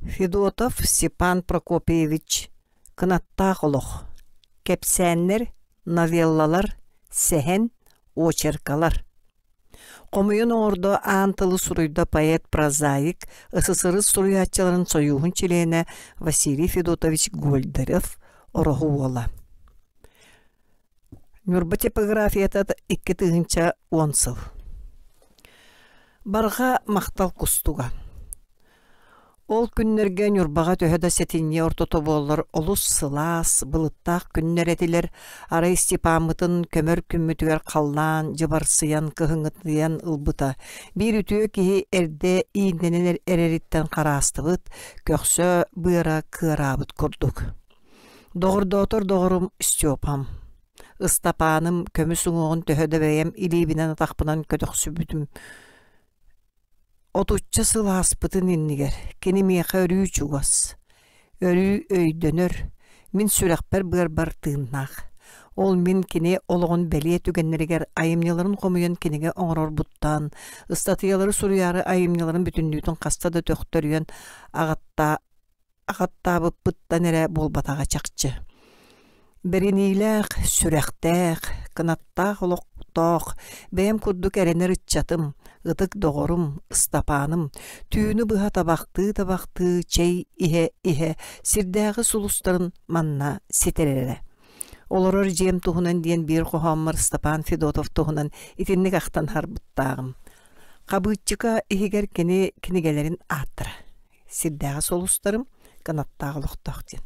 Федотов Степан Прокопьевич «Кынаттаах олох» кэпсээннэр, новеллалар, сэһэн, очеркалар. Хомуйан оҥордо аан тылы суруйда поэт-прозаик, СССР суруйааччыларын сойууһун чилиэнэ Василий Федотович Гольдерев Ороһу уола. Ньурба типографията 2010 сыл. Барҕа махтал кустуга. Ол күннэргэ Ньурбаҕа төһө да сэтинньи ортото буоллар олус сылаас, былыттаах күннэр этилэр. Арай Степаммытын көмөр күммүтүгэр халлаан дьыбарсыйан, кыһыҥҥытыйан ылбыта. Биир үтүө киһи эрдэ ииннэнэн эрэриттэн хараастыбыт, көхсө быара кыараабыт курдук. Доҕордоотор доҕорум Степам. Ыстапааным көмүс уҥуоҕун төһө да бэйэм илиибинэн-атахпынан көтөхсүбүтүм отучча сыл ааспытын иннигэр кини миэхэ өрүү чугас, өрүү өйдөнөр, мин сүрэхпэр-быарбар тыыннаах. Ол мин кини олоҕун бэлиэ түгэннэригэр айымньыларын хомуйан кинигэ оҥорорбуттан, ыстатыйалары суруйаары айымньыларын бүтүннүүтүн хаста да төхтөрүйэн аҕатта аҕаттаабыппыттан эрэ буолбатаҕа чахчы. Бэриниилээх, сүрэхтээх, кынаттаах олохтоох, бэйэм курдук эрэнэр ыччатым, ытык доҕорум, Ыстапааным түүнү быһа табахтыы-табахтыы чэй иһэ-иһэ сирдээҕи сулустарын манна ситэрэрэ. Олорор дьиэм туһунан диэн биир хоһооммор Ыстапаан Федотов туһунан итинник ахтан аһарбыттааҕым. Хабыыччыка иһигэр кини кинигэлэрин ааттара сирдээҕи сулустарым кынаттаах олохтоох диэн.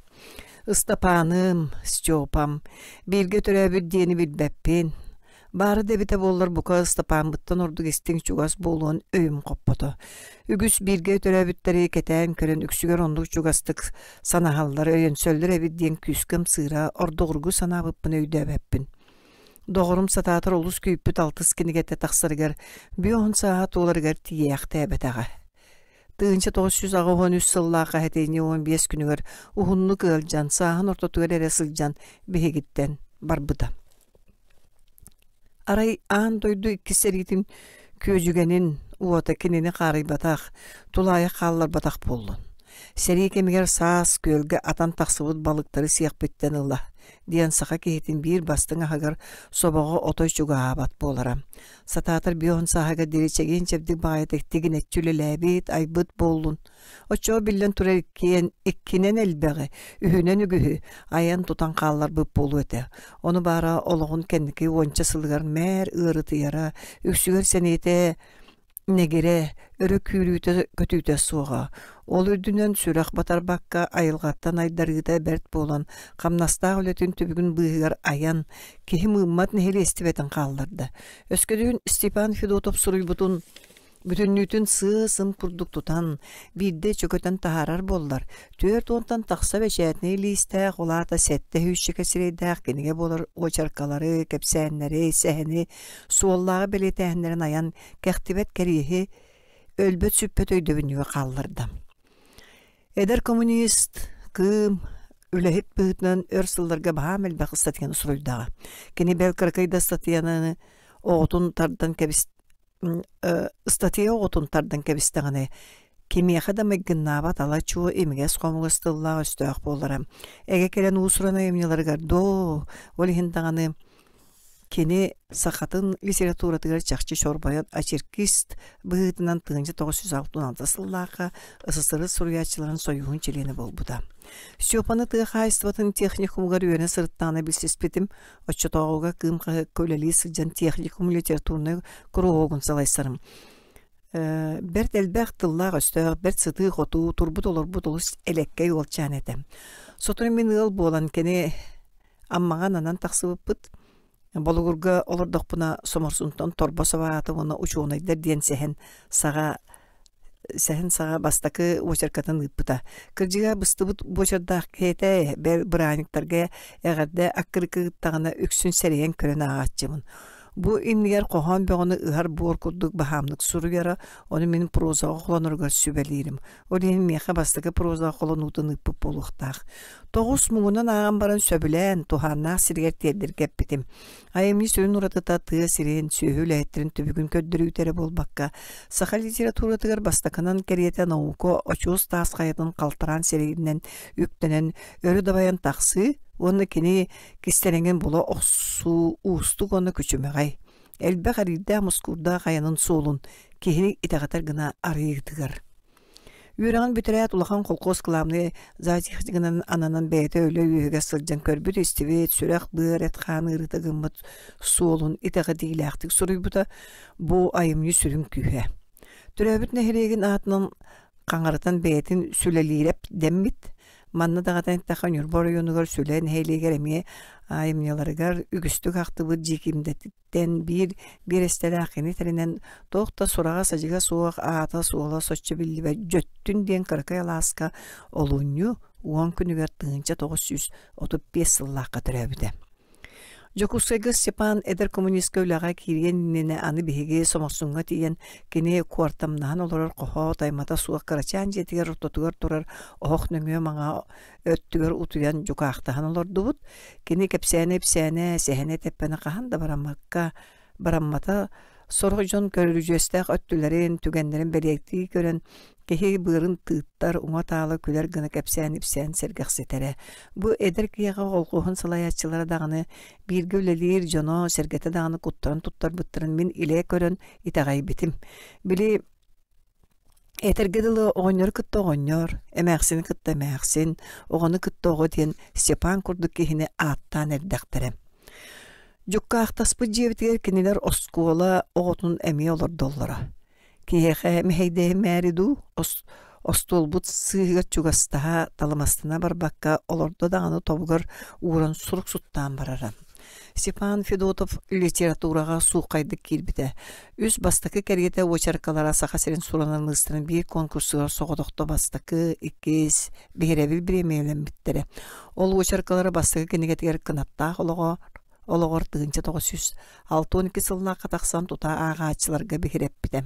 Ыстапааным, Степам, бииргэ төрөөбүт диэни билбэппин. Баара да эбитэ буоллар бука Ыстапааммыттан ордук истиҥ чугас буолуон өйүм хоппото. Үгүс бииргэ төрөөбүттэри кэтээн көрөн үксүгэр оннук чугастык санаһаллар, өйөнсөллөр эбит диэн күүскэ ымсыыра, ордугургу санаабыппын өйдөөбөппүн. Доҕорум сатаатар олус күүппүт алтыс кинигэтэ тахсарыгар бүө сааһа туоларыгар тиийээхтээбэтэҕэ. 1983 сыллаах эһэтинньи 15 күнүгэр уһуннук ыалдьан, сааһын ортотугар эрэ сылдьан биһигиттэн барбыта. Арай аан дойду иккис сэриитин күөдьүгэнин уота кинини хаарыйбатах, тулаайах хаалларбатах буоллун. Сэрии кэмигэр саас күөлгэ атан тахсыбыт балыктары сиэхпиттэн ыла диэн саха киһитин биир бастыҥ аһыгар собоҕо отой чугаһаабат буолара. Сатаатар биоһун сааһыгар диэри чэгиэн-чэбдик баҕайытык тигинэччи үлэлээбит, айбыт буоллун. Оччоҕо биллэн турар иккиэн, иккинэн элбэҕи, үһүнэн үгүһү айан-тутан хаалларбыт буолуо этэ. Ону баара олоҕун кэнники уонча сылыгар мээр ыарытыйара, үксүгэр сэниэтэ Нэгирэ, өрө күүрүүтэ-көтүүтэ суоҕа. Ол үрдүнэн сүрэх батарбакка айылҕаттан айдарыыта бэрт буолан, хамнастаах үлэтин түбүгүн быыһыгар айан, киһи мыыммат нэһилиэстибэтин хаалларда. Өскөтүн Степан Федотов суруйбутун бүтүннүүтүн сыа-сым курдук тутан, биирдэ чөкөтөн таһаарар буоллар, 40-тан тахса бэчээтинэй лиистээх, ол аата сэттэ сүүсчэкэ сирэйдээх кинигэ буолар уочаркалары, кэпсээннэри, сэһэни, суоллааҕы бэлиэтээһиннэрин айан кэхтибэт кэриэһи өлбөт-сүппэт өйдөбүнньүгү хаалларда. Эдэр коммунист, Кыым, үлэһит быһыытынан өр сылларга баһаам элбэх ыстатыйаны суруйдаҕа. Кини бэл кыракый да ыстатыйаны оҕотун тардан кэбис ыстатыйа оҕотун тардан кэбистэҕинэ кимиэхэ да майгыннаабат ала-чуо имигэс-хомугас тыллаах өстөөх буолара. Эгэ кэлэн уус-уран айымньыларыгар доо, ол иһин даҕаны Кини сахатын литературатыгар чахчы чорбойон очеркист быһыытынан 1966 сыллаахха СССР суруйааччыларын сойууһун чилиэнэ буолбута. Степаны тыа хаһаайыстыбатын техникумугар үөрэнэ сырыттаҕына билсиспитим. Оччотооҕуга Кыым хаһыакка үлэлии сылдьан техникум литературнай куруһуогун салайсарым. Бэрт элбэх тыллаах-өстөөх, бэрт сытыы-хотуу, турбут-олорбут олус элэккэй уолчаан этэ. Сотору мин ыал буолан кини Аммаҕа ананан тахсыбыппыт. Болугурга олордохпуна Соморсунтан торбос абаҕата уонна учуонайдар диэн сэһэн саҕа сэһэн саҕа бастакы уочаркатын ыыппыта. Кырдьыга быстыбыт буочардаах киһи этэ, бэл бырааһынньыктарга эҕэрдэ аккырыка ыыттаҕына үксүн сэрэйэн көрөн ааҕааччыбын. Бу иннигэр хоһоон бөҕөнү ыһар буор курдук баһаамнык суруйара, ону мин прозаҕа холоноругар сүбэлиирим. Ол иһин миэхэ бастакы прозаҕа холонуутун ыыппыт буолуохтаах. Тоҕус муҥунан ааҕан баран сөбүлээн, туһааннаах сиригэр тиэрдэргэ эппитим. Айымньы сүрүн уратыта тыа сирин, сүөһү үлэһиттэрин түбүгүн көрдөрүүтэ эрэ буолбакка, саха литературатыгар бастакынан кэриэтэ наука очуос таас хайатын халтараан сирэйинэн үктэнэн өрө дабайан тахсыы уонна кини кистэлэҥин була охсуу уустук уонна күчүмэҕэй, элбэх эриирдээх-мускуурдаах айанын суолун киһини итэҕэтэр гына арыйыытыгар. Үөрэҕин бүтэрээт улахан холкуос кылаабынай зоотехнигынан ананан бэйэтэ үлэ үөһүгэр сылдьан көрбүт-истибит, сүрэх-быар, эт-хаан ыарыыта гыммыт суолун итэҕэтиилээхтик суруйбута бу айымньы сүрүн күүһэ. Төрөөбүт нэһилиэгин аатынан хаҥарытан бэйэтин сүлэлиирэп дэммит. Манна даҕатан эттэххэ, Ньурба оройуонугар Сүлэ нэһилиэгэр эмиэ айымньыларыгар үгүстүк ахтыбыт Дьиикимдэтиттэн биир биэрэстэлээх кини тэринэн туох да сураҕа-садьыга суох, аата-суола соччо биллибэт Дьөттүн диэн кыракый алааска олунньу уон күнүгэр 1935 сыллаахха төрөөбүтэ. Дьокуускайга Степан эдэр коммунистка үлэҕэ киириэн иннинэ аны биһиги Соморсуҥҥа тиийэн кини куортамнаһан олорор хоһоо таймата суох кырачаан дьиэтигэр ортотугар турар оһох нөҥүө маҥаа өттүгэр утуйан дьукаахтаһан олордубут. Кини кэпсээнэ-ипсээнэ, сэһэнэ-тэппэнэ хаһан да бараммакка бараммата сорох дьон көрүдьүөстээх өттүлэрин, түгэннэрин бэлиэтии көрөн, киһи быарын тыыттар, уҥа-таала күлэр гына кэпсээн-ипсээн сэргэхситэрэ. Бу эдэр киһиэхэ холкуоһун салайааччылара даҕаны, бииргэ үлэлиир дьоно, сэргэтэ даҕаны куттарын туттарбыттарын мин илэ көрөн итэҕэйбитим. Били Этэргэ дылы, оҕонньору кытта оҕонньор, эмээхсини кытта эмээхсин, оҕону кытта оҕо диэн Степан курдук киһини ааттаан эрдэхтэрэ. Дьуккаахтаспыт дьиэбитигэр кинилэр оскуола оҕотун эмиэ олордоллоро. Киһиэхэ мэһэйдэһимээри дуу, остуолбут сыыһыгар чугастаһа, талымастана барбакка олордо даҕаны тобугар ууран сурук суттаан барара. Степан Федотов литератураҕа сууххайдык киирбитэ. Үс бастакы кэриэтэ уочаркалара Саха сирин суруналыыстарын биир конкурсугар соҕотохто бастакы, иккис, биһирэбил бириэмийэлэммиттэрэ. Ол уочаркалара бастакы кинигэтигэр Кынаттаах олоҕо олоҕор 1962 сыллаахха тахсан тута ааҕааччыларга биһирэппитэ.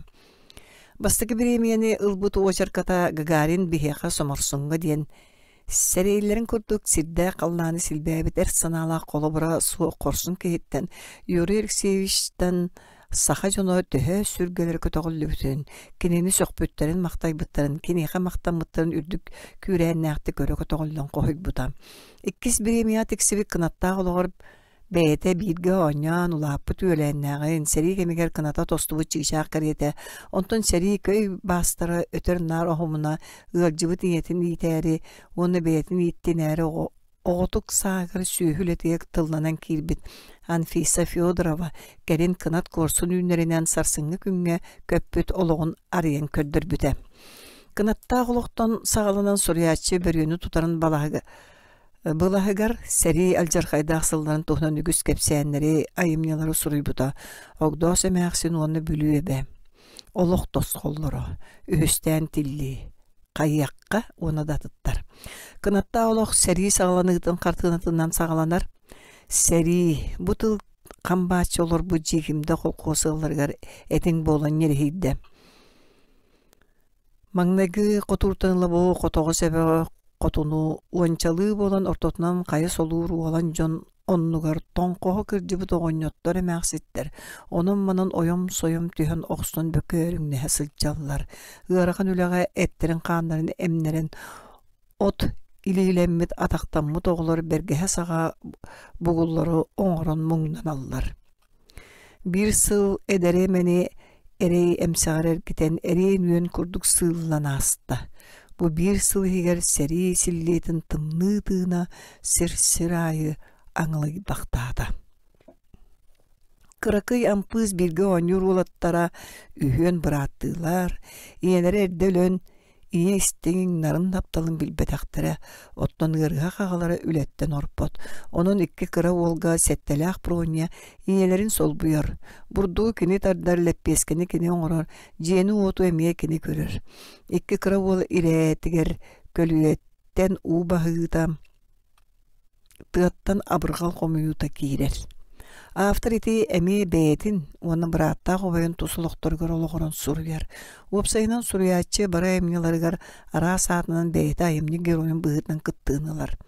Бастакы бириэмийэни ылбыт уочарката Гагарин биһиэхэ Соморсуҥҥа диэн Сэрэйиллэрин курдук, сирдээх халлааны силбээбит эр санаалаах холобура суох хорсун киһиттэн Юрий Алексеевичтан саха дьоно төһө сүргэлэрэ көтөҕүллүбүтүн, кинини сөхпүттэрин-махтайбыттарын, киниэхэ махтаммыттарын үрдүк күүрээннээхтик өрө көтөҕүллэн хоһуйбута. Иккис бириэмийэҕэ тиксибит кынаттаах олоҕор Бэйэтэ бииргэ оонньоон улааппыт үөлээннээҕин, сэрии кэмигэр кыната тостубут чыычаах кэриэтэ, онтон сэрии көй баастара өтөр-наар оһумуна ыалдьыбыт ийэтин иитээри уонна бэйэтин ииттинээри оҕо оҕотук саагар сүөһү үлэтигэр тылланан киирбит Анфиса Федорова кэлин кынат куорсун үүннэринэн сарсыҥҥы күҥҥэ көппүт олоҕун арыйан көрдөрбүтэ. Кынаттаах олохтон саҕаланан суруйааччы бөрүөнү тутарын балаһыга Былаһыгар сэрии алдьархайдаах сылларын туһунан үгүс кэпсээннэри, айымньылары суруйбута Огдоос эмээхсин уонна Бүлүү эбэ, Олох тосхоллоро, Үһүстээн тиллии, Хайыахха уонна да атыттар. Кынаттаах олох сэрии саҕаланыытын хартыынатынан саҕаланар. Сэрии бу тыл хам-бааччы олорбут Дьиикимдэ холкуос ыалларыгар этиҥ буолан ньириһийдэ. Маҥнайгы хотууртан ыла бу хотоҕос эбэҕэ хотуну уончалыы буолан ортотунан хайа солуур уолан дьон оннугар тоҥхоһо кырдьыбыт оҕонньоттор эмээхситтэр онон-манан ойом-сойом түһэн охсон бөкөөрүҥнэһэ сылдьаллар. Ыарахан үлэҕэ эттэрин-хааннарын эмнэрэн от илиилэммит атахтаммыт оҕолор бэргэһэ саҕа бугуллары оҥорон муҥнаналлар. Биир сыл эдэри эмэни эрэй эмсэҕэр эргитэн эриэн үөн курдук сыыллан ааста. Бу биир сыл иһигэр сэрии силлиэтин тымныы тыына сир-сир аайы аҥылыйбахтаата. Кыракый Ампыыс бииргэ оонньуур уолаттара үһүөн бырааттыылар, ийэлэрэ эрдэ өлөн Ийэ истиҥ, нарын тапталын билбэтэхтэрэ, оттон ыарыһах аҕалара үлэттэн орпот. Онон икки кыра уолга сэттэлээх Проня ийэлэрин солбуйар. Бурдугу кини тардар, лэппиэскэни кини оҥорор, дьиэни-уоту эмиэ кини көрөр. Икки кыра уол ирээтигэр көлүйэттэн уу баһыыта, тыаттан абырҕал хомуйуута киирэр. Автор ити эмиэ бэйэтин уонна бырааттаах убайын тус олохторугар олоҕуран суруйар. Уопсайынан суруйааччы бары айымньыларыгар араас аатынан бэйэтэ айымньы геройун быһыытынан кыттыыны ылар.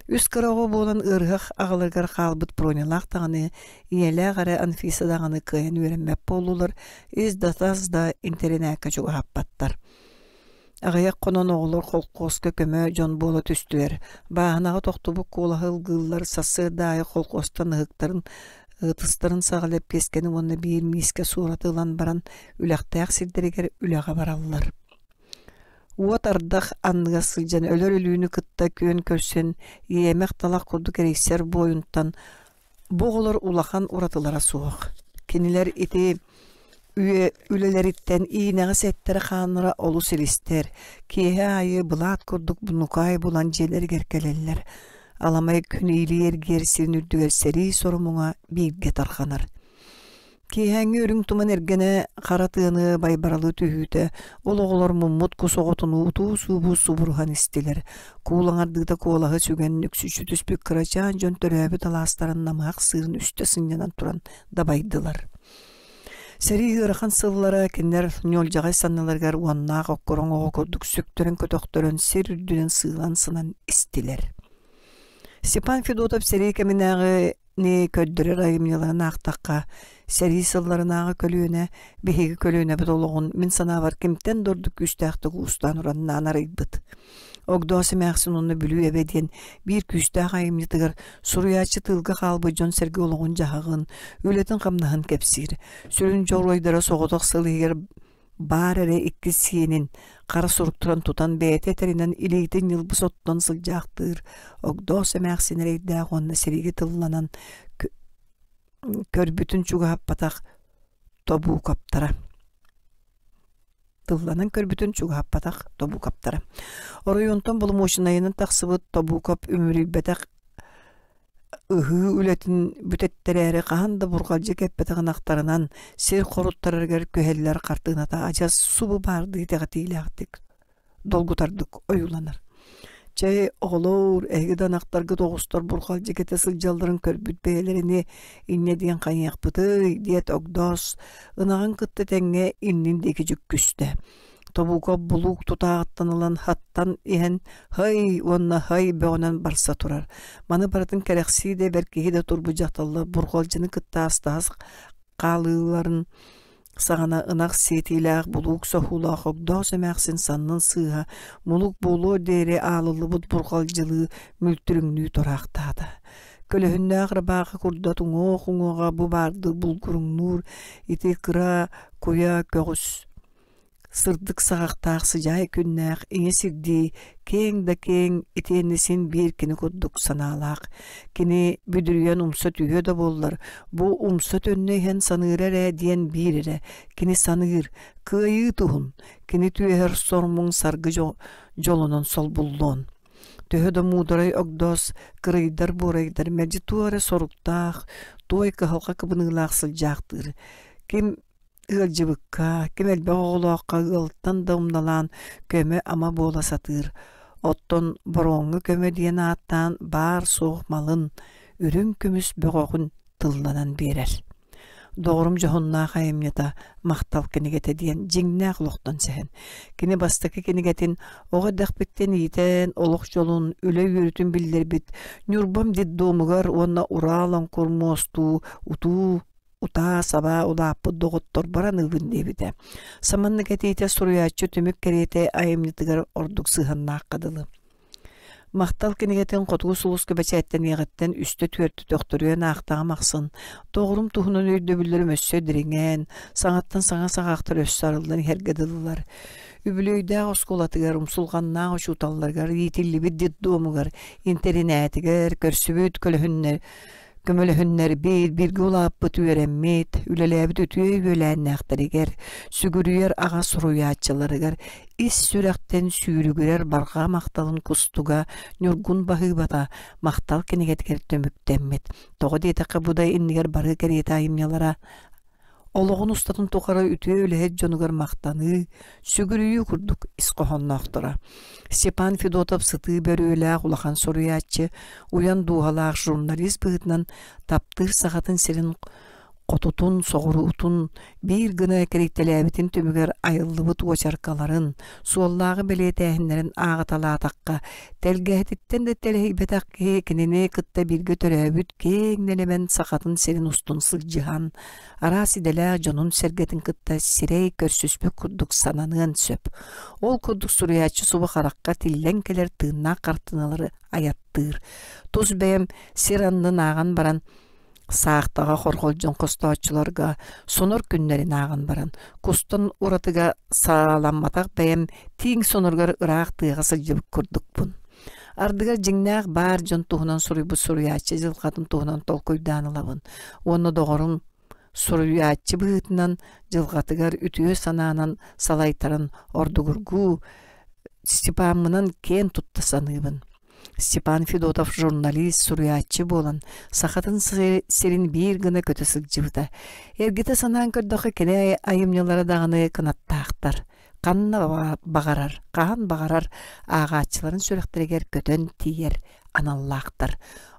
Үс кыра оҕо буолан ыарыһах аҕаларыгар хаалбыт Пронялаах даҕаны, ийэлээх эрэ Анфиса даҕаны кыайан үөрэммэт буоллулар, ис да тас да интэринээккэ чугаһаппаттар. Аҕыйах хонон оҕолор холкуоска көмө дьон буола түстүлэр. Бааһынаҕа тохтубут куолаһы ылгыыллар, сарсыарда аайы холкуостан ыһыктарын, ытыстарын саҕа лэппиэскэни уонна биир миискэ суораты ылан баран үлэхтээх сирдэригэр үлэҕэ бараллар. Уот ардах анныгар сылдьан өлөр өлүүнү кытта күөн көрсөн, иэмэх талах курдук эрийсэр буойунтан Бу оҕолор улахан уратылара суох. Кинилэр ити үйэ үлэлэриттэн иинэҕэс эттэрэ-хааннара олус илистэр, киэһэ аайы былаат курдук бунукаай булан дьиэлэригэр кэлэллэр. Аламай күн иилии эргийэр сирин үрдүгэр сэрии сорумуҥа бииргэ тарҕанар. Киэһээҥҥи үрүҥ туман эргэнэ хара тыаны байбаралыы түһүүтэ, ол оҕолор муммут кус оҕотунуу утуу-субуу субуруһан истилэр. Куул аҥардыыта куолаһы сүгэн нүксүччү түспүт кырачаан дьон төрөөбүт алаастарын намыһах сыырын үстэ сынньанан туран дабайдылар. Сэрии ыарахан сыллара кинилэр ньуолдьаҕай санныларыгар уоннаах оккороҥ оҕо курдук сүктэрэн-көтөхтөрөн сир үрдүнэн сыылан-сынан истилэр. Степан Федотов сэрии кэминээҕи көрдөрөр айымньыларын аахтахха, сэрии сылларынааҕы көлүөнэ биһиги көлүөнэбит олоҕун мин санаабар кимтэн да ордук күүстээхтик уустаан-ураннаан арыйбыт. Огдоос эмээхсин уонна Бүлүү эбэ диэн биир күүстээх айымньытыгар суруйааччы тыылга хаалбыт дьон-сэргэ олоҕун-дьаһаҕын, үлэтин-хамнаһын кэпсиир. Сүрүн дьоруойдара соҕотох сыл иһигэр баар эрэ иккис сиэнин хара суруктаран тутан бэйэтэ этэринэн илиитин ньылбы соттон сылдьаахтыыр Огдоос эмээхсин эрэйдээх уонна сэриигэ тылланан көрбүтүн чугаһаппатах Тобуукаптара тылланан көрбүтүн чугаһаппатах Тобуукаптара оройуонтан боломуочунайынан тахсыбыт Тобуукап үмүрүйбэтэх Ыһыы үлэтин бүтэттэрээри хаһан да бурҕалдьы кэппэтэх ынахтарынан сир хоруттарарыгар күһэллэр хартыыната адьас субу баардыы итэҕэтиилээхтик, долгутардык ойууланар. Чэй, оҕолоор, эһиги да ынахтаргыт оҕустар бурҕалдьы кэтэ сылдьалларын көрбүт бэйэлэрини инньэ диэн хайыахпытый диэт Огдоос ынаҕын кытта тэҥҥэ иннин диэки дьүккүстэ. Тобуга булуук тутааҕыттан ылан хаттан иһэн «Һай!» уонна «Һай!» бөҕөнөн барса турар. Маны барытын кэрэхсии да бэркиһи да турбут дьахталлар бурҕалдьыны кытта астаһас хаалыыларын саҕана ынах сиэтиилээх булуук соһуулаах Огдоос эмээхсин саннын сыыһа мулук буолуор диэри аалыллыбыт бурҕалдьылыы мүлтүрүҥнүү тураахтаата. Көлөһүннээх ырбаахы курдат уҥуох-уҥуоҕа бу баардыы булгуруҥнуур ити кыра куйа көҕүс Сырдык саҕахтаах сыдьаай күннээх ийэ сирдии киэҥ да киэҥ итиэннэ син биир кини курдук санаалаах. Кини бүдүрүйэн умса түһүө да буоллар, бу умса төннө иһэн саныыра эрэ диэн биир эрэ кини саныыр, кыайыы туһун, кини түөһэр сор-муҥ саргы дьолунан солбуллуон. Төһө да муударай Огдоос кырыйдар-буорайдар мэлдьи туох эрэ соруктаах, туой кыһалҕа кыбыныылаах сылдьаахтыыр. Ким Ыалдьыбыкка, ким элбэх оҕолооххо ыалтан да умналаан көмө-ама буола сатыыр. Оттон боруоҥҥа көмө диэн ааттаан баар-суох малын, үрүҥ көмүс бөҕөҕүн тылланан биэрэр. Доҕорум дьоһуннаах айымньыта «Махтал кинигэтэ» диэн дьиҥнээх олохтон сэһэн. Кини бастакы кинигэтин оҕо эрдэхпиттэн иитэн, олох дьолун, үлэ үөрүүтүн биллэрбит Ньурбам детдомугар уонна Урал оҥкур муостуу утуу утаа-сабаа улааппыт доҕотторбор аныыбын диэбитэ. Саманнык этиитэ суруйааччы түмүк кэриэтэ айымньытыгар ордук сыһыаннаахха дылы. Махтал кинигэтин Хотугу сулуска бэчээттэниэҕиттэн үстэ-түөртэ төхтөрүйэн аахтаҕым ахсын, доҕорум туһунан өйдөбүллэрим өссө дириҥээн, саҥаттан саҥа саҕахтар өссө арыллан иһэргэ дылылар. Үбүлүөйдээх оскуолатыгар, умсулҕаннаах учууталларыгар, иитиллибит детдомугар, интэринээтигэр көрсүбүт көлөһүннэр Көмөлөһүннэрбит, бииргэ улааппыт үөрэммит, үлэлээбит үтүө үөлээннээхтэригэр, сүгүрүйэр аҕа суруйааччыларыгар ис сүрэхтэн сүүрүгүрэр барҕа махталын кустуга Ньургун Баһыыбата махтал кинигэтигэр түмүктэммит. Тоҕо диэтэххэ бу да иннигэр бары кэриэтэ айымньылара. Олоҕун устатын тухары үтүө үлэһит дьонугар махтаныы, сүгүрүйүү курдук ис хоһоонноохторо. Степан Федотов сытыы бөрүөлээх улахан суруйааччы, уйан дууһалаах журналист быһыытынан таптыыр сахатын сирин хотутун, соҕуруутун биир гына кэрийтэлээбитин түмүгэр айыллыбыт уочаркаларын, суоллааҕы бэлиэтээһиннэрин ааҕыталаатахха, тэлгэһэтиттэн да тэлэһийбэтэх киһи кинини кытта бииргэ төрөөбүт киэҥ нэлэмэн сахатын сирин устун сылдьыһан, араас идэлээх дьонун-сэргэтин кытта сирэй көрсүспүт курдук сананыан сөп. Ол курдук суруйааччы субу харахха тиллэн кэлэр тыыннаах хартыыналары айаттыыр. Тус бэйэм сир аннын ааҕан баран саахтаҕа хорҕолдьун хостооччуларга сонор күннэрин ааҕан баран кустан уратыга сааламматах бэйэм тииҥ соноругар ыраах тыаҕа сылдьыбыт курдукпун. Ардыгар дьиҥнээх баар дьон туһунан суруйбут суруйааччы дьылҕатын туһунан толкуйдаан ылабын уонна доҕорум суруйааччы быһыытынан дьылҕатыгар үтүө санаанан салайтаран ордугургуу Степаммынан киэн тутта саныыбын. Степан Федотов журналист, суруйааччы буолан, сахатын сирин биир гына көтө сылдьыбыта. Эргитэ санаан көрдөххө, кини айымньылара даҕаны кынаттаахтар. Ханна баҕарар, хаһан баҕарар ааҕааччыларын сүрэхтэригэр көтөн тиийэр аналлаахтар.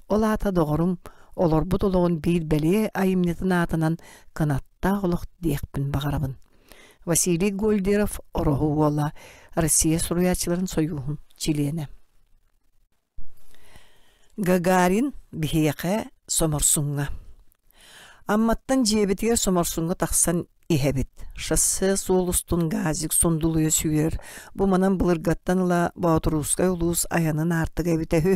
Ол аата доҕорум олорбут олоҕун биир бэлиэ айымньытын аатынан кынаттаах олох диэхпин баҕарабын. Василий Гольдеров Ороһу уола, Россия суруйааччыларын сойууһун чилиэнэ. Гагарин биһиэхэ Соморсуҥҥа. Амматтан дьиэбитигэр Соморсуҥҥа тахсан иһэбит. Шоссе суол устун газик сундулуйа сүүрэр. Бу манан былыргаттан ыла Боотуруускай улуус айанын аартыга эбитэ үһү.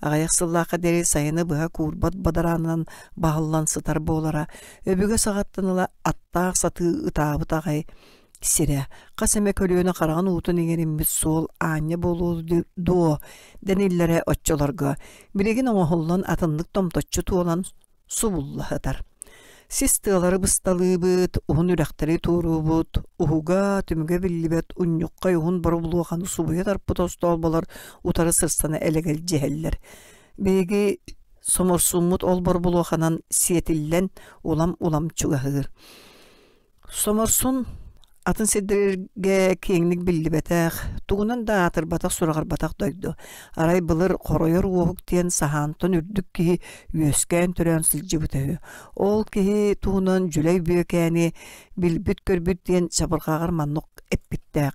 Аҕыйах сыллаахха диэри сайыны быһа куурбат бадараанынан баһыллан сытар буолара. Өбүгэ саҕаттан ыла аттаах сатыы ытаабыт аҕай сирэ хас эмэ көлүөнэ хараҕын уутун иҥэриммит суол аанньа буолуо дуо дэниллэрэ оччолорго билигин оҥоһуллан атыннык томточчу туолан субулла сытар. Сис тыалары бысталыыбыт, уһун үрэхтэри туоруубут, уһуга, түмүгэ биллибэт унньуххай уһун боробулуоханы субуйа тарпыт остоолболор утары сырсана элэгэлдьиһэллэр. Биһиги соморсуммут ол борбулуоханан сиэтиллэн улам-улам чугаһыыр. Соморсун атын сирдэргэ киэҥник биллибэтэх, тугунан да аатырбатах, сураҕырбатах дойду. Арай былыр Хоройор Уоһук диэн саһаантан үрдүк киһи үөскээн-төрөөн сылдьыбыта үһү. Ол киһи туһунан Дьүлэй Бүөкээни билбит-көрбүт диэн чабырҕаҕар маннык эппиттээх: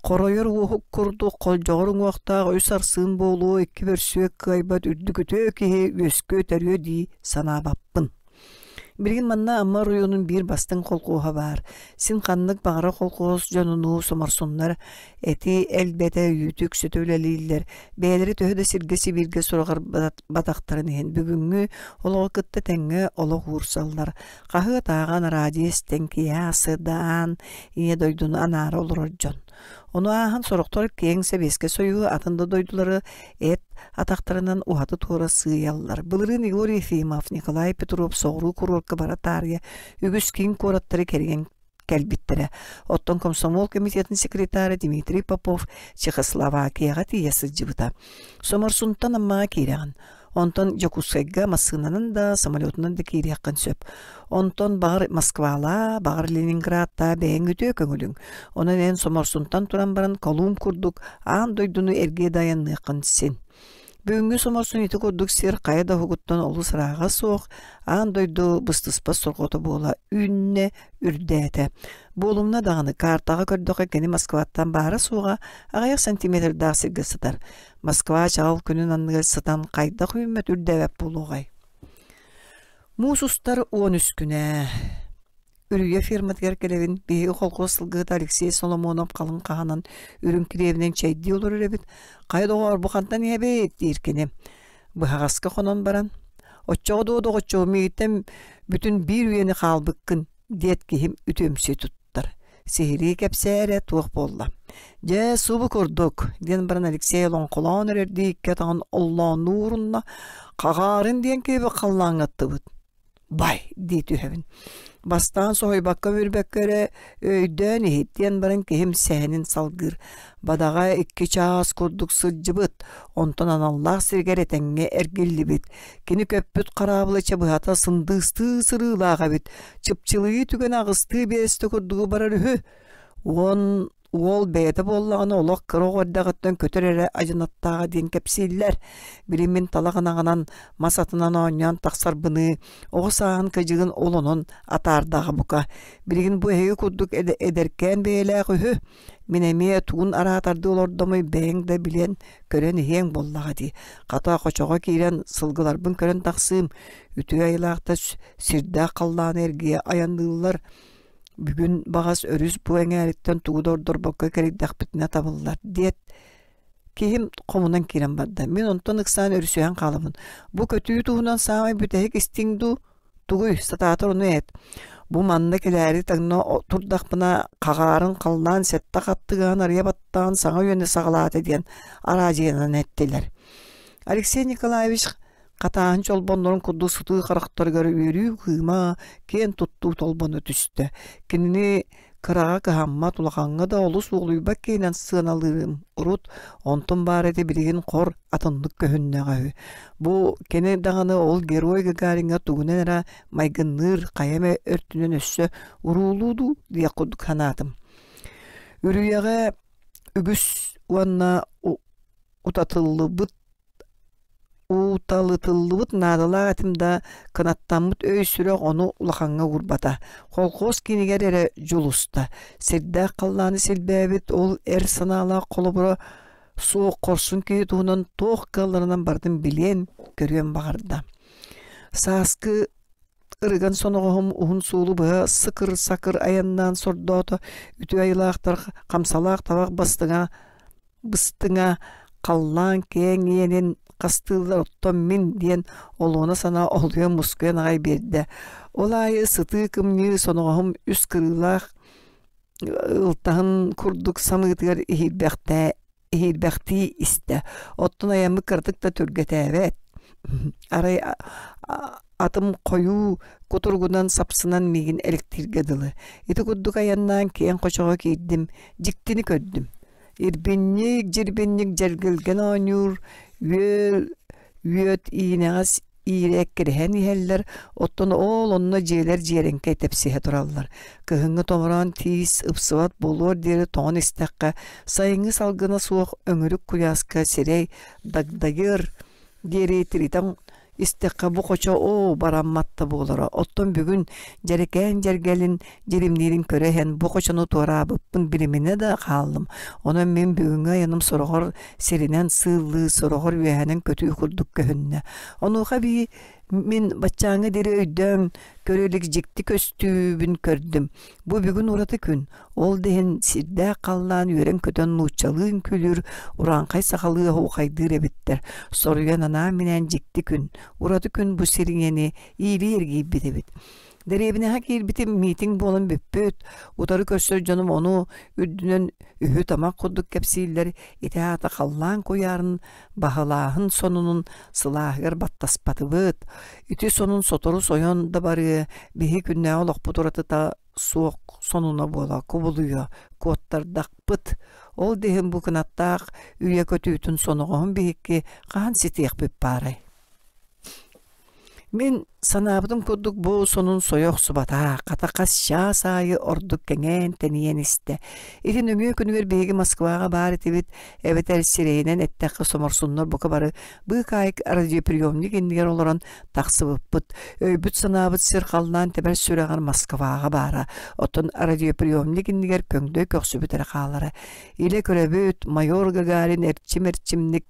Хоройор Уоһук курдук холдьоҕор уҥуохтаах үс арсыын буолуо, икки бөрсүөк кыайбат үрдүк үтүө киһи үөскүө-төрүө дии санаабаппын. Билигин манна Амма оройуонун биир бастыҥ колхуоһа баар. Син ханнык баҕарар колхуос дьонунуу соморсуннар эти элбэтэ, үүтү үксэтэ үлэлииллэр. Бэйэлэрэ төһө да сиргэ-сибииргэ сураҕырбатахтарын иһин бүгүҥҥү олоҕу кытта тэҥҥэ олох уурсаллар. Хаһыат ааҕан, радио истэн, киэһэ сыдаан, ийэ дойдуну анаара олорор дьон. Ону ааһан сорохтор киэҥ Сэбиэскэй Сойууһу атын да дойдулары эт атахтарынан уһаты-туора сыыйаллар. Былырыын Егор Ефимов, Николай Петров соҕуруу куруорка бара таарыйа үгүс киин куораттары кэрийэн кэлбиттэрэ. Оттон комсомол комитетын секретара Дмитрий Попов Чехословакияҕа тиийэ сылдьыбыта. Соморсунтан Аммаҕа киирэҕин. Онтон Дьокуускайга массыынанан да, самолетунан да киириэххин сөп. Онтон баҕар Москвалаа, баҕар Ленинградтаа бэйэҥ үтүө көҥүлүҥ. Онон эн Соморсунтан туран баран Колумб курдук аан дойдуну эргийэ да айанныаххын син. Бүгүҥҥү Соморсун ити курдук сир хайа да уһугуттан олус ырааҕа суох, аан дойду быстыспат сорҕото буола үүннэ, үрдээтэ. Буолумна даҕаны, картаҕа көрдөххө кини Москваттан баара-суоҕа аҕыйах сантиметрдаах сиргэ сытар. Москва чаҕыл күнүн анныгар сытан хайдах үүммэт үрдээбэт буолуоҕай? Муус устар 13 күнэ. Үрүйэ ферматыгар кэлэбин, биһиги колхоз сылгыһыта Алексей Соломонов халыҥ хаһанан үрүҥ килиэбинэн чэйдии олорор эбит. Хайа доҕоор, бу хантан иһэбит? диир кини. Быһаҕаска хонон баран, «Оччоҕо дуо доҕоччугум миигиттэн бүтүн биир үйэни хаалбыккын» диэт киһим үтүөмсүйэ туттар. Сиһилии кэпсээ эрэ туох буолла? Дьэ, субу курдук, диэн баран Алексей олоҥхолоон эрэрдии икки атаҕын оллооннуу урунна, хаҕаарын диэн киһи халлааҥҥа аттыбыт. Бай дии түһэбин. Бастаан соһуйбакка-мүрбэккэ эрэ өйдөөн иһит диэн баран киһим сэһэнин салгыыр. Бадаҕа икки чаас курдук сылдьыбыт, онтон аналлаах сиригэр этэҥҥэ эргиллибит. Кини көппүт хараабыла чабыһата сындыыстыы сырыылаах эбит. Чыпчылыйыы түгэнэ аҕыстыы биэстэ курдугу барар үһү. Уон Уол бэйэтэ буоллаҕына олох кыра оҕо эрдэҕиттэн көтөр эрэ адьынаттааҕа диэн кэпсииллэр. Били мин талах ынаҕынан, мас атынан оонньоон тахсарбыныы, оҕо сааһын кыдьыгын ол онон атаардаҕа бука. Билигин бу эһиги курдук эдэркээн бэйэлээх үһү. Мин эмиэ тугун араатардыы олордомуй бэйэҥ да билэн, көрөн иһиэҥ буоллаҕа дии. Хата хочоҕо киирэн сылгыларбын көрөн тахсыым. Үтүө айылаахта сирдээх халлааны эргийэ айанныыллар. Бүгүн баҕас өрүс бу эҥээриттэн тугу да ордорбокко кэрийдэхпитинэ табыллар диэт, киһим хомунан киирэн барда. Мин онтон ыксаан өрүсүһэн хаалабын. Бу көтүү туһунан саамай бүтэһик истиҥ дуу? Тугуй, сатаатар ону эт. Бу манна кэлээри таҥна турдахпына хаҕаарын халлаан сэттэ хаттыгаһын арыйа баттаан саҥа үйэни саҕалаата диэн араадьыйанан эттилэр. Алексей Николаевич Хатааһын чолбоннорун курдук сытыы харахтарыгар үөрүү кыыма, киэн туттуу толбоно түстэ. Кинини кыраҕа кыһаммат, улахаҥҥа да олус уолуйбат киһинэн сыаналыырым урут, онтум баар этэ билигин хор атыннык көһүннэҕэ үһү. Бу кини даҕаны ол герой Гагариҥҥа тугунан эрэ майгынныыр хайа эмэ өртүнэн өссө уруулуу дуу диэх курдук санаатым. Үрүйэҕэ үгүс уонна утатыллыбыт Уталытыллыбыт наадалаах этим да, кынаттаммыт өй-сүрэх ону улахаҥҥа уурбата. Колхоз киинигэр эрэ дьулуста. Сирдээх халлааны силбээбит ол эр санаалаах холобура суох хорсун киһи туһунан туох кыалларынан барытын билиэн, көрүөн баҕарда. Сааскы ырыган соноҕоһум уһун суолу быһа сыкыр-сакыр айаннаан сордоото, үтүө айылаахтар хамсалаах табах бастыҥа быстыҥа, халлаан киэҥ иэнин хастыыллар оттон мин диэн олуона санаа олуйан-мускуйан аҕай биэрдэ. Ол аайы сытыы кымньыы соноҕоһум үс кырыылаах ылтаһын курдук самыытыгар иһийбэхтээ иһийбэхтии истэ. Оттон айаммыт кыратык да түргэтээбэт. Арай атым хойуу кутуругунан сапсынан миигин элэктииргэ дылы. Ити курдук айаннаан киэҥ хочоҕо киирдим, дьиктини көрдүм. Ирбинньик, дьирбинньик дьэргэлгэн оонньуур, үөл үөт иинэҕэс иирэ эккирэһэн иһэллэр, оттон оол онно дьиэлэр дьиэрэҥкэй тэпсиһэ тураллар. Кыһыҥҥы томороон тиис ыпсыбат буолуор диэри тоҥон истэххэ, сайыҥҥы салгына суох өҥүрүк куйааска сирэй дагдайыар диэри тиритэн истэххэ бу хочо оо бараммат да буолара. Оттон бүгүн дьэрэкээн дьэргэлин дьиримниирин көрө иһэн бу хочону туораабыппын билиминэ да хааллым. Онон мин бүгүҥҥү айаным сороҕор сиринэн сыыллыы, сороҕор үөһэнэн көтүү курдук көһүннэ. Онуоха эбии мин баччааҥҥа диэри өйдөөн көрө илик дьикти көстүүбүн көрдүм. Бу бүгүн ураты күн. Ол да иһин сирдээх халлаан үөрэн-көтөн нууччалыы үҥкүүлүүр, урааҥхай сахалыы оһуохайдыыр эбиттэр. Соруйан анаан-минээн дьикти күн, ураты күн бу сириҥэни иилии эргийбит эбит. Дэриэбинэҕэ киирбитим миитинг буолан бүппүт, утары көрсөр дьонум ону үрдүнэн үһү-тамах курдук кэпсииллэр, ити аата халлаан куйаарын баһылааһын сонунун сылааһыгар баттаспатыбыт. Ити сонун сотору сойон да барыа, биһи күннээҕи олохпут уратыта суох сонуна буола кубулуйа куоттардахпыт. Ол да иһин бу кынаттаах үйэ көтүүтүн соноҕоһун биһикки хаһан ситиэхпит баарай? Мин санаабытым курдук бу сонун сойо охсубата, хата хас чаас аайы ордук кэҥээн тэнийэн истэ. Ити нөҥүө күнүгэр биһиги Москваҕа баар этибит, эбэтэр сирэйинэн эттэххэ соморсуннар бука бары быыкаайык радиоприемник иннигэр олорон тахсыбыппыт. Өйбүт-санаабыт сир халлаан тэбэр сүрэҕэр Москваҕа баара, оттон радиоприемник иннигэр көҥдөй көхсүбүт эрэ хаалара. Илэ көрөбүт, майор Гагарин эрчим-эрчимник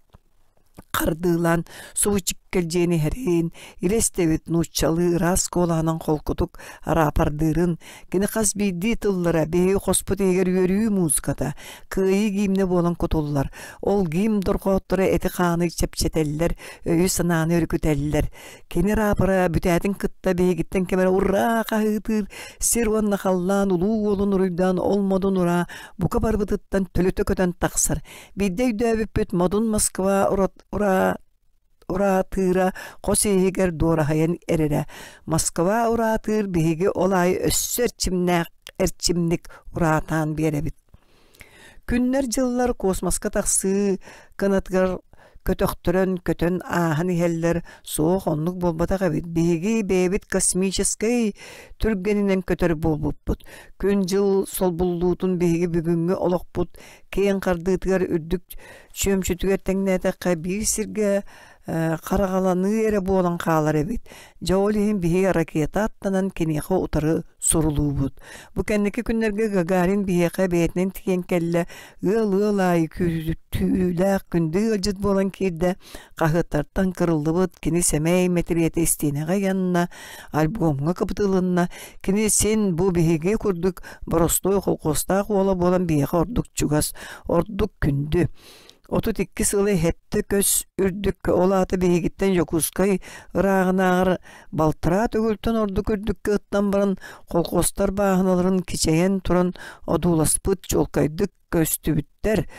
хардыылаан субу чиккэлдьиэн иһэрин, илэ истэбит нууччалыы ыраас куолаһынан холкутук араапардыырын, кини хас биирдии тыллара биһиги хоспут иһигэр үөрүү музыката, кыайыы гимнэ буолан кутуллар. Ол гимн дорҕоотторо эти-хааны чэпчэтэллэр, өйү-санааны өрүкүтэллэр. Кини араапара бүтээтин кытта биһигиттэн кэм эрэ ураа хаһыытыыр, сир уонна халлаан улуу уолун уруйдаан ол модун ураа бука барбытыттан төлүтэ көтөн тахсар. Биирдэ өйдөөбүппүт модун Москва ураа. ураатыыра хос иһигэр дуораһыйан эрэрэ. Москва ураатыыр биһиги ол аайы өссө эрчимнээх эрчимник ураатаан биэрэбит. Күннэр-дьыллар космоска тахсыы кынатыгар көтөхтөрөн көтөн ааһан иһэллэр, суох оннук буолбатах эбит. Биһиги бэйэбит космическай түргэнинэн көтөр буолбуппут. Күн-дьыл солбуллуутун биһиги бүгүҥҥү олохпут киэҥ хардыытыгар үрдүк чүөмчүтүгэр тэҥнээтэххэ биир сиргэ хараҕаланыы эрэ буолан хаалар эбит. Дьэ ол иһин биһиги ракета аттанан киниэхэ утары сурулуубут. Бу кэнники күннэргэ Гагарин биһиэхэ бэйэтинэн тиийэн кэллэ, ыал-ыал аайы күүтүүлээх күндү ыалдьыт буолан киирдэ, хаһыаттартан кырыллыбыт кини сэмэй мэтириэтэ истиэнэҕэ ыйанна, альбомҥа кыбытылынна. Кини син бу биһиги курдук боростуой холкуостаах уола буолан биһиэхэ ордук чугас, ордук күндү. 32 сылы сэттэ көс үрдүккэ, ол аата биһигиттэн Дьокуускай ырааҕынааҕар балтараа төгүлтэн ордук үрдүккэ ыттан баран колхуостар бааһыналарын кичэйэн туран одууласпыт чуолкайдык көстүбүттэр.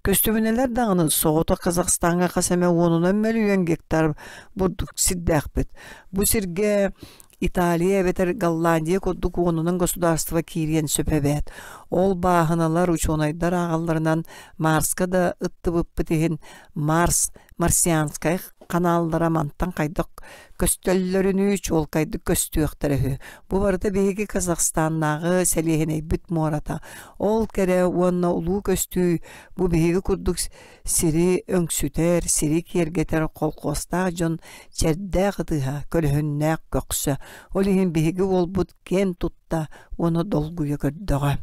Көстүбүнэлэр даҕаны соҕотох Казахстаҥҥа хас эмэ уонунан мөлүйүөн гектар бурдук сирдээхпит. Бу сиргэ Италия эбэтэр Голландия курдук уонунан государство киириэн сөп эбээт. Ол бааһыналар учуонайдар ааҕалларынан Марска да ыттыбыппыт иһин Марс марсианскай ханааллара мантан хайдах көстөллөрүнүү чуолкайдык көстүөхтэрэ үһү. Бу барыта биһиги Казахстаннааҕы сэлиэһинэйбит муората. Ол кэрэ уонна улуу көстүү бу биһиги курдук сири өҥсүтэр, сири киэргэтэр колхуостаах дьон чэрдээх ытыһа, көлөһүннээх көхсө. Ол иһин биһиги уолбут киэн тутта уонна долгуйа көрдөҕө.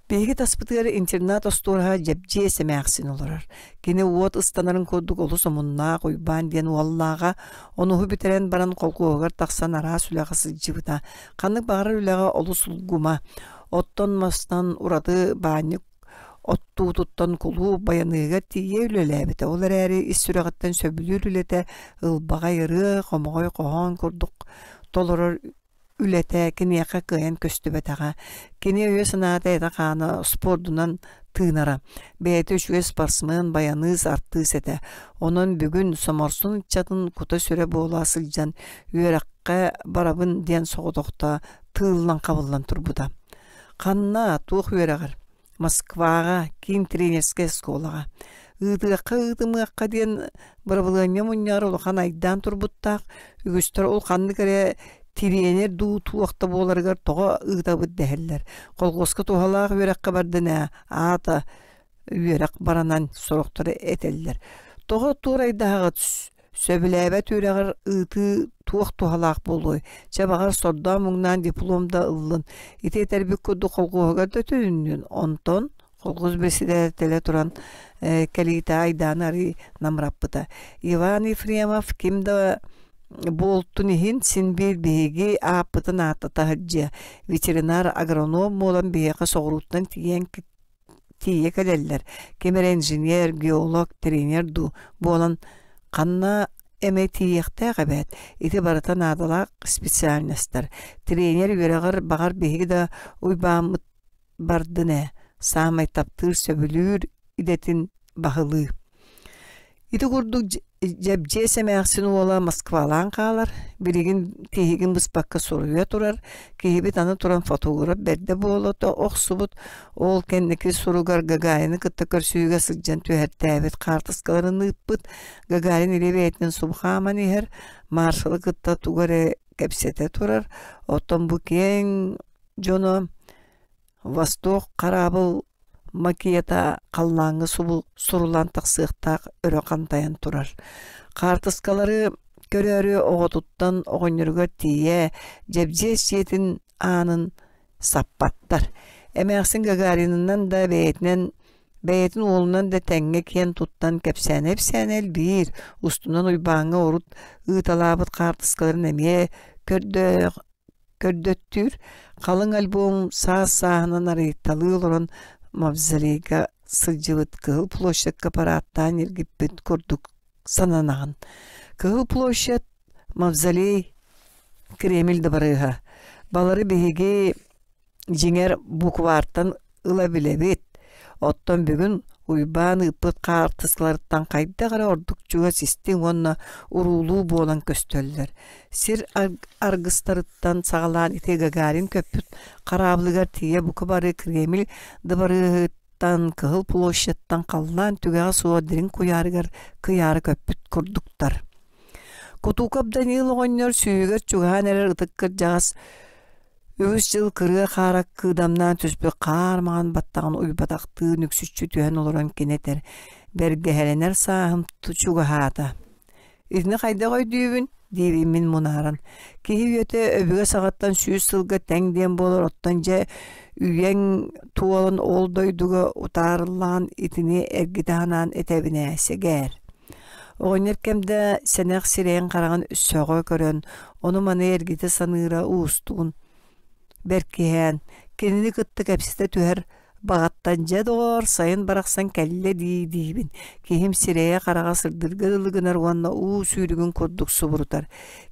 Биһиги таспытыгар интернат остуораһа Дьэбдьиэс эмээхсин олорор. Кини уот ыстанарын курдук олус омуннаах Уйбаан диэн уоллааҕа, онуһу бүтэрэн баран колхуоһугар тахсан араас үлэҕэ сылдьыбыта. Ханнык баҕарар үлэҕэ олус улгума. Оттон-мастан ураты баанньык оттуутуттан кулууп байаныыга тиийэ үлэлээбитэ. Ол эрээри ис сүрэҕиттэн сөбүлүүр үлэтэ ылбаҕай ырыа, хомоҕой хоһоон курдук толорор үлэтэ киниэхэ кыайан көстүбэтэҕэ. Кини өйө-санаата этэ-хаана спордунан тыынара. Бэйэтэ үчүгэй спортсмен, байаныыс, артыыс этэ. Онон бүгүн Соморсун ыччатын кута-сүрэ буола сылдьан үөрэххэ барабын диэн соҕотохто тыыллан-хабыллан турбута. Ханна, туох үөрэҕэр? Москваҕа, киин тренерскэй оскуолаҕа. Ыытыахха ыытымыахха диэн бырабылыанньа мунньаҕар улахан айдаан турбуттаах, үгүстэр ол ханнык эрэ тириэнэр дуу туох да буоларыгар тоҕо ыытабыт дэһэллэр. Колхуоска туһалаах үөрэххэ бардын ээ, аата үөрэх баранан сорохторо этэллэр. Тоҕо туорайдаһаҕыт Сөбүлээбэт үөрэҕэр ыытыы туох туһалаах буолуой? Чэ, баҕар, сордоон-муҥнаан диплом да ыллын. Ити этэрбит курдук колхуоһугар да төнүннүн. Онтон колхоз бэрэссэдээтэлэ туран кэлиитэ айдааны арыый намыраппыта. Иван Ефремов ким да буолтун иһин син биир биһиги ааппытын ааттата сылдьыа. Ветеринар агроном буолан биһиэхэ соҕурууттан тиийэн тиийэ кэлэллэр. Ким эрэ инженер, геолог, тренер дуу буолан ханна эмэ тиийиэхтээх эбээт. Ити барыта наадалаах специальностар. Тренер үөрэҕэр баҕар биһиги да Уйбааммыт бардын ээ, саамай таптыыр, сөбүлүүр идэтин баһылыы. Ити курдук Дьэбдьиэс эмээхсин уола Москвалаан хаалар, билигин тиһигин быспакка суруйа турар, киһибит аны туран фотограф бэрдэ буола охсубут, ол кэнники суругар Гагарины кытта көрсүһүүгэ сылдьан түһэртээбит хаартыскаларын ыыппыт, Гагарин илэ бэйэтинэн субу хааман иһэр, маршалы кытта тугу эрэ кэпсэтэ турар, оттон бу киэҥ дьоно Восток хараабыл макета халлааҥҥа субу сурулаан тахсыахтаах өрө хантайан турар. Хаартыскалары көрөөрү оҕотуттан оҕонньоругар тиийэ Дьэбдьиэс дьиэтин аанын саппаттар. Эмээхсин Гагаринынан да бэйэтинэн бэйэтин уолунан да тэҥҥэ киэн туттан кэпсээнэ-ипсээнэ элбиир, устунан Уйбааҥҥа урут ыыталаабыт хаартыскаларын эмиэ көрдөөх көрдөттүүр, халыҥ альбом саас-сааһынан арыйталыы олорон мавзолейга сылдьыбыт Кыһыл площадька параадтаан илгиппит курдук сананаҕын. Кыһыл площадь, мавзолей, Кремль дыбарыаһа. Балары биһиги дьиҥэр буквартан ыла билэбит. Оттон бүгүн Уйбаан ыыппыт хаартыскаларыттан хайдах эрэ ордук чугас истиҥ уонна уруулуу буолан көстөллөр. Сир аргыстарыттан саҕалаан ити Гагарин көппүт хараабылыгар тиийэ бука бары Кремль дыбарыаһыттан Кыһыл площадьтан халлаан түгэҕэ суох дириҥ куйаарыгар кыйаары көппүт курдуктар. Кутуков Даниил оҕонньор сүүһүгэр чугаһаан эрэр ытык кырдьаҕас үгүс дьыл кырыа хаара кыыдамнаан түспүт хаар маҥан баттаҕын уйбатахтыы нүксүччү түһэн олорон кини этэр: «Бэргэһэлэнэр сааһым чугаһаата. Итини хайдах өйдүүбүн?» диибин мин мунааран. Киһи үйэтэ өбүгэ саҕаттан 100 сылга тэҥ диэн буолар, оттон дьэ үйэҥ туолан ол дойдуга утаарыллаҕын итини эргитэ санаан этэбин ээ, сэгээр. Оҕонньор кэм да сэнэх сирэйин-хараҕын сөҕө көрөн, ону-маны эргитэ саныыра уустугун бэркиһээн, кинини кытта кэпсэтэ түһэр баҕаттан дьэ доҕоор, сайын барахсан кэллэ дии диибин. Киһим сирэйэ-хараҕа сырдырга дылы гынар уонна уу сүүрүгүн курдук субурутар.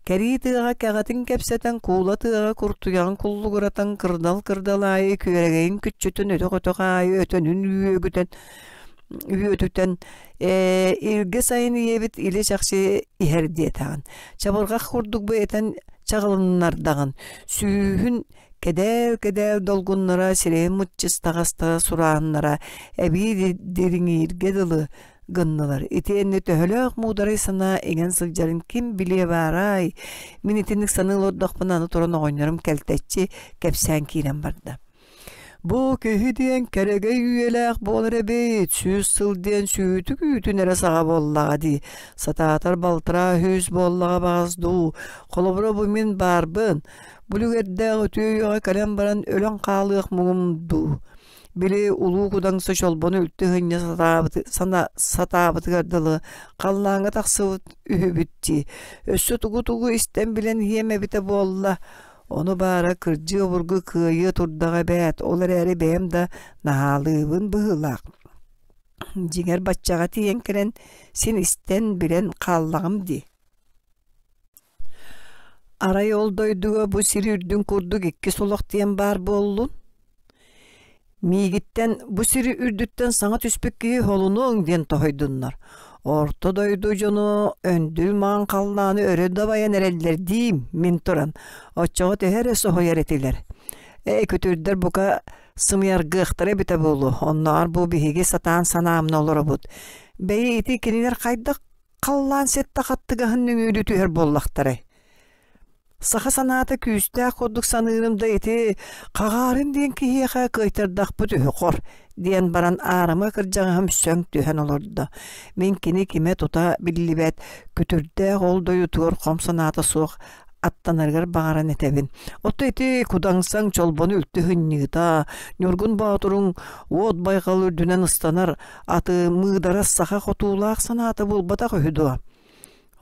Кэрии тыаҕа кэҕэтин кэпсэтэн, куула тыаҕа куртуйаҕын куллугуратан, кырдал-кырдал аайы күөрэгэйин күччүтүн өтөх-өтөх аайы өтөнүн үөгүтэн үөтүтэн ээ илгэ сайын ийэбит илэ-чахчы иһэр диэтэҕин. Чабырҕах курдук бу этэн чаҕылыннардаҕын. Сүүһүн кэдээл-кэдээл долгуннара сирэйин муччыстаҕастара сурааһыннара эбии дириҥииргэ дылы гыннылар. Итиэннэ төһөлөөх муударай санаа иҥэн сылдьарын ким билиэ баарай? Мин итинник саныы олордохпуна аны туран оҕонньорум кэлтэччи кэпсээн киирэн барда. Бу киһи диэн кэрэгэй үйэлээх буолар эбит, 100 сыл диэн сүүтүк үүтүн эрэ саҕа буоллаҕа дии, сатаатар балтараа сүүс буоллаҕа баҕас дуу, холобура бу мин баарбын, бу үлүгэрдээх үтүө үйэҕэ кэлэн баран өлөн хаалыах муҥум дуу, били Улуу Кудаҥса чолбону үлтү сынньа сатаабытыгар дылы халлааҥҥа тахсыбыт үһүбүт дии, өссө тугу-тугу истэн билэн иһиэм эбитэ буолла, Ону баара кырдьыы обургу кыайыа турдаҕа эбээт, ол эрээри бэйэм да наһаалыыбын быһыылаах. Дьиҥэр баччаҕа тиийэн кэлэн син истэн, билэн хааллаҕым дии. Арай ол дойдуга бу сир үрдүн курдук иккис олох диэн баар буоллун? Миигиттэн бу сири үрдүттэн саҥа түспүт киһи холунуоҥ диэн тоһуйдуннар. Орто дойду дьоно өндүл маҥан халлааны өрө дабайан эрэллэр диим мин туран. Оччоҕо төһө эрэ соһуйар этилэр. Ээ, күтүрдэр бука сымыйаргыахтара эбитэ буолуо. Оннооҕор бу биһиги сатаан санаамна олоробут. Бэйи ити кинилэр хайдах халлаан сэттэ хаттыгаһын нөҥүөлүү түһэр буоллахтарай? Саха санаата күүстээх курдук саныырым да ити Хаҕаарын диэн киһиэхэ кыайтардахпыт үһү хор диэн баран аарыма кырдьаҕаһым сөҥ түһэн олордо. Мин кини кимэ тута биллибэт, күтүрдээх ол дойдутугар хом санаата суох аттанарыгар баҕаран этэбин. Оттон ити кудаҥсаҥ чолбону үлтү сынньыыта, Ньургун Боотуруҥ уот байҕал үрдүнэн ыстанар аты мыыдарас саха хотуулаах санаата буолбатах үһү дуо?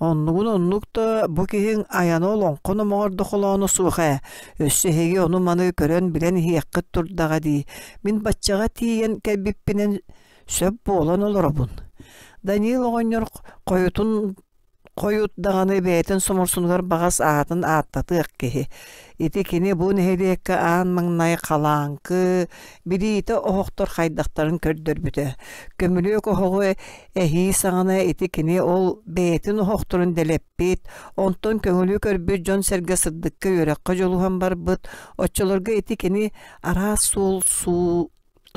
Оннугун оннук да бу киһиҥ айана олоҥхо номоҕор да холооно суох ээ. Өссө эһиги ону-маны көрөн-билэн иһиэххит турдаҕа дии. Мин баччаҕа тиийэн кэлбиппинэн сөп буолан олоробун. Даниил оҕонньор хойутун хойут даҕаны бэйэтин соморсунугар баҕас аатын ааттатыах киһи. Ити кини бу нэһилиэккэ аан маҥнай халааҥкы, билиитэ оһохтор хайдахтарын көрдөрбүтэ. Көмүлүөк оһоҕу эһии саҕана ити кини ол бэйэтин оһохторун дэлэппит, онтон көҥүлү көрбүт дьон-сэргэ сырдыкка үөрэххэ дьулуһан барбыт, оччолорго ити кини араас суол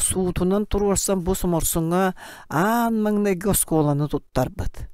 суутунан туруорсан бу Соморсуҥҥа аан маҥнайгы оскуоланы туттарбыт.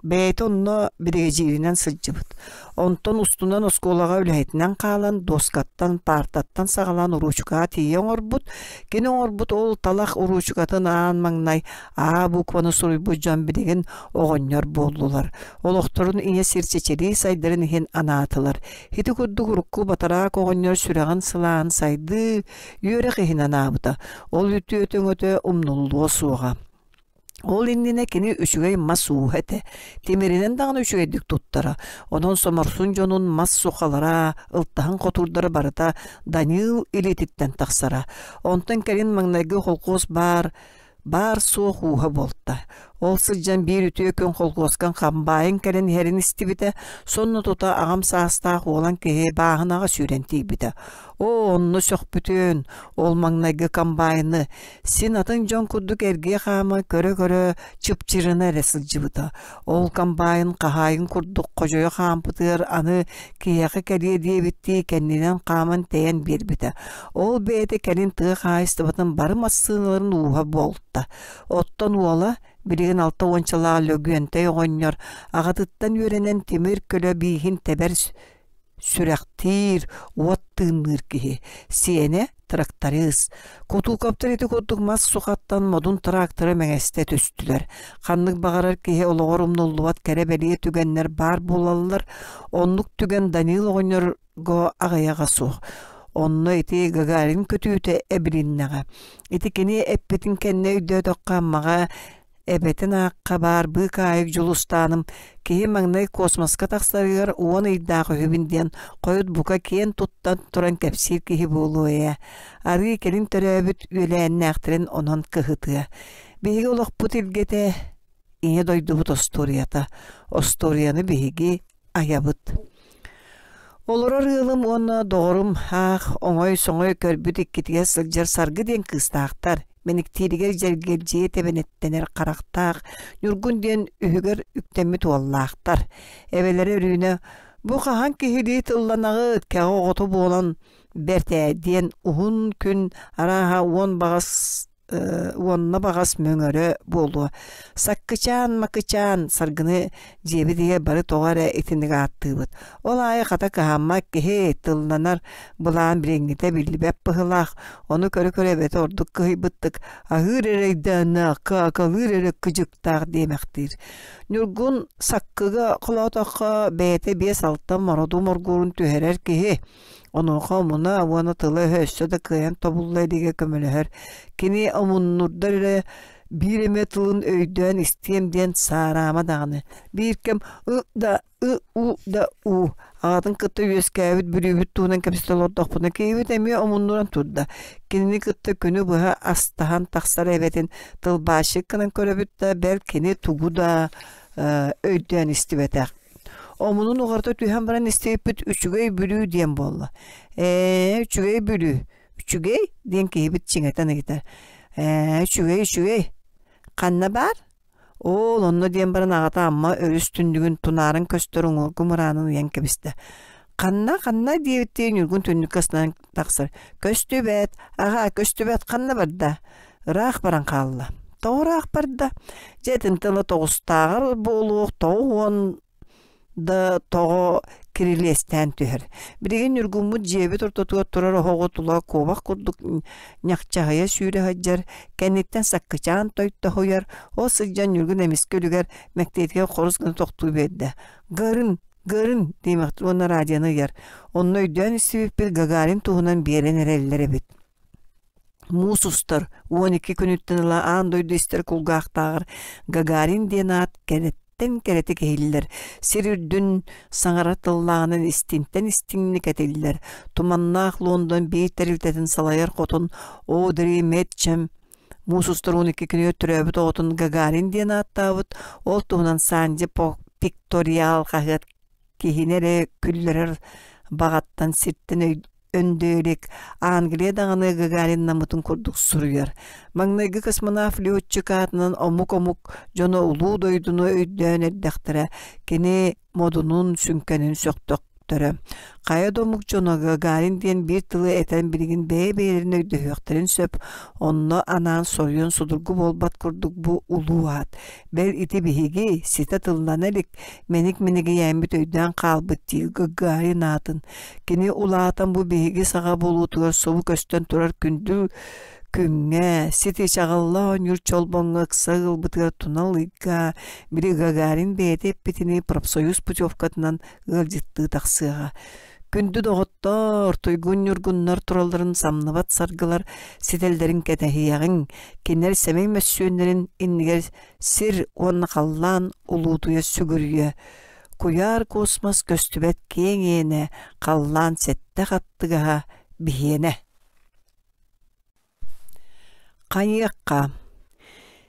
Бэйэтэ онно биригэдьииринэн сылдьыбыт. Онтон устунан оскуолаҕа үлэһитинэн хаалан, дуоскаттан, паартаттан саҕалаан уруучукаҕа тиийэ оҥорбут. Кини оҥорбут ол талах уруучукатын аан маҥнай А букваны суруйбут дьон билигин оҕонньор буоллулар. Олохторун ийэ сир чэчирии сайдарын иһин анаатылар. Ити курдук урукку батараак оҕонньор сүрэҕин сылааһын сайдыы, үөрэх иһин анаабыта. Ол үтүөтэ-өҥөтө умнуллуо суоҕа. Ол иннинэ кини үчүгэй мас ууһа этэ, тимиринэн даҕаны үчүгэйдик туттара. Онон Соморсун дьонун мас сухалара, ылтаһын хотуурдара барыта Даниил илиититтэн тахсара. Онтон кэлин маҥнайгы холкуос баар Баар-суох ууһа буолта. Ол сылдьан биир үтүө күн холкуоскан хамбаайын кэлэн иһэрин истибитэ, сонно тута аҕам саастаах уолан киһи бааһынаҕа сүүрэн тиийбитэ. Оо, онно сөхпүтүөн, ол маҥнайгы комбайны син атын дьон курдук эргийэ хаама көрө-көрө чыпчырына эрэ сылдьыбыта. Ол комбайн хаһаайын курдук ходьойо хаампытыгар аны киһиэхэ кэлиэ диэбиттии кэннинэн хааман тэйэн биэрбитэ. Ол бэйэтэ кэлин тыа хаһаайыстыбатын бары массыыналарын ууһа буолта. Оттон уола, билигин алта уончалаах Лөгүөнтэй оҕонньор, аҕатыттан үөрэнэн тимир көлө бииһин тэбэр сүрэхтиир, уот тыынныыр киһи. Сиэнэ тракторист. Кутуукаптар ити курдук мас сухаттан модун тракторы мэҥэстэ түстүлэр. Ханнык баҕарар киһи олоҕор умнуллубат кэрэ-бэлиэ түгэннэр баар буолаллар. Оннук түгэн Данил оҕонньорго аҕыйаҕа суох. Онно ити Гагарин көтүүтэ эбилиннэҕэ. Ити кини эппитин кэннэ өйдөөтөххө Аммаҕа Эбэтин аахха баар быыкаайык Дьулустааным киһи маҥнай космоска тахсарыгар уон ыйдаах үһүбүн диэн хойут бука киэн туттан туран кэпсиир киһи буолуо ээ. Арыы кэлин төрөөбүт үөлээннээхтэрин онон кыһытыа. Биһиги олохпут илгэтэ Ийэ дойдубут остуоруйата. Остуоруйаны биһиги айабыт. Олорор ыалым уонна доҕорум аах оҥой-соҥой көрбүт иккитигэр сылдьар Саргы диэн кыыстаахтар. Мэниктииригэр дьэргэлдьийэ тэбэнэттэнэр харахтаах Ньургун диэн үһүгэр үктэммит уоллаахтар. Эбэлэрэ Өрүүнэ «Бу хаһан киһилии тылланаҕыт, кэҕэ оҕото буолан бэрт ээ» диэн уһун күн арааһа уон баҕас уонна баҕас мөҥөрө буолуо. Саккычаан, макычаан саргыны дьиэбит иһэ бары тоҕо эрэ итинник ааттыыбыт. Ол аайы хата кыһаммат киһи тылланар былаан билиҥҥитэ биллибэт быһыылаах. Ону көрө-көрө эбэтэ ордук кыһыйбыттык аһыыр эрэйдээннээх, каакалыыр эрэ кыдьыктаах диэмэхтиир. Ньургун саккыга холоотоххо бэйэтэ биэс-алта мороду моргуурун түһэрэр киһи. Онуоха омуна уонна тыла-өһө өссө да кыайан тобулла илигэ көмөлөһөр. Кини омуннурдар эрэ биир эмэ тылын өйдөөн истиэм диэн саараама даҕаны. Биир кэм ы да ы у да у аҕатын кытта үөскээбит Бүлүүбүт туһунан кэпсэтэ олордохпуна киһибит эмиэ омуннуран турда. Кинини кытта күнү быһа астаһан тахсар эбэтин тылбаасчык гынан көрөбүт да бэл кини тугу да өйдөөн истибэтэх. Омунун уҕарыта түһэн баран истибиппит үчүгэй Бүлүү диэн буолла. Ээ, үчүгэй Бүлүү, үчүгэй диэн киһибит чиҥэтэн ыйытар. Ээ, үчүгэй, үчүгэй. Ханна баар? Оол, онно диэн баран аҕата Амма өрүс түннүгүн тунааран көстөр уҥуоргу мыраанын ыйан кэбистэ. Ханна, ханна диэбиттии Ньургун түннүккэ ыстанан тахсар. Көстүбэт, аҕаа, көстүбэт, ханна барда? Ыраах баран хаалла. Тоҕо ыраах барда? Дьэ итинтэн ыла тоҕустааҕар буолуох тоҕус уон да тоҕо кирилиэстээн түһэр. Билигин Ньургуммут дьиэбит ортотугар турар оһоҕу тула куобах курдук ньахчаһыйа сүүрэ сылдьар, кэнниттэн саккычаан тойтоһуйар, ол сылдьан Ньургун эмискэ үлүгэр мэктиэтигэр хорус гына тохтуу биэрдэ. «Гарын, Гарын!» диэмэхтик уонна радионы ыйар. Онно өйдөөн истибиппит Гагарин туһунан биэрэн эрэллэр эбит. Муус устар 12 күнүттэн ыла аан дойду истэр кулгаахтааҕар Гагарин диэн аат кэрэттэн кэрэтик иһиллэр, сир үрдүн саҥара тыллааҕынан истинтэн истиҥник этиллэр. Туманнаах Лондон биир тэрилтэтин салайар хотун Одри Мэтчем муус устар 12 күнүгэр төрөөбүт оҕотун Гагарин диэн ааттаабыт, ол туһунан Санди Пикториал хаһыат киһини эрэ күллэрэр баҕаттан сиртэн өндө илик Англия даҕаны Гагариннаммытын курдук суруйар. Маҥнайгы космонавт летчик аатынан омук-омук дьоно улуу дойдуну өйдөөн эрдэхтэрэ кини модунун сүҥкэнин сөхтөхтөрө. Хайа да омук дьоно Гагарин диэн биир тылы этэн билигин бэйэ-бэйэлэрин өйдөһүөхтэрин сөп, онно анаан соруйан судургу буолбат курдук бу улуу аат. Бэл ити биһиги ситэ тыллана илик мэник-мэнигийээммит өйдөөн хаалбыт дии Гагарин аатын. Кини улаатан бу биһиги саҕа буолуутугар субу көстөн турар күндү күҥҥэ, сити чаҕылла оонньуур чолбоҥҥо ыкса ыалбытыгар тунал ыйга били Гагарин бэйэтэ эппитинии профсоюз путевкатынан ыалдьыттыы тахсыаҕа. Күндү доҕоттоор, туйгун ньургуннар туралларын самныбат саргылар ситэллэрин кэтэһиэҕиҥ, кинилэр сэмэй мөссүөннэрин иннигэр сир уонна халлаан улуутуйа сүгүрүйэ. Куйаар космос көстүбэт киэҥ иэнэ, халлаан сэттэ хаттыгаһа биһиэнэ. Хайыахха.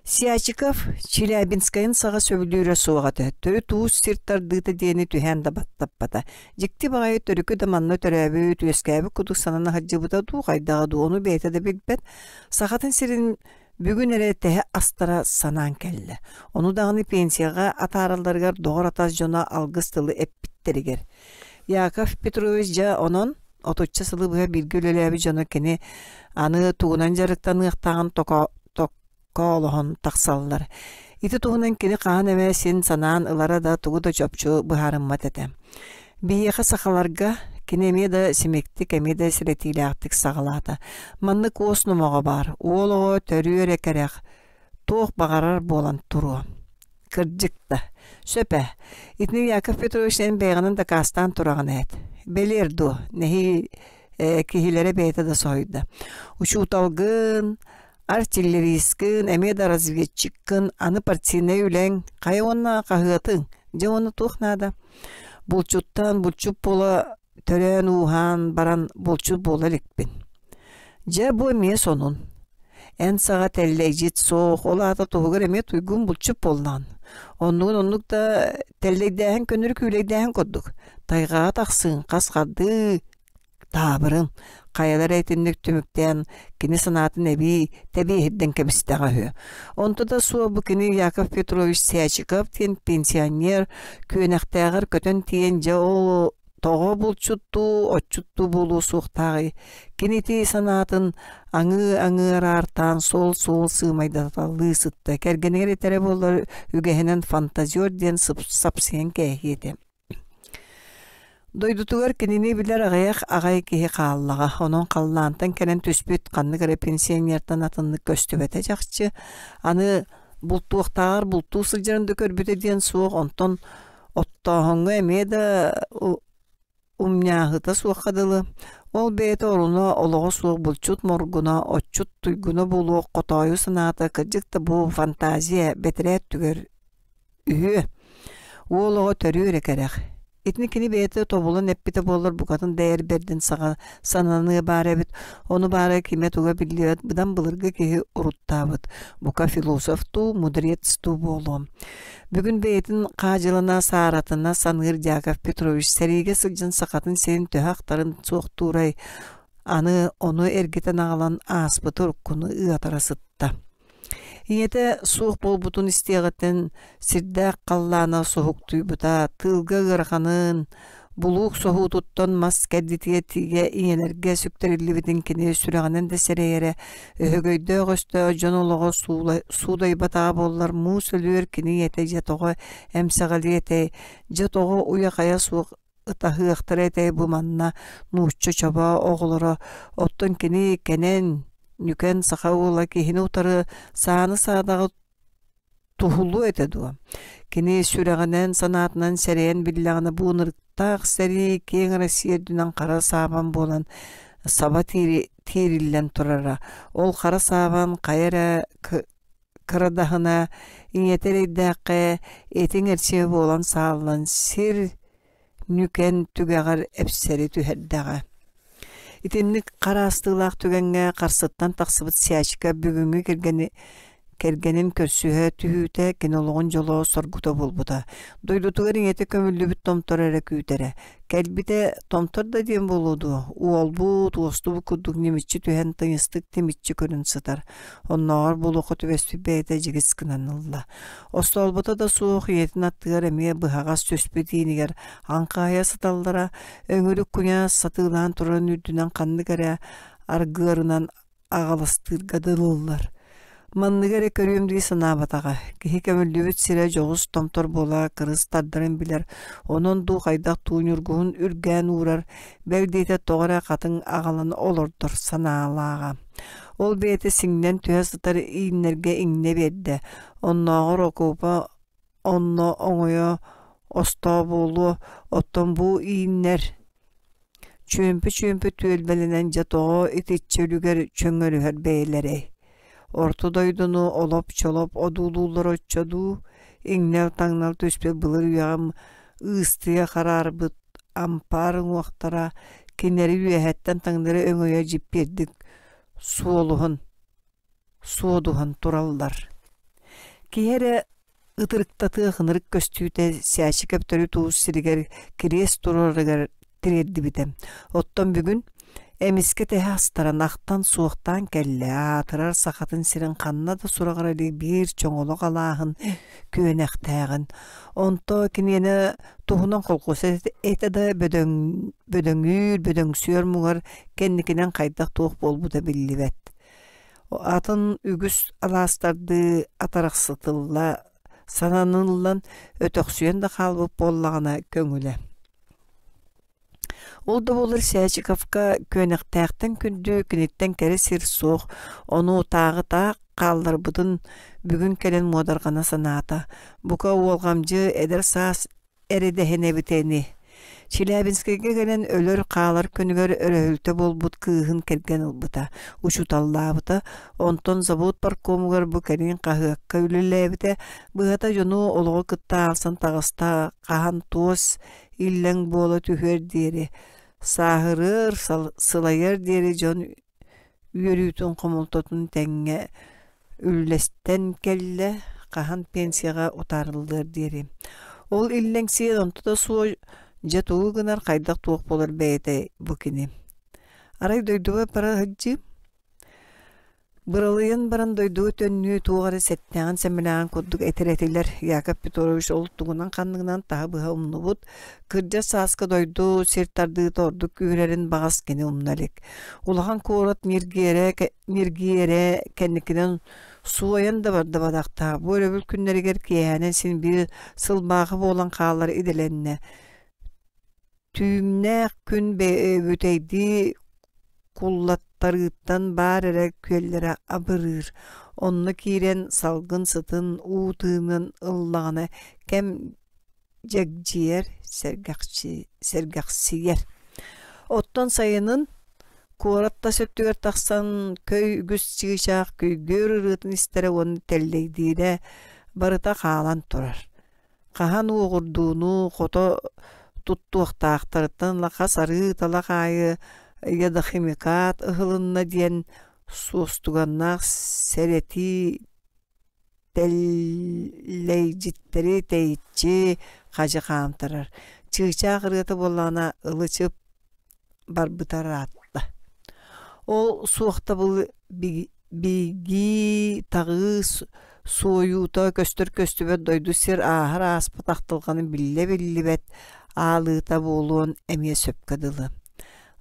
Сячиков Челябинскайын саҕа сөбүлүүрэ суох этэ, төрүт уус сир тардыыта диэни түһээн да баттаппата. Дьикти баҕайы төрүкү да манна төрөөбүт, үөскээбит курдук санана сылдьыбыта дуу, хайдаҕа дуу, ону бэйэтэ да билбэт. Сахатын сирин бүгүн эрэ тэһэ астара санаан кэллэ. Ону даҕаны пенсияҕа атааралларыгар доҕор-атас дьоно алгыс тылы эппиттэригэр. Яков Петрович дьэ онон отучча сылы быһа бииргэ үлэлээбит дьоно кини аны тугунан дьарыктаныахтааҕын токкоолоһон тахсаллар. Ити туһунан кини хаһан эмэ син санаан ылара да тугу да чопчу быһаарыммат этэ. Биһиэхэ сахаларга кини эмиэ да симиктик, эмиэ да сэрэтиилээхтик саҕалаата. Маннык уос номоҕо баар, уол оҕо төрүө эрэ кэрэх, туох баҕарар буолан туруо. Кырдьык да, сөп ээ. Итини Яков Петрович эн бэйэҕинэн дакаастаан тураҕын ээт. Бэлиэр дуо, нэһии киһилэрэ бэйэтэ да соһуйда. Учууталгын, артиллеристкын, эмиэ да разведчиккын, аны партийнай үлэҥ, хайа уонна хаһыатыҥ, дьэ уонна туох наада? Булчуттан булчут буола төрөөн-ууһаан баран булчут буола иликпин. Дьэ, бу эмиэ сонун. Эн саҕа тэллэйдьит суох, ол аата туһугар эмиэ туйгун булчут буоллаҕын. Оннугун оннук да тэллэйдээһин көннөрү күүлэйдээһин курдук. Тайҕаҕа тахсыыҥ, хас хардыы таабырын, хайалара итинник түмүктээн кини санаатын эбии тэбиэһирдэн кэбистэҕэ үһү. Онто да суох бу кини Яков Петрович Сячиков диэн пенсионер күөнэхтээҕэр көтөн тиийэн дьэ ол тоҕо булчуттуу, отчуттуу буолуо суохтааҕый? Кини ити санаатын аҥыы-аҥыы араартаан суол-суол сыымайдаталыы сытта. Кэргэнигэр этэрэ буоллар үгэһинэн фантазер диэн сапсыйан кээһиэ этэ. Дойдутугар кинини билэр аҕыйах аҕай киһи хааллаҕа, онон халлаантан кэлэн түспүт ханнык эрэ пенсионертан атыннык көстүбэтэ чахчы. Аны бултуохтааҕар бултуу сылдьарын да көрбүтэ диэн суох, онтон оттооһуҥҥа эмиэ да умньааһыта суохха дылы. Ол бэйэтэ оруна олоҕо суох булчут моргуна, отчут туйгуна буолуох хотоойу санаата кырдьык да бу фантазия бэтэрээт түгэр Үһүө, уол оҕо төрүө эрэ кэрэх. Итини кини бэйэтэ тобулан эппитэ буоллар букатын да эр бэрдин саҕа сананыа баар эбит, ону баара кимэ-туга биллибэт быдан былыргы киһи уруттаабыт, бука философ дуу, мудрец дуу буолуо. Бүгүн бэйэтин хаадьылана, сааратына саныыр Дьяков Петрович сэриигэ сылдьан сахатын сирин төһө ахтарын суохтуурай, аны ону эргитэн аҕалан ааспыты уруккуну ыатара сытта. Ийэтэ суох буолбутун истиэҕиттэн сирдээх халлаана суһуктуйбута, тыылга ыараханын, булуук соһуутуттан мас кэрдитигэр тиийэ ийэлэргэ сүктэриллибитин кини сүрэҕинэн да сэрэйэрэ, өһөгөйдөөх өстөөх дьон олоҕо суудайбатаҕа буоллар муус өлүөр кини ийэтэ дьэ тоҕо эмсэҕэлиэ этэй, дьэ тоҕо уйа-хайа суох ытаһыахтара этэй бу манна нуучча чобоо оҕолоро, оттон кини кэнэн, ньүкэн саха уола киһини утары сааны-саадаҕы туһулуо этэ дуо? Кини сүрэҕинэн, санаатынан сэрэйэн биллэҕинэ бу ынырыктаах сэрии киэҥ Россия үрдүнэн хара саабан буолан саба тиириллэн турара. Ол хара саабан хайа эрэ кырадаһына ийэтэ эрэйдээххэ этиҥ эрчимэ буолан сааллан сир ньүкэн түгэҕэр эпсэри түһэрдэҕэ. Итинник хараастыылаах түгэҥҥэ харсыттан тахсыбыт Сячка бүгүҥҥү кэргэни кэргэнин көрсүһэ түһүүтэ кини олоҕун дьоло соргута буолбута. Дойдутугар ийэтэ көмүллүбүт томтор эрэ күүтэрэ. Кэлбитэ томтор да диэн буолуо дуо, уолбут, уостубут курдук ньимиччи түһэн тыйыстык тимиччи көрөн сытар. Оннооҕор буолуохха түбэспит бэйэтэ дьигис гынан ылла. Остоолбото да суох ийэтин аттыгар эмиэ быһаҕас түспүт иинигэр аҥхаайа сыталлара, өҥүрүк куйаас сатыылаан турарын үрдүнэн ханнык эрэ аргыарынан аҕаластыырга дылыллар. Манныгы эрэ көрүөм дии санаабатаҕа, киһи көмүллүбүт сирэ дьоҕус томтор буола кырыс тардарын билэр, онон дуу хайдах дуу ньургуһун үргээн уурар, бэл диэтэ тоҕо эрэ хатыҥ аҕалан олордор санаалааҕа. Ол бэйэтэ сиҥнэн түһэ сытар ииннэргэ иҥнэ биэрдэ, оннооҕор окуопа онно оҥойо остоо буолуо, оттон бу ииннэр чүөмпү-чүөмпү түөлбэлэнэн дьэ тоҕо итиччэ үлүгэр чөҥөрүһэр бэйэлэрэй? Орто дойдуну олоп-чолоп одуулууллар оччо дуу, иҥнэл-таҥнал түспүт былыр үйэҕэ ыыстыйа хараарбыт ампаар уҥуохтара кинилэри үөһэттэн таҥнары өҥөйө дьиппиэрдик суолуһун суодуһан тураллар. Киһи эрэ ытырыктатыах ынырык көстүүтэ Сээчикэп төрүт уус сиригэр кириэс туруорарыгар тириэрдибитэ. Оттон бүгүн эмискэ тэһэ астаран ахтан-суохтаан кэллэ, аатырар Сахатын сирин ханна да сураҕыра илик биир чоҥолох алааһын күөнэхтээҕин, онто киниэнэ туһунан холкуос этэ да бөдөҥ, бөдөҥүүр, бөдөҥсүөр муҥар кэнникинэн хайдах-туох буолбута биллибэт. Атын үгүс алаастардыы атарахсытылла сананыллан, өтөхсүйэн да хаалбыт буоллаҕына көҥүлэ. Ол да буоллар Сээчиковка күөнэхтээхтэн күндү, киниттэн кэрэ сир суох, ону тааҕы-таах хаалларбытын бүгүн кэлэн муодарҕана санаата. Бука уолҕамдьы эдэр саас эрэдэһин эбитэ ини. Челябинскайга кэлэн өлөр-хаалар күнүгэр өрөһүлтэ буолбут кыыһын кэргэн ылбыта, учууталлаабыта, онтон завод паркомугар бу кэлин хаһыакка үлэлээбитэ, быһата дьону олоҕу кытта аалсан таҕыста, хаһан туос иллэҥ буола түһүөр диэри, сааһырыар, сылайыар диэри дьон үөрүүтүн-хомолтотун тэҥҥэ үллэстэн кэллэ, хаһан пенсияҕа утаарыллыар диэри. Ол иллэҥсийэн онто да суох дьэ тугу гынар, хайдах-туох буолар бэйэтэ бу кини. Арай дойдубар бара сылдьыым Быралыйан баран дойдуга төннүү туох эрэ сэттээҕин-сэмэлээҕин курдук этэр этилэр. Яков Петрович ол тугунан-ханныгынан таһы-быһа умнубут, кырдьар сааска дойду сир тардыыта ордук күүһүрэрин баҕас кини умна илик. Улахан куорат ньиргиэрэ, ньиргиэрэ кэнникинэн суойан да барда бадахтаах. Бу өрөбүл күннэригэр киэһээнэн син биир сылбаахы буолан хаалар идэлэннэ. Түүннээх күн бүтэйдии куллаттарыыттан баар эрэ күөллэрэ абырыыр, онно киирэн салгын сытын, уу тыынын ыллаҕына кэм дьэгдьийэр, сэргэхсийэр. Оттон сайынын куорат тас өттүгэр тахсан көй үгүс чыычаах күйгүөр ырыатын истэрэ уонна тэллэйдиирэ барыта хаалан турар. Хаһан уоҕурдууну хото туттуохтаахтарыттан ыла хас арыы талах аайы ядохимикат ыһылынна диэн суостуганнаах сэрэтии тэллэйдьиттэри тэйиччи хадьы хаамтарар. Чыычаах ырыата буоллаҕына ылы-чып барбыта ыраатта. Ол суохтабылы бигии таҕыы суойуута көстөр-көстүбэт дойду сир ааһар ааспат ахтылҕаны биллэ-биллибэт аалыыта буолуон эмиэ сөпкө дылы.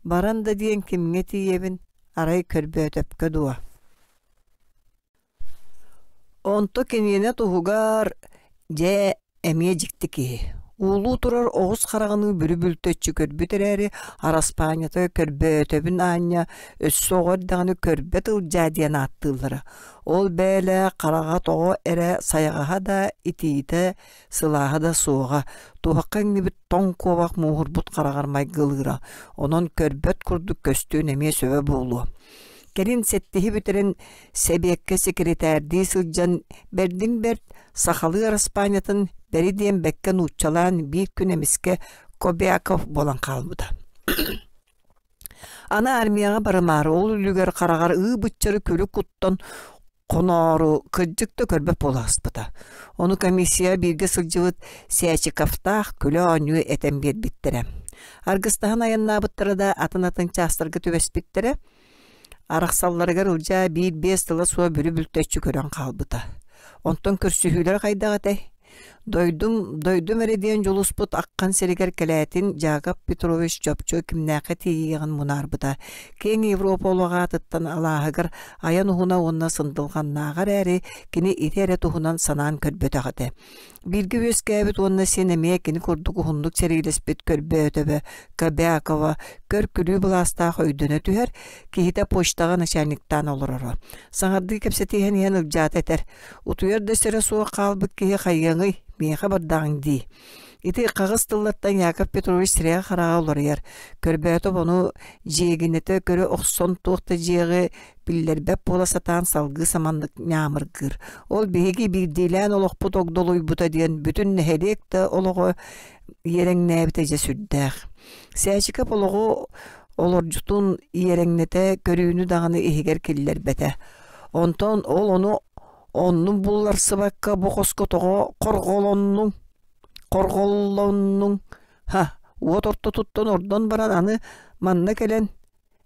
Баран да диэн кимҥэ тиийэбин, арай көрбөөтөпкө дуо? Онто киниэнэ туһугар, дьэ, эмиэ дьикти киһи. Уулуу турар оҕус хараҕыныы бүрү-бүлтэччи көрбүт эрээри, араспаанньата көрбөөтөбүн аанньа, өссө оҕо эрдэҕинэ көрбөт Ылдьаа диэн ааттыыллара. Ол бэйэлээх хараҕа тоҕо эрэ сайаҕаһа да, итиитэ, сылааһа да суоҕа, туһахха иҥнибит тоҥ куобах мууһурбут хараҕар майгылыыра, онон көрбөт курдук көстүөн эмиэ сөбө буолуо. Кэлин сэттиһи бүтэрэн сэбиэккэ секретардыы сылдьан бэрдин бэрт сахалыы араспаанньатын бэри диэн бэккэ нууччалаан биир күн эмискэ Кобяков буолан хаалбыта. Аны армияҕа барымаары ол үлүгэр хараҕар ыы-быччары күлүк куттан хоноору кырдьык да көрбөт буола аспыта. Ону комиссия бииргэ сылдьыбыт Сячиковтаах күлэ-оонньуу этэн биэрбиттэрэ. Аргыстаһан айаннаабыттара да атын-атын чаастарга түбэспиттэрэ. Арахсалларыгар Ылдьаа биир-биэс тыла суох бүрү-бүлтэччи көрөн хаалбыта. Онтон көрсүһүүлэрэ хайдах этэй? Дойдум, дойдум эрэ диэн дьулуспут аххан сиригэр кэлээтин Яков Петрович чопчу кимнээххэ тиийиэҕин мунаарбыта. Киэҥ Европа олоҕо аатыттан алааһыгар айан уһуна уонна сындылҕаннааҕа эрээри, кини ити эрэ туһунан санаан көрбөтөх этэ. Бииргэ үөскээбит уонна син эмиэ кини курдук уһуннук сэриилэспит Көрбөөтөбө, Кобякова көр-күлүү былаастаах өйдөнө түһэр, киһитэ почтаҕа начальниктаан олороро. Саҥардыы кэпсэтиһэн иһэн Ылдьаата этэр: Утуйар да сирэ суох хаалбыт киһи хайыаҥый, миэхэ бардаҕыҥ дии. Ити хаҕыс тыллартан Яков Петрович сирэйэ-хараҕа уларыйар. Көрбөөтөп ону дьиэгинэтэ көрө охсон туох да дьиэҕи биллэрбэт буола сатаан салгыы саманнык ньаамыргыыр. Ол биһиги биирдиилээн олохпут огдолуйбута диэн бүтүн нэһилиэк да олоҕо иэрэҥнээбитэ дьэ сүрдээх. Сээчикэп олоҕу олордьутун иэрэҥнэтэ көрүүнү даҕаны иһигэр киллэрбэтэ. Онтон ол ону Оннун булларсыбакка бу хоско тоҕо хорҕолоннуҥ? Хорҕоллоннуҥ? Ха, уот ортотуттан ордон баран аны манна кэлэн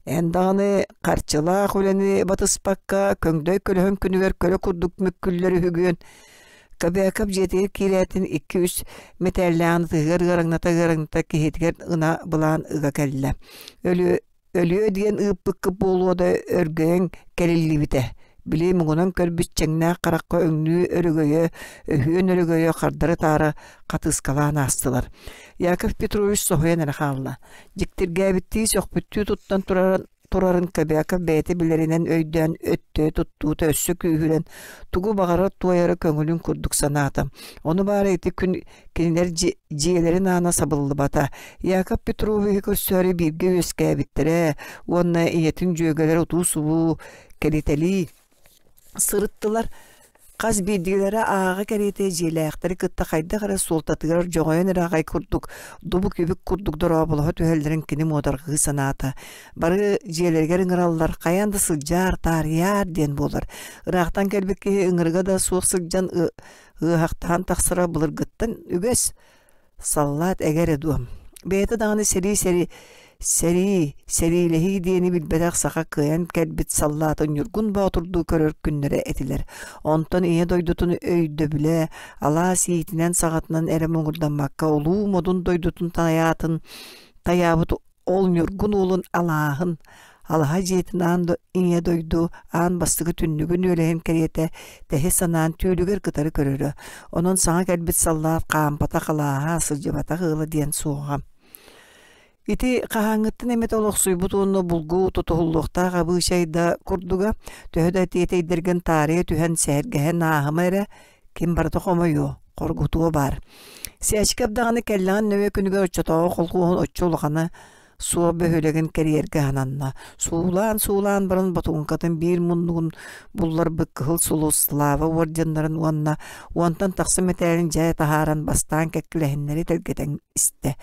эн даҕаны харчылаах үлэни батыспакка көҥдөй көлөһүн күнүгэр көлө курдук мүккүллэр үһүгүөн Кобяков дьиэтигэр киирээтин икки-үс мэтээллээҕин ытыһыгар ыараҥната-ыараҥната киһитигэр ына былаан ыга кэллэ. Өлүө Өлүө диэн ыыппыккыт буолуо да өргөйөн кэлиллибитэ. Били муҥунан көрбүт чэҥнээх харахха өҥнүү өрөгөйө, өһүөн өрөгөйө хардары-таары хатыыскалаан аастылар. Яков Петрович соһуйан эрэ хаалла. Дьиктиргээбиттии, сөхпүттүү туттан турарын турарын Кобяков бэйэтэ билэринэн өйдөөн өттө туттуута өссө күүһүрэн тугу баҕарар туойара көҥүлүн курдук санаата. Ону баара ити күн Кинилэр дьиэлэрин аана сабыллыбата. Яков Петровиһы көрсөөрү бииргэ үөскээбиттэрэ уонна ийэтин дьүөгэлэрэ утуу-субуу кэлитэлии сырыттылар. Хас биирдиилэрэ ааҕа кэриэтэ дьиэлээхтэри кытта хайдах эрэ суолтатыгар дьоҕойон эрэ аҕай курдук дубук-үбүк курдук дорооболоһо түһэллэрин кини муодарҕыы санаата. Бары дьиэлэригэр ыҥыраллар, хайаан да сылдьаар, таарыйаар диэн буолар. Ыраахтан кэлбит киһи ыҥырыга да суох сылдьан ыаһахтаһан тахсара былыргыттан үгэс саллаат эгэ эрэ дуо бэйэтэ даҕаны сэрии сэрии сэрии сэриилэһии диэни билбэтэх саха кыайан кэлбит саллаатын Ньургун Боотурдуу көрөр күннэрэ этилэр онтон ийэ дойдутун өйдөбүлэ алаас иитинэн саҕатынан эрэ муҥурдаммакка улуу модун дойдутун тайаатын тайаабыт ол Ньургун уолун алааһын алаһа дьиэтин аан ийэ дойду аан бастакы түннүгүн үөлэһин кэриэтэ тэһи санаан түүлүгэр кытары көрөрө. Онон саҥа кэлбит саллаат хаампатах алааһа, сылдьыбатах ыала диэн суоҕа. Ити хаһааҥҥыттан эмит олохсуйбут уонна булгу тутуһуллуохтаах абыычай да курдуга, төһө да тиэтэйдэргин таарыйа түһэн сэһэргэһэн ааһыма эрэ, ким барыта хомойуо, хоргутуо баар. Сээчикэп даҕаны кэллэҕин нөҥүө күнүгэр оччотооҕу холкуоһун оччо улахана суох бөһүөлэгин кэрийэргэ сананна. Суулаан-суулаан баран ботуҥкатын биир муннугун булларбыт Кыһыл Сулус, Слава орденнарын уонна уонтан тахса мэтээлин дьэ таһааран бастаан кэккилэһиннэри тэлгэтэн истэ.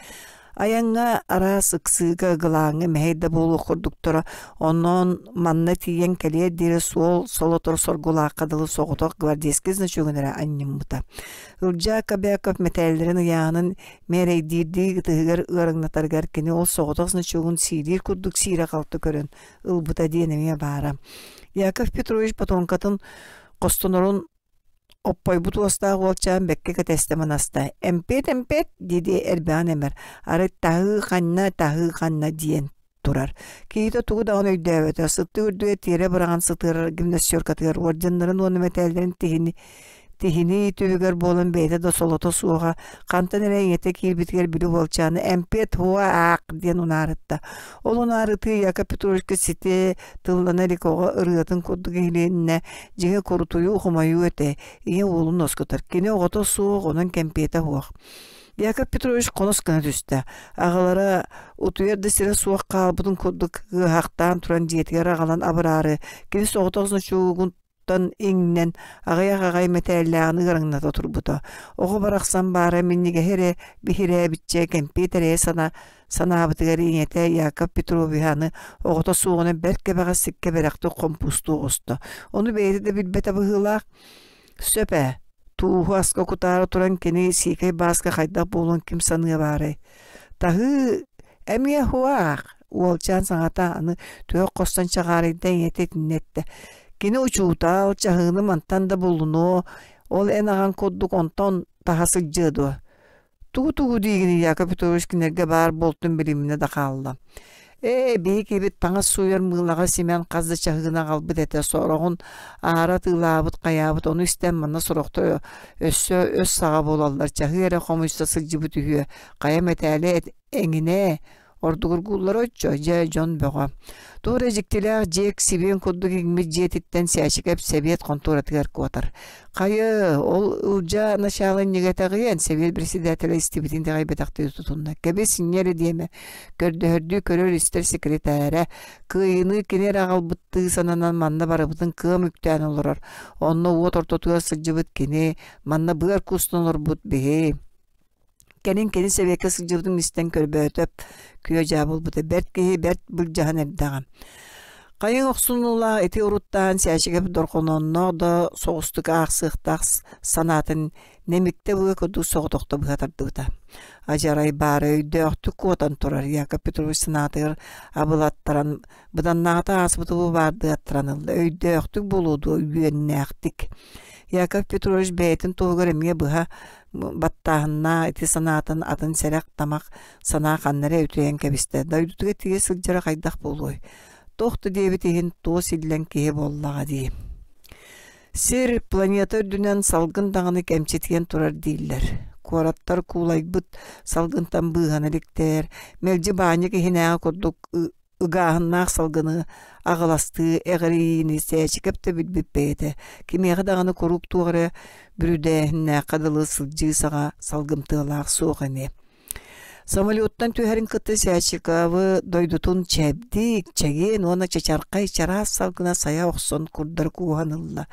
Айаҥҥа араас ыксыыга, ыгылааҥҥа мэһэй да буолуох курдуктара, онон манна тиийэн кэлиэр диэри суол солотор соргулаахха дылы соҕотох гвардейскай значогун эрэ анньыммыта. Ылдьаа Кобяков мэтээллэрин ыйааһынын Мэрэйдиирдии ытыһыгар ыараҥнатарыгар кини ол соҕотох значогун сиилиир курдук сиирэ-халты көрөн ылбыта диэн эмиэ баара. Яков Петрович ботуоҥкатын хостонорун оппойбут уостаах уолчаан бэккэ кэтэстэ манаста. «Эмпиэт, эмпиэт!» дии-дии эрбэҕин эмэр. Арай таһыы ханна, таһыы ханна диэн турар. Киһитэ тугу даҕаны өйдөөбөтө, сыттык үрдүгэр тиэрэ быраҕан сытыарар гимнастеркатыгар орденнарын уонна мэтээллэрин тиһини тиһинии түбүгэр буолан бэйэтэ да солото суоҕа, хантан эрэ ийэтэ киирбитигэр били уолчааны «Эмпиэт хуа-аах» диэн унаарытта. Ол унаарытыы Яков Петровичка сити тыллана илик оҕо ырыатын курдук иһилиннэ, дьиҥэ курутуйуу, хомойуу этэ, ийэ уолун уоскутар. Кини оҕото суох, онон кэмпиэтэ суох. Яков Петрович хонос гына түстэ. Аҕалара утуйар да сирэ суох хаалбытын курдук ыаһахтаан туран дьиэтигэр аҕалан абыраары, кини соҕотох значогун иҥнэн аҕыйах аҕай мэтээллээҕин ыараҥната турбута. Оҕо барахсан баара минньигэһи эрэ биһирээбиччэ кэмпиэт эрэйэ сана санаабытыгар ийэтэ Яков Петровиһы аны оҕото суоҕунан бэрт кэбэҕэс сиккэ бэрэхтик хомпуустуу оҕуста. Ону бэйэтэ да билбэтэ быһыылаах. Сөп ээ, тууһу аска кутаары туран кини сиикэй бааска хайдах буолуон ким саныа баарай. Таһыы эмиэ хуаах уолчаан саҥата аны түһэх хостон чаҕаарыйда ийэтэ итиннэ эттэ. Кини учуутал, чаһыыны мантан да булунуо, ол эн аҕаҥ курдук онтон таһа сылдьыа дуо? Тугу-тугу диигиний Яков Петрович кинилэргэ баар буолтун билиминэ да хаалла. Ээ, биһи киһибит таҥас сууйар мыылаҕа симэн хас да чаһыыны аҕалбыт этэ, сороҕун аара атыылаабыт, хайаабыт, ону истэн манна сорохтор өссө өс саҕа буолаллар, чаһыы эрэ хомуйса сылдьыбыт үһүө, хайа мэтээлэ эҥинэ Ордугургууллара оччо, дьэ, дьон бөҕө. Туох эрэ дьиктилээх дьиэк сибиэн курдук иҥмит дьиэтиттэн Сээчикэп сэбиэт хонтуоратыгар куотар. Хайы, ол Ылдьаа начаалынньыга этэҕиэн, сэбиэт председателэ истибитин итэҕэйбэтэхтии тутунна. Кэбис, инньэ эрэ диэмэ, көрдөһөрдүү көрөр-истэр секретээрэ, кыайыыны кини эрэ аҕалбыттыы сананан манна барыбытын кыам үктээн олорор. Онно уот ортотугар сылдьыбыт кини, манна быар куустан олорбут биһи. Кэлин кини сэбиэккэ сылдьыбытын истэн көрбөөтөп, күө-дьаа буолбута. Бэрт киһи бэрт былдьаһан эрдэҕэ. Хайыҥ охсунуулаах ити уруттаан Сээчигэп дорҕоноонноох да соҕустук аахсыахтаах санаатын нэмиктэ быа курдук соҕотохто быһа тардыбыта. Адьарай баара өйдөөхтүк куотан турар Яков Петрович санаатыгар абылаттаран быданнаата ааспыты бу баардыы аттаран ылла. Өйдөөхтүк буолуо дуо үөннээхтик. Яков Петрович бэйэтин туһугар эмиэ быһа баттааһыннаах ити санаатын атын сэрэх тамах санаа ханна эрэ үтүйэн кэбистэ. Дойдутугар тиийэ сылдьара хайдах буолуой? Туох да диэбит иһин туос иллэҥ киһи буоллаҕа дии. Сир планета үрдүнэн салгын даҕаны кэмчитийэн турар дииллэр. Куораттар куулайбыт салгынтан быыһана иликтэр, мэлдьи баанньык иһинээҕи курдук ыгааһыннаах салгыны аҕыластыы эҕирийиини Сээчикэп да билбит бэйэтэ, кимиэхэ даҕаны куруук туох эрэ бүрүдээһиннээххэ дылы сылдьыы саҕа салгымтыалаах суох ини. Самолеттан түһэрин кытта Сээчиковы дойдутун чэбдик, чэгиэн уонна чачархай чараас салгына сайа охсон курдары кууһан ылла.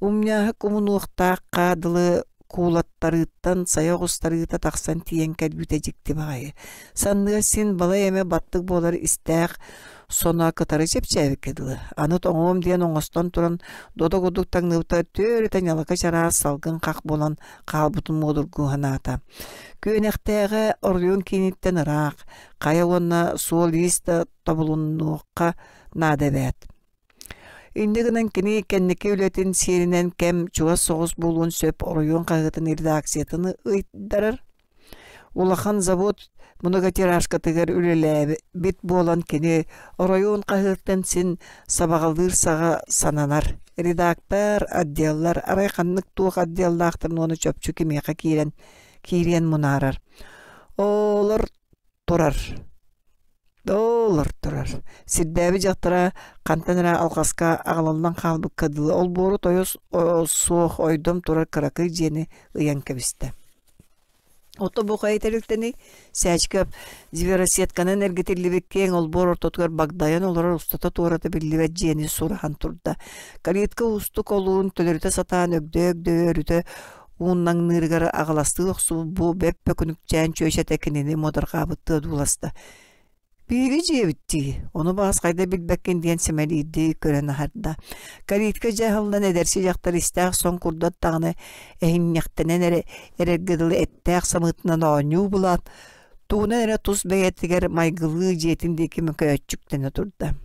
Умньааһык умунуохтаахха дылы куулаттарыыттан сайа оҕустарыыта тахсан тиийэн кэлбитэ дьикти баҕайы. Санныга син балай эмэ баттык буолар истээх соно кытары чэпчээбиккэ дылы. Аны тоҥуом диэн оҥостон туран додо курдук таҥныбыта түөрэтэ ньалака чараас салгын хах буолан хаалбытын муодургуу санаата. Күөнэхтээҕэ оройуон кииниттэн ыраах, хайа уонна суол-иис да тобулуннуохха наада эбээт. Инньэ гынан кини кэнники үлэтин сиэринэн кэм чугас соҕус буолуон сөп оройуон хаһыатын редакциятын ыйдарар. Улахан завод многотиражкатыгар үлэлээбит буолан кини оройуон хаһыаттан син сабаҕалыыр саҕа сананар. Редактор, отделлар арай ханнык туох отделлаахтарын уонна чопчу кимиэхэ киирэн киириэн мунаарар. Олор турар Олор турар. Сирдээби дьахтара хантан эрэ алҕаска аҕалыллан хаалбыкка дылы олбуору тойос суох ойдом турар кыракый дьиэни ыйан кэбистэ. Ото бу хайа тэрилтэний? Сээчкэп зверосетканан эргитиллибит киэҥ олбуор ортотугар багдайан олорор устата-туората биллибэт дьиэни сураһан турда. Калитка уустук олуурун төлөрүтэ сатаан өгдөй-өгдөй өрүтэ ууннаҥныырыгар аҕыластыы охсубут бу бөп-бөкүнүкчээн чүөчэтэ кинини муодарҕаабыттыы одууласта. Биһиги дьиэбит дии, ону баҕас хайда билбэккин диэн сэмэлиирдии көрөн аһарда. Калитка дьэ аһыллан эдэрси дьахтар истээх сон курдат даҕаны эһинньэхтэнэн эрэ эрэргэ дылы эттээх самыытынан оонньуу булаат, тугунан эрэ тус бэйэтигэр майгылыы дьиэтин диэки мөкөөччүктэнэ турда.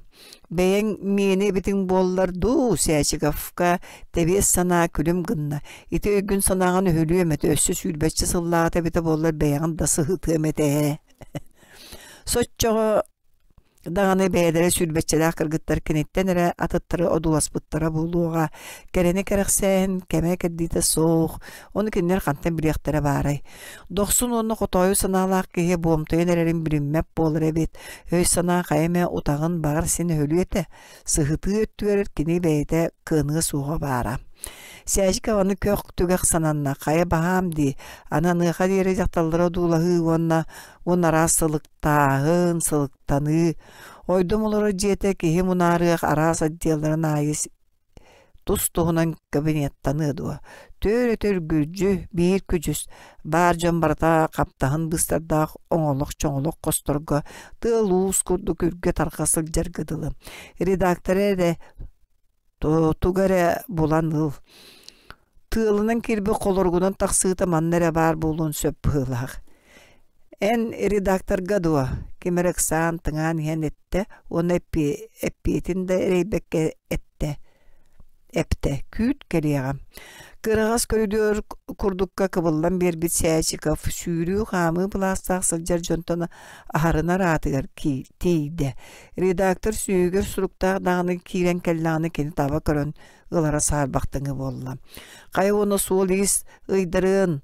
Бэйэҥ миэнэ эбитиҥ буоллар дуу, Сээчиковка тэбиэс санаа күлүм гынна. Ити өйгүн-санааҕын өһүлүөм этэ, өссө сүүрбэччэ сыллааҕыта эбитэ буоллар бэйэҕин да сыһытыам этэ ээ. Соччоҕо даҕаны бэйэлэрэ сүүрбэччэлээх кыргыттар киниттэн эрэ атыттары одууласпыттара буолуоҕа. Кэрэни кэрэхсээһин кэмэ-кэрдиитэ суох, ону кинилэр хантан билиэхтэрэ баарай. Дохсун уонна хотоойу санаалаах киһи буомтуйан эрэрин билиммэт буолар эбит. Өй-санаа хайа эмэ утаҕын баҕар син өһүлүө этэ. Сыһытыы өттүгэр кини бэйэтэ кыаныа суоҕа баара. Сээчикэ аны көх түгэх сананна, хайа баһаам дии, аны аныаха диэри дьахталлары одуулаһыы уонна уон араас сылыктааһын, сылыктаныы. Ойдом олорор дьиэтэ киһи мунаарыах араас отделларын аайы тус-туһунан кабинеттаныа дуо, түөр өтөр үргүлдьү, биир күдьүс, баар дьон барыта хаптаһын быыстардаах оҥолох-чоҥолох хосторго тыал-уус курдук үргэ-тарҕа сылдьарга дылы. Редактор эрэ тугу эрэ булан ыл. Тыалынан киирбит холоругунан тахсыыта манна эрэ баар буолуон сөп быһыылаах. Эн редакторга дуо? Ким эрэ ыксаан, тыҥаан иһэн эттэ уонна эппиэтин да эрэйбэккэ эттэ эптэ күүт кэлиэҕэ. Кыараҕас көрүдүөр курдукка кыбыллан биэрбит Сээчиков сүүрүү-хаамыы былаастаах сылдьар дьонтон аһарынар аатыгар тиийдэ. Редактор сүүһүгэр суруктаах даҕаны киирэн кэллэҕинэ кини таба көрөн ылара саарбахтыҥы буолла. Хайа уонна суол-иис ыйдарыан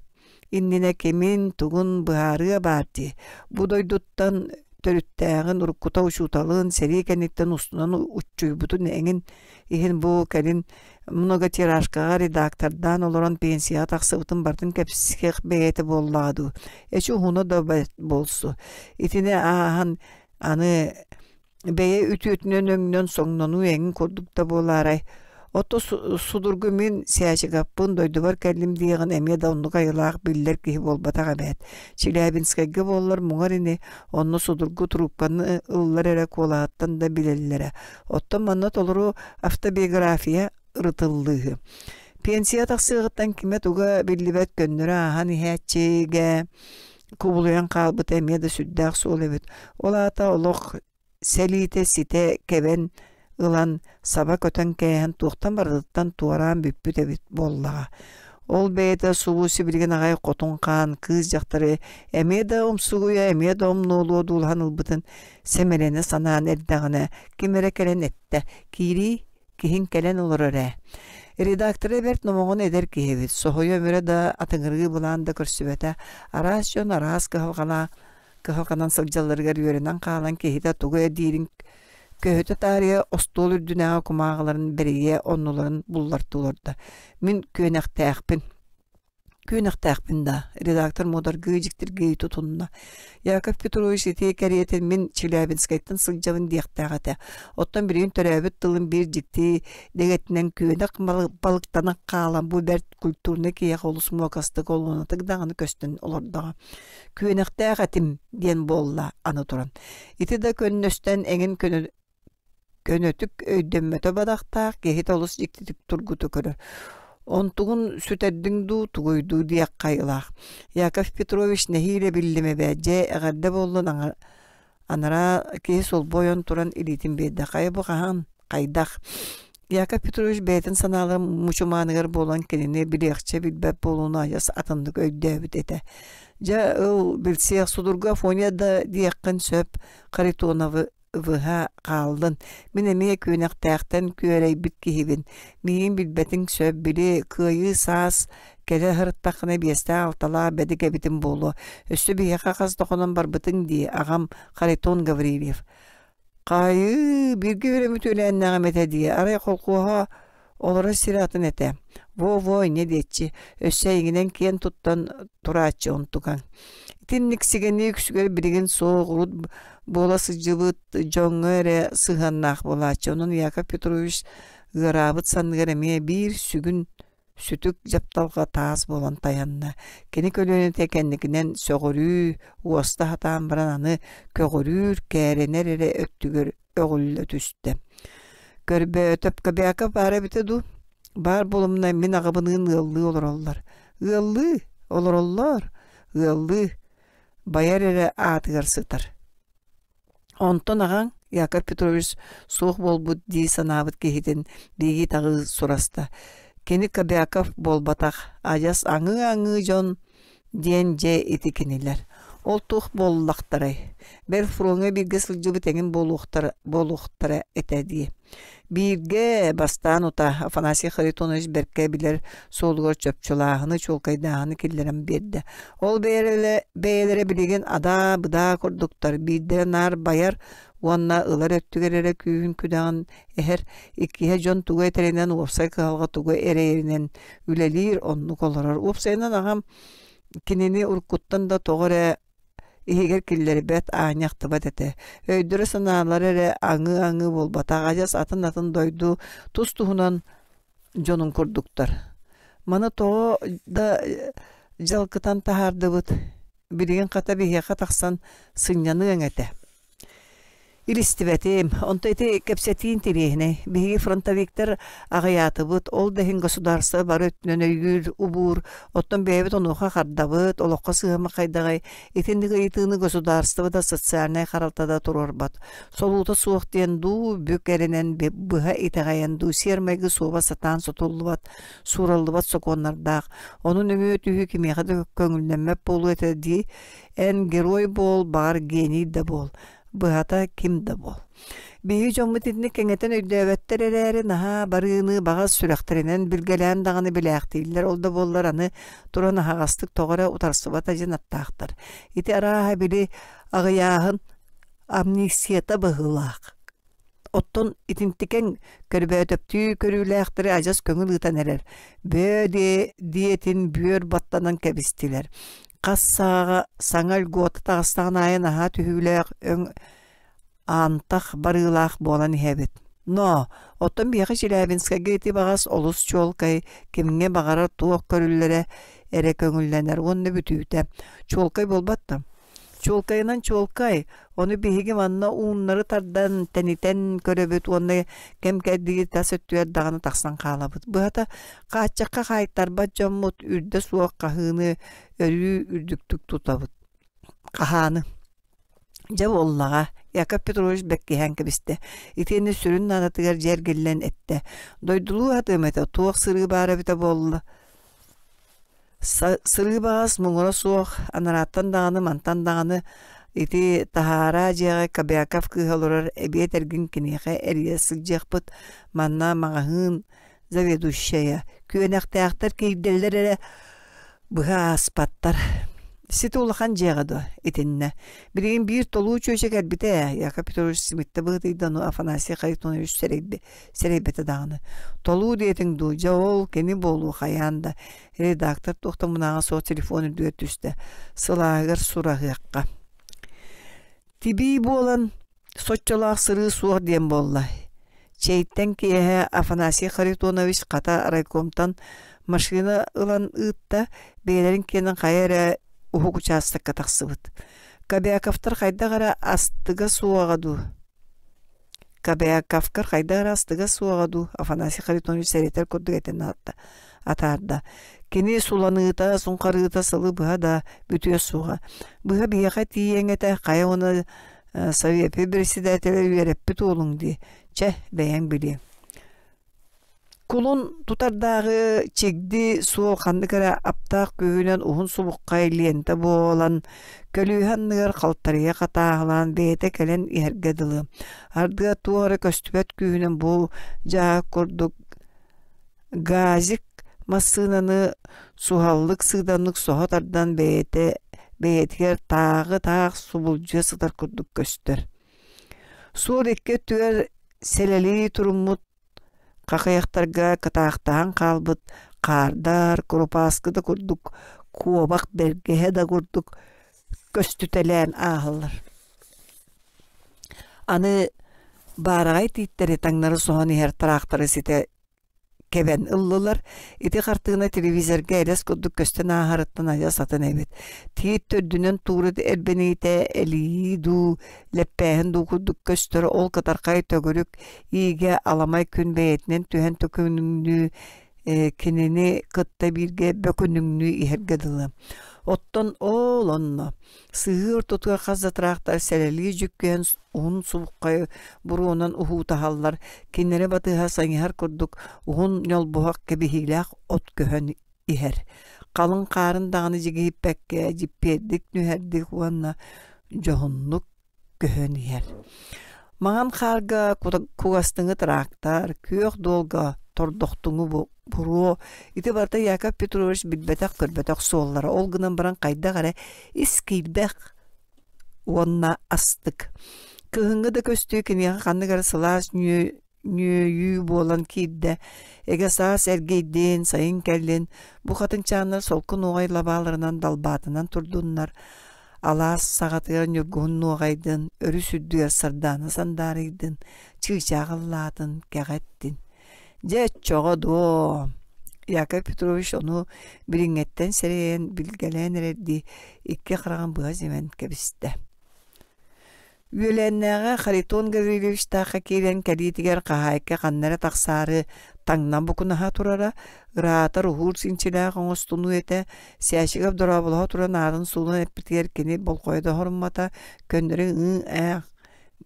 иннинэ кимин, тугун быһаарыа баар дии. Бу дойдуттан төрүттээҕин, уруккута учууталын, сэрии кэнниттэн устунан уччуйбутун эҥин иһин бу кэлин многотиражкаҕа редактордаан олорон пенсияҕа тахсыбытын барытын кэпсиэх бэйэтэ буоллаҕа дуу. Эчи уһуна да буолсу. Итини ааһан аны Бэйэ үтүөтүнэн өҥнөн соҥнонуу эҥин курдук да буолаарай? Отто судургу мин Сээчикаппын дойдубар кэллим диэҕин эмиэ да оннук айылаах биллэр киһи буолбатах эбээт. Челябинскайга буоллар муҥар ини, онно судургу трубканы ыллар эрэ куолаһыттан да билэллэрэ. Оттон манна толору автобиография ырытыллыыһы. Пенсия тахсыаҕыттан кимэ-туга биллибэт көннөрү ааһан иһээччигэ кубулуйан хаалбыта эмиэ да сүрдээх суол эбит. Ол аата олох сэлиитэ ситэ кэбэн ылан саба көтөн кээһэн туохтан барытыттан туораан бүппүт эбит буоллаҕа. Ол бэйэтэ субу сибилигин аҕай хотун хаан кыыс дьахтары эмиэ да умсугуйа, эмиэ да омнуолуо дуулаһан ылбытын сэмэлэнэ санаан эрдэҕинэ ким эрэ кэлэн эттэ: «Киирии, киһиҥ кэлэн олорор ээ». Редактора бэрт номоҕон эдэр киһи эбит, соһуйа-өмүрэ да, атыҥырыы былаан да көрсүбэтэ, араас дьон араас кыһалҕалаах кыһалҕанан сылдьалларыгар үөрэнэн хаалан киһитэ тугу диирин көһүтэ таарыйа остуол үрдүнээҕи кумааҕыларын бэрийэ оннуларын булларта олордо. Мин күөнэхтээхпин. Күөнэхтээхпин да, редактор муодаргыы дьиктиргии тутунна. Яков Петрович ити кэриэтин мин Челябинскайтан сылдьабын диэхтээх этэ. Оттон билигин төрөөбүт тылым биир дьикти дэгэтинэн күөнэх балыктанан хаалан бу бэрт культурнай киһиэхэ олус муокастык олуонатык даҕаны көстөн олордоҕо. Күөнэхтээх этим диэн буолла аны туран. Ити да көннөстөн эҥин көнөтүк өйдөммөтө бадахтаах киһитэ олус дьиктитик тургуту көрөр. Онтугун сүтэрдиҥ дуу, тугуй дуу диэх хайылаах. Яков Петрович нэһиилэ биллим эбээт, дьэ эҕэрдэ буоллун анараа киһи сулбу ойон туран илиитин биэрдэ. Хайа бу хаһан, хайдах? Яков Петрович бэйэтин санааларын мучумааныгар буолан кинини билиэхчэ билбэт буолууну адьас атыннык өйдөөбүт этэ. Дьэ ыл билсиэх судургу Афоня да диэххин сөп Харитоновы ывыһа хааллын. Мин эмиэ күөнэхтээхтэн күөрэйбит киһибин. Миигин билбэтиҥ сөп, били кыайыы саас кэлэ сырыттаххына биэстээх-алталаах бэдик эбитим буолуо. Өссө биһиэхэ хас да хонон барбытыҥ дии, аҕам Харитон Гаврильев. Хайыы, бииргэ үөрэммит үөлээннээҕим этэ дии, арай холкуоһа олорор сирэ атын этэ. Во-во инньэ диэччи, өссө эйигинэн киэн туттан турааччы онтукаҥ. Итинник сигэнии үксүгэр билигин суох урут буола сылдьыбыт дьоҥҥо эрэ сыһыаннаах буолааччы. Онон Яков Петрович ыараабыт санныгар эмиэ биир сүгүн сүтүк дьапталҕа таас буолан тайанна. Кини көлүөнэтэ кэнникинэн сөҕүрүү, уоста сатаан баран аны көҕүрүүр, кээрэнэр эрэ өттүгэр өҕүллэ түстэ. Көрбөөтөп Кобяков баара эбитэ дуу? Баар буолумна мин аҕабыныын ыаллыы олороллор. Ыаллыы? Олороллор? Ыаллыы. Байар эрэ аатыгар сытар. Онтон аҕаҥ Яков Петрович суох буолбут дии санаабыт киһитин биһиги-таҕыы сураста. Кини Кобяков буолбатах, адьас аҥыы-аҥыы дьон диэн дьэ ити кинилэр. Ол туох буоллахтарай? Бэл фроҥҥа бииргэ сылдьыбыт эҥин буолуохтара, буолуохтара этэ дии. Бииргэ бастаан утаа Афанасий Харитонович бэркэ билэр суолугар чопчулааһыны, чуолкайдааһыны киллэрэн биэрдэ. Ол бэйэлэрэ, бэйэлэрэ билигин адаа-быдаа курдуктар, биирдэрэ наар байар уонна ылар өттүгэр эрэ күүһүн-күдэҕин эһэр, иккиһэ дьон тугу этэринэн уопсай кыһалҕа тугу эрэйэринэн үлэлиир, оннук олорор. Уопсайынан аҕам кинини уруккуттан да тоҕо эрэ иһигэр киллэрбэт, аанньа ахтыбат этэ. Өйдөрө-санаалара эрэ аҥыы-аҥыы буолбатах, адьас атын-атын дойду тус-туһунан дьонун курдуктар. Маны тоҕо да дьалкытан таһаардыбыт, билигин хата биһиэхэ тахсан сынньаныаҥ этэ. Илистибэтим. Онто ити кэпсэтии интэриэһинэй. Биһиги фронтовиктар аҕыйаатыбыт, ол да иһин государство бары өттүнэн өйүүр, убуур. Оттон бэйэбит онуоха хардабыт, олоххо сыһыаммыт хайдаҕый? Итинник ыйытыыны государство да, социальнай харалта да туруорбат. Солуута суох диэн дуу, бүк эрэнэн, быһа итэҕэйэн дуу, сиэр-майгы суоба сатаан сотуллубат, суураллыбат сокуоннардаах. Ону нөҥүө түһүү кимиэхэ да көҥүллэммэт буолуо этэ дии. Эн герой буол, баҕар гений да буол. Быһата, ким да буол. Биһиги дьоммут итини кэҥэтэн өйдөөбөттөр эрээри, наһаа барыыны баҕас сүрэхтэринэн билгэлээн даҕаны билээхтииллэр, ол да буоллар аны туран аһаҕастык тоҕо эрэ утарсыбат адьын аттаахтар. Ити арааһа били аҕыйааһын амнистията быһыылаах. Оттон итинтикэҥ көрбөөтөптүү көрүүлээхтэри адьас көҥүл ыытан эрэр. Бөө диэтин бүөр баттанан кэбистилэр. Хас сааҕа саҥа льгота таҕыстаҕын аайы наһаа түһүүлээх өҥ аантах барыылаах буолан иһэбит. Но, оттон биһиэхэ Челябинскайга ити баҕас олус чуолкай, кимҥэ баҕарар туох көрүллэрэ эрэ көҥүллэнэр уонна бүтүүтэ. Чуолкай буолбат да? Чуолкайынан чуолкай, ону биһиги манна ууннары тардан, тэнитэн көрөбүт уонна кэм-кэрдии тас өттүгэр даҕаны тахсан хаалабыт. Быһата, хааччахха хаайтарбат дьоммут үрдэ суох хаһыыны өрүү үрдүктүк тутабыт. Хаһааны. Дьэ буоллаҕа, Яков Петрович бэркиһээн кэбистэ. Итиэннэ сүрүн наадатыгар дьэ эргиллэн эттэ: «Дойдулуу сатыам этэ, туох сырыы баара эбитэ буолла?» Сырыы баҕас муҥура суох, анарааттан даҕаны, мантан даҕаны ити таһаараа дьиэҕэ Кобяков кыыһа олорор эбиэт эргин киниэхэ эрийэ сылдьыахпыт, манна маҕаһыын заведующайа, күөнэхтээхтэр киирдэллэр эрэ быһа ааспаттар. Сити улахан дьиэҕэ дуо итиннэ. Билигин биир толуу чүөчэ кэлбитэ ээ, Яков Петрович симиттэ быһыытыйда, ону Афанасий Харитонович сэрэйбэ, сэрэйбэтэ даҕаны. Толуу диэтиҥ дуу, дьэ ол кини буолуо хайаан да. Редактор туох да мунааҕа суох телефон үрдүгэр түстэ. Сылааһыгар сураһыахха. Тибии буолан Соччолоох сырыы суох диэн буолла. Чэйтэн киэһэ Афанасий Харитонович хата райкомтан машина ылан ыытта, бэйэлэрин киэнин хайа эрэ уһук учаастакка тахсыбыт. Кобяковтар хайдах эрэ астыга суоҕа дуу? Кобяковкар хайдах эрэ астыга суоҕа дуу? Афанасий Харитонович сэрэтэр курдук этэн атаарда. Кини суланыыта, суҥхарыыта сылы быһа да бүтүө суоҕа. Быһа биһиэхэ тиийиэҥ этэ, хайа уонна Советы председателэ үөрэппит уолуҥ дии, чэ, бэйэҥ билиэҥ. Кулун тутардааҕы чигди суол ханнык эрэ аптаах күүһүнэн уһун субуххай лиэнтэ буолан, көлүөһэ анныгар халтарыйа хатааһылаан бэйэтэ кэлэн иһэргэ дылы. Ардыга туох эрэ көстүбэт күүһүнэн бу дьаһах курдук Газик массыынаны суһаллык сыыдамнык соһо тардан бэйэтэ бэйэтигэр тааҕы-таах субулдьуйа сытар курдук көстөр. Суол икки өттүгэр сэлэлии туруммут хахыйахтарга кытаахтаһан хаалбыт хаардар, курупааскы да курдук, куобах бэргэһэ да курдук көстүтэлээн ааһаллар. Аны баараҕай тииттэри таҥнары соһон иһэр тыраахтары ситэ кэбэн ыллылар. Ити хартыына телевизорга элэс курдук көстөн ааһарыттан адьас атын эбит. Тиит төрдүнэн туура эрбэниитэ элийии дуу, лэппээһин дуу курдук көстөр ол кытархай төгүрүк иигэ аламай күн бэйэтинэн түһэн төкүнүҥнүү кинини кытта бииргэ бөкүнүҥнүү иһэргэ дылы. Оттон ол онно Сыһыы ортотугар хас да тыраахтар сэлэлии дьүккүһэн уһун субуххай буруонан уһуутаһаллар, кинилэри батыһа сайыһар курдук уһун ньолбуһах кэбиһиилээх от көһөн иһэр. Халыҥ хаарын даҕаны дьигиһиппэккэ дьиппиэрдик нүһэрдик уонна дьоһуннук көһөн иһэр. Маҥан хаарга кугастыҥы трактор, күөх дуолга тордохтуҥу буруо ити барыта Яков Петрович билбэтэх-көрбөтөх суоллара. Ол гынан баран хайдах эрэ ис киирбэх уонна астык. Кыһыҥҥы да көстүү киниэхэ ханнык эрэ сылаас нүөйүү буолан киирдэ. Эгэ саас эргийдин, сайын кэллин, бу хатыҥчааннар солко нуоҕай лабааларынан далбаатанан турдуннар, алаас саҕатыгар ньургуһун нуоҕайдын, өрүс үрдүгэр сардаана сандаарыйдын, чыычаах ыллаатын, кэҕэ эттин. Дьэ оччоҕо дуо, Яков Петрович ону билиҥҥэттэн сэрэйэн, билгэлээн эрэрдии икки хараҕын быһа симэн кэбистэ. Үөлээннээҕэ Харитон Гаврильевичтаахха киирэн кэлиитигэр хаһаайка ханна эрэ тахсаары таҥнан букунаһа турара, ыраатар уһуур чинчилээх оҥостунуу этэ, Сээчиков дорооболоһо туран аарын-суолун эппитигэр кини болҕойо да оһоруммата, көннөрү ыы-ээх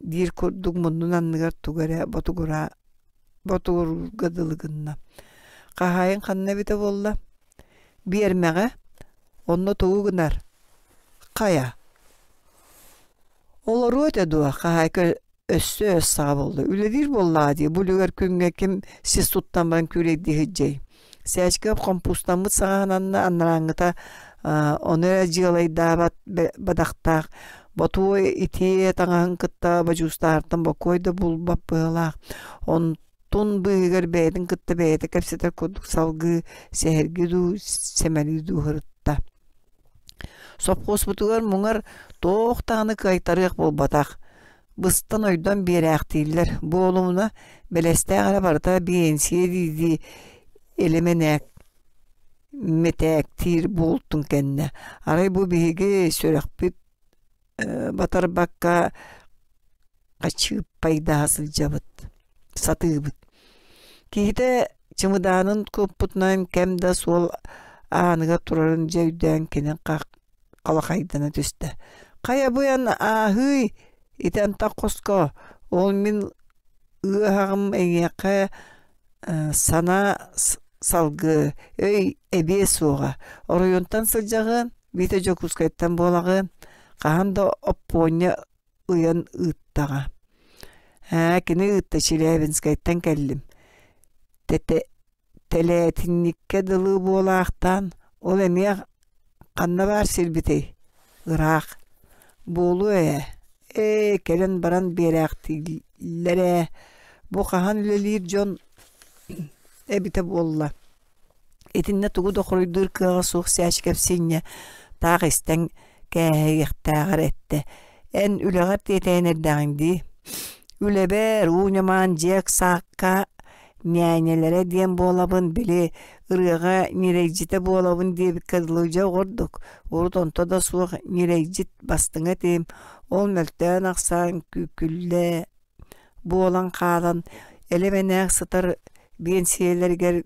диир курдук муннун анныгар тугу эрэ ботугураа ботугуруурга дылы гынна. Хаһаайын ханна эбитэ буолла? Биэрмэҕэ. Онно тугу гынар? Хайа? Олоруо этэ дуо, хаһаайка өссө өс саҕа буолла. Үлэлиир буоллаҕа дии, бу үлүгэр күҥҥэ ким сис туттан баран күүлэйдии сылдьыай. Сээчкэп хомпуустаммыт саҕаһананна анарааҥҥыта ону эрэ дьыалайдаабат бадахтаах ботуой итиэ таҥаһын кытта бодьуустаһартан бокуой да булбат быһыылаах. Онтун быыһыгар бэйэтин кытта бэйэтэ кэпсэтэр курдук салгыы сэһэргии дуу, сэмэлии дуу сырытта. Сопхуоспутугар муҥар туох даҕаны кыайтарыах буолбатах. Быстан-ойдон биэрээхтииллэр. Буолумуна, бэлэстээх эрэ барыта биэнсийэ дии-дии элэмэнээк мэтээктиир буолтун кэннэ. Арай бу биһиги сүрэхпит батарбакка хачыыппайдаһа сылдьабыт, сатыыбыт. Киһитэ чымыдаанын куппутунан кэм да суол ааныгар турарын дьэ өйдөөн кини халахайдана түстэ. Хайа быйан ааһыый, ити антах хоско, ол мин ыаһаҕым эйиэхэ санаа салгыы, өй эбиэ суоҕа. Оройуонтан сылдьаҕын, биитэ Дьокуускайтан буолаҕын, хаһан да Оппуонньа ыйан ыыттаҕа. Ээ, кини ыытта Челябинскайтан кэллим. Тэтэ Тэлээтинньиккэ дылы буолаахтаан, ол эмиэ ханна баар сирбитий? Ыраах. Буолуо ээ. Ээ, кэлэн баран биэрээхтииллэр ээ. Бу хаһан үлэлиир дьон эбитэ буолла. Итиннэ тугу да хоруйдуур кыаҕа суох Сээчикэп синньэ таах истэн кээһиэхтээҕэр эттэ: «Эн үлэҕэр тиэтэйэн эрдэҕиҥ дии. Үлэбэр уу ньамаан дьиэ ыксаакка ньээньэлэрэ диэн буолабын, били ырыаҕа ньирэйдьитэ буолабын диэбиккэ дылы дьэ оҕордук. Урут онто да суох ньирэйдьит бастыҥа этим, ол мөлтөөн-ахсаан күүкүллэ буолан хаалан, элэ-мэнээх сытар биэнсийэлэригэр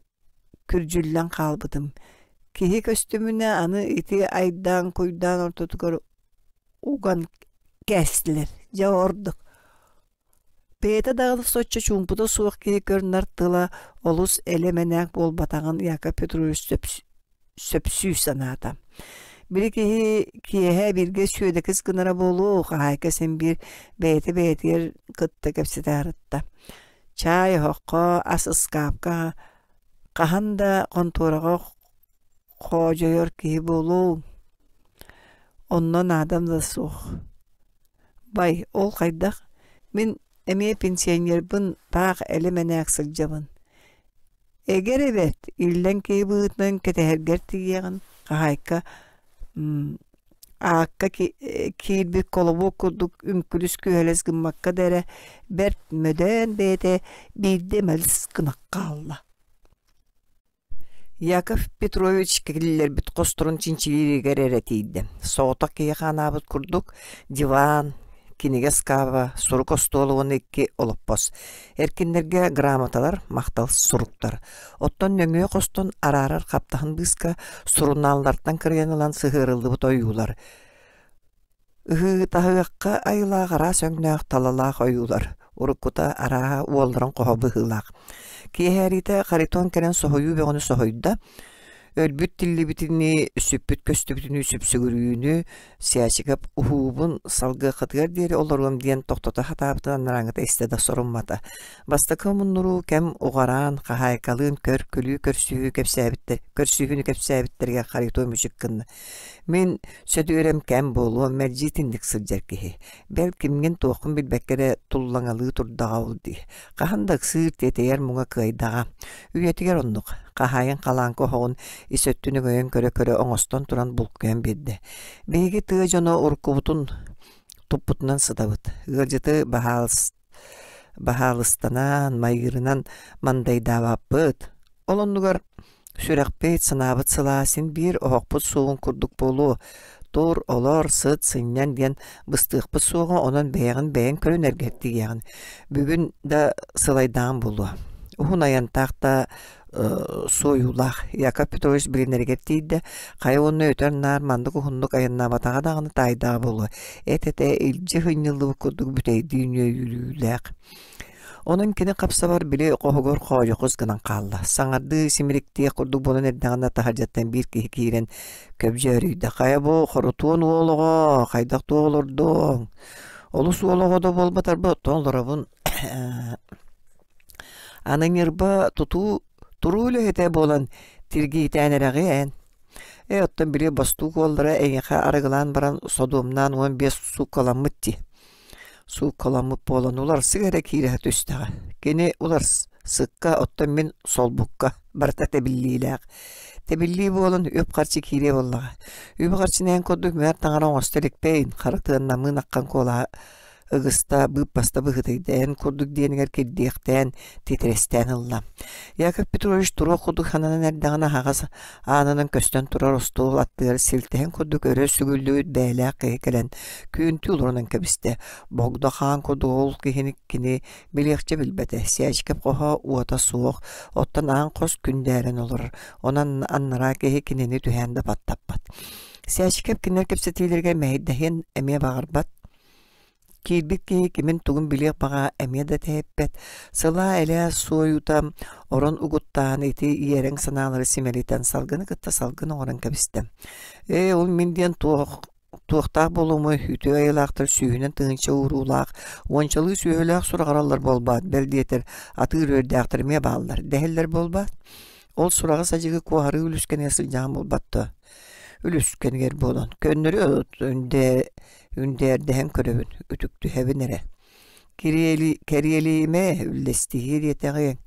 күрдьүллэн хаалбытым. Киһи көстүмүнэ аны ити айдаан-куйдаан ортотугар уган кээстилэр. Дьэ ордук. Бэйэтэ даҕаны соччо чуумпута суох киһи көр-нар тыла олус элэ-мэнээк буолбатаҕын Яков Петрович сөпсүү санаата. Били киһи киэһэ бииргэ сүөдэкис гынара буолуо, хаһаайка син биир бэйэтэ бэйэтигэр кытта кэпсэтэ сырытта. Чаай оһоххо, ас ыскаапка хаһан да хонтуораҕа хоодьойор киһи буолуоҥ. Онно наадам да суох. Бай, ол хайдах? Мин эмиэ пенсионербын, таах элэ-мэнээк сылдьабын. Эгэр эбээт, иллэҥ киһи быһыытынан кэтэһэргэр тиийэҕин, хаһаайка аакка киирбит колобуок курдук үҥкүлүс-күһэлэс гыммакка да эрэ, бэрт мөдөөн бэйэтэ биирдэ мэлис гына хаалла. Яков Петрович киллэрбит хосторун чинчилииригэр эрэ тиийдэ. Соҕотох киһиэхэ анаабыт курдук диван, кинигэ ыскааба, сурук остуола уонна икки олоппос. Эркиннэргэ грамоталар, махтал суруктар. Оттон нөҥүө хостон араарар хаптаһын быыска сурунааллартан кырыйан ылан сыһыарыллыбыт ойуулар. Ыһыытаһыахха айылаах араас өҥнөөх талалаах ойуулар, уруккута арааһа уолларын хоһо быһыылаах. Киэһээриитэ Харитон кэлэн соһуйуу бөҕөнү соһуйда, өлбүт тиллибитинии, сүппүт көстүбүтүнүү сүпсүгүрүүнү, Сээчикэп уһуубун салгыаххытыгар диэри олоруом диэн тохтото сатаабытын анарааҥҥыта истэ да соруммата. Бастакы омуннуруу кэм уҕараан, хаһаайкалыын көр-күлүү көрсүһүү кэпсээбиттэр, көрсүһүүнү кэпсээбиттэригэр Харитон мүчүк гынна. Мин сөдүөрэм кэм буолуо, мэлдьи итинник сылдьар киһи. Бэл кимҥин-туоххун билбэккэ эрэ туллаҥалыы турдаҕа ол дии. Хаһан да ыксыыр, тиэтэйэр муҥа кыайдаҕа. Үйэтигэр оннук. Хаһаайын халааҥка оһоҕун ис өттүн өҥөйөн көрө-көрө оҥостон туран булкуйан биэрдэ. Биһиги тыа дьоно уруккубутун туппутунан сытабыт. Ыалдьыты баһаалыс баһаалыстанан, майыырынан мандайдаабаппыт. Ол оннугар Сүрэхпит, санаабыт сылаа син биир оһохпут суоҕун курдук буолуо. Тур, олор, сыт, сынньан диэн быстыахпыт суоҕа, онон бэйэҕин бэйэҥ көрүнэргэр тиийэҕин. Бүгүн да сылайдаҕын буолуо. Уһун айантаах да суойуулаах Яков Петрович билинэригэр тиийдэ. Хайа уонна өтөр-наар маннык уһуннук айаннаабатаҕа даҕаны таайдаҕа буолуо. Эт-этэ илдьи сынньыллыбыт курдук бүтэйдии нүөйүүлээх. Онон кини хапсабар били хоһугар хоойохус гынан хаалла. Саҥардыы симириктиэх курдук буолан эрдэҕинэ таһырдьаттан биир киһи киирэн көбдьөөрүйдэ. Хайа бу хорутуон уол оҕо, хайдах туох олордуоҥ? Олус уол оҕо да буолбатарбын, оттон олоробун. Аны ньырба тутуу туруу үлэһитэ буолан тиргиитээн эрэҕи эн. Ээ, оттон били бостуук уоллара эйиэхэ арыгылаан баран содуомнаан 15 сууккаламмыт дии. Сууккаламмыт буолан уларсык эрэ киирэ түстэҕэ. Кини уларсыкка, оттон мин солбукка барыта тэбиллиилээх. Тэбиллии буолан үп-харчы киириэ буоллаҕа. Үп-харчы нээн курдук мээр таҥара оҥосто иликпэйин, хара тыаннамыын аххан куолаһа Ыгыста, быыппаста быһыытыйда, эн курдук диэнигэр кирдиэхтээн, титирэстээн ылла. Яков Петрович туруох курдук сананан эрдэҕинэ аһаҕас аанынан көстөн турар остуол аттыгар силтэһин курдук өрө сүгүллүбүт бэйэлээх киһи кэлэн күөнтүү олорунан кэбистэ. Богдо хаан курдук ол киһини кини билиэхчэ билбэтэ. Сээчкэп хоһо уота суох, оттон аан хос күндээрэн олорор. Онон аннараа киһи кинини түһээн да баттаппат. Сээчкэп кинилэр кэпсэтиилэригэр мэһэйдэһиэн эмиэ баҕарбат. Киирбит киһи кимин-тугун билиэх баҕа эмиэ да тэһиппэт, сылаа-элээ суойута орон угуттаан ити иэрэҥ санаалары симэлитэн салгыны кытта салгын оҥорон кэбистэ. Ээ, ол мин диэн туох туохтаах буолуомуй, үтүө айылаахтар сүүһүнэн тыһыынча ууруулаах, уончалыы сүөһүлээх сураҕыраллар буолбаат, бэл диэтэр, атыыр үөрдээхтэр эмиэ бааллар, дэһэллэр буолбаат? Ол сураҕы-садьыгы куоһарыы үлүскэнигэр сылдьаҕын буолбат дуо? Үлүскэнигэр буолан, көннөрү үндээрдэһэн көрөбүн, үтүктүһэбин эрэ. Кириэли, кэриэлиимэ, үллэстиһиэ диэтэҕиэҥ.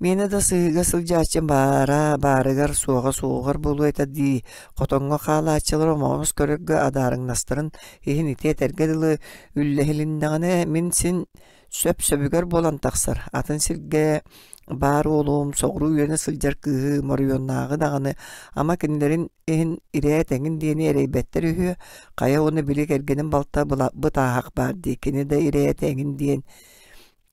Миэнэ да сыһыыга сылдьааччым баара, баарыгар, суоҕа суоҕар буолуо этэ дии, хотоҥҥо хаалааччылар омоҕос көрөргө адаарыҥнастарын иһин ити этэргэ дылы үллэһилиннэҕинэ мин син сөп-сөбүгэр буолан тахсар. Атын сиргэ баар уолум, соҕуруу үөрэнэ сылдьар кыыһы Моруйуоннааҕы даҕаны ама кинилэрин иһин ирээт эҥин диэни эрэйбэттэр үһүө, хайа уонна били кэргэним балта бытааһах баар дии, кини да ирээтэ эҥин диэн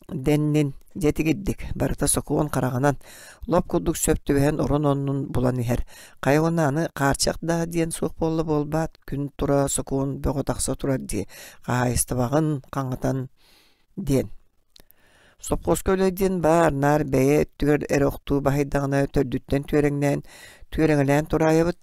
дэннин дьэ тигирдик, барыта сокуон хараҕынан лоп курдук сөп түбэһэн орон оннун булан иһэр. Хайа уонна аны хаарчах да диэн суох буолла буолбаат, күн тура сокуон бөҕө тахса турар дии, хаһаайыстыбаҕын хаҥатан диэн. Сопхуоска үлэ диэн баар, наар бэйэ өттүгэр эрэ охтуу баһыйдаҕына төрдүттэн түөрэҥнээн, түөрэҥэлээн тураайабыт.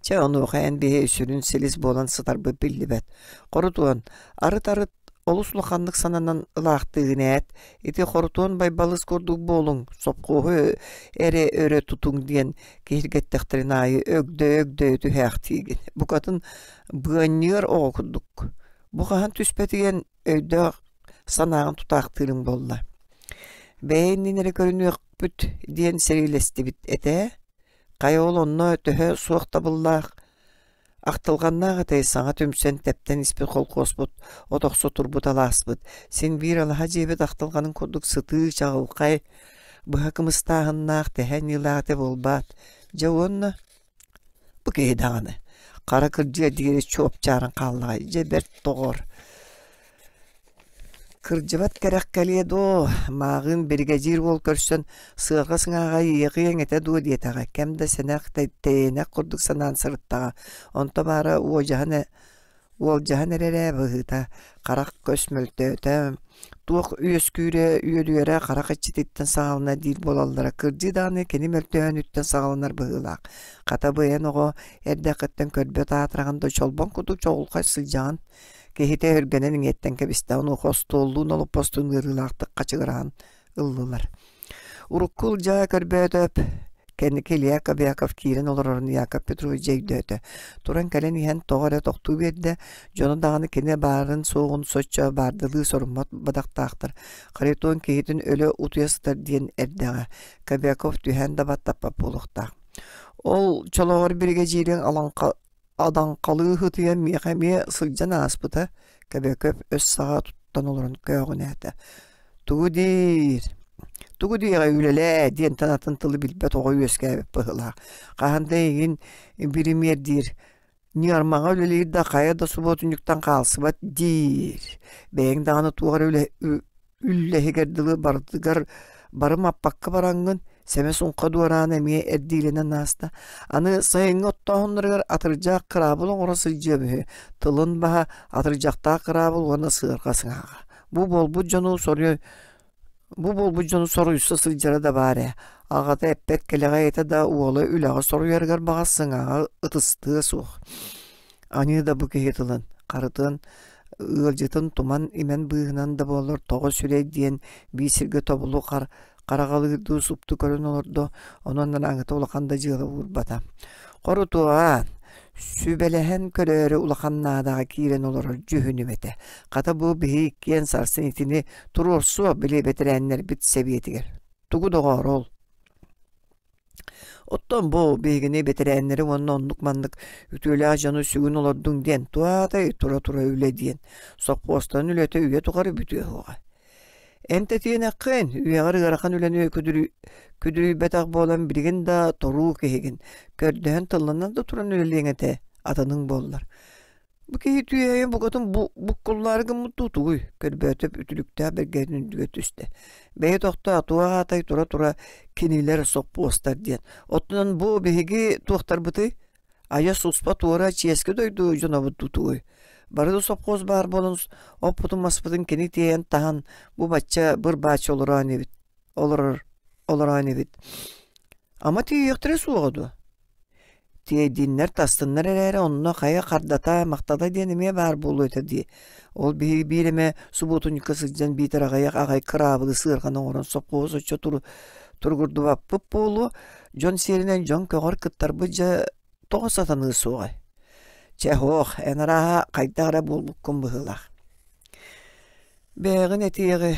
Чэ, онуоха эн биһи сүрүн силис буолан сытарбыт биллибэт. Хорутуон, арыт-арыт олус улаханнык сананан ылаахтыыгын ээт, ити Хорутуон Байбалыс курдук буолуҥ, сопхуоһу эрэ өрө тутуҥ диэн киһиргэттэхтэрин аайы өгдөйө-өгдөйө түһээхтиигин. Букатын быанньыар оҕо курдук. Бу хаһан түспэтигэн өйдөөх санааҕын тутаахтыырыҥ буолла. Бэйэ иннин эрэ көрүнүөхпүт диэн сэриилэстибит этэ. Хайа ол онно төһө суох табыллаах ахтылҕаннаах этэй саҥа түмсэн тэптэн испит холкуоспут от охсо турбут алааспыт син биир алаһа дьиэбит ахтылҕанын курдук сытыы чаҕылхай быһа кымыстааһыннаах тэһэ анньыылаах этэ буолбаат дьэ уонна Бу киһи даҕаны хара кырдьыар диэри чуопчааран хааллаҕай дьэ бэрт доҕор Кырдьыбат кэрэх кэлиэ дуо, мааҕыын биригэдьиир уол көрсөн сыарҕа сыҥааҕа иэҕиэҥ этэ дуо диэтэҕэ, кэм да сэнэх тэйэнэх курдук санаан сырыттаҕа, онто баара уодьаһан Уолдьаһан эрэр ээ быһыыта, харах көс мөлтөөтө, туох үөскүүрэ, үөрүөрэ харах иччититтэн саҕаланар диир буолаллара кырдьыы даҕаны кини мөлтөөһүнүттэн саҕаланар быһыылаах. Хата быйан оҕо эрдэххиттэн көрбөт аатыраҕын да чолбон курдук чоҕулхай сылдьаҕын. Киһитэ өһүргэнэн иҥиэттэн кэбистэ, онуоха остуоллуун олоппостуун ыарыылаахтык хачыгыраан ыллылар. Урукку Ылдьаа Көрбөөтөп кэнники Илья Кобяков киирэн олорорун Яков Петрович дьэ өйдөөтө. Туран кэлэн иһэн тоҕо эрэ тохтуу биэрдэ, дьоно даҕаны кини баарын-суоҕун соччо баардылыы соруммат бадахтаахтар. Харитон киһитин өлө утуйа сытар диэн эрдэҕэ. Кобяков түһээн да баттаппат буолуохтаах. Ол чолоҕор биригэдьиириҥ алаҥха адаҥхалыы ытыйан миэхэ эмиэ сылдьан ааспыта, Кэбэкэп өс саҕа туттан олорон көөҕүнээтэ: «Тугу диир, тугу диэҕэй үлэлээ» диэнтэн атын тылы билбэт оҕо үөскээбит быһыылаах. Хаһан да эйигин биримиэрдиир, ньыармаҕа үлэлиир да хайа да субуотунньуктан хаалсыбат диир. Бэйэҥ даҕаны туох эрэ үлэ үллэһигэр дылы барытыгар бары маппакка бараҥҥын сэмэ-суҥха дуораана эмиэ эрдиилэнэн ааста. Аны сайыҥҥы оттооһуннарыгар атырдьах кыраабыл оҥоро сылдьыам үһү. Тылын баһа атырдьахтаах кыраабыл уонна сыарҕа сыҥааҕа. Бу буолбут дьону соруй бу буолбут дьону соруйса сылдьара да баар ээ. Аҕата эппэт кэлэҕэй этэ да уола үлэҕэ соруйарыгар баҕас сыҥааҕа ытыстыа суох. Аньыы да бу киһи тылын, харытын ыалдьытын туман-имэн быыһынан да буоллар тоҕо сүрэй диэн биир сиргэ тобулу хар хараҕалыырдыы супту көрөн олордо, онон араҥата улахан да дьыала уурбата. Хорутуоҕа сүбэлэһэн көрөөрү улахан наадаҕа киирэн олорор дьүһүнүм этэ. Хата бу биһи иккиэн сарсын итини туруорсуо били бэтэрээннэрбит сэбиэтигэр. Тугу доҕоор ол? Оттон бу биһигини бэтэрээннэри уонна оннук-маннык үтүөлээх дьону сүгүн олордуҥ диэн туаатай тура-тура үлэ диэн сопхуостан үлэтэ үйэ тухары бүтүө суоҕа. Эн тэтиэнэххин, үйэҕэр ыарахан үлэни күдүрүйбэтэх буолан билигин да торуу киһигин, көрдөһөн тылланан да туран үлэлиэҥ этэ, атыныҥ буоллар. Бу киһи түөһэйэн букатын буккуллаары гыммыт дуу тугуй? Көрбөөтөп үтүлүктээх бэргэһэтин үрдүгэр түстэ. Бэйэ тохтоо, туох аатай тура-тура кинилэр соппуостар диэн. Оттон бу биһиги туохтарбытый? Айа суспа туора чиэски дойду дьонобут дуу тугуй? Бары да сопхуос баар буолан оппутун-маспытын кини тиэйэн таһан бу бачча быр-бааччы олороон эбит олорор олороон эбит. Ама тиийиэхтэрэ суоҕа дуо? Тиэйдиннэр, тастыннар эрээри онно хайа хардата, махтала диэн эмиэ баар буолуо этэ дии. Ол биһиги биир эмэ субуотунньукка сылдьан биитэр аҕыйах аҕай кыраабылы сыарҕаны оҥорон сопхуос оччо туругурдубаппыт буолуо. Дьон сиэринэн дьон көҕөр кыттарбыт дьэ тоҕо сатаныа суоҕай? Чэ, һоох, эн арааһа хайдах эрэ буолбуккун быһыылаах. Бэйэҕин этиэҕи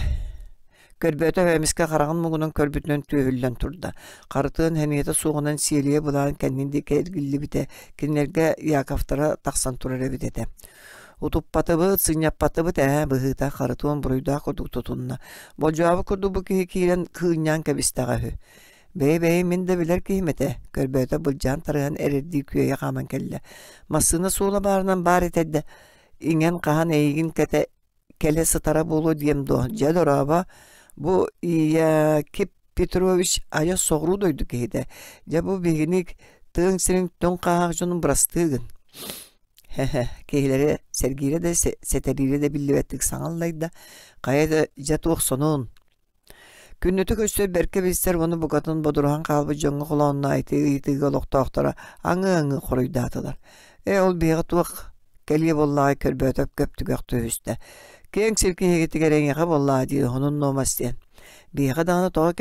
Көрбөтө эмискэ хараҕын муҥунан көрбүтүнэн түөһүллэн турда. Харытыан сэниэтэ суоҕунан сиэлийэ былаан кэннин диэки эргиллибитэ, кинилэргэ Яковтара тахсан турар эбит этэ. Утуппатыбыт, сынньаппатыбыт ээ быһыыта Харытыан буруйдаах курдук тутунна. Болдьообут курдук бу киһи киирэн кыынньаан кэбистэҕэ үһү. Бэйэ-бэйэ мин да билэр киһим этэ, көрбөөтө былдьаан тарыһан эрэрдии күөйэ хааман кэллэ. Массыына суола баарынан баар этэ да, иҥэн хаһан эйигин кэтэ кэлэ сытара буолуо диэм дуо, дьэ дорообо, бу Якип Петрович айа соҕуруу дойду киһитэ, дьэ бу биһигини тыаҥ сирин түҥ хааһах дьонун бырастыы гын. Хэ-хэ, киһилэри сэргиирэ да сэтэриирэ да биллибэттик саҥа аллайда, хайа да дьэ туох сонун Күннэтэ көстөр бэркэ билсэр уонна букатын бодоруһан хаалбыт дьоҥҥо холоонно ити ыйытыыга олохтоохторо аҥыы-аҥыы хоруйдаатылар. Ээ, ол биһиэхэ туох кэлиэ буоллаҕай көрбөөтөп көп түгэх түһүстэ. Киэҥ сир киһигитигэр эйиэхэ буоллаҕа дии онон нуомас диэн. Биһиэхэ даҕаны тоҕо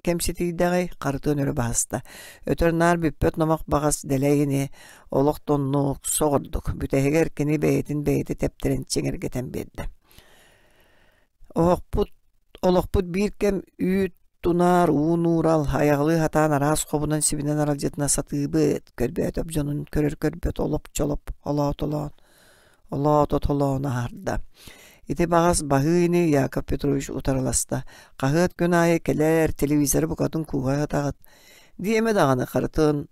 кэмситийдэҕэй харытыан өрө баһыста. Өтөр-наар бүппэт номох баҕас дэлэй ини олох тоннук соҕурдук. Бүтэһигэр кини бэйэтин бэйэтэ тэптэрэн чиҥэргэтэн биэрдэ. Оһохпут олохпут биир кэм үүт тунаар, уу нуурал, айаҕалыы сатаан араас хобунан-сибинэн аралдьытына сатыыбыт, көрбөөтөп дьонун көрөр-көрбөт олоп-чолоп олоотолоон олоототолоон аһарда. Ити баҕас баһыы ини Яков Петрович утарыласта. Хаһыат күн аайы кэлэр, телевизоры букатын кууһа сатаҕыт. Диэмэ даҕаны харытын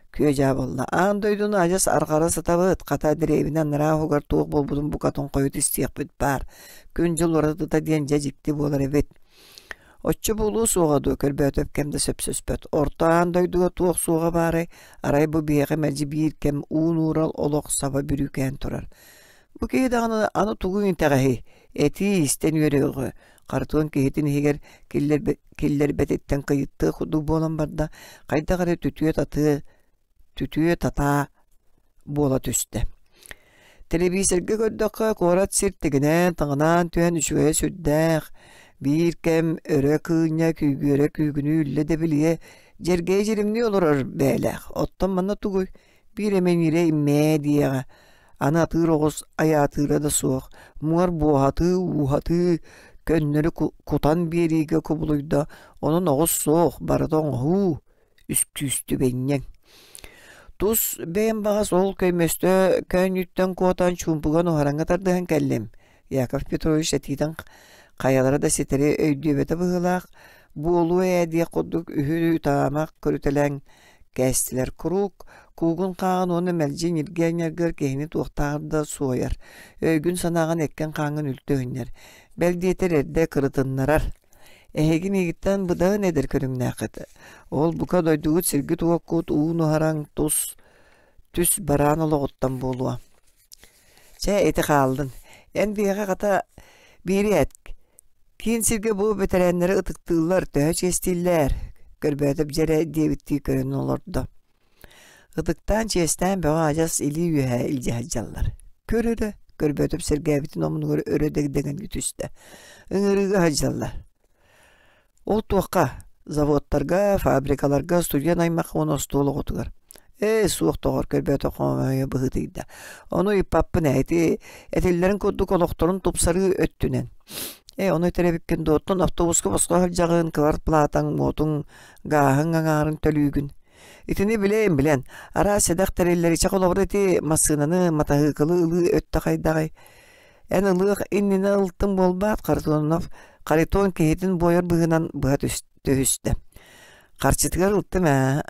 Күө-дьаа буолла: «Аан дойдуну адьас арҕара сытабыт, хата дэриэбинэ анараа уһугар туох буолбутун букатын хойут истиэхпит баар, күн-дьыл уратыта диэн дьэ дьикти буолар эбит». Оччо буолуо суоҕа дуо, көрбөөтөп кэм да сөпсөспөт. Орто аан дойдуга туох суоҕа баарай, арай бу биһиэхэ мэлдьи биир кэм уу-нуурал олох саба бүрүүкээн турар. Бу киһи даҕаны аны тугу итэҕэһий, этии истэн үөрүөҕү, Харытыан киһитин иһигэр киллэрбэтиттэн кыйыттыах курдук буолан барда, хайдах эрэ түтүө-татыа түтүө-татаа буола түстэ. Тэлэбиисэргэ көрдөххө, куорат сир тигинээн-таҥынаан түһэн үчүгэйэ сүрдээх, биир кэм өрө кыынньа күүгүөрэ күүгүнүү үллэ да билиэ, дьэргэйэ дьиримнии олорор бэйэлээх. Оттон манна тугуй, Биир эмэ иҥиирэ иммээ диэҕэ, аны атыыр оҕус айаатыыра да суох, муҥар буоһатыы, ууһатыы, көннөрү кутан биэриигэ кубулуйда, онон оҕус суох, барыта оҥоһуу, үскүүстүбэнньэҥ. Тус бэйэм баҕас ол көймөстө көөнньүттэн куотан чуумпуга нуһараҥҥа тардыһан кэллим. Яков Петрович этиитин хайалара да ситэри өйдүөбэтэ быһыылаах, буолуо ээ диэх курдук үһү-таамах көрүтэлээн кээстилэр. Куруук куугун хааҕын уонна мэлдьи ньиргиэн-ньаргыар киһини туохтааҕар да суойар, өйгүн-санааҕын эккин-хааҥҥын үлтү өһүннэр, бэл диэтэр эрдэ кырытыннарар. Эһиги миигиттэн быдан эдэр көрүҥнээххит. Ол бука дойдугут сиргит-уоккут уу нуһараҥ тус түс бараан олоҕуттан буолуо. Чэ, ити хааллын. Эн биһиэхэ хата биири эт. Киин сиргэ бу бэтэрээннэри ытыктыыллар, төһө чиэстииллэр? Көрбөөтөп дьэрэ диэбиттии көрөн олордо. Ытыктаан, чиэстээн бөҕө адьас илии үөһэ илдьэ сылдьаллар. Көр эрэ, Көрбөөтөп сэргээбитин омунугар өрө дэгдэгэн түстэ. Ыҥырыыга сылдьаллар. Ол туохха? Заводтарга, фабрикаларга студент аймах уонна остуол оҕотугар. Ээ, суох доҕор, көрбөтөх хомойо быһыытыйда. Ону ыйыппаппын ээ, ити этиллэрин курдук олохторун тупсарыы өттүнэн. Ээ, ону этэр эбиккин дуо, оттон автобуска босхо сылдьаҕын, квартплатаҥ, уотуҥ, гааһыҥ аҥаарын төлүүгүн. Итини билэйин билэн, араас сэдэх тэриллэри чэ холобура ити массыынаны, матаһыыкылы ылыы өттө хайдаҕый? Эн ылыах иннинэ ылтым буолбаат, Харитонов Харитон киһитин буойар быһыынан быһа түһүстэ. Харчытыгар ылтым ээ.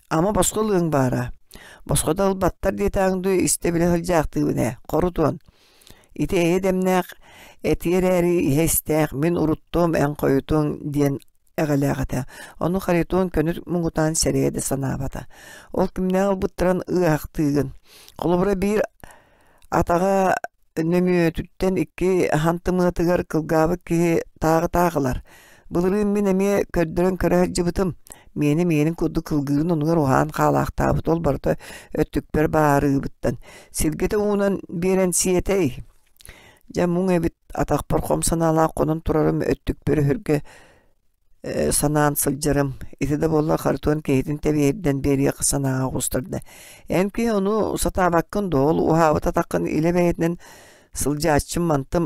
Ама босхо ылыаҥ баара. Босхо да ылбаттар диэтэҕиҥ дуу истэ-билэ сылдьаахтыыбын ээ, хорутуон. Ити эйэ дэмнээх этиэ эрээри иһэ истээх мин уруттуом эн хойутуоҥ диэн эҕэлээх этэ. Ону Харитон көнөр муҥутаан сэрэйэ да санаабата. Ол кимнээх ылбыттарын ыаһахтыыгын. Холобура биир атаҕа нөҥүөтүттэн икки хантымыатыгар кылгаабыт киһи тааҕы таах ылар. Былырыын мин эмиэ көрдөрөн көрө сылдьыбытым. Миэнэ миэнин курдук кылгыырын оннугар уһаан хаалаахтаабыт ол барыта өттүкпэр баарыыбыттан. Сиргэтэ уунан биэрэн сиэтэй. Дьэ муҥ эбит атахпар хом санаалаах хонон турарым өттүкпэр өһүргэ санаан сылдьарым. Ити да буоллар Харитон киһитин тэбиэһирдэн биэриэх санааҕа оҕустарда. Эн киһи ону сатаабаккын дуо, ол уһаабыт атаххын илэ бэйэтинэн сылдьааччым мантым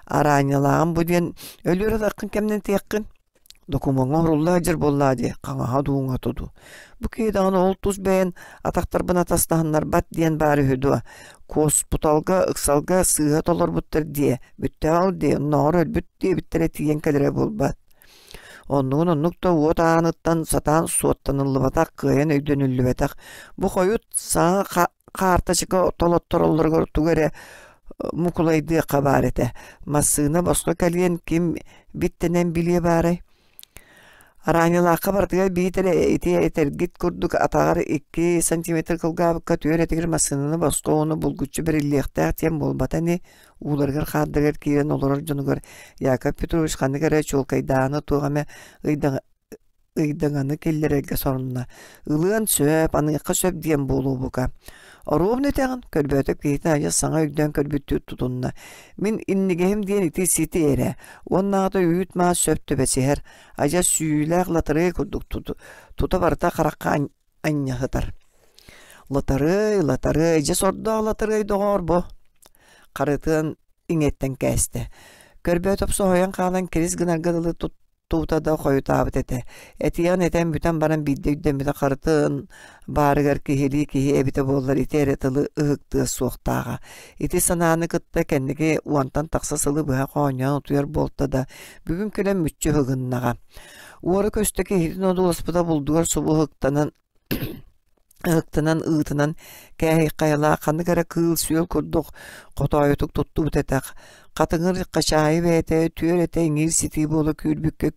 араанньалааҕым бу диэн өлүөр атаххын кэмнэтиэххин. Докумуоҥҥа уһурулла сылдьар буоллаа дии, хаҥаһа дуу, уҥата дуу. Бу киһи даҕаны ол тус бэйэн атахтарбын атастаһыннарбат диэн баар үһү дуо? Куоспуталга, ыксалга сыыһа толорбуттар диэ, бүттэҕэл диэ, оннооҕор өлбүт диэбиттэрэ тиийэн кэлэрэ буолбат. Оннугун оннук да уот ааныттан сатаан суоттаныллыбатах, кыайан өйдөнүллүбэтэх. Бу хойут саҥа хаартачыка толоттороллоругар тугу эрэ мукулайдыахха баар этэ. Массыына босхо кэлиэн ким биттэнэн билиэ баарай? Араанньылаахха барытыгар биитэр ити этэргит курдук атаҕар 2 сантиметр кылгаабыкка түөр этигэр массыынаны босхо уонна булгуччу бэриллиэхтээх диэн буолбата ини ууларыгар-хаардарыгар киирэн олорор дьонугар Яков Петрович ханнык эрэ чуолкайдааһына туох эмэ ыйдаҥаны киллэрэргэ сорунна. Ылыан сөп, аныахха сөп диэн буолуо бука. Оруобуна этэҕин, көрбөөтөк киһитин адьас саҥа өйдөөн көрбүттүү тутунна. Мин иннигэһим диэн ити сити эрэ. Уоннааҕыта үүт-маас сөп түбэсиһэр. Адьас сүүйүүлээх латарыай курдук тута барыта харахха анньаһытар. Латарыай, латарыай, дьэ сордоох латарыай доҕоор бу. Харытыан иҥиэттэн кээстэ. Көрбөөтөп соһуйан хаалан кирис гынарга дылы тута да хойутаабыт этэ. Этиэҕин этэн бүтэн баран биирдэ өйдөммүтэ харытын баарыгар киһилии киһи эбитэ буоллар ити эрэ тылы ыһыктыа суохтааҕа. Ити санааны кытта кэнники уонтан тахса сылы быһа хоонньоон утуйар буолта да, бүгүн кэлэн мүччү ыһыгыннаҕа. Уора-көстө киһитин одууласпыта булдугар субу ыһыктанан ыһыктынан ыытынан кээһи хайалаах ханнык эрэ кыыл-сүөл курдук хотоойутук туттубут этэх хатыҥыр хачаайы бэйэтэ түөр этэ иҥиир ситии буола күүрбүккэ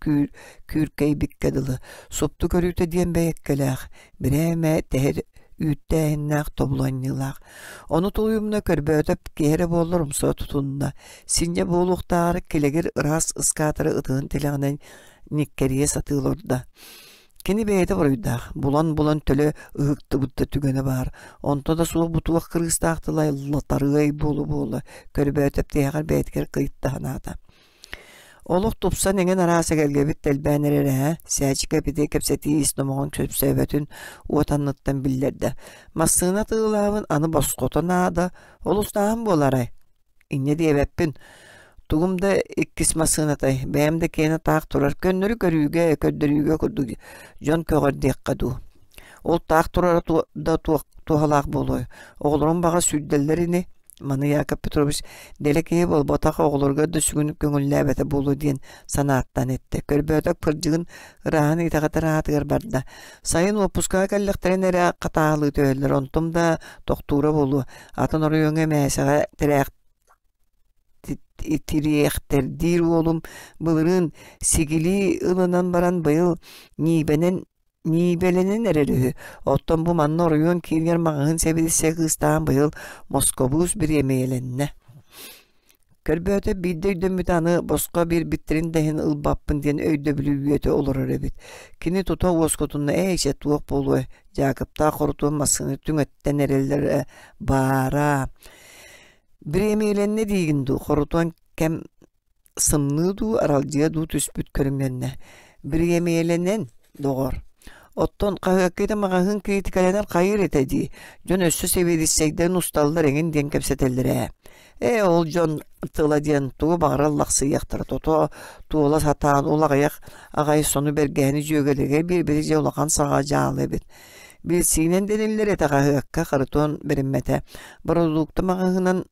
күүркэйбиккэ дылы супту көрүүтэ диэн бэйэккэлээх бирээмэ тэһэр үүттээһиннээх тобуланньыылаах ону тулуйумна көрбөөтөп киһи эрэ буоллар умса тутунна синньэ буолуохтааҕар килэгир ыраас ыскаатары ытыһын тилэҕинэн ньиккэрийэ сатыы олордо Кини бэйэтэ буруйдаах, булан-булан төлө ыһыктыбыт да түгэнэ баар, онто да суох бу туох кырыыстаах тыла латарыай буола-буола, көрбөөтөп тиһэҕэр бэйэтигэр кыйыттаһынаата. Олох тупсан эҥин араас эгэлгэбит тэлбээн эрэр ээ, Сээчикэ ити кэпсэтии ис номоҕун сөпсөөбөтүн уот анныттан биллэрдэ. Массыына атыылаабын аны босхото наада, олустааһын буоларай Инньэ диэбэппин, тугум да иккис массыынатай, бэйэм да киэнэ таах турар, көннөрү көрүүгэ, көрдөрүүгэ курдук дьон көҕөр диэххэ дуу. Ол таах турара да туһалаах буолуой, оҕолорум баҕа сүүрдэллэр ини, маны Яков Петрович дэлэ киһи буолбатах оҕолоругар да сүгүн көҥүллээбэтэ буолуо диэн санааттан эттэ. Көрбөөтөх кырдьыгын ырааһын итэҕэтэр аатыгар барда. Сайын уоппускаҕа кэллэхтэринэ эрэ хатааһылыы түһэллэр, онтум да тохтуура буолуо. Атын оройуоҥҥа мээсэҕэ тирээх тириэхтэрдиир уолум былырыын сигилии ылынан баран быйыл ньиибэнэн ньиибэлэнэн эрэр үһү. Оттон бу манна оройуон киинигэр маҕаһыын сэбиэдиссэйэ кыыстаан быйыл Москобуус бириэмийэлэннэ. Көрбөөтө биирдэ өйдөммүтэ аны босхо биэрбиттэрин да иһин ылбаппын диэн өйдөбүлү үөтэ олорор эбит. Кини тута уоскутунна ээ чэ туох буолуой, Дьаакыптаах хорутуон массыына түҥэттэн эрэллэрэ баара. Бириэмийэлэннэ диигин дуу, хорутуон кэм сымныы дуу, аралдьыйа дуу түспүт көрүҥнэннэ. Бириэмийэлэнэн, доҕор. Оттон хаһыакка ити маҕаһыын кириитикэлэнэр хайыыр этэ дии, дьон өссө сэбиэдиссэйдэрин усталлар эҥин диэн кэпсэтэллэр ээ. Ээ, ол дьон тыла диэн тугу баҕарар лахсыйыахтара тото туола сатаан ол аҕыйах аҕай сону бэргэһэни дьүөгэлэригэр биэрбитэ дьэ улахан саҕа дьаалы эбит. Билсиинэн дэниллэр этэ хаһыакка Харитон бэриммэтэ. Бородуукта маҕаһыынан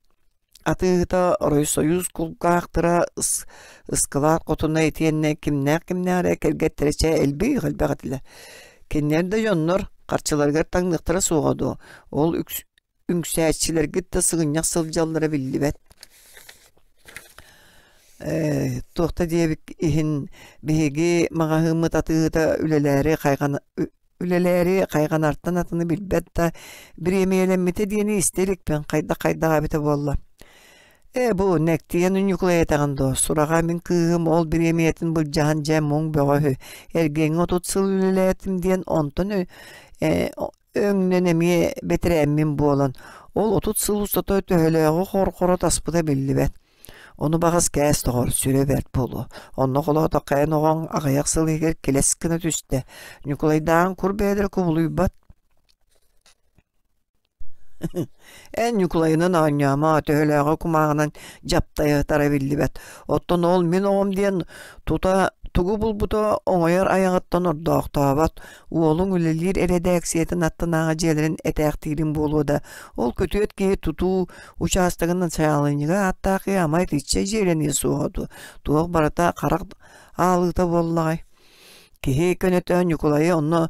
атыыһыта Оройсойуус кулгаахтара ыскылаат хотуна итиэннэ кимнээх-кимнээх эрэ кэргэттэрэ чэ элбии элбэх этилэр. Кинилэр да дьоннор харчыларыгар таҥныахтара суоҕа дуо, ол үҥсээччилэргит да сыгынньах сылдьаллара биллибэт. Ээ, туох да диэбит иһин биһиги маҕаһыыммыт атыыһыта үлэлээри хайҕан үлэлээри хайҕанартан атыны билбэт да бириэмийэлэммитэ диэни истэ иликпин хайдах-хайдах эбитэ буолла. Ээ бу нэктийэн Ньукулай этэҕин дуо сураҕа мин кыыһым ол бириэмийэтин былдьаһан дьэ муҥ бөҕө үһү эргиэҥҥэ 30 сыл үлэлээтим диэн онтон ээ өҥнөн эмиэ бэтэрээммин буолан ол 30 сыл устата төһөлөөҕү хор-хоро таспыта биллибэт. Ону баҕас кээс доҕор, сүрэ бэрт буолуо. Онно холоотоххо эн оҕоҥ аҕыйах сыл иһигэр килэс гына түстэ. Ньукулайдааҕын кур бэйэлэрэ кубулуйбат. Эн Ньукулайынан оонньоомо, төһөлөөҕү кумааҕынан дьаптайытара биллибэт. Оттон ол мин оҕом диэн тута тугу булбута оҥойор айаҕыттан ордоохтообот. Уолуҥ үлэлиир эрэдээксийэтин аттынааҕы дьиэлэрин этээхтиирин буолуо да, ол күтүөт киһи тутуу учаастагын начаалынньыга ааттаах киһи ама итиччэ дьиэлэниэ суоҕа дуо? Туох барыта харах аалыыта буоллаҕай? Киһи көнөтө Ньукулайы онно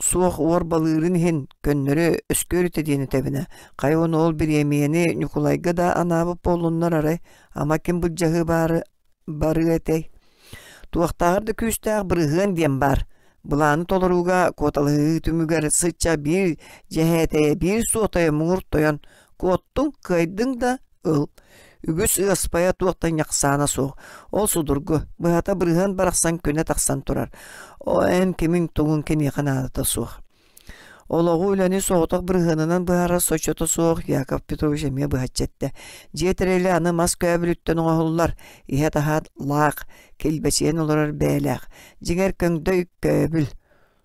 суох уорбалыырын иһин көннөрү өскүөрүтэ диэн этэбинэ, хайа уонна ол бириэмийэни Ньукулайга да анаабыт буоллуннар арай, ама ким былдьаһыы баары барыа этэй? Туохтааҕар да күүстээх бырыһыан диэн баар. Былааны толорууга куоталаһыы түмүгэр сычча биир дьэһээтэйэ, биир суотайа муҥур тойон куоттуҥ, кыайдыҥ да ыл. Үгүс ыаспайа туох да ньахсаана суох. Ол судургу, быһата бырыһыан барахсан күнэ тахсан турар. О эн кимиҥ-тугуҥ киниэхэ наадата суох. Олоҕу үлэни соҕотох бырыһыанынан быһаарар соччото суох Яков Петрович эмиэ быһаччы эттэ. Дьиэ тэрилэ аны мас көөбүлүттэн оҥоһуллар, иһэ-таһа лаах, килбэчийэн олорор бэйэлээх. Дьиҥэр көҥдөй көөбүл.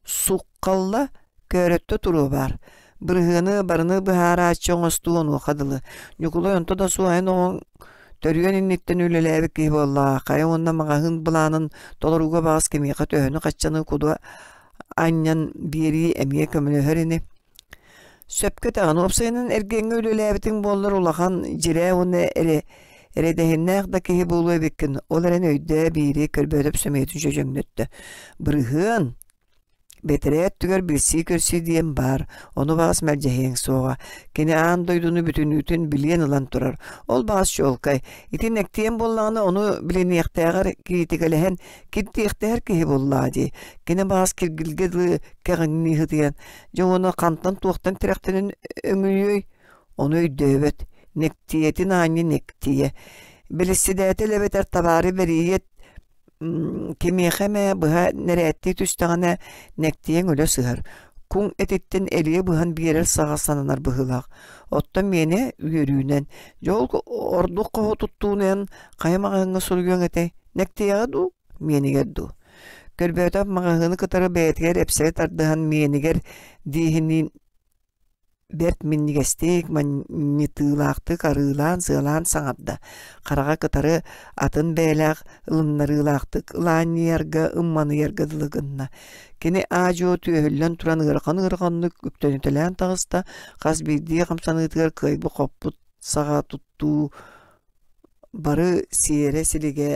Суххалла, көөрөттө туруо баар. Бырыһыаны барыны быһаарааччы оҥостуу онуоха дылы. Ньукулай онто да суох эн оҕоҥ төрүөн инниттэн үлэлээбит киһи буоллаҕа. Хайа уонна маҕаһыын былаанын толорууга баҕас кимиэхэ төһөнү-хаччаны куду анньан биэрии эмиэ көмөлөһөр ини. Сөпкө этэҕин, уопсайынан эргиэҥҥэ үлэлээбитиҥ буоллар улахан дьирээ уонна эрэ эрэдэһиннээх да киһи буолуо эбиккин, ол эрэн өйдөө биири көрбөөтөп сөмүйэтин дьөдьөҥнөттө. Бырыһыан Бэтэрээ өттүгэр билсии-көрсүү диэн баар, ону баҕас мэлдьэһиэҥ суоҕа. Кини аан дойдуну бүтүннүүтүн билиэн ылан турар. Ол баҕас чуолкай. Ити нэктиэн буоллаҕына, ону билиниэхтээҕэр кириитикэлэһэн киртиэхтэһэр киһи буоллаҕа дии. Кини баҕас киргилгэ дылы кэҕиҥнии сытыйан, дьэ уонна хантан-туохтан тирэхтэнэн өҥүйүөй? Ону өйдөөбөт. Нэктийэтин аанньа нэктийэ. Бэрэссэдээтэл эбэтэр табаары бэрийиэт кимиэхэ эмэ быһа нэрээттии түстэҕинэ нэктийэҥ өлө сыһар, куҥ этиттэн элиэ быһан биэрэр саҕа сананар быһыылаах. Оттон миэнэ үөрүүнэн, дьэ ол ордук хоһу туттуунан хайа маҕаһыыҥҥа суруйуоҥ этэй, нэктийэҕэ дуу, миэнигэр дуу? Көрбөөтөх маҕаһыыны кытары бэйэтигэр эпсэри тардыһан миэнигэр диэһиниин Бэрт минньигэстик, манньытыылаахтык арыылаан-сыалаан саҥарда, хараҕа кытары атын бэйэлээх ылыннарыылаахтык ылаанньыйарга, ымманыйарга дылы гынна. Кини аа-дьуо түөһүллэн туран ыарахан-ыараханнык үктэнитэлээн таҕыста, хас биирдии хамсаныытыгар кыайбыт-хоппут саҕа туттуу бары сиэрэ-силигэ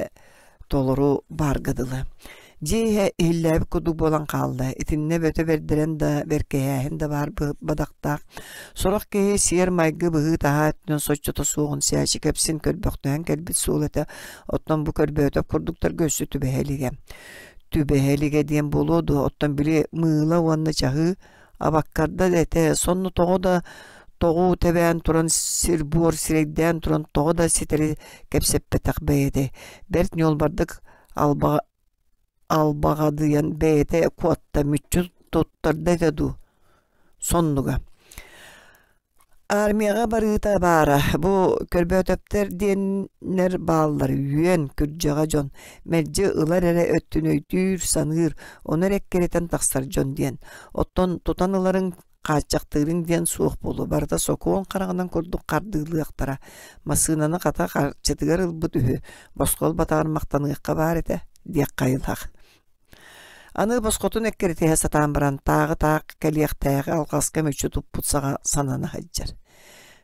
толору баарга дылы. Дьиэ иһэ иһиллээбит курдук буолан хаалла. Итиннэ бөтө бэрдэрэн да, бэркиһээһин да баар бадахтаах. Сорох киһи сиэр-майгы быһыы-таһаа өттүнэн соччото суоҕун сээчикэпсин көрбөхтөһөн кэлбит суол этэ. Оттон бу көрбөөтөх курдуктарга өссө түбэһэ илигэ. Түбэһэ илигэ диэн буолуо дуо, оттон били мыыла уонна чаһыы Абаккарда да этэ, сонно тоҕо да тоҕу тэбээн туран сир-буор сирэйдээн туран тоҕо да ситэри кэпсэппэтэх бэйэтэ, бэрт ньуолбардык алба албаҕадыйан бэйэтэ куотта мүччү туттарда этэ дуу, соннуга. Армияҕа барыыта баара, бу Көрбөөтөптөр диэннэр бааллар үөн, күрдьэҕэ дьон, мэлдьи ылар эрэ өттүн өйдүүр, саныыр, ону эрэ эккирэтэн тахсар дьон диэн. Оттон тутан ыларыҥ, хааччахтыырыҥ диэн суох буолуо, барыта сокуон хараҕынан курдук хардыылыахтара. Массыынаны хата харчытыгар ылбыт үһү, босхо ылбатаҕар махтаныахха баар этэ диэххэ айылаах. Аны босхотун эккирэтиһэ сатаан баран тааҕы-таах кэлиэхтээҕи алҕаска мүччү туппут саҕа санана сылдьар.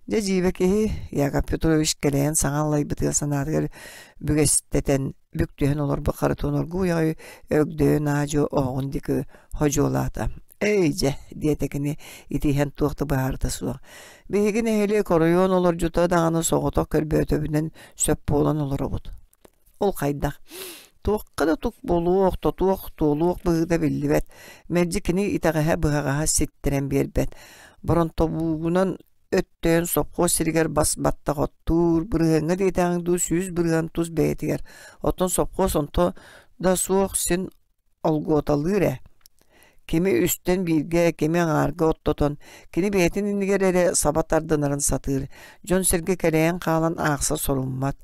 Дьэ дьиибэ киһи Яков Петрович кэлэйэн саҥа аллайбытыгар санаатыгар бүгэстэтэн бүк түһэн олорбут Харитон оргууй аҕай өгдөйөн аа-дьуо оһоҕун диэки ходьуолаата. «Эй дьэ» диэтэ кини итиһэн туох да быһаарыта суох. «Биһиги нэһилиэк оройуон олордьута даҕаны соҕотох көрбөөтөбүнэн сөп буолан олоробут. Ол хайдах? Туохха да тук буолуох, тотуох, туолуох быһыыта биллибэт. Мэлдьи кини итэҕэһэ-быһаҕаһа ситтэрэн биэрбэт. Боронтобуугунан өттөйөн сопхуос сиригэр бас баттах оттуур, бырыһыаҥҥа диэтэҕиҥ дуу 100% тус бэйэтигэр. Оттон сопхуос онто да суох син олгуоталыыр ээ. Кими үстэн бииргэ, кими аҥаарга оттотон, кини бэйэтин иннигэр эрэ саба тардынарын сатыыр, дьон-сэргэ кэлэйэн хаалан аахса соруммат.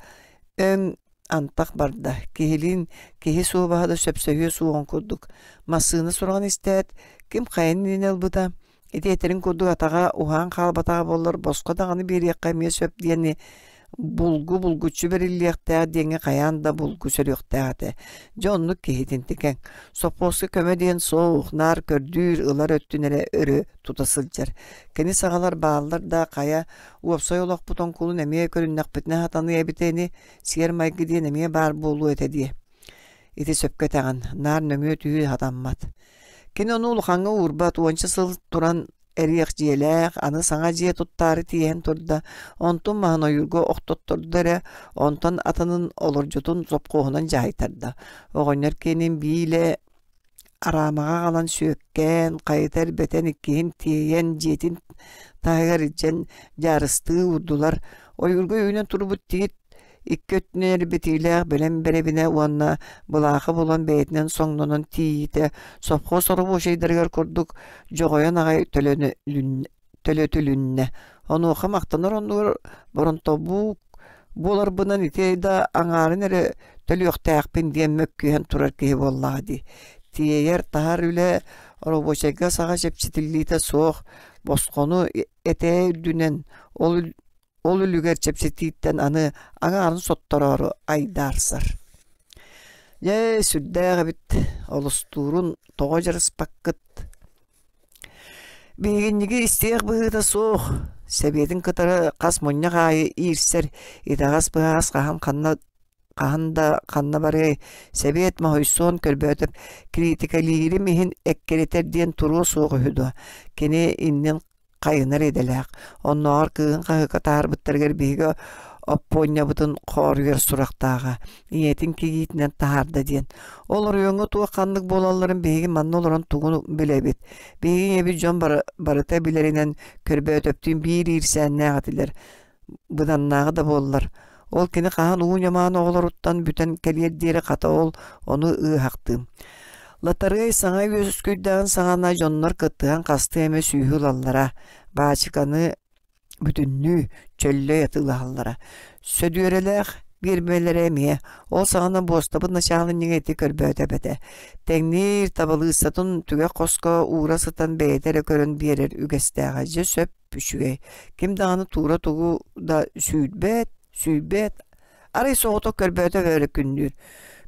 Өҥ антах барда, киһилиин киһи суобаһа да сөпсөһүө суоҕун курдук. Массыына сураҕын истээт, ким хайан иннинэ ылбыта, Ити этэрин курдук атаҕа уһаан хаалбатаҕа буоллар босхо даҕаны биэриэххэ эмиэ сөп диэни булгу булгуччу бэриллиэхтээх диэҥҥэ хайаан да булгу сөрүөхтээх этэ. Дьэ оннук киһитинтикэҥ. Сопхуоска көмө диэн суох, наар көрдүүр, ылар өттүн эрэ өрө тута сылдьар. Кини саҕалар бааллар да хайа уопсай олохпут оҥкулун эмиэ көрүннэхпитинэ сатаныа эбитэ ини, сиэр-майгы диэн эмиэ баар буолуо этэ диэ. Ити сөпкө этэҕин, наар нөҥүө түһүү сатаммат. Кини ону улахаҥҥа уурбат, уонча сыл туран эриэх дьиэлээх, аны саҥа дьиэ туттаары тииһэн турда, онтун маһын ойуурга охтоттордо эрэ, онтон атынын олордьутун сопхуоһунан дьаһайтарда. Оҕонньор киэнин биилэ араамаҕа аҕалан сүөккээн, хайыта эрбэтэн иккиһин тиэйэн дьиэтин таһыгар илдьэн дьаарыстыы уурдулар. Ойуурга үүнэн турбут тиит Икки өттүнэн эрбэтиилээх бэлэм бэрэбинэ уонна былаахы булан бэйэтинэн соҥнонон тиийиитэ сопхуос оробуочайдарыгар курдук дьоҕойон аҕай төлөтүлүннэ. Онуоха махтанар оннугар боронтобуук буоларбынан ити да аҥаарын эрэ төлүөхтээхпин диэн мөккүһэн турар киһи буоллаҕа дии. Тиэйэр, таһар үлэ оробуочайга саҕа чэпчэтиллиитэ суох, босхону этээ үрдүнэн ол Ол үлүгэр чэпчэтииттэн аны аҥаарын соттороору айдаарсар. Дьэ, сүрдээх эбит, олустуурун тоҕо дьарыспаккыт? Биһигинньиги истиэх быһыыта суох, сэбиэтин кытары хас мунньах аайы иирсэр, итэҕэс-быһаҕас хаһан ханна хаһан да ханна барыай, сэбиэт моһуйсуон көрбөөтөп кириитикэлиирим иһин эккирэтэр диэн туруо суох үһү дуо? Кини иннин хайынар идэлээх. Оннооҕор кыыһын хаһыакка таһаарбыттарыгар биһиги Оппуонньабытын хооруйар сурахтааҕа, ийэтин кигиитинэн таһаарда диэн. Ол оройуоҥҥа туох ханнык буолалларын биһиги манна олорон тугун билэбит. Биһиги ийэбит дьон барыта билэринэн Көрбөөтөптүүн биир иирсээннээх этилэр. Быданнааҕы да буоллар. Ол кини хаһан уу ньамаан оҕолоруттан бүтэн кэлиэр диэри хата ол ону ыаһахтыым. Латарыай саҥа үөскүйдэҕин саҕана дьоннор кыттыһан хастыы эмэ сүүһү ылаллара, баачыканы бүтүннүү чөллөй атыылаһаллара. Сөдүөрэлээх биэрмэлэрэ эмиэ ол саҕана буостабыт начаалынньыга ити көрбөөтөп этэ. Тэҥниир табалыыссатын түгэх хоско уура сытан бэйэтэ эрэ көрөн биэрэр үгэстээҕэ. Дьэ сөп үчүгэй. Ким даҕаны туура тугу да сүүрбэт, сүүйбэт, арай соҕотох көрбөөтө өрө күннүүр.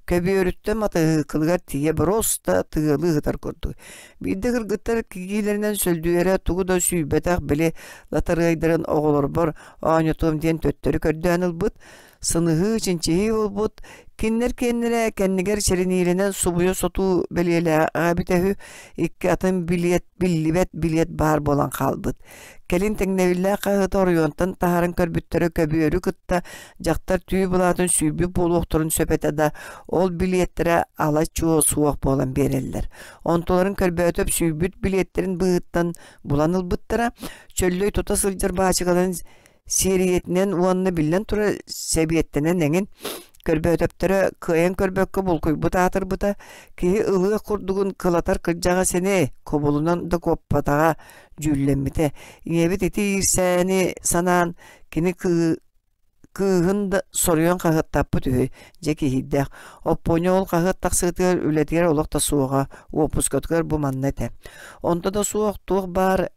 Көбүөрүттэн матаһыыкылыгар тиийэ боруоста тыалыы ыһытар курдук. Биирдэ кыргыттар кигиилэринэн сөлдүйэрэ тугу да сүүйбэтэх били латарыайдарын оҕолорбор оонньотуом диэн төттөрү көрдөөн ылбыт, сыныһыы, чинчиһии буолбут, кинилэр киэннэрэ кэннигэр чэриниилэнэн субуйа сотуу бэлиэлээҕэ эбитэ үһү, икки атын билиэт биллибэт билиэт баар буолан хаалбыт. Кэлин тэҥнэбиллээх хаһыаты оройуонтан таһааран көрбүттэрэ көбүөрү кытта дьахтар түү былаатын сүүйбүт буолуохтарын сөп этэ да, ол билиэттэрэ ала-чуо суох буолан биэрэллэр. Онтуларын көрбөөтөп сүүйбүт билиэттэрин быыһыттан булан ылбыттара, чөллөй тута сылдьар баачыкаларын сиэрийэтинэн уонна биллэн турар сэбиэттэнэн эҥин. Көрбөөтөптөрө кыайан көрбөккө булкуйбут аатырбыта, киһи ылыах курдугун кылатар кырдьаҕас ини, кубулунан да куоппатаҕа дьүүллэммитэ. Ийэбит ити иирсээни санаан, кини кыыһын да соруйан хаһыаттаппыт үһү, дьэ киһийдэх. Оппуонньа ол хаһыат тахсыытыгар үлэтигэр олох да суоҕа, уоппускатыгар бу манна этэ. Онто да суох туох баар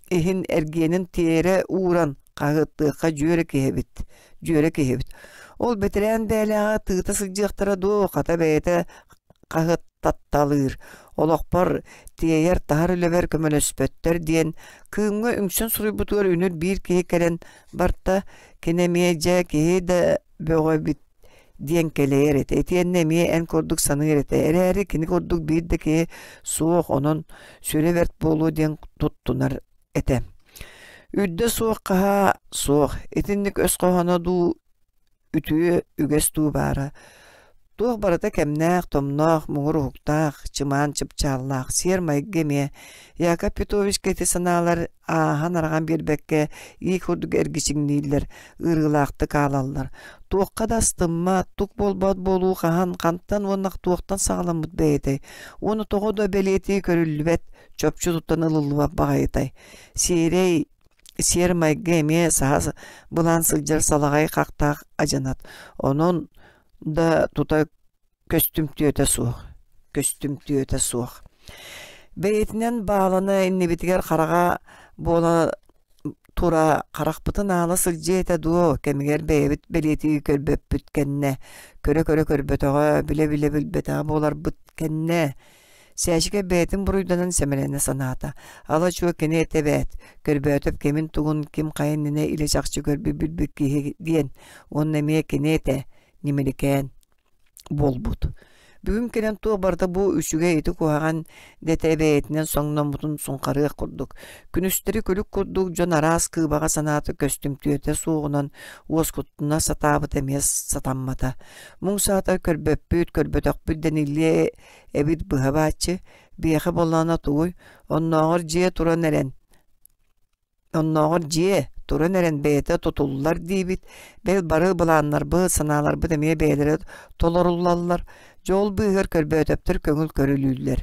иһин эргиэнин тиэрэ ууран хаһыаттыахха дьүөрэ киһибит, дьүөрэ киһибит. Ол бэтэрээн бээлээҕэ тыыта сылдьыахтара дуо, хата бэйэтэ хаһыаттатталыыр, олохпор тиэйэр-таһар үлэбэр көмөлөспөттөр диэн Кыымҥа үҥсэн суруйбутугар үнүр биир киһи кэлэн барта, кини эмиэ дьэ киһи да бөҕө эбит диэн кэлэйэр этэ. Итиэннэ эмиэ эн курдук саныыр этэ. Эрээри кини курдук биир да киһи суох, онон сүрэ бэрт буолуо диэн туттунар этэ. Үрдэ суох хаһаа суох. Итинник өс хоһооно дуу үтүө үгэс дуу баара. Туох барыта кэмнээх, томноох, муҥур уһуктаах, чымаан чыпчааллаах, сиэр-майгы эмиэ. Яков Петровичка ити санаалар ааһан-араҕан биэрбэккэ ии курдук эргичиҥнииллэр, ыарыылаахтык аалаллар. Туохха да астыммат, тук буолбат буолуу хаһан, хантан уонна туохтан саҕаламмыт бэйэтэй? Уонна тоҕо да бэлиэтии көрүллүбэт, чопчу туттан ылыллыбат баҕайытай? Сиэрэй сиэр-майгы эмиэ саһа былаан сылдьар салаҕай хахтаах адьынат. Онон да тута көстүмтүөтэ суох, көстүмтүөтэ суох. Бэйэтинэн баалана иннибитигэр хараҕа буола тура харахпытын аала сылдьыа этэ дуо, кэмигэр бэйэбит бэлиэтии көрбөппүт кэннэ, көрө-көрө көрбөтөҕө, билэ-билэ билбэтэҕэ буоларбыт кэннэ Сээчикэ бэйэтин буруйданан сэмэлэнэ санаата. Ала-чуо кини этэ эбээт, көрбөөтөп кимин-тугун ким хайа иннинэ илэ-чахчы көрбүт билбит киһи диэн уонна эмиэ кини этэ, ньимиликээн буолбут. Бүгүн кэлэн туох барыта бу үчүгэй ити куһаҕан дэтэ бэйэтинэн соҥноммутун суҥхарыах курдук. Күнүстэри күлүк курдук дьон араас кыыбаҕа санаата көстүмтүөтэ суоҕунан уоскутуна сатаабыта эмиэ сатаммата. Муҥ саатар көрбөппүт, көрбөтөхпүт дэниллиэ эбит быһа бааччы, биһиэхэ буоллаҕына тугуй, оннооҕор дьиэ туран эрэн оннооҕор дьиэ туран эрэн бэйэтэ тутуллар диибит, бэл бары былааннарбыт, санааларбыт эмиэ бэйэлэрэ толоруллаллар, дьэ ол быыһыгар көрбөөтөптөр көҥүл көрүлүүллэр.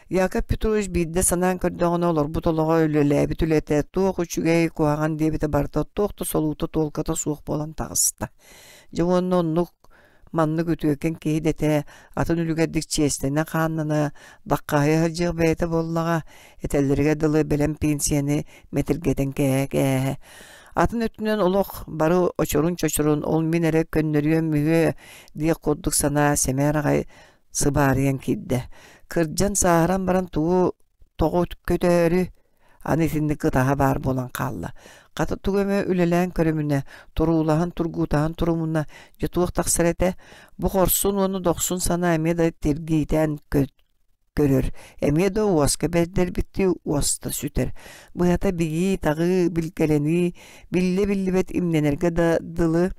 Яков Петрович биирдэ санаан көрдөҕүнэ олорбут олоҕо, үлэлээбит үлэтэ туох үчүгэй, куһаҕан диэбитэ барыта туох да солуута туолката суох буолан таҕыста. Дьэ уонна оннук Маннык үтүөкэн киһи дэтэ, атын үлүгэрдик чиэстэнэ-хааннана, даххаһыйа сылдьыах бэйэтэ буоллаҕа, этэллэригэр дылы бэлэм пенсияны мэтиргэтэн кээһэ-кээһэ. Атын өттүнэн олох бары очурун-чочурун ол мин эрэ көннөрүөм үһүө диэх курдук санаа сэмээр аҕай сыбаарыйан киирдэ. Кырдьан сааһыран баран тугу тоҕу көтөөрү Аны итинник ытаһа баар буолан хаалла. Хата тугу эмэ үлэлээн көрүмүнэ, туруулаһан тургутаһан турумуна, дьэ туох тахсар этэ? Бу хорсун уонна дохсун санаа эмиэ да тиргиитээн көрөр, эмиэ да уоска бэрдэрбиттии уоста сүтэр. Быһата бигии-таҕыы, билгэлэнии, биллэ-биллибэт имнэнэргэ да дылы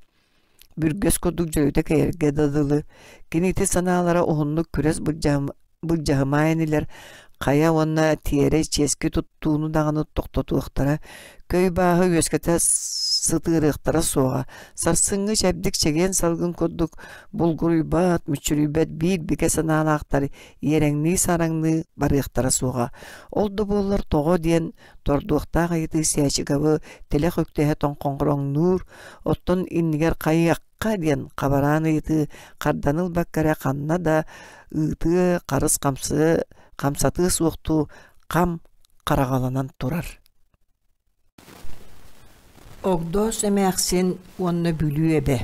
бүргэс курдук дьөлүтэ кэйэргэ да дылы, кини ити санаалара уһуннук күрэс былдьаһымаа инилэр хайа уонна тиэрэ чиэски туттууну даҕаны тохтотуохтара, көй бааһы үөскэтэ сытыарыахтара суоҕа, сарсыҥҥы чэбдик чэгиэн салгын курдук булгуруйбат, мүччүрүйбэт биир бигэ санаалаахтар иэрэҥнии-саараҥныы барыахтара суоҕа. Ол да буоллар тоҕо диэн тордуохтаах ыйытыы Сээчигэбы тилэх үктэһэ тоҥхоҥроҥнуур, оттон иннигэр хайыахха диэн хабараан ыйытыы харданы ылбакка эрэ ханна да ыытыа, харыс хамсыа, хамсатыа суохтуу хам хараҕаланан турар. Огдоос эмээхсин уонна Бүлүү эбэ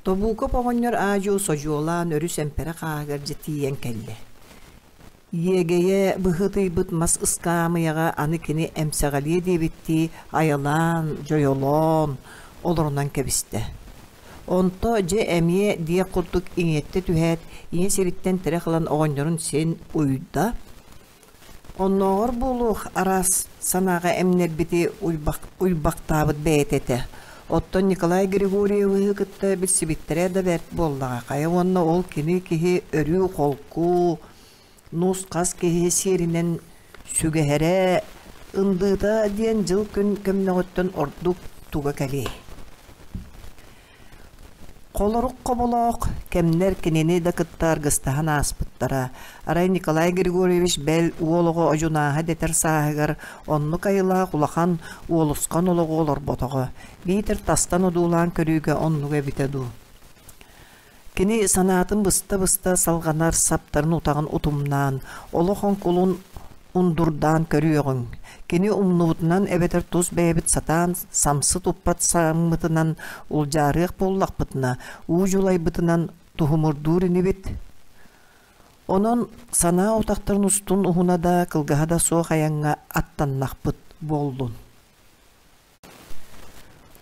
Тобуукап оҕонньор аа-дьуо содьуолаан өрүс эмпэрэ хааһыгар дьэ тиийэн кэллэ. Иэгэйэ быһыытыйбыт мас ыскаамыйаҕа аны кини эмсэҕэлиэ диэбиттии айалаан, дьойолоон олорунан кэбистэ. Онто дьэ эмиэ диэх курдук иҥиэттэ түһээт, ийэ сириттэн тирэх ылан оҕонньорун син уйда. Оннооҕор буолуох араас санааҕа эмнэрбити уйбахтаабыт бэйэтэ этэ. Оттон Николай Григорьевиһы кытта билсибиттэрэ да бэрт буоллаҕа. Хайа уонна ол кини киһи өрүү холку, нус-хас киһи сиэринэн сүгэһэрэ, ындыыта диэн дьыл-күн көмнөҕүттэн ордук туга кэлиэй. Холорук хоболоох кэмнэр кинини да кытта аргыстаһан ааспыттара. Арай Николай Григорьевич бэл уол оҕо одьунааһа дэтэр сааһыгар оннук айылаах улахан уолусхан олоҕу олорботоҕо, биитэр тастан одуулаан көрүүгэ оннуга эбитэ дуу. Кини санаатын быста-быста салҕанар саптарын утаҕын утумнаан, олох оҥкулун ундурдаан көрүөҕүҥ. Кини умнубутунан эбэтэр тус бэйэбит сатаан самсы туппат сааммытынан улдьаарыах буоллахпытына, уу дьулайбытынан туһумурдуур инибит. Онон санаа утахтарын устун уһуна да, кылгаһа да суох айаҥҥа аттаннахпыт буоллун.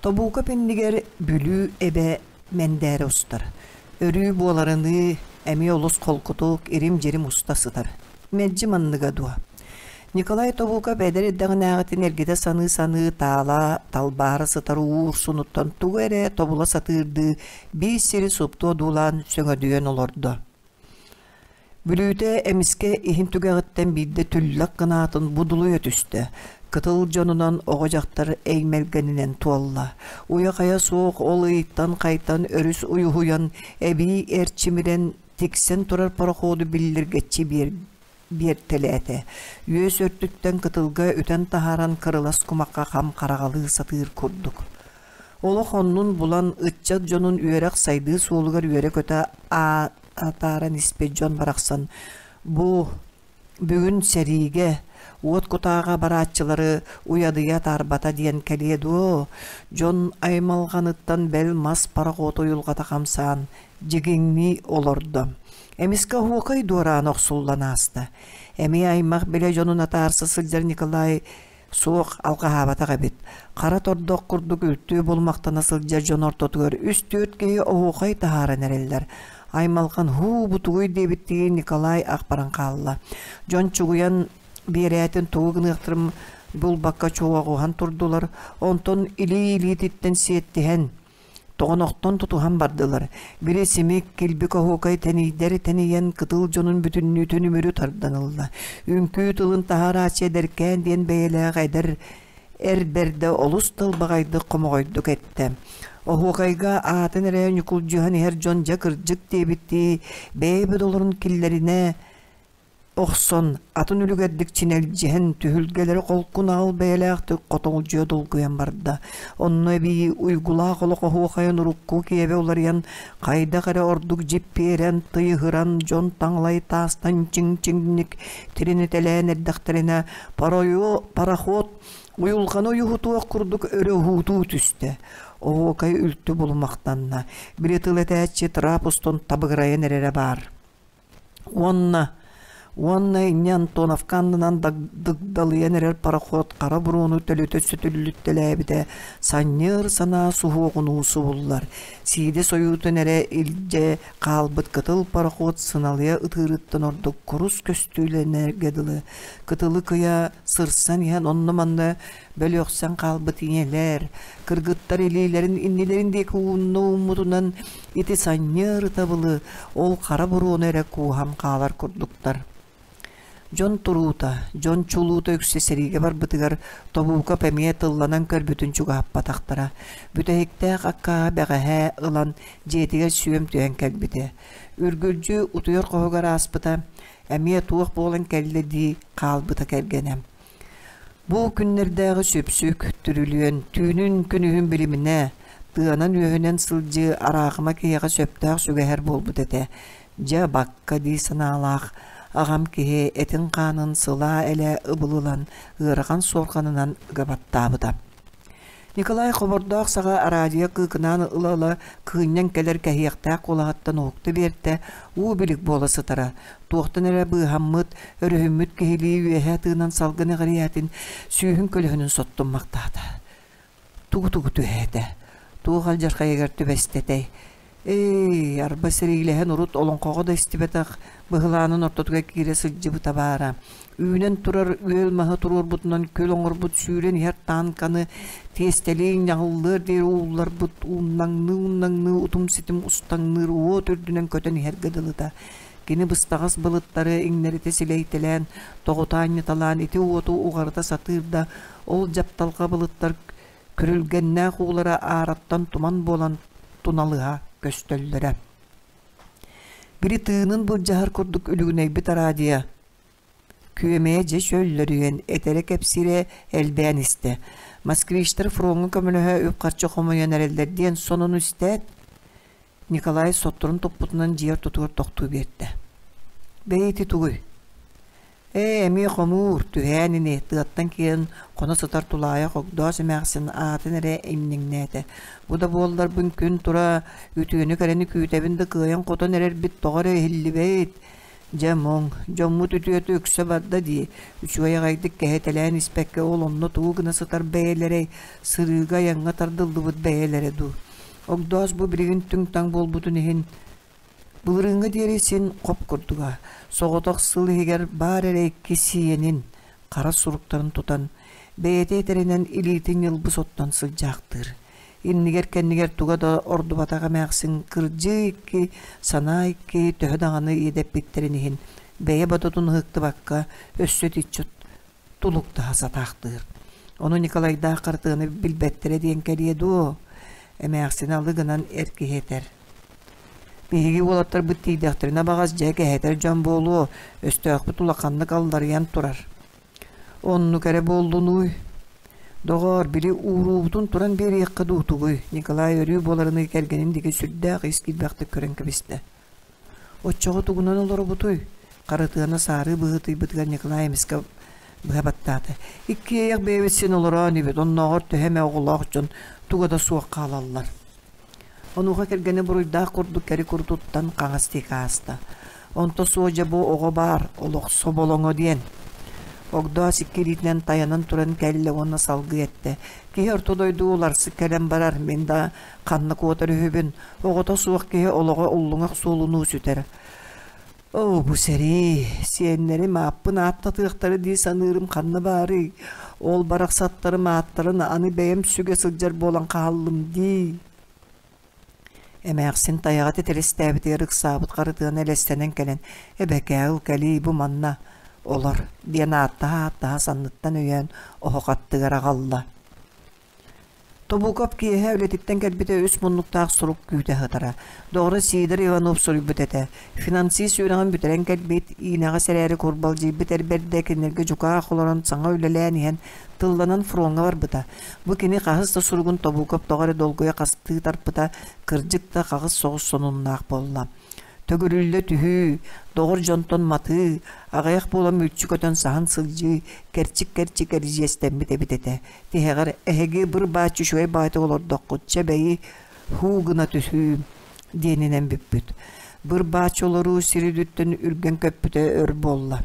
Тобуукап иннигэр Бүлүү эбэ мэндээрэ устар. Өрүү буоларыныы эмиэ олус холкутук, ирим-дьирим уста сытар. Мэлдьи манныга дуо? Николай Тобуукап эдэр эрдэҕинээҕитин эргитэ саныы-саныы таала талбаара сытар уу урсунуттан тугу эрэ тобула сатыырдыы биир сири супту одуулаан сөҥөдүйэн олордо. Бүлүүтэ эмискэ иһин түгэҕиттэн биирдэ түллэх гынаатын будулуйа түстэ, кытыл дьонунан оҕо-дьахтар эймэлгэнинэн туолла. Уйа-хайа суох ол ыйтан-хайтан өрүс уйуһуйан, эбии эрчимирэн, тиксэн турар пароходу биллиргэччи биэртэлээтэ. Үөс өртүттэн кытылга үтэн таһааран кырылас кумахха хам хараҕалыы сатыыр курдук. Олох оннун булан, ыччат дьонун үөрэх-сайдыы суолугар үөрэ-көтө атааран испит дьон барахсан бу бүгүн сэриигэ, уот кутааҕа барааччылары уйадыйа атаарбата диэн кэлиэ дуо, дьон аймалҕаныттан бэл мас пароход уйулҕата хамсаан дьигиҥнии олордо. Эмискэ оһуокай дуораана охсуллан ааста. Эмиэ аймах билэ дьонун атаарса сылдьар Николай Суох, алҕаһаабатах эбит. Хара тордох курдук үлтү булмахтана сылдьар дьон ортотугар үс-түөрт киһи оһуохай таһааран эрэллэр. Аймалҕан һуу бутугуй диэбиттии Николай ах баран хаалла. Дьон чугуйан биэрээтин тугу гыныахтарын булбакка чуоҕуһан турдулар, онтон илии-илиититтэн сиэттиһэн Тоҕонохтон тутуһан бардылар. Били симик, килбик оһуокай тэнийдэр тэнийэн кытыл дьонун бүтүннүүтүн үмүрү тардан ылла. Үҥкүү тылын таһаарааччы эдэркээн диэн бэйэлээх эдэр эр бэрдэ олус тылбаҕайдык хомоҕойдук эттэ. Оһуокайга аатын эрэ ньукулдьуһан иһэр дьон дьэ кырдьык диэбиттии бэйэбит олорун киллэринэ охсон, атын үлүгэрдик чинэлдьиһэн, түһүлгэлэри холкун аҕал бэйэлээхтик хотолдьуйа долгуйан барда. Онно эбии уйгулаах олох оһуохайын урукку киэбэ уларыйан, хайдах эрэ ордук дьиппиэрэн, тыйыһыран, дьон таҥалай таастан чиҥ-чиҥник тиринитэлээн эрдэхтэринэ, пароход уйулҕаны уйуһутуох курдук өрө уһуутуу түстэ. Оһуокай үлтү булумахтанна. Били тыл этээччи трап устун табыгырайан эрэрэ баар. Уонна уонна инньэ Антоновка аннынан дагдалыйан эрэр пароход хара буруону төлүтэ сөтүллүттэлээбитэ санньыар санаа суһуоҕунуу субуллар. Сиидэ сойуутун эрэ илдьэ хаалбыт кытыл пароход сыналыйа ытыырыттан ордук курус көстүүлэнэргэ дылы кытылы кыйа сырсан иһэн онно-манна бөлүөхсэн хаалбыт ийэлэр, кыргыттар илиилэрин иннилэрин диэки уунна ууммутунан ити санньыар ытабылы, ол хара буруону эрэ кууһан хаалар курдуктар. Дьон туруута, дьон чулуута үксэ сэриигэ барбытыгар Тобуукап эмиэ тылланан көрбүтүн чугаһаппатахтара. Бүтэһиктээх аккааһы бэҕэһээ ылан дьиэтигэр сүөм түһэн кэлбитэ. Үргүлдьү утуйар хоһугар ааспыта, эмиэ туох буолан кэллэ дии хаалбыта кэргэнэ. Бу күннэрдээҕи сүпсүк, түрүлүөн, түүнүн-күнүһүн билиминэ, тыанан-үөһүнэн сылдьыы араахыма киһиэхэ сөптөөх сүгэһэр буолбут этэ. Дьэ, бакка дии санаалаах аҕам киһи этин-хаанын сылаа-элэ ыбылылан, ыарахан суорҕанынан ыга баттаабыта. Николай хобордоох саҕа араадьыйа кыыкынаан ыла-ыла кыынньан кэлэр кэһиэхтээх куолаһыттан уһукта биэртэ, уу билик буола сытара. Туохтан эрэ быыһаммыт, өрүһүммүт киһилии үөһэ тыынан салгын эҕирийээтин, сүүһүн көлөһүнүн соттуммахтаата. Тугу-тугу түһээтэ, туох алдьархайыгар түбэстэтэй? Ээ, арба сэриилэһэн урут олоҥхоҕо да истибэтэх быһылаанын ортотугар киирэ сылдьыбыта баара. Үүнэн турар үөл маһы туруорбутунан күл оҥорбут сүүрэн иһэр таанканы тиэстэлии ньаҕыллыар диэри уулларбыт ууннаҥныы-ууннаҥныы утум-ситим устаҥныыр уот үрдүнэн көтөн иһэргэ дылыта. Кини быстаҕас былыттары иҥнэритэ силэйтэлээн, тоҕута анньыталаан ити уоту уҕарыта сатыыр да, ол дьапталҕа былыттар күрүлгэннээх уулара аараттан туман буолан туналыһа. көстөллөрө. Били тыынын былдьаһар курдук үлүгүнэйбит араадьыйа Күөмэйэ дьэ чөллөрүйэн, этэрэ-кэпсиирэ элбээн истэ. Москвичтар фроҥҥа көмөлөһө үп-харчы хомуйан эрэллэр диэн сонуну истээт, Николай сотторун туппутунан дьиэ ортотугар тохтуу биэрдэ. «Бэйи ити тугуй?» «Ээ, эмиэ хомуур, түһээн ини, тыаттан киирэн хоно сытар тулаайах Огдоос эмээхсин аатын эрэ имниҥнээтэ. Бу да буолларбын күн тура үтүөнү-кэрэни күүтэбин да кыайан-хотон эрэрбит тоҕо эрэ иһиллибэт. Дьэ муҥ, дьоммут үтүөтэ үксэ барда дии, үчүгэй аҕайдык кэһэтэлээн испэккэ ол онно тугу гына сытар бэйэлэрэй, сырыыга-айаҥҥа тардыллыбыт бэйэлэрэ дуу. Огдоос бу билигин түҥ-таҥ буолбутун иһин былырыыҥҥа диэри син хоп курдуга, соҕотох сыл иһигэр баар эрэ икки сиэнин, хара суруктарын тутан, бэйэтэ этэринэн илиитин ньылбы соттон сылдьаахтыыр. Иннигэр-кэннигэр туга да ордубатах эмээхсин кырдьыы икки, санаа икки төһө даҕаны иэдэппиттэрин иһин бэйэ бодотун ыһыктыбакка өссө итиччэ тулуктаһа сатаахтыыр. Ону Николайдаах хартыаны билбэттэрэ диэн кэлиэ дуо? Эмээхсини алы гынан эр киһи этэр. Биһиги уолаттарбыт тиийдэхтэринэ баҕас дьэ кэһэтэр дьон буолуо, өстөөхпүт улаханнык алларыйан турар. Оннук эрэ буоллунууй? Доҕоор, били ууруубутун туран биэриэххэ дуу тугуй? Николай өрүү буоларыныы кэргэнин диэки сүрдээх ис киирбэхтик көрөн кэбистэ. Оччоҕо тугунан олоробутуй? Харытыана саарыы быһыытыйбытыгар Николай эмискэ быһа баттаата. Иккиэйэх бэйэбит син олороо инибит, оннооҕор төһө эмэ оҕолоох дьон туга да суох хаалаллар. Онуоха кэргэнэ буруйдаах курдук кэри-куру туттан хаҥас диэки ааста. Онто суох дьэ бу оҕо баар, олох соболоҥо диэн. Огдоос икки илиитинэн тайанан туран кэллэ уонна салгыы эттэ: «Киһи орто дойду уларсык кэлэн барар, мин да ханна куотар үһүбүн, оҕото суох киһи олоҕо уллуҥах суолунуу сүтэр. Оо, бу сэрии, сиэннэрим ааппын ааттатыахтара дии саныырым ханна баарый? Ол барахсаттарым ааттарын аны бэйэм сүгэ сылдьар буолан хааллым дии. Эмээхсин тайаҕа титирэстээбитигэр ыксаабыт харытыана элэстэнэн кэлэн, «Эбэкээ, ыл кэлиий бу манна, олор» диэн ааттаһа-ааттаһа санныттан өйөөн оһох аттыгар аҕалла. Тобуков киэһэ үлэтиттэн кэлбитэ үс муннуктаах сурук күүтэ сытара. Доҕоро Сидор Иванов суруйбут этэ. Финансист үөрэҕин бүтэрэн кэлбит, иинэҕэс эрээри курбалдьыйбыт эр бэрдэ кинилэргэ дьукаах олорон саҥа үлэлээн иһэн тылланан фроҥҥа барбыта. Бу кини хаһыс да суругун Тобуков тоҕо эрэ долгуйа хастыы тарпыта, кырдьык да хаҕыс соҕус сонуннаах буолла. Төгүрүллэ түһүү, доҕор дьонтон матыы, аҕыйах буолан мүлчү көтөн саһан сылдьыы кэрчик-кэрчик эридьиэстэммит эбит этэ. Тиһэҕэр эһиги быр-бааччы үчүгэй баҕайытык олордоххут, чэ бэйи, һуу гына түһүүм диэнинэн бүппүт. Быр-бааччы олоруу сир үрдүттэн үргэн көппүтэ өр буолла.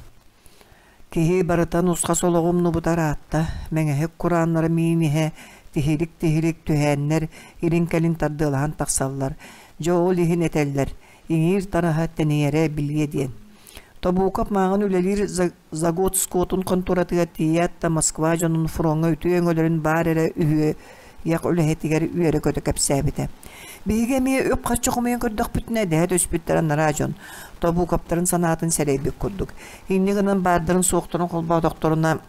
Киһи барыта нусхас олоҕу умнубута ыраатта, мэҥэһик курааннара миин иһэ, тиһилик-тиһилик түһээннэр илин-кэлин тардыалаһан тахсаллар. Дьэ ол иһин этэллэр, иҥиир тараһа тэнийэрэ билиэ диэн. Тобуукап мааҕын үлэлиир Заготскотун хонтуоратыгар тиийээт да Москва дьонун фроҥҥа үтүө өҥөлөрүн баар эрэ үһүөйэх үлэһитигэр үөрэ-көтө кэпсээбитэ. Биһиги эмиэ үп-харчы хомуйан көрдөхпүтүнэ дэһэ түспүттэрэ анараа дьон Тобуукаптарын санаатын сэрэйбит курдук. Инньэ гынан баардарын-суохтарын холбоотохторуна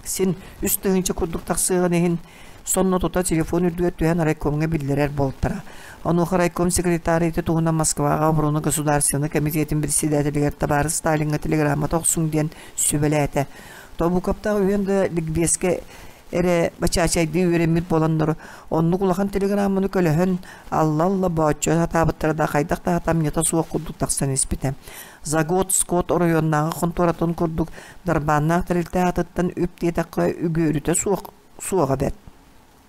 син 3000 курдук тахсыаҕын иһин сонно тута телефон үрдүгэр түһэн райкомҥа биллэрэр буолтара. Онуоха райком секретара ити туһунан Москваҕа оборона государственнай комитетын председателигэр табаарыс Сталиҥҥа телеграммата охсуҥ диэн сүбэлээтэ. Тобуукаптаах үһүөн да ликбезкэ эрэ бачаачайдыы үөрэммит буоланнар оннук улахан телеграмманы көлөһөн алла-алла бооччо сатаабыттара да хайдах да сатамньыта суох курдук тахсан испитэ. Загот Скот оройуоннааҕы хонтуоратын курдук дарбааннаах тэрилтэ аатыттан үп диэтэххэ үгүөрүтэ суох суоҕа бэрт.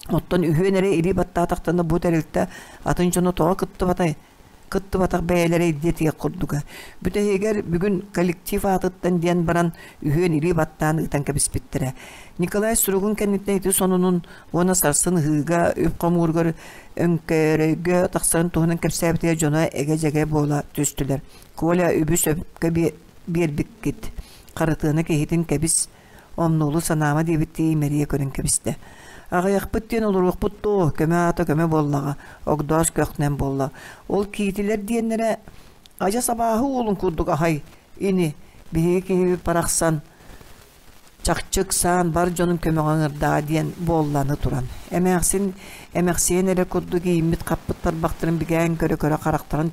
Оттон үһүөн эрэ илии баттаатахтарына бу тэрилтэ атын дьону тоҕо кыттыбатай? Кыттыбатах бэйэлэрэ ирдиэтиэх курдуга. Бүтэһигэр бүгүн коллектив аатыттан диэн баран үһүөн илии баттаан ыытан кэбиспиттэрэ. Николай суругун кэнниттэн ити сонунун уонна сарсын ыһыыга үп хомууругар өҥкөөрөйгө тахсарын туһунан кэпсээбитигэр дьоно эгэ-дьэгэ буола түстүлэр. Коля үбү сөпкө биэрбиккит. Харытыана киһитин кэбис, омнуолу санаама диэбиттии имэрийэ көрөн кэбистэ. Аҕыйахпыт диэн олоруохпут дуо, көмө аата көмө буоллаҕа, Огдоос көхнөн буолла. Ол киитилэр диэннэрэ адьас абааһы уолун курдук аһай ини, биһиги киһибит барахсан чахчы ыксаан бар дьонун көмөҕө ыҥырдаҕа диэн буолланы туран. Эмээхсин эмэхсийэн эрэ курдук ииммит-хаппыт тарбахтарын бигээн көрө-көрө харахтарын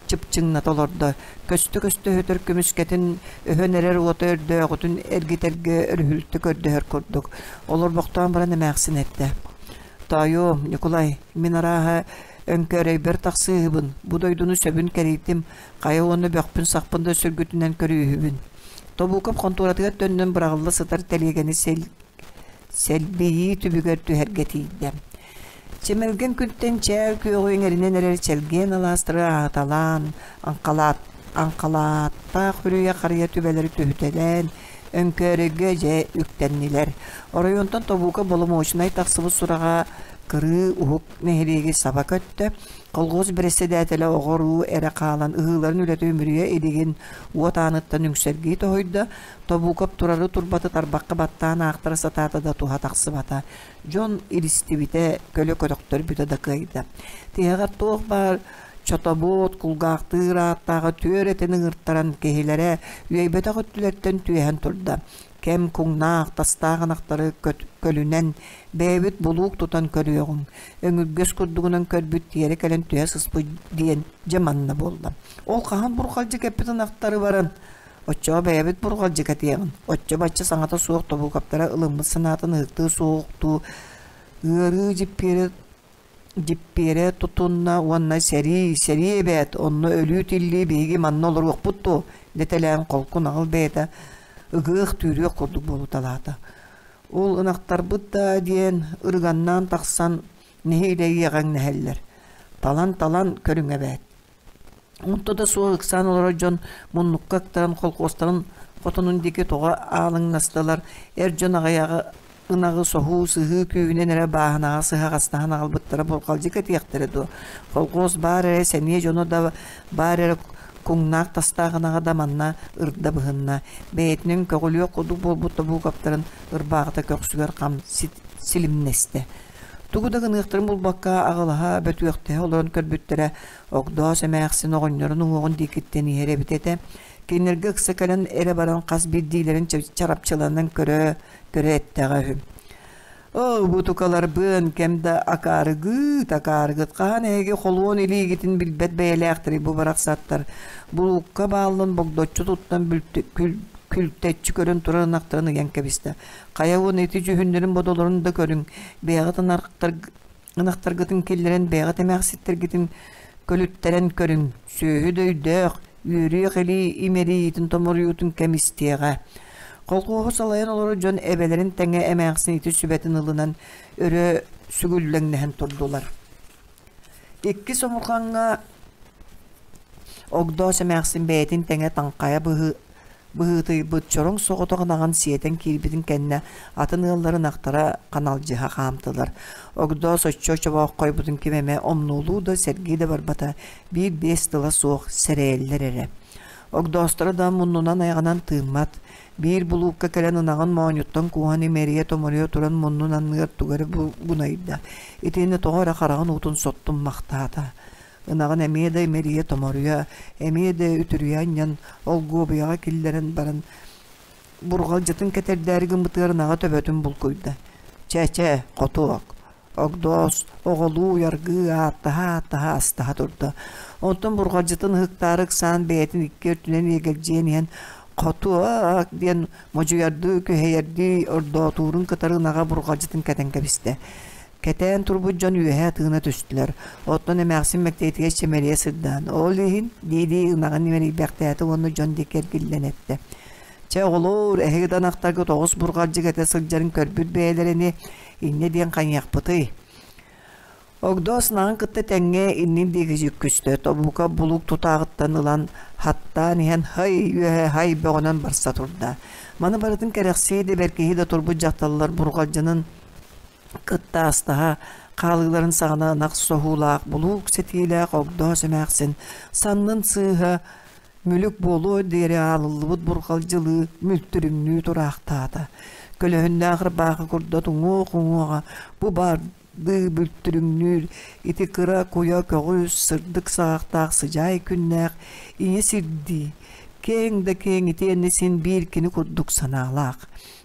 чыпчыҥната олордо. Көстө-көстө өтөр көмүскэтин өһөн эрэр уота өрдөөҕүтүн эргитэргэ өрүһүлтэ көрдөһөр курдук. Олорбохтоон баран эмээхсин эттэ: «Тоойуом, Ньукулай, мин арааһа өҥкөөрөйбөр тахсыыһыбын, бу дойдуну сөбүн кэрийдим, хайа уонна бөхпүн-сахпын да сүргүтүнэн көрүүһүбүн». Тобуукап хонтуоратыгар төннөн быраҕылла сытар тэлиэгэни сэлбийии түбүгэр түһэргэ тиийдэ. Чэмэлгэн күнтэн чээл күөҕү иҥэринэн эрэр чэлгиэн алаастары аһаталаан, аҥхалаат, аҥхалааттаах үрүйэ харыйа түбэлэри түһүтэлээн, Өҥкөөрөйгө дьэ үктэннилэр. Оройуонтан Тобука боломуочунай тахсыбыт сураҕа кырыы уһук нэһилиэги саба көттө. Колхоз бэрэссэдээтэлэ оҕо-уруу эрэ хаалан ыһыыларын үлэтэ үмүрүйэ илигин уот ааныттан үҥсэргии тоһуйда. Тобуукап турары турбаты тарбахха баттаан аахтара сатаата да туһа тахсыбата. Дьон илистибитэ, көлө көтөхтөрбүтэ да кыайда. Тиһэҕэр туох баар чотобуот, кулгаахтыыр ааттааҕы түөр этин ыҥыртаран киһилэрэ үөйбэтэх өттүлэртэн түөһэн турда. Кэм куҥнаах, тастаах ынахтары көлүнэн бэйэбит булуук тутан көрүөҕүҥ, өҥүргэс курдугунан көрбүт тиэрэ кэлэн түһэ сыспыт диэн дьэ манна буолла. Ол хаһан бурҕалдьы кэппит ынахтары баран Оччоҕо бэйэбит бурҕалдьы кэтиэҕин, оччо-бачча саҥата суох тобуукаптара ылыммыт санаатын ыһыктыы суоҕуктуу ыарыы дьиппиэрэ дьиппиэрэ тутунна уонна сэрии, сэрии эбээт, онно өлүү-тиллии биһиги манна олоруохпут дуо дэтэлээн холку наҕыл бэйэтэ ыгыах-түүрүөх курдук буолуталаата. Ол ынахтарбыт да диэн ырыганнаан тахсан нэһиилэ иэҕэҥнэһэллэр. Талан-талан көрүҥ эбээт. Онто да суох ыксаан олорор дьон муннукка ыктаран холкуостарын хотонун диэки тоҕо аалыҥнастылар, эр дьон аҕыйаҕы ынаҕы соһуу, сыһыы күүһүнэн эрэ бааһынаҕа сыһаҕастаһан аҕалбыттара бурҕалдьы кэтиэхтэрэ дуо? Холкуос баар эрэ, сэниэ дьоно да баар эрэ куҥнаах тастаах ынаҕа да манна ырда быһынна. Бэйэтинэн көҕүлүөх курдук буолбут тобуукаптарын ырбаахыта көхсүгэр хам силимнэстэ. Тугу да гыныахтарын булбакка аҕылаһа, бөтүөхтэһэ олорон көрбүттэрэ, Огдоос эмээхсин оҕонньорун уҥуоҕун диэкиттэн иһэр эбит этэ. Кинилэргэ ыкса кэлэн эрэ баран хас биирдиилэрин чарапчыланан көрө, көрө эттэҕэ үһү. Оо, бутукаларбын, кэм да акаарыгыт, акаарыгыт, хаһан эһиги холуон илиигитин билбэт бэйэлээхтэрий бу барахсаттар. Булуукка бааллан богдоччу туттан күлтэччи көрөн турар ынахтарын ыйан кэбистэ. Хайа уонна ити дьүһүннэрин-бодолорун да көрүҥ, бэйэҕит ынахтаргытын киллэрэн бэйэҕит эмээхситтэргитин көлүттэрэн көрүҥ, сүөһү да өйдөөх, үөрүөх илии имэрийиитин томоруйуутун кэм истиэҕэ. Колхуоһу салайан олорор дьон эбэлэрин тэҥэ эмээхсин ити сүбэтин ылынан өрө сүгүллэҥнэһэн турдулар. Иккис омурҕаҥҥа Огдоос эмээхсин бэйэтин тэҥэ таҥхайа быһыы быһыытыйбыт чороҥ соҕотох ынаҕын сиэтэн киирбитин кэннэ атын ыаллар ынахтара ханалдьыһа хаамтылар. Огдоос оччо чобооххойбутун ким эмэ омнуолуу да, сэргии да барбата, биир-биэс тыла суох сэрэйэллэр эрэ. Огдоосторо да муннунан-айаҕынан тыыммат, биир булуукка кэлэн ынаҕын моонньуттан кууһан имэрийэ-томоруйа туран муннун анныгар тугу эрэ бунайда. Итиннэ тоҕо эрэ хараҕын уутун соттуммахтаата. Ынаҕын эмиэ да имэрийэ-томоруйа, эмиэ да үтүрүйэ анньан, олгуобуйаҕа киллэрэн баран, бурҕалдьытын кэтэрдээри гыммытыгар ынаҕа төбөтүн булкуйда: «Чэ-чэ, хотуок, Огдоос оҕолуу уйаргыы ааттаһа-ааттаһа астаһа турда. Онтон бурҕалдьытын ыһыктаары ыксаан бэйэтин икки өттүнэн иэгэлдьийэн иһэн «Хотуок» диэн модьуйардыы, күһэйэрдии ордоотуурун кытары ынаҕа бурҕалдьытын кэтэн кэбистэ. Кэтээн турбут дьон үөһэ тыына түстүлэр. Оттон эмээхсин мэктиэтигэр чэмэлийэ сырдаан, ол иһин дии-дии ынаҕын имэрийбэхтээтэ уонна дьон диэки эргиллэн эттэ: «Чэ, оҕолоор, эһиги да ынахтаргыт оҕус бурҕалдьык этэ сылдьарын көрбүт бэйэлэрини инньэ диэн хайыахпытый?» Огдоос ынаҕын кытта тэҥҥэ иннин диэки дьүккүстэ, тобука булуук тутааҕыттан ылан хаттаан иһэн һай үөһэ һай бөҕөнөн барса турда. Маны барытын кэрэхсии да бэркиһии да турбут дьахталлар бурҕалдьынын кытта астаһа хаалыыларын саҕана ынах соһуулаах булуук сэтиилээх огдоос эмээхсин саннын сыыһа мүлүк буолуо диэри аалыллыбыт бурҕалдьылыы мүлтүрүҥнүү тураахтаата. Көлөһүннээх ырбаахы курдат уҥуох-уҥуоҕа бу баардыы бүлтүрүҥнүүр ити кыра куйа көҕүс сырдык саҕахтаах сыдьаай күннээх ийэ сирдии киэҥ да киэҥ итиэннэ син биир кини курдук санаалаах.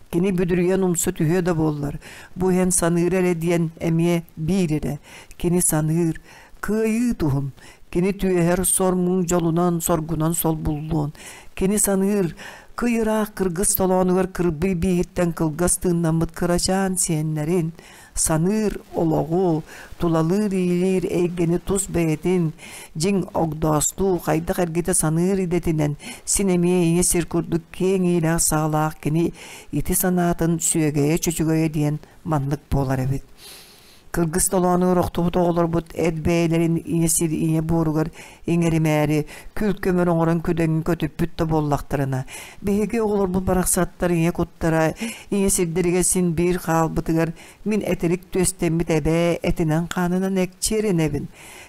Кини бүдүрүйэн умса түһүө да буоллар, бу иһэн саныыр эрэ диэн эмиэ биир эрэ. Кини саныыр, кыайыы туһун, кини түөһэр сор-муҥ дьолунан, соргунан солбуллуон. Кини саныыр, кый ыраах кыргыс толоонугар кырбый бииһиттэн кылгас тыыннаммыт кырачаан сиэннэрин, саныыр олоҕу, тулалыыр-иилиир эйгэни тус бэйэтин, дьиҥ огдоостуу, хайдах эргитэ саныыр идэтинэн, син эмиэ ийэ сир курдук киэҥ иилээх-саҕалаах кини ити санаатын сүөгэйэ-чөчөгөйө диэн маннык буолар эбит. Кыргыс толоонугар охтубут оҕолорбут эт бэйэлэрин ийэ сир ийэ буоругар иҥэримээри күл-көмөр оҥорон күдэҥҥэ көтүппүт да буоллахтарына, биһиги оҕолорбут барахсаттар ийэ куттара ийэ сирдэригэр син биир хаалбытыгар мин этэрик түөстэммит эбээ этинэн-хаанынан экчиэринэбин.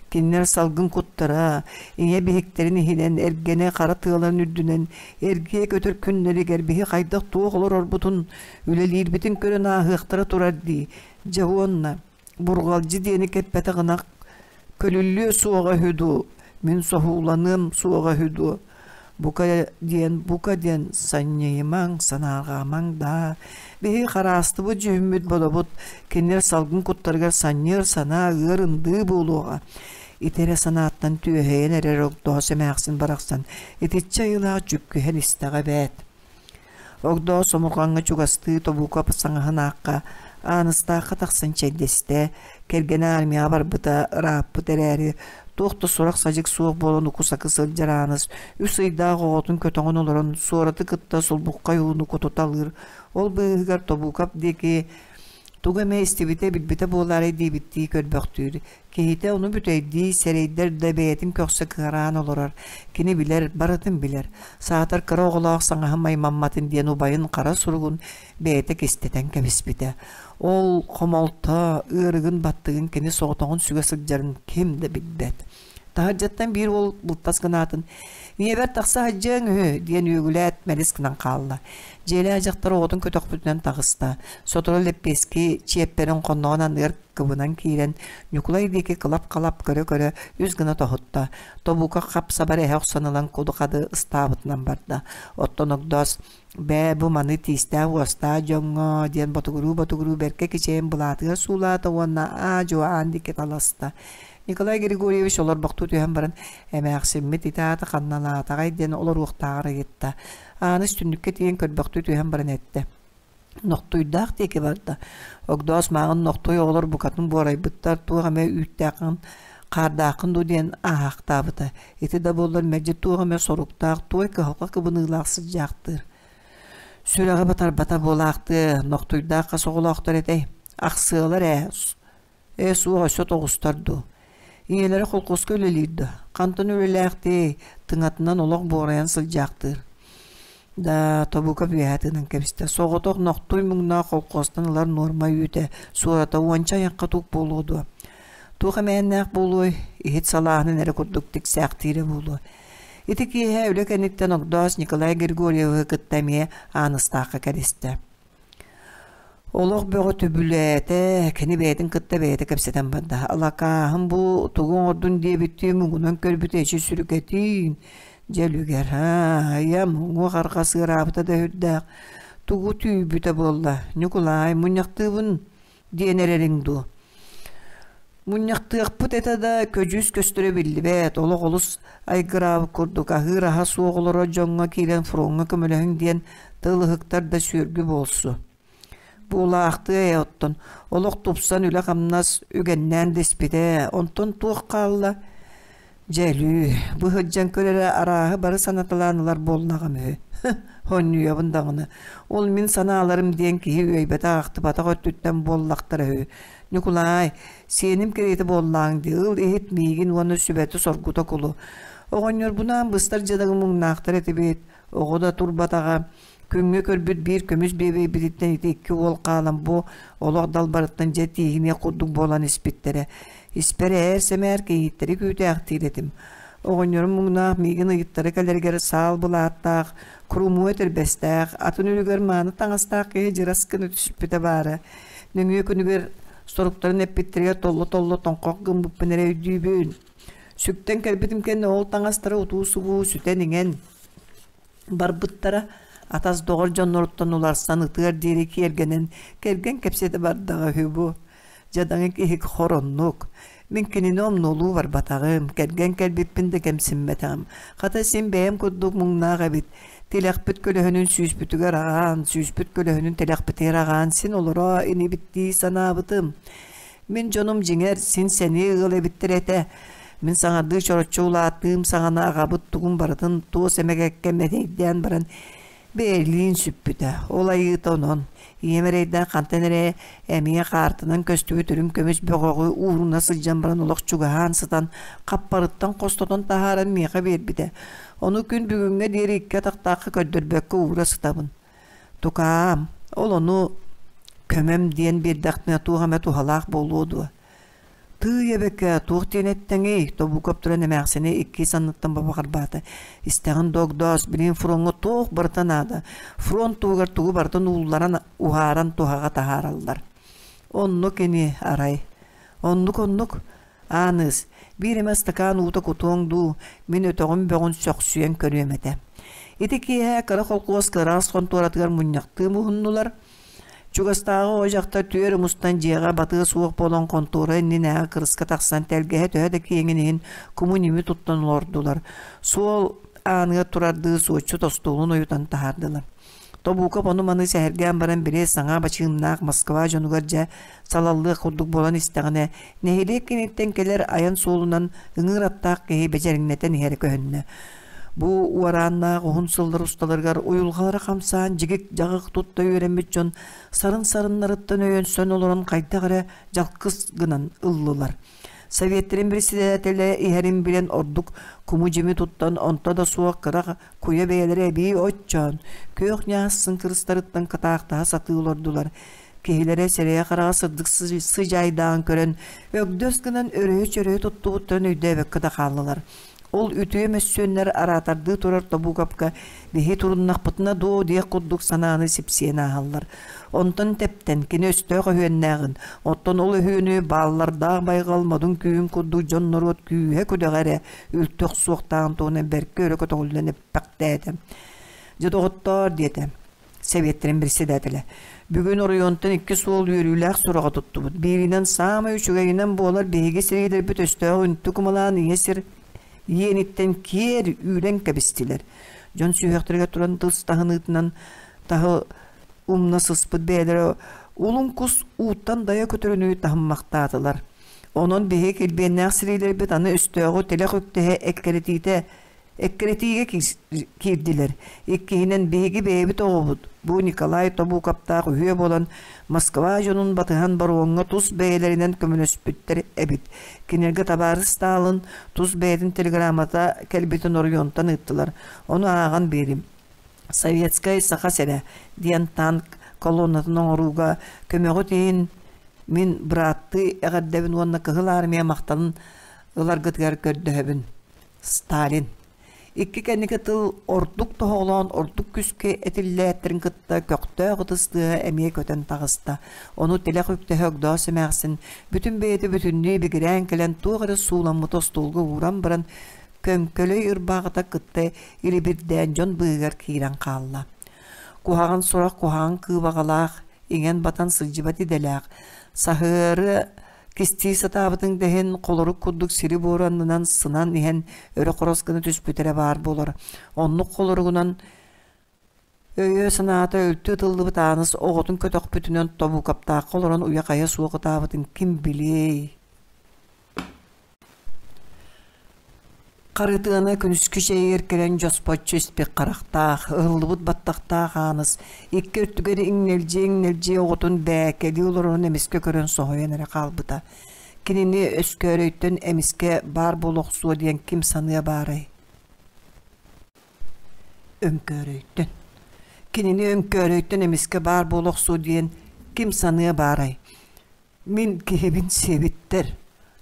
Кинилэр салгын куттара, ийэ биһиктэрин иһинэн эргэнэ хара тыаларын үрдүнэн эргийэ көтөр күннэригэр биһи хайдах туох олорорбутун, үлэлиирбитин көрөн ааһыахтара турар дии. Дьэ уонна бурҕалдьы диэни кэппэтэх ынах көлүллүө суоҕа үһү дуу, мин соһууланыам суоҕа үһү дуо? Бука диэн, бука диэн санньыйымаҥ, санаарҕаамаҥ даа. Биһиги хараастыбыт дьүһүммүт бодобут кинилэр салгын куттарыгар санньыар санаа ыар ындыы буолуоҕа. Ити эрэ санааттан түөһэйэн эрэр огдоос эмээхсин барахсан итиччэ айылаах дьүккүһэн истэҕэ эбээт. Огдоо сомурҕаҥҥа чугастыы Тобуукап саҥаһын аахха Ааныстаахха тахсан чэйдэстэ, кэргэнэ армияҕа барбыта ырааппыт эрээри, туох да сурах-садьык суох буолан уку-сакы сылдьар Ааныс үс ыйдаах оҕотун көтөҕөн олорон суораты кытта сулбуххай ууну кутуталыыр, ол быыһыгар Тобуукап диэки тугу эмэ истибитэ, билбитэ буолаарай диэбиттии көрбөхтүүр. Киһитэ ону бүтэйдии, сэрэйдэр да бэйэтин көхсө кыараан олорор. Кини билэр, барытын билэр. Саатар кыра оҕолоох саҥаһым аймамматын диэн убайын хара суругун бэйэтэ кистэтэн кэбиспитэ. Ол хомолто, ыарыгын баттыгын кини соҕотоҕун сүгэ сылдьарын ким да билбэт. Таһырдьаттан биир уол бултас гынаатын «Ийэбэр тахса сылдьыаҥ үһү» диэн үөгүлээт мэлис гынан хаалла. Дьиэлээх дьахтар оҕотун көтөхпүтүнэн таҕыста. Сотору лэппиэски чиэппэрин хонноҕун анныгар кыбынан киирэн, Ньукулай диэки кылап-халап көрө-көрө үс гына тоһутта, тобука хап-сабар эһэ охсон ылан куду-хады ыстаабытынан барда. Оттон Огдоос «Бээ, бу маны тиистээх-уостаах дьоҥҥо» диэн ботугуруу-ботугуруу бэркэ кичэйэн былаатыгар суулаата уонна аа-дьуо аан диэки таласта. Николай Григорьевич олорбохтуу түһэн баран, «Эмээхсиммит ити аата ханналаатаҕай?» диэн олоруохтааҕар ыйытта. Ааныс түннүккэ тиийэн көрбөхтүү түһэн баран эттэ: Нохтуйдаах диэки барда. Огдоос мааҕын нохтуй оҕолор букатын буорайбыттар, туох эмэ үүттээххин, хаардааххын дуу диэн ааһаахтаабыта. Ити да буоллар мэлдьи туох эмэ соруктаах, туой кыһалҕа кыбыныылаах сылдьаахтыыр. Сүрэҕи батарбата буолаахтыа, нохтуйдаах хас оҕолоохтор этэй? Ахсыалар ээ, Ээ, суох өссө тоҕустар дуу. Ийэлэрэ холкуоска үлэлиир да, хантан үлэлээхтиэй, тыҥатынан олох буорайан сылдьаахтыыр. Да, Тобуков үөһэ тыынан кэбистэ. Соҕотох нохтуй муҥнаах холкуостан ылар нуорма үүтэ, суората уонча айахха тук буолуо дуо? Туох эмээннээх буолуой, иһит салааһынын эрэ курдук тиксээхтиирэ буолуо. Ити киэһэ үлэ кэнниттэн Огдоос Николай Григорьевиһы кытта эмиэ Ааныстаахха кэлистэ. Олох бөҕө түбүлээтэ, кини бэйэтин кытта бэйэтэ кэпсэтэн барда. Алакааһым бу тугу оҥордун диэбиттии муҥунан көрбүтэ эчи сүрүкэтиин, дьэ үлүгэр, айам, уҥуох арҕас ыараабыта да сүрдээх. Тугу түүйбүтэ буолла, Ньукулаай, мунньахтыыбын диэн эрэриҥ дуо? Мунньахтыахпыт этэ да, көдьүүс көстөрө биллибэт, олох олус айгыраабыт курдук аһыыр аһа суох олорор дьоҥҥо киирэн фроҥҥа көмөлөһүҥ диэн тыл ыһыктар да сүөргү буолсу. Буулаахтыа ээ оттон, олох тупсан үлэ-хамнас үгэннээн да испитэ, онтон туох хаалла? Дьэ өлүү, бу сылдьан көр эрэ арааһы бары санаталаан ылар буоллаҕым үһү. Онньуйабын даҕаны. Ол мин санааларым диэн киһи үөйбэтэх-ахтыбатах өттүттэн буоллахтара үһү. Ньукулаай, сиэним кэриэтэ буоллааҥ дии, ыл иһит миигин уонна сүбэтэ-соргута кулу. Оҕонньорбунаан быстар дьадаҥы муҥнаахтар этибит, оҕо да турбатаҕа. Күҥҥэ көрбүт биир көмүс биэбэйбититтэн ити икки уол хаалан бу олох далбарыттан дьэ тииһиниэх курдук буолан испиттэрэ. Испэр ээр-сэмээр кийииттэри күүтээхтиир этим. Оҕонньорум муҥнаах миигин ыйыттара кэлэригэр саал былааттаах, курумуо этэрбэстээх, атын үлүгэр мааны таҥастаах киһи дьырас гына түспүтэ баара. Нөҥүө күнүгэр соруктарын эппиттэригэр толло-толло тоҥхох гыммыппын эрэ өйдүүбүн. Сүктэн кэлбитим кэннэ ол таҥастара утуу-субуу сүтэн-иҥэн барбыттара. Атас-доҕор дьонноруттан уларсан ытыар диэри киэргэнэн кэргэн кэпсэтэ бардаҕа үһү бу. Дьадаҥы киһи хороннук. Мин кинини омнуолуу барбатаҕым, кэргэн кэлбиппин да кэмсиммэтэҕим. Хата син бэйэм курдук муҥнаах эбит. Тилэхпит көлөһүнүн сүүспүтүгэр аҕаан, сүүспүт көлөһүнүн тилэхпитигэр аҕаан син олоро инибит дии санаабытым. Мин дьонум дьиҥэр син сэниэ ыал эбиттэр этэ. Мин саҥардыы чороччу улааттыым саҕана аҕабыт тугун барытын туос эмэгэккэ мэтэйдээн баран бэйэлиин сүппүтэ. Ол айыыта онон. Ийэм эрэйдээх хантан эрэ эмиэ хаартынан көстүбүт үрүҥ көмүс бөҕөҕү ууруна сылдьан баран олох чугаһаан сытан хаппарыттан хостотон таһааран миэхэ биэрбитэ. Ону күн бүгүҥҥэ диэри икки атахтаахха көрдөрбөккө уура сытабын. Тукаам, ол ону көмөм диэн биэрдэхпинэ туох эмэ туһалаах буолуо дуо? Тыый эбэкээ, туох диэн эттэҥий? Тобуукап туран эмээхсини икки санныттан бабаҕарбаата. Истэҕин догдоос, билигин фроҥҥа туох барыта наада. Фронт туһугар тугу барытын уулларан, уһааран туһаҕа таһаараллар. Оннук ини, арай. Оннук-оннук. Ааныыс, биир эмэ ыстакаан уута кутуоҥ дуу, мин өтөҕүм бөҕүн сөхсүйэн көрүөм этэ. Ити киэһэ кыра холкуос кыраас хонтуоратыгар мунньахтыы муһуннулар. Чугастааҕы оҕо дьахтар түөр мустан дьиэҕэ батыа суох буолан хонтуора иннинээҕи кырыска тахсан тэлгэһэ төһө да киэҥин иһин куму-ньими туттан олордулар. Суол ааныгар турардыы суоччут остуолун ойутан таһаардылар. Тобуукап ону-маны сэһэргээн баран били саҥа бачыымнаах Москва дьонугар дьэ салаллыах курдук буолан истэҕинэ, нэһилиэк киниттэн кэлэр айан суолунан ыҥыыр аттаах киһи бэдьэриҥнэтэн иһэрэ көһүннэ. Бу уорааннаах уһун сыллар усталарыгар уйулҕалара хамсаан дьигик-дьаҕых тутта үөрэммит дьон сарын-сарыннарыттан өйөнсөн олорон хайдах эрэ дьалкыс гынан ыллылар. Советтэрин председателэ иһэрин билэн ордук куму-дьими туттан онто да суох кыра куйа бэйэлэрэ эбии оччоон, күөх ньаассын кырыстарыттан кытаахтаһа сатыы олордулар. Киһилэрэ сирэйэ-хараҕа сырдык сыдьаайдааҕын көрөн, өгдөс гынан өрөһө-чөрөһө туттубуттарын өйдөөбөккө да хааллылар. Ол үтүө мөссүөннэр араатардыы турар Тобуукапка биһи туруннахпытына дуо диэх курдук санааны сипсиэн ааһаллар. Онтон тэптэн кини өстөөх өһүөннээҕин, оттон ол өһүөнү бааллардаах байҕал модун күүһүн курдук дьон-норуот күүһэ-күдэҕэ эрэ үлтү охсуохтааҕын туһунан бэркэ өрө көтөҕүллэн эппэхтээтэ. Дьэ доҕоттоор диэтэ Сэбиэттэрин председателэ. Бүгүн оройуонтан икки суол үөрүүлээх сураҕы туттубут. Бииринэн саамай үчүгэйинэн буолар биһиги сирэйдэрбит өстөөҕү үнтү кумалаан ийэ сир иэниттэн киэр үүрэн кэбистилэр. Дьон сүһүөхтэригэр туран тыс таһыныытынан таһы умна сыспыт бэйэлэрэ улун кус ууттан дайа көтөрүнүү таһыммахтаатылар. Онон биһиги килбиэннээх сирэйдэрбит аны өстөөҕү тилэх үктэһэ эккирэтиитэ Эккирэтиигэ киирдилэр. Иккиһинэн, биһиги бэйэбит оҕобут, бу Николай Тобуукаптаах үһүө буолан, Москва дьонун батыһан боруоҥҥа тус бэйэлэринэн көмөлөспүттэр эбит. Кинилэргэ табаарыс Сталин тус бэйэтин телеграммата кэлбитин оройуонтан ыыттылар. Ону ааҕан биэрим. «Советскай Саха сирэ» диэн танк колоннатын оҥорууга көмөҕүт иһин мин бырааттыы эҕэрдэбин уонна Кыһыл Армия махталын ыларгытыгар көрдөһөбүн. Сталин Икки кэнники тыл ордук тоһоҕолоон ордук күүскэ этиллээттэрин кытта көхтөөх ытыс тыаһа эмиэ көтөн таҕыста. Ону тилэх үктэһэ Огдоос эмээхсин бүтүн бэйэтэ бүтүннүү бигирээн кэлэн туох эрэ сууламмыты остуолга ууран баран көҥкөлөй ырбаахыта кытта илибирдээн дьон быыһыгар киирэн хаалла. Куһаҕан сурах куһаҕан кыыбаҕалаах, иҥэн-батан сылдьыбат идэлээх, саһыары Кистии сатаабытыҥ да иһин холорук курдук сири-буору аннынан сынан иһэн өрө хорос гына түспүт эрэ баар буолар. Оннук холоругунан өйө-санаата үлтү ытыллыбыт Ааныс оҕотун көтөхпүтүнэн тобуукаптаахха олорон уйа-хайа суох ытаабытын ким билиэй. Харытыана күнүскү чэйигэр кэлэн дьоспоччу испит харахтаах, ыһыллыбыт баттахтаах Ааныс икки өттүгэр иҥнэлдьийэ-иҥнэлдьийэ оҕотун бээкэлии олорорун эмискэ көрөн соһуйан эрэ хаалбыта. Кинини өскөөрөйтөн эмискэ баар буола охсуо диэн ким саныа баарай? Өҥкөөрөйтөн. Кинини өҥкөөрөйтөн эмискэ баар буола охсуо диэн ким саныа баарай? Мин киһибин сиэбиттэр.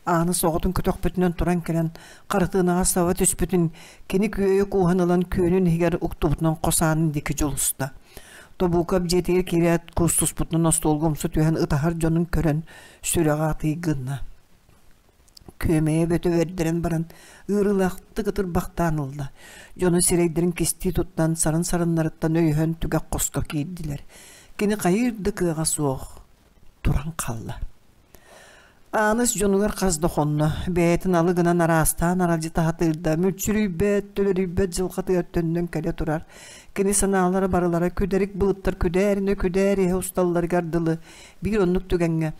Ааныс оҕотун көтөхпүтүнэн туран кэлэн, харытынаҕа саба түспүтүн кини күөйэ кууһан ылан күөнүн иһигэр уктубутунан хос аанын диэки дьулуста. Тобуукап дьиэтигэр киирээт куустуспутунан остуолга умса түһэн ытаһар дьонун көрөн сүрэҕэ атый гынна. Күөмэйэ бөтө бэрдэрэн баран ыарыылаахтык ытырбахтаан ылла. Дьоно сирэйдэрин кистии туттан сарын-сарыннарыттан өйөһөн түгэх хоско киирдилэр. Кини хайыыр да кыаҕа суох туран хаалла. Ааныс дьонугар хас да хонно, бэйэтин алы гынан араастаан аралдьыта сатыырда, мүччүрүйбэт, төлөрүйбэт дьылҕатыгар төннөн кэлэ турар. Кини санаалара барылара күдэрик былыттар күдээринэ күдээр иһэ усталларыгар дылы биир оннук түгэҥҥэ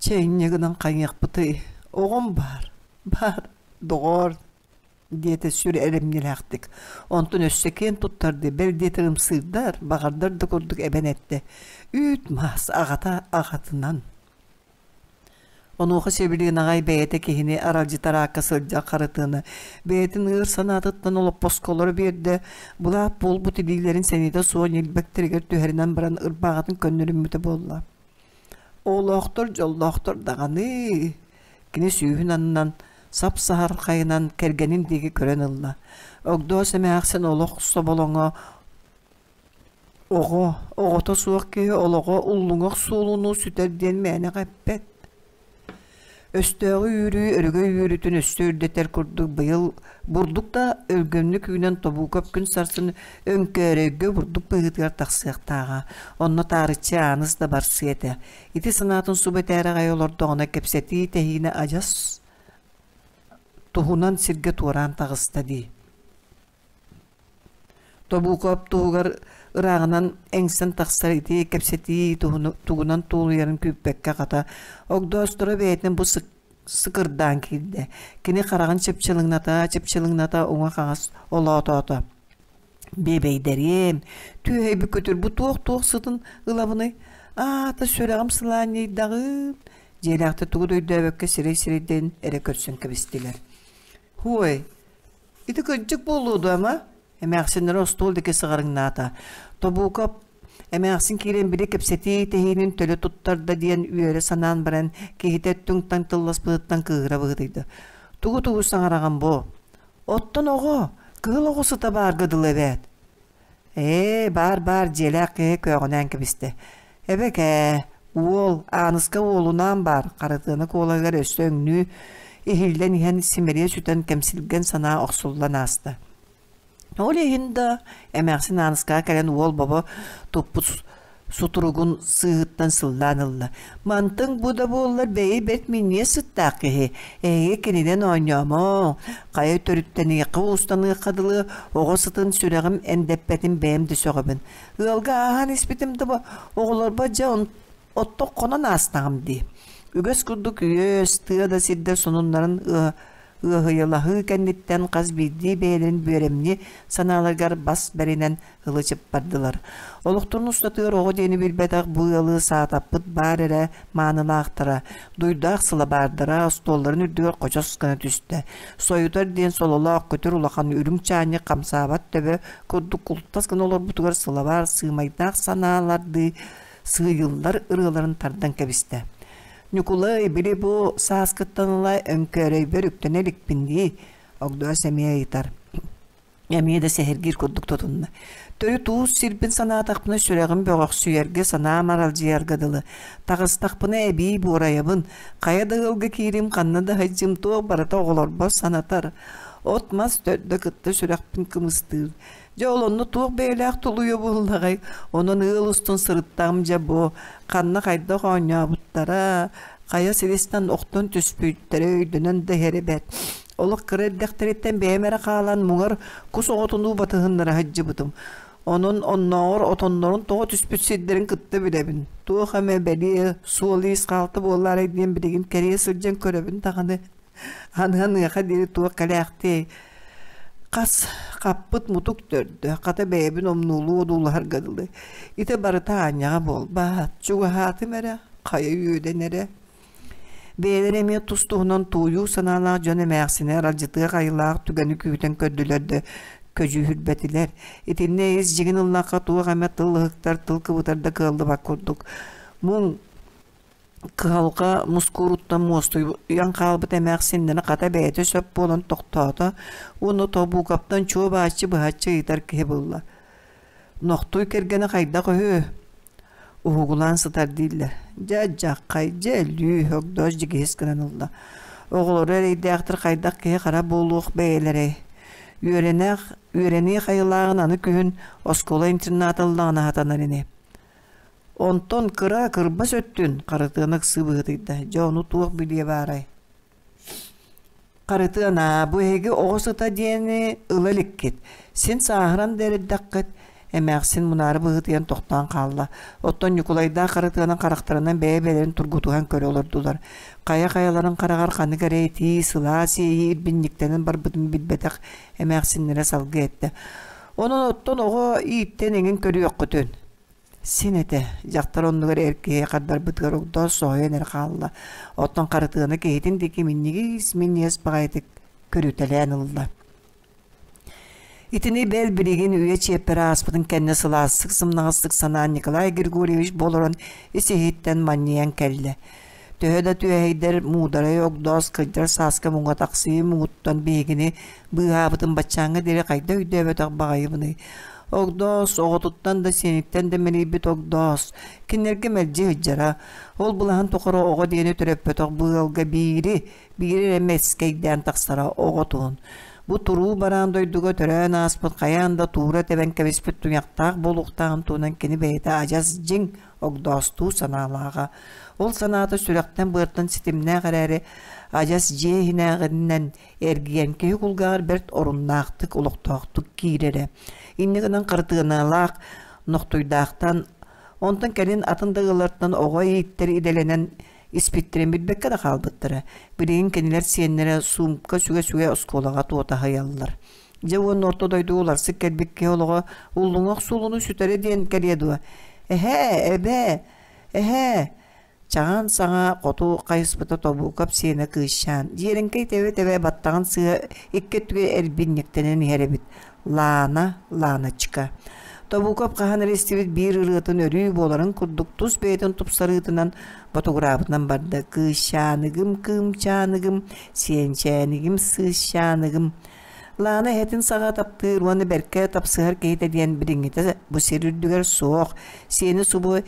«Чэ, инньэ гынан хайыахпытый, оҕом баар, баар, доҕоор» диэтэ сүр эрэмньилээхтик. Онтон өссө киэн туттардыы, бэл диэтэр ымсыырдар, баҕардар да курдук эбэн эттэ: «Үүт-маас аҕата аҕатынан». Онуоха сибилигин аҕай бэйэтэ киһини аралдьытар аакка сылдьар Харытыана бэйэтин ыар санаатыттан олоппоско олоро биэрдэ, былаат буолбут илиилэрин сэниэтэ суох ньилбэктэригэр түһэринэн баран ырбааҕытын көннөрүммүтэ буолла. Оҕолоохтор дьоллоохтор даҕаны кини сүүһүн аннынан сап-саһархайынан кэргэнин диэки көрөн ылла. Огдоос эмээхсин олох соболоҥо оҕо, оҕото суох киһи олоҕо уллуҥах суолунуу сүтэр диэн мээнэҕэ эппэт. Өстөөҕү үүрүү өрөгөй үөрүүтүн өссө үрдэтэр курдук быйыл бурдук да өлгөмнүк үүнэн Тобуукап күн сарсын Өҥкөөрөйгө бурдук быһыытыгар тахсыахтааҕа. Онно таарыччы Ааныс да барсыа этэ. Ити санаатын субу этээри аҕай олордоҕуна кэпсэтии тэһиинэ адьас туһунан сиргэ туораан таҕыста дии. Тобуукап туһугар ырааҕынан эҥсэн тахсар ити кэпсэтии тугунан туолуйарын күүппэккэ хата, Огдоосторо бэйэтин бу сыкырдаан киирдэ. Кини хараҕын чыпчылыҥната, чыпчылыҥната уҥа-хаҥас олоотоото. Биэбэйдэриэм, түөһэйбит көтөр бу туох-туох сытын ылабыный? Аата сүрэҕим сылаанньыйдаҕын. Дьиэлээхтэр тугу да өйдөөбөккө сирэй-сирэйдэрин эрэ көрсөн кэбистилэр. Һуой, Ити кырдьык буолуо дуо, ама? Эмээхсиннэрэ остуол диэки сыҕарыҥнаата. Тобуукап эмээхсин киирэн били кэпсэтии тэһиинин төлө туттарда диэн үөрэ санаан баран, киһитэ түҥ-таҥ тылласпытыттан кыыһыра быһыытыйда. Тугу-тугу саҥараҕын бу? Оттон оҕо, кыһыл оҕо сыта баарга дылы эбээт. Ээ, баар-баар дьиэлээх киһи көөҕүнээн кэбистэ. Эбэкээ, уол, Ааныска уолунаан баар, Харытыана куолаһыгар өссө өҥнүү иһиллэн иһэн симэлийэ сүтэн кэмсилгэн санаа охсуллан ааста. Ол иһин да эмээхсин Ааныскаҕа кэлэн уол бобо туппут сутуругун сыыһыттан сыллаан ылла. Мантыҥ бу да буоллар бэйи бэрт минньиэс сыттаах киһи. Эһиги кининэн оонньоомоҥ. Хайа төрүттэниэххэ уустаныахха дылы оҕо сытын сүрэҕим эндэппэтин бэйэм да сөҕөбүн. Ыалга ааһан испитим да оҕолорбор дьэ отток хонон аастаҕым дии. Үгэс курдук үөс, тыа да сирдэр сонуннарын ыаһыйалаһыы кэнниттэн хас биирдии бэйэлэрин бүөрэмньи санааларыгар бас бэринэн ылы-чып бардылар. Олохторун устатыгар оҕо диэни билбэтэх бу ыалы саатаппыт баар эрэ маанылаахтара, дуйдаах сылабаардара остуолларын үрдүгэр хочос гына түстэ. Сойутар диэн сололоох көтөр улахан үрүҥ чаанньык хамсаабат төбө курдук култас гына олорбутугар сылабаар сыымайдаах санаалардыы сыыйыллар ырыаларын тардан кэбистэ. Ньукулай, били бу сааскыттан ыла өҥкөөрөйбөр үктэнэ иликпин дии, Огдоос эмиэ ыйытар. Эмиэ да сэһэргиир курдук тутунна. Төрүт уус сирбин санаатахпына сүрэҕим бөҕөхсүйэргэ, санаам аралдьыйарга дылы. Таҕыстахпына эбии буорайабын, хайа да ыалга киирим, ханна да сылдьым туох барыта оҕолорбор санатар. От-мас төрдө кытта сүрэхпин кымыстыыр. Дьэ ол онно туох бэйэлээх тулуйа буоллаҕай, онон ыал устун сырыттаҕым дьэ бу, ханна хайдах оонньообуттара, хайа сиристэн охтон түспүттэрэ өйдөнөн да иһэрэ бэрт. Олох кыра эрдэхтэриттэн бэйэм эрэ хаалан муҥар кус оҕотунуу батыһыннара сылдьыбытым. Онон оннооҕор отоннорун тоҕо түспүт сирдэрин кытта билэбин. Туох эмэ бэлиэ, суол-иис хаалта буоллаарай диэн билигин кэрийэ сылдьан көрөбүн даҕаны. Аныаха диэри туох кэлээхтиэй Хас хаппыт мутук төрдө, хата бэйэбин омнуолуу одуулаһарга дылы. Ити барыта аанньаҕа буолбаат, чугаһаатым эрэ, хайа үөдэн эрэ. Бэйэлэрэ эмиэ тус-туһунан туойуу санаалаах дьон эмээхсини аралдьытыах айылаах түгэни күүтэн көрдүлэр да көдьүүһүрбэтилэр. Итиннэ ис дьиҥин ыллахха туох эмэ тыл ыһыктар, тыл кыбытар да кыаллыбат курдук. Муҥ Кыһалҕа мускууруттан муостуйан хаалбыт эмээхсиннэрэ хата бэйэтэ сөп буолан тохтоото уонна Тобуукаптан чуо-бааччы быһаччы ыйытар киһи булла: «Нохтуй кэргэнэ хайдах үһү?» Уһугулаан сытар дииллэр. Дьэ, дьаххай, дьэ, өлүү, Огдоос дьигиһис гынан ылла. Оҕолоро эрэйдээхтэр хайдах киһи хара буолуох бэйэлэрэй? Үөрэнэх, үөрэниэх айылааҕын аны күһүн оскуола интерната ыллаҕына сатанар ини. Онтон кыра кырбас өттүн Харытыана ыксыы быһыытыйда. Дьэ ону туох билиэ баарай? Харытыана, бу эһиги оҕо сыта диэни ыла иликкит. Син сааһыран да эрдэххит, эмээхсин мунаары быһыытыйан тохтоон хаалла. Оттон Ньукулайдаах Харытыана харахтарынан бэйэ-бэйэлэрин тургутуһан көрө олордулар. Хайа-хайаларын хараҕар ханнык эрэ итии, сылаас иэйии ирбинньиктэнэн барбытын билбэтэх эмээхсиннэрэ салгыы эттэ. Онон оттон оҕо ииттэн эҥин көрүөххүтүн. Син этэ, дьахтар оннугар эр киһи хардарбытыгар огдоос соһуйан эрэ хаалла. Оттон Харытыана киһитин диэки минньигис минньигэс баҕайытык көрүтэлээн ылла. Итини бэл билигин үйэ чиэппэрэ ааспытын кэннэ сылаастык сымнаҕастык санаан Николай Григорьевич болорон ис-иһиттэн манньыйан кэллэ. Төһө да түөһэйдэр муударай огдоос кырдьар сааска муҥа тахсыы муҥуттан биһигини быыһаабытын баччааҥҥа диэри хайда өйдөөбөтөх баҕайыбыный? Огдоос, оҕотуттан да сиэниттэн да мэлийбит огдоос, кинилэргэ мэлдьи сылдьара. Ол былаһын тухары оҕо диэни төрөппөтөх бу ыалга биири, биири эрэ мэскэйдээн тахсара оҕо туһун. Бу туруу бараан дойдуга төрөөн ааспыт хайаан да туура тэбэн кэбиспит туйахтаах буолуохтааҕын туһунан кини бэйэтэ адьас дьиҥ огдоостуу санаалааҕа. Ол санаата сүрэхтэн-быартан ситимнээх эрээри, адьас дьиэ иһинээҕинэн эргийэн киһи кулгааҕар бэрт оруннаахтык, олохтоохтук киирэрэ. Инньэ гынан хартыыналаах нохтуйдаахтан, онтон кэлин атын да ыаллартан оҕо ииттэр идэлэнэн испиттэрин билбэккэ да хаалбыттара. Билигин кинилэр сиэннэрэ суумка сүгэ-сүгэ оскуолаҕа туотаһыйаллар. Дьэ уонна орто дойду уларсык кэлбит киһи олоҕо уллуҥах суолуну сүтэрэ диэн кэлиэ дуо? Эһээ, эбээ, эһээ! Чаҕаан саҥа хоту хайыспыта Тобуукап сиэнэ кыысчаан, дьиэрэҥкэй тэбэ-тэбэ баттаҕын сыыһа икки өттүгэр эрбинньиктэнэн иһэр эбит. Лаана, Лааночка. Тобуукап хаһан эрэ истибит биир ырыатын өрүү буоларын курдук тус бэйэтин тупсарыытынан ботугураабытынан барда. Кыысчааныгым, кыымчааныгым, сиэнчээнигим, сыысчааныгым. Лаана эһэтин саҕа таптыыр уонна бэркэ тапсыһар киһитэ диэн билиҥҥитэ бу сир үрдүгэр суох, сиэни субу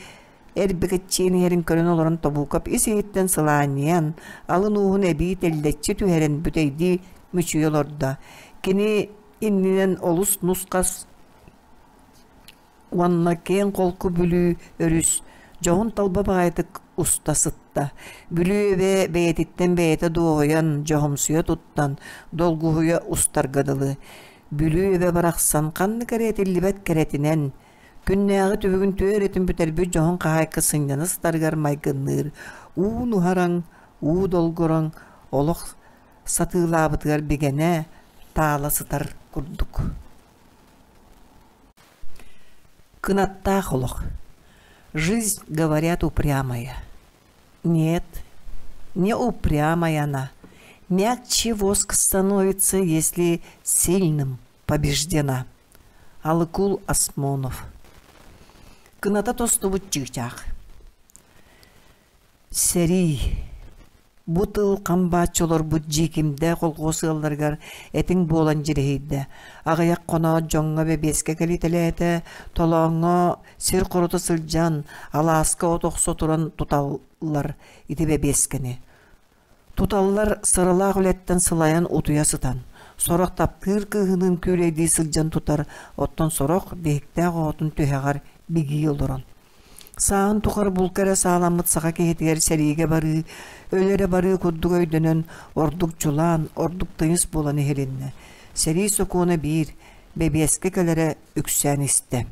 эрбикэччиэн иһэрин көрөн олорон Тобуукап ис-иһиттэн сылаанньыйан, алын ууһун эбии тэллэччи түһэрэн бүтэйдии мүчүйэ олордо. Кини иннинэн олус нус-хас уонна киэҥ-холку Бүлүү өрүс дьоһун талба баҕайытык уста сытта. Бүлүү эбэ бэйэтиттэн бэйэтэ дуоһуйан, дьоһумсуйа туттан, долгуһуйа устарга дылы. Бүлүү эбэ барахсан ханнык эрэ этиллибэт кэрэтинэн, күннээҕи түбүгүн түөрэтин бүтэрбит дьоһун хаһаайка сынньана сытарыгар майгынныыр уу нуһараҥ, уу долгураҥ олох сатыылаабытыгар бигэнэ таала сытар курдук. Кынаттаах олох. Жизнь, говорят, упрямая. Нет, не упрямая она. Мягче воск становится, если сильным побеждена. Алыкул Осмонов. Кыната тостубут чыычаах. Сэрии. Бу тыл хам бааччы олорбут Дьиикимдэ колхуос ыалларыгар этиҥ буолан дьириһийдэ. Аҕыйах хоноот дьоҥҥо бэбиэскэ кэлитэлээтэ, толооҥҥо сир хорута сылдьан, алааска от охсо туран туталлар ити бэбиэскэни. Туталлар сыралаах үлэттэн сылайан утуйа сытан, сорох таптыыр кыыһыныын күүлэйдии сылдьан тутар, оттон сорох биһиктээх оҕотун түһэҕэр бигии олорон. Сааһын тухары булка эрэ сааламмыт саха киһитигэр сэриигэ барыы, өлө эрэ барыы курдук өйдөнөн, ордук дьулаан, ордук тыйыс буолан иһилиннэ. Сэрии сокуона биир, бэбиэскэ кэлэрэ үксээн истэ.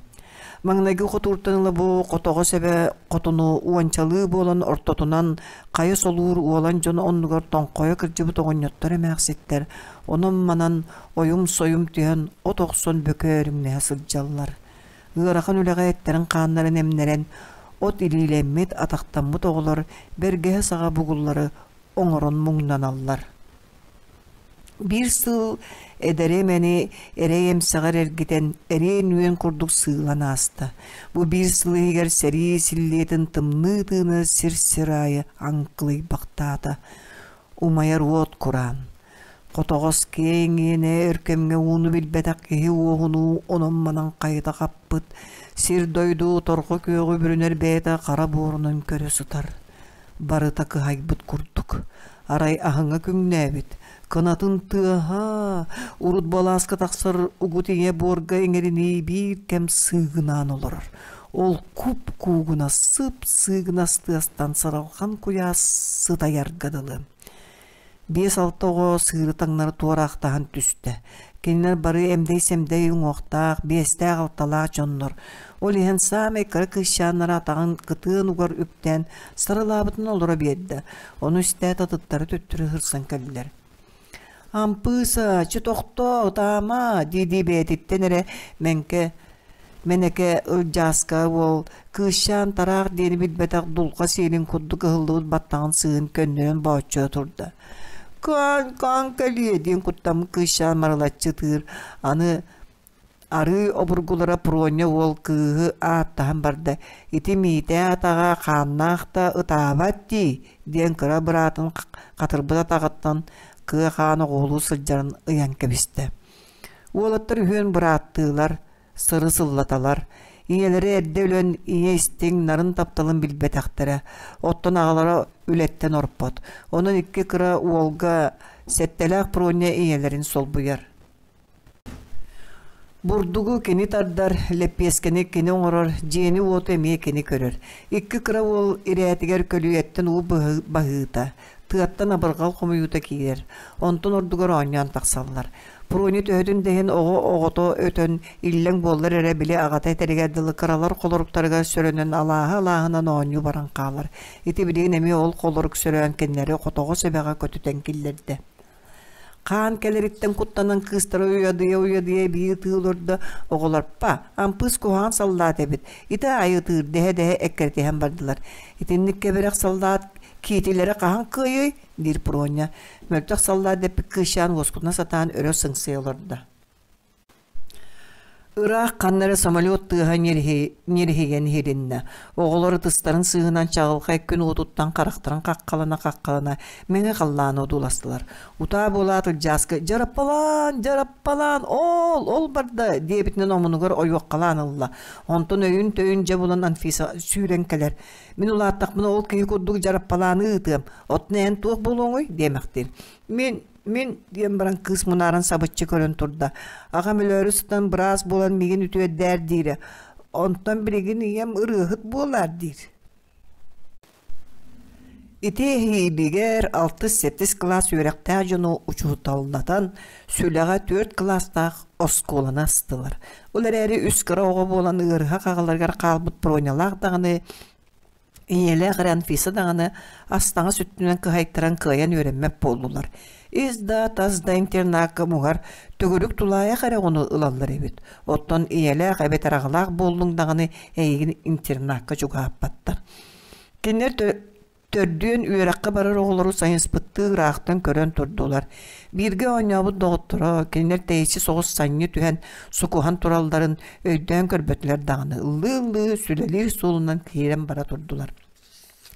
Маҥнайгы хотууртан ыла бу хотоҕос эбэ хотуну уончалыы буолан ортотунан хайа солуур уолан дьон оннугар тоҥхойо кырдьыбыт оҕонньоттор эмээхситтэр онон-манан ойум-сойум түһэн от охсон бөкөөрүҥнэһэ сылдьаллар. Ыарахан үлэҕэ эттэрин-хааннарын эмнэрэн, от илиилэммит, атахтаммыт оҕолор бэргэһэ саҕа бугуллары оҥорон муҥнаналлар. Биир сыл эдэри эмэни эрэй эмсэҕэр эргитэн, эриэн үөн курдук сыылан ааста. Бу биир сыл иһигэр сэрии силлиэтин тымныы тыына сир-сир аайы аҥкылыйбахтаата. Умайар уот кураан. Хотоҕос киэҥ иэнэ өр кэмҥэ ууну билбэтэх киһи уоһунуу онон-манан хайыта хаппыт, сир-дойду торҕо күөҕү бүрүнэр бэйэтэ хара буорунан көрө сытар. Барыта кыһайбыт курдук. Арай аһыҥа күҥнээбит, кынатын тыаһа урут балааска тахсар угут ийэ буорга иҥэринии биир кэм сыыгынаан олорор. Ол куп-куугунас сып-сыыгынас тыастан сыралҕан куйаас сытайарга дылы. Биэс-алта оҕо сыыры таҥнары туораахтаһан түстэ. Кинилэр бары эмдэй-сэмдэй уҥуохтаах, биэстээх-алталаах дьоннор. Ол иһэн саамай кыра кыысчааннара атаҕын кытыан угар үктээн сарылаабытын олоро биэрдэ. Ону истээт атыттары төттөрү сырсан кэллилэр. «Ампыыса, чэ тохтоо, ытаама!» дии-дии бэйэтиттэн эрэ мэҥкэ Мэнэкэ Ылдьааска уол кыысчаан тараах диэни билбэтэх дулҕа сиэлин курдук ыһыллыбыт баттаҕын сыыһын көннөрөн бооччойо турда. «Каан, каан кэлиэ!» диэн куттаммыт кыысчаан марылаччы ытыыр, аны арыы обургулара Проня уол кыыһы ааттаһан барда: «Ити Миитээ атаҕа хааннаах да ытаабат дии» диэн кыра быраатын хатырбыт атаҕыттан кыа хаан оҕуһулуу сылдьарын ыйан кэбистэ. Уолаттар үһүөн бырааттыылар, сыры сыллаталар. Ийэлэрэ эрдэ өлөн ийэ истиҥ, нарын тапталын билбэтэхтэрэ. Оттон аҕалара үлэттэн орпот. Онон икки кыра уолга сэттэлээх Проня ийэлэрин солбуйар. Бурдугу кини тардар, лэппиэскэни кини оҥорор, дьиэни-уоту эмиэ кини көрөр. Икки кыра уол ирээтигэр көлүйэттэн уу баһыыта, тыаттан абырҕал хомуйуута киирэр. Онтон ордугар оонньоон тахсаллар. Проня төһөтүн да иһин оҕо оҕото өтөн, иллэҥ буоллар эрэ били аҕата этэригэр дылы кыралар холоруктарыгар сөрөнөн алааһы алааһынан оонньуу баран хаалар. Ити билигин эмиэ ол холорук сөрөөн кинилэри хотоҕос эбэҕэ көтүтэн киллэрдэ. Хаан кэлэриттэн куттанан кыыстара уйадыйа-уйадыйа эбии ытыы олордо, оҕолор «Па, Ампыыс куһаҕан саллаат эбит, ити аайы ытыыр» дэһэ-дэһэ эккирэтиһэн бардылар. Итинник кэбирэх саллаат киитилэрэ хаһан кыайыай? диир Проня. Мөлтөх саллаат дэппит кыысчаан уоскутуна сатаан өрө сыҥсыйа олордо. Ыраах ханна эрэ самолет тыаһа ньириһийэн иһилиннэ. Оҕолор ытыстарын сыыһынан чаҕылхай күн уотуттан харахтарын хаххалана-хаххалана мэҥэ халлааны одууластылар. Утаа буолаат Ылдьааска «Дьараппалаан! Дьараппалаан! Ол! Ол барда!» диэбитинэн омунугар ойуоххалаан ылла. Онтон өйүн-төйүн дьэ булан Анфиса сүүрэн кэлэр. «Мин улааттахпына ол киһи курдук дьараппалааны ыытыам. Оттон эн туох буолуоҥуй?» диэмэхтиир. «Мин Мин, диэн баран кыыс мунааран сабыччы көрөн турда. Аҕам өлөөрү сытан быраас буолан миигин үтүөрдээр диирэ. Онтон билигин ийэм ырыаһыт буолаар диир. Ити эһиилигэр алтыс-сэттис кылаас үөрэхтээх дьону учууталлатан, Сүлэҕэ түөрт кылаастаах оскуоланы астылар. Ол эрээри үс кыра оҕо буолан ыарыһах аҕаларыгар хаалбыт Пронялаах даҕаны Ийэлээх эрэ Анфиса даҕаны ас-таҥас өттүнэн кыһайтаран кыайан үөрэммэт буоллулар. Ис да, тас да интернакка муҥар төгүрүк тулаайах эрэ оҕону ылаллар эбит. Оттон ийэлээх эбэтэр аҕалаах буоллуҥ даҕаны эйигин интернакка чугаһаппаттар. Кинилэр төрдүөн үөрэххэ барар оҕолору сайыспыттыы ыраахтан көрөн турдулар. Бииргэ оонньообут доҕотторо кинилэр тэйиччи соҕус санньы түһэн сукуһан туралларын өйдөөн көрбөтүлэр даҕаны ыллыы-ыллыы сүлэлиир суолунан киирэн бара турдулар.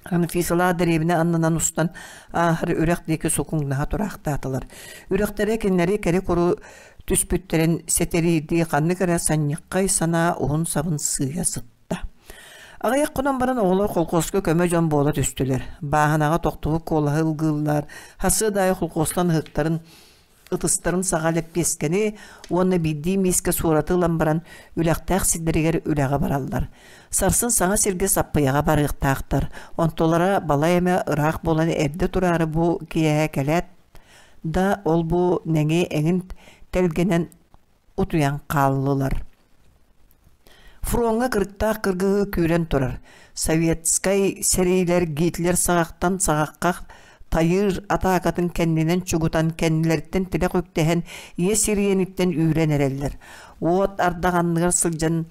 Анфисалаах дэриэбинэ аннынан устан ааһар үрэх диэки сукуҥнаһа тураахтаатылар. Үрэхтэрэ кинилэри кэри-куру түспүттэрин сэтэриирдии ханнык эрэ санньыххай санаа уһун сабын сыыйа сытта. Аҕыйах хонон баран оҕолор холкуоска көмө дьон буола түстүлэр. Бааһынаҕа тохтубут куолаһы ылгыыллар, хасыа да аайы холкуостан ыһыктарын ытыстарын саҕа лэппиэскэни уонна биирдии миискэ суораты ылан баран үлэхтээх сирдэригэр үлэҕэ бараллар. Сарсын саҥа сиргэ саппыйаҕа барыахтаахтар. Онтулара балай эмэ ыраах буолан эрдэ тураары бу киэһэ кэлээт да ол-бу нэҥи эҥин тэлгэнэн утуйан хааллылар. Фроҥҥа кырыктаах кыргыһыы күүрэн турар. Советскай сэриилэр Гитлер саҕахтан саҕахха тайыыр атаакатын кэннинэн чугутан кэннилэриттэн тилэх үктэһэн ийэ сириэниттэн үүрэн эрэллэр. Уот ардах анныгар сылдьан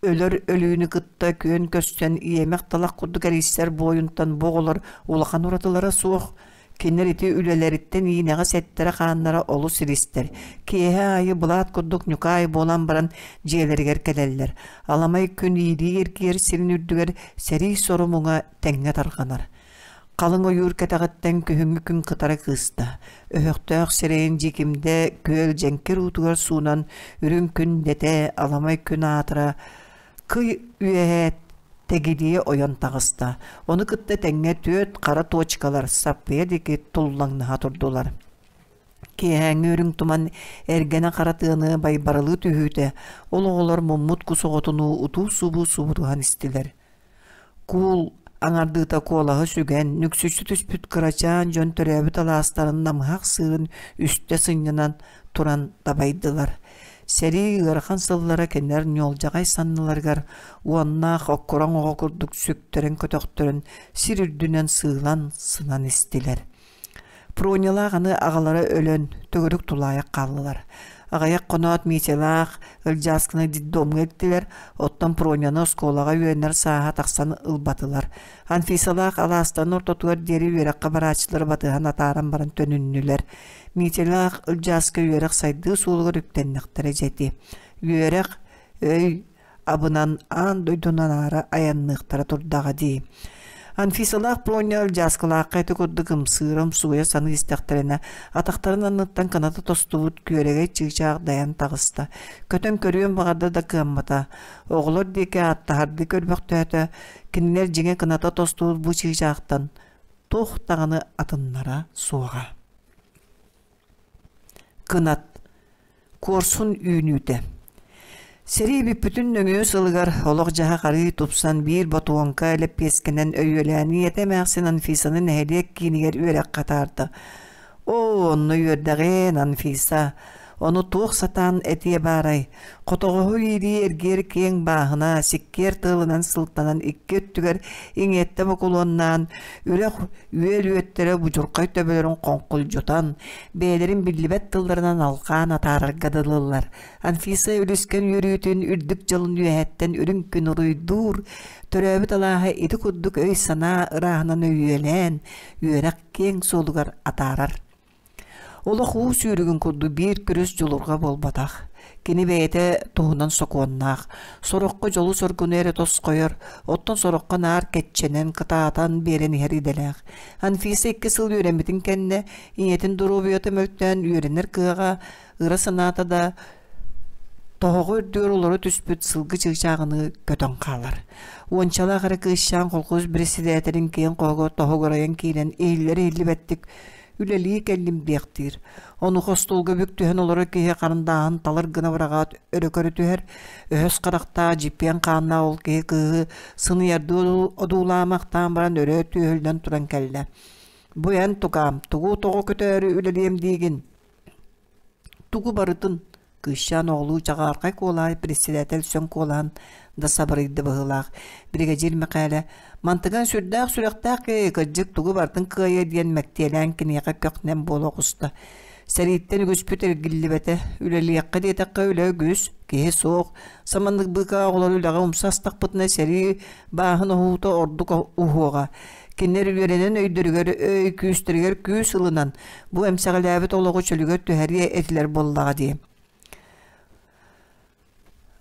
Өлөр өлүүнү кытта күөн көрсөн иэмэх талах курдук эрийсэр буойунтан бу оҕолор улахан уратылара суох. Кинилэр ити үлэлэриттэн иинэҕэс эттэрэ-хааннара олус илистэр. Киэһэ аайы былаат курдук ньукаай буолан баран дьиэлэригэр кэлэллэр. Аламай күн иилии эргийэр сирин үрдүгэр сэрии сору-муҥа тэҥҥэ тарҕанар. Халыҥ ойуур кэтэҕиттэн күһүҥҥү күн кытара кыыста. Өһөхтөөх сирэйин дьиикимдэ күөл дьэҥкир уутугар суунан үрүҥ күн дэтэ, аламай күн аатыра кый үөһээ Тэгилийэ ойон таҕыста. Ону кытта тэҥҥэ түөрт хара туочукалар саппыйа диэки туллаҥнаһа турдулар. Киэһээҥҥи үрүҥ туман эргэнэ хара тыаны байбаралыы түһүүтэ, ол оҕолор муммут кус оҕотунуу утуу-субуу субуруһан истилэр. Куул аҥардыыта куолаһы сүгэн, нүксүччү түспүт кырачаан дьон төрөөбүт алаастарын намыһах сыырын үстэ сынньанан туран дабайдылар. Сэрии ыарахан сыллара кинилэр ньуолдьаҕай санныларыгар уоннаах оккураҥ оҕо курдук сүктэрэн-көтөхтөрөн сир үрдүнэн сыылан сынан истилэр. Пронялаах аны аҕалара өлөн, төгүрүк тулаайах хааллылар. Аҕыйах хоноот Митялаах Ылдьааскыны детдомҥа илтилэр, оттон Проняны оскуолаҕа үөрэнэр сааһа тахсан ылбатылар. Анфисалаах алаастарын ортотугар диэри үөрэххэ барааччылары батыһан атааран баран төнүннүлэр. Митялаах Ылдьааска үөрэх сайдыы суолугар үктэннэхтэрэ дьэ ити. Үөрэх, өй, абынан аан дойдунан аара айанныахтара турдаҕа дии. Анфисалаах Проня Ылдьааскалаахха ити курдук ымсыыра-ымсуйа саныы истэхтэринэ, атахтарын анныттан кыната тостубут күөрэгэй чыычаах дайан таҕыста. Көтөн көрүөн баҕарда да кыаммата. Оҕолор диэки ааттаһардыы көрбөхтөөтө, кинилэр дьиҥэ кыната тостубут бу чыычаахтан туох даҕаны атыннара суоҕа. Кынат Куорсун үүнүүтэ Сэрии бүппүтүн нөҥүө сылыгар олох-дьаһах арыый тупсан биир ботуоҥка лэппиэскэнэн өйүөлээн ийэтэ эмээхсин Анфисаны нэһилиэк киинигэр үөрэххэ атаарда. Оо, онно үөрдэҕиэн, Анфиса! Ону туох сатаан этиэ баарай? Хотоҕоһу иилии эргиэр киэҥ бааһына, сиккиэр тыалынан сылтанан икки өттүгэр иҥиэттэ бокулуоннаан, үрэх үөл үөттэрэ будьурхай төбөлөрүн хоҥкулдьутан, бэйэлэрин биллибэт тылларынан алҕаан атаарарга дылылар. Анфиса үлүскэн үөрүүтүн үрдүк дьолун үөһэттэн үрүҥ күн уруйдуур, төрөөбүт алааһа ити курдук өй-санаа ырааһынан өйүөлээн, үөрэх киэҥ суолугар атаарар. Олох уу сүүрүгүн курдук биир күрүс дьулурҕа буолбатах. Кини бэйэтэ туһунан сокуоннаах, сороххо дьолу-соргуну эрэ тосхойор, оттон сороххо наар кэччэнэн, кытаатан биэрэн иһэр идэлээх. Анфиса икки сыл үөрэммитин кэннэ, ийэтин доруобуйата мөлтөөн үөрэнэр кыаҕа, ыра санаата да тоһоҕо үрдүгэр олоро түспүт сылгы чыычааҕыныы көтөн хаалар. Уончалаах эрэ кыысчаан колхоз председателин киэҥ хоһугар тоһугурайан киирэн иһиллэр-иһиллибэттик үлэлии кэллим диэхтиир. Онуоха остуолга бүк түһэн олорор киһи харандааһын талар гына быраҕаат өрө көрө түһэр, өһөс харахтаах дьиппиэн хааннаах ол киһи кыыһы сыныйардыы одуулаамахтаан баран өрө түөһүллэн туран кэллэ. Бу эн тукаам, тугу тоҕо көтөөрү үлэлиэм диигин? Тугу барытын Кыысчаан оҕолуу чаҕаархай куолаай председатель сөҥ куолаһын да сабырыйда быһыылаах. Биригэдьиир Мэхээлэ «Мантыган сүрдээх сүрэхтээх киһи, кырдьык тугу барытын кыайыа» диэн мэктиэлээн киниэхэ көх-нэм буола оҕуста. Сэрииттэн үгүспүт эргиллибэтэ, үлэлиэххэ диэтэххэ үлэ үгүс, киһи суох. Саманнык быыкаа оҕолору үлэҕэ умса астахпытына сэрии бааһын оһуута ордук уһуоҕа. Кинилэр үөрэнэн өйдөрүгэр өй, күүстэригэр күүс ылынан, бу эмсэҕэлээбит олоҕу чөлүгэр түһэриэ этилэр буоллаҕа дии.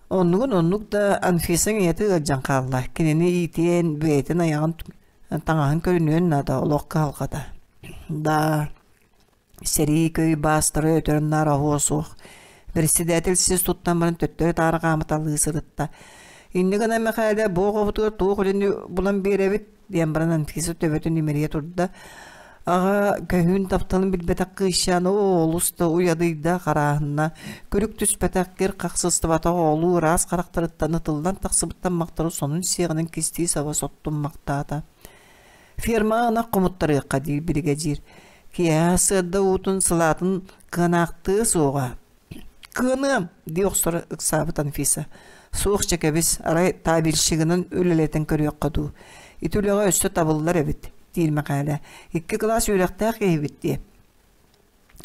Оннугун оннук да Анфиса ийэтэ ыалдьан хаалла. Кинини иитиэн, бэйэтин айаҕын таҥаһын көрүнүөн наада олох кыһалҕата. Да, Сэрии көй баастары өтөрүн-наар оһуо суох. Председатель сис туттан баран төттөрү-таары хаамыталыы сырытта. Инньэ гынан Мэхээлэ бу оҕобутугар туох үлэни булан биэрэбит диэн баран Анфиса төбөтүн имэрийэ турда. Аҕа көһүүн тапталын билбэтэх кыысчаан оо олус да уйадыйда, харааһынна. Күлүк түспэтэх, кир хахсыстыбатах оҕолуу ыраас харахтарыттан ытыллан тахсыбыт таммахтары сонун сиэҕинэн кистии саба соттуммахтаата. Фермаҕа ынах хомуттарыахха диир биригэдьиир. Киэһэ сыарда уутун сылаатын кыанаахтыа суоҕа. Кыаныам, дии охсор ыксаабыт Анфиса. Суох чэ кэбис, арай табельщигынан үлэлэтэн көрүөххэ дуу. Ити үлэҕэ өссө табыллар эбит, диир Мэхээлэ. Икки кылаас үөрэхтээх киһибит дии.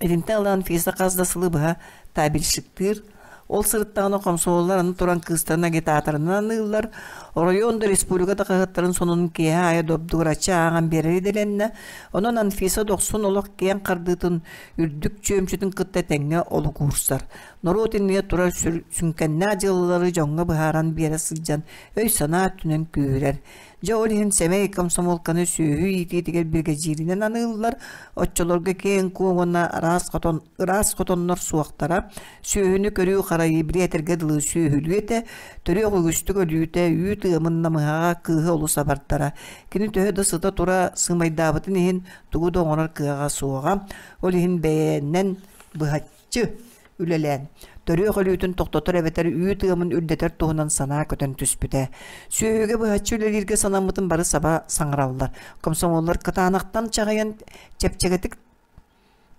Итинтэн ыла Анфиса хас да сылы быһа табельщиктыыр. Ол сырыттаҕына хомсуоллар аны туран кыыстарын агитаторынан аныыллар, оройуон да республика да хаһыаттарын сонунун киэһэ аайы добдугураччы ааҕан биэрэр идэлэннэ. Онон Анфиса дохсун олох киэҥ хардыытын үрдүк чүөмчүтүн кытта тэҥҥэ олук уурсар. Норуот иннигэр турар сүҥкэннээх дьыалалары дьоҥҥо быһааран биэрэ сылдьан өй-санаа өттүнэн күүһүрэр. Дьэ ол иһин сэмэй комсомолканы сүөһү иитиитигэр биригэдьииринэн аныыллар, оччолорго киэҥ-куоҥ уонна араас хотон, ыраас хотоннор суохтара, сүөһүнү көрүү-харайыы бириэтэргэ дылы сүөһүлүү этэ, төрүөх үгүстүк өлүүтэ, үүт ыамын намыһаҕа кыыһы олус абартара. Кини төһө да сыта-тура сыымайдаабытын иһин тугу да оҥорор кыаҕа суоҕа, ол иһин бэйэнэн быһаччы үлэлээн, төрүөх өлүүтүн тохтотор эбэтэр үүт ыамын үрдэтэр туһунан санаа көтөн түспүтэ. Сүөһүгэ быһаччы үлэлииргэ санаммытын бары саба саҥараллар. Комсомоллар кытаанахтан чаҕыйан чэпчэкитик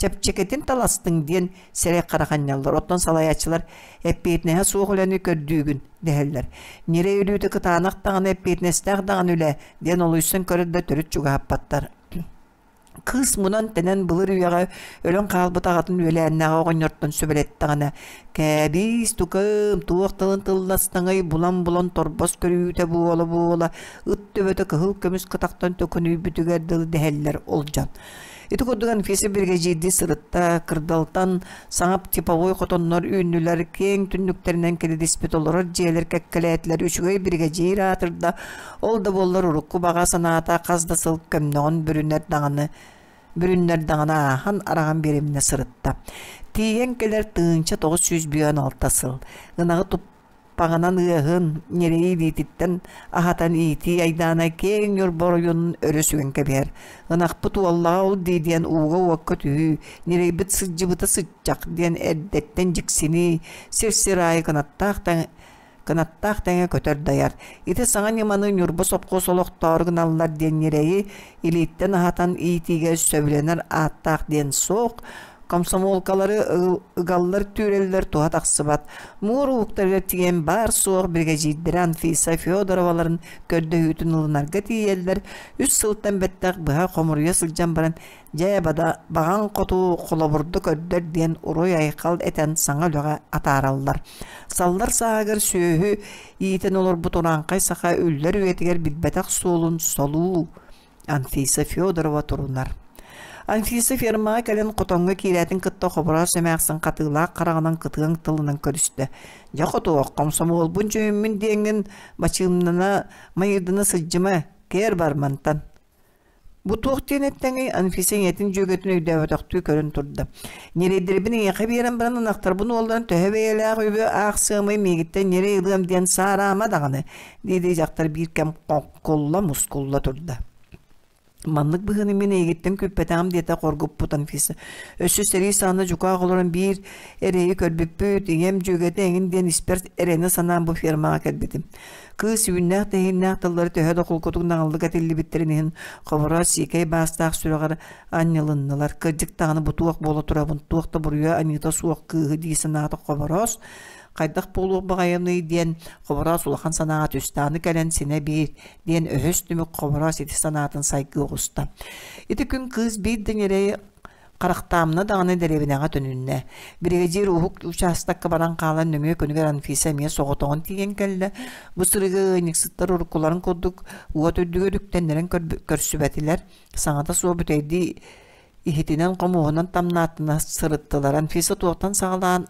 чэпчэкитин таластыҥ диэн сирэй хараханньаллар. Оттон салайааччылар эппиэтинэһэ суох үлэни көрдүүгүн дэһэллэр. Ньирэй өлүүтэ кытаанах даҕаны эппиэтинэстээх даҕаны үлэ диэн олуйсан көрөр да төрүт чугаһаппаттар. Кыыс мунан-тэнэн былыр үйэҕэ өлөн хаалбыт аҕатын үөлээннээҕи оҕонньортон сүбэлэттэҕинэ, «Кээбиис, тукаам, туох тылын тылластаҥый, булан-булан торбос көрүүтэ буола-буола, ыт төбөтө кыһыл көмүс кытахтан төкүнүйбүтүгэр дылы дэһэллэр ол дьон». Ити курдук Анфиса биригэдьиирдии сырытта, кырдалтан саҥа типовой хотоннор үүннүлэр, киэҥ түннүктэринэн кирилиспит олорор дьиэлэр кэккэлээтилэр, үчүгэй биригэдьиир аатырда, Ол да буоллар урукку баҕа санаата хас да сыл көмнөҕүн бүрүнэр даҕаны бүрүннэр даҕаны ааһан араҕан биэриминэ сырытта. Тиийэн кэлэр 1956 сыл. Ынаҕы туппаҕынан ыаһын, ньирэйи илиититтэн аһатан иитии айдаана киэҥ Ньурба оройуонун өрө сүгэн кэбиһэр. Ынахпыт уоллаҕа ол дии диэн ууга-уокка түһүү, ньирэйбит сылдьыбыта сыччах диэн эрдэттэн дьиксинии, сир-сир аайы кынаттаах кынаттаах тэҥэ көтөр дайар. Ити саҥа ньыманы Ньурба сопхуос олохтоору гыналлар диэн ньирэйи илииттэн аһатан иитиигэ сөбүлэнэр ааттаах диэн суох, комсомолкалары ыгаллар-түүрэллэр туһа тахсыбат. Муур уһуктарыгар тиийэн баар-суох биригэдьиирдэрэ Анфиса Федороваларын көрдөһүүтүн ылынарга тиийэллэр, үс сылтан бэттэх быһа хомуруйа сылдьан баран Дьэ, баҕаҥ хоту холобурду көрдөр диэн уруй-айхал этэн саҥа үлэҕэ атаараллар. Саллар сааһыгар сүөһү иитэн олорбут урааҥхай саха үллэр үйэтигэр билбэтэх суолун солуу Анфиса Федорова турунар. Анфиса фермаҕа кэлэн хотоҥҥо киирээтин кытта Хобороос эмээхсин хатыылаах хараҕынан кытыаҥ тылынан көрүстэ. «Дьэ хотуох, хомсомуолбун дьүһүммүн диэҥҥин бачыымнана майырдана сылдьыма, кээр бар мантан» Бу туох диэн эттэҥий, Анфиса ийэтин дьүөгэтин өйдөөбөтөхтүү көрөн турда. Ньирэйдэрбин эйиэхэ биэрэн баран ынахтарбын уолларын төһө бэйэлээх үбү аахсыамый миигиттэн ньирэй ылыам диэн саараама даҕаны, дии-дии дьахтар биир кэм хоҥкулла-мускулла турда. Маннык быһыыны мин эйигиттэн күүппэтэҕим диэтэ хоргуппут Анфиса. Өссө сэрии саҕана дьукаах олорон биир эрэйи көрбүппүт, ийэм дьүөгэтэ эҥин диэн испэр эрэнэ санаан бу фермаҕа кэлбитим. Кыыс үүннээх-тэһииннээх тыллары төһө да холкутук наҕыллык этиллибиттэрин иһин Хобороос сиикэй баастаах сүрэҕэр анньылыннылар. Кырдьык даҕаны бу туох буола турабын, туох да буруйа-аньыыта суох кыыһы дии санаата Хобороос. Хайдах буолуох баҕайыный диэн Хобороос улахан санааҕа түстэ. Аны кэлэн синэ биир диэн өһөс түмүк Хобороос ити санаатын сайгыы оҕуста. Ити күн кыыс биир да ньирэйи Харахтаамна даҕаны дэриэбинэҕэ төнүннэ. Биригэдьиир уһук учаастакка баран хаалан нөҥүө күнүгэр Анфиса эмиэ соҕотоҕун тиийэн кэллэ. Бу сырыыга ыанньыксыттар уруккуларын курдук уот үрдүгэр үктэннэрэн көрсүбэтилэр. Саҥата суох бүтэйдии иһитинэн-хомуоһунан тамнааттана сырыттылар. Анфиса туохтан саҕалаан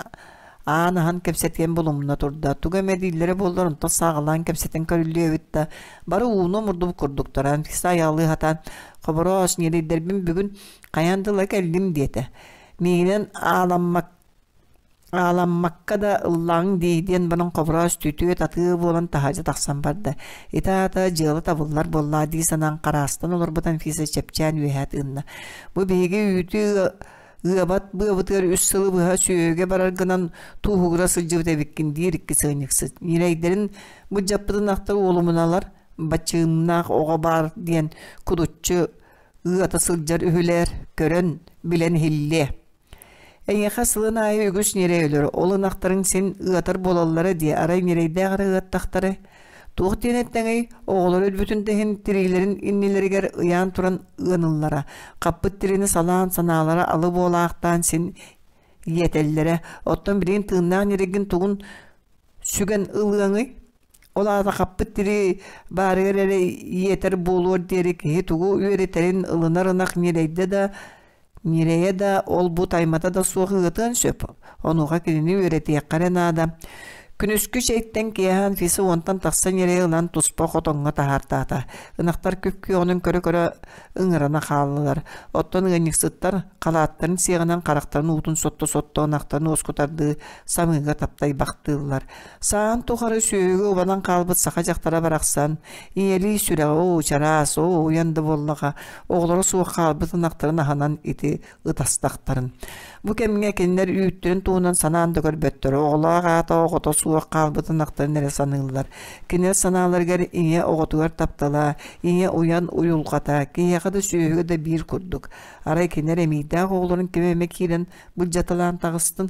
аан аһан кэпсэтиэн булумна турда. Тугу эмэ дииллэрэ буоллар онтон сааҕалаан кэпсэтэн көрүллүө эбит да, бары ууну омурдубут курдуктара. Анфиса айаҕалыы сатаан, «Хобороос, ньирэйдэрбин бүгүн Хайаан тыла кэллим диэтэ. Миигинэн ааламмак ааламмакка да ыллаҕыҥ дии диэн баран Хобороос түтүө-татыы буолан таһырдьа тахсан барда. Ити аата дьыала табыллар буоллаа дии санаан хараастан олорбут Анфиса чэпчээн үөһэ тыынна. Бу биһиги үүтү ыабат быабытыгар үс сылы быһа сүөһүгэ барар гынан тууһугура сылдьыбыт эбиккин диир икки сыанньыксыт. Ньирэйдэрин былдьаппытын ахтар уолумуналар бачыымнаах оҕо баар диэн кудуччу ыата сылдьар үһүлэр, көрөн, билэн иһиллиэ. Эйиэхэ сылын аайы үгүс ньирэй өлөр, ол ынахтарыҥ син ыатар буолаллара дии, арай ньирэйдээх эрэ ыаттахтары. Туох диэн эттэҥий, оҕолор өлбүтүн да иһин тириилэрин иннилэригэр ыйаан туран ыаныллара, хаппыт тириини салаан санаалара алы буолаахтаан син иэтэллэрэ. Оттон билигин тыыннаах ньирэйгин тугун сүгэн ылыаҥый? Ол аата хаппыт тирии баарыгар эрэ иэтэр буолуор диэри киһи тугу үөрэтэрин ылынар ынах ньирэйдэ да ньирэйэ да ол-бу таймата да суох ыытыан сөп. Онуоха кинини үөрэтиэххэ эрэ наада. Күнүскү чэйтэн киэһэ Анфиса уонтан тахса ньирэйи ылан туспа хотоҥҥо таһаартаата. Ынахтар күп-күөҕүнэн көрө-көрө ыҥырана хааллылар. Оттон ыанньыксыттар халааттарын сиэҕинэн харахтарын уутун сотто-сотто ынахтарын уоскутардыы самыыга таптайбахтыыллар. Саан тухары сүөһүгэ убанан хаалбыт саха дьахтара барахсан ийэлии сүрэҕэ оо чараас, оо уйан да буоллаҕа, оҕолоро суох хаалбыт ынахтарын аһынан ити ытастахтарын. Бу кэмҥэ кинилэр үүттэрин туһунан санаан да көрбөттөр, оҕолоох аата оҕото суох хаалбыт ынахтарын эрэ саныыллар. Кинилэр санааларыгар ийэ оҕотугар таптала, ийэ уйан уйулҕата, киһиэхэ да сүөһүгэ да биир курдук. Арай кинилэр эмиийдээх оҕолорун ким эмэ киирэн былдьаталаан таҕыстын?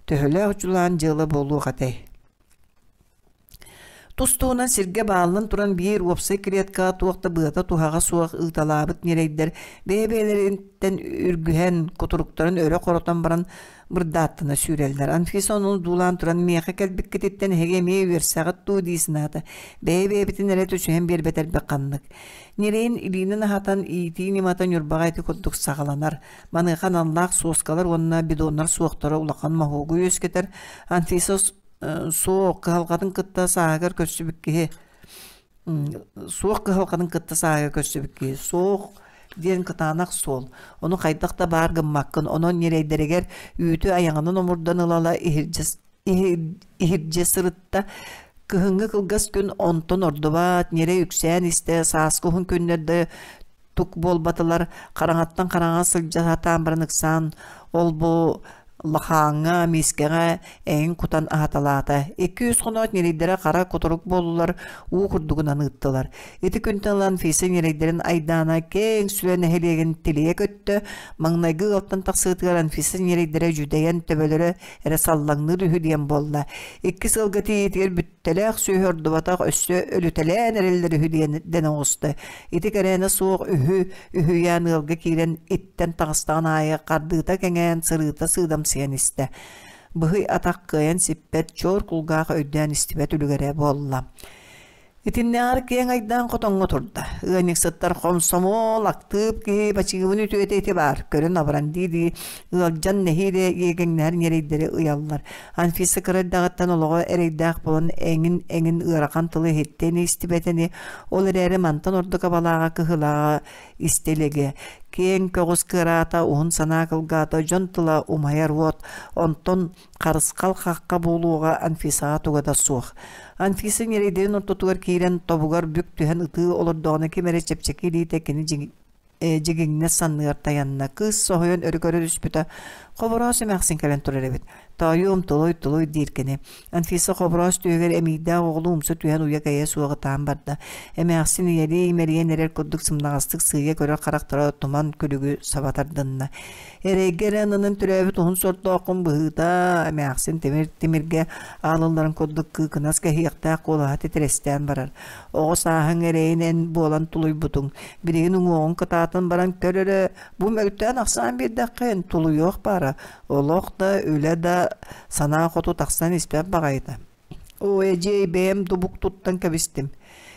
Төһөлөөх дьулаан дьыала буолуох этэй? Тус-туһунан сиргэ бааллан туран биир уопсай клеткаҕа туох да быата-туһаҕа суох ыыталаабыт ньирэйдэр бэйэ-бэйэлэриттэн үргүһэн, кутуруктарын өрө хоротон баран бырдааттана сүүрэллэр. Анфиса ону дуулаан туран миэхэ кэлбиккититтэн эһиги эмиэ үөрсэҕит дуу дии санаата. Бэйэ-бэйэбитин эрэ түсүһэн биэрбэтэрбит ханнык. Ньирэйин илиинэн аһатан иитии ньымата Ньурбаҕа ити курдук саҕаланар. Маныаха аналлаах суоскалар уонна бидоннар суохтара улахан моһуогу үөскэтэр. Анфиса суох кыһалҕатын кытта сааһыгар көрсүбүт киһи суох кыһалҕатын кытта сааһыгар көрсүбүт киһи суох диэн кытаанах суол ону хайдах да баар гыммаккын онон ньирэйдэригэр үүтү айаҕынан омурдан ыла-ыла иһирдьэ иһирдьэ сырытта кыһыҥҥы кылгас күн онтон ордубат ньирэй үксээн истэ сааскы уһун күннэр да тук буолбатылар, хараҥаттан хараҥа сылдьа сатаан баран ыксаан ол-бу лахааҥҥа, миискэҕэ эҥин кутан аһаталаата. Икки-үс хоноот ньирэйдэрэ хара кутурук буоллулар, уу курдугунан ыыттылар. Ити күнтэн ылан Анфиса ньирэйдэрин айдаана киэҥ сүлэ нэһилиэгин тилийэ көттө. Маҥнайгы ыалтан тахсыытыгар Анфиса ньирэйдэрэ дьүдэйэн төбөлөрө эрэ саллаҥныыр үһү диэн буолла. Икки сылга тиийиитигэр бүт Тэлээх сүөһү ордубатах өссө өлүтэлээн эрэллэр үһү диэн дэнэ оҕуста. Ити кэрээнэ суох үһү үһүйээн ыалга киирэн иттэн таҕыстаҕын аайы хардыыта кэҥээн сырыыта сыыдамсыйан истэ. Быһый атах кыайан сиппэт, чуор кулгаах өйдөөн истибэт үлүгэрэ буолла. Итиннээҕэр киэҥ айдаан хотоҥҥо турда. Ыанньыксыттар хомсомуол, актыып киһи бачыыбын үтүөтэ ити баар, көрөн абыран дии-дии ыалдьан нэһиилэ иэгэҥнэһэр ньирэйдэри ыйаллар. Анфиса кыра эрдэҕиттэн олоҕо эрэйдээх буолан эҥин-эҥин ыарахан тылы иһиттэ ини истибэтэ ини, ол эрээри мантан ордук абалааҕа кыһылааҕа истэ илигэ. Киэҥ көҕүс кыараата, уһун санаа кылгаата, дьон тыла умайар уот, онтон харысхал хахха буолуоҕа Анфисаҕа туга да суох. Анфиса ньирэйдэрин ортотугар киирэн тобугар бүк түһэн ытыы олордоҕуна ким эрэ чэпчэки илиитэ кини дьигиҥнэс санныгар тайанна. Кыыс соһуйан өрө көрө түспүтэ, Хобороос эмээхсин кэлэн турар эбит. Тоойуом, тулуй, тулуй диир кини. Анфиса Хобороос түөһүгэр эмиийдээх оҕолуу умса түһэн уйа-кэйэ суох ытаан барда. Эмээхсин ийэлии имэрийэн эрэр курдук сымнаҕастык сыыйа көрөр харахтара туман күлүгү саба тардынна. Эрэйгэ эрэ ананан төрөөбүт уһун сордооххун быһыыта, эмээхсин тимир тимиргэ аалылларын курдук кыыкынас кэһиэхтээх куолаһа титирэстээн барар. Оҕо сааһыҥ эрэйин эн буолан тулуйбутуҥ. Билигин уҥуоҕуҥ кытаатан баран көр эрэ, бу мөлтөөн-ахсаан биэрдэххин, тулуйуох баара. Олох да, үлэ да санаа хоту тахсан испэт баҕайыта. Оо, эдьиэй, бэйэм дубук туттан кэбистим.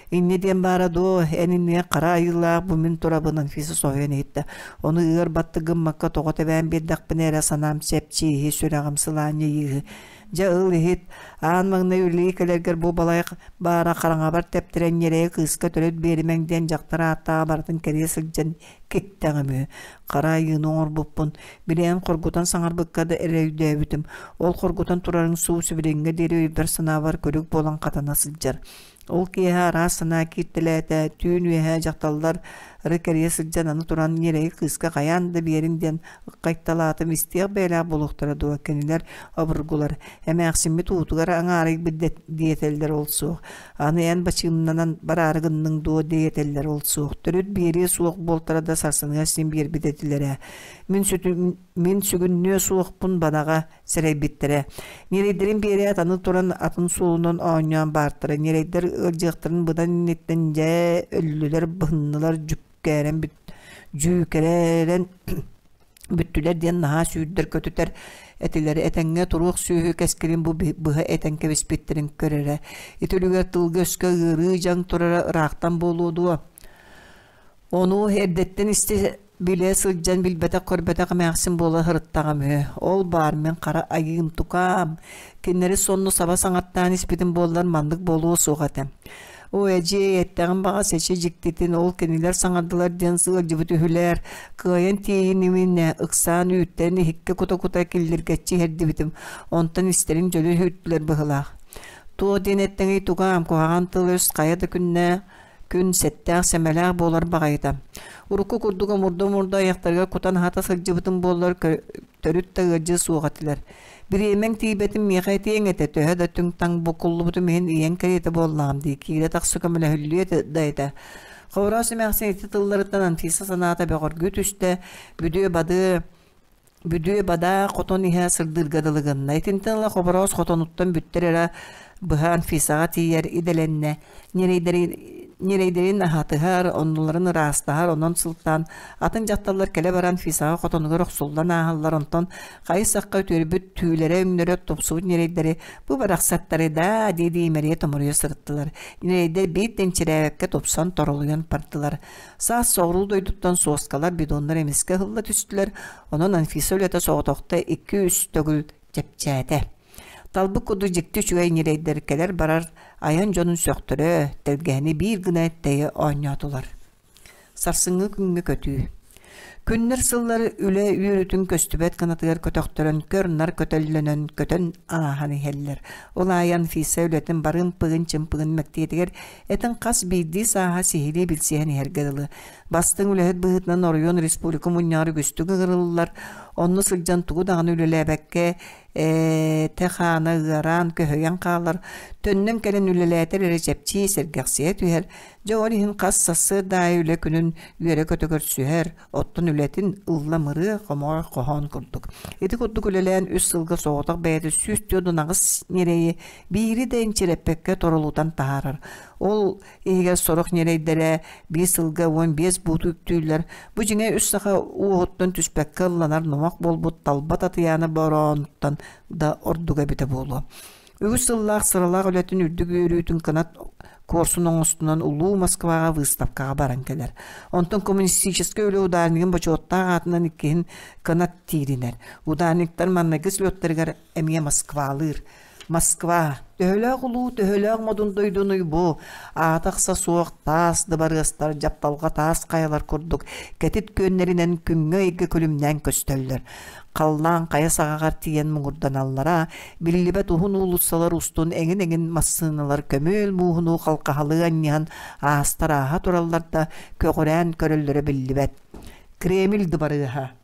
Инньэ диэн баара дуо, эн иннигэр хара айыылаах бу мин турабын Анфиса соһуйан иһиттэ. Ону ыар баттык гыммакка тоҕо тэбээн биэрдэхпинэ эрэ санаам чэпчииһи, сүрэҕим сылаанньыйыыһы. Дьэ ыл иһит, аан маҥнай үлэлии кэлэргэр бу балай баара хараҥабар тэптэрэн ньирэйи кыыска төрүт биэримэҥ диэн дьахтар ааттааҕа барытын кэрийэ сылдьан киктэҕим үһү. Хара айыыны оҥорбуппун, билиэн хоргутан саҥарбыкка да эрэ өйдөөбүтүм. Ол хоргутан турарыҥ суу сибилиҥҥэ диэри өйбөр-санаабар күлүк буолан хатана сылдьар. Ол киэһэ араас санаа кииртэлээтэ, түүн үөһэ дьахталлар ары кэрийэ сылдьан аны туран ньирэйи кыыска хайаан да биэриҥ диэн ыккайталаатым истиэх бэйэлээх буолуохтара дуо кинилэр обургулар эмээхсиммит уутугар аҥаарыйбыт диэтэллэр ол суох аны эн бачыымнанан бараары гынныҥ дуо диэтэллэр ол суох төрүт биэриэ суох буолтара да сарсыныгар син биэрбит этилэрэ мин сүтүм мин сүгүннүө суохпун бадаҕа сэрэйбиттэрэ. Ньирэйдэрин биэрээт аны туран атын суолунан оонньоон баартара. Ньирэйдэр ыалдьыахтарын быдан инниттэн дьэ өллүлэр, быһыннылар, дьүккээрэн бүт дьүүкэрэн бүттүлэр диэн наһаа сүүрдэр-көтүтэр этилэр. Этэҥҥэ туруох сүөһү кэскилин бу быһа этэн кэбиспиттэрин көрөрө. Ити үлүгэр тылга-өскө ыарыы дьаҥ турара ыраахтан буолуо дуо? Ону эрдэттэн истэ Билэ сылдьан билбэтэх-көрбөтөх эмээхсин буола сырыттаҕым үһү. Ол баар мин хара айыым тукаам. Кинилэри сонно саба саҥаттаан испитим буоллар маннык буолуо суох этэ. Оо, эдьиэй, эттэҕим баҕас эчи дьиктитин ол кинилэр саҥардылар диэн сылдьыбыт үһүлэр. Кыайан тиийиниминэ ыксаан үүттэрин иһиккэ кута-кута киллиргэччи иһэрдибитим. Онтон истэрин дьөлө үһүттүлэр быһыылаах. Туох диэн эттэҥий тукаам, куһаҕан тыл-өс хайа да күннээх күн сэттээх-сэмэлээх буолар баҕайыта. Урукку курдук омурда-омурда айахтарыгар кутан аһата сылдьыбытым буоллар төрүт да ыалдьыа суох этилэр. Бириэмэҥ тиийбэтин миэхэ этиэҥ этэ, төһө да түҥ-таҥ буккуллубутум иһин ийэҥ кэриэтэ буоллаҕым дии, киирэ-тахса көмөлөһүллүө этэ да этэ. Хобороос эмээхсин ити тылларыттан Анфиса санаата бөҕөргүү түстэ, бүдүө-бадыы Бүдүө-бадаа хотон иһэ сырдыырга дылы гынна. Итинтэн ыла Хобороос хотонуттан бүттэр эрэ быһа Анфисаҕа тиийэр идэлэннэ. Ньирэйдэрин, ньирэйдэрин аһатыһар, оннуларын ыраастаһар, онон сылтаан атын дьахталлар кэлэ-бара Анфисаҕа хотонугар охсуллан ааһаллар, онтон хайы-сахха үтүөрбүт түүлэрэ-өҥнөрө тупсубут ньирэйдэри бу барахсаттары даа дии-дии имэрийэ-томоруйа сырыттылар. Ньирэйдэр биир тэнчирээбэккэ тупсан торолуйан бардылар. Саас соҕуруу дойдуттан суоскалар, бидоннар эмискэ ыһылла түстүлэр, онон Анфиса үлэтэ соҕотохто икки-үс төгүл чэпчээтэ. Талбыт курдук дьикти үчүгэй ньирэйдэр кэлэр-барар айан дьонун сөхтөрө, тэлгэһэни биир гына тэйэ оонньоотулар. Сарсыҥҥы күҥҥэ көтүү. Күннэр сыллар үлэ үөрүүтүн көстүбэт гынатыгар көтөхтөрөн көр-нар көтөллөнөн көтөн ааһан иһэллэр. Ол аайы Анфиса үлэтин бары ымпыгын-чымпыгын мэктиэтигэр этин хас биирдии сааһа сиһилии билсиһэн иһэргэ дылы. Бастыҥ үлэһит быһыытынан оройуон республика мунньаҕар үгүстүк ыҥырыллар, онно сылдьан тугу даҕаны үлэлээбэккэ этэ-хаана ыараан, көһүйэн хаалар, төннөн кэлэн үлэлээтэр эрэ чэпчии, сэргэхсийэ түһэр. Дьэ ол иһин хас сарсыарда аайы үлэ күнүн үөрэ-көтө көрсүһэр, оттон үлэтин ылла-мырыа хомоҕой хоһоон курдук. Ити курдук үлэлээн үс сылга соҕотох бэйэтэ 148 ньирэйи биири да инчирэппэккэ торолутан таһаарар. Ол иһигэр сорох ньирэйдэрэ биир сылга 15 бууту үктүүллэр. Бу дьиҥэ үс саха уоһуттан түспэккэ ылланар номох буолбут талба Татыйаана бороонуттан да ордуга эбитэ буолуо. Үгүс сыллаах сыралаах үлэтин үрдүк үөрүүтүн кынат куорсун оҥостунан улуу Москваҕа выставкаҕа баран кэлэр. Онтон коммунистическай үлэ ударнигын бочуоттаах аатынан иккиһин кынат тииринэр. Ударниктар маҥнайгы слеттарыгар эмиэ Москвалыыр. Москва, төһөлөөх улуу, төһөлөөх модун дойдунуй бу, аата-ахса суох таас дыбарыастар дьапталҕа таас хайалар курдук кэтит күөннэринэн күҥҥэ-ыйга күлүмнээн көстөллөр. Халлаан хайа саҕаҕар тиийэн муҥурданаллара, биллибэт уһун уулуссалар устун эҥин-эҥин массыыналар көмүөл мууһунуу халҕаһалыы анньыһан аастар ааһа тураллар да, көҕүрээн көрөллөрө биллибэт. Кремль дыбарыаһа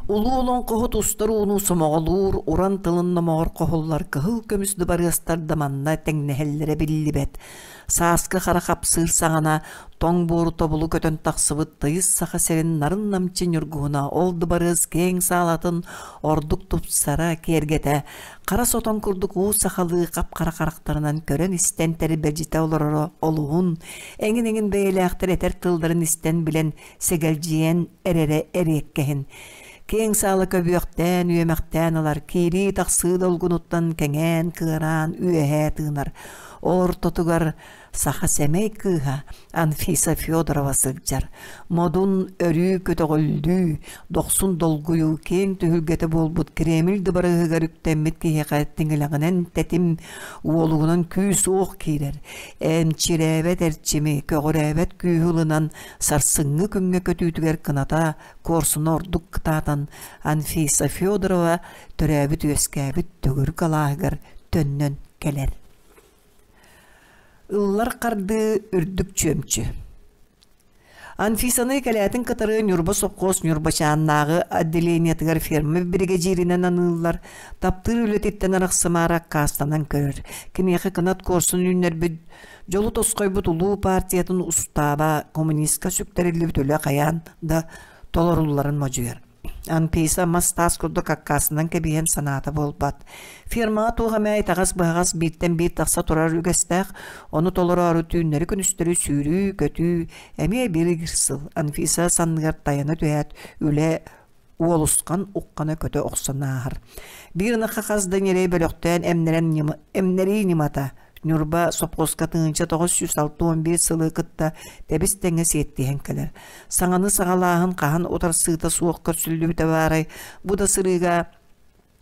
Улуу олоҥхоһут устар ууну сомоҕолуур, уран тылын номоҕор хоһуллар кыһыл көмүс дыбарыастар да манна тэҥнэһэллэрэ биллибэт. Сааскы хара хапсыыр саҕана тоҥ буору тобулу көтөн тахсыбыт тыйыс Саха сирин нарын-намчы ньургуһуна ол дыбарыас киэҥ саалатын ордук тупсара, киэргэтэ, хара сотон курдук уу сахалыы хап-хара харахтарынан көрөн-истэн тэрбэдьитэ олороро олуһун, эҥин-эҥин бэйэлээхтэр этэр тылларын истэн-билэн сэгэлдьийэн эрэрэ эриэккэһин. Киэҥ саала көбүөхтээн, үөмэхтээн ылар, киирии-тахсыы долгунуттан кэҥээн, кыараан үөһээ тыынар. Ол ортотугар саха сэмэй кыыһа Анфиса Федорова сылдьар. Модун өрүү көтөҕүллүү, дохсун долгуйуу киэҥ түһүлгэтэ буолбут Кремль дыбарыаһыгар үктэммит киһиэхэ тиҥилэҕинэн тэтим, уолугунан күүс-уох киирэр. Эмчирээбэт эрчими, көҕүрээбэт күүһү ылынан сарсыҥҥы күҥҥэ көтүүтүгэр кыната куорсуна ордук кытаатан Анфиса Федорова төрөөбүт-үөскээбит төгүрүк алааһыгар төннөн кэлэр. Ыллар хардыы үрдүк чүөмчү. Анфисаны кэлээтин кытары Ньурба сопхуос Ньурбачааннааҕы отделениетыгар ферма биригэдьииринэн аныыллар, таптыыр үлэтиттэн арахсымаары аккаастанан көрөр. Киниэхэ кынат куорсун үүннэрбит дьолу тосхойбут улуу партиятын устааба коммунистка сүктэриллибит үлэ хайаан да толорулларын модьуйар. Анфиса мас-таас курдук аккаастанан кэбиһэн санаата буолбат. Фермаҕа туох эмэ итэҕэс-быһаҕас бииртэн биир тахса турар үгэстээх, ону толороору түүннэри-күнүстэри сүүрүү-көтүү эмиэ биир сыл Анфиса санныгар тайана түһээт үлэ уолусхан уххана көтө охсон ааһар. Биир ынахха хас да ньирэй бөлөхтөөн эмнэрэн эмнэрии ньымата. Ньурба сопхуоска 1961 сылы кытта тэбис-тэҥҥэ сиэттиһэн кэлэр. Саҥаны саҕалааһын хаһан утарсыыта суох көрсүллүбүтэ баарай, бу да сырыыга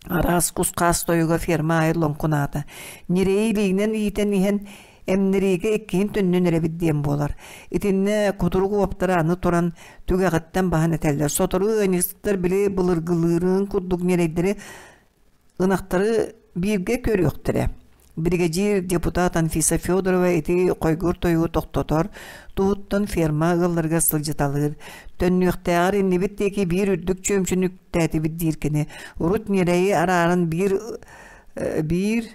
араас кус-хаас тойуга ферма аайы лоҥкунаата. Ньирэйи илиинэн иитэн иһэн эмнэриигэ иккиһин төннөн эрэбит диэн буолар. Итиннэ кутурук уоптара аны туран түгэҕиттэн баһан этэллэр. Сотору ыанньыксыттар били былыргылыырын курдук ньирэйдэри ынахтары бииргэ көрүөхтэрэ. Биригэдьиир депутат Анфиса Федорова ити хойгур тойугу тохтотор, туһуттан ферма ыалларыгар сылдьыталыыр. Төннүөхтээҕэр иннибит диэки биир үрдүк чүөмчүнү үктээтибит диир кини. Урут ньирэйи арааран биир биир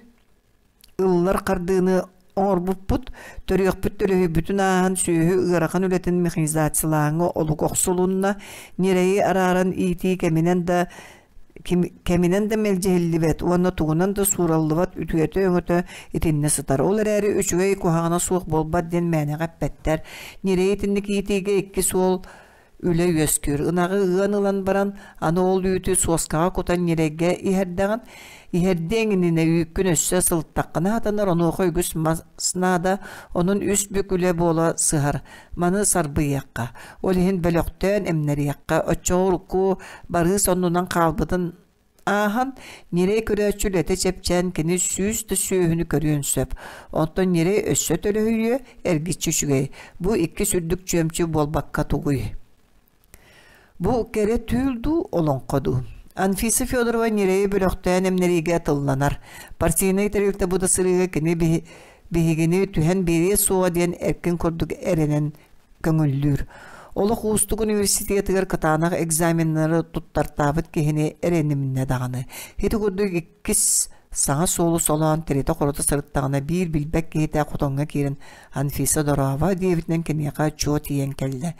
ыллар хардыыны оҥорбуппут, төрүөхпүт төлөһүйбүтүн ааһан сүөһү ыарахан үлэтин механизациялааһыҥҥа олук охсулунна, ньирэйи арааран иитии кэминэн да кэминэн да мэлдьэһиллибэт уонна тугунан да суураллыбат үтүөтэ-өҥөтө итиннэ сытар. Ол эрээри үчүгэй куһаҕана суох буолбат диэн мээнэҕэ эппэттэр. Ньирэйи итинник иитиигэ икки суол үлэ үөскүүр. Ынаҕы ыан ылан баран, аны ол үүтү суоскаҕа кутан ньирэйгэ иһэрдэҕин, иһэрдиэҥ иннинэ үүккүн өссө сылыттаххына сатанар, онуоха үгүс мас наада, онон үс бүк үлэ буола сыһар. Маны сарбыйыахха, ол иһин бөлөхтөөн эмнэриэххэ, оччоҕо урукку барыыс оннунан хаалбытын ааһан, ньирэй көрөөччү үлэтэ чэпчээн кини 100 да сүөһүнү көрүөн сөп. Оттон ньирэй өссө төлөһүйүө, эргиччи үчүгэй. Бу иккис үрдүк чүөмчү буолбакка тугуй? Бу кэрэ түүл дуу, олоҥхо дуу? Анфиса Федорова ньирэйи бөлөхтөөн эмнэриигэ тылланар. Партийнай тэрилтэ бу да сырыыга кини биһигини түһэн биэриэ суоҕа диэн эркин курдук эрэнэн көҥүллүүр. Олох уустук университетыгар кытаанах экзаменнары туттартаабыт киһини эрэнимнэ даҕаны. Ити курдук иккис саҥа суолу солоон тиритэ-хорута сырыттаҕына биир билбэт киһитэ хотоҥҥо киирэн «Анфиса дорообо» диэбитинэн киниэхэ чуо тиийэн кэллэ.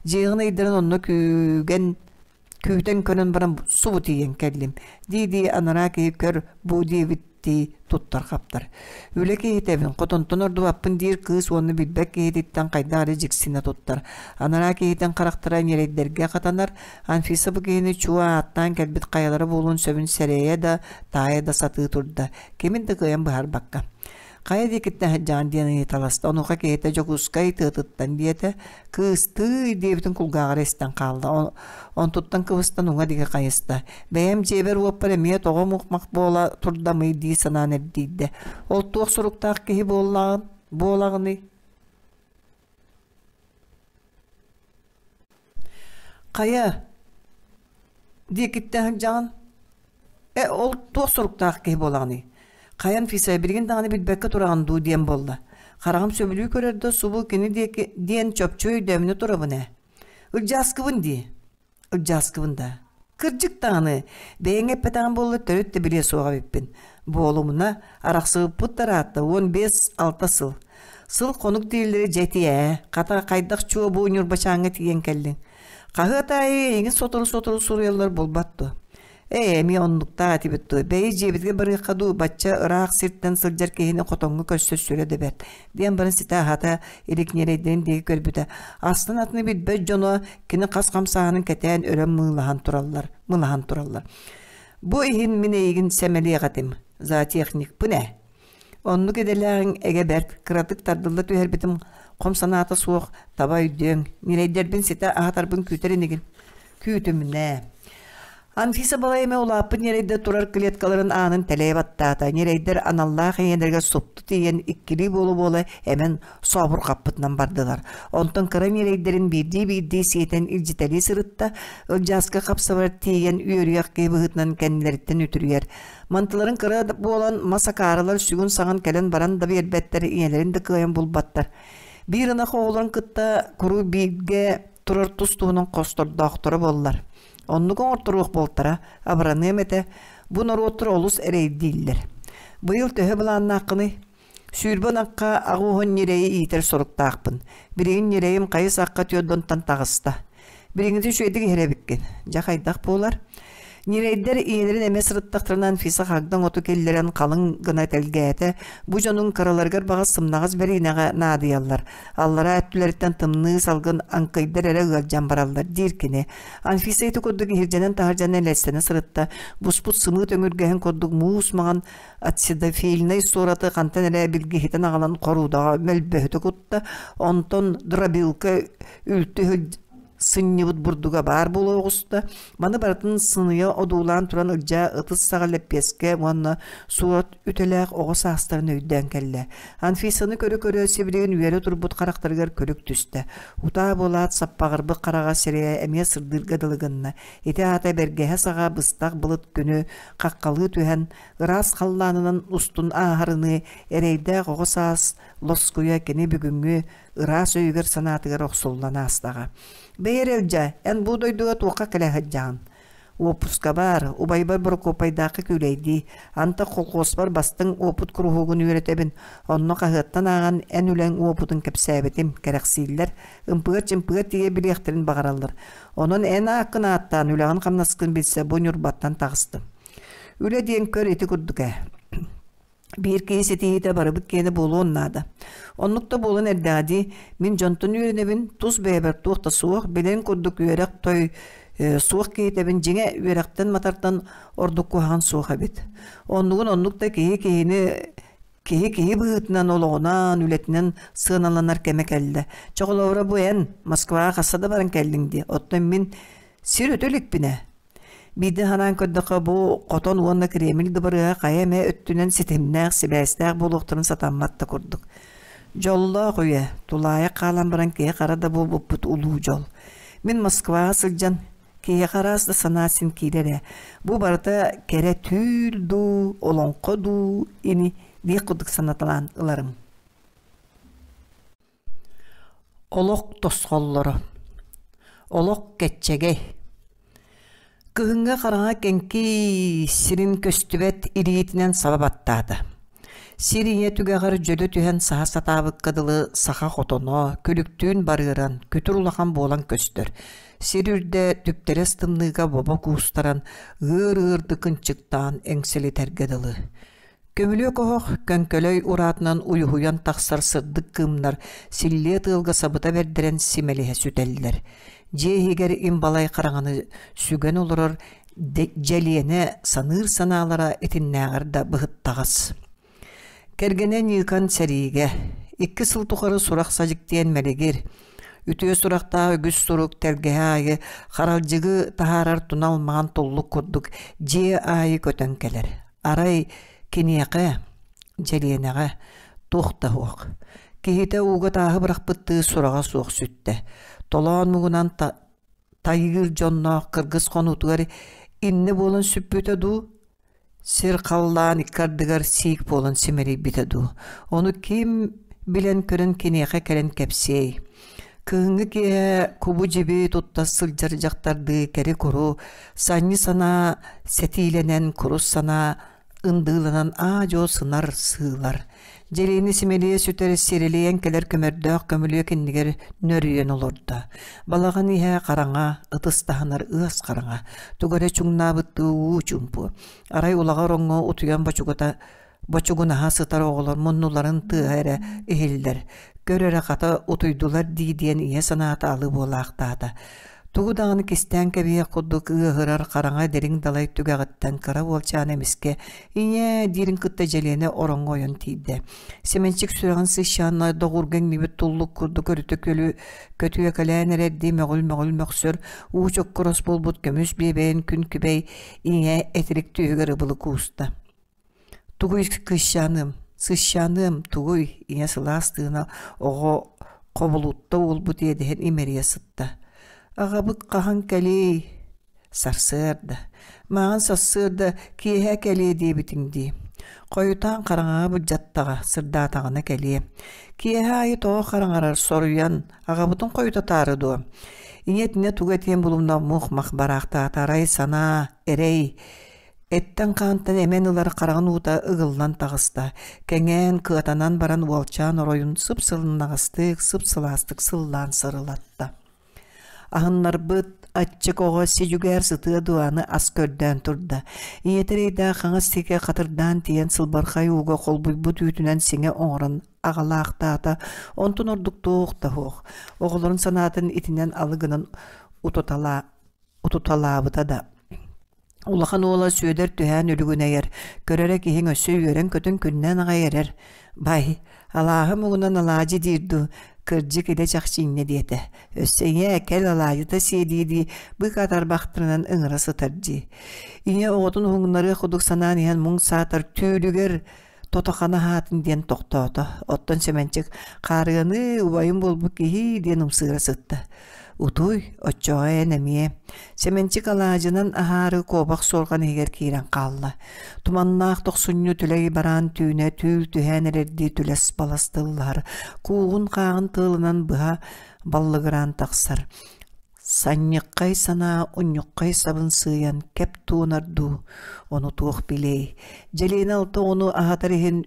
Дьиэҕин ыйдарын онно күүгэн Күүтэн көрөн баран субу тиийэн кэллим дии-дии анараа киһи көр бу диэбиттии туттар-хаптар. Үлэ киһитэбин, хотонтон ордубаппын диир кыыс уонна билбэт киһититтэн хайдах эрэ дьиксинэ туттар. Анараа киһитин харахтара ньирэйдэргэ хатанар, Анфиса бу киһини чуо ааттаан кэлбит хайалара буолуон сөбүн сэрэйэ да, таайа да сатыы турда, кимин да кыайан быһаарбакка. Хайа диэкиттэн сылдьаҕын диэн ыйыталаста, онуоха киһитэ Дьокуускай тыатыттан диэтэ, кыыстыы диэбитин кулгааҕар истэн хаалла, онтуттан кыбыстан уҥа диэки хайыста. Бэйэм дьиэбэр-уоппар эмиэ тоҕо мух-мах буола турдамый дии санаан эрдийдэ. Ол туох суруктаах киһи буоллаҕын, буолаҕыный? Хайа диэкиттэн сылдьаҕын? Э, ол туох соруктаах киһи буолаҕыный? Хайа Анфиса, билигин даҕаны билбэккэ тураҕын дуу диэн буолла. Хараҕым сөбүлүү көрөр да субу кини диэки диэн чопчу өйдөөмүнэ турабын ээ. Ылдьааскыбын дии. Ылдьааскыбын да. Кырдьык даҕаны, бэйэҥ эппэтэҕин буолла төрүт да билиэ суоҕа эбиппин. Буолумуна, арахсыбыппыт да ыраатта, 15-6 сыл. Сыл хонук дииллэрэ дьэ ити ээ, хата хайдах чуо бу Ньурбачааҥҥа тиийэн кэллиҥ? Хаһыат аайы эйигин сотору-сотору суруйаллар буолбат дуо? Ээ, эмиэ оннуктаах этибит дуо? Бэйи дьиэбитигэр барыахха дуу, бачча ыраах сиртэн сылдьар киһини хотоҥҥо көрсөр сүрэ да бэрт, диэн баран ситэ аһата илик ньирэйдэрин диэки көрбүтэ. Астан атыны билбэт дьоно кини хас хамсааһынын кэтээн өрө мыылаһан тураллар, мылаһан тураллар. Бу иһин мин эйигин сэмэлиэх этим, зоотехникпын ээ. Оннук идэлээҕиҥ эгэ бэрт, кыратык тардылла түһэрбитим хом санаата суох, таба өйдүөҥ, ньирэйдэрбин ситэ аһатарбын күүтэр инигин. Күүтүмүнэ. Анфиса балай эмэ улааппыт ньирэйдэр турар клеткаларын аанын тэлэйэ баттаата. Ньирэйдэр аналлаах ийэлэригэр супту тиийэн иккилии буола-буола эмэн сообурҕаппытынан бардылар. Онтон кыра ньирэйдэрин биирдии-биирдии сиэтэн илдьитэлии сырытта, Ылдьааска хапсабар тиийэн үөрүйэх киһи быһыытынан кэннилэриттэн үтүрүйэр. Мантыларын кыра буолан мас акаарылар сүгүн-саҕын кэлэн баран да биэрбэттэр, ийэлэрин да кыайан булбаттар. Биир ынах оҕолорун кытта куруук бииргэ турар тус-туһунан хостордоохторо буоллар. Оннук оҥорторуох буолтара, абыраныам этэ, бу норуоттар олус эрэйдииллэр. Быйыл төһө былааннааххыный? 20 ынахха 80 ньирэйи иитэр соруктаахпын. Билигин ньирэйим хайыс акка түөрдонтон таҕыста. Билиҥҥитэ үчүгэйдик иһэр эбиккин. Дьэ хайдах буолар? Ньирэйдэр ийэлэрин эмэ сырыттахтарына Анфиса хагдаҥ оту киллэрэн халыҥ гына тэлгээтэ. Бу дьонуҥ кыраларыгар баҕас сымнаҕас бэриинэҕэ наадыйаллар. Аллараа өттүлэриттэн тымныы салгын аҥкыйдар эрэ ыалдьан бараллар диир кини. Анфиса ити курдук иһирдьэнэн-таһырдьанан элэстэнэ сырытта. Буспут сымыыт өҥүргэһин курдук муус маҥан ацидофильнай суораты хантан эрэ билгиһитэн аҕалан хоруудаҕа мөлбөһүтэ кутта. Онтон дробилка үлтү сынньыбыт бурдуга баар буола оҕуста. Маны барытын сыныйа одуулаан туран Ылдьаа ытыс саҕа лэппиэскэ уонна суорат үтэлээх оҕо саастарын өйдөөн кэллэ. Анфисаны көрө-көрө сибилигин үөрэ турбут харахтарыгар күлүк түстэ. Утаа буолаат саппаҕырбыт хараҕа сирэйэ эмиэ сырдыырга дылы гынна. Ити аата бэргэһэ саҕа быстах былыт күнү хаххалыы түһэн, ыраас халлаанынан устун ааһарыныы эрэйдээх оҕо саас лоскуйа кини бүгүҥҥү ыраас өйүгэр-санаатыгар охсуллан аастаҕа. Бэйэ эрэ Ылдьаа, эн бу дойдуга туохха кэлэ сылдьаҕын? Уоппускабар, убайбар Борокуоппайдаахха күүлэйдии, антах колхуоспар бастыҥ уопут куруһуогун үөрэтэбин, онно хаһыаттан ааҕан эн үлэҥ уопутун кэпсээбитим, кэрэхсииллэр, ымпыгар-чымпыгар тиийэ билиэхтэрин баҕараллар. Онон эн ааккын ааттаан үлэҕин-хамнаскын билсэ бу Ньурбаттан таҕыстым. Үлэ диэн көр ити курдук ээ. Биир киһи ситиһиитэ барыбыт киэнэ буолуон наада. Оннук да буолан эрдэҕэ дии, мин дьонтон үөрэнэбин, тус бэйэбэр туох да суох, билэн курдук үөрэх той суох киһитэбин, дьиҥэ үөрэхтэн матартан ордук куһаҕан суох эбит. Оннугун оннук да киһи киһини киһи киһи быһыытынан олоҕунан, үлэтинэн сыаналанар кэмэ кэллэ. Чоҕолоро бу эн Москваҕа хаста да баран кэллиҥ дии, оттон мин сир өтө иликпинэ. Биирдэ санаан көрдөххө, бу хотон уонна Кремль дыбарыаһа хайа эмэ өттүнэн ситимнээх, сибээстээх буолуохтарын сатаммат да курдук. Дьоллоох үйэ, тулаайах хаалан баран киһи хара да буолбуппут улуу дьол. Мин Москваҕа сылдьан, киһиэхэ араас да санаа син киирэр ээ. Бу барыта кэрэ түүл дуу, олоҥхо дуу ини диэх курдук санаталаан ыларым. Олох тосхоллоро Олох кэччэгэй Кыһыҥҥы хараҥа кэҥкий сирин көстүбэт илиитинэн саба баттаата. Сир ийэ түгэҕэр дьөлө түһэн саһа сатаабыкка дылы саха хотоно, күлүктүүн барыаран, күтүр улахан буолан көстөр. Сир үрдэ түптэрэ тымныыга бобо куустаран, ыар-ыардык ынчыктаан эҥсэлитэргэ дылы. Көмүлүөк оһох көҥкөлөй ураатынан уйуһуйан тахсар сырдык кыымнар силлиэ тыалга сабыта бэрдэрэн симэлиһэ сүтэллэр. Дьиэ иһигэр им-балай хараҥаны сүгэн олорор дьэлиэнэ саныыр санаалара итиннээҕэр да быһыттаҕас. Кэргэнэ Ньыыкан сэриигэ икки сыл тухары сурах-садьык диэн мэлигир, үтүө сурахтаах үгүс сурук тэлгэһэ аайы харалдьыгы таһаарар тунал маҥан туллук курдук дьиэ аайы көтөн кэлэр. Арай киниэхэ, Дьэлиэнэҕэ, туох да суох. Киһитэ ууга тааһы бырахпыттыы сураҕа суох сүттэ. Толоон муҥунан тайыыр дьонноох кыргыс хонуутугар иннэ буолан сүппүтэ дуу, сир халлаан икки ардыгар сиик буолан симэлийбитэ дуу. Ону ким билэн-көрөн киниэхэ кэлэн кэпсиэй. Кыһыҥҥы киэһэ кубу-дьиби тутта сылдьар дьахтардыы кэри-куру, санньы санаа сэтиилэнэн, курус санаа ындыыланан аа-дьуо сынар сыылар. Дьэлиэни симэлийэ сүтэр сирилийэн кэлэр көмөрдөөх көмүлүөк иннигэр нөрүйэн олордо. Балаҕан иһэ хараҥа, ытыс таһынар ыас хараҥа, тугу эрэ чуҥнаабыттыы уу чуумпу. Арай улаҕа ороҥҥо утуйан бочугута Бочугунаһа сытар оҕолор муннуларын тыаһа эрэ иһиллэр, көр эрэ хата утуйдулар дии диэн ийэ санаата алы буолаахтаата. Тугу даҕаны кистээн кэбиһиэх курдук ыаһырар хараҥа дириҥ далай түгэҕиттэн кыра уолчаан эмискэ «Ийээ» диирин кытта Дьэлиэнэ ороҥҥо ойон тиийдэ. Сэмэнчик сүрэҕин сыщаанна доҕуурга иҥнибит туллук курдук өрүтэ күөлү көтүөкэлээн эрэрдии мөҕүл-мөҕүл мөхсөр, уу чоккурас буолбут көмүс биэбэйин күн күбэй ийэ этирик түөһүгэр ыбылы кууста. Тугуй кыысчааным, сыысчааныам, тугуй, ийэ сылаас тыына оҕо хобулутта уолбут иэдэһин имэрийэ сытта. Аҕабыт хаһан кэлиэй? Сарсыарда. Мааҕын сарсыарда киэһэ кэлиэ диэбитиҥ дии. Хойутаан хараҥаҕа былдьаттаҕа, сырдаатаҕына кэлиэ. Киэһэ аайы тоҕо хараҥарар соруйан, аҕабытын хойутатаары дуо? Ийэ итиннэ тугу этиэн булумна мух-мах бараахтаата, арай санаа, эрэй, Эттэн-хаантан эмэн ылар хараҕын уута ыгыллан таҕыста, кэҥээн, кыатанан баран уолчаан оройун сып-сылыннаҕастык, сып-сылаастык сыллаан сырылатта. Аһыннарбыт, Аччык оҕо си-дьүгээр сытыа дуо аны ас көрдөөн турда. Ийэтэ эрэйдээх хаҥас сигэ хатырдаан тиийэн сылбархай ууга холбуйбут үүтүнэн сиҥэ оҥорон аҕалаахтаата, онтон ордук туох да суох. Оҕолорун санаатын итинэн алы гынан утуталаабыта да Улахан уола Сүөдэр түһээн үлүгүнэйэр, көрөрө киһиҥ өссө үөрэн-көтөн күннээн аҕай эрэр. Бай, алааһы муҥунан алаадьы диир дуу, кырдьык илэ чахчы инньэ диэтэ. Өссө ийээ, кэл алаадьыта сиэ дии-дии быыкаа тарбахтарынан ыҥыра сытар дии. Ийэ оҕотун уһугуннарыах курдук санаан иһэн муҥ саатар түүлүгэр тото-хана аһаатын диэн тохтоото. Оттон Сэмэнчик «Хаарыаны, убайым буолбут киһи» диэн ымсыыра сытта. «Утуй, оччоҕо эн эмиэ». Сэмэнчик алаадьынан аһаары куобах суорҕан иһигэр киирэн хаалла. Туманнаах тохсунньу түлэй бараан түүнэ түүл түһээн эрэрдии түлэс-балас тыллаһар, куугун-хааҕын тыалынан быһа баллыгыраан тахсар. Санньыкхай санаа унньуххай сабын сыыйан кэп туонар дуу, ону туох билиэй. Дьэлиэнэ алта оҕону аһатар иһин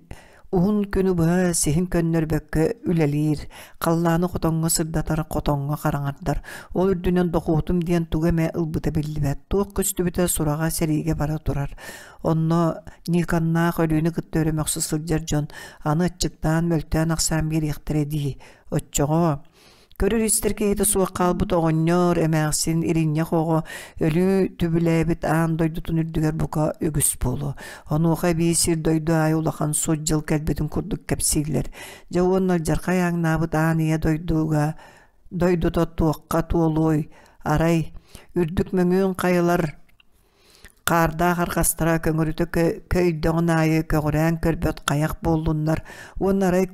уһун күнү быһа сиһин көннөрбөккө үлэлиир, халлааны хотоҥҥо сырдатар, хотоҥҥо хараҥардар. Ол үрдүнэн дохуотум диэн тугу эмэ ылбыта биллибэт, туох көстүбүтэ сураҕа сэриигэ бара турар. Онно Никоннаах өлүүнү кытта өрө мөхсө сылдьар дьон аны аччыктаан, мөлтөөн-ахсаан биэриэхтэрэ дии. Оччоҕо Көрөр-истэр киһитэ суох хаалбыт оҕонньор, эмээхсин, иринньэх оҕо өлүү түбүлээбит аан дойдутун үрдүгэр бука үгүс буолуо. Онуоха эбии сир-дойду аайы улахан сут дьыл кэлбитин курдук кэпсииллэр. Дьэ уонна алдьархай ааҥнаабыт аан ийэ дойдуга дойдута туохха туолуой, арай, үрдүк мөҥүөн хайалар Хаардаах арҕастара көҥүрүтэ көйдөҕүн аайы көҕүрээн көрбөт хайах буоллуннар уонна арай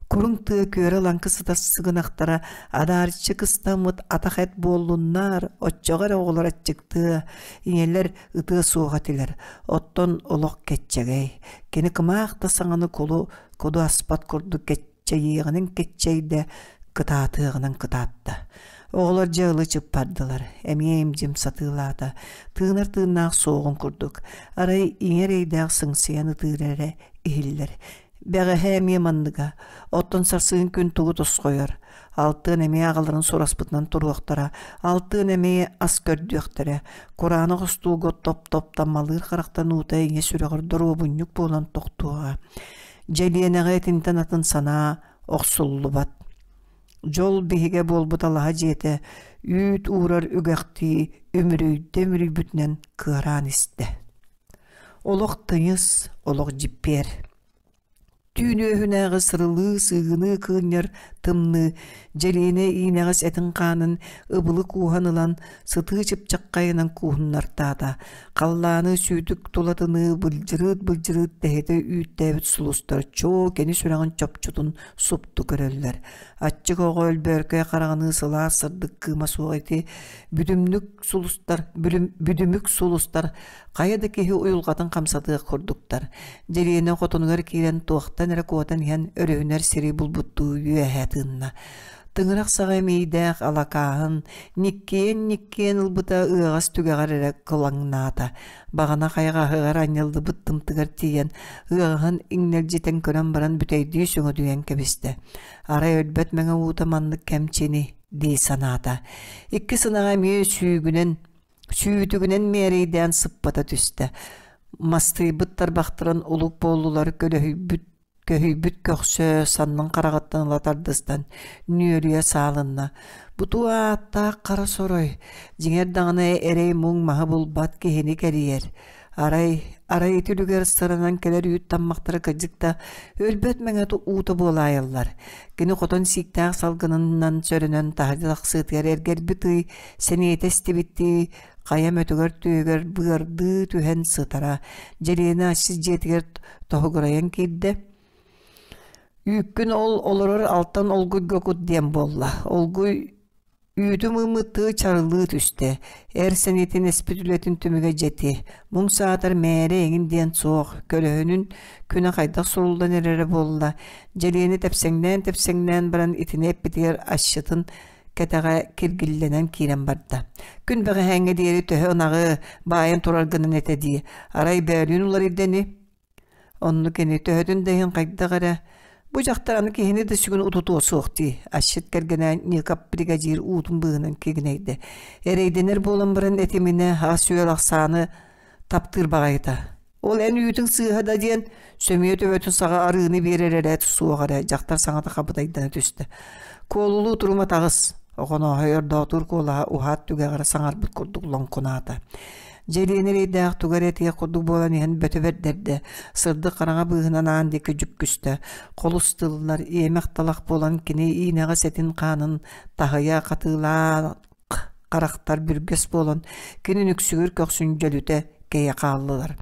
куруҥ тыа күөрэ-лаҥкы сытар сыгынахтара адаарчы кыстаммыт атах эт буоллуннар, оччоҕо эрэ оҕолор аччыктыа, ийэлэр ытыа суох этилэр. Оттон олох кэччэгэй, кини кымаах да саҥаны кулу куду аспат курдук кэччэйиэҕинэн кэччэйдэ, кытаатыаҕынан кытаатта. Оҕолор дьэ ылы-чып бардылар, эмиэ им-дьим сатыылаата, тыынар тыыннаах суоҕун курдук, арай ийэ эрэйдээх сыҥсыйан ытыыра эрэ иһиллэр. Бэҕэһээ эмиэ манныга, оттон сарсыҥҥы күн тугу тосхойор, алтыан эмиэ аҕаларын сураспытынан туруохтара, алтыан эмиэ ас көрдүөхтэрэ, кураанах остуолга топ-топ таммалыыр харахтан уута ийэ сүрэҕэр доруобунньук буолан тохтуоҕа. Дьэлиэнэҕэ итинтэн атын санаа охсуллубат. Дьол биһигэ буолбут алаһа дьиэтэ үүт уурар үгэхтии үмүрүйдэ үмүрүйбүтүнэн кыараан истэ. Олох тыйыс, олох дьиппиэр. Түүн үөһүнээҕи сырылыы, сыыгыныы кыынньар тымныы, дьэлиэнэ иинэҕэс этин-хаанын ыбылы кууһан ылан, сытыы чыпчаххайынан кууһуннартаата. Халлааны сүүтүк тулатыныы былдьырыыт-былдьырыыт тэһитэ үүттээбит сулустар чуо кини сүрэҕин чопчутун супту көрөллөр. Аччык оҕо өлбөөркөй хараҕыныы сылаас сырдык кыыма суох ити бүдүмнүк сулустар, бүдүмүк сулустар хайа да киһи уйулҕатын хамсатыах курдуктар. Дьэлиэнэ хотонугар киирэн туохтан эрэ куотан иһэн өрүһүнэр сири булбуттуу үөһэ тыынна. Тыҥырах саҕа эмиийдээх алакааһын ньиккиэн-ньиккиэн ылбыта ыаҕас түгэҕэр эрэ кылаҥнаата. Баҕана хайаҕаһыгар анньыллыбыт тымтыгар тиийэн, ыаҕаһын иҥнэлдьитэн көрөн баран бүтэйдии сөҥөдүйэн кэбистэ. Арай өлбөт мэҥэ уута маннык кэмчини дии санаата. Икки сынаҕа эмиэ сүүгүнэн сүүтүгүнэн мээрэйдээн сыппата түстэ. Мастыйбыт тарбахтарын улук буоллулар көлөһүйбүт көһүйбүт көхсө саннын хараҕыттан ыла тардыстан нүөлүйэ саалынна. Бу туу ааттаах хара сорой, дьиҥэр даҕаны эрэй-муҥ маһы булбат киһини кэрийэр. Арай, арай ити үлүгэр сыранан кэлэр үүт таммахтара кырдьык да өлбөт мэҥэ уута буолаайаллар. Кини хотон сииктээх салгынынан сөрөнөн таһырдьа тахсыытыгар эргэрбит ый сэниэтэ истибиттии хайа мөтүгэр түөһүгэр быардыы түһэн сытара. Дьэлиэнэ асчыт дьиэтигэр тоһугурайан киирдэ. Үүккүн ол олорор алтан олгуйга кут диэн буолла. Олгуй үүтү мыыммыттыы чарылыы түстэ. Эр сэниэтин эспит үлэтин түмүгэ дьэти. Муҥ саатар мээрэ эҥин диэн суох. Көлөһүнүн күнэ хайдах суруллан эрэрэ буолла. Дьэлиэнэ тэпсэҥнээн-тэпсэҥнээн баран итини эппитигэр асчытын кэтэҕэ киргиллэнэн киирэн барда. Күн бэҕэһээҥҥэ диэри төһө ынаҕы баайан турар гынан этэ дии. Арай бөөлүүн уларыйда ини. Оннук ини төһөтүн да иһин хайдах эрэ. Бу дьахтар аны киһини да сүгүн утутуо суох дии, асчыт кэргэнэ Ньыыкап биригэдьиир уутун быыһынан кигинэйдэ. Эрэйдэнэр буолан баран этиминэ ас-үөл ахсааны таптыыр баҕайыта. Ол эн үүтүҥ сыыһа да диэн сөмүйэ төбөтүн саҕа арыыны биэрэр эрэ суох эрэ дьахтар саҥата хабытайдана түстэ. Куолулуу турума таҕыс, Оҕонооһой ордоотуур куолаһа уһаат түгэҕэр саҥарбыт курдук лоҥкунаата. Дьэлиэнэ эрэйдээх тугу эрэ этиэх курдук буолан иһэн бөтө бэрдэрдэ, сырдык хараҥа быыһынан аан диэки дьүккүстэ. Холус тыллар, иэмэх талах буолан кини иинэҕэс этин хаанын таһыйа хатыылаах харахтар бүргэс буолан кини нүксүгүр көхсүн дьөлүтэ кэйэ хааллылар.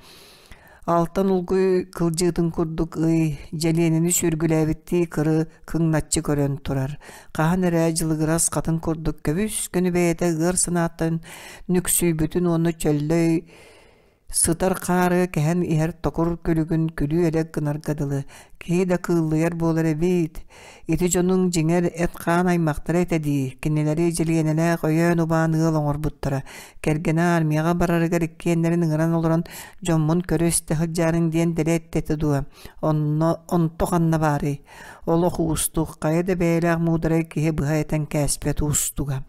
Алтан улгуй кылдьыытын курдук ый, дьэлиэнэни сүөргүлээбиттии кыры кыҥначчы көрөн турар. Хаһан эрэ дьылыгырас хатын курдук көбүс-көнө бэйэтэ ыар санааттан нүксүйбүтүн уонна чөллөй Сытар хаары кэһэн иһэр токур күлүгүн күлүү-элэк гынарга дылы, киһи да кыыллыйар буолар эбит. Ити дьонуҥ дьиҥэр эт-хаан аймахтара этэ дии, кинилэри дьилиэнэлээх өйөөн-убаан ыал оҥорбуттара. Кэргэнэ армияҕа барарыгар иккиэннэрин ыҥыран олорон дьоммун көрө-истэ сылдьаарыҥ диэн дэлэ эттэ этэ дуо? Онно онто ханна баарый? Олох уустук, хайа да бэйэлээх муударай киһи быһа этэн кээспэт уустуга.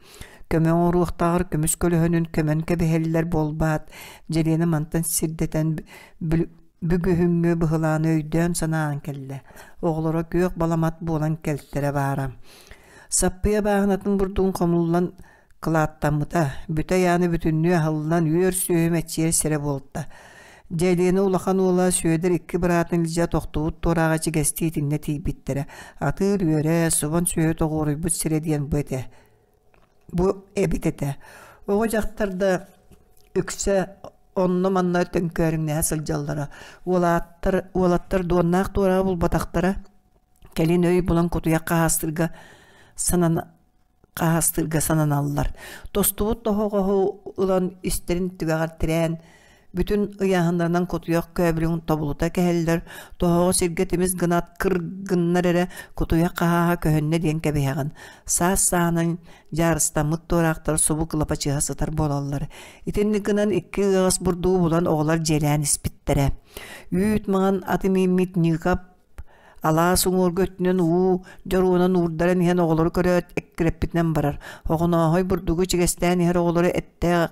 Көмө оҥоруохтааҕар көмүс көлөһөнүн көмөн кэбиһэллэр буолбаат, Дьэлиэнэ мантан сирдэтэн бүгүһүҥҥү быһылааны өйдөөн-санаан кэллэ. Оҕолоро күөх баламат буолан кэлтэрэ баара. Саппыйа бааһынатын бурдугун хомуллан кылааттаммыта, бүтэй ааны бүтүннүү аһыллан үөр сүөһү мэччийэр сирэ буолта. Дьэлиэнэ улахан уола Сүөдэр икки быраатын илдьэ тохтубут туорааҕа чигэстии итиннэ тиийбиттэрэ. Атыыр үөрэ, субан сүөһү тоҕуоруйбут сирэ диэн бу этэ. Бу эбит этэ. Оҕо дьахтар да үксэ онно-манна төҥкөөрүҥнэһэ сылдьаллара. Уолаттар, уолаттар дуоннаах туораҕы булбатахтара. Кэлин өй булан кутуйах хаһаастыырга санана хаһаастыырга сананаллар. Тостубут тоһоҕоһу ылан истэрин түгэҕэр тирээн, бүтүн ыйааһыннарынан кутуйах көөбүлүн тобулута кэһэллэр, тоһоҕо сиргэ тимис гынаат кыр гыннар эрэ кутуйах хаһааһа көһүннэ диэн кэбиһэҕин. Саас сааһынан дьаарыстаммыт туораахтар субу кылапачыһа сытар буолаллар. Итинник гынан икки ыаҕас бурдугу булан оҕолор дьиэлээн испиттэрэ. Үүт маҥан аты мииммит Ньыыкап Алаас уҥуоргу өттүнэн уу дьоруонан уурдаран иһэн оҕолору көрөөт эккирэппитинэн барар. Оҕонооһой бурдугу ичигэстээн иһэр оҕолору эттээх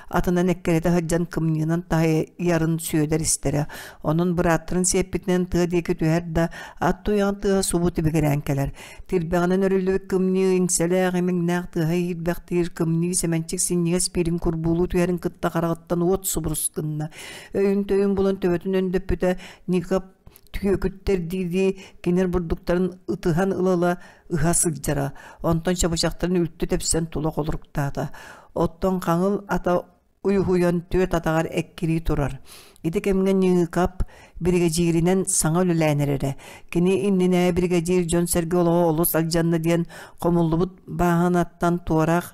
атынан эккирэтэ сылдьан кымньыынан таһыйарын Сүөдэр истэрэ. Онон бырааттарын сиэппитинэн тыа диэки түһэр да, ат туйаҕын тыаһа субу тибигирээн кэлэр. Тирбэҕинэн өрүллүбүт кымньыы иҥсэлээх, имэҥнээх тыаһа иһирбэхтиир кымньыы Сэмэнчик синньигэс биирин курбуулуу түһэрин кытта хараҕыттан уот субурус гынна. Өйүн-төйүн булан төбөтүн өндөппүтэ Ника түөкүттэр дии-дии кинилэр бурдуктарын ытыһан ыла-ыла ыһа сылдьара, онтон чабычахтарын үлтү тэпсэн тула холоруктаата. Оттон хаҥыл ата уйуһуйан түөрт атаҕар эккирии турар. Ити кэмҥэ Ньыыкап биригэдьииринэн саҥа үлэлээн эрэрэ. Кини иннинэ биригэдьиир дьон-сэргэ олоҕо олус алдьанна диэн хомуллубут бааһынаттан туорах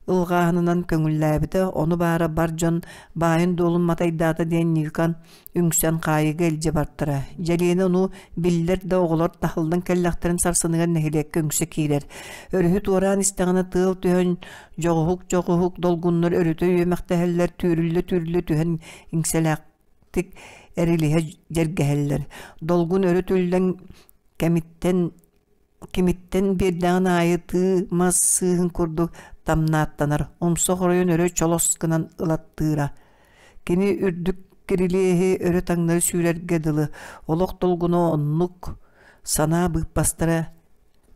ылҕааһынынан көҥүллээбитэ, ону баара бар дьон баайын-дуолун матайдаата диэн Ньыыкан үҥсэн хаайыыга илдьэ бартара. Дьэлиэнэ ону биллэр да оҕолор таһыллан кэллэхтэрин сарсыныгар нэһилиэккэ үҥсэ киирэр. Өрүһү туораан истэҕинэ тыал түһэн дьоҕуһук-дьоҕуһук долгуннар өрүтэ үөмэхтэһэллэр, түүрүллэ-түүрүллэ түһэн иҥсэлээхтик эрилиһэ дьэргэһэллэр. Долгун өрө түллэн кэмиттэн Кимиттэн биэрдэҕин аайы тыы мас сыыһын курдук тамнааттанар, умса хоройон өрө чолос гынан ылаттыыра. Кини үрдүк кирилиэһи өрө таҥнары сүүрэргэ дылы, олох долгуна оннук санаа быыппастара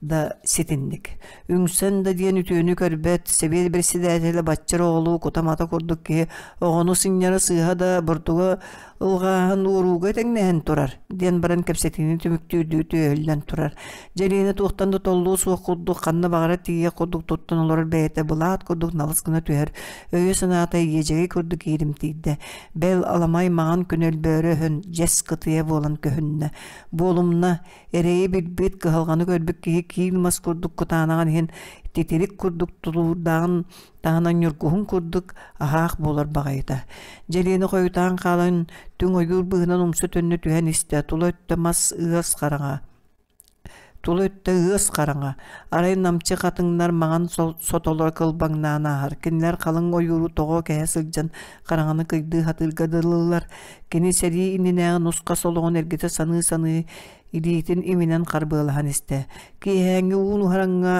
да ситинник. Үҥсэн да диэн үтүөнү көрбөт, сэбиэт председателэ баччар оҕолуу кута-мата курдук киһи оҕону сынньара сыыһа да бурдуга ылҕааһын уорууга тэҥнэһэн турар диэн баран кэпсэтиини түмүктүүрдүү түөһүллэн турар. Дьэлиэнэ туохтан да толлуо суох курдук ханна баҕарар тиийиэх курдук туттан олорор бэйэтэ былаат курдук налыс гына түһэр, өйө-санаата иэдьэгэй курдук ииримтийдэ. Бэл аламай маҥан күн өлбөөрө өһөн, дьэс кытыйа буолан көһүннэ. Буолумна, эрэйи билбит, кыһалҕаны көрбүт киһи киил мас курдук кутаанаҕын иһин титирик курдук тулуурдааҕын таһынан ньургуһун курдук аһаах буолар баҕайыта. Дьэлиэнэ хойутаан хаалан түҥ ойуур быыһынан умса төннө түһэн истэ, тула өттө мас ыас хараҥа. Тула өттө ыас хараҥа, арай намчы хатыҥнар маҥан сотолоро кылбаҥнаан ааһар, кинилэр халыҥ ойууру тоҕо кэһэ сылдьан хараҥаны кыйдыы сатыырга дылылар. Кини сэрии иннинээҕи нус-хас олоҕун эргитэ саныы-саныы илиитин иминэн харбыалаһан истэ. Киэһээҥҥи уун уһараҥҥа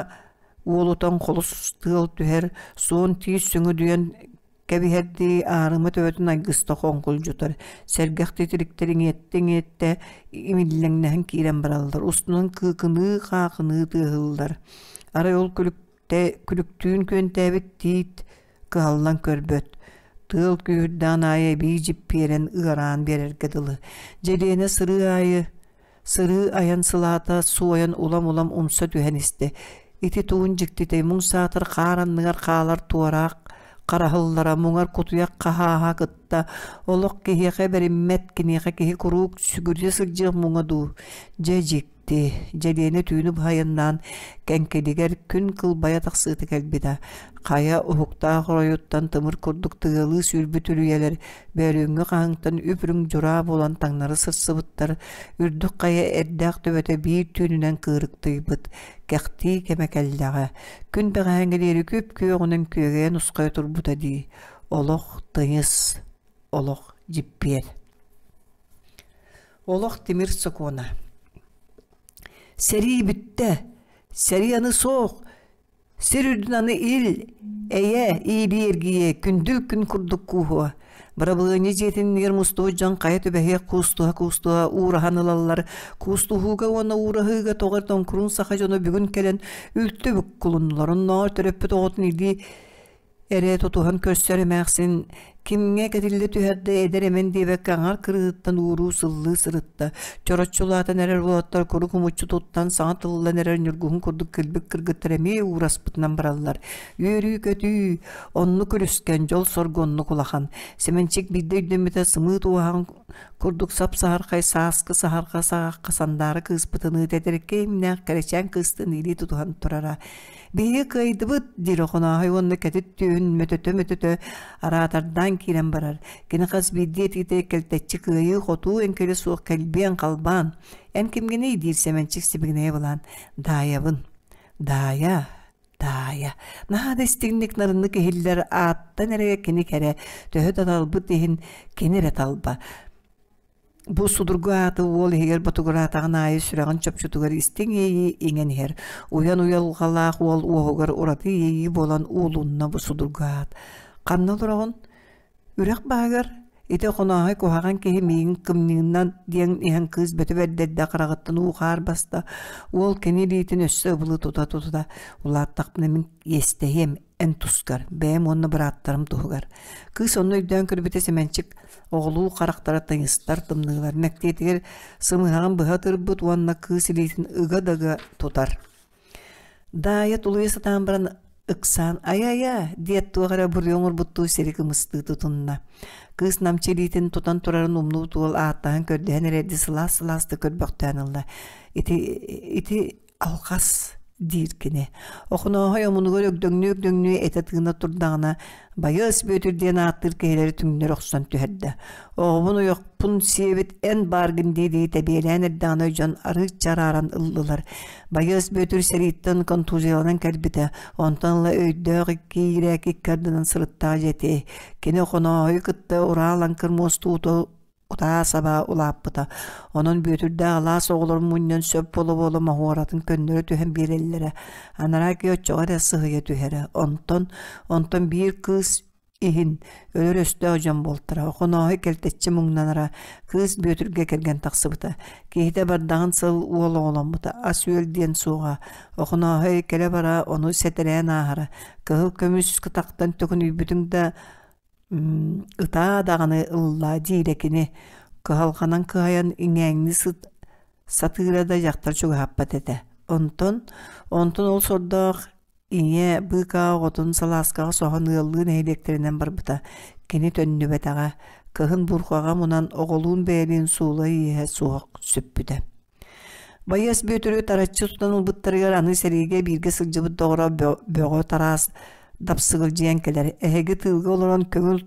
уолутан холус тыал түһэр, суон тиис сөҥүдүйэн кэбиһэрдии аарыма төбөтүн айгыста хоҥкулдьутар, сэргэх титириктэр иҥиэттэ-иҥиэттэ имиллэҥнэһэн киирэн бараллар, устунан кыыкыныы-хаахыныы тыаһыыллар. Арай ол күлүктэ, күлүктүүн күөнтээбит тиит кыһаллан көрбөт, тыал күүһүрдэҕин аайы эбии дьиппиэрэн ыараан биэрэргэ дылы. Дьэлиэнэ сырыы аайы Сырыы айан сылаата суойан улам-улам умса түһэн истэ. Ити туун дьиктитэй муҥ саатар хаар анныгар хаалар туораах хараһыллара муҥар кутуйах хаһааһа кытта олох киһиэхэ бэриммэт киниэхэ киһи куруук сүгүрүйэ сылдьыах муҥа дуу дьэ дьикти дьэлиэнэ түүнү быһа айаннаан кэҥкилигэр күн кылбайа тахсыыта кэлбитэ хайа уһуктаах оройуттан тымыр курдук тыалыы сүүрбүт үрүйэлэр Бөөлүүҥҥү хаһыҥтан үп-үрүҥ дьураа буолан таҥнары сырсыбыттар, үрдүк хайа эрдээх төбөтө биир түүнүнэн кыырыктыйбыт, кэхтии кэмэ кэллэҕэ. Күн бэҕэһээҥҥи диэри күп-күөҕүнэн күөгэйэн нусхайа турбута дии. Олох тыйыс, олох дьиппиэр. Олох тимир сокуона. Сэрии бүттэ! Сэрии аны суох! Сир үрдүн аны ил, эйэ, иилии эргийиэ, күндүл күн курдук кууһуо. Бырабылыанньа дьиэтин иннигэр мустубут дьон хайа түбэһиэх куустуһа-куустуһа уураһан ылаллар. Куустуһууга уонна уураһыыга тоҕо эрэ тоҥкуруун саха дьоно бүгүн кэлэн үлтү буккулуннулар. Оннооҕор төрөппүт оҕотун илии эрэ тутуһан көрсөр эмээхсин кимҥэ кэтиллэ түһэр да эдэр эмэн диэбэккэ аҥар кырыытыттан ууруу сыллыы сырытта. Чороччулаатан эрэр уолаттар курук умуччу туттан саҥа тыллан эрэр ньургуһун курдук килбик кыргыттар эмиэ уураспытынан бараллар. Үөрүү-көтүү, оннук үлүскэн, дьол-соргу оннук улахан. Сэмэнчик биирдэ өйдөммүтэ сымыыт уоһаҕын курдук сап-саһархай сааскы саһарҕа саҕахха сандаара кыыспытыныы тэтэркэй имнээх кэрэчээн кыыстын илии тутуһан турара. Биһиги кыайдыбыт, диир Охонооһой уонна кэтит түөһүн мөтөтө-мөтөтө араатардаан киирэн барар. Кини хас биирдии этиитэ кэлтэччи кыайыы-хотуу эҥкилэ суох кэлбиэн халбаан. Эн кимҥиний диир Сэмэнчик сибигинэйэ былаан. Даайабын. Даайа, Даайа. Наһаа да истиҥник нарыннык иһиллэр ааттан эрэ кини кэрэ, төһө да талбыт иһин кини эрэ талба. Бу судургу ааты уол иһигэр ботугураатаҕын аайы сүрэҕин чопчутугар истиҥ иэйии иҥэн иһэр. Уйан уйулҕалаах уол уоһугар ураты иэйии буолан уулунна бу судургу аат. Ханна олороҕун? Үрэх баһыгар ити Охонооһой куһаҕан киһи миигин кымньыынан диэн иһэн кыыс бөтө бэрдэрдэ хараҕыттан уу-хаар баста. Уол кини илиитин өссө ыбылы тута-тута улааттахпына мин иэстэһиэм эн тускар, бэйэм уонна бырааттарым туһугар. Кыыс онно өйдөөн көрбүтэ Сэмэнчик оҕолуу харахтара тыйыстар тымныылар мэктиэтигэр сымыһаҕын быһа ытырбыт уонна кыыс илиитин ыга да ыга тутар. Даайа тулуйа сатаан баран ыксаан «Айа-айа!» диэт туох эрэ буруйу оҥорбуттуу сири кымыстыы тутунна. Кыыс намчы илиитин тутан турарын умнубут уол ааттаһан көрдөһөн эрэрдии сылаас-сылаастык көрбөхтөөн ылла. Ити ити алҕас диир кини. Охонооһой омунугар өгдөҥнүү-өгдөҥнүү этэ-тыына турдаҕына, Байыас Бүөтүр диэн ааттыыр киһилэри түҥнэри охсон түһэрдэ. Оҕобун ойохпун сиэбит эн бааргын дии-дии тэбиэлээн эрдэҕинэ дьон арыычча арааран ыллылар. Байыас Бүөтүр сэрииттэн контузияланан кэлбитэ, онтон ыла өйдөөх икки иирээк икки ардынан сырыттаҕа дьэ Кини Охонооһойу кытта ураа лаҥкыр муостуута утаа-сабаа улааппыта. Онон Бүөтүрдээх алаас оҕолорун мунньан сөп буола-буола моһуоратын көннөрө түһэн биэрэллэрэ. Анараа киһи оччоҕо эрэ сыһыйа түһэрэ. Онтон, онтон биир кыыс иһин өлөр өстөөх дьон буолтара. Охонооһой кэлтэччи муҥнанара. Кыыс Бүөтүргэ кэргэн тахсыбыта. Киһитэ бардаҕын сыл уол оҕоломмута. Ас-үөл диэн суоҕа. Охонооһой кэлэ-бара ону сэтэрээн ааһара. Кыһыл көмүс кытахтан төкүнүйбүтүҥ да Ытаа даҕаны ыллаа диирэ кини, кыһалҕанан кыһайан иҥээҥнии сыт сатыыра да дьахтар чугаһаппат этэ. Онтон, онтон ол сордоох ийэ быыкаа оҕотун салааскаҕа соһон ыаллыы нэһилиэктэринэн барбыта. Кини төннүбэтэҕэ, кыһын бурҕаҕа мунан оҕолуун бэйэлиин суула ииһэ суох сүппүтэ. Байыас Бүөтүрү тараччы тутан ылбыттарыгар аны сэриигэ бииргэ сылдьыбыт доҕоро Бөҕө Тараас дапсыгылдьыйан кэлэр. Эһиги тыылга олорон көҥүл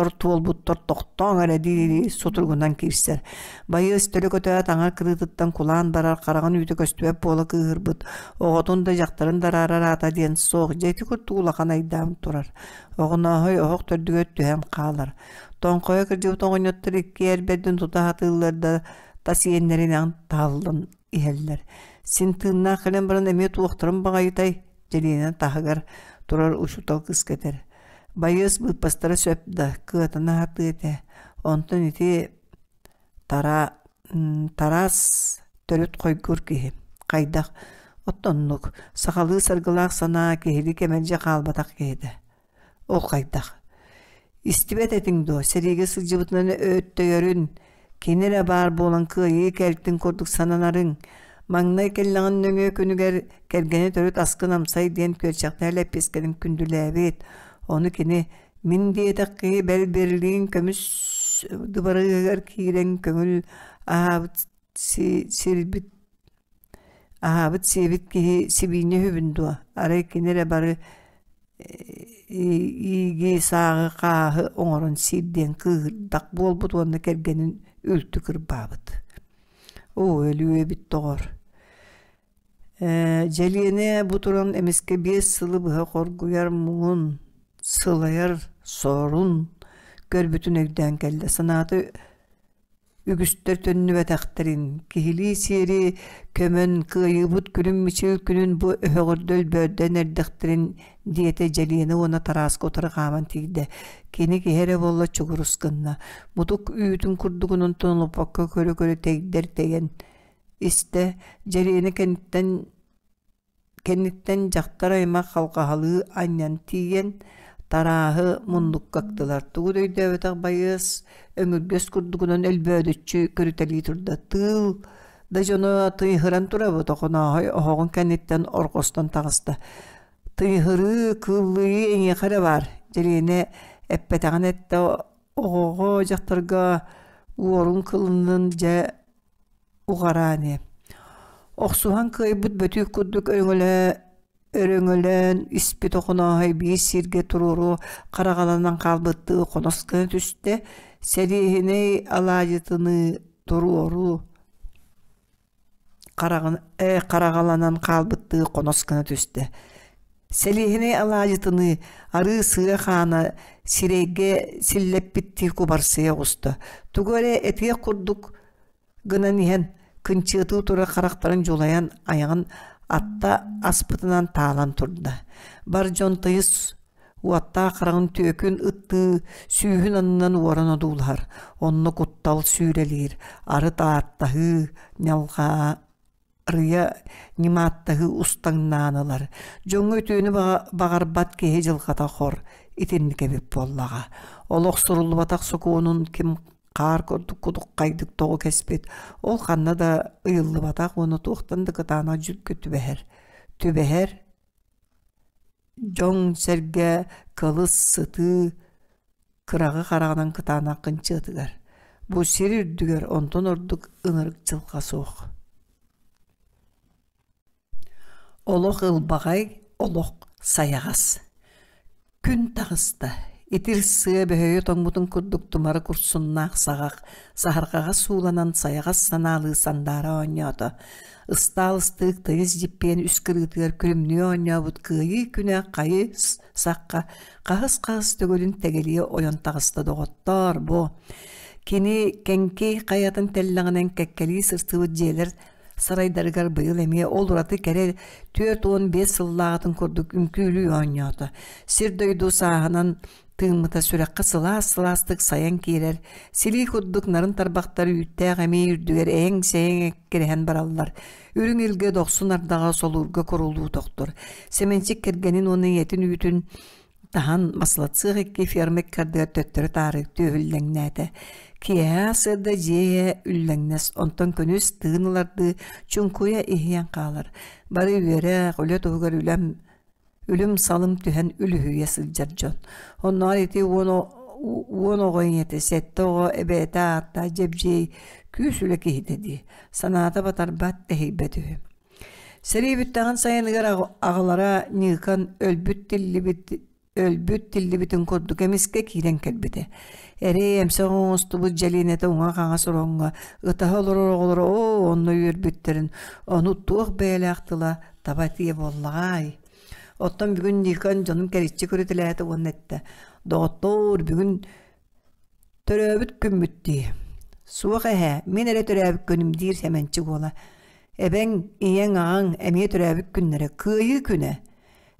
туолбуттар тохтооҥ эрэ дии сутуругунан киирсэр. Байыас төлө көтөөт аҥар кырыытыттан кулаан барар хараҕын үүтэ көстүбэт буола кыыһырбыт, оҕотун да дьахтарын да араарар аата диэн суох, дьэ ити курдук улахан айдаан турар. Оҕонооһой оһох төрдүгэр түһэн хаалар. Тоҥхойо кырдьыбыт оҕонньоттор икки эр бэрдин тута сатыыллар да тас иэннэринэн таһыллан иһэллэр. Син тыыннаах кэлэн баран эмиэ туохтарын баҕайытай Дьэлиэнэ таһыгар турар учуутал кыыска этэр: «Байыас быыппастара сөп да, кыатана сатыа этэ. Онтон ити тара Тараас төрүт хойгур киһи. Хайдах? Оттоннук, сахалыы саргылаах санаа киһилии кэмэлдьи хаалбатах киһитэ. Ол хайдах? Истибэт этиҥ дуо, сэриигэ сылдьыбытынан өттөйөрүн, кини эрэ баар буолан кыайыы кэлтин курдук сананарыҥ. Маҥнай кэллэҕин нөҥүө күнүгэр кэргэнэ төрүт аскын амсай диэн күөрчэхтээх лэппиэскэтин күндүлээбит. Ону кини мин диэтэх киһи бэл Берлин көмүс дыбарыгар киирэн көҥүл аһаабыт сирбит Аһаабыт сиэбит киһи сибиинньэ үһүбүн дуо, арай кини эрэ бары ииги сааҕы хааһы оҥорон сиир диэн кыыһырдах буолбут уонна кэргэнин үлтү кырбаабыт. Оо, өлүү эбит доҕор. Дьэлиэнэ бу туран эмискэ 5 сылы быһа хоргуйар муҥун, сылайар сорун көрбүтүн өйдөөн кэллэ. Санаата Үгүстэр төннүбэтэхтэрин, киһилии сиэри көмөн, кыайыыбыт күлүм-мичил күнүн бу өһөҕүрдэ өлбөөрдөөн эрдэхтэрин диэтэ Дьэлиэнэ уонна Тарааска утары хааман тиийдэ. Кини киһи эрэ буолла чугурус гынна. Мутук үүтүн курдугунан тонолуппакка көрө-көрө тэйдэр тэйэн истэ. Дьэлиэнэ кэнниттэн Кэнниттэн дьахтар аймах халҕаһалыы анньан тиийэн, тарааһы муннукка ыктылар. Тугу да өйдөөбөтөх байыас өҥүргэс курдугунан өлбөөдүччү көрүтэлии турда. Тыыл да дьоно тыйыһыран турабыт, Охонооһой оһоҕун кэнниттэн орҕостон таҕыста. Тыйыһырыы, кыыллыйыы эйиэхэ эрэ баар, Дьэлиэнэ эппэтэҕин эттэ, оҕоҕо, дьахтарга уорун кылыннын дьэ уҕараан иһэ Охсуһан кыайбыт бөтүүк курдук өрөҥөлөөн испит Охонооһой биир сиргэ туруору хараҕаланан хаалбыттыы хонос гына түстэ, сэлиэһинэй алаадьытыныы туруору хараҕаланан хаалбыттыы хонос гына түстэ. Сэлиэһинэй алаадьытыныы арыы сыа хаана сирэйгэ силлэппиттии кубарсыйа оҕуста. Тугу эрэ этиэх курдук гынан иһэн, кынчыатыы турар харахтарын дьулайан айаҕын атта аспытынан таалан турда. Бар дьон тыйыс уоттаах хараҕын түөкүн ыттыы сүүһүн аннынан уоран одуулаһар. Онно куттал сүүрэлиир, арыт ааттаһыы, ньалҕаа Арыйа ньымааттаһыы устаҥнаан ылар, дьоҥҥо үтүөнү баҕарбат киһи дьылҕата хор, итинник эбит буоллаҕа. Олох суруллубатах сокуонун ким хаар курдук кудуххайдык тоҕу кэспит, ол ханна да ыйыллыбатах уонна туохтан да кытаанах дьүккү түбэһэр. Түбэһэр дьоҥ-сэргэ кылыс сытыы кыраҕы хараҕынан кытаанах кынчыатыгар. Бу сир үрдүгэр онтон ордук ынырык дьылҕа суох. Олох ылбаҕай, олох сайаҕас. Күн таҕыста, итир сыа бөһөйө тоҥмутун курдук тумара курсуннаах саҕах саһарҕаҕа сууланан сайаҕас санаалыы сандаара оонньоото. Ыстаал ыстыык тыйыс дьиппиэн үс кырыытыгар күлүмнүү оонньообут кыайыы күнэ хайы сахха хаһыс-хаһыс төгүлүн тэгэлийэ ойон таҕыста доҕоттоор бу кини Кэҥкий хайатын тэллэҕинэн кэккэлии сырсыбыт дьиэлэр сарайдарыгар быйыл эмиэ ол ураты кэрэ 45 сыллааҕытын курдук үҥкүүлүү оонньоото. Сир-дойду сааһынан тыыммыта сүрэххэ сылаас-сылаастык сайан киирэр, силии курдук нарын тарбахтар үүттээх эмиий үрдүгэр эйэҥ-сэйэҥ эккирэһэн бараллар. Үрүҥ илгэ дохсун ардаҕа солуурга курулуу тохтор. Сэмэнчик кэргэнин уонна ийэтин үүтүн таһан маслатсыах икки ферма иккардыгар төттөрү-таары түөһүллэҥнээтэ. Киэһэ сырда дьиэ үллэҥнэс, онтон күнүс тыын ылардыы чуҥкуйа иһийэн хаалар. Бары үөрэх, үлэ туһугар үлэм үлүм-салым түһэн үлүһүйэ сылдьар дьон. Оннооҕор ити 10 оҕо ийэтэ, сэттэ оҕо эбээтэ ааттаах Дьэбдьиэй күүс үлэ киһитэ дии. Санаата батарбат, тэһийбэт үһү. Сэрии бүттэҕин сайыныгар аҕалара Ньыыкан өлбүт-тиллибит өлбүт тиллибитин курдук эмискэ киирэн кэлбитэ. Эрэй эмсэх оҥостубут дьэлиэнэтэ уҥа-хаҥас ороҥҥо ытаһа олорор оҕолоро оо онно үөрбүттэрин, ону туох бэйэлээх тыла таба этиэ буоллаҕай. Оттон бүгүн Никон дьонун кэриччи көрүтэлээтэ уонна эттэ: «Доҕоттоор, бүгүн төрөөбүт күммүт дии». «Суох эһээ, мин эрэ төрөөбүт күнүм» диир Сэмэнчик уола. «Эбэҥ, ийэҥ, аҕаҥ эмиэ төрөөбүт күннэрэ, Кыайыы күнэ».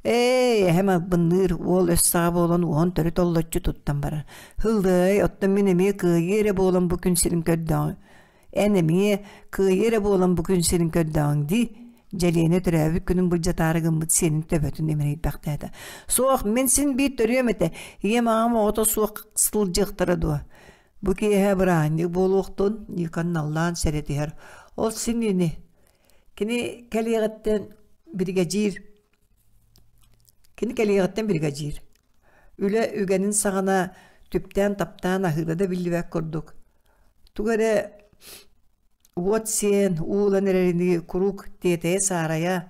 «Ээ, эһэм албынныыр, уол өс саҕа буолан уоһун төрүт оллоччу туттан барар. Һыллыай, оттон мин эмиэ кыайыы эрэ буолан бу күн сирин көрдөҕүм Эн эмиэ кыайыы эрэ буолан бу күн сирин көрдөҕүҥ дии, Дьэлиэнэ төрөөбүт күнүн былдьатаары гыммыт сиэнин төбөтүн имэрийбэхтээтэ. Суох, мин син биир төрүөм этэ, ийэм аҕам оҕото суох сылдьыахтара дуо? Бу киэһэ бырааһынньык буолуохтун, Никон наллаан сэрэтиһэр. Ол син ини. Кини кэлиэҕиттэн биригэдьиир Кини кэлиэҕиттэн биригэдьиир. Үлэ үгэнин саҕана түптээн-таптаан аһыыра да биллибэт курдук. Тугу эрэ уот сиэн, уу ылан эрэринии куруук тиэтэйэ-саарайа,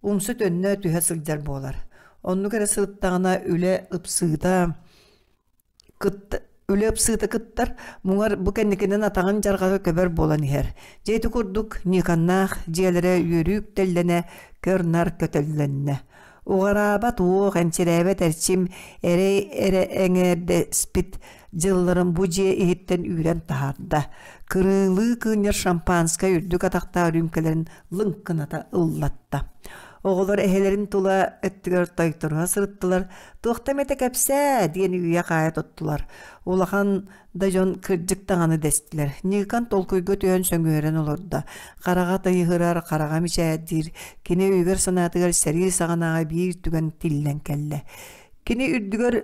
умса-төннө түһэ сылдьар буолар. Оннук эрэ сырыттаҕына үлэ ыпсыыта Үлэ ыпсыыта кыттар, муҥар бу кэнникинэн атаҕын дьарҕата көбөр буолан иһэр. Дьэ ити курдук Ньыыканнаах дьиэлэрэ үөрүү үктэллэнэ, көр-нар көтөллөннө. Уҕараабат уох, энчирээбэт эрчим эрэй эрэ эҥээрдэспит дьылларын бу дьиэ иһиттэн үүрэн таһаарда. Кырыылыы кыынньар шампанскай үрдүк атахтаах үрүүмкэлэрин лыҥкыната ыллатта. Оҕолор эһэлэрин тула өттүгэр тойторуһа сырыттылар, «Туохта эмэтэ кэпсээ!» диэн үүйэ-хаайа туттулар. Улахан да дьон кырдьык даҕаны дэстилэр. Ньыыкан толкуйга түһэн сөҥүөрэн олордо. Хараҕа тыйыһырар, хараҕа мичээрдиир. Кини өйүгэр-санаатыгар сэрии саҕанааҕы биир түгэн тиллэн кэллэ. Кини үрдүгэр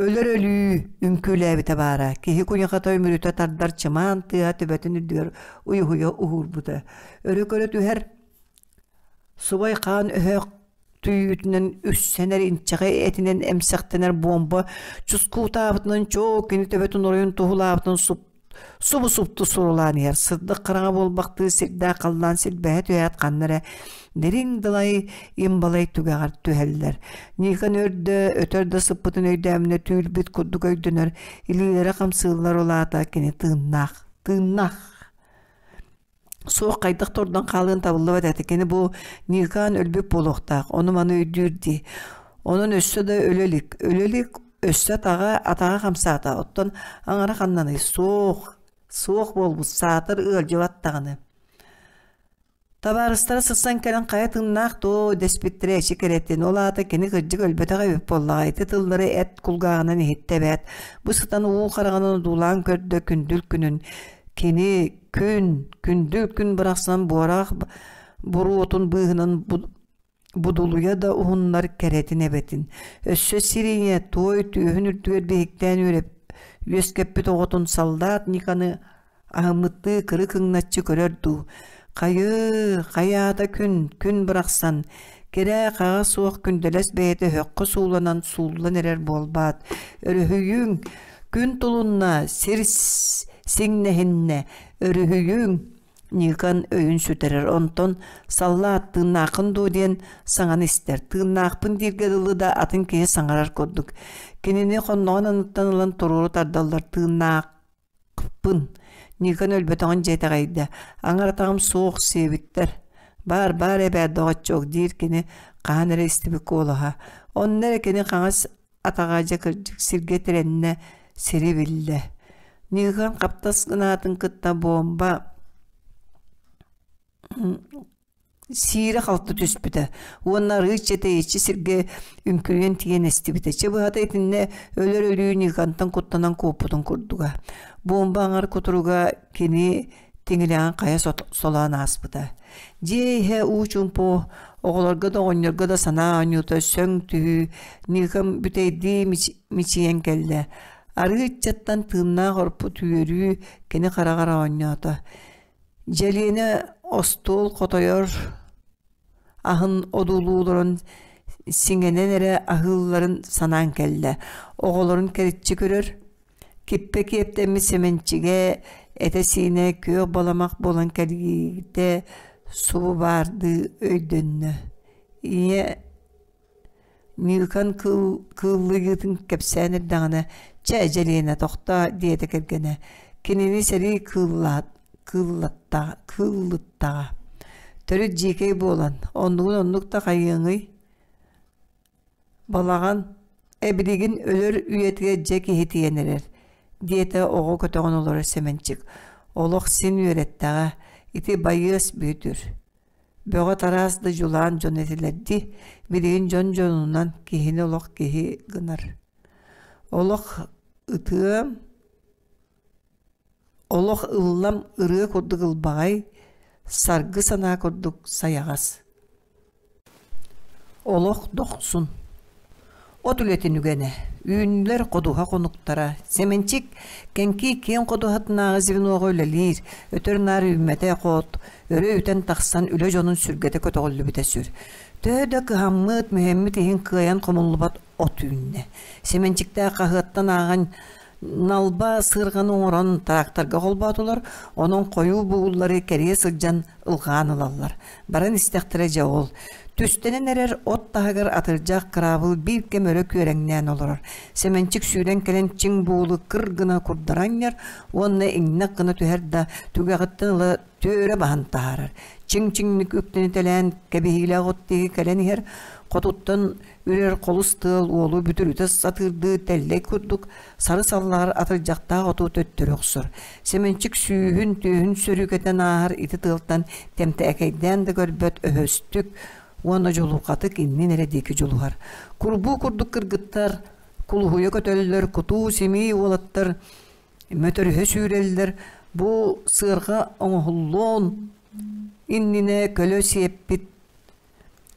өлөр өлүү үҥкүүлээбитэ баара. Киһи куйахата үмүрүтэ тардар чымаан тыаһа төбөтүн үрдүгэр уйуһуйа уһуурбута. Өрө көрө түһэр Субай хаан өһөх түүйүүтүнэн үссэнэр инчэҕэй этинэн эмсэхтэнэр буомба чускуутаабытынан чоо кини төбөтүн оройун туһулаабытын суп субу-супту сурулаан иһэр сырдык хараҥа буолбахтыы сирдээх халлаан силбэһэ түһээт ханна эрэ дириҥ далай им-балай түгэҕэр түһэллэр. Никон өрдө өтөр да сыппытын өйдөөмүнэ түүл-бит курдук өйдөнөр, илиилэрэ хамсыыллар улаата кини тыыннаах, тыыннаах. Суох хайдах да ордон хаалыан табыллыбат этэ. Кини бу Ньыыкаан өлбүт буолуохтаах, ону-маны өйдүүр дии. Онон өссө да өлө илик, өлө илик, өссө атаҕа, атаҕа хамсаата. Оттон аҥара ханнаный? Суох, суох буолбут, саатар ыалдьыбат даҕаны. Табаарыстара сырсан кэлэн хайа тыыннаах дуо дэспиттэрэ эчи кэрэтин. Ол аата кини кырдьык өлбөтөх эбит буоллаҕа. Ити тыллары эт кулгааҕынан иһиттэ эбээт. Бу сытан уу хараҕынан одуулаан көрдө күндүл күнүн. Кини күн, күндүл күн барахсан буораах буруотун быыһынан будулуйа да уһуннар кэрэтин эбэтин. Өссө сир ийэ туой түөһүн үрдүгэр биһиктээн үөскэппит оҕотун саллаат Никаны аһыммыттыы кыры кыҥначчы көрөр дуу. Хайыы, хайаата күн, күн барахсан, кэрэ хаҕа суох күндэлэс бэйэтэ өһөххө сууланан сууллан эрэр буолбаат. Өрүһүйүҥ, Күн тулунна, сир сиҥнэһиннэ, өрүһүйүҥ, Ньыыкан өйүн сүтэрэр, онтон саллаат тыыннааххын дуо диэн саҥаны истэр. Тыыннаахпын дииргэ дылы да атын киһи саҥарар курдук. Кинини хонноҕун анныттан ылан туруору тардаллар тыыннаахпын. Ньыыкан өлбөтөҕүн дьэ итэҕэйдэ. Аҥар атаҕым суох сиэбиттэр. Баар, баар эбээт доҕоччуок диир кини хаһан эрэ истибит куолаһа. Онно эрэ кини хаҥас атаҕа дьэ кырдьык сиргэ тирэннэ, сири биллэ. Ньыыкан хаптас гынаатын кытта буомба сиирэ-халты түспүтэ уонна арыычча тэйиччи сиргэ үҥкүрүйэн тиийэн эстибитэ. Чэ быһата итиннэ өлөр өлүү Ньыыкантан куттанан куоппутун курдуга. Буомба аҥар кутуруга кини тиҥилэҕин хайа солоон ааспыта. Дьиэ иһэ уу чуумпу, оҕолорго да оҕонньорго да санаа оонньуута сөҥ түһүү Ньыыкам бүтэйдии мичийэн кэллэ. Арыы ыччаттан тыыннаах орпут үөрүү кини хараҕар оонньоото. Дьэлиэнэ остуол хотойор аһын одуулууларын сиҥэнэн эрэ аһыылларын санаан кэллэ. Оҕолорун кэриччи көрөр, Киппэ киэптэммит Сэмэнчигэ этэ-сиинэ күөх баламах буолан кэлгийбитэ субу баардыы өйдөннө. Ийэ Ньыыкан кыыл кыыллыйыытын кэпсээн эрдэҕинэ, «Чэ, Дьэлиэнэ, тохтоо» диэтэ кэргэнэ. Кинини сэрии кыыллаат кыыллыттаҕа. Төрүт дьиикэй буолан, оннугун оннук да хайыаҥый Балаҕан эбилигин өлөр үйэтигэр дьэ киһитийэн эрэр, диэтэ оҕо көтөҕөн олорор Сэмэнчик. Олох син үөрэттэҕэ, ити байыас Бүөтүр. Бөҕө тараас да дьулаан дьон этилэр дии, билигин дьон дьонунан киһини олох киһи гынар. Олох ытыам, олох ыллам ырыа курдук ылбаҕай, саргы санаа курдук сайаҕас. Олох дохсун От үлэтин үгэнэ, үүннүлэр ходуһа хонуктара, Сэмэнчик Кэҥкий киэҥ ходуһатынааҕы звеноҕа үлэлиир, өтөр-наар үүммэтэ хот, өрө үтэн тахсан үлэ дьонун сүргэтэ көтөҕүллүбүтэ сүр. Төһө да кыһаммыт, мүһэммит иһин кыайан хомуллубат от үүннэ. Сэмэнчиктээх хаһыаттан ааҕан налба сыарҕаны оҥорон тракторга холбоотулар, онон хойуу бугуллары кэрийэ сылдьан ылҕаан ылаллар. Баран истэхтэрэ дьэ ол. Түстэнэн эрэр от таһыгар атырдьах кыраабыл биир кэм өрө күөрэҥнээн олорор. Сэмэнчик сүүрэн кэлэн чиҥ буолу кыр гына курдара анньар уонна иҥнэх гына түһэр да, түгэҕиттэн ыла түөрэ баһан таһаарар. Чиҥ-чиҥник үктэнитэлээн кэбиһиилээх от диэки кэлэн иһэр, хотуттан үрэр холус тыал уолу бүтүрүтэ сатыырдыы тэллэй курдук сары саллаҕар атырдьахтаах оту төттөрү охсор. Сэмэнчик сүүһүн, түөһүн сөрүүкэтэн ааһар ити тыалтан тэмтээкэйдээн да көрбөт өһөстүк уонна дьулурҕатык иннин эрэ диэки дьулуһар. Курбуу курдук кыргыттар кулуһуйа көтөллөр, кутуу-симии уолаттар мөтөрүһэ сүүрэллэр. Бу сыарҕа оҥоһуллуон иннинэ көлө сиэппит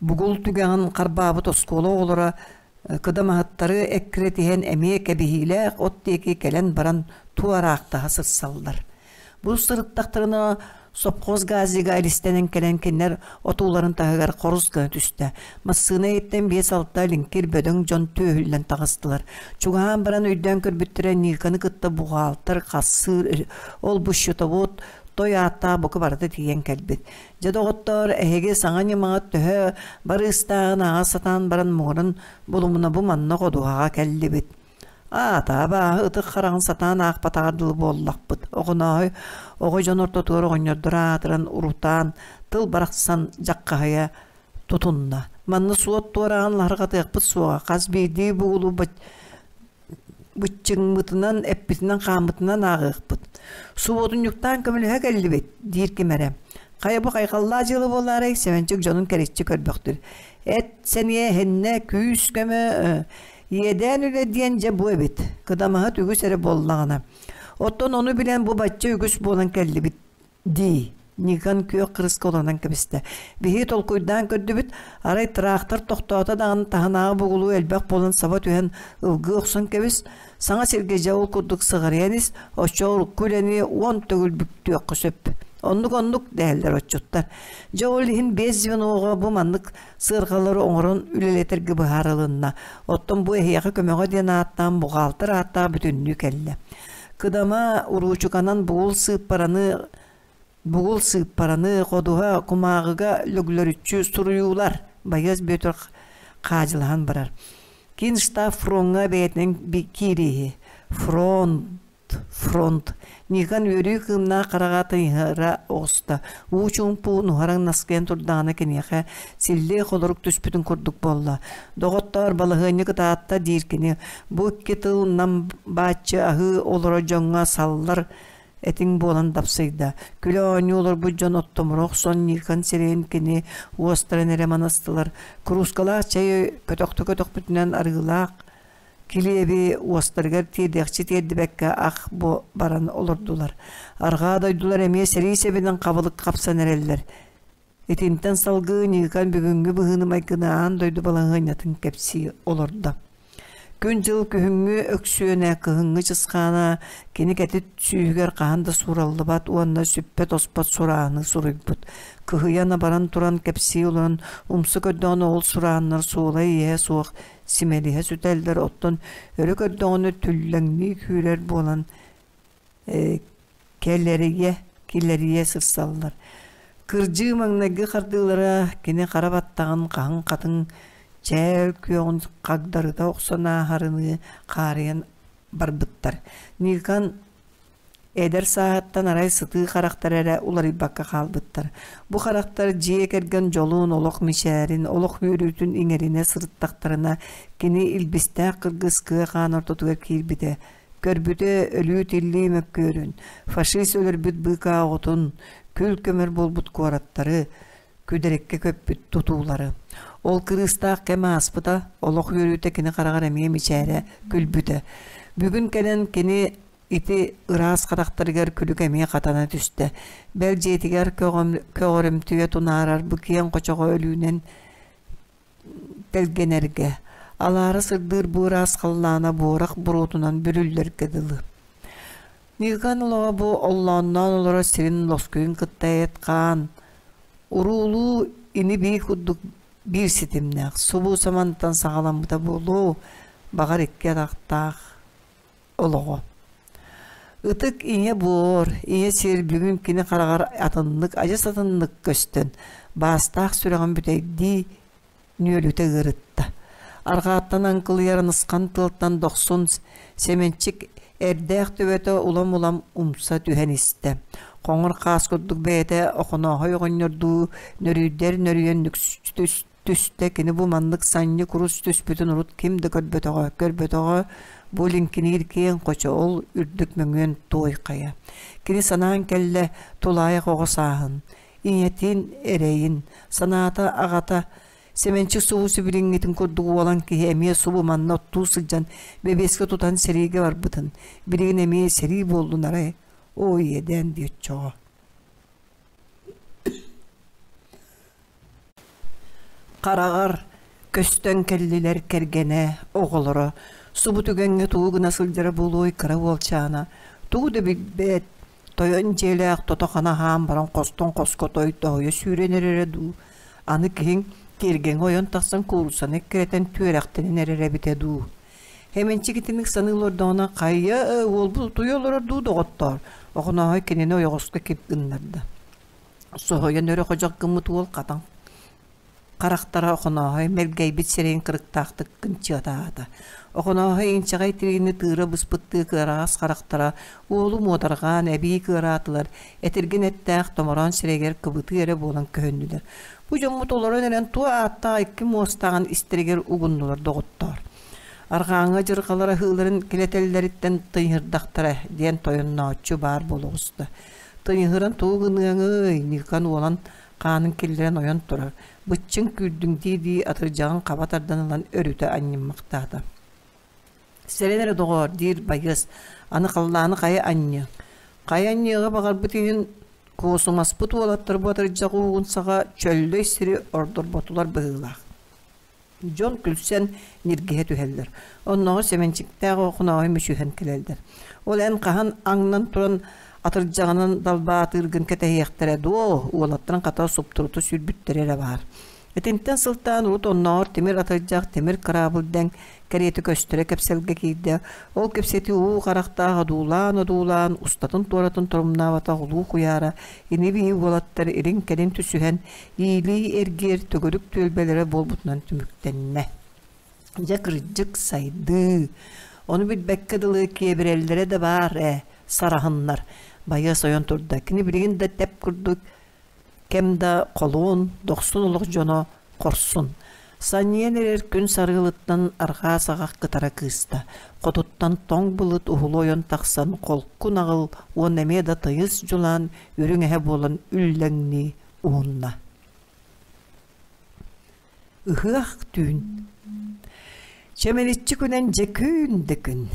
Бугул түгэҕин харбаабыт оскуола оҕолоро кыдамаһыттары эккирэтиһэн эмиэ кэбиһиилээх от диэки кэлэн баран туораахтаһа сырсаллар. Бу сырыттахтарына сопхуос газига илистэнэн кэлэн кинилэр отууларын таһыгар хорус гына түстэ. Массыына иһиттэн биэс-алта лиҥкир бөдөҥ дьон түөһүллэн таҕыстылар. Чугаһаан баран өйдөөн көрбүттэрэ Никаны кытта буҕаалтар, хассыыр, ол-бу счетовод той ааттаах бука барыта тиийэн кэлбит. Дьэ, доҕоттоор, эһиги саҥа ньымаҕыт төһө барыыстааҕын ааҕа сатаан баран муҥурун булумуна бу манна ходуһаҕа кэллибит. Аата, абааһы ытык хараҕын сатаан аахпатаҕар дылы буоллахпыт. Оҕонооһой оҕо дьон ортотугар оҕонньордор аатыран урутаан тыл барахсан дьаххаһыйа тутунна. Манна суот туораан лаһырҕатыахпыт суоҕа. Хас биирдии бугулу быччыҥмытынан, эппитинэн-хааммытынан ааҕыахпыт. Субуотунньуктаан көмөлөһө кэллибит, диир ким эрэ. Хайа бу хайҕаллаах дьыала буолаарай, Сэмэнчик дьонун кэриччи көрбөхтүр. Эт сэниэ эһиннэ, күүс көмө, иэдээн үлэ диэн дьэ бу эбит. Кыдамаһыт үгүс эрэ буоллаҕына. Оттон ону билэн бу бачча үгүс буолан кэллибит дии Никон күөх кырыска олорунан кэбистэ. Биһиги толкуйдаан көрдүбүт, арай тыраахтар тохтоото даҕаны таһынааҕы бугулуу элбэх буолан саба түһэн ылгыы охсон кэбис, саҥа сиргэ дьэ ол курдук сыҕарыйан ис, оччоҕо урукку үлэни уон төгүл бүктүөххэ сөп. Оннук-оннук дэһэллэр отчуттар. Дьэ ол иһин биэс звеноҕа бу маннык сыарҕалары оҥорон үлэлэтэргэ быһаарылынна. Оттон бу эһиэхэ көмөҕө диэн ааттаан буҕаалтыр ааттаах бүтүннүү кэллэ. Кыдама уруучуканан бугул сыыппараны бугул сыыппараны ходуһа кумааҕыга лөглөрүччү суруйуулар байыас Бүөтүр хаадьылаһан барар. Киин штаб фроҥҥа бэйэтинэн киирииһи. Фронт фронт Никон үөрүү кыымнаах хараҕа тыйыһыра оҕуста. Уу чуумпу нуһараҥ наскыйан турдаҕына киниэхэ силлиэ холорук түспүтүн курдук буолла. Доҕоттоор, балаһыанньа кытаатта диир кини. Бу икки тыл нам бааччы аһыы олорор дьоҥҥо саллар этиҥ буолан дапсыйда. Күлэ оонньуу олорбут дьон оттомура охсон Никон сирэйин кини уостарын эрэ манастылар. Куруускалаах чэй көтөхтө көтөхпүтүнэн арыылаах килиэби уостарыгар тиэрдиэхчи тиэрдибэккэ ах бу баран олордулар. Арҕаа дойдулар эмиэ сэрии сэбинэн хабылык хапсан эрэллэр. Итинтэн салгыы Ньыыкан бүгүҥҥү быһыыны-майгыны аан дойду балаһыанньатын кэпсии олордо. Күн-дьыл күһүҥҥү өксүөнэ, кыһыҥҥы чысхаана кини кэтит сүүһүгэр хаһан да суураллыбат уонна сүппэт-оспот сурааны суруйбут. Кыһыйан абаран туран кэпсии олорон умса көрдөҕүнэ ол сурааннар суола-ииһэ суох симэлиһэ сүтэллэр, оттон өрө көрдөҕүнэ түллэҥнии күүрэр буолан кэлэрийэ, килэрийэ сырсаллар. Кырдьыы маҥнайгы хардыылара кини хара баттаҕын хаһыҥ хатыҥ чээл күөҕүн хагдарыта охсон ааһарыныы хаарыйан барбыттар. Никон Эдэр сааһыттан арай сытыы харахтар эрэ уларыйбакка хаалбыттар. Бу харахтар дьиэ кэргэн дьолун, олох мичээрин, олох үөрүүтүн иҥэринэ сырыттахтарына, кини илбистээх кыргыс кыа хаан ортотугар киирбитэ. Көрбүтэ өлүү-тиллии мөккүөрүн, фашист өлөрбүт быыкаа оҕотун, күл-көмөр буолбут куораттары, күдэриккэ көппүт тутуулары. Ол кырыыстаах кэм ааспыта, олох үөрүүтэ кини хараҕар эмиэ мичээрэ күлбүтэ. Бүгүн кэлэн кини Ити ыраас харахтарыгар күлүк эмиэ хатана түстэ. Бэл дьиэтигэр көҕөрүмтүйэ тунаарар бу киэҥ хочоҕо өлүүнэн тэлгэнэргэ, алаара сырдыыр бу ыраас халлаана буорах буруотунан бүрүллэргэ дылы. Ньыыкан олоҕо бу оллоонноон олорор сирин лоскуйун кытта эт-хаан, уруулуу ини-бии курдук биир ситимнээх, субу самантан саҕаламмыта буолуо, баҕар икки атахтаах олоҕо. Ытык ийэ буор, ийэ сир бүгүн кини хараҕар атыннык, адьас атыннык көстөн, баастаах сүрэҕин бүтэйдии нүөлүтэ ыарытта. Арҕааттан аҥкылыйар анысхан тыалтан дохсун Сэмэнчик эрдээх төбөтө улам-улам умса түһэн истэ. Хоҥор хаас курдук бэйэтэ Охонооһой оҕонньордуу нөрүйдэр нөрүйэн нүксү түстэ кини бу маннык санньы курус түспүтүн урут ким да көрбөтөҕө көрбөтөҕө бу лиҥкиниир киэҥ хочо ол үрдүк мөҥүөн туой хайа кини санаан кэллэ тулаайах оҕо сааһын ийэтин эрэйин санаата аҕата Сэмэнчик субу сибилиҥҥитин курдук уолан киһи эмиэ субу манна оттуу сылдьан бэбиэскэ тутан сэриигэ барбытын билигин эмиэ сэрии буоллун арай оо иэдээн диэччоҕо Хараҕар көстөн кэллилэр кэргэнэ, оҕолоро субу түгэҥҥэ тугу гына сылдьара буолуой кыра уолчаана, тугу да билбэт, тойон дьиэлээх тото-хана аһаан баран хостон хоско тойтоһуйа сүүрэн эрэрэ дуу, аны киһиҥ тиэргэҥҥэ ойон тахсан кууруссаны эккирэтэн түөрэхтэнэн эрэрэ эбитэ дуу. Эмэнчик итинник саныы олордоҕуна хайа уолбут утуйа олорор дуу доҕоттоор, Охонооһой кинини ойоҕоско кип гыннарда. Соһуйан өрө ходьох гыммыт уол хатан харахтара Охонооһой мэлгэйбит сирэйин кырыктаахтык кынчыатаата. Охонооһой инчэҕэй тириини тыыра быспыттыы кыараҕас харахтара уолу муодарҕаан эбии кыараатылар, этиргин эттээх томороон сирэйигэр кыбытыы эрэ буолан көһүннүлэр. Бу дьоммут олорон эрэн туо ааттаах икки муостааҕын истэригэр угуннулар доҕоттоор. Арҕааҥҥы дьырҕалар аһыыларын килэтэллэриттэн тыйыһырдахтара диэн тойоннооччу баар буола оҕуста. Тыйыһыран тугу гыныаҥый, Ньыыкан уолан хаанын киллэрэн ойон турар, быччыҥ күүрдүҥ дии-дии атырдьаҕын хаба тардан ылан өрүтэ анньыммахтаата. Сэрэн эрэ доҕоор, диир байыас, аны халлааны хайа анньыаҥ. Хайа анньыаҕы баҕарбыт иһин куосумаспыт уолаттар бу атырдьах уугун саҕа чөллөй сири ордорботулар быһыылаах. Дьон күлсэн ньиргиһэ түһэллэр. Оннооҕор Сэмэнчиктээх Охонооһой мүчүһэн кэлэллэр. Ол эн хаһан аҥнан туран атырдьаҕынан далбаатыыргын кэтэһиэхтэрэ дуо? Уолаттарын хата суптурута сүүрбүттэрэ эрэ баар. Итинтэн сылтаан урут оннооҕор тимир атырдьах, тимир кыраабыл дэҥ кэриэтэ көстөрө кэпсэлгэ киирдэ. Ол кэпсэтии уу харахтаах одуулаан-одуулаан, устатын-туоратын торумнаабатах улуу куйаара ини-бии уолаттар илин-кэлин түсүһэн иилии эргиэр төгүрүк түөлбэлэрэ буолбутунан түмүктэннэ. Дьэ кырдьык сайдыы. Ону билбэккэ дылы киэбирэллэрэ да баар ээ, сараһыннар. Байыас ойон турда. Кини билигин да тэп курдук кэм да холуон, дохсун олох дьоно хорсун. Санньыйан эрэр күн сарыалыттан арҕаа саҕах кытара кыыста. Хотуттан тоҥ былыт уһулу ойон тахсан холку наҕыл уонна эмиэ да тыйыс дьулаан үрүҥ эһэ буолан үллэҥнии уһунна. Ыһыах түүн. Чэмэличчи күнэн дьэ күн да күн.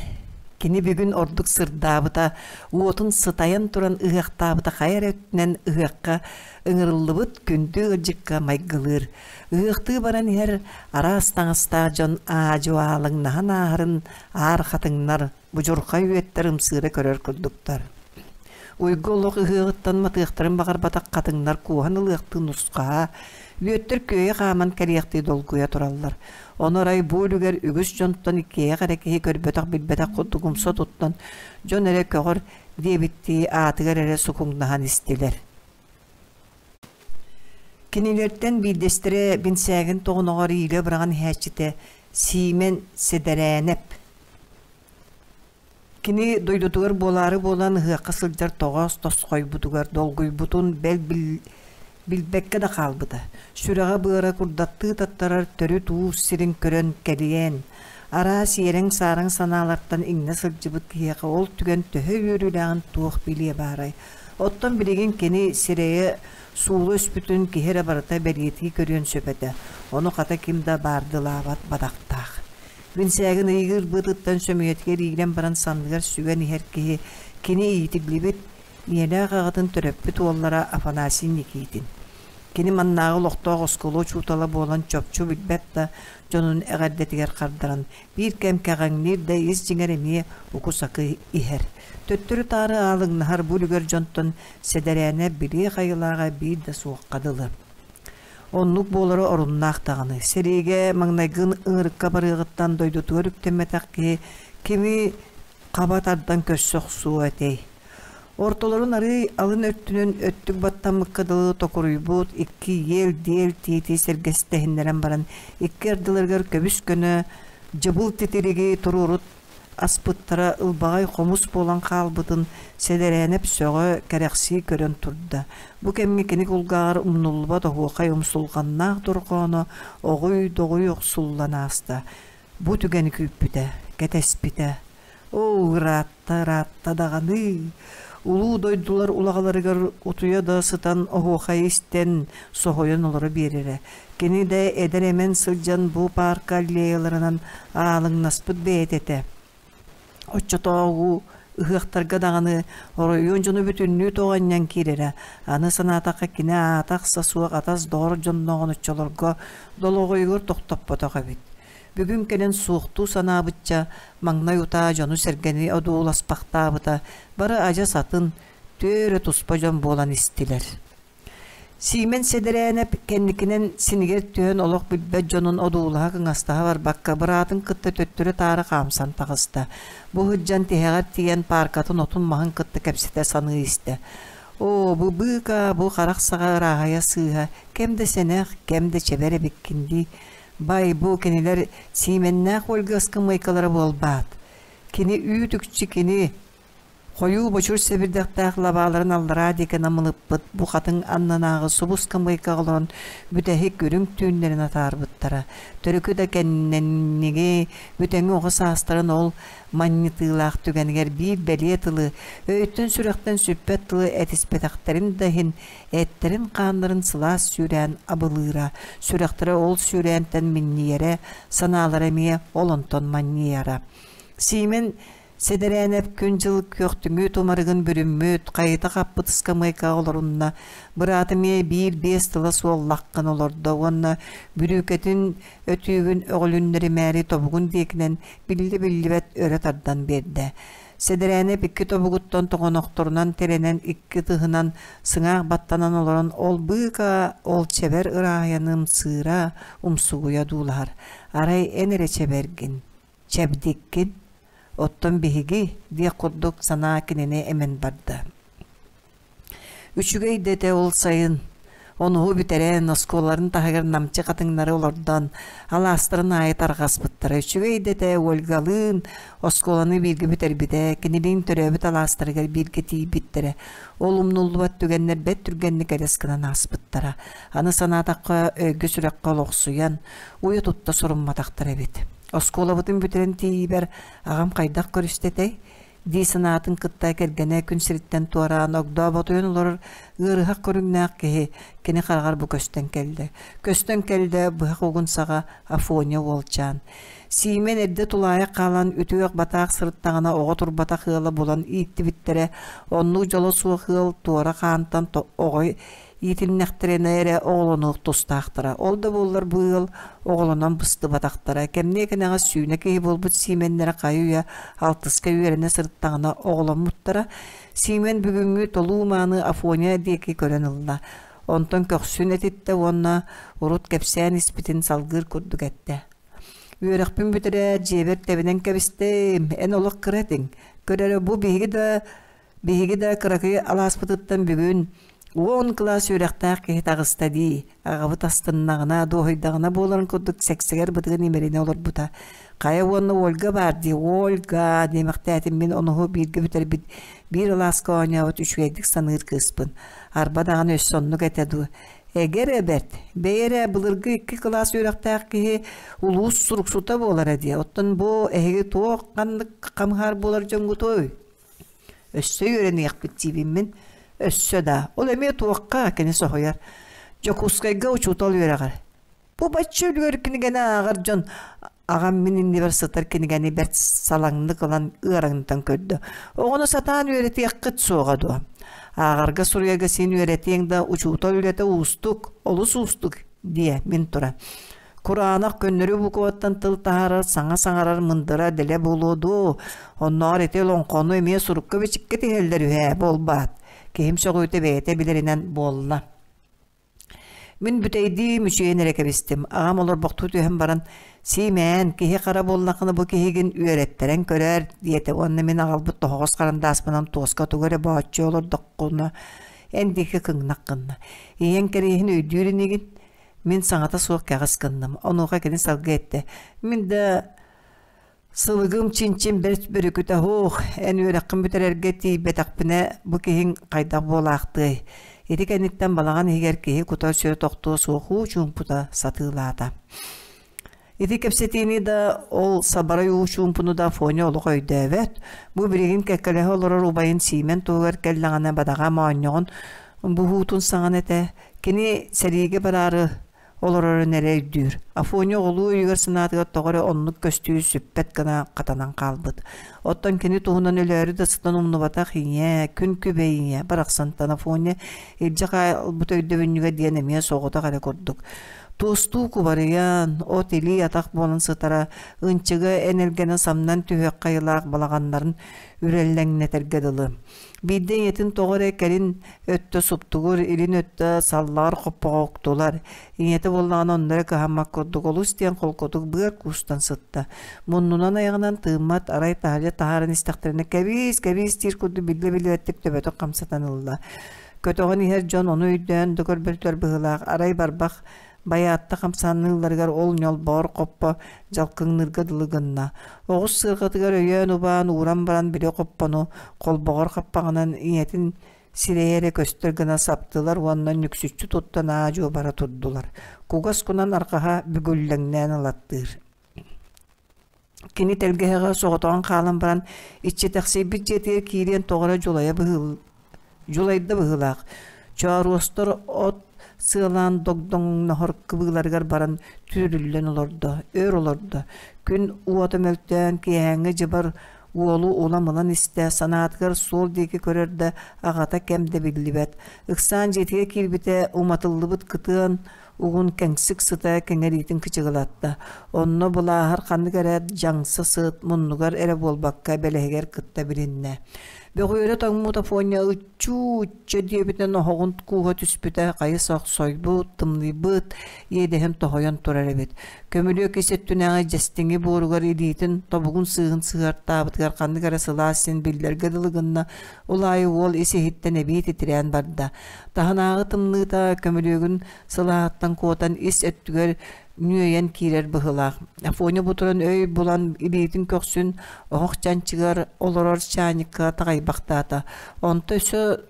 Кини бүгүн ордук сырдаабыта, уотун сытайан туран ыһыахтаабыта хайа эрэ өттүнэн ыһыахха ыҥырыллыбыт күндү ыалдьыкка майгылыыр. Ыһыахтыы баран иһэр араас таҥастаах дьон аа-дьуо аалыҥнаһан ааһарын аар хатыҥнар, будьурхай үөттэр ымсыыра көрөр курдуктар. Уйгу олох ыһыаҕыттан матыахтарын баҕарбатах хатыҥнар куоһан ылыахтыы нусхаһа, үөттэр күөйэ хааман кэлиэхтии долгуйа тураллар. Ону арай бу үлүгэр үгүс дьонтон иккиэйэх эрэ киһи көрбөтөх-билбэтэх курдук умса туттан, дьон эрэ көҕөр диэбиттии аатыгар эрэ сукуҥнаһан истилэр. Кинилэртэн биирдэстэрэ бинсээгин тоҕоноҕор иилэ быраҕан иһээччитэ Сиимэн Сэдэрээнэп. Кини дойдутугар буолаары буолан ыһыахха сылдьар тоҕоос тосхойбутугар долгуйбутун бэл билбэккэ да хаалбыта. Сүрэҕэ-быара курдаттыы таттарар төрүт уус сирин көрөн кэлиэн, араас иэрэҥ-саараҥ санаалартан иҥнэ сылдьыбыт киһиэхэ ол түгэн төһө үөрүүлээҕин туох билиэ баарай. Оттон билигин кини сирэйэ суулу өспүтүн киһи эрэ барыта бэлиэтии көрүөн сөп этэ, ону хата ким да баардылаабат бадахтаах. Бинсээгин ыйыыр быатыттан сөмүйэтигэр иилэн баран санныгар сүгэн иһэр киһи кини иитиллибит ийэлээх аҕатын төрөппүт уоллара Афанасий Никитин. Кини маннааҕы олохтоох оскуола учуутала буолан чопчу билбэт да дьонун эҕэрдэтигэр хардаран биир кэм кэҕиҥниир да ис дьиҥэр эмиэ уку-сакы иһэр. Төттөрү-таары аалыҥнаһар бу үлүгэр дьонтон сэдэрээнэ билиэх айылааҕа биир да суохха дылы. Оннук буолара оруннаах даҕаны. Сэриигэ маҥнайгы ыҥырыкка барыаҕыттан дойдутугар үктэммэтэх киһи кими хаба тардан көрсө охсуо этэй? Ортолорун арыый алын өттүнэн өттүк баттаммыкка дылы токуруйбут икки иэл-диэл тиити сэргэстэһиннэрэн баран икки ардыларыгар көбүс-көнө дьыбыл титириги туруору аспыттара ылбаҕай хомус буолан хаалбытын Сэдэрээнэп сөҕө, кэрэхсии көрөн турда. Бу кэмҥэ кини кулгааҕар умнуллубат оһуохай умсулҕаннаах дорҕооно оҕуй-доҕуй охсуллан ааста. Бу түгэни күүппүтэ, кэтэспитэ. Оо, ыраатта, ыраатта даҕаны! Улуу дойдулар улаҕаларыгар утуйа да сытан оһуохайы истэн, соһуйан олоро биэрэрэ. Кини да эдэр-эмэн сылдьан бу паарка аллеяларынан аалыҥнаспыт бэйэтэ этэ. Оччотооҕу ыһыахтарга даҕаны оройуон дьоно бүтүннүү тоҕо анньан киирэрэ. Аны санаатахха кини аата-ахса суох атас-доҕор дьоннооҕун оччолорго долоҕойугар тохтоппотох эбит. Бүгүн кэлэн суохтуу санаабычча, маҥнай утаа дьону-сэргэни одууласпахтаабыта, бары адьас атын, түөрэ туспа дьон буолан истилэр. Сиимэн Сэдэрээнэп кэнникинэн синигэр түһэн олох билбэт дьонун одуулаһа кыҥастаһа барбакка быраатын кытта төттөрү-таары хаамсан таҕыста. Бу сылдьан тиһэҕэр тиийэн пааркатын отун-маһын кытта кэпсэтэ саныы истэ. Оо, бу быыкаа, бу харах саҕа ырааһайа сыыһа, кэм да сэнэх, кэм да чэбэр эбиккин дии. Бай, бу кинилэр Сиимэннээх Ольга ыскамыайкалара буолбаат. Кини үүт-үкчү кини Хойуу бочур сэбирдэхтээх лабааларын аллараа диэки намылыппыт бу хатыҥ аннынааҕы субус камыйкаҕа олорон бүтэһик үрүҥ түүннэрин атаарбыттара. Төрүкү да кэнниги бүтэҥи оҕо саастарын ол манньытыылаах түгэнигэр биир бэлиэ тылы, өйтөн-сүрэхтэн сүппэт тылы этиспэтэхтэрин да иһин, эттэрин-хааннарын сылаас сүүрээн абылыыра, сүрэхтэрэ ол сүүрээнтэн минньийэрэ, санаалара эмиэ ол онтон манньыйара. Сиимэн Сэдэрээнэп күн-дьыл күөхтүҥү тумарыгын бүрүммүт, хайыта хаппыт ыскамыайкаҕа олорунна, быраатым эмиэ биир-биэс тыла суоллаххын олордо уонна бүрүүкэтин өтүүгүн өҕүлүннэримээри тобугун диэкинэн биллэ-биллибэт өрө тардан биэрдэ. Сэдэрээнэп икки тобугуттан тоҕонохторунан тирэнэн икки ытыһынан сыҥаах баттанан олорон ол быыкаа ол чэбэр ырааһыйаны ымсыыра, умсугуйа дуулаһар. Арай эн эрэ чэбэргин, чэбдиккин, оттон биһиги диэх курдук санаа кинини эмэн барда. Үчүгэй да этэ ол сайын онуһу бүтэрэн, оскуолаларын таһыгар намчы хатыҥнары олордон, алаастарын аайы тарҕаспыттара. Үчүгэй да этэ Ольгалыын оскуоланы бииргэ бүтэрбитэ, кинилиин төрөөбүт алаастарыгар бииргэ тиийбиттэрэ. Ол умнуллубат түгэннэр бэрт түргэнник элэс гынан ааспыттара. Аны санаатахха, өйгө-сүрэххэ олохсуйан, уйа тутта сурумматахтар эбит. Оскуолабытын бүтэрэн тиийиибэр аҕам хайдах көрүстэ этэй? дии санаатын кытта кэргэнэ күн сириттэн туораан огдооботуйан олорор ыарыһах көрүҥнээх киһи кини хараҕар бу көстөн кэллэ. Көстөн кэллэ быһах угун саҕа Афоня уолчаан. Сиимэн эрдэ тулаайах хаалан үтүөх-батаах сырыттаҕына оҕо турбатах ыала булан ииттибиттэрэ. Оннук дьоло суох ыал туора хаантан оҕо иитиннэхтэринэ эрэ оҕолонуох тустаахтара. Ол да буоллар бу ыал оҕолонон быстыбатахтара. Кэмниэ кэнэҕэс сүүнэ киһи буолбут Сиимэннэрэ хайы-үйэ алтыска үөрэнэ сырыттаҕына оҕоломмуттара. Сиимэн бүгүҥҥү толуу-мааны Афоня диэки көрөн ылла. Онтон көхсүн этиттэ уонна урут кэпсээн испитин салгыыр курдук эттэ. Үөрэхпин бүтэрээт, дьиэбэр тэбинэн кэбистим. Эн олох кыра этиҥ. Көр эрэ, бу биһиги да Биһиги да кыракый алааспытыттан бүгүн Уон кылаас үөрэхтээх киһи таҕыста дии, аҕабыт астыннаҕына, дуоһуйдаҕына буоларын курдук сэксэгэр бытыгын имэринэ олорбута. Хайа уонна Ольга баар дии, Ольга диэмэхтээтим мин онуһу бииргэ бүтэрбит биир алааска оонньообут үчүгэйдик саныыр кыыспын. Арба даҕаны өссө оннук этэ дуу. Эгэр эбэт, бэйэ эрэ былыргы икки кылаас үөрэхтээх киһи улуус суруксута буолара дии. Оттон бу эһиги туох ханнык хамыһаар буолар дьоҥҥутуй? Өссө үөрэниэхпит диибин мин. Өссө да. Ол эмиэ туохха кини соһуйар. Дьокуускайга учуутал үөрэҕэр. Бу бачча үлүгэр кинигэни ааҕар дьон аҕам мин иннибэр сытар кинигэни бэрт салаҥнык ылан ыараҥнатан көрдө. Оҕону сатаан үөрэтиэххит суоҕа дуо? Ааҕарга суруйарга син үөрэтиэҥ да учуутал үлэтэ уустук, олус уустук диэ мин туран. Кураанах көннөрү букваттан тыл таһаарар, саҥа саҥарар мындыра дэлэ буолуо дуо? Оннооҕор ити олоҥхону эмиэ сурукка-бичиккэ тиһэллэр үһээ буолбаат? Киһим сөҕүүтэ бэйэтэ билэринэн буолла. Мин бүтэйдии мүчүйэн эрэ кэбистим. Аҕам олорбохтуу түһэн баран, «Сиимээн, киһи хара буоллаххына бу киһигин үөрэттэрэн көрөөр» диэтэ уонна мин аҕалбыт тоһоҕос харандааспынан туоска тугу эрэ бооччу олордоххуна эн диэки кыҥнах гынна. Ийэҥ кэриэһин өйдүүр инигин? Мин саҥата суох кэҕис гынным. Онуоха кини салгыы эттэ: «Мин да сылыгым чинчим бэрт бөрүкүтэ суох, эн үөрэххин бүтэрэргэ тиийбэтэхпинэ бу киһиҥ хайдах буолаахтыай?» Ити кэнниттэн балаҕан иһигэр киһи кута-сүрэ тохтуо суох уу чуумпута сатыылаата. Ити кэпсэтиини да, ол сабарай уу чуумпуну да Афоня олох өйдөөбөт. Бу билигин кэккэлэһэ олорор убайын Сиимэн туһугар кэллэҕинэ бадаҕа моонньоҕун буһуутун саҥан этэ. Кини сэриигэ бараары олорорун эрэ өйдүүр. Афоня оҕолуу өйүгэр-санаатыгар тоҕо эрэ оннук көстүү сүппэт гына хатанан хаалбыт. Оттон кини туһунан өлөөрү да сытан умнубатах ийэ, күн күбэй ийэ барахсантан Афоня илдьэ хаалбыт өйдөбүнньүгэ диэн эмиэ соҕотох эрэ курдук. Туостуу кубарыйан, от илии-атах буолан сытара, ынчыга энэлгэнэ самнан түһүөххэ айылаах балаҕаннарын үрэллэҥнэтэргэ дылы. Биирдэ ийэтин тоҕо эрэ кэлин өттө суптугур, илин өттө саллаҕар хоппоҕо уктулар. Ийэтэ буоллаҕына онно эрэ кыһаммат курдук олус диэн холкутук быар куустан сытта. Муннунан айаҕынан тыыммат, арай таһырдьа таһааран истэхтэринэ кэбиис, кэбиис диир курдук биллэ-биллибэттик төбөтүн хамсатан ылла. Көтөҕөн иһэр дьон ону өйдөөн да көрбөтүлэр быһыылаах, арай барбах Байаатта хамсаныыларыгар ол ньолбоҕор хоппо дьалкыҥныырга дылы гынна. Оҕус сыарҕатыгар өйөөн-убаан ууран баран били хоппону холбоҕор хаппаҕынан ийэтин сирэйэ эрэ көстөр гына саптылар уонна нүксүччү туттан аа-дьуо бара турдулар. Кугас кунан арҕаһа бүгүллэҥнээн ылаттыыр. Кини тэлгэһэҕэ соҕотоҕун хаалан баран, иччитэхсийбит дьиэтигэр киириэн тоҕо эрэ дьулайа быһыы дьулайда быһыылаах. Чооруостар от сыалаан догдоҥноһор кыбыыларыгар баран түүрүллэн олордо, өр олордо. Күн уота мөлтөөн, киэһээҥҥи дьыбар уолу улам ылан истэ, санаатыгар суол диэки көрөр да, аҕата кэм да биллибэт. Ыксаан дьиэтигэр киирбитэ, уматыллыбыт кытыан угун кэҥсик сыта кэҥэриитин кычыгылатта. Онно былааһар ханнык эрэ дьаҥса сыт муннугар эрэ буолбакка бэлэһигэр кытта билиннэ. Бөҕүөрэ тоҥмут Афоня ыччуу-ычча диэбитинэн оһоҕун кууһа түспүтэ хайы-сах сойбут, тымныйбыт, иэдэһин тоһуйан турар эбит. Көмүлүөк ис өттүнээҕи дьэстиҥи буоругар илиитин тобугун сыыһын сыһыартаабытыгар ханнык эрэ сылаас син биллэргэ дылы гынна, ол аайы уол ис-иһиттэн эбии титирээн барда. Таһынааҕы тымныыта көмүлүөгүн сылааһыттан куотан ис өттүгэр нүөйэн киирэр быһыылаах. Афоня бу туран өй булан илиитин көхсүн оһох чанчыгар олорор чаанньыкка таҕайбахтаата. Онто өссө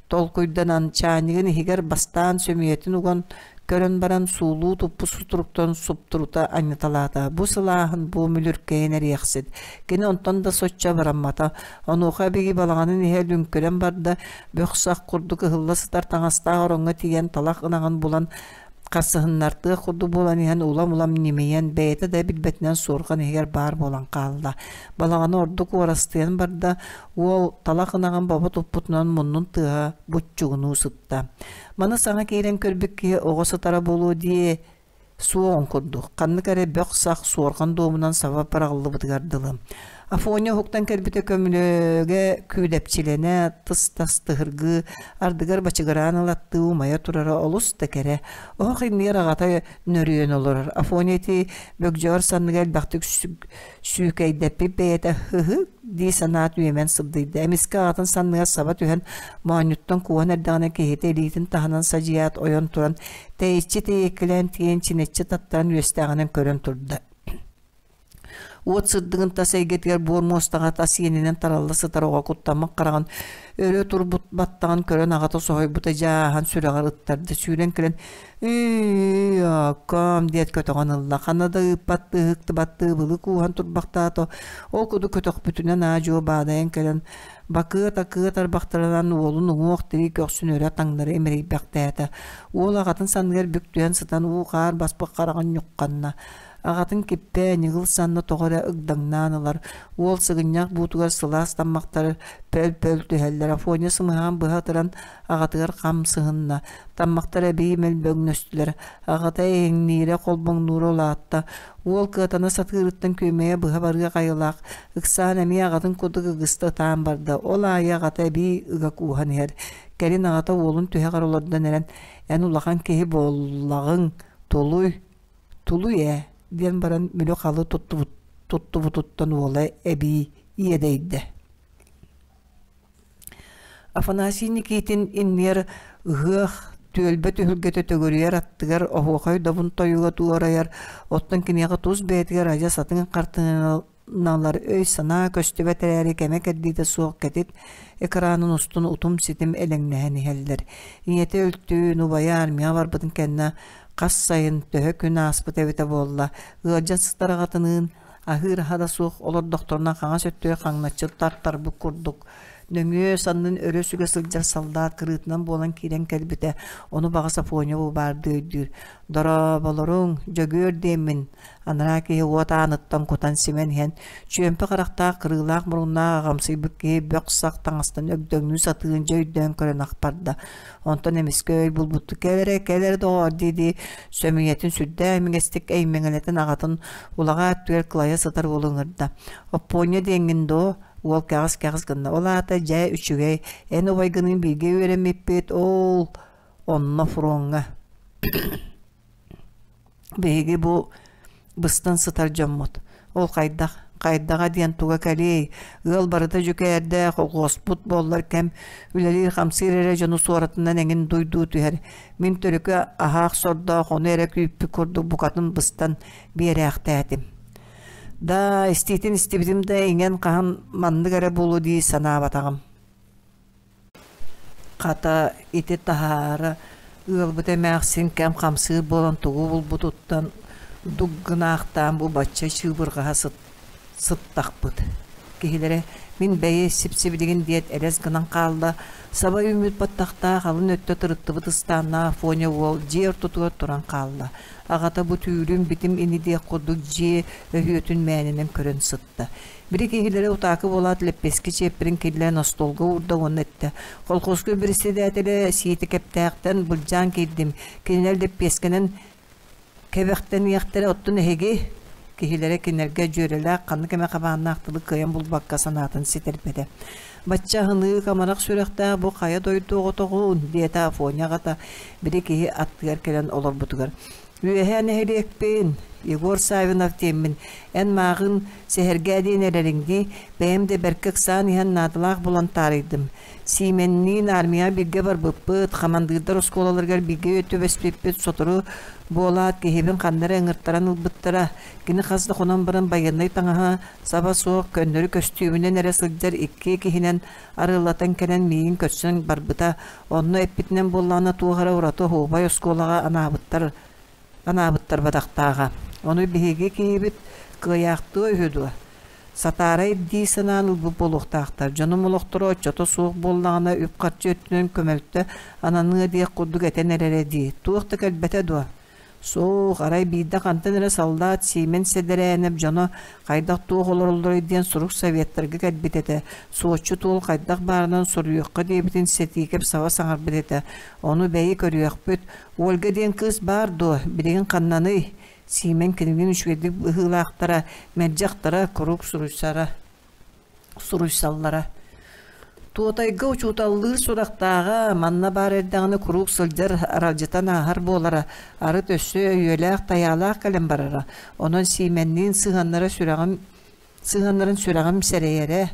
толкуйданан чаанньыгын иһигэр бастаан сөмүйэтин уган көрөн баран суулуу туппут сутуруктан суптурута анньыталаата. Бу сылааһын бу мүлүркэйин эриэхсит. Кини онтон да соччо бараммата. Онуоха биги балаҕанын иһэ лүҥкүрэн барда, бөх-сах курдук ыһылла сытар таҥастаах ороҥҥо тиийэн талах ынаҕын булан харсыһыннартыах курдук буолан иһэн улам-улам ньимийэн бэйэтэ да билбэтинэн суорҕан иһигэр баар буолан хаалла. Балаҕаны ордук уорастыйан барда, уол талах ынаҕын бобо туппутунан муннун тыаһа буччугунуу сытта. Маны саҥа киирэн көрбүт киһи оҕо сытара буолуо дии суоҕун курдук, ханнык эрэ бөх-сах суорҕан дуомунан саба быраҕыллыбытыгар дылы. Афоня уһуктан кэлбитэ көмүлүөгэ күүдэпчилэнэ, тыс-тас тыһыргыы, ардыгар бачыгыраан ылаттыы умайа турара олус да кэрэ. Оһох иннигэр аҕата нөрүйэн олорор. Афоня ити бөгдьөөр санныга элбэхтик сүүкэйдэппит бэйэтэ «һы-һы» дии санаат үөмэн сыбдыйда. Эмискэ аҕатын санныгар саба түһэн, моонньуттан кууһан эрдэҕинэ киһитэ илиитин таһынан садьыйаат ойон туран, тэйиччи тэйиэккэлээн тиийэн чинэччи таттаран үөстээҕинэн көрөн турда. Уот сырдыгын тас эйгэтигэр буор муостаҕа тас иэнинэн таралла сытар оҕо куттаммыт хараҕын өрө турбут баттаҕын көрөн аҕата соһуйбута дьааһан сүрэҕэр ыттарда сүүрэн кэлэн «Ыы, оокком» диэт көтөҕөн ылла ханна да ыыппаттыы ыһыктыбаттыы былы кууһан турбахтаата ол курдук көтөхпүтүнэн аа-дьуо баадайан кэлэн бакыа-такыа тарбахтарынан уолун уҥуох-тирии көхсүн өрө таҥнары имэрийбэхтээтэ уол аҕатын санныгар бүк түһэн сытан уу-хаар баспыт хараҕын ньухханна Аҕатын киппэ, ньыгыл санна тоҕо эрэ ыгдаҥнаан ылар, уол сыгынньах буутугар сылаас таммахтар пөл-пөл түһэллэр, Афоня сымыһаҕын быһа ытыран аҕатыгар хам сыһынна, таммахтар эбии мөлбөҥнөстүлэр, аҕата эйэҥниирэ, холбоҥнуура улаатта, уол кыатана сатыырыттан күөмэйэ быһа барыах айылаах, ыксаан эмиэ аҕатын курдук ыгыста ытаан барда, ол аайы аҕата эбии ыга кууһан иһэр, кэлин аҕата уолун түһэҕэр олордон эрэн, «Эн улахан киһи буоллаҕыҥ, тулуй, Тулуй ээ диэн баран мүлү-халы туттубутуттан уола эбии иэдэйдэ. Афанасий Никитин иннигэр ыһыах түөлбэ түһүлгэтэ төгүрүйэр аттыгар оһуохай добун тойуга туорайар, оттон киниэхэ тус бэйэтигэр адьас атын хартыынаны налар өй-санаа көстүбэт эрээри кэмэ-кэрдиитэ суох кэтит экранын устун утум-ситим элэҥнэһэн иһэллэр. Ийэтэ өлтүүн, убайа армияҕа барбытын кэннэ хас сайын төһө күн ааспыт эбитэ буолла, ыалдьан сытар аҕатыныын аһыыр аһа да суох олордохторуна хаҥас өттүгэр хаҥначчы тартарбыт курдук нөҥүө саннын өрө сүгэ сылдьар саллаат кырыытынан буолан киирэн кэлбитэ, ону баҕас Афоня баардыы өйдүүр. «Дорооболоруҥ, Дьөгүөр диэммин, Анараа киһи уот ааныттан кутан симэн иһэн, чүөмпэ харахтаах кырыылаах муруннаах аҕамсыйбыт киһи бөх-сах таҥастан өгдөҥнүү сатыырын дьэ өйдөөн көрөн ахпарда. Онтон эмискэ өй булбуттуу «Кэл эрэ, кэл эрэ доҕоор» дии-дии сөмүйэтин сүрдээх имигэстик эймэҥэлэтэн аҕатын улаҕаа өттүгэр кылайа сытар уолу ыҥырда. «Оппуонньа диэҥҥин дуо?» Уол кэҕис-кэҕис гынна. «Ол аата дьэ үчүгэй, эн убайгыныын бииргэ үөрэммиппит, ол онно фроҥҥа» Биһиги бу быстан сытар дьоммут. Ол хайдах, хайдаҕа диэн туга кэлиэй, ыал барыта дьүкээрдээх, оҕуоспут буоллар кэм үлэлиир-хамсыыр эрэ дьону суоратынан эҥин дуйдуу түһэр. Мин төрүкү аһаах сордоох ону эрэ күүппүт курдук букатын быстан биэрээхтээтим. Да, истиитин истибитим да иҥэн хаһан маннык эрэ буолуо дии санаабатаҕым. Хата, ити таһаара ыалбыт эмээхсин кэм хамсыыр буолан тугу булбутуттан дук гынаахтаан бу бачча чыыбырҕаһа сыттахпыт. Киһилэрэ мин бэйи сип-сибилигин диэт элэс гынан хаалла, саба үүммүт баттахтаах алын өттө тырыттыбыт ыстааннаах Афоня уол дьиэ ортотугар туран хаалла. Аҕата бу түүлүм битим ини диэх курдук дьиэ өһүөтүн мээнэнэн көрөн сытта. Били киһилэрэ утаакы буолаат лэппиэскэ чиэппэрин киллэрэн остуолга уурда уонна эттэ: «Колхозка председателэ Сиитэкэптээхтэн былдьаан киирдим. Кинилэр лэппиэскэнэн кэбэхтэниэхтэрэ, оттон эһиги?» Киһилэрэ кинилэргэ дьүөрэлээх ханнык эмэ хабааннаах тылы кыайан булбакка санаатын ситэрбэтэ. «Бачча аһыныы амарах сүрэхтээх бу хайа дойду оҕотоҕун?» диэтэ Афоня аҕата били киһи аттыгар кэлэн олорбутугар. Үөһээ нэһилиэкпин, Егор Савинов диэммин, эн мааҕын сэһэргээ диэн эрэриҥ дии, бэйэм да бэркэ ыксаан иһэн наадалаах булан таарыйдым. Сиимэнниин армияҕа бииргэ барбыппыт, хамандыырдар оскуолаларыгар бииргэ түбэспиппит, сотору буолаат киһибин ханна эрэ ыҥыртаран ылбыттара. Кини хас да хонон баран байыаннай таҥаһа саба суох, көннөрү көстүүмүнэн эрэ сылдьар икки киһинэн арыаллатан кэлэн миигин көрсөн барбыта. Онно эппитинэн буоллаҕына туох эрэ ураты оһуобай оскуолаҕа анаабыттар анаабыттар бадахтааҕа. Ону биһиги киһибит кыайаахтыа үһү дуо? Сатаарай дии санаан ылбыт буолуохтаахтар. Дьонум олохторо оччото суох буоллаҕына үп-харчы өттүнэн көмөлтө ананыа диэх курдук этэн эрэрэ дии. Туох да кэлбэтэ дуо? Суох, арай биирдэ хантан эрэ саллаат Сиимэн Сэдэрээнэп дьоно хайдах-туох олороллоруй диэн сурук советтарга кэлбит этэ, суотчут уол хайдах баарынан суруйуохха диэбитин Сэтиикэп саба саҥарбыт этэ, ону бэйи көрүөхпүт, Ольга диэн кыыс баар дуо, билигин ханнаный? Сиимэн кинилиин үчүгэйдик быһыылаахтара, мэлдьи ахтара, куруук суруйсара. Суруйсаллара. Туотайга учууталлыыр сурахтааҕа, манна баар эрдэҕинэ куруук сылдьар, аралдьытан ааһар буолара, арыт өссө өйүөлээх-тайаалаах кэлэн барара. Онон Сиимэнниин сыһыаннара сүрэҕим сыһыаннарын сүрэҕим сэрэйэрэ.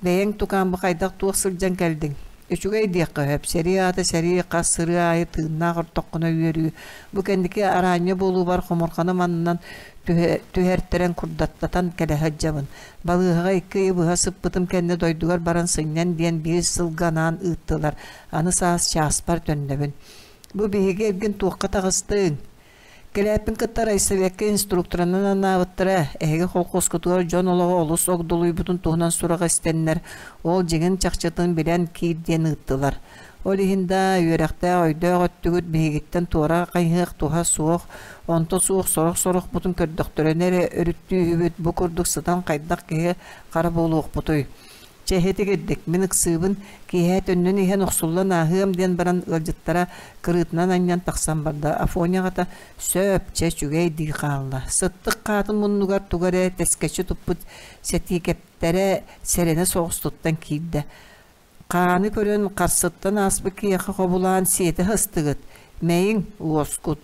Бэйэҥ тукаам бу хайдах туох сылдьан кэлдиҥ? Үчүгэй диэххэ сөп, сэрии аата сэрии, хас сырыы аайы тыыннаах ортоххуна үөрүү. Бу кэнники араанньа буолуубар хомурҕаным аннынан түһэртэрэн курдаттатан кэлэ сылдьабын. Балыыһаҕа икки ыйы быһа сыппытым кэннэ дойдугар баран сынньан диэн биир сылга анаан ыыттылар. Аны саас чааспар төннөбүн. Бу биһиги эргин туохха таҕыстыҥ? Кэлээппин кытта райсовекка инструкторынан анаабыттара, эһиги холкуоскутугар дьон олоҕо олус огдолуйбутун туһунан сурах истэннэр, ол дьиҥин чахчытын билэн киир диэн ыыттылар. Ол иһин да үөрэхтээх өйдөөх өттүгүт биһигиттэн туора хайыһыах туһа суох, онто суох сорох-сорохпутун көрдөхтөрүнэ эрэ өрүттүүһүбүт, бу курдук сытан хайдах киһи хара буолуохпутуй? Чэ, итигирдик, мин ыксыыбын, киэһэ төннөн иһэн охсуллан ааһыам диэн баран ыалдьыттара кырыытынан анньан тахсан барда. Афоня аҕата сөп, чэ, үчүгэй дии хаалла. Сыттык хаатын муннугар тугу эрэ тэскэччи туппут сэтиикэптэрэ сэрэнэ соҕус туттан киирдэ. Хааны көрөн харсыттан ааспыт киһиэхэ хобулаан сиэтэ сыстыгыт, мэйиҥ, уоскут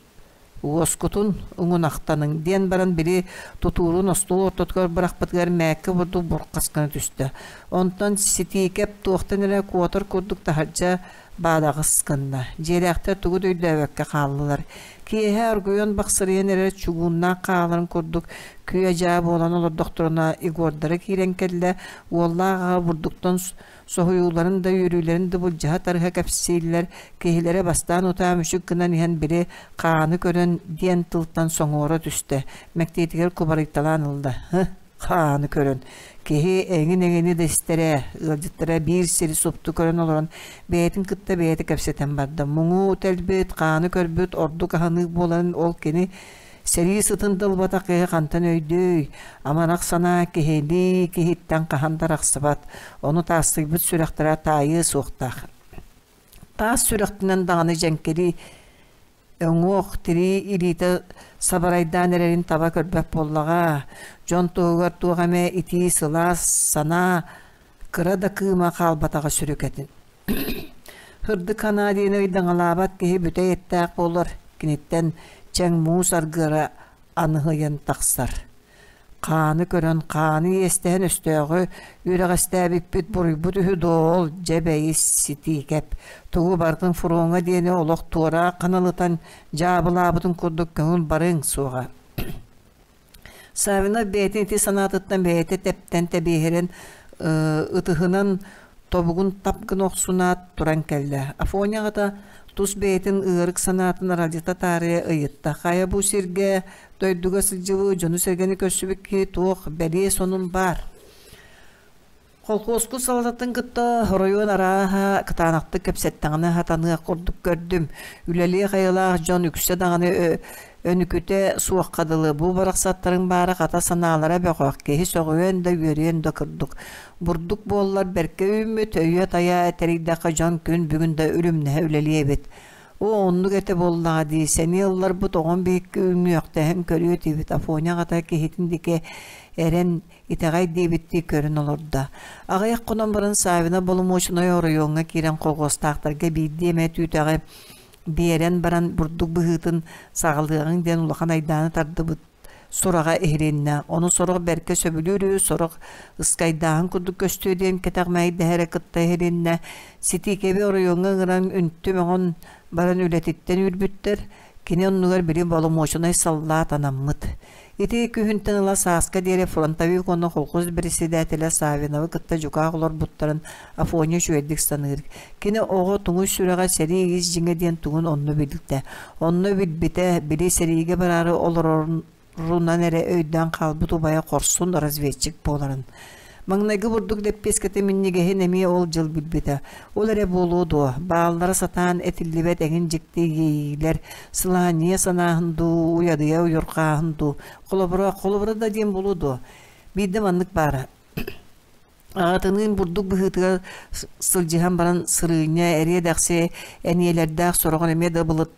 уоскутун уҥунахтаныҥ диэн баран били тутуурун остуол ортотугар бырахпытыгар мээккэ бурдук бурхас гына түстэ. Онтон Ситиикэп туохтан эрэ куотар курдук таһырдьа баадаҕыс гынна. Дьиэлээхтэр тугу да өйдөөбөккө хааллылар. Киэһэ оргуйан бахсырыйан эрэр чугууннаах хааларын курдук күө-дьаа буолан олордохторуна Егордара киирэн кэллэ, уоллаах аҕа бурдуктан соһуйууларын да үөрүүлэрин да былдьаһа-тарыһа кэпсииллэр, киһилэрэ бастаан утаа мүчүк гынан иһэн били хааны көрөн диэн тылтан соҥуора түстэ, мэктиэтигэр кубарыйталаан ылла, һы, хааны көрөн, киһи эҥин-эҥини да истэрэ, ыалдьыттара биир сири супту көрөн олорон бэйэтин кытта бэйэтэ кэпсэтэн барда, муҥу тэлбит, хааны көрбүт ордук аһыныык буоларын ол кини Сэрии сытын да ылбатах киһи хантан өйдүөй, амарах санаа киһилии киһиттэн хаһан да арахсыбат, ону таастыйбыт сүрэхтэрэ таайыа суохтаах. Таас сүрэхтэнэн даҕаны дьэҥкирии өҥүөх, тирии илиитэ сабарайдаан эрэрин таба көрбөт буоллаҕа. Дьон туһугар туох эмэ итии сылаас санаа кыра да кыыма хаалбатаҕа сүрүкэтин. Һырдык санаа диэни ыйдаҥалаабат киһи бүтэй эттээх буолар, киниттэн чэҥ муус аргыара аныһыйан тахсар. Хааны көрөн, хааны иэстэһэн өстөөҕү үөрэҕэстээбиппит буруйбут үһү дуо ол дьэ бэйис ситиикэп. Тугу барытын фроҥҥа диэни олох туора ханалытан дьаабылаабытын курдук көҥүл барыаҥ суоҕа. Саввинов бэйэтин ити санаатыттан бэйэтэ тэптэн тэбиэһирэн ытыһынан тобугун тап гына охсунаат туран кэллэ. Афоня аҕата тус бэйэтин ыарык санаатын аралдьыта таарыйа ыйытта. Хайа бу сиргэ, дойдуга сылдьыбыт, дьону-сэргэни көрсүбүт киһи туох бэлиэ сонун баар? Колхуоскут салалтатын кытта оройуон арааһа кытаанахтык кэпсэттэҕинэ сатаныах курдук көрдүм. Үлэлиэх айылаах дьон үксэ даҕаны өнүкүтэ суохха дылы. Бу барахсаттарыҥ баара хата санаалара бөҕөх, киһи сөҕүөн да үөрүөн да курдук. Бурдук буоллар бэркэ үүммүт, өйө-тайа тэрийдэххэ дьон күн бүгүн да үлүмнэһэ үлэлиэ эбит. Оо, оннук этэ буоллаҕа дии, сэниэ ылларбыт оҕом биһикки үҥүөхтэһэн көрүө этибит, Афоня аҕата киһитин диэки эрэн итэҕэй диэбиттии көрөн олордо. Аҕыйах хонон баран Савина боломуочунай оройуоҥҥа киирэн колхуостаахтарга биирдии эмэ түүтэҕи биэрэн баран бурдук быһыытын саҕалыаҕыҥ диэн улахан айдааны тардыбыт сураҕа иһилиннэ. Ону сорох бэркэ сөбүлүүр үһү, сорох ыскайдааһын курдук көстүө диэн кэтэх мэйдэһэрэ кытта иһилиннэ. Ситиикэби оройуоҥҥа ыҥыран үнтү мөҕөн баран үлэтиттэн үүрбүттэр. Кини оннугар били боломуочунай саллаат анаммыт. Ити күһүнтэн ыла сааска диэри фронтовик уонна колхоз председателэ Савиновы кытта дьукаах олорбуттарын Афоня үчүгэйдик саныыр. Кини оҕо туҥуй сүрэҕэ сэрии ис дьиҥэ диэн тугун онно билбитэ. Онно билбитэ, били сэриигэ бараары олорорунан эрэ өйдөөн хаалбыт убайа хорсун разведчик буоларын. Маҥнайгы бурдук лэппиэскэтэ минньигэһин эмиэ ол дьыл билбитэ. Ол эрэ буолуо дуо, бааллара сатаан этиллибэт эҥин дьикти иэйиилэр, сылаанньыйа санааһын дуу, уйадыйа уйурҕааһын дуу, холобура, холобура да диэн буолуо дуо? Биирдэ маннык баара. Аҕатыныын бурдук быһыытыгар сылдьыһан баран сырыынньа, эриэ-дэхси эниэлэрдээх сороҕор эмиэ да былыт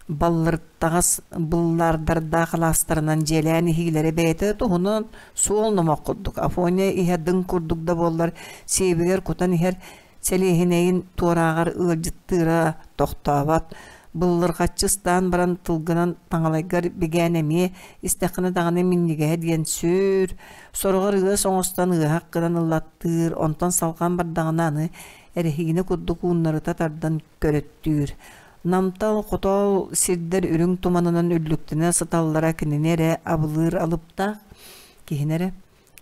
Баллыртаҕас быллаардардаах алаастарынан дьиэлээн иһиилэрэ бэйэтэ туһунан суол номох курдук. Афоня иһэ дыҥ курдук да буоллар сиэбигэр кутан иһэр сэлиэһинэйин туорааҕар ыалдьыттыыра тохтообот. Быллырҕаччы ыстаан баран тылгынан таҥалайгар бигээн эмиэ истэххинэ даҕаны минньигэһэ диэн сүр, сороҕор ыас оҥостон ыаһах гынан ыллаттыыр, онтон салҕаан бардаҕына аны эрэһиинэ курдук ууннарыта тардан көрөттүүр. Намтал, хотоол сирдэр үрүҥ туманынан үллүктэнэ сыталлара кинини эрэ абылыыр алыптаах, киһини эрэ,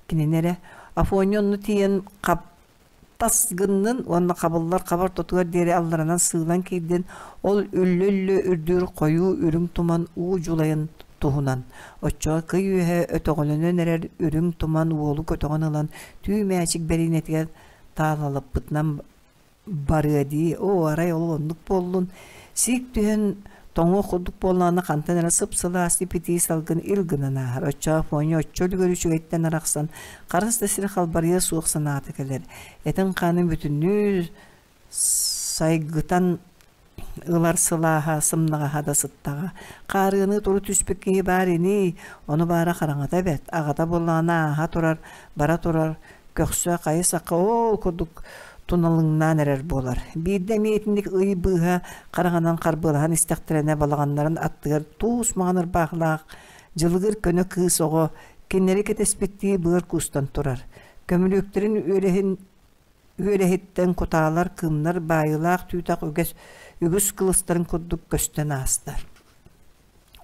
кинини эрэ. Афоня онно тиийэн хаптас гыннын уонна хабыллар хабар тотугар диэри алларанан сыылан киирдин, ол үллэ-үллэ үрдүүр хойуу үрүҥ туман уу дьулайын туһунан. Оччоҕо кый үөһэ өтөҕөлөнөн эрэр үрүҥ туман уолу көтөҕөн ылан түү мээчик бэриинэтигэр таалалаппытынан барыа дии, оо, арай ол оннук буоллун, сиик түһэн тоҥуох курдук буоллаҕына хантан эрэ сып-сылаас ипитии салгын ил гынан ааһар. Оччоҕо Фоня оччо үлүгэр үчүгэйтэн арахсан, харыс да сири халбарыйа суох санаата кэлэр. Этин-хаанын бүтүннүү сайгытан ылар сылааһа, сымнаҕаһа да сыттаҕа. Хаарыаны туру түспүт киһи баар ини, ону баара хараҥата эбэт, аҕата буоллаҕына ааһа турар, бара турар, көхсө хайы-сахха ол курдук туналыҥнаан эрэр буолар. Биирдэ эмиэ итинник ый быыһа хараҥанан харбыалаһан истэхтэринэ балаҕаннарын аттыгар туус маҥан ырбаахылаах дьылыгыр көнө кыыс оҕо кинилэри кэтэспиттии быар куустан турар. Көмүлүөктэрин үөлэһин үөлэһиттэн кутаалар, кыымнар баайыылаах түүтэх үгэс үгүс кылыстарын курдук көстөн ааста.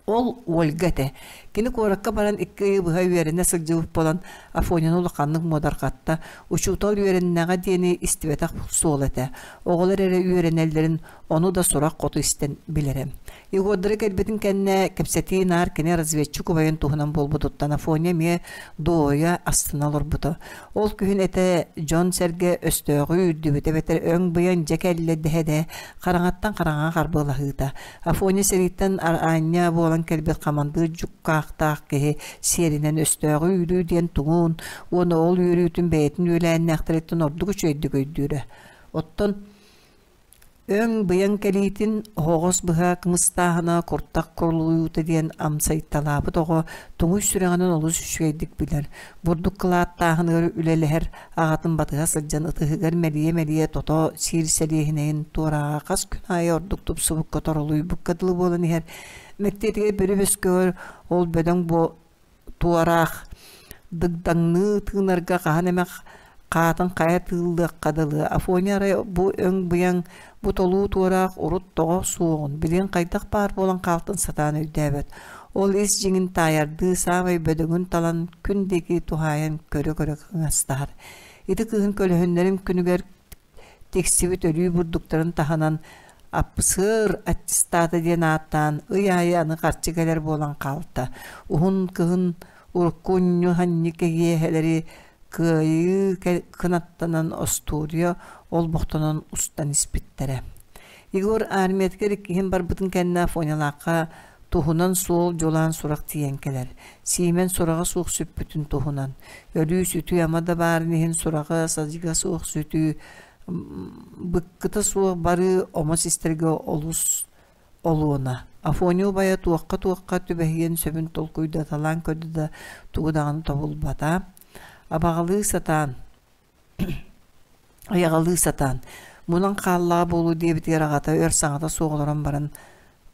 Ол Ольга этэ. Кини куоракка баран икки ыйы быһа үөрэнэ сылдьыбыт буолан, Афоняны улаханнык муодарҕатта. Учуутал үөрэннэҕэ диэни истибэтэх суол этэ. Оҕолор эрэ үөрэнэллэрин ону да сурах хоту истэн билэрэ. Егордара кэлбитин кэннэ кэпсэтии наар кини разведчик убайын туһунан буолбутуттан Афоня эмиэ дуойа астына олорбута. Ол күһүн этэ дьон-сэргэ өстөөҕү үүрдүбүт эбэтэр өҥ-быйаҥ дьэ кэллэ дэһэ-дэһэ хараҥаттан хараҥаҕа харбыалаһыыта. Афоня сэрииттэн аанньа буолан кэлбит хамандыыр дьуккаахтаах киһи сиэринэн өстөөҕү үүрүү диэн тугун уонна ол үөрүүтүн бэйэтин үөлээннээхтэриттэн ордук үчүгэйдик өйдүүрэ. Оттон Өҥ-быйаҥ кэлиитин оһоҕос быһа кымыстааһына куртах курулуйуута диэн амсайталаабыт оҕо туҥуй сүрэҕинэн олус үчүгэйдик билэр, бурдук кылааттааһыныгар үлэлэһэр аҕатын батыһа сылдьан ытыһыгар мэлийэ-мэлийэ тото сиир сэлиэһинэйин туорааҕа хас күн аайы ордук тупсубукка торолуйбукка дылы буолан иһэр мэктиэтигэр бөрү бөскөҕөр ол бөдөҥ туораах дыгдаҥныы тыынарга хаһан эмэ хаатын хайа тыыллыахха дылы Афоня арай бу өҥ-быйаҥ бу толуу туораах урут тоҕо суоҕун билигин хайдах баар буолан хаалтын сатаан өйдөөбөт ол ис дьиҥин таайардыы саамай бөдөҥүн талан күн диэки туһаайан көрө-көрө кыҥастаһар ити кыыһын көлөһүннэрин күнүгэр тиксибит өлүү бурдуктарын таһынан аппысыар аттестата диэн ааттаан ый аайы аны харчы кэлэр буолан хаалта. Уһун кыһын урукку унньу-ханньы кэһиэһэлэри кыайыы кынаттанан остуоруйа олбохтонон устан испиттэрэ. Егор армиятыгар иккиһин барбытын кэннэ Афонялаахха туһунан суол дьулаан сурах тиийэн кэлэр. Сиимэн сураҕа суох сүппүтүн туһунан. Өлүү-сүтүү ама да баарын иһин сураҕа садьыга суох сүтүү, быккыта суох барыы омос истэргэ олус олуона. Афоня убайа туохха-туохха түбэһиэн сөбүн толкуйдаталаан көрдө да тугу даҕаны тобулбата. Абаҕалыы сатаан айаҕалыы сатаан, мунан хааллаҕа буолуо диэбитигэр аҕата өр саҥата суох олорон баран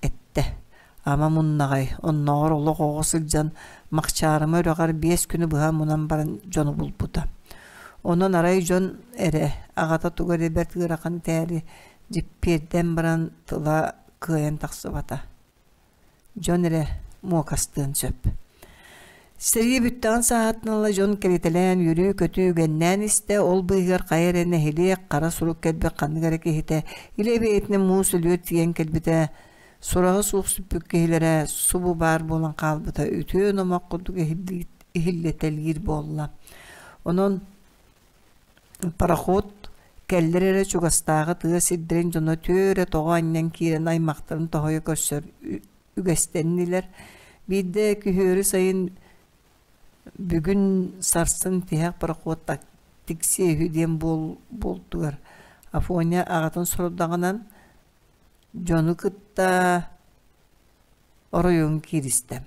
эттэ: «Ама муннаҕай, оннооҕор олох оҕо сылдьан Махчаарыма үрэҕэр биэс күнү быһа мунан баран дьону булбута. Онон арай дьон эрэ, аҕата тугу эрэ бэрт ыарахан этээри дьиппиэрдэн баран тыла кыайан тахсыбата. Дьон эрэ муокастыан сөп. Сэрии бүттэҕин сааһыттан ыла дьон кэлитэлээн үөрүү-көтүү үгэннээн истэ, ол быыһыгар хайа эрэ нэһилиэк хара сурук кэлбит ханнык эрэ киһитэ илэ бэйэтинэн муус өлүөр тиийэн кэлбитэ, сураҕа суох сүппүт киһилэрэ субу баар буолан хаалбыта үтүө номох курдук иһиллэтэлиир буолла. Онон пароход кэллэр эрэ чугастааҕы тыа сирдэрин дьоно түөрэ тоҕо анньан киирэн аймахтарын тоһуйа көрсөр үгэстэннилэр. Биирдэ күһүөрү сайын бүгүн сарсын тиһэх пароход тиксиэ үһү диэн буолтугар Афоня аҕатын сорудаҕынан дьону кытта Оройуон кииристэ.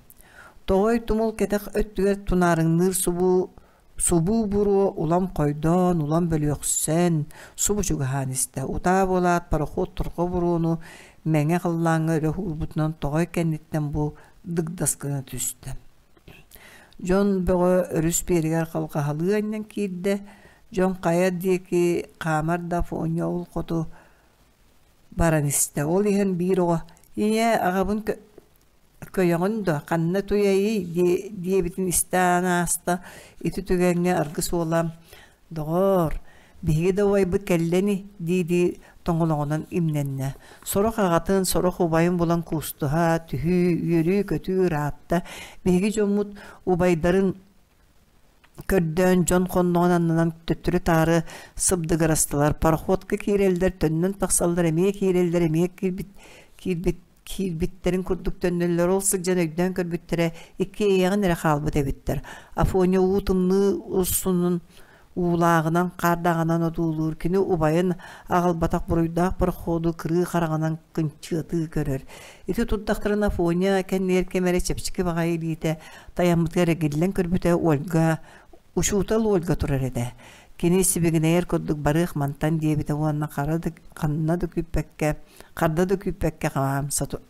Тоҕой тумул кэтэх өттүгэр тунаарыҥныыр субуу субуу буруо улам хойдоон, улам бөлүөхсэн, субу чугаһаан истэ. Утаа буолаат пароход торҕо буруону мэҥэ халлааҥҥа өрө уурбутунан тоҕой кэнниттэн бу дыгдас гына түстэ. Дьон бөҕө өрүс биэригэр халҕаһалыы анньан киирдэ. Дьон хайа диэки хаамар да Афоня ол хоту баран истэ. Ол иһэн биир оҕо «Ийээ, аҕабын көйөҕүн дуо, ханна туйайый?» диэбитин истээн ааста. Ити түгэҥҥэ аргыс уола «Доҕоор, биһиги да убайбыт кэллэ ини» дии-дии тоҥолоҕунан имнэннэ. Сорох аҕатын, сорох убайын булан куустуһа, түһүү, үөрүү-көтүү ыраатта. Биһиги дьоммут убайдарын көрдөөн дьон хонноҕун аннынан төттөрү-таары сыбдыгырастылар. Пароходка киирэллэр, төннөн тахсаллар, эмиэ киирэллэр, эмиэ киирбит, киирбит киирбиттэрин курдук төннөллөр. Ол сылдьан өйдөөн көрбүттэрэ, икки иэйэҕин эрэ хаалбыт эбиттэр. Афоня уу тымныы урсунун уулааҕынан, хаардааҕынан одуулуур. Кини убайын аҕалбатах буруйдаах пароходу кырыы хараҕынан кынчыатыы көрөр. Ити турдахтарына Афоня кэннигэр ким эрэ чэпчэки баҕайы илиитэ тайаммытыгар эргиллэн көрбүтэ Ольга, учуутал Ольга турар этэ. Кини сибигинэйэр курдук барыах мантан диэбитэ уонна хара да, ханна да күүппэккэ, харда да күүппэккэ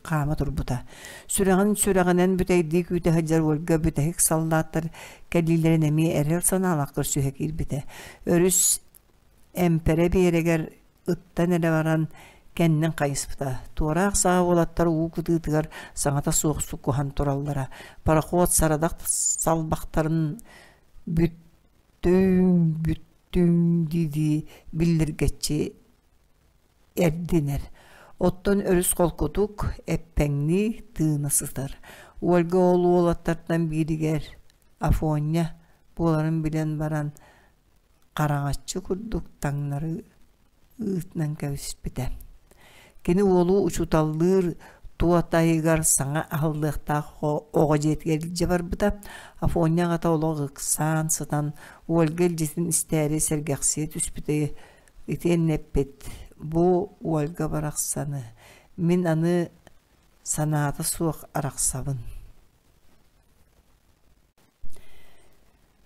хаама турбута. Сүрэҕин сүрэҕинэн бүтэйдии күүтэ сылдьар Ольга бүтэһик саллааттар кэлиилэрин эмиэ эрэл санаалаах көрсүһэ киирбитэ. Өрүс эмпэрэ биэрэгэр ыттан эрэ баран кэннин хайыспыта. Туораах саа уолаттар уу кытыытыгар саҥата суох суккуһан тураллара. Пароход сарадах салбахтарын бүттүүн бүттүүн дии-дии биллиргэччи эрдинэр. Оттон өрүс холкутук, эппэҥнии тыына сытар. Ольга ол уолаттартан бииригэр Афоня буоларын билэн баран хараҥаччы курдук таҥнары ыытынан кэбиспитэ. Кини уолу учууталлыыр туотайыгар саҥа аһыллыахтаах оҕо дьиэтигэр илдьэ барбыта. Афоня аҕата олох ыксаан сытан Ольга илдьитин истээри сэргэхсийэ түспүтэ итиэннэ эппит: «Бу Ольга барахсаны мин аны санаата суох арахсабын»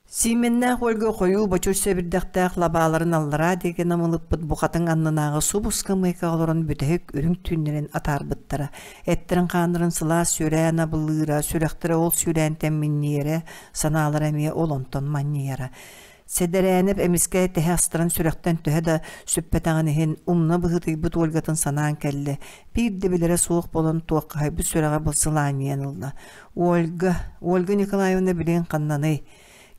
Сиимэннээх Ольга хойуу бочур сэбирдэхтээх лабааларын аллараа диэки намылыппыт бухатын аннынааҕы субус-скамейкаҕа олорон бүтэһик үрүҥ түүннэрин атаарбыттара. Эттэрин-хааннарын сылаас сүрээн абылыыра, сүрэхтэрэ ол сүүрээнтэн минньийэрэ, санаалара эмиэ ол онтон манньыйара. Сэдэрээнэп эмискэ тэһэ астаран сүрэхтэн төһө да сүппэтэҕин иһин, умна быһыытыйбыт Ольгатын санаан кэллэ. Биир да билэрэ суох буолан туоххаһыйбыт сүрэҕэ былсылаанньыйан ылла. Ольга, Ольга Николаевна билигин ханнаный?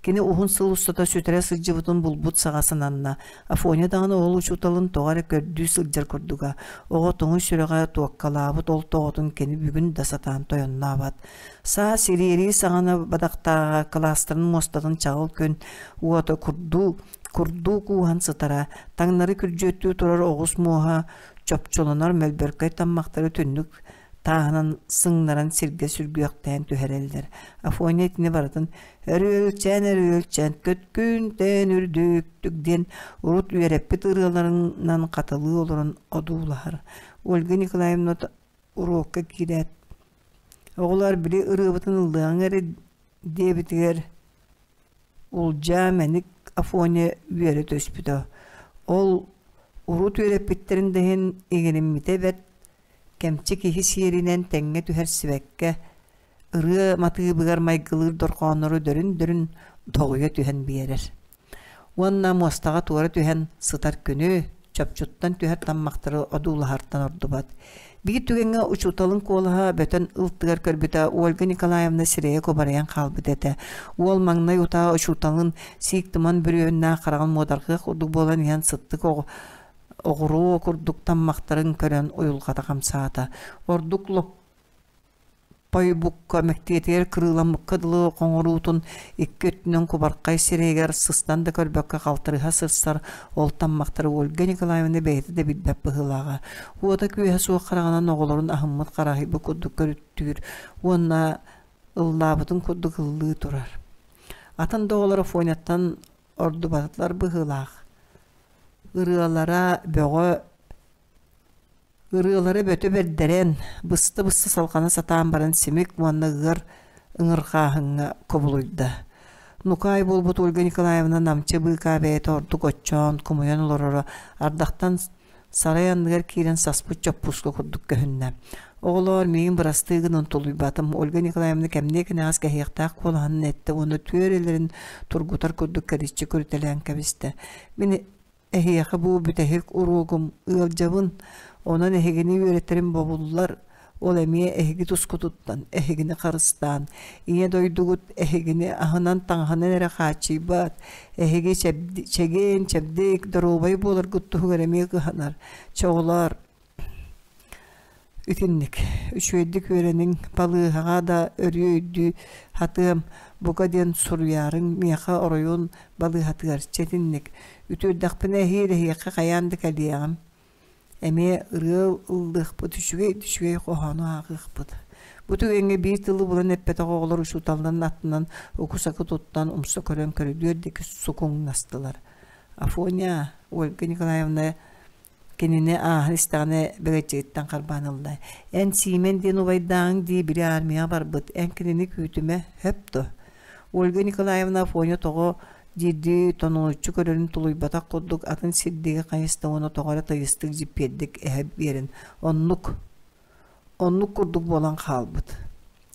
Кини уһун сыл устата сүтэрэ сылдьыбытын булбут саҕа сананна. Афоня даҕаны ол учууталын тоҕо эрэ көрдүү сылдьар курдуга. Оҕо тоҥуй сүрэҕэ туоккалаабыт ол тоҕотун кини бүгүн да сатаан тойоннообот. Саас ириэрии саҕана бадахтааҕа кылаастарын муостатын чаҕыл күн уота курдуу, курдуу кууһан сытара, таҥнары күрдьүөттүү турар оҕус муоһа чопчуланар мөлбөркөй таммахтары түннүк тааһынан сыҥнаран сиргэ сүргүөхтээн түһэрэллэр. Афоня итини барытын «Өрүөлчээн, өрүөлчээн, көткүнтэн үрдүктүк» диэн урут үөрэппит ырыаларынан хатылыы олорон одуулаһар. Ольга Николаевна уруокка киирээт «Оҕолоор, били ырыабытын ыллыаҥ эрэ» диэбитигэр Улдьаа мэник Афоня үөрэ түспүтэ. Ол урут үөрэппиттэрин да иһин иҥэриммитэ бэрт Кэмчи киһи сиэринэн тэҥҥэ түһэрсибэккэ, ырыа матыыбыгар майгылыыр дорҕооннору дөрүн-дөрүн тоҕуйа түһэн биэрэр. Уонна муостаҕа туора түһэн сытар күнү, чопчуттан түһэр таммахтары одуулаһартан ордубат. Биир түгэҥҥэ учууталын куолаһа бөтөн ылтыгар көрбүтэ Ольга Николаевна сирэйэ кубарыйан хаалбыт этэ. Уол маҥнай утаа учууталын сиик туман бүрүөһүннээх хараҕын муодарҕыах курдук буолан иһэн сыттык оҕо оҕуруо курдук таммахтарын көрөн уйулҕата хамсаата. Ордук лоппойбукка мэктиэтигэр кырыыламмыкка дылы хоҥоруутун икки өттүнэн кубархай сирэйигэр сыстан да көрбөккө халтарыһа сырсар ол таммахтары Ольга Николаевна бэйэтэ да билбэт быһыылааҕа. Уота-күөһэ суох хараҕынан оҕолорун аһыммыт хараһыйбыт курдук көрүттүүр уонна ыллаабытын курдук ыллыы турар. Атын да оҕолор Афоняттан ордубатылар быһыылаах. Ырыалара бөҕө Ырыалара бөтө бэрдэрэн, быста-быста салҕана сатаан баран симик уонна ыар ыҥырҕааһыҥҥа кубулуйда. Нукаай буолбут Ольга Николаевна намчы быыкаа бэйэтэ ордук оччоон, кумуйан олороро ардахтан сарай анныгар киирэн саспыт чоппууска курдук көһүннэ. Оҕолоор, миигин бырастыы гынан тулуйбатым. Ольга Николаевна кэмниэ кэнэҕэс кэһиэхтээх куолаһынан эттэ уонна түөрэлэрин тургутар курдук кэриччи көрүтэлээн кэбистэ. Мин Эһиэхэ бу бүтэһик уруогум ыалдьабын, онон эһигини үөрэтэрим бобуллар, ол эмиэ эһиги тускутуттан, эһигини харыстаан, Ийэ дойдугут эһигини аһынан-таҥаһынан эрэ хааччыйбат, эһиги чэгиэн, чэбдик, доруобай буоларгыт туһугар эмиэ кыһанар. Чэ, оҕолоор, Итинник үчүгэйдик үөрэниҥ, балыыһаҕа да өрүү өйдүү сатыам, бука диэн суруйаарыҥ миэхэ оройуон балыыһатыгар чэ итинник үтүөрдэхпинэ эһиил эһиэхэ хайаан да кэлиэҕим эмиэ ырыа ыллыахпыт үчүгэй да үчүгэй хоһоону ааҕыахпыт Бу түгэҥҥэ биир тылы булан эппэтэх оҕолор учууталларын аттынан уку-сакы туттан умса көрөн көрүдүөр диэки сукуҥнастылар. Афоня, Ольга Николаевна Кинини ааһан истэҕинэ бэгэччигиттэн харбаан ылла: «Эн Сиимэн диэн убайдааҕыҥ дии били армияҕа барбыт, эн кинини күүтүмэ, сөп дуо?» Ольга Николаевна Афоня тоҕо диирдии тонооччу көрөрүн тулуйбатах курдук атын сир диэки хайыста уонна тоҕо эрэ тыйыстык дьиппиэрдик эһэ биэрэн «Оннук, оннук курдук буолан хаалбыт»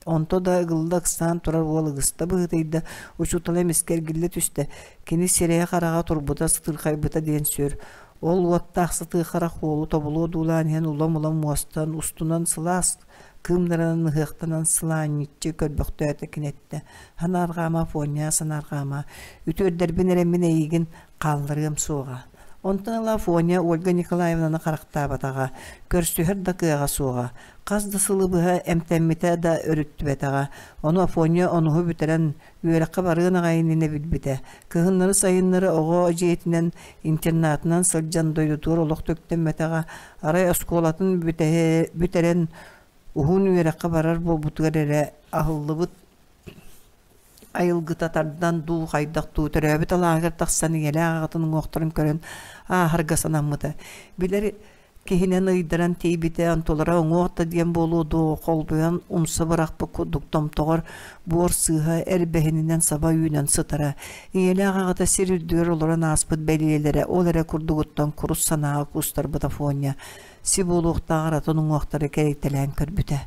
Онто да ыгылла ыксаан турар уол ыгыста быһыытыйда, учуутала эмискэ эргиллэ түстэ, кини сирэйэ-хараҕа турбута сытыырхайбыта диэн сүр. Ол уоттаах сытыы харах уолу тобулуо дуулаан иһэн улам-улам муостан, устунан сылаас кыымнарынан ыһыахтанан сылаанньыччы көрбөхтөөтө кинэттэ: «Санаарҕаама, Фоня, санаарҕаама, үтүөрдэрбин эрэ мин эйигин хаалларыам суоҕа». Онтон ыла Фоня Ольга Николаевнаны харахтаабатаҕа, көрсүһэр да кыаҕа суоҕа. Хас да сылы быһа эмтэммитэ да өрүттүбэтэҕэ. Ону Афоня онуһу бүтэрэн, үөрэххэ барыан аҕай иннинэ билбитэ. Кыһыннары-сайыннары оҕо дьиэтинэн, интернатынан сылдьан дойдутугар олох төктөммөтөҕө. Арай оскуолатын бүтэрэн уһун үөрэххэ барар буолбутугар эрэ аһыллыбыт айылгыта тардан дуу, хайдах дуу төрөөбүт алааһыгар тахсан ийэлээх аҕатын уҥуохтарын көрөн ааһарга санаммыта. Билэр киһинэн ыйдаран тиийбитэ, онтулара уҥуох да диэн буолуо дуо, холбуйан умса бырахпыт курдук томтоҕор буор сыыһа эрбэһининэн саба үүнэн сытара. Ийэлээх аҕата сир үрдүгэр олорон ааспыт бэлиэлэрэ ол эрэ курдугуттан курус санааҕа куустарбыт Афоня си буолуохтааҕар атын уҥуохтары кэрийтэлээн көрбүтэ.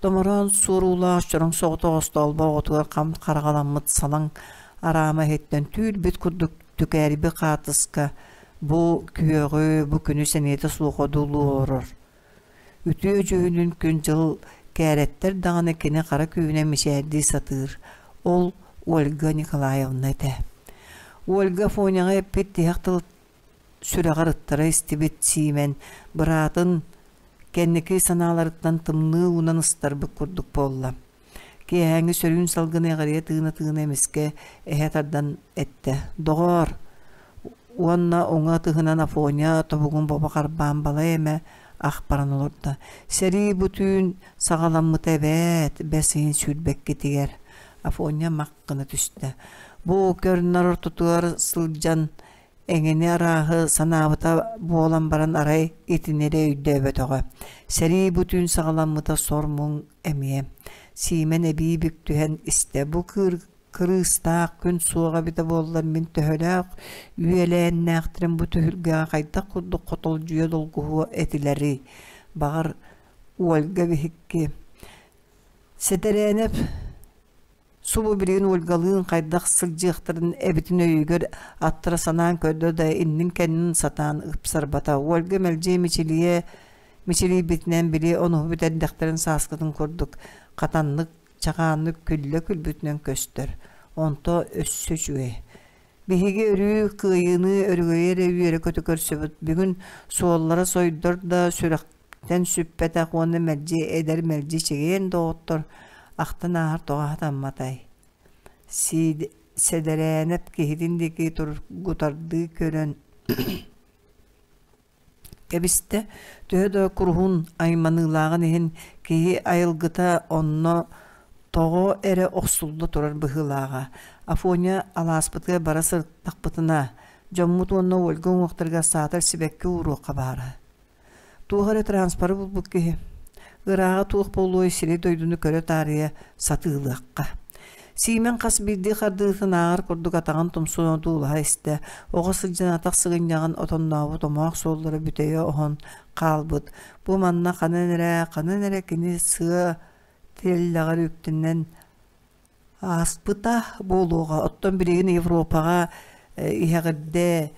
Томороон суоруулаах чороҥ соҕотох остоолбо оҕотугар хам хараҕаламмыт салаҥ араама иһиттэн түүл-бит курдук түкээрби хаатыска бу күөҕү, бу күнү сэниэтэ суох одуулуу олорор. Үтүө дьүһүнүн күн-дьыл кээрэттэр даҕаны кини хара күүһүнэн мичээрдии сатыыр. Ол Ольга Николаевна этэ. Ольга Афоняҕа эппит тиһэх тыл сүрэҕэр ыттара истибит Сиимэн быраатын кэнники санааларыттан тымныы уунан ыстарбыт курдук буолла. Киэһээҥҥи сөрүүн салгыны эҕирийэ тыына-тыына эмискэ эһэ тардан эттэ: «Доҕоор!» уонна уҥа ытыһынан Афоня тобугун бобо харбаан балай эмэ ах баран олордо. «Сэрии бу түүн саҕаламмыта эбээт, бэс ыйын сүүрбэккитигэр» Афоня мах гына түстэ. Бу көр-нар ортотугар сылдьан эҥини арааһы санаабыта буолан баран арай итини эрэ өйдөөбөтөҕө. Сэрии бу түүн саҕаламмыта сор-муҥ эмиэ. Сиимэн эбии бүк түһэн истэ. Бу кырыыстаах күн суоҕа эбитэ буоллар мин төһөлөөх үөлээннээхтэрим бу түһүлгэҕэ хайдах курдук хотолдьуйа долгуһуо этилэрий? Баҕар, Ольга биһикки Сэтэрээнэп Субу билигин Ольгалыын хайдах сылдьыахтарын эбитин өйүгэр аттара санаан көрдө да иннин-кэннин сатаан ыпсарбата. Ольга мэлдьи мичилийэ мичилийбитинэн били онуһу бүтэрдэхтэрин сааскытын курдук хатаннык, чаҕааннык күллэ күлбүтүнэн көстөр. Онто өссө үчүгэй. Биһиги өрүү кыайыыны өрөгөйү эрэ үөрэ-көтө көрсөбүт. Бүгүн суоллара сойдор да сүрэх Тэн сүппэтэх уонна мэлдьи эдэр мэлдьи чэгиэн доҕоттор ахтан ааһар тоҕо сатамматай Сэдэрээнэп киһитин диэки тургутардыы көрөн кэбистэ төһө да куруһун айманыылааҕын иһин киһи айылгыта онно тоҕо эрэ охсулла турар быһыылааҕа Афоня алааспытыгар бара сырыттахпытына дьоммут уонна Ольга уҥуохтарыгар саатар сибэкки ууруохха баара. Туох эрэ транспоры булбут киһи. Ырааҕа туох буолуой сири-дойдуну көрө таарыйа сатыылыахха. Сиимэн хас биирдии хардыытын ааҕар курдук атаҕын тумсун одуулаһа истэ, оҕо сылдьан атах сыгынньаҕын отоннообут омоох суоллара бүтэйэ оһон хаалбыт. Бу манна ханан эрэ, ханан эрэ кини сыа тирэллэҕэр үктэнэн ааспыта буолуоҕа. Оттон билигин Европаҕа иһэҕирдэ,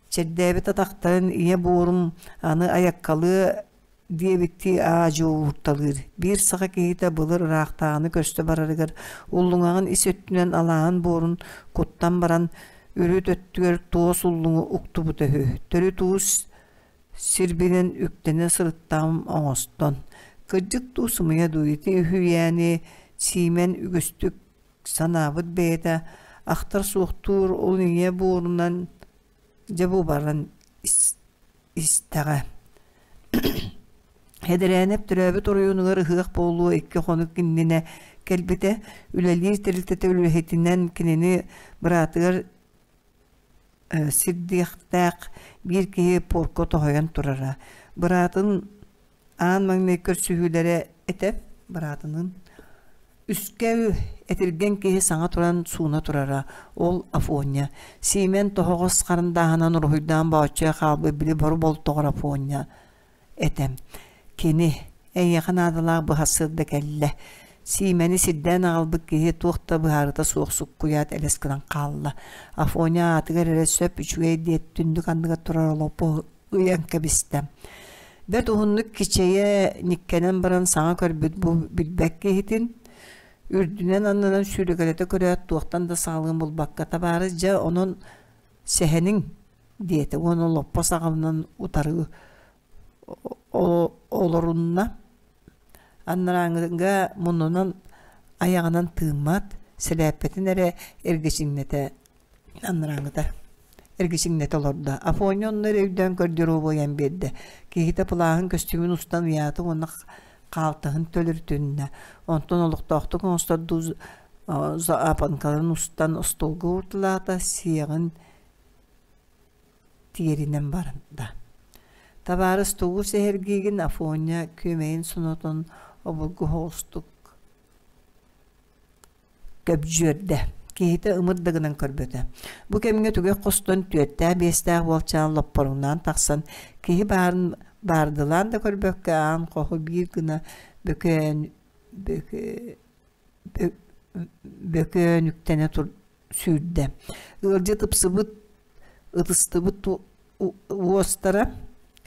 чэрдээбит атахтарын ийэ буорум аны айаккалыа диэбиттии аа-дьуо уурталыыр. Биир саха киһитэ былыр ыраахтааҕыны көрсө барарыгар уллуҥаҕын ис өттүнэн алааһын буорун куттан баран үрүт өттүгэр туос уллуҥу уктубута үһү. Төрүт уус сирбинэн үктэнэ сырыттаҕым оҥостон. Кырдьык дуу, сымыйа дуу ити үһүйээни Сиимэн үгүстүк санаабыт бэйэтэ ахтар суохтуур ол ийэ буорунан дьэ бу баран истэҕэ. Эдэрээнэп төрөөбүт оройуонугар ыһыах буолуо икки хонук иннинэ кэлбитэ. Үлэлиир тэрилтэтэ үлэһитинэн кинини быраатыгар сирдиэхтээх биир киһи порка тоһуйан турара. Быраатын аан маҥнай көрсүһүүлэрэ этэ быраатыныын Үскэл этиргэн киһи саҥа туран сууна турара, ол Афоня. Сиимэн тоһоҕос харандааһынан уруһуйдаан бооччойо хаалбыт били бору болтоҕор Афоня этэ. Кини эйиэхэ наадалаах быһа да кэллэ. Сиимэни сирдээн аҕалбыт киһи туох да быһаарыта суох суккуйаат элэс гынан хаалла. Афоня аатыгар эрэ сөп үчүгэй диэт түннүк анныгар турар олоппоһу ыйан кэбистэ. Бэрт уһуннук кичэйэ ньиккэнэн баран саҥа көрбүт бу билбэт киһитин үрдүнэн-аннынан сүүрэкэлэтэ көрөөт туохтан да саҕалыан булбакка табаарыс дьэ онон сэһэниҥ диэтэ уонна лоппо саҕаланан утары олорунна. Анарааҥҥыга муннунан айаҕынан тыыммат, сэлээппэтин эрэ эргичиҥнэтэ анарааҥҥыта эргичиҥнэтэ олордо. Афоня онно эрэ өйдөөн көрдөрүө биэрдэ. Киһитэ пылааһын көстүүмүн устан ыйаата уонна хаалтаһын төлөрүтүннэ. Онтон олохтоохтук оҥостордуу запонкаларын устан остуолга уурталаата, сиэҕин тиэринэн барда. Табаарыс тугу сэһэргиигин Афоня күөмэйин сонотон обургу соҕустук көбдьүөрдэ. Киһитэ ымыр да гынан көрбөтө. Бу кэмҥэ түгэх хостон түөртээх-биэстээх уолчаан лоппоруҥнаан тахсан, киһи баарын баардылаан да көрбөккө аан хоһу биир гына бөкөөн бөкөөнүктэнэ сүүрдэ. Ыалдьыт ыпсыбыт ытыстыбыт уостара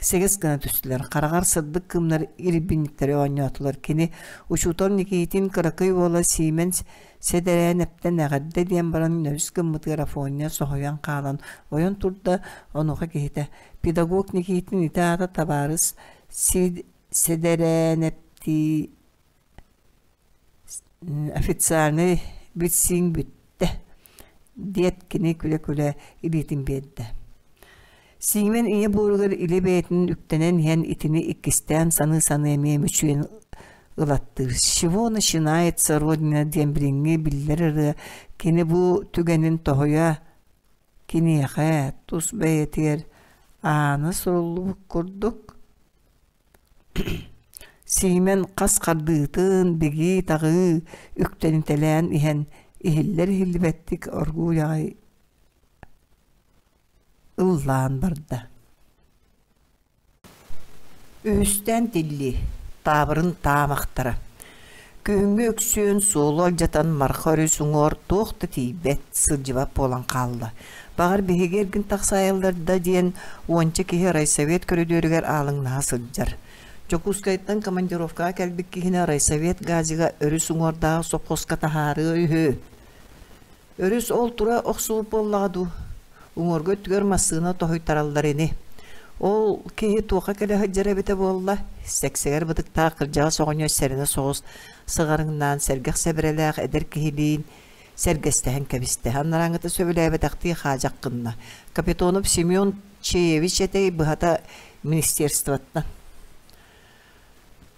сэгэс гына түстүлэр. Хараҕар сырдык кыымнар ирбинньиктэри оонньоотулар. Кини учуутал Никитин кыракый уола Сиимэн Сэдэрээнэптэн эҕэрдэ диэн баран нөрүс гыммытыгар Афоня соһуйан хаалан ойон турда, онуоха киһитэ педагог Никитин ити аата табаарыс Сэдэрээнэптии официальнай билсииҥ бүттэ диэт кини күлэ-күлэ илиитин биэрдэ. Сиимэн ийэ буоругар илэ бэйэтин үктэнэн иһэн итини иккистээн саныы-саныы эмиэ мүчүйэн ылаттыыр. «С чего начинается Родина» диэн билиҥҥи биллэр ырыа кини бу түгэнин тоһуйа киниэхэ тус бэйэтигэр аана суруллубут курдук Сиимэн хас хардыытын бигии-таҕыы үктэнитэлээн иһэн иһиллэр-иһиллибэттик оргууй аҕай ыллаан барда. Үһүстээн тиллии, таабырын таамахтара. Күһүҥҥү өксүөн суолу алдьатан Марха өрүс уҥуор туох да тиийбэт, сылдьыбат буолан хаалла. Баҕар биһиги эргин тахсаайаллар да диэн уонча киһи райсовет көрүдүөрүгэр аалыҥнаһа сылдьар. Дьокуускайтан командировкаҕа кэлбит киһини райсовет газига өрүс уҥуордааҕы сопхуоска таһаарыа үһү. Өрүс ол тура охсубут буоллаҕа дуу? Уҥуорга өттүгэр массыына тоһуйтараллар ини. Ол киһи туохха кэлэ сылдьар эбитэ буолла? Сэксэгэр бытыктаах кырдьаҕас оҕонньор сэрэнэ соҕус сыҕарыҥнаан сэргэх сэбэрэлээх эдэр киһилиин сэргэстэһэн кэбистэ. Анарааҥҥыта сөбүлээбэтэхтии хаадьах гынна. Капитонов Семен Чеевич этэй быһата министерствоттан.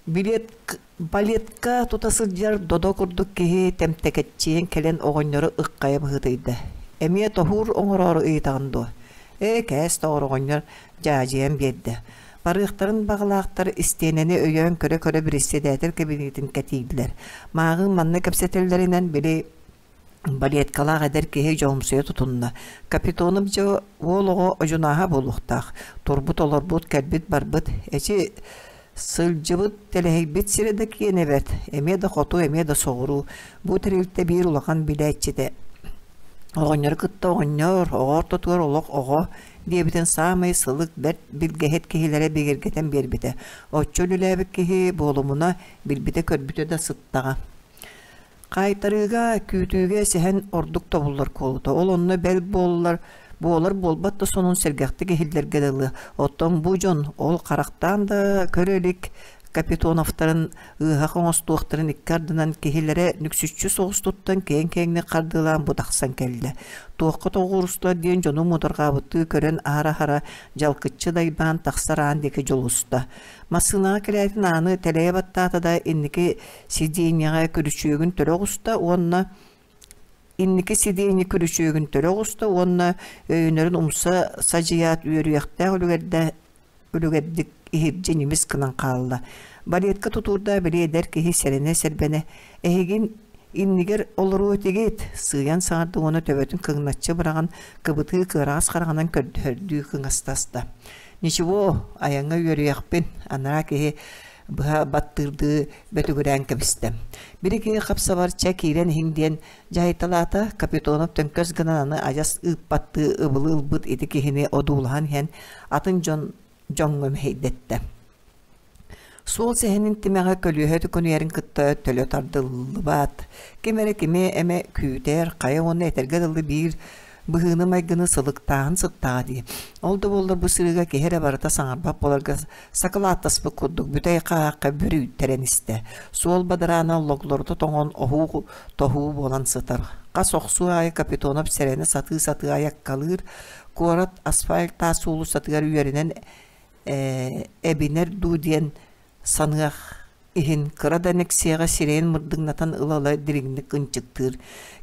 Билет балетка тута сылдьар додо курдук киһи тэмтэкэччийэн кэлэн оҕонньору ыккайа быһыытыйда. Эмиэ тоһуур оҥороору ыйытаҕын дуо? Ээ, кээс тоҕор оҕонньор дьаадьыйан биэрдэ. Барыахтарын баҕалаахтар истиэнэни өйөөн көрө-көрө бириссэдээтэл кэбиниэтин кэтииллэр. Мааҕын манна кэпсэтэллэринэн били балеткалаах эдэр киһи дьоһумсуйа тутунна. Капитонов дьэ уол оҕо одьунааһа буолуохтаах. Турбут-олорбут, кэлбит-барбыт. Эчи сылдьыбыт, тэлэһийбит сирэ да киэнэ бэрт. Эмиэ да хоту, эмиэ да соҕуруу. Бу тэрилтэ биир улахан билээччитэ. Оҕонньору кытта оҕонньор, оҕо ортотугар олох оҕо диэбитин саамай сылык бэрт билгэһит киһилэрэ бигэргэтэн биэрбитэ. Оччо үлэлээбит киһи буолумуна билбитэ-көрбүтэ да сыттаҕа. Хаайтарыыга, күүтүүгэ сэһэн ордук тобуллар куолута. Ол онно бэл буоллар буолар буолбат да сонун сэргэхтик иһиллэргэ дылы. Оттон бу дьон ол харахтаан да көрө илик Капитоновтарын ыаһах оҥостуохтарын икки ардынан киһилэрэ нүксүччү соҕус туттан киэҥ-киэҥник хардыылаан бу тахсан кэллэ. Туохха тоҕуорустулар диэн дьону муодарҕаабыттыы көрөн аһара-аһара дьалкыччы дайбаан тахсар аан диэки дьулуста. Массыынаҕа кэлээтин ааны тэлэйэ баттаата да инники сидиэнньэҕэ күрүчүөгүн төлө оҕуста уонна инники сидиэнньэ күрүчүөгүн төлө оҕуста уонна өйөнөрүн умса садьыйаат үөрүйэхтээх үлүгэрдэ үлүгэрдик иһирдьэ ньимис гынан хаалла. Балетка тутуурдаах били эдэр киһи сэрэнэ-сэрбэнэ «Эһигин иннигэр олоруо этигит» сыыйан саҥарда уонна төбөтүн кыҥначчы быраҕан кыбытыы кыараҕас хараҕынан көрдөһөрдүү кыҥастаста. «Ничего, айаҥҥа үөрүйэхпин» анараа киһи быһа баттыырдыы бөтүгүрээн кэбистэ. Били киһи хапсабар чэ киирэн иһиҥ диэн дьаһайталаата, Капитонов төҥкөс гынан аны адьас ыыппаттыы ыбылы ылбыт ити киһини одуулаһан иһэн атын дьон дьоҥҥо мэһэйдэттэ. Суол сэһэнин тимэҕэ көлүөһэ төкүнүйэрин кытта төлө тардыллыбат. Ким эрэ кими эмэ күүтэр, хайа уонна этэргэ дылы биир быһыыны-майгыны сылыктааһын сыттаҕа дии. Ол да буоллар бу сырыыга киһи эрэ барыта саҥарбат буоларга сакылааттаспыт курдук бүтэй хааһахха бүрүйтэрэн истэ. Суол бадараана логлорута тоҥон оһуу тоһуу буолан сытар. Хас охсуу аайы Капитонов сэрэнэ сатыы-сатыы айаккалыыр, куорат асфальт таас уулуссатыгар үөрэнэн эбинэр дуу диэн саныах иһин кыра да нэксиэҕэ сирэйин мырдыҥнатан ыла-ыла дириҥник ынчыктыыр.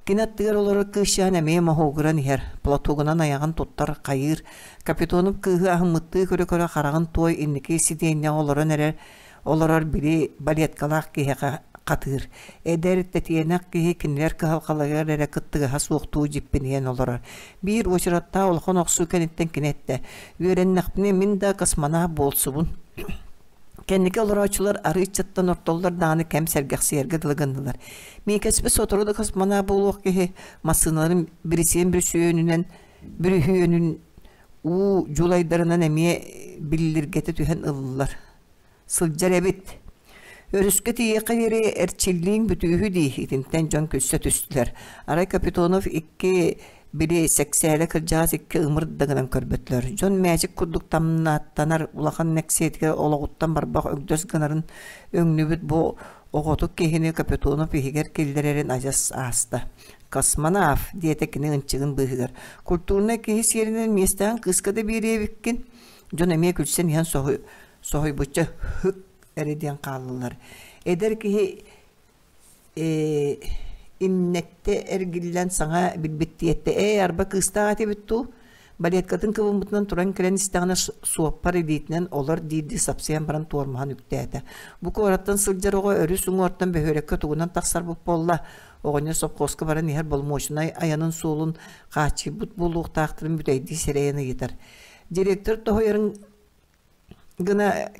Кини аттыгар олорор кыысчаан эмиэ моһуогуран иһэр, платогунан айаҕын туттар, хайыыр. Капитонов кыыһы аһыммыттыы көрө-көрө хараҕын туой инники сидиэнньэҕэ олорон эрэр олорор били балеткалаах киһиэхэ хатыыр. Эдэр, тэтиэнэх киһи кинилэр кыһалҕаларыгар эрэ кыттыгаһа суохтуу дьиппинийэн олорор. Биир уочараттаах улахан охсуу кэнниттэн кини эттэ: «Үөрэннэхпинэ мин да космонавт буолсубун». Кэнники олорооччулар арыыччаттан ортоллор даҕаны кэм сэргэхсийэргэ дылы гыннылар. Миикэспит сотору да космонавт буолуох киһи массыыналарын бирисиэн бүрүсүөнүнэн бүрүһүөнүн уу дьулайдарынан эмиэ биллиргэтэ түһэн ыллылар. Сылдьар эбит. Өрүскэ тиийиэххэ диэри эрчиллииҥ бүтүүһү дии, итинтэн дьон күлсэ түстүлэр. Арай Капитонов икки били сэксээлэ кырдьаҕас икки ымыр да гынан көрбөтүлэр. Дьон мээчик курдук тамнааттанар улахан нэксиэтигэр олоҕуттан барбах өгдөс гынарын өҥнүбүт бу оҕотук киһини Капитонов иһигэр киллэрэрин адьас ааста. «Космонавт!» диэтэ кини ынчыгын быыһыгар. «Культурнай киһи сиэринэн миэстэҕин кыыска да биэриэ эбиккин». Дьон эмиэ күлсэн иһэн соһуйбучча «һык» эрэ диэн хааллылар. Эдэр киһи имнэттэ эргиллэн саҥа билбиттии эттэ: «Ээ, арба кыыстаах этибит дуу?» Балеткатын кыбыммытынан туран кэлэн истэҕинэ суоппар илиитинэн олор диирдии сапсыйан баран туормаһан үктээтэ. Бу куораттан сылдьар оҕо өрүс уҥуортан бөһүөлэккэ тугунан тахсарбыт буолла? Оҕонньор сопхуоска баран иһэр боломуочунай айанын суолун хааччыйбыт буолуохтаахтарын бүтэйдии сэрэйэн ыйытар. Директор тоһуйарын гына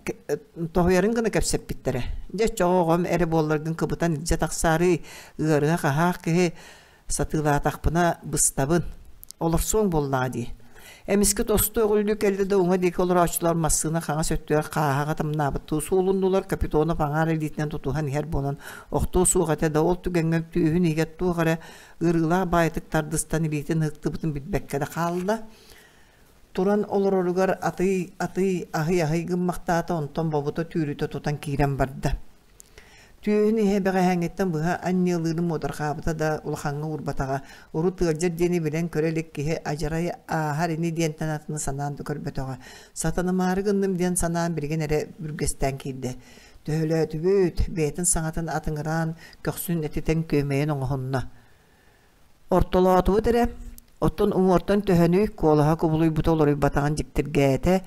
тоһуйарын гына кэпсэппиттэрэ. Дьэ оччоҕо оҕом эрэ буолларгын кыбытан илдьэ тахсаарый, ыарыһах аһаах киһи сатыылаатахпына быстабын. Олорсуоҥ буоллаҕа дии. Эмискэ тосту өҕүллүү кэллэ да уҥа диэки олорооччулар массыына хаҥас өттүгэр хааһаҕа тамнаабыттыы суолуннулар, Капитонов аҥаар илиитинэн тутуһан иһэр буолан охтуо суох этэ да ол түгэҥҥэ түөһүн иһигэр туох эрэ ыарыылаах баайытык тардыстан илиитин ыһыктыбытын билбэккэ да хаалла. Туран олороругар атый-атый, аһый-аһый гыммахтаата, онтон бобута түүрүтэ тутан киирэн барда. Түөһүн иһэ бэҕэһээҥҥиттэн быһа анньыалыырын муодарҕаабыта да улахаҥҥа уурбатаҕа. Урут ыалдьар диэни билэн көрө илик киһи адьарай ааһар ини диэнтэн атыны санаан да көрбөтөҕө. Сатанымаары гынным диэн санаан билигин эрэ бүргэстээн киирдэ. Төһөлөөтүбүт, бэйэтин саҥатын атыҥыраан, көхсүн этитэн күөмэйин оҥоһунна. Ортолоотубут эрэ, оттон уҥуортан төһөнүй, куолаһа кубулуйбута уларыйбатаҕын дьиктиргээтэ.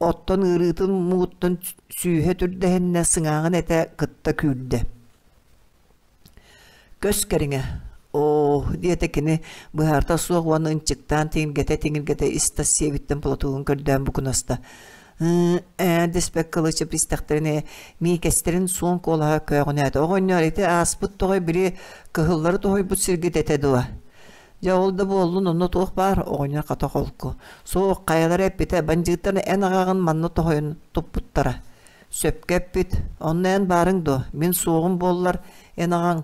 Оттон ыарыытын муҥуттан сүүһэ түрдэһиннэ, сыҥааҕын этэ кытта күүрдэ. Көс кэриҥэ «Оо» диэтэ кини быһаарта суох уонна ынчыктаан тиҥиргэтэ-тиҥиргэтэ ис-тас сиэбиттэн платогун көрдөөн букунаста. «Ыы, ээ» дэспэккэ ылычып истэхтэринэ миикэстэрин суон куолаһа көөҕүнээтэ. «Оҕонньор, ити ааспыт тоҕой били кыһыллары тоһуйбут сиргит этэ дуо?» Дьэ ол да буоллун, онно туох баар, оҕонньор хата холку. Суох, хайалара эппитэ, бандьыыттар эн аҕаҕын манна тоһуйан туппуттара. Сөпкө эппит, онно эн баарыҥ дуо, мин суоҕум буоллар, эн аҕаҥ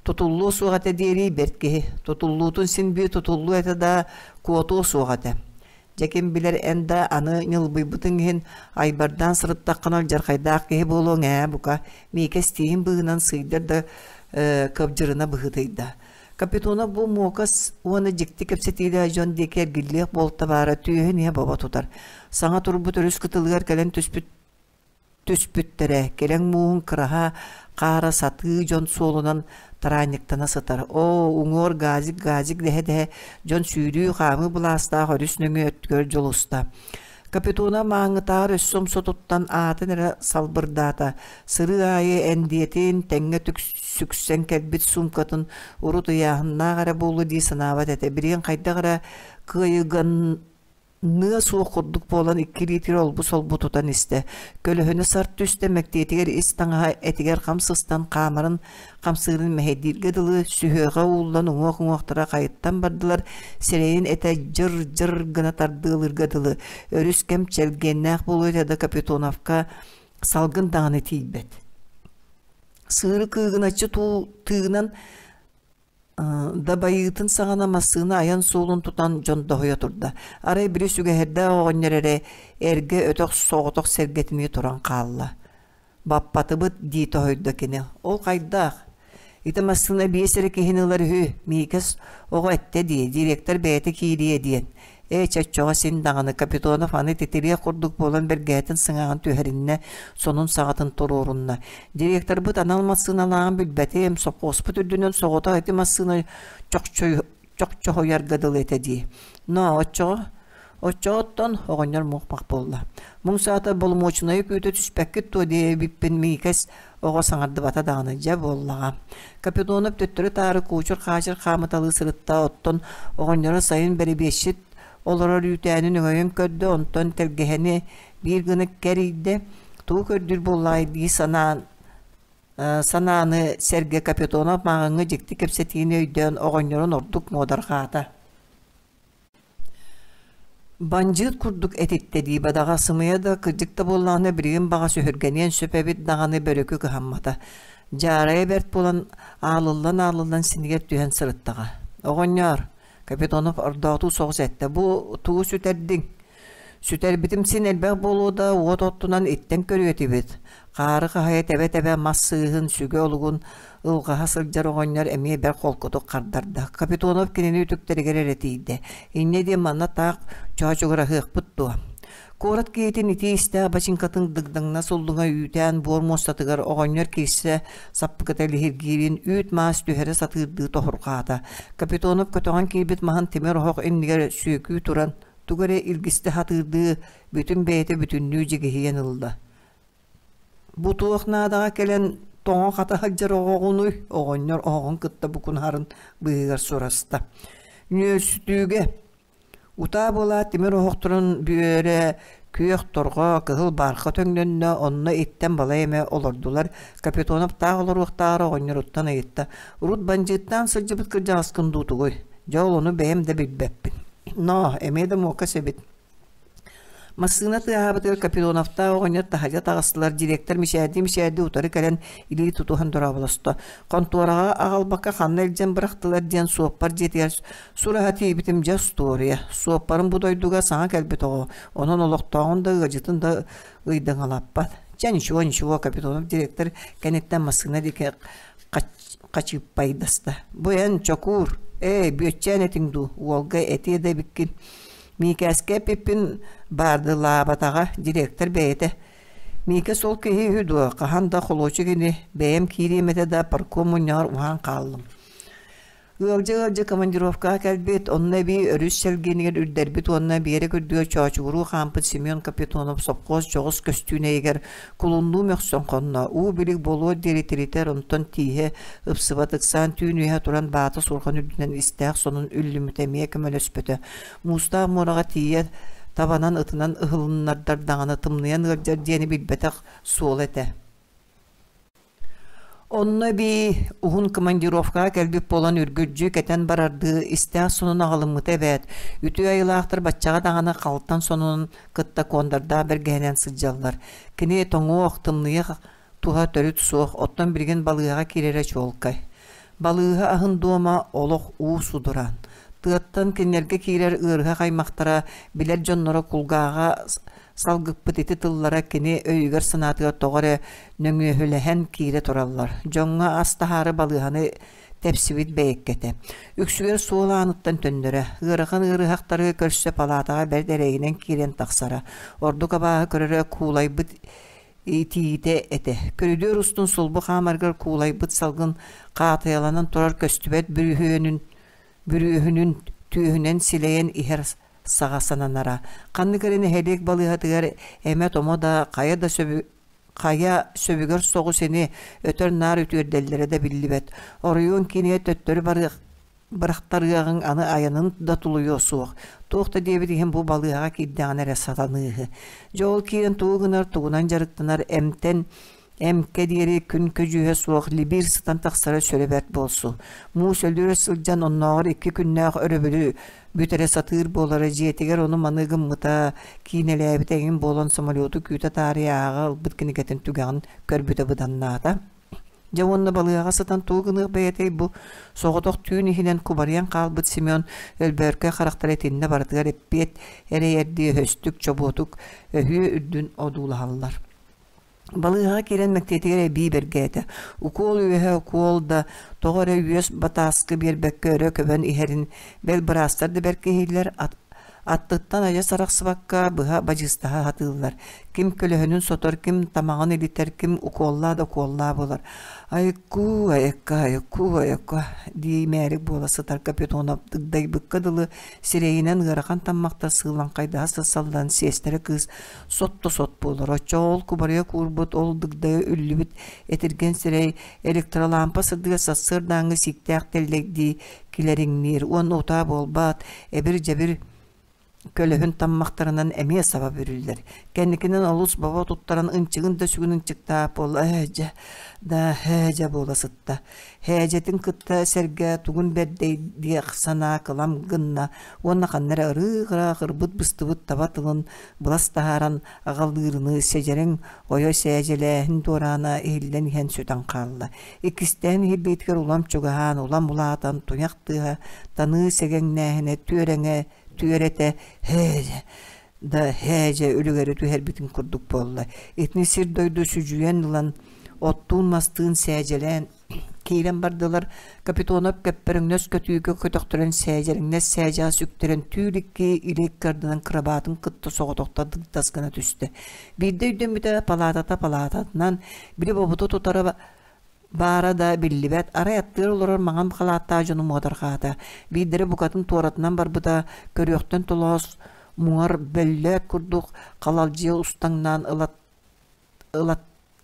тутуллуо суох этэ диэрий бэрт киһи, тутуллуутун син биир тутуллуо этэ да, куотуо суох этэ. Дьэ ким билэр эн да аны ньылбыйбытыҥ иһин айбардаан сырыттаххына алдьархайдаах киһи буолуоҥ ээ, бука, Миикэс тииһин быыһынан сыыйдар да кыбдьырына быһыытыйда. Капитонов бу муокас уонна дьикти кэпсэтиилээх дьон диэки эргиллиэх буолта баара түөһүн иһэ бобо тутар. Саҥа турбут өрүс кытылыгар кэлэн түспүт түспүттэрэ, кэлэҥ мууһун кыраһа хаара сатыы дьон суолунан тараанньыктана сытар. Оо, уҥуор газик газик дэһэ-дэһэ дьон сүүрүү-хаамыы былаастаах өрүс нөҥүө өттүгэр дьулуста. Капитона мааҥҥытааҕар өссө умса туттан аатын эрэ салбырдаата. Сырыы аайы эндиэтин тэҥҥэ сүксэн кэлбит суумкатын урут ыйааһыннаах эрэ буолуо дии санаабат этэ. Билигин хайдах эрэ кыайыганыа суох курдук буолан икки илиитигэр олбу-солбу тутан истэ. Көлөһүнэ сарт түстэ, мэктиэтигэр ис таҥаһа этигэр хам сыстан хаамарын хамсыырын мэһэйдииргэ дылы сүһүөҕэ ууллан уҥуох-уҥуохтара хайыттан бардылар, сирэйин этэ дьыр-дьыр гына тардыалыырга дылы, өрүс кэм чэлгиэннээх буолуо этэ да Капитоновка салгын даҕаны тиийбэт. Сыыры кыыгыначчы тыынан дабайыытын саҕана массыына айан суолун тутан дьон доһуйа турда. Арай били сүгэһэрдээх оҕонньор эрэ эргэ өтөх соҕотох сэргэтинии туран хаалла. Баппатыбыт, дии тоһуйда кини. Ол хайдах? Ити массыына биэс эрэ киһини ылар үһү, Миикэс оҕо эттэ дии, директор бэйэтэ киириэ диэн. Ээ, чоччоҕо син даҕаны, Капитонов аны титириэх курдук буолан бэргэһэтин сыҥааҕын түһэриннэ, сонун саҕатын туруорунна. Директорбыт анал массыыналааҕын билбэтим, сопхуоспут үрдүнэн соҕотох ити массыына чохчоһуйарга дылы этэ дии. Но оччоҕо Оччоҕоттон оҕонньор муох-мах буолла. Муҥ саатар боломуочунайы күүтэ түспэккит дуо диэбиппин Миикэс оҕо саҥардыбата даҕаны дьэ буоллаҕа. Капитонов төттөрү-таары куучур-хаачыр хаамыталыы сырытта, оттон оҕонньоро сайын бэрэбиэсчит олорор үүтээнин өҥөйөн көрдө, онтон тэлгэһэни биир гына кэрийдэ, тугу көрдүүр буоллаҕай дии санаан санааны сэргэ Капитонов мааҕыҥҥы дьикти кэпсэтиини өйдөөн оҕонньорун ордук муодарҕаата. Бандьыыт курдук этиттэ дии бадаҕа сымыйа да, кырдьык да буоллаҕына билигин баҕас өһүргэниэн сөп эбит даҕаны бөрүкү кыһаммата. Дьаарайа бэрт буолан аалыллан-аалыллан синигэр түһэн сырыттаҕа. «Оҕонньоор, Капитонов ордоотуу соҕус эттэ, бу тугу сүтэрдиҥ? Сүтэрбитим син элбэх буолуо да, уот оттунан иттэн көрүө этибит. Хаары хаһыйа тэбэ-тэбэ мас сыыһын, сүгэ олугун ылҕаһа сылдьар оҕонньор эмиэ бэрт холкутук хардарда. Капитонов кинини үтүктэригэр эрэ тиийдэ. Инньэ диэн манна таах чоочугураһыахпыт дуо? Куорат киһитин итии истээх бачыыҥкатын дыгдаҥнас уллуҥа үүтээн буор муостатыгар оҕонньор киирсэ саппыкыта лиһиргиирин үүт-маас түһэрэ сатыырдыы тоһурҕаата. Капитонов көтөҕөн киирбит маһын тимир оһох иннигэр сүөкүү туран тугу эрэ илгистэ сатыырдыы бүтүн бэйэтэ бүтүннүү дьигиһийэн ылла. Бу туох наадаҕа кэлэн тоҥо-хата сылдьар оҕоҕунуй? оҕонньор оһоҕун кытта букунаһарын быыһыгар сураста. Нүөстүүгэ утаа буолаат тимир оһохторун бүөрэ күөх торҕо, кыһыл баарха төҥнөннө, онно иттэн балай эмэ олордулар. Капитонов таах олоруохтааҕар оҕонньоруттан ыйытта: «Урут бандьыыттаан сылдьыбыт кырдьаҕаскын дуу тугуй? Дьэ ол ону бэйэм да билбэппин. Но, эмиэ да муокас эбит. Массыына тыаһаабытыгар Капитоновтаах оҕонньор таһырдьа таҕыстылар, директор мичээрдии-мичээрдии утары кэлэн илии тутуһан дорооболосто. Хонтуораҕа аҕалбакка ханна илдьэн бырахтылар диэн суоппар дьиэтигэр сураһа тиийбитим дьэ остуоруйа. Суоппарым бу дойдуга саҥа кэлбит оҕо, онон олохтооҕун да ыалдьытын да ыйдаҥалаппат. Чэ, ничего, ничего, Капитонов директор кэнниттэн массыына диэки хачыыппайдаста. Бу эн Чокуур, ээ, бүөччээн этиҥ дуу, уолга этиэ да эбиккин. Миикээскэ эппиппин баардылаабатаҕа директор бэйэтэ. Миикэ сол киһи үһү дуо, хаһан да холуочук ини, бэйэм киириэм этэ да парком мунньаҕар уһаан хааллым. Ыалдьа-ыалдьа командировкаҕа кэлбит, онно эбии өрүс сэлгиэнигэр үрдэрбит уонна биэрэк үрдүгэр чоочугуруу хаампыт Семен Капитонов сопхуос дьоҕус көстүүнэйигэр кулуннуу мөхсөн хонно, уу билик буолуор диэри тиритэр, онтон тииһэ ыпсыбат ыксаан түүн үөһэ туран баата сурҕан үрдүнэн истээх сонун үллүммүтэ эмиэ көмөлөспөтө. Муустаах муораҕа тиийэ табанан ытынан ыһылыннардар даҕаны тымныйан ыалдьар диэни билбэтэх суола этэ. Онно эбии уһун командировкаҕа кэлбит буолан үргүлдьү кэтэн барардыы истээх сонун аҕалыммыта эбээт, үтүө айылаахтар баччаҕа даҕаны халтан сонунун кытта куондардаах бэргэһэнэн сылдьаллар. Кини тоҥуох, тымныйах туһа төрүт суох, оттон билигин балыыһаҕа киирэрэ чуолкай. Балыыһа аһын дуома олох уу судураан. Тыаттан кинилэргэ киирэр ыарыһах аймахтара, билэр дьонноро кулгааҕа салгыппыт ити тыллара кини өйүгэр-санаатыгар тоҕо эрэ нөҥүөһүлэһэн киирэ тураллар. Дьоҥҥо ас таһаары балыыһаны тэпсибит бэйэккэтэ. Үксүгэр суол ааныттан төннөрө. Ыарахан ыарыһахтары көрсө палаатаҕа бэрт эрэйинэн киирэн тахсара. Ордук абааһы көрөрө куулайбыт итиитэ этэ. Көрүдүөр устун сулбу хаамарыгар куулайбыт салгын хаатыйаланан турар көстүбэт бүрүөһүнүн бүрүөһүнүн түөһүнэн силэйэн иһэр саҕа сананара. Ханнык эрэ нэһилиэк балыыһатыгар эмэ-томо да хайа да сөбү хайа сөбүгэр соҕус ини өтөр-наар үтүөрдэллэрэ да биллибэт. Оройуон киинигэр төттөрү барыах бырахтарыаҕыҥ аны айанын да тулуйуо суох. Туох да диэбит иһин бу балыыһаҕа киирдэҕинэ эрэ сатаныыһы. Дьэ ол киирэн тугу гынар, тугунан дьарыктанар эмтэн Эмкэ диэри күн көдьүүһэ суох либиир сытан тахсара сүрэ бэрт буолсу. Муус өлүөр сылдьан оннооҕор икки күннээх өрөбүлү бүтэрэ сатыыр буолара дьиэтигэр ону-маны гыммыта, киинэлээбитэ эҥин буолан самолету күүтэ таарыйа ааҕа ылбыт кинигэтин түгэҕин көрбүтэ быданнаата. Дьэ уонна балыыһаҕа сытан тугу гыныах бэйэтэй бу соҕотох түүн иһинэн кубарыйан хаалбыт Семен өлбөөркөй харахтара итиннэ барытыгар эппиэт эрэйэрдии өһөстүк, чобуотук өһүө үрдүн одуулаһаллар. Балыыһаҕа киирэн мэктиэтигэр эбии бэргээтэ. Укуол үөһэ укуол да, тоҕо эрэ үөс батааскы биэрбэккэ өрө көбөн иһэрин, бэл быраастар да бэркиһииллэр, аттыттан адьас арахсыбакка быһа бадьыыстаһа сатыыллар. Ким көлөһүнүн сотор, ким тамаҕын илитэр, ким укуоллаа да укуоллаа буолар. Айыккуу, айыкка, айыккуу, айыкка дии мээрик буола сытар Капитонов дыгдайбыкка дылы сирэйинэн ыарахан таммахтар сыылаҥхайдаһа сырсаллан сиэстэрэ кыыс сотто сот буолар. Оччоҕо ол кубарыйа куурбут, ол дыгдайа үллүбүт этиргэн сирэй электролампа сырдыга сарсыардааҥҥы сииктээх тэллэйдии килэриҥниир уонна утаа буолбаат, эбир-дьэбир көлөһүн таммахтарынан эмиэ саба бүрүллэр. Кэнникинэн олус бобо туттаран ынчыгын да сүгүн ынчыктаах буолла ээ дьэ да ээ дьэ буола сытта. Һээдьэтин кытта сэргэ тугун бэрдэй диэх санаа кылам гынна уонна ханна эрэ ырыы-ыраах ырбыт-быстыбыт таба тылын былас таһааран аҕалыырыныы сэдьэрэҥ ойо сээдьэлээһин дуораана иһиллэн иһэн сүтэн хаалла. Иккистээн иһиллиитигэр улам чугаһаан, улам улаатан туйах тыаһа, таныы сэгэҥнээһинэ, түөрэҥэ, түөрэтэ һээдьэ да һээдьэ үлүгэри түһэрбитин курдук буолла. Итини сир-дойду сүдьүйэн ылан, оттуун-мастыын сээдьэлээн киирэн бардылар. Капитонов көппөрөҥнөс көтүүгэ көтөхтөрөн сээдьэриҥнэс сээдьэҕэ сүктэрэн түүл икки илэ икки ардынан кырабаатын кытта соҕотохто дыгдас гына түстэ. Биирдэ өйдөммүтэ палаатата палаататынан, били бобута тутара баара да биллибэт, арай аттыгар олорор маҥан халааттаах дьону муодарҕаата. Биирдэрэ букатын туоратынан барбыта, көрүөхтэн толоос муҥар бөллөөт курдук халалдьыйа устаҥнаан ылат ылат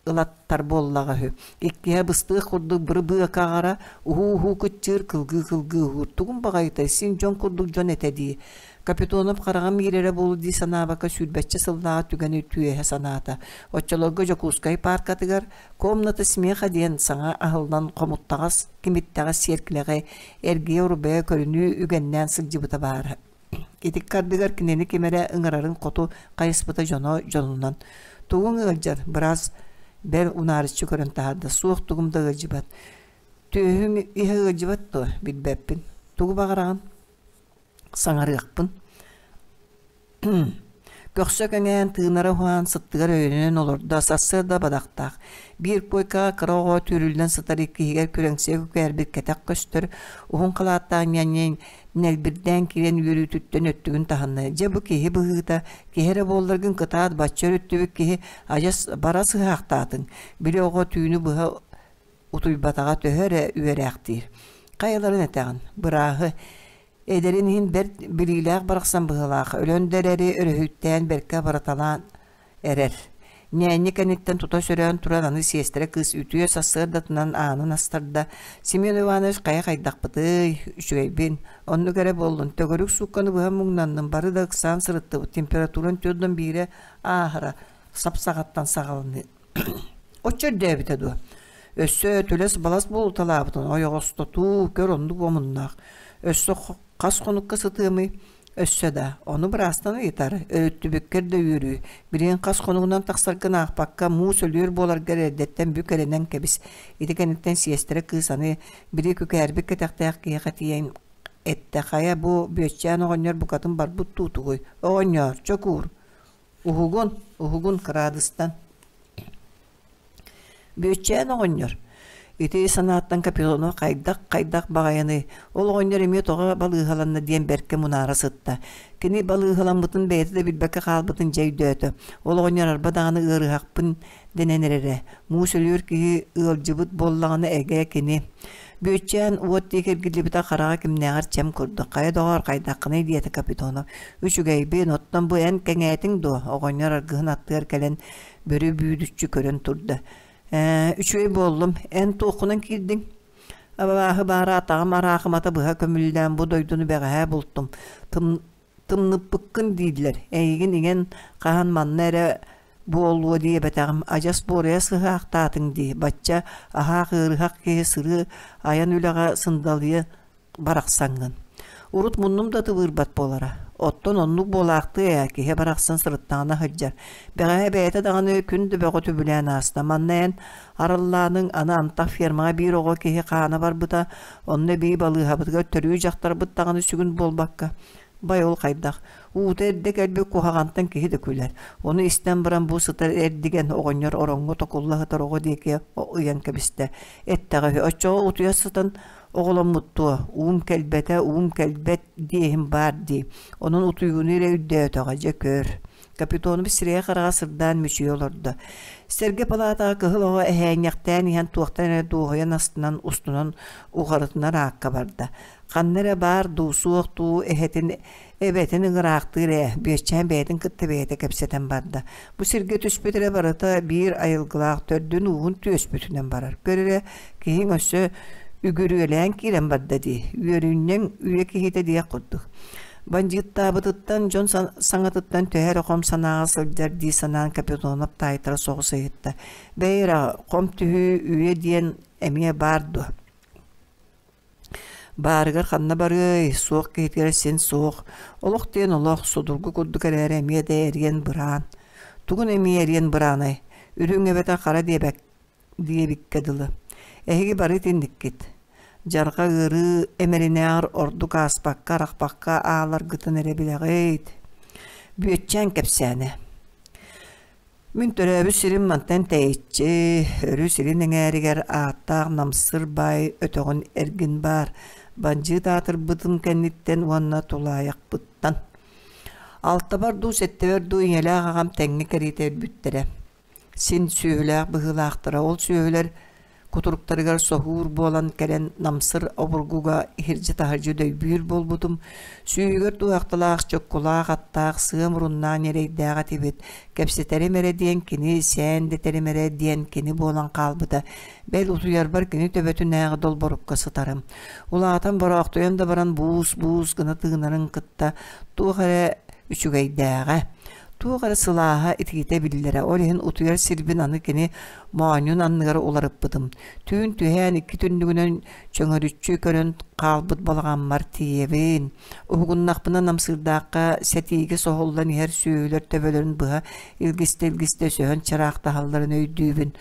ылаттар буоллаҕа үһү. Иккиһэ быстыах курдук быры-быакаҕара, уһуу-уһуу кыччыыр, кылгыы-кылгыы уһуур. Тугун баҕайытай, син дьон курдук дьон этэ дии. Капитонов хараҕым иирэрэ буолуо дии санаабакка сүүрбэччэ сыллааҕы түгэни түөһэ санаата. Оччолорго Дьокуускай пааркатыгар «Комната смеха» диэн саҥа аһыллан хомуттаҕас, кимиттэҕэс сиэркилэҕи эргийэ-урбайа көрүнүү үгэннээн сылдьыбыта баара. Итикки ардыгар кинини ким эрэ ыҥырарын хоту хайыспыта дьоно дьонунан «Тугуҥ ыалдьар?» быраас бэл унаарыччы көрөн таһаарда «Суох тугум да ыалдьыбат. Түөһүҥ иһэ ыалдьыбат дуо? Билбэппин. Тугу баҕараҕын?» Саҥарыахпын Көхсө кэҥээн, тыынара уһаан, сыттыгар өйөнөн олордо, сарсыарда бадахтаах. Биир куойкаҕа кыра оҕо түүрүллэн сытар иккиһигэр күрэҥсийэ күкээрбит кэтэх көстөр, уһун халааттаах ньээньэ нэлбирдээн киирэн үөрүүтүттэн өттүгүн таһынна. Дьэ бу киһи быһыыта, киһи эрэ буолларгын кытаат бачча өрүттүбүт киһи адьас бара сыһаахтаатыҥ. Били оҕо түүнү быһа утуйбатаҕа төһө эрэ үөрээхтиир. Хайаларын этэҕин, бырааһы, эдэрин иһин бэрт билиилээх барахсан быһыылаах, өлөн да эрэри өрүһүйттээн бэркэ абыраталаан эрэр. Ньээнньэ кэнниттэн тута сөрөөн туран аны сиэстэрэ кыыс үтүө сарсыардатынан аанын астарда. Семен Иванович хайа хайдахпытый, үчүгэйбин, оннук эрэ буоллун, төгүрүк суукканы быһа муҥнанным, бары да ыксаан сырыттыбыт, температурам төрдөн биирэ ааһара, сап-саҕаттан саҕаланыы. Оччо үрдээбитэ дуо? Өссө түлэс-балас буолуталаабытын ойоҕостотуу, көр оннук омуннаах. Өссө хас хонукка сытыамый? Өссө да, ону быраастан ыйытар, өрүттүбүккэр да үөрүү, билигин хас хонугунан тахсаргын аахпакка муус өлүөр буоларгар эрдэттэн бүк эрэнэн кэбис. Ити кэнниттэн сиэстэрэ кыыс аны били күкээрбит кэтэхтээх киһиэхэ тиийэн эттэ: «Хайа, бу Бүөччээн оҕонньор букатын барбыт дуу тугуй? Оҕонньоор, чокуур, уһугун, уһугун кыраадыстан» Бүөччээн оҕонньор ити санааттан Капитонов хайдах-хайдах баҕайыный, ол оҕонньор эмиэ тоҕо балыыһаланна диэн бэркэ мунаара сытта. Кини балыыһаламмытын бэйэтэ да билбэккэ хаалбытын дьэ өйдөөтө. Ол оҕонньор арба даҕаны ыарыһахпын дэнэн эрэрэ. Муус өлүөр киһи ыалдьыбыт буоллаҕына эгэ кини. Бүөччээн уот диэки эргиллибитэ хараҕа кимнээҕэр чэм курдук. «Хайа доҕоор, хайдаххыный?» диэтэ Капитонов. «Үчүгэйбин, оттон бу эн кэҥээтиҥ дуо?» оҕонньор аргыһын аттыгар кэлэн бөрө бүүдүччү көрөн турда. «Ээ, үчүгэй буоллум. Эн туоххунан киирдиҥ?» «Абааһы баара атаҕым араахымата быһа көмүллээн бу дойдуну бэҕэһээ бултум. Тым тымныппыккын дииллэр. Эйигин иҥэн хаһан манна эрэ буолуо диэбэтэҕим. Адьас буорайа сыһаахтаатыҥ дии. Бачча аһаах ыарыһах киһи сырыы айан үлэҕэ сындалыйа барахсаҥҥын. Урут муннум да тыбыырбат буолара. Оттон оннук буолаахтыы ээ, киһи барахсан сырыттаҕына сылдьар. Бэҕэһээ бэйэтэ даҕаны күн да бөҕө түбүлээн ааста. Манна эн араллааныҥ аны антах фермаҕа биир оҕо киһи хаана барбыта, онно эбии балыыһабытыгар төрүү дьахтарбыт даҕаны сүгүн буолбакка. Бай ол хайдах? Уута эрдэ кэлбит куһаҕантан киһи да күлэр. Ону истэн баран бу сытар эрдигэн оҕонньор ороҥҥо токулла сытар оҕо диэки ыйан кэбистэ. Эттэҕэ үһү, оччоҕо утуйа сытан оҕоломмут дуо, уум кэлбэтэ, уум кэлбэт диэһин баар дии. Онон утуйууну эрэ өйдөөтөҕө, дьэ көр. Капитонов сирэйэ-хараҕа сырдаан мүчүйэ олордо. Сэргэ палаатаҕа кыһыл оҕо эһээнньэхтээн иһэн туохтан эрэ дуоһуйан астынан устунан уҕарытынар аакка барда. Ханна эрэ баар дуу, суох дуу эһэтин эбэтин ыҥыраахтыыр ээ, Бүөччээн бэйэтин кытта бэйэтэ кэпсэтэн барда. Бу сиргэ түспүт эрэ барыта биир айылгылаах төрдүн-ууһун түөспүтүнэн барар. Көр эрэ, киһиҥ өссө үгүрүөлээн киирэн барда дии, үөрүнньэҥ үйэ киһитэ диэх курдук. Бандьыыттаабытыттан, дьон саҥатыттан төһө эрэ хом санааҕа сылдьар дии санаан Капитонов таайтара соҕус ыйытта. Бэйи эрэ, хом түһүү үйэ диэн эмиэ баар дуо? Баарыгар ханна барыай, суох киһитигэр син суох, олох диэн олох, судургу курдук эрээри эмиэ да эриэн быраан. Тугун эмиэ эриэн быраанай, үрүҥ эбэтэр хара диэбэк диэбиккэ дылы. Эһиги бары итинниккит. Дьарҕа ыарыы эмэринээҕэр ордук ааспакка, арахпакка ааларгытын эрэ билэҕит. Бүөччээн кэпсээнэ. Мин төрөөбүт сирим мантан тэйиччи, өрүс илин эҥээригэр ааттаах Намсыр баай өтөҕүн эргин баар, бандьыыт аатырбытым кэнниттэн уонна тулаайахпыттан. Алтабар дуу, сэттэбэр дуу ийэлээх аҕам тэҥҥэ кэриэтэ өлбүттэрэ. Син сүөһүлээх быһыылаахтара, ол сүөһүлэр кутуруктарыгар соһуур буолан кэлэн намсыр обургуга иһирдьэ-таһырдьа дөйбүүр буолбутум. Сүүһүгэр туһахталаах, чоккулаах аттаах, сыа муруннаах ньирэйдээх этибит. Кэпсэтэрим эрэ диэн кини, сээн дэтэрим эрэ диэн кини буолан хаалбыта. Бэл утуйарбар кини төбөтүнээҕи долборукка сытарым. Улаатан бороохтуйан да баран буус-буус гына тыынарын кытта туох эрэ үчүгэйдээҕэ. Туох эрэ сылааһа, итиитэ биллэрэ. Ол иһин утуйар сирбин аны кини моонньун анныгар уларыппытым. Түүн түһээн икки түннүгүнэн чөҥөрүччү көрөн хаалбыт балаҕаммар тиийэбин. Уһугуннахпына Намсыырдаахха сэтиигэ соһуллан иһэр сүөһүлэр төбөлөрүн быһа илгистэ-илгистэ өсөһөн чараахтаһалларын өйдүүбүн.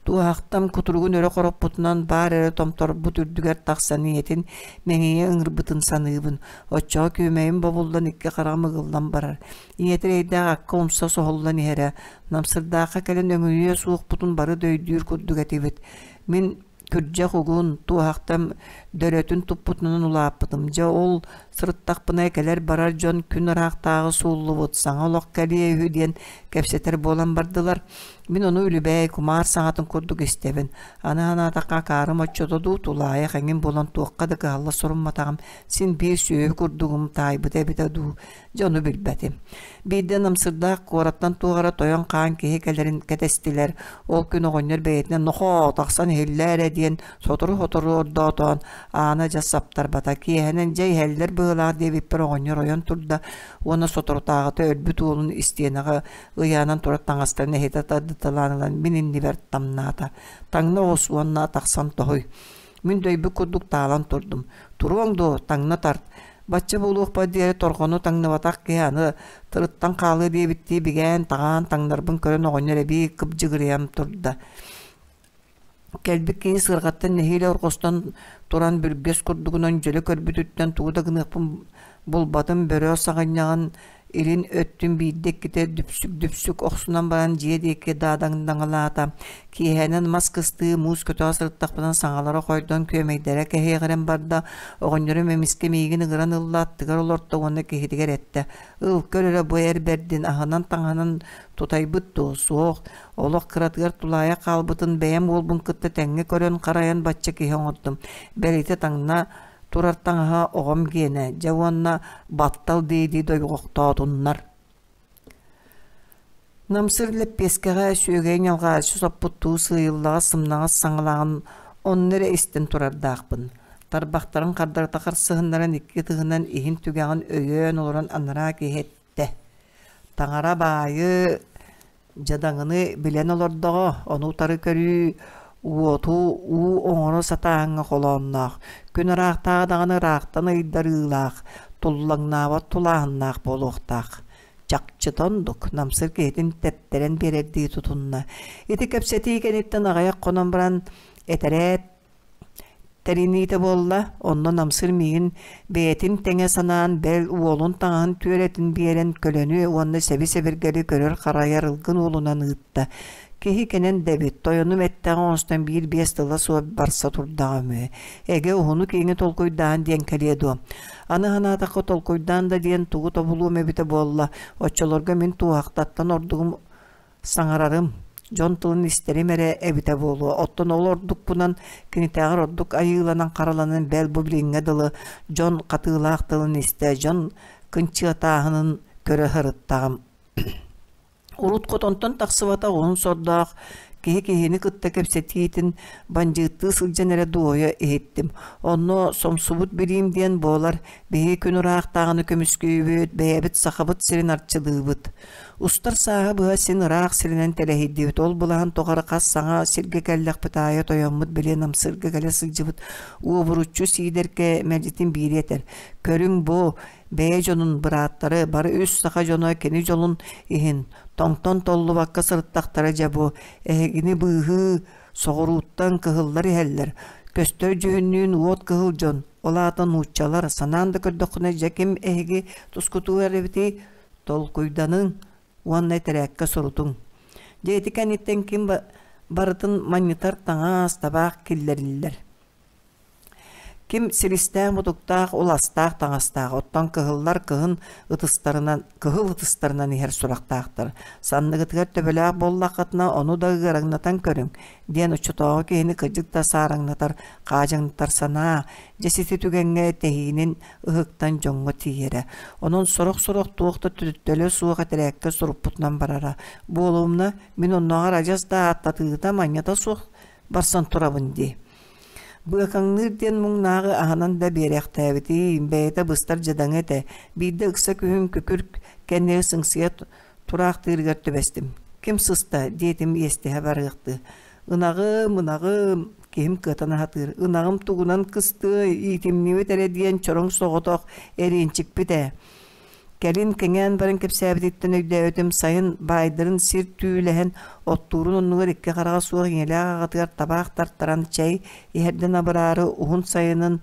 Туоһахтам кутуругун өрө хороппутунан баар эрэ томторбут үрдүгэр тахсан ийэтин мэҥийэ ыҥырбытын саныыбын. Оччоҕо күөмэйим бобуллан икки хараҕым ыгыллан барар. Ийэтэ эрэйдээх акка умса соһуллан иһэрэ. Намсырдаахха кэлэн өҥүйүө суохпутун бары да өйдүүр курдук этибит. Мин Күрдьэх угун, туоһахтан дөрөтүн туппутунан улааппытым. Дьэ ол сырыттахпына кэлэр-барар дьон күн ыраахтааҕы сууллубут, саҥа олох кэлиэ үһү диэн кэпсэтэр буолан бардылар. Мин ону үлүбээй кумаар саҥатын курдук истэбин. Аны санаатахха акаарым оччото дуу, тулаайах эҥин буолан туохха да кыһалла сорумматаҕым, син биир сүөһү курдугум таайбыта эбитэ дуу, дьэ ону билбэтим. Биирдэ Намсырдаах куораттан туох эрэ тойон хаан киһи кэлэрин кэтэстилэр. Ол күн оҕонньор бэйэтинэн нохоо тахсан иһиллээ эрэ диэн сотору-сотору ордоотоон аана дьэ саптарбата. Киэһэнэн дьэ иһэллэр быһыылаах диэбиппэр оҕонньор ойон турда уонна соторутааҕыта өлбүт уолун истиэнэҕэ ыйаанан турар таҥастарын эһитэ тардыталаан ылан мин иннибэр тамнаата. Таҥна оҕус уонна тахсан тоһуй. Мин дөйбүт курдук таалан турдум. Туруоҥ дуо, таҥна тарт. Бачча буолуохпар диэри торҕону таҥныбатах киһи аны тырыттан хаалыа диэбиттии бигээн-таҕаан таҥнарбын көрөн оҕонньор эбии кыбдьыгырыйан турда. Кэлбит киһи сыарҕаттан нэһиилэ орҕостон туран бүргэс курдугунан дьөлө көрбүтүттэн тугу да гыныахпын булбатым бөрө саҕынньаҕын илин өттүн биирдэ-иккитэ дүпсүк-дүпсүк охсунан баран дьиэ диэки даадаҥнаҥалаата. Киэһэнэн мас кыстыы, муус көтөҕө сырыттахпына саҥалара хойдон күөмэйдэрэ кэһиэҕирэн барда. Оҕонньорум эмискэ миигин ыҥыран ылла, аттыгар олорто уонна киһитигэр эттэ: «Ыл, көр эрэ бу эр бэрдин аһынан-таҥаһынан тутайбыт дуо? Суох, олох кыратыгар тулаайах хаалбытын бэйэм уолбун кытта тэҥҥэ көрөн-харайан бачча киһи оҥордум. Бэлитэ таҥна турар таҥаһа оҕом гиэнэ, дьэ уонна баттал дии-дии дойҕохтоотуннар. Намсыр лэппиэскэҕэ сүөгэй ньалҕааччы соппуттуу сыыйыллаҕас сымнаҕас саҥалааҕын онно эрэ истэн турардаахпын. Тарбахтарын хардарыта харсыһыннаран икки ытыһынан иһин түгэҕин өйөөн олорон анараа киһи эттэ: «Таҥара баайы Дьадаҥыны билэн олордоҕо, ону утары көрүү, уоту уу оҥоро сатааһыҥҥа холоонноох, күн ыраахтааҕы даҕаны ыраахтан ыйдарыылаах, туллаҥнаабат тулааһыннаах буолуохтаах. Чахчыта оннук, Намсыр киһитин тэптэрэн биэрэрдии тутунна. Ити кэпсэтии кэнниттэн аҕыйах хонон баран этэрээт Тэриниитэ буолла, онно Намсыр миигин бэйэтин тэҥэ санаан, бэл, уолун таҥаһын түөрэтин биэрэн көлөнү уонна сэби-сэбиргэли көрөр-харайар ылгын уолунан ыытта. Киһи кэнэн да эбит, тойонум эттэҕэ оҥостон биир-биэс тыла суох барса турдаҕа үһү. Эгэ уһуну-киэҥи толкуйдаан диэн кэлиэ дуо? Аны санаатахха толкуйдаан да диэн тугу тобулуом эбитэ буолла, оччолорго мин туоһахтаттан ордугум Саҥарарым, дьон тылын истэрим эрэ эбитэ буолуо, оттон ол ордукпунан кинитээҕэр ордук айыыланан-хараланан бэл бу билиҥҥэ дылы дьон хатыылаах тылын истэ, дьон кынчыатааһынын көрө сырыттаҕым. Урут хотонтон тахсыбатах уһун сордоох киһи киһини кытта кэпсэтиитин бандьыыттыы сылдьан эрэ дуоһуйа иһиттим. Онно сомсубут билиим диэн буолар, биһиги күн ыраахтааҕыны көмүскүүбүт, бэйэбит Сахабыт сирин арчылыыбыт. Устар сааһы быһа син ыраах сиринэн тэлэһийдибит, ол былаһын тухары хас саҥа сиргэ кэллэхпит аайы тойоммут били Намсырга кэлэ сылдьыбыт уобуруччу Сиидэркэ мэлдьитин биири этэр: «Көрүҥ бу, бэйэ дьонун, бырааттары, бары үс саха дьоно кини дьолун иһин тоҥтон толлубакка сырыттахтара дьэ бу, эһигини быыһыы соҕурууттан кыһыллар иһэллэр, көстөр дьүһүннүүн уот кыһыл дьон, ол аата нууччалар, санаан да көрдөххүнэ дьэ ким эһиги тускутугар эбитий, Толкуйданыҥ уонна этэрээккэ сурутуҥ. Дьэ ити кэнниттэн ким барытын манньытар таҥас, табаах киллэриллэр. Ким силистээх-мутуктаах, уластаах таҥастаах, оттон кыһыллар кыһын ытыстарынан, кыһыл ытыстарынан иһэр сурахтаахтар. Санныгытыгар төбөлөөх буоллаххытына, ону да ыараҥнатан көрүҥ, диэн оччотооҕу киһини кырдьык да саараҥнатар, хаадьаҥнатар санаа, дьэ сити түгэҥҥэ тэһиинин ыһыктан дьоҥҥо тиийэрэ. Онон сорох-сорох туох да төлө суох этэрээккэ суруппутунан барара. Буолумна, мин оннооҕор адьас да ааттатыыта манньата суох барсан турабын дии. Быакаҥныыр диэн муҥнааҕы аһынан да биэрээхтээбитим, бэйэтэ быстар дьадаҥы этэ. Биирдэ ыкса күһүн күкүр кэннигэр сыҥсыйа тураахтыырыгар түбэстим. «Ким сыста?» диэтим иэстэһэ барыахтыы. «Ынаҕым, ынаҕым!» киһим кыатан аһатыыр. «Ынаҕым тугунан кыстыай, иитимньибит эрэ диэн чороҥ соҕотох эриэнчикпит ээ». Кэлин кэҥээн баран кэпсээбититтэн өйдөөбүтүм, сайын баайдарын сир түүлэһэн оттуурун оннугар икки хараҕа суох ийэлээх аҕатыгар табаах тартаран чэй иһэрдэн абыраары уһун сайынын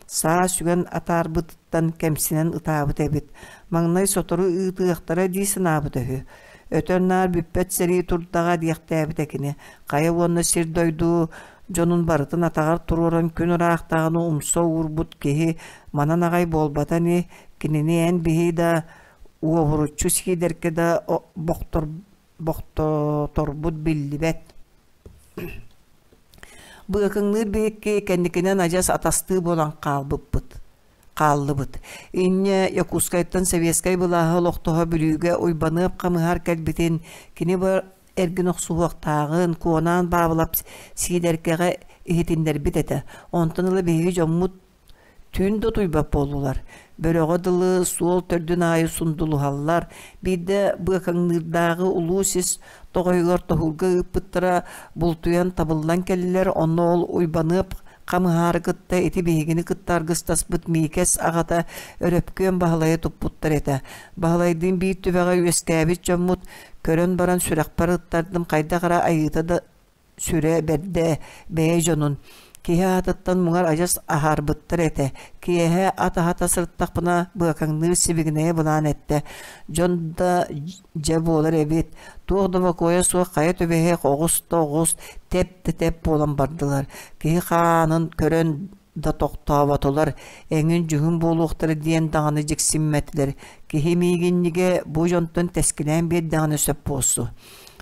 Саа сүгэн атаарбытыттан кэмсинэн ытаабыт эбит. Маҥнай сотору ыытыахтара дии санаабыта үһү. Өтөр-наар бүппэт сэрии турдаҕа диэхтээбитэ кини. Хайа уонна сир-дойду дьонун барытын атаҕар туруоран күн ыраахтааҕыны умса уурбут киһи манан аҕай буолбата ини, кинини эн биһи да уобуруччу сиидэркэ да бохтоторбут биллибэт. Быакыҥныыр биһикки кэнникинэн адьас атастыы буолан хаалбыппыт хааллыбыт. Инньэ Якутскайтан сэбиэскэй былааһы олохтоһо Бүлүүгэ Уйбаныап хамыһаар кэлбитин, кини бу эргин охсуһуохтааҕын Куонаан Баабылап Сиидэркэҕэ иһитиннэрбит этэ. Онтон ыла биһиги дьоммут түүн да утуйбат буоллулар. Бөрөҕө дылы суол төрдүн аайы сундулуһаллар. Биирдэ Быакаҥныырдааҕы улуу сис тоҕойугар тоһуурга ыыппыттара бултуйан табыллан кэллилэр. Онно ол Уйбаныап хамыһаары кытта ити биһигини кытта аргыстаспыт Миикэс аҕата Өрөпкүөн Баһылайы туппуттар этэ. Баһылайдыын биир түбэҕэ үөскээбит дьоммут көрөн баран сүрэхпэр ыттардым хайдах эрэ айыыта да сүрэ бэрдэ бэйэ дьонун киһи аатыттан муҥар адьас аһаарбыттар этэ. Киэһэ ат аһата сырыттахпына быакаҥныыр сибигинэйэ былаан эттэ. Дьон да дьэ буолар эбит. Туох да бокуойа суох хайа түбэһиэх оҕус да оҕус, тэп да тэп буолан бардылар. Киһи хаанын көрөн да тохтооботулар, эҥин-дьүһүн буолуохтара диэн даҕаны дьиксиммэтилэр. Киһи миигинньигэ бу дьонтон тэскилээн биэрдэҕинэ сөп буолсу.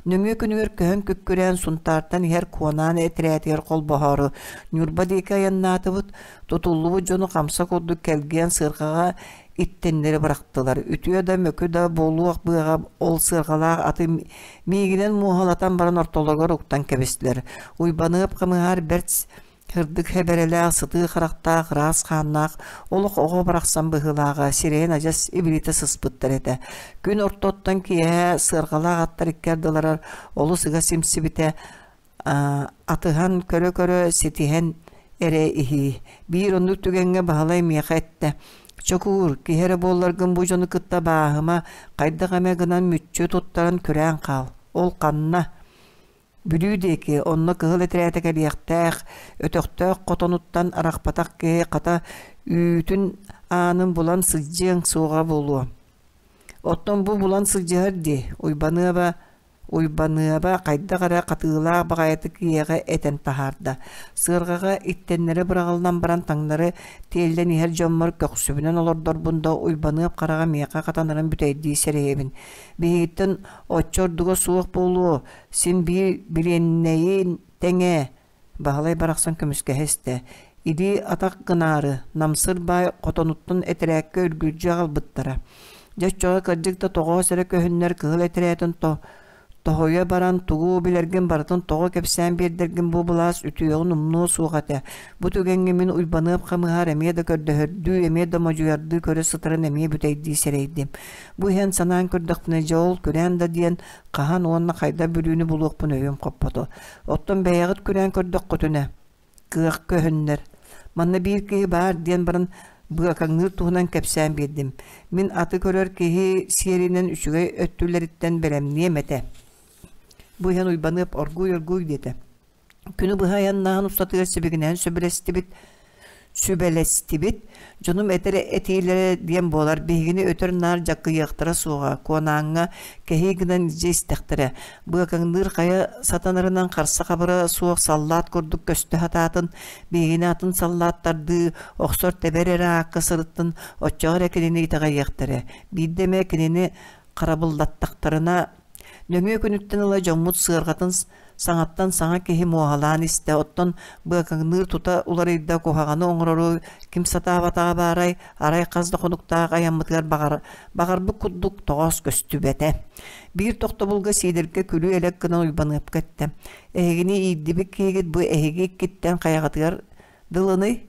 Нөҥүө күнүгэр көһөн күккүрээн Сунтаартан иһэр Куонаан этэрээтигэр холбоһоору Ньурба диэки айаннаатыбыт. Тутуллубут дьону хамса курдук кэлгийэн сыарҕаҕа иттэннэри бырахтылар. Үтүө да мөкү да буолуох быаҕа ол сыарҕалаах аты миигинэн муоһалатан баран ортолоругар уктан кэбистилэр. Уйбаныап хамыһаар бэрт Сырдык хэбэрэлээх, сытыы харахтаах, ыраас хааннаах, олох оҕо барахсан быһыылааҕа, сирэйин адьас ибилитэ сыспыттар этэ. Күн ортоттон киэһэ сыарҕалаах аттар икки ардыларар олус ыга симсибитэ, атыһан көрө-көрө ситиһэн эрэ иһии. Биир оннук түгэҥҥэ Баһылай миэхэ эттэ: «Чокуур, киһи эрэ буолларгын бу дьону кытта бааһыма, хайдах эмэ гынан мүччү туттаран күрээн хаал. Ол ханна?» Бүлүү диэки, онно кыһыл этэрээтэ кэлиэхтээх, өтөхтөөх хотонуттан арахпатах киһи хата үүтүн аанын булан сылдьыаҥ суоҕа буолуо. Оттон бу булан сылдьыһар дии, Уйбаныаба Уйбаныаба хайдах эрэ хатыылаах баҕайытык ийэҕэ этэн таһаарда. Сыарҕаҕа иттэннэри быраҕыллан баран таҥнары тиэллэн иһэр дьоммор көхсүбүнэн олордорбун да Уйбаныап хараҕа миэхэ хатанарын бүтэйдии сэрэйэбин. Биһигиттэн оччо ордуга суох буолуо, син биир билиэннэйин тэҥэ, Баһылай барахсан көмүскэһэ истэ. Илии-атах гынаары, Намсыр баай хотонуттан этэрээккэ үргүлдьү аҕалбыттара. Дьэ оччоҕо кырдьык да тоҕоос эрэ көһүннэр кыһыл этэрээтин тоһуйа баран тугу билэргин барытын тоҕо кэпсээн биэрдэргин бу былаас үтүөҕүн умнуо суох этэ. Бу түгэҥҥэ мин Уйбаныап хамыһаар эмиэ да көрдөһөрдүү, эмиэ да модьуйардыы көрө сытарын эмиэ бүтэйдии сэрэйдим. Бу иһэн санаан көрдөхпүнэ дьэ ол күрээн да диэн хаһан уонна хайдах Бүлүүнү булуохпун өйүм хоппото. Оттон бэйэҕит күрээн көрдөххүтүнэ, кыах көһүннэр. Манна биир киһи баар диэн баран быакаҥныыр туһунан кэпсээн биэрдим. Мин аты көрөр киһи сиэринэн үчүгэй өттүлэриттэн бэлэмниэм этэ. Бу иһэн Уйбаныап оргууй-оргууй диэтэ. Күнү быһа айаннааһын устатыгар сибигинэһэн сөбүлэстибит, сүбэлэстибит. Дьонум этэр этиилэрэ диэн буолар, биһигини өтөр-наар дьаккыйыахтара суоҕа, Куонааҥҥа кэһии гынан илдьэ истэхтэрэ. Быакаҥныыр хайа сатанарынан харса-хабыра суох саллаат курдук көстө сатаатын, биһигини атын саллааттардыы охсор-тэбэр эрэ аакка сырыттын, оччоҕо эрэ кинини итэҕэйиэхтэрэ. Биирдэ эмэ кинини харабыллаттахтарына, нөҥүө күнүттэн ыла дьоммут сыарҕатын Саҥаттан саҥа киһи муоһалаан истэ, оттон быакаҥныыр тута уларыйда, куһаҕаны оҥорору ким сатаабатаҕа баарай, арай хас да хонуктаах айаммытыгар баҕар, баҕарбыт курдук тоҕоос көстүбэтэ. Биир тохтобулга Сиидэргэ күлүү-элэк гынан Уйбаныапка эттэ: «Эһигини иирдибит киһигит бу эһиги иккиттэн хайаҕытыгар дылыный?»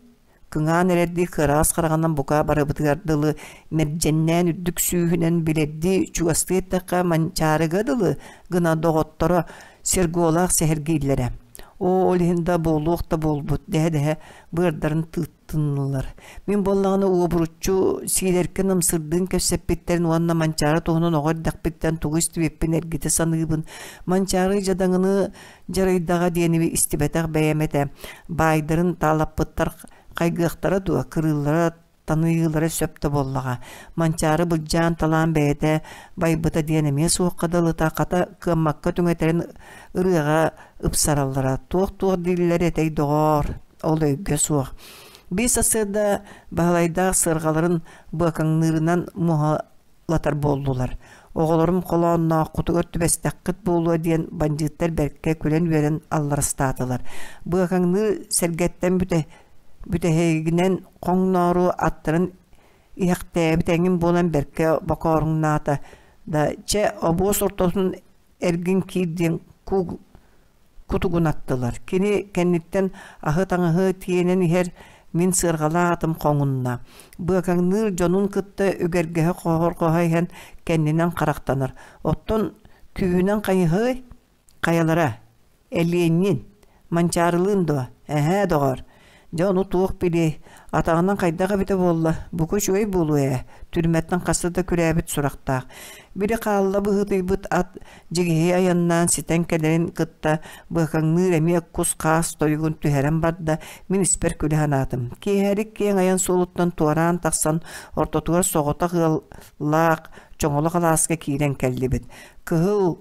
Кыҥаан эрэрдии кыараҕас хараҕынан бука барыбытыгар дылы мэрдьэннээн үрдүк сүүһүнэн билэрдии чугастыы эттэххэ Манчаарыга дылы гына доҕотторо Серголаах сэһэргииллэрэ. Оо, ол иһин да буолуох да буолбут дэһэ-дэһэ быардарын тыыттыннылар. Мин буоллаҕына уобуруччу Сиидэркэ Намсырдыын кэпсэппиттэрин уонна Манчаары туһунан оҕо эрдэхпиттэн тугу истибиппин эргитэ саныыбын. Манчаары дьадаҥыны дьарыйдаҕа диэни истибэтэх бэйэм этэ. Баайдарын таалаппыттар хайгыахтара дуо, кырыыллара Таныйыылара сөп да буоллаҕа. Манчаары былдьаан-талаан бэйэтэ байбыта диэн эмиэ суохха дылыта, хата кыаммакка түҥэтэрин ырыаҕа ыпсараллара. Туох-туох дииллэр этэй доҕоор, ол өйгө суох. Биир сарсыарда Баһылайдаах сыарҕаларын быакаҥныырынан муоһалатар буоллулар. Оҕолорум холооннооххутугар түбэстэххит буолуо диэн бандьыыттар бэркэ күлэн-үөрэн алларастаатылар. Быакаҥныыр сэргэттэн бүтэ бүтэһигинэн хоҥноору аттарын иһэхтээбит эҥин буолан бэркэ бокооруҥнаата да чэ обуос ортотун эргин киир диэн кутугунаттылар. Кини кэнниттэн аһы-таҥаһы тиэнэн иһэр мин сыарҕалаах атым хоҥунна. Быакаҥныыр дьонун кытта үгэргэһэ хоһорҕоһо иһэн кэннинэн харахтанар. Оттон күүһүнэн хайыһыай? Хайалара? Элиэнньин, Манчаарылыын дуо? Эһээ, доҕор, дьэ ону туох билиэй, атаҕынан хайдах эбитэ буолла, бука үчүгэй буолуо ээ, түрмэттэн хаста да күрээбит сурахтаах. Били хаалла быһыытыйбыт ат дьигиһи айаннаан ситэн кэлэрин кытта быакаҥныыр эмиэ кус-хаас тойугун түһэрэн барда, мин испэр күлэ санаатым. Киэһэрик киэҥ айан суолуттан туораан тахсан ортотугар соҕотох ыаллаах чоҥолох алааска киирэн кэллибит. Кыһыл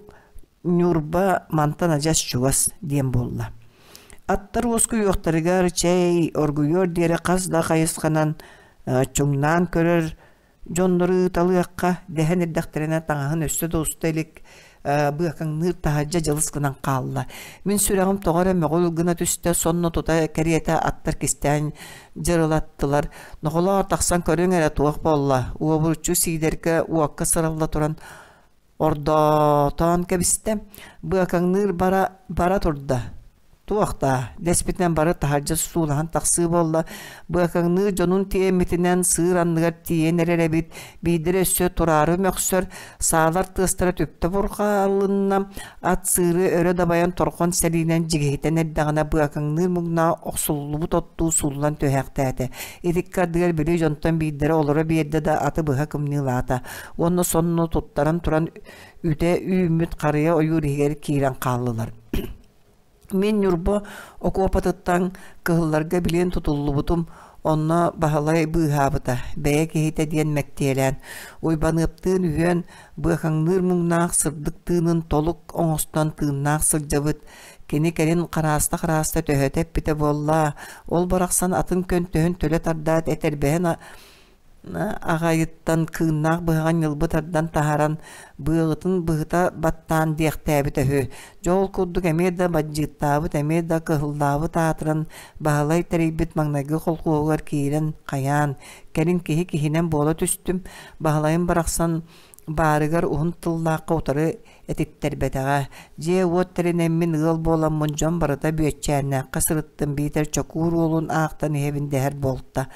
Ньурба мантан адьас чугас диэн буолла. Аттар уоскуйуохтарыгар чэй оргуйуор диэри хас да хайысханан чуҥнаан көрөр дьоннору ыыталыахха дэһэн эрдэхтэринэ таҥаһын өссө да уста илик быакаҥныыр таһырдьа дьылыс гынан хаалла. Мин сүрэҕим тоҕо эрэ мөҕүл гына түстэ, сонно тута кэриэтэ аттар кистээн дьырылаттылар. Нохолоор тахсан көрүҥ эрэ туох буолла? Уобуруччу Сиидэркэ уокка сыралла туран Ордоотоон кэбистэ, быакаҥныыр бара, бара турда. Туох даа, дэспитинэн бары таһырдьа суулаһан тахсыы буолла. Быакаҥныыр дьонун тиэммитинэн сыыр анныгар тиийэн эрэр эбит. Биирдэрэ өссө тураары мөхсөр, саалар тыастара түптэ бурҕалынна. Ат сыыры өрө дабайан торҕон сэлиинэн дьигиһитэн эрдэҕинэ быакаҥныыр муҥнаах охсуллубут оттуу сууллан түһээхтээтэ. Итиккэ ардыгар били дьонтон биирдэрэ олоро биэрдэ да аты быһа кымньыылаата уонна сонно туттаран туран үтэ үүммүт харыйа ойуур иһигэр киирэн хааллылар. Мин Ньурба окуопатыттан кыһылларга билиэн тутуллубутум, онно Баһылай быыһаабыта, бэйэ киһитэ диэн мэктиэлээн, Уйбаныаптыын үһүөн быакаҥныыр муҥнаах сырдык тыынын толук оҥостон тыыннаах сылдьабыт, кини кэлин харааста-харааста төһөтө эппитэ буолла, ол барахсан атын көнтөһүн төлө тардаат этэрбэһин аҕайыттан кыыннаах быһаҕын ньылбы тардан таһааран быаҕытын быһыта баттаан диэхтээбитэ үһү. Дьэ ол курдук эмиэ да бандьыыттаабыт, эмиэ да кыһыллаабыт аатыран Баһылай тэрийбит маҥнайгы холкуоһугар киирэн хайаан, кэлин киһи киһинэн буола түстүм. Баһылайым барахсан баарыгар уһун тыллаахха утары этиттэрбэтэҕэ. Дьиэ-уот тэринэммин ыал буоламмын дьон барыта Бүөччээннээххэ сырыттым биитэр Чокуур уолун аахтан иһэбин дэһэр буолта.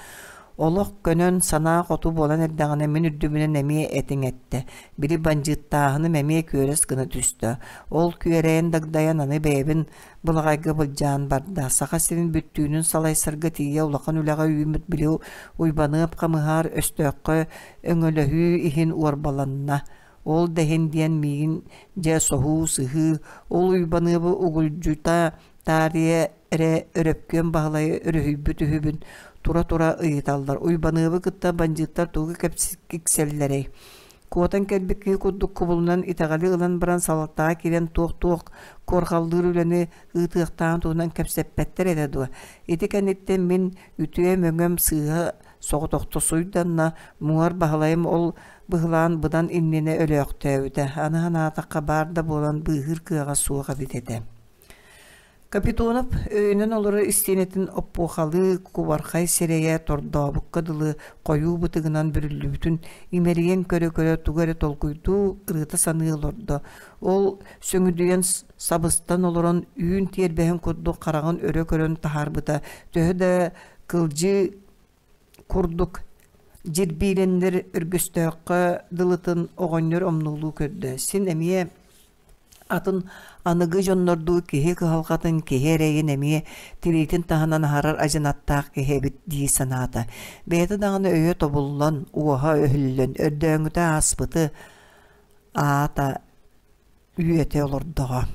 Олох көнөн, санаа хоту буолан эрдэҕинэ мин үрдүбүнэн эмиэ этиҥ эттэ. Били бандьыыттааһыным эмиэ күөрэс гына түстэ. Ол күөрэйэн дагдайан аны бэйэбин былаҕайга былдьаан барда. Саха сирин бүттүүнүн салайсарга тиийэ улахан үлэҕэ үүммүт били Уйбаныап хамыһаар өстөөххө өҥөлөһүү иһин уорбаланна. Ол да иһин диэн миигин дьэ соһуу-сыһыы, ол Уйбаныабы угулдьута таарыйа эрэ Өрөпкүөн Баһылайы өрүһүйбүт үһүбүн тура-тура ыйыталлар. Уйбаныабы кытта бандьыыттар тугу киксэллэрэй? Куотан кэлбит киһи курдук кубулунан итэҕэли ылан баран салалтаҕа киирэн туох-туох куорҕаллыыр үлэни ыытыахтааҕын туһунан кэпсэппэттэр этэ дуо? Ити кэнниттэн мин үтүөм-өҥөм сыыһа соҕотохто суйданна, муҥар Баһылайым ол быһылаан быдан иннинэ өлөөхтөөбүтэ, аны санаатахха баар да буолан быыһыыр кыаҕа суох эбит этэ. Капитонов өйөнөн олорор истиэнэтин оппуохалыы кубархай сирэйэ тордообукка дылы хойуу бытыгынан бүрүллүбүтүн имэрийэн көрө-көрө тугу эрэ толкуйдуу ырыта саныы олордо. Ол сөҥүдүйэн сабыстан олорон үүн тиэрбэһин курдук хараҕын өрө көрөн таһаарбыта төһө да кылдьыы курдук дьирбиилэннэр өргөстөөххө дылытын оҕонньор омнуолуу көрдө. Син эмиэ атын аныгы дьоннордуу киһи кыһалҕатын, киһи эрэйин эмиэ тириитин таһынан аһарар адьынаттаах киһи эбит дии санаата. Бэйэтэ даҕаны өйө тобуллан, уоһа өһүллэн, өрдөөҥҥүтэ ааспыты аата үөтэ олордоҕо.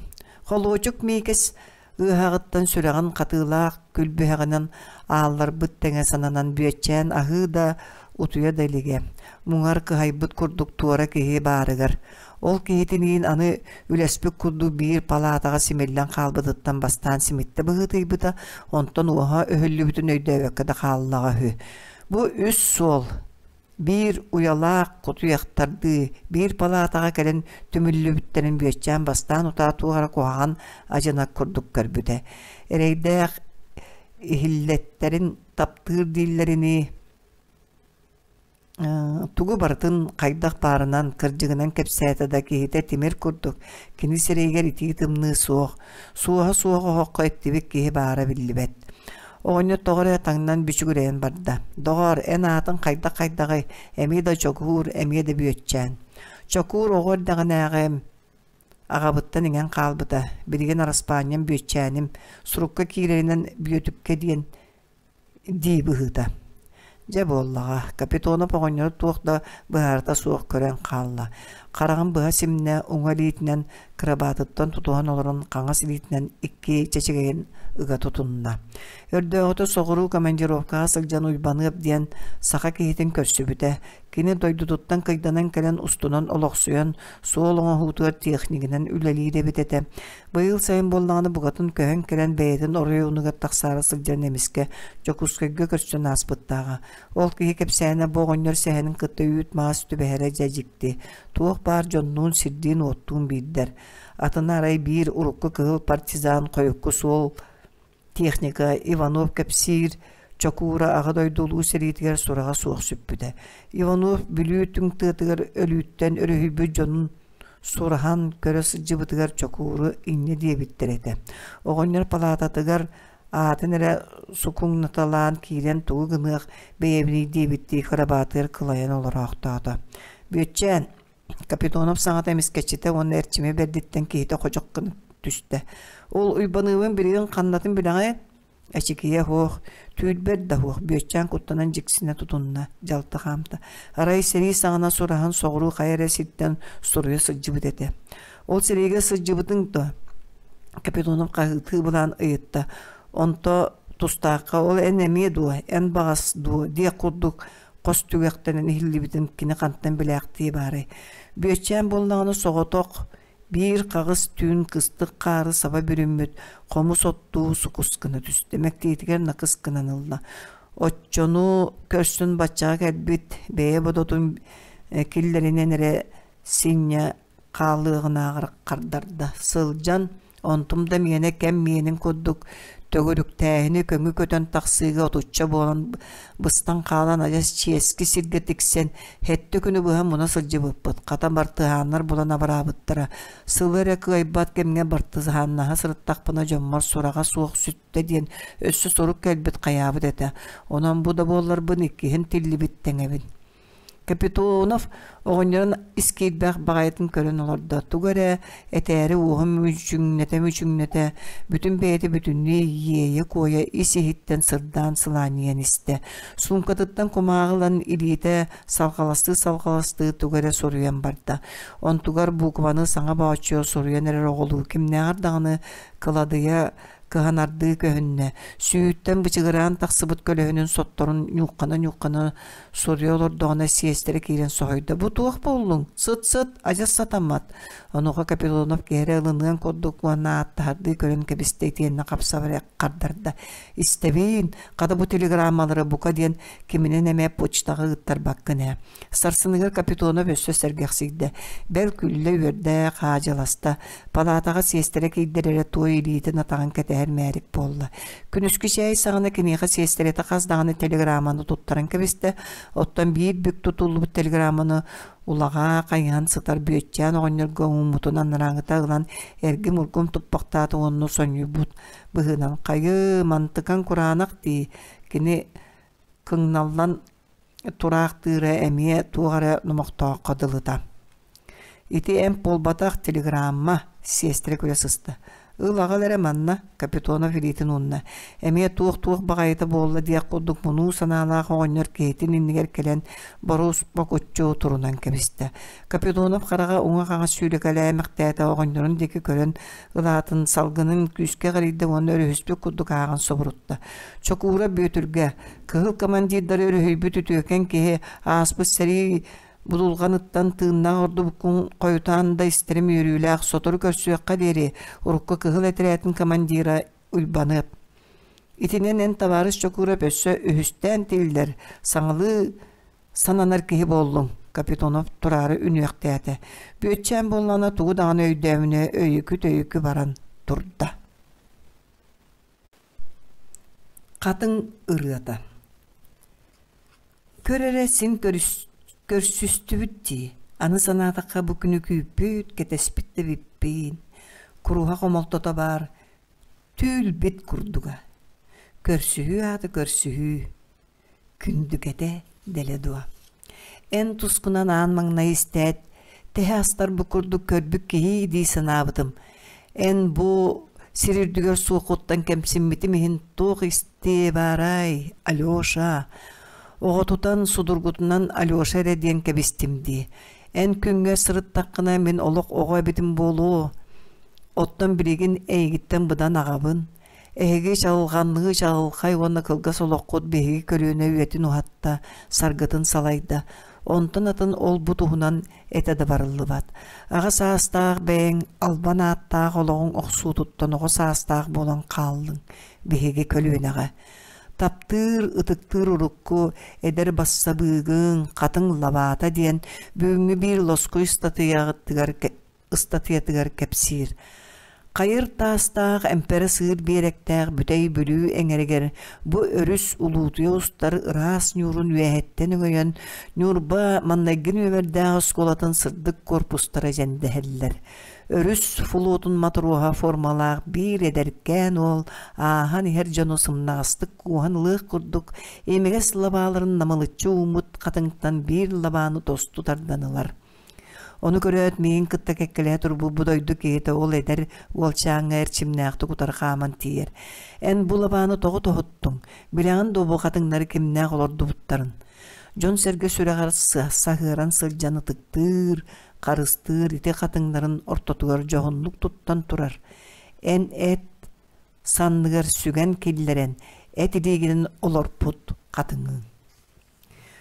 Холуочук Миикэс Ыаһаҕыттан сүрэҕин хатыылаах күлбүһэҕинэн аалларбыт тэҥэ сананан бүөччээн аһыы да, утуйа да илигэ. Муҥар кыһайбыт курдук туора киһи баарыгар. Ол киһитиниин аны үлэспит курдук биир палаатаҕа симиллэн хаалбытыттан бастаан симиттэ быһыытыйбыта, онтон уоһа өһүллүбүтүн өйдөөбөккө да хааллаҕа үһү. Бу үс суол биир уйалаах кутуйахтардыы биир палаатаҕа кэлэн түмүллүбүттэрин Бүөччээн бастаан утаа туох эрэ куһаҕан адьынат курдук көрбүтэ. Эрэйдээх иһиллэттэрин таптыыр дииллэринии тугу барытын хайдах баарынан, кырдьыгынан кэпсээтэ да киһитэ тимир курдук, кини сирэйигэр итии-тымныы суох, суоһа суох оһоххо иттибит киһи баара биллибэт. Оҕонньор тоҕо эрэ таҥнан бүчүгүрэйэн барда. Доҕоор, эн аатыҥ хайдах-хайдаҕый? Эмиэ да Чокуур, эмиэ да Бүөччээн. Чокуур оҕо эрдэҕинээҕи аҕабыттан иҥэн хаалбыта. Билигин араспаанньам Бүөччээним. Сурукка киирэринэн Бүөтүккэ диэн дии быһыыта. Дьэ буоллаҕа, Капитонов оҕонньору туох да быһаарыта суох көрөн хаалла. Хараҕын быһа симнэ, уҥа илиитинэн кырабаатыттан тутуһан олорон хаҥас илиитинэн икки чэчэгэйин ыга тутунна. Өрдөөҕүтэ соҕуруу командировкаҕа сылдьан Уйбаныап диэн саха киһитин көрсүбүтэ. Кини дойдутуттан кыйданан кэлэн устунан олохсуйан, суол оҥоһуутугар технигинэн үлэлиир эбит этэ. Быйыл сайын буоллаҕына букатын көһөн кэлэн бэйэтин оройуонугар тахсаары сылдьан эмискэ Дьокуускайга көрсөн ааспыттааҕа. Ол киһи кэпсээнэ бу оҕонньор сэһэнин кытта үүт-маас түбэһэрэ дьэ дьикти. Туох баар дьоннуун сирдиин-уоттуун биирдэр. Атына арай биир урукку кыһыл партизан хойукку суол техника Иванов кэпсиир Чокуура Аҕа дойду Улуу сэриитигэр сураҕа суох сүппүтэ. Иванов Бүлүү түҥ тыатыгар өлүүттэн өрүһүйбүт дьонун сураһан көрө сылдьыбытыгар Чокууру инньэ диэбиттэр этэ. Оҕонньор палаататыгар аатын эрэ сукуҥнаталаан киирэн тугу гыныах бэйэбиний диэбиттии кырабаатыгар кылайан олороохтоото. Бүөччээн, Капитонов саҥата эмискэччитэ уонна эрчимэ бэрдиттэн киһитэ ходьох гына түстэ. Ол Уйбаныыбын билигин ханнатын билэҕин? Эчикийэ суох, түүрбэт да суох, Бүөччээн куттанан дьиксинэ тутунна, дьалты хаамта. Арай сэрии саҕана сураһан соҕуруу хайа эрэ сиртэн суруйа сылдьыбыт этэ. Ол сэриигэ сылдьыбытыҥ дуо? Капитонов хаһыытыы былаан ыйытта. Онто тустаахха ол эн эмиэ дуо, эн баҕас дуо диэх курдук хос түгэхтэнэн иһиллибитин кини хантан билээхтии баарай. Бүөччээн буоллаҕына соҕотох биир хаҕыс түүн кыстык хаары саба бүрүммүт хомус оттуу сукус гына түстэ, мэктиэтигэр накыс гынан ылла. Оччону көрсөн баччаҕа кэлбит бэйэ бодотун киллэринэн эрэ синньэ хаалыаҕынааҕар хардарда. Сылдьан, онтум да миэнэ кэм миэнин курдук төгүрүктээһини көҥү көтөн тахсыыга отучча буолан быстан хаалан адьас чиэски сиргэ тиксэн сэттэ күнү быһа муна сылдьыбыппыт. Хата бартыһааннар булан абыраабыттара. Сылы эрэ кыайбат кэмҥэ бартыһааннаһа сырыттахпына дьоммор сураҕа суох сүттэ диэн өссө сурук кэлбит хайаабыт этэ. Онон бу да буолларбын иккиһин тиллибит тэҥэбин. Капитонов оҕонньорун ис киирбэх баҕайытын көрөн олордо, тугу эрэ этээри уоһун мүчүҥнэтэ-мүчүҥнэтэ, бүтүн бэйэтэ бүтүннүү иэйэ-куойа ис-иһиттэн сырдаан сылаанньыйан истэ. Суумкатыттан кумааҕы ылан илиитэ салҕаластыы-салҕаластыы тугу эрэ суруйан барда. Онтугар буукубаны саҥа бооччуйа суруйан эрэр оҕолуу кимнээҕэр даҕаны кыладыйа кыһанардыы көһүннэ. Сүүһүттэн бычыгыраан тахсыбыт көлөһүнүн сотторун ньууххана-ньууххана Суруйа олордоҕуна сиэстэрэ киирэн соһуйда: «Бу туох буоллуҥ? Сыт-сыт, адьас сатаммат». Онуоха Капитонов киһи эрэ ылыныан курдук уонна ааттаһардыы көрөн кэбистэ итиэннэ хапсабар хардарда: «Истэбиин, хата бу телеграммалары бука диэн киминэн эмэ почтаҕа ыыттарбаккын ээ». Сарсыныгар Капитонов өссө сэргэхсийдэ, бэл күллэ-үөрдэ, хаадьыласта. Палаатаҕа сиэстэрэ киирдэр эрэ туой илиитин атаҕын кэтэһэр мээрик буолла. Күнүскү чээй саҕана киниэхэ сиэстэрэтэ хас даҕаны телеграмманы туттаран кэбистэ, оттон биир бүк тутуллубут телеграмманы улаҕаа хайыһан сытар Бүөччээн оҕонньорго ууммутун анарааҥыта ылан эргим-ургум туппахтаата уонна сонньуйбут быһыынан «Хайыы, мантыкаҥ кураанах дии» кини кыҥналлан тураахтыыра эмиэ туох эрэ номохтооххо дылыта. Ити эмп буолбатах, телеграмма, сиэстэрэ күлэ сыста. Ыл аҕал эрэ манна, Капитонов илиитин уунна. Эмиэ туох-туох баҕайыта буолла диэх курдук мунуу санаалаах оҕонньор киһитин иннигэр кэлэн боруус бокуччу турунан кэбистэ. Капитонов хараҕа уҥа-хаҥас сүүрэкэлээмэхтээтэ оҕонньорун диэки көрөн ылаатын салгынын күүскэ эҕирийдэ уонна өрүһүспүт курдук ааҕан субурутта. Чокуура Бүөтүргэ, кыһыл командирдары өрүһүйбүт үтүөкэн киһи ааспыт сэрии будулҕаныттан тыыннаах ордубуккун хойутаан да истэрим үөрүүлээх сотору көрсүөххэ диэри урукку кыһыл этэрээтин командира Уйбаныап. Итинэн эн табаарыс Чокуурап өссө үһүстээн тиллэр, саҥалыы сананар киһи буоллуҥ, Капитонов тураары үнүөхтээтэ. Бүөччээн буоллаҕына тугу даҕаны өйдөөмүнэ өйүкү-төйүкү баран турда. Хатыҥ ырыата Көр эрэ син көрсүстүбүт дии, аны санаатахха бу күнү күүппүт, кэтэспит да эбиппин. Куруһа хомолтото баар, түүл-бит курдуга. Көрсүһүү аата көрсүһүү Күндүкэтэ дэлэ дуо? Эн тускунан аан маҥнай истээт, тэһэ астар бу курдук көрбүт киһи дии санаабытым. Эн бу сир үрдүгэр суоххуттан кэмсиммитим иһин туох истиэ баарай, Алеша? Оҕотутан судургутунан Алеша эрэ диэн кэбистим дии. Эн күҥҥэ сырыттаххына мин олох оҕо эбитим буолуо. Оттон билигин эйигиттэн быдан аҕабын. Эһиги чаҕылҕанныы чаҕылхай уонна кылгас олоххут биһиги көлүөнэ үйэтин уһатта, саргытын салайда. Онтон атын ол-бу туһунан этэ да барыллыбат. Аҕа саастаах бэйэҥ албан ааттаах олоҕуҥ охсуутуттан оҕо саастаах буолан хааллыҥ биһиги көлүөнэҕэ. Таптыыр, ытыктыыр урукку эдэр бассабыыгыҥ, хатыҥ лабаата диэн бүгүҥҥү биир лоскуй ыстатыйаҕытыгар ыстатыйатыгар кэпсиир. Хайыр таастаах эмпэрэ сыыр биэрэктээх Бүтэй Бүлүү эҥэригэр бу өрүс улуутуйа устар ыраас ньуурун үөһэттэн өҥөйөн Ньурба маннайгы нүөмэрдээх оскуолатын сырдык корпустара дьэндэһэллэр. Өрүс флотун матроһа формалаах биир эдэркээн уол ааһан иһэр дьону сымнаҕастык кууһан ылыах курдук имигэс лабааларын намылыччы ууммут хатыҥтан биир лабааны тосту тардан ылар. Ону көрөөт миигин кытта кэккэлэһэ турбут бу дойду киһитэ ол эдэр уолчааҥҥа эрчимнээхтик утары хааман тиийэр. Эн бу лабааны тоҕо тоһуттуҥ? Билэҕин дуо бу хатыҥнары кимнээх олордубуттарын? Дьон-сэргэ сүрэҕэр саһыаран сылдьан ытыктыыр, харыстыыр ити хатыҥнарын ортотугар дьоһуннук туттан турар. Эн эт санныгар сүгэн киллэрэн, эт илиигинэн олорпут хатыҥыҥ.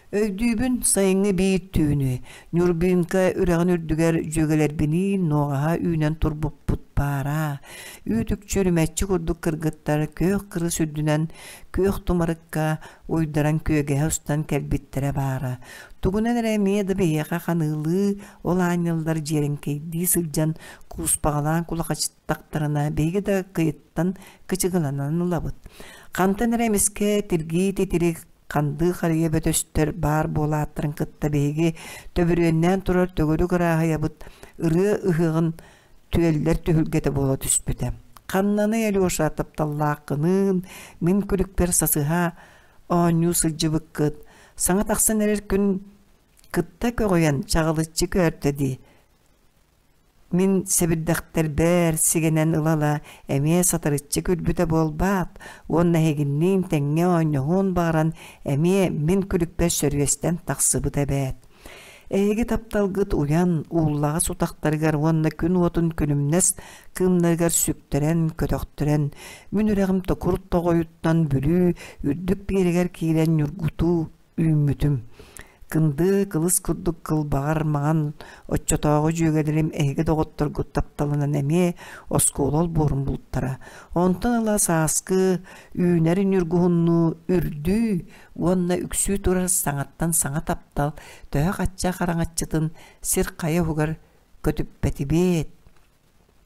Өйдүүбүн сайыҥҥы биир түүнү Нюрбинка үрэҕин үрдүгэр дьүөгэлэрбиниин нуоҕаһа үүнэн турбуппут баара. Үүт-үкчү үрүмэччи курдук кыргыттар күөх кырыс үрдүнэн күөх тумарыкка уйдаран күөгэһэ устан кэлбиттэрэ баара. Тугунан эрэ эмиэ да биһиэхэ ханыылыы ол аанньаллар дьиэрэҥкэйдии сылдьан кууспаҕалаан кулахачыттахтарына биһиги да кыйыттан кычыгыланан ылабыт. Хантан эрэ эмискэ тиргии титирик хандыы харыйа бөтөстөр баар буолааттарын кытта биһиги төбүрүөннээн турар төгүрүк ырааһыйабыт ырыа ыһыаҕын түөллэр түһүлгэтэ буола түспүтэ. Ханнаный Алеша тапталлааххыныын мин күлүкпэр сасыһа оонньуу сылдьыбыккыт. Саҥа тахсан эрэр күн кытта көҕүйэн чаҕылыччы көөртө дии. Мин сэбирдэхтэрбэр сигэнэн ыла-ыла эмиэ сатарыччы күлбүтэ буолбаат уонна эһигинниин тэҥҥэ оонньоһуон баҕаран эмиэ мин күлүкпэр сөрүөстэн тахсыбыт эбээт. Эһиги тапталгыт уйан, ууллаҕас утахтарыгар уонна күн уотун күлүмнэс кыымнарыгар сүктэрэн, көтөхтөрөн, мин үрэҕим токур тоҕойуттан Бүлүү үрдүк биэрэгэр киирэн ньургутуу үүммүтүм. Кындыы кылыс курдук кылбаҕар маҥан оччотооҕу дьүөгэлэрим эһиги доҕотторгут тапталынан эмиэ оскуола олбуорун бултара. Онтон ыла сааскы үүнэр ньургуһуннуу үрдүү уонна үксүү турар саҥаттан саҥа таптал төһө-хачча хараҥаччытын сир хайа уһугар көтүппэтибиэт.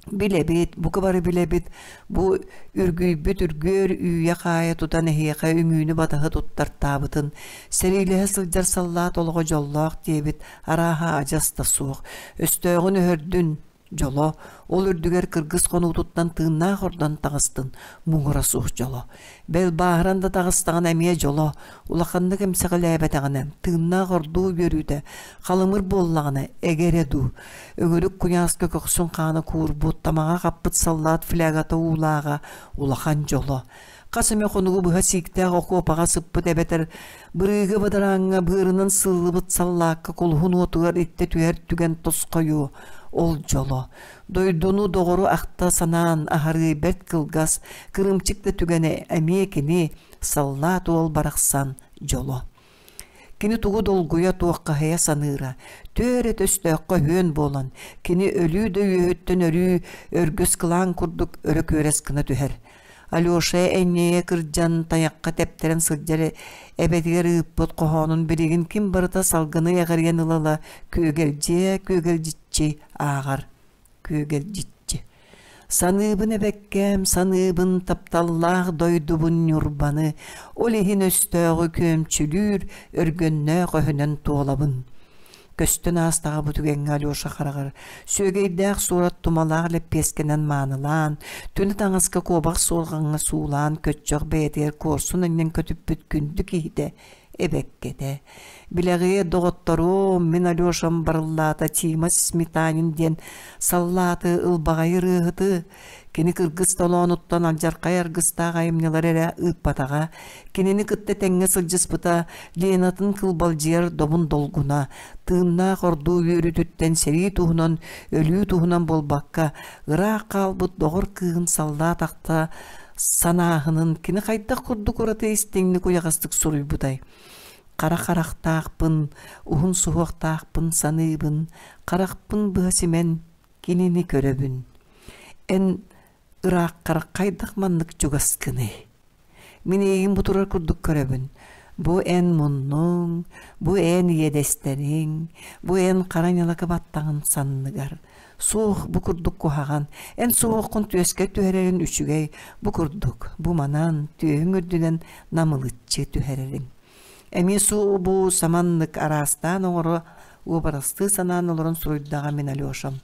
Билэбит, бука бары билэбит, бу үргүйбүт үргүөр үүйэ-хаайа тутан эһиэхэ үҥүүнү-батаһы туттартаабытын, сэриилэһэ сылдьар саллаат олоҕо дьоллоох диэбит арааһа адьас да суох. Өстөөҕүн өһөрдүн, Дьоло, ол үрдүгэр кыргыс хонуутуттан тыыннаах ордон таҕыстын, муҥура суох дьоло. Бэл бааһыран да таҕыстаҕына эмиэ дьоло, улаханнык эмсэҕэлээбэтэҕинэ, тыыннаах ордуу үөрүүтэ, халымыр буоллаҕына, эгэ эрэ дуу. Өҥүрүк куйааска көхсүн хаана куурбут, тамаҕа хаппыт саллаат флягата уулааҕа улахан дьоло. Хас эмэ хонугу быһа сииктээх окуопаҕа сыппыт эбэтэр бырыыга бадарааҥҥа быарынан сыыллыбыт саллаакка кулуһун уотугар иттэ түһэр түгэн тосхойуо, ол дьоло. Дойдуну доҕору ахта санаан аһарыы бэрт кылгас, кырыымчык да түгэнэ эмиэ кини, саллаат уол барахсан дьоло. Кини тугу долгуйа туоххаһыйа саныыра, түөрэ өстөөххө үһүөн буолан, кини өлүү да үөһүттэн өрүү өргөс кылаан курдук өрө күөрэс гына түһэр. Алеша энньэйэ кырдьан тайахха тэптэрэн сылдьар эбэтигэр ыыппыт хоһоонун билигин ким барыта салгыны эҕирийэн ыла-ыла күөгэлдьиэ күөгэлдьиччи ааҕар күөгэлдьиччи Саныыбын эбэккээм, саныыбын тапталлаах дойдубун Ньурбаны, ол иһин өстөөҕү күөмчүлүүр өргөннөөх өһүнэн туолабын. Көстөн аастаҕа бу түгэҥҥэ Алеша хараҕар сүөгэйдээх суорат тумалаах лэппиэскэнэн маанылаан, түнэ таҥаска куобах суорҕаҥҥа суулаан көччөх бэйэтигэр куорсун анньан көтүппүт күндү киһитэ эбэккэтэ. Билэҕиэ, доҕотторуом, мин Алешам барыллаата Тима Сметанин диэн саллааты ылбаҕай ырыаһыты, кини кыргыз толоонуттан алдьархай аргыстаах айымньылары эрэ ыыппатаҕа, кинини кытта тэҥҥэ сылдьыспыта Ленатын кылбалдьыйар добун долгуна, тыыннаах ордуу үөрүүтүттэн сэрии туһунан, өлүү туһунан буолбакка, ыраах хаалбыт доҕор кыыһын саллаат ахта санааһынын кини хайдах курдук ураты истиҥник уйаҕастык суруйбутай? Хара харахтаахпын, уһун суһуохтаахпын саныыбын, харахпын быһа симэн кинини көрөбүн. Эн ырааххар хайдах маннык чугаскыный? Мин эйигин бу турар курдук көрөбүн. Бу эн муннуҥ, бу эн иэдэстэриҥ, бу эн хара ньалака баттаҕын санныгар. Суох, бу курдук куһаҕан. Эн суһуоххун түөскэ түһэрэрин үчүгэй, бу курдук, бу манан, түөһүҥ үрдүнэн намылыччы түһэрэриҥ. Эмиэ субу саманнык араастаан оҥоро уобарастыы санаан олорон суруйдаҕа мин Алешам.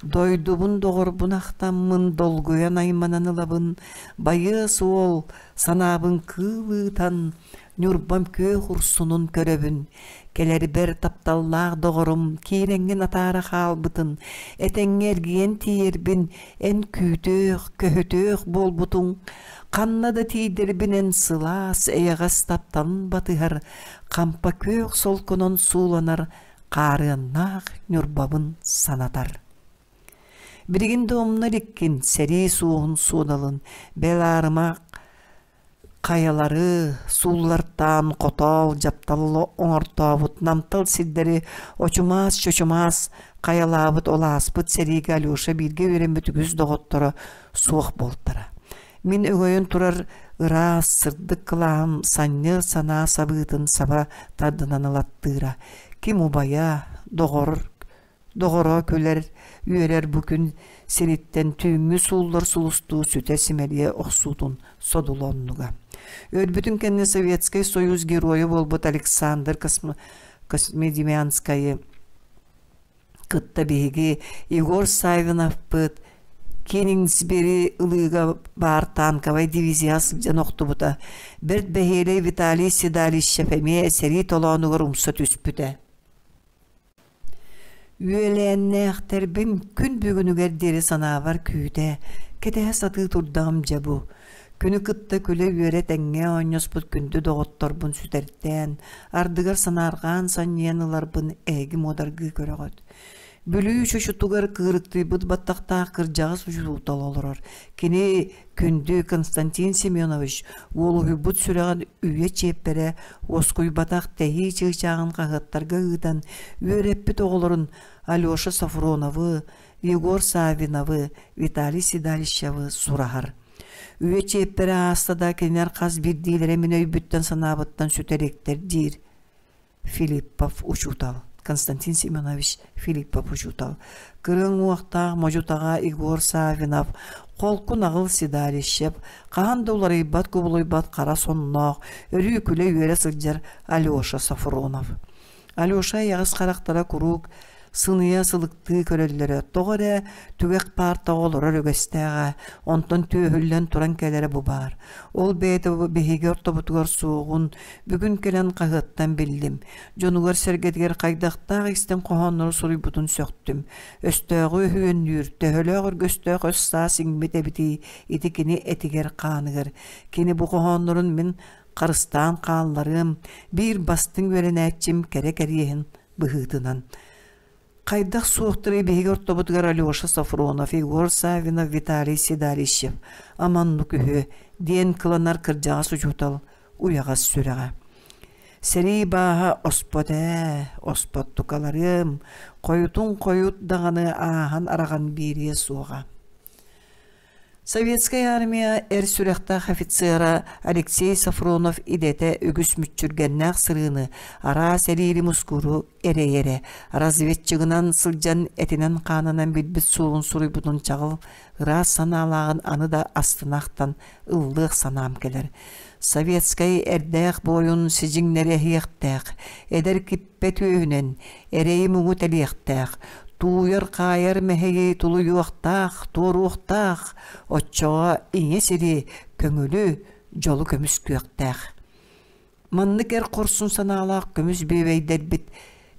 Дойдубун доҕорбун ахтаммын, долгуйан айманан ылабын, байыас уол санаабын кыыл ыытан, Ньурбам күөх урсунун көрөбүн, кэлэрбэр тапталлаах доҕорум киирэҥҥин атаара хаалбытын, этэҥҥэ эргийэн тиийэрбин эн күүтүөх, көһүтүөх буолбутуҥ, ханна да тиийдэрбин эн сылаас, эйэҕэс тапталын батыһар, хампа күөх солкунан сууланар хаарыаннаах Ньурбабын санатар. Билигин да умна иликкин сэрии суоһун суодалын, бэл аарыма хайалары сууллартаан хотоол дьаптал оҥортообут намтал сирдэри очумаас-чочумаас хайалаабыт ол ааспыт сэриигэ Алеша бииргэ үөрэммит үгүс доҕотторо суох буолтара. Мин өҥөйөн турар ыраас, сырдык кылааһым санньыар санаа сабыытын саба тардынан ылаттыыра. Ким убайа, доҕор, доҕоро күлэр, үөрэр бу күн сириттэн түүҥҥү сууллар сулустуу сүтэ симэлийэ охсуутун содула оннуга. Өлбүтүн кэннэ Советскай Союз геройа буолбут Александр Космодемьянскайы кытта биһиги Егор Савиновпыт Кенигсбери ылыыга баар танковай дивизияҕа сылдьан охтубута. Бэрт бэһиэлэй Виталий Седалищев эмиэ сэрии толоонугар умса түспүтэ. Үөлээннээхтэрбин күн бүгүнүгэр диэри санаабар күүтэ, кэтэһэ сатыы турдаҕым дьэ бу. Күнү кытта күлэ-үөрэ тэҥҥэ оонньоспут күндү доҕотторбун сүтэртээн, ардыгар санаарҕаан санньыйан ыларбын эһиги муодаргыы көрөҕүт. Бүлүү чочутугар кыырыктыйбыт баттахтаах кырдьаҕас учуутал олорор. Кини күндү Константин Семенович уолуһуйбут сүрэҕин үйэ чиэппэрэ уоскуйбатах тэһии чыычааҕын хаһыаттарга ыытан үөрэппит оҕолорун Алеша Софроновы, Егор Саввиновы, Виталий Седалищевы сураһар. Үйэ чиэппэрэ ааста да кинилэр хас биирдиилэрэ мин өйбүттэн-санаабыттан сүтэриктэр диир Филиппов учуутал. Константин Семенович Филиппов учуутал. Кырыҥ уохтаах модьу-таҕа Егор Саввинов, холку наҕыл Седалищев, хаһан да уларыйбат кубулуйбат хара сонноох, өрүү күлэ-үөрэ сылдьар Алеша Софронов. Алеша эйэҕэс харахтара куруук Сыныйа сылыктыы көрөллөрө, тоҕо эрэ түгэх паартаҕа олорор үгэстээҕэ, онтон түөһүллэн туран кэлэрэ бу баар. Ол бэйэтэ биһиги ортобутугар суоҕун бүгүн кэлэн хаһыаттан биллим. Дьонугар-сэргэтигэр хайдахтаах истиҥ хоһооннору суруйбутун сөхтүм. Өстөөҕү өһүөннүүр, төһөлөөх өргөстөөх өс-саас иҥмит эбитий ити кини этигэр-хааныгар. Кини бу хоһооннорун мин харыстаан хаалларыам, биир бастыҥ үөрэнээччим кэрэ кэриэһин быһыытынан. Хайдах суохтарый биһиги ортобутугар Алеша Софронов, Егор Саввинов, Виталий Седалищев, Аманнук үһү, диэн кыланар кырдьаҕас учуутал уйаҕас сүрэҕэ. Сэрии бааһа оспот ээ, оспот тукаларыам, хойутун хойут даҕаны ааһан араҕан биэриэ суоҕа. Советскай Армия эр сүрэхтээх офицера Алексей Софронов идэтэ үгүс мүччүргэннээх сырыыны, араас эриири-мускууру эрэйэрэ, разведчигынан сылдьан этинэн-хаанынан билбит суолун суруйбутун чаҕыл ыраас санаалааҕын аны да астына ахтан ыллыах санаам кэлэр. Советскай эрдээх буойун сидьиҥнэри эһиэхтээх, эдэр киппэ түөһүнэн эрэйи-муҥу тэлиэхтээх, тууйар-хаайар мэһэйи тулуйуохтаах, туоруохтаах, оччоҕо ийэ сири, көҥүлү, дьолу көмүскүөхтээх. Маннык эр хорсун санаалаах көмүс биэбэйдэрбит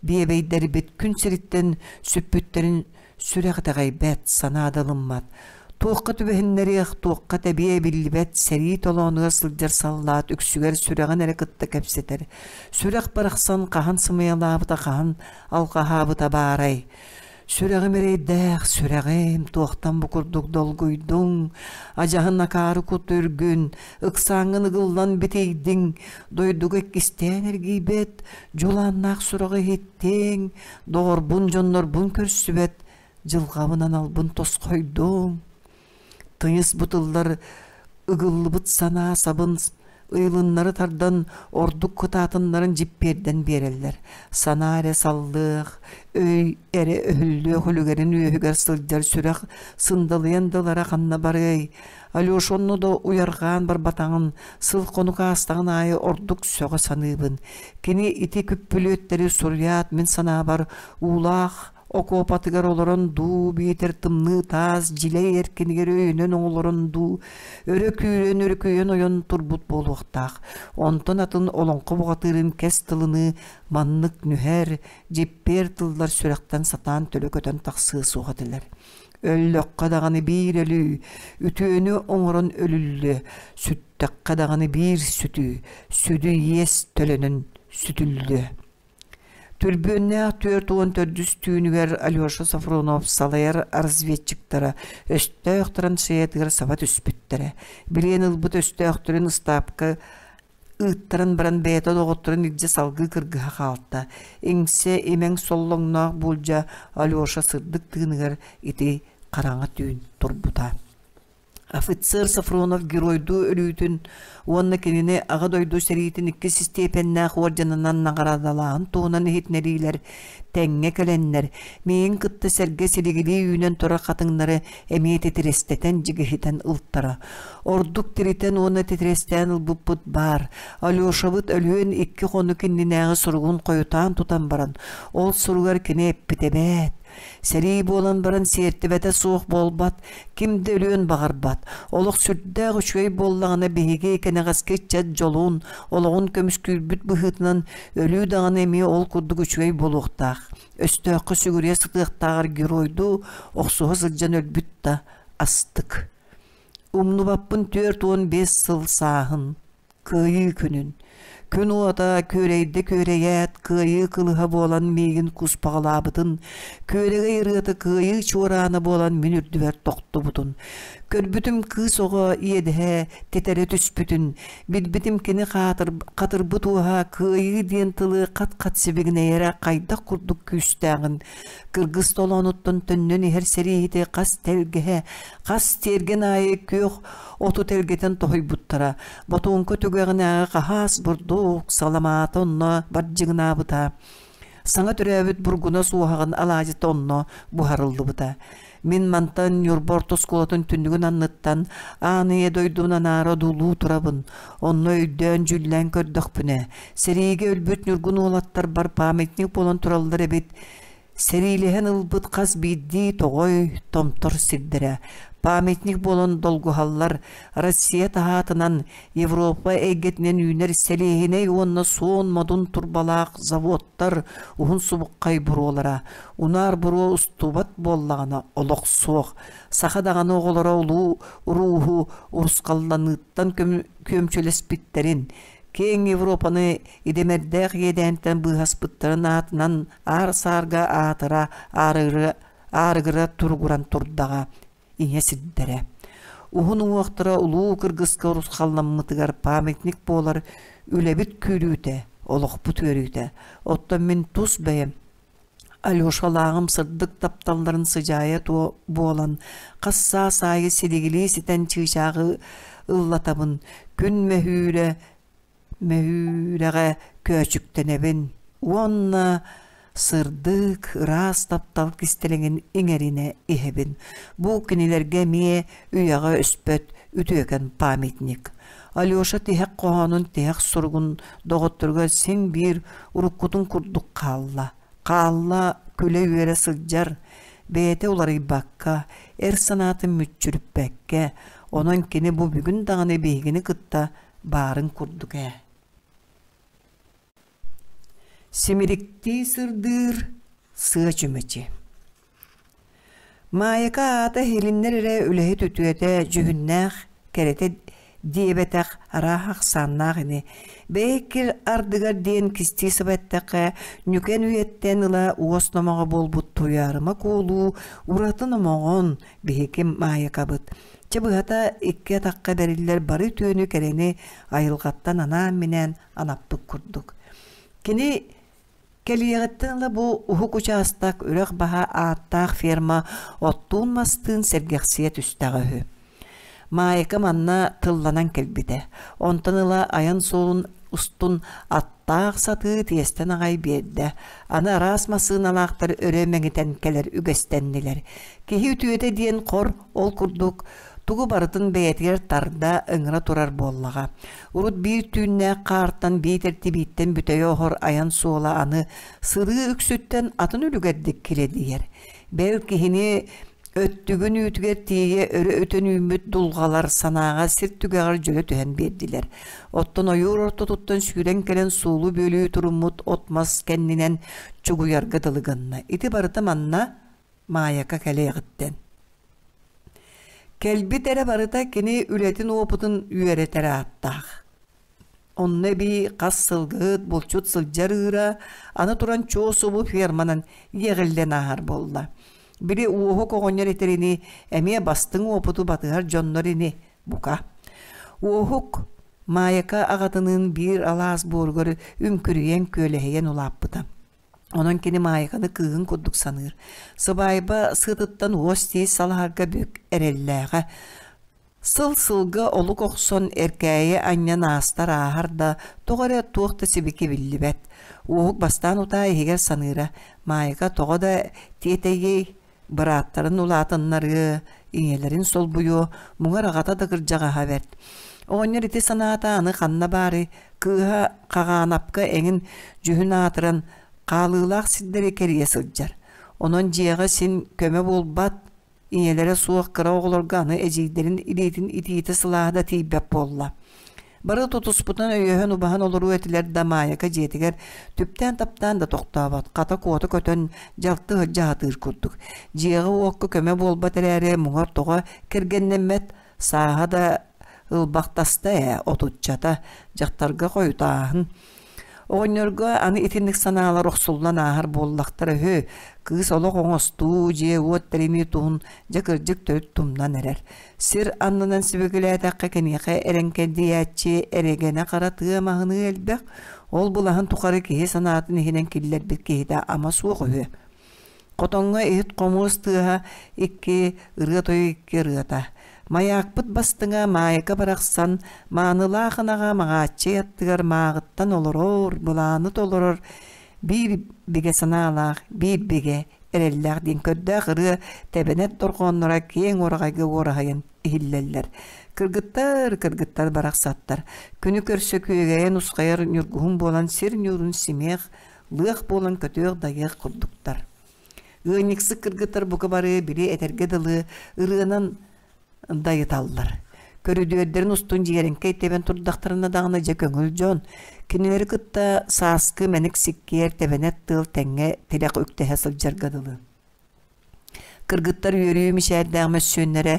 биэбэйдэрбит күн сириттэн сүппүттэрин сүрэх итэҕэйбэт, санаа да ылыммат. Туохха түбэһиннэриэх, туохха тэбиэ биллибэт сэрии толоонугар сылдьар саллаат үксүгэр сүрэҕин эрэ кытта кэпсэтэр. Сүрэх барахсан хаһан сымыйалаабыта, хаһан алҕаһаабыта баарай? Сүрэҕим эрэйдээх, сүрэҕим, туохтан бу курдук долгуйдуҥ, адьаһын акаары кут үргүн, ыксааҥҥын ыгыллан битийдиҥ, дойдуга иккистээн эргийбэт, дьулааннаах сураҕы иһиттиҥ, доҕорбун, дьоннорбун көрсүбэт, дьылҕабын аналбын тосхойдуҥ. Тыйыс бутуллар ыгыллыбыт санаа сабын ыйылыннары тардан ордук кытаатыннарын дьиппиэрдэн биэрэллэр. Санаа эрэ саллыах, өй эрэ өһүллүөх үлүгэрин үөһүгэр сылдьар сүрэх сындалыйан да ылара ханна барыай? Алеша онно да уйарҕаан барбатаҕын, сыл-хонук аастаҕын аайы ордук сөҕө саныыбын. Кини ити күппүлүөттэри суруйаат мин санаабар уулаах окуопатыгар олорон дуу, биитэр тымныы таас дьилэй эркинигэр өйөнөн оҥолорон дуу, өрө күүрэн өрүкүйэн ойон турбут буолуохтаах. Онтон атын олоҥхо бухатыырын кэс тылыныы маннык нүһэр, дьиппиэр тыллар сүрэхтэн сатаан төлө көтөн тахсыа суох этилэр. Өллөххө даҕаны биир өлүү, үтүөнү оҥорон өлүллүө, сүттэххэ даҕаны биир сүтүү, сүдү иэс төлөнөн сүтүллүө. Түрбүөннээх 44-үс түүнүгэр Алеша Софронов салайар разведчиктара өстөөх траншеятыгар саба түспүттэрэ. Билиэн ылбыт өстөөхтөрүн ыстаапка ыыттаран баран бэйэтэ доҕотторун илдьэ салгыы кыргыһа хаалта. Иҥсэ имэҥ соллоҥноох буулдьа Алеша сырдык тыыныгар ити хараҥа түүн турбута. Офицер Софронов геройдуу өлүүтүн уонна кинини Аҕа дойду сэриитин иккис истиэпэннээх уордьанынан наҕараадалааһын туһунан иһитиннэриилэр тэҥҥэ кэлэннэр, миигин кытта сэргэ силигилии үүнэн турар хатыҥнары эмиэ титирэстэтэн дьигиһитэн ылтара. Ордук тиритэн уонна титирэстээн ылбыппыт баар. Алешабыт өлүөн икки хонук иннинээҕи суругун хойутаан тутан баран, ол суругар кини эппит эбээт: Сэрии буолан баран сиэртибэтэ суох буолбат, ким да өлүөн баҕарбат. Олох сүрдээх үчүгэй буоллаҕына биһиги кэнэҕэски ыччат дьолун, олоҕун көмүскүүрбүт быһыытынан өлүү даҕаны эмиэ ол курдук үчүгэй буолуохтаах. Өстөөххө сүгүрүйэ сытыахтааҕар геройдуу охсуһа сылдьан өлбүт да астык. Умнубаппын 45 сыл сааһын Кыайыы күнүн. Күн уота күөрэйдэ күөрэйээт, кыайыы кылыһа буолан миигин куспаҕалаабытын, күөрэгэй ырыата кыайыы чуораана буолан мин үрдүбэр тохтубутун, көрбүтүм кыыс оҕо иэдэһэ тэтэрэ түспүтүн, билбитим кини хатырбыт уоһа кыайыы диэн тылы хат-хат сибигинэйэрэ хайдах курдук күүстээҕин, кыргыс толоонуттан төннөн иһэр сэрииһити хас тэлгэһэ, хас тиэргэн аайы күөх оту тэлгэтэн тоһуйбуттара. Ботуоҥка түгэҕинээҕи хаһаас бурдук саламаата онно бардьыгынаабыта. Саҥа төрөөбүт бургуна суоһаҕын алаадьыта онно буһарыллыбыта. Мин мантан Ньурба орто оскуолатын түннүгүн анныттан аан ийэ дойдубун анаара одуулуу турабын. Онно өйдөөн-дьүүллээн көрдөхпүнэ, сэриигэ өлбүт ньургун уолаттарбар памятник буолан тураллар эбит. Сэриилэһэн ылбыт хас биирдии тоҕой, томтор сирдэрэ памятник буолан долгуһаллар Россия таһаатынан Европа эйгэтинэн үүнэр сэлиэһинэй уонна суон модун турбалаах заводтар уһун субуххай буруолара унаар буруо устубат буоллаҕына олох суох. Саха даҕаны оҕолоро улуу урууһу урусхалланыыттан күөмчүлэспиттэрин, киэҥ Европаны идэмэрдээх иэдээнтэн быыһаспыттарын аатынан аар-саарга аатыра аарыгыра туругуран турдаҕа ийэ сирдэрэ. Уһун уҥуохтара улуу кыргыска урусхалламмытыгар памятник буолар үлэбит күүрүүтэ, олохпут үөрүүтэ. Оттон мин тус бэйэм Алешалааҕым сырдык тапталларын сыдьаайа буолан, хас саас аайы силигилии ситэн чыычааҕы ыллатабын, күн мөһүүрэ мөһүүрэҕэ көөчүктэнэбин уонна сырдык, ыраас таптал кистэлэҥин иҥэринэ иһэбин. Бу кинилэргэ эмиэ үйэҕэ өспөт үтүөкэн памятник. Алеша тиһэх хоһоонун тиһэх суругун доҕотторугар син биир уруккутун курдук хаалла. Хаалла күлэ-үөрэ сылдьар, бэйэтэ уларыйбакка, эр санаатын мүччүрүппэккэ, онон кини бу бүгүн даҕаны биһигини кытта баарын курдук ээ. Симириктии сырдыыр сыа чүмэчи. Маайака аата иһилиннэр эрэ үлэһит үтүөтэ дьүһүннээх, кэрэтэ диэбэтэх арааһа ахсааннаах ини. Бэйэккир ардыгар диэн кистии саба эттэххэ, ньүкэн үйэттэн ыла уос номоҕо буолбут туйаарыма куолуу ураты номоҕон биһиги Маайакабыт. Чэ быһата икки атахха бэриллэр бары үтүөнү кэрэни айылҕаттан анаан-минээн анаппыт курдук. Кини кэлиэҕиттэн ыла бу уһук учаастак үрэх баһа ааттаах ферма оттуун-мастыын сэргэхсийэ түстэҕэ үһү. Маайка манна тылланан кэлбитэ. Онтон ыла айан суолун устун аттаах сатыы тиэстэн аҕай биэрдэ. Аны араас массыыналаахтар өрө мэҥитэн кэлэр үгэстэннилэр. Киһи үтүөтэ диэн хор ол курдук тугу барытын бэйэтигэр тарда ыҥыра турар буоллаҕа. Урут биир түүннээх хаартан биитэр тибииттэн бүтэйэ оһор айан суола аны сырыы үксүттэн атын үлүгэрдик килэдийэр. Бэл киһини өттүгүн үүтүгэр тиийэ өрө өтөн үүммүт дулҕалар санааҕа сир түгэҕэр дьөлө түһэн биэрдилэр. Оттон ойуур ортотуттан сүүрэн кэлэн суолу бүөлүү туруммут от-мас кэннинэн чугуйарга дылы гынна. Ити барыта манна Маайака кэлиэҕиттэн. Кэлбит эрэ барыта кини үлэтин уопутун үөрэтэр ааттаах. Онно эбии хас сылгыһыт, булчут сылдьар ыыра, аны туран чуо субу ферманан иэҕиллэн ааһар буолла. Били Уоһук оҕонньор этэринии эмиэ бастыҥ уопуту батыһар дьоннор ини, бука. Уоһук Маайака аҕатыныын биир алаас буоругар үҥкүрүйэн күөлэһийэн улааппыта. Онон кини Маайканы кыыһын курдук саныыр. Сыбаайба сыатыттан уос-тиис салаһарга бүк эрэллээҕэ. Сыл-сылга олук охсон эркээйи анньан аастар ааһар да, тоҕо эрэ туох да сибики биллибэт. Уоһук бастаан утаа иһигэр саныыра, Маайка тоҕо да тиэтэйиэй, бырааттарын улаатыннарыа, ийэлэрин солбуйуо, муҥар аҕата да кырдьаҕаһа бэрт. Оҕонньор ити санаата аны ханна баарый, кыыһа Хаҕаанапка эҥин дьүһүн аатыран, хаалыылаах сирдэри кэрийэ сылдьар. Онон дьиэҕэ син көмө буолбат, ийэлэрэ суох кыра оҕолорго аны эдьиийдэрин илиитин итиитэ сылааһа да тиийбэт буолла. Бары тутуспутунан өйөһөн-убаһан олоруо этилэр да Маайака дьиэтигэр түптээн-таптаан да тохтообот, хата куота көтөн дьалты сылдьа сатыыр курдук. Дьиэҕэ-уокка көмө буолбат эрээри муҥар тоҕо кэргэннэммэт, сааһа да ылбахтаста ээ, отуччата, дьахтарга хойутааһын. Оҕонньорго аны итинник санаалар охсуллан ааһар буоллахтара үһү, кыыс олох оҥостуу, дьиэ-уот тэринии туһун дьэ кырдьык төрүт тумнан эрэр. Сир аннынан сибикилээтэххэ киниэхэ эрэҥкэдийээччи эрэгэнэ хара тыа маһыныы элбэх, ол былаһын тухары киһи санаатын иһинэн киллэрбит киһитэ ама суох үһү. Хотоҥҥо иһит-хомуос тыаһа икки, ырыа-тойук икки ырыата. Майаакпыт бастыҥа Маайка барахсан маанылаах ынаҕа Маҕааччый аттыгар мааҕыттан олорор, былааны толорор биир бигэ санаалаах, биир бигэ эрэллээх диэн көрдөөх ырыа тэбэнэт дорҕоонноро киэҥ уораҕайга уораһайан иһиллэллэр. Кыргыттар, кыргыттар барахсаттар, күнү көрсө күөгэйэн усхайар ньургуһун буолан сир ньуурун симиэх, лыах буолан көтүөх-дайыах курдуктар. Ыанньыксыт кыргыттар бука бары били этэргэ дылы ырыанан дайыталлар. Көрүдүөрдэрин устун дьиэрэҥкэй тэбэн турдахтарына даҕаны дьэ көҥүл дьон. Кинилэри кытта сааскы мэник сиккиэр тэбэнэт тыал тэҥҥэ тилэх үктэһэ сылдьарга дылы. Кыргыттар үөрүү мичээрдээх мөссүөннэрэ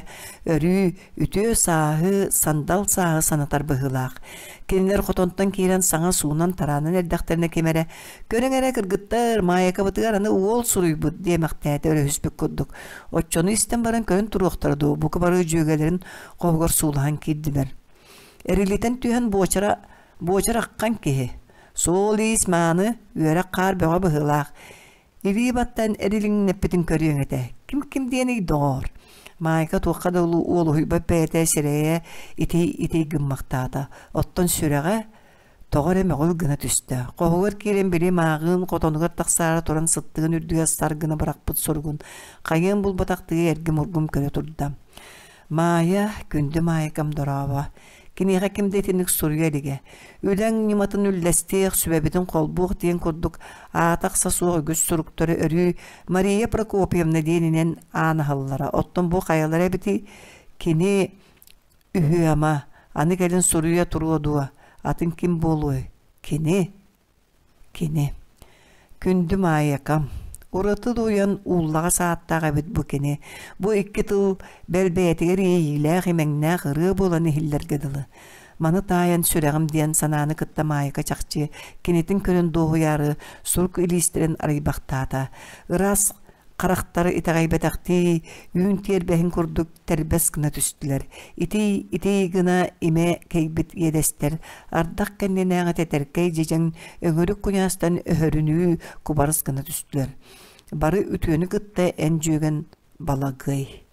өрүү үтүө сааһы, сандал сааһы санатар быһыылаах. Кинилэр хотонтон киирэн саҥа суунан-тараанан эрдэхтэринэ ким эрэ «Көрүҥ эрэ, кыргыттар, Маайакабытыгар аны уол суруйбут» диэмэхтээтэ өрөһүспүт курдук. Оччону истэн баран көрөн туруохтара дуу, бука бары дьүөгэлэрин хоһугар суулаһан киирдилэр. Эрилитэн түһэн буочара буочар аххан киһи. Суол-иис мааны, үөрэх-хаар бөҕө быһыылаах. Илии баттаан эрилиҥнэппитин көрүөҥ этэ. Ким-ким диэний доҕоор? Маайка туохха да уолуһуйбат бэйэтэ сирэйэ итий-итий гыммахтаата. Оттон сүрэҕэ тоҕо эрэ мөҕүл гына түстэ. Хоһугар киирэн били мааҕыын хотонугар тахсаары туран сыттыгын үрдүгэр сар гына бырахпыт суругун хайыан булбатахтыы эргим-ургум көрө турда. Маайа, күндү Маайкам дорообо. Киниэхэ ким да итинник суруйа илигэ. Үлэҥ ньыматын үллэстиэх, сүбэбитин холбуох диэн курдук аата-ахса суох үгүс суруктары өрүү Мария Прокопьевна диэнинэн аан аһаллара. Оттон бу хайалара эбитий? Кини үһү-ама, аны кэлин суруйа туруо дуо? Атын ким буолуой? Кини Кини Күндү Маайакам, ураты дуйан ууллаҕас ааттаах эбит бу кини. Бу икки тыл бэл бэйэтигэр иэйиилээх, имэҥнээх ырыа буолан иһиллэргэ дылы. Маны таайан сүрэҕим диэн санааны кытта Маайка чахчы кинитин көрөн дуоһуйаары сурук илиистэрин арыйбахтаата. Ыраас харахтары итэҕэйбэтэхтии үүн тиэрбэһин курдук тэрбэс гына түстүлэр. Итий, итий гына имэ кэйбит иэдэстэр, ардах кэннинээҕи тэтэркэй дьэдьэҥ өҥүрүк куйаастан өһөрүнүү кубарыс гына түстүлэр. Бары үтүөнү кытта эн дьүөгэн балагыай.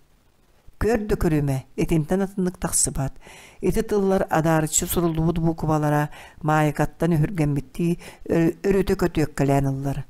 Көр да көрүмэ, итинтэн атыннык тахсыбат. Ити тыллар адаарыччы суруллубут буукубалара Маайыкаттан өһүргэммиттии өрүтэ көтүөккэлээн ыллар.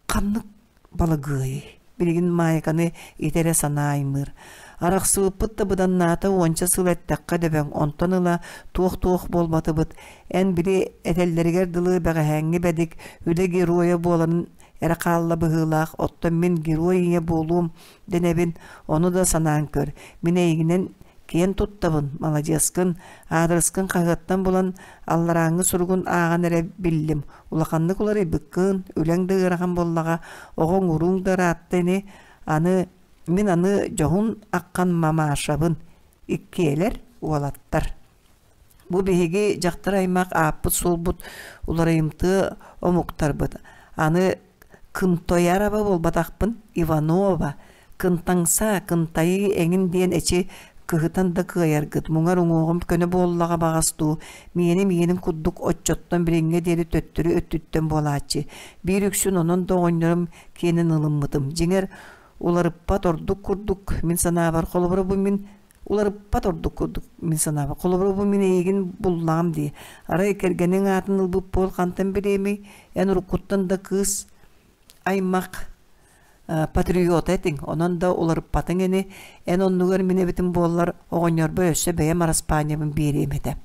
Ханнык балагыай? Билигин Маайканы ити эрэ санаа аймыыр. Арахсыбыппыт да быданнаата уонча сыл эттэххэ дөбөҥ, онтон ыла туох-туох буолбатыбыт. Эн били этэллэригэр дылы бэҕэһээҥҥи бэдик үлэ геройа буолан эрэ хаалла быһыылаах, оттон мин герой ийэ буолуом дэнэбин, ону да санаан көр. Мин эйигинэн киэн туттабын, маладьыаскын, аадырыскын хаһыаттан булан алларааҥҥы суругун ааҕан эрэ биллим. Улаханнык уларыйбыккын, үлэҥ да ыарахан буоллаҕа, оҕоҥ-урууҥ да ыраатта ини, аны мин аны дьоһун аххан мамашабын, иккиэлэр уолаттар. Бу биһиги дьахтар аймах ааппыт-суолбут уларыйымтыа омуктарбыт. Аны Кынтоярово буолбатахпын, Иванова, Кынтаҥса, Кынтайыы эҥин диэн эчи кыһытан да кыайаргыт, муҥар уҥуоҕум көнө буоллаҕа баҕас дуу, миэнэ миэнин курдук оччоттон билиҥҥэ диэри төттөрү өттүттэн буолааччы. Биир үксүн онон да оҕонньорум киэнин ылыммытым. Дьиҥэр, уларыппат ордук курдук мин санаабар, холобура бу мин уларыппат ордук курдук мин санаабар. Холобура бу мин эйигин буллаҕым дии. Арай кэргэниҥ аатын ылбыт буол хантан билиэмий? Эн уруккуттан да кыыс аймах патриота этиҥ, онон да уларыппатыҥ ини, эн оннугар мин эбитим буоллар, оҕонньорбор өссө бэйэм араспаанньабын биэриэм этэ.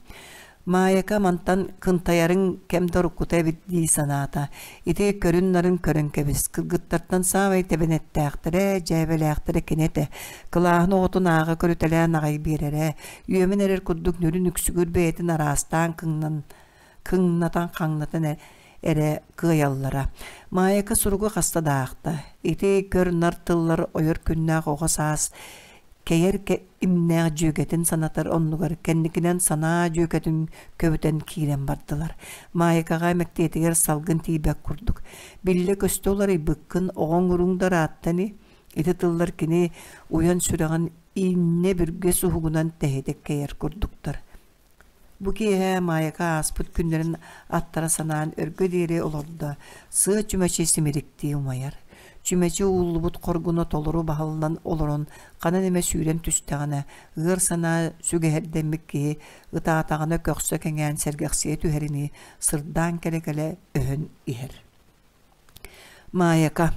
Маайака мантан кынтайарыҥ кэм да уруккута эбит дии санаата. Ити көрүн-нарын көрөн кэбис, кыргыттартан саамай тэбэнэттээхтэрэ, дьээбэлээхтэрэ кини этэ. Кылааһын оҕотун ааҕа көрүтэлээн аҕай биэрэрэ, үөмэн эрэр курдук нүрүн үксүгүр бэйэтин араастаан кыҥнан кыҥнатан хаҥнатан эрэ кыайаллара. Маайака суругу хаста да аахта. Ити көр-нар тыллар ойор күннээх оҕо саас кэйэр имнээх дьүөгэтин санатар оннугар кэнникинэн санаа дьүөгэтин көбүтэн киирэн бардылар. Маайыкаҕа мэктиэтигэр салгын тиийбэт курдук. Биллэ-көстө уларыйбыккын, оҕоҥ-урууҥ да ыраатта ини. Ити тыллар кини уйан сүрэҕин ииннэ бүргэс уһугунан тэһитэ кэйэр курдуктар. Бу киэһэ Маайака ааспыт күннэрин аттара санаан өргө диэри олордо, сыа чүмэчи симириктии умайар. Чүмэчи ууллубут хоргуна толору баһыллан олорон ханан эмэ сүүрэн түстэҕинэ, ыар санаа сүгэһэрдэммит киһи ытаатаҕына көхсө кэҥээн сэргэхсийэ түһэринии сырдаан кэлэ-кэлэ өһөн иһэр. Маайака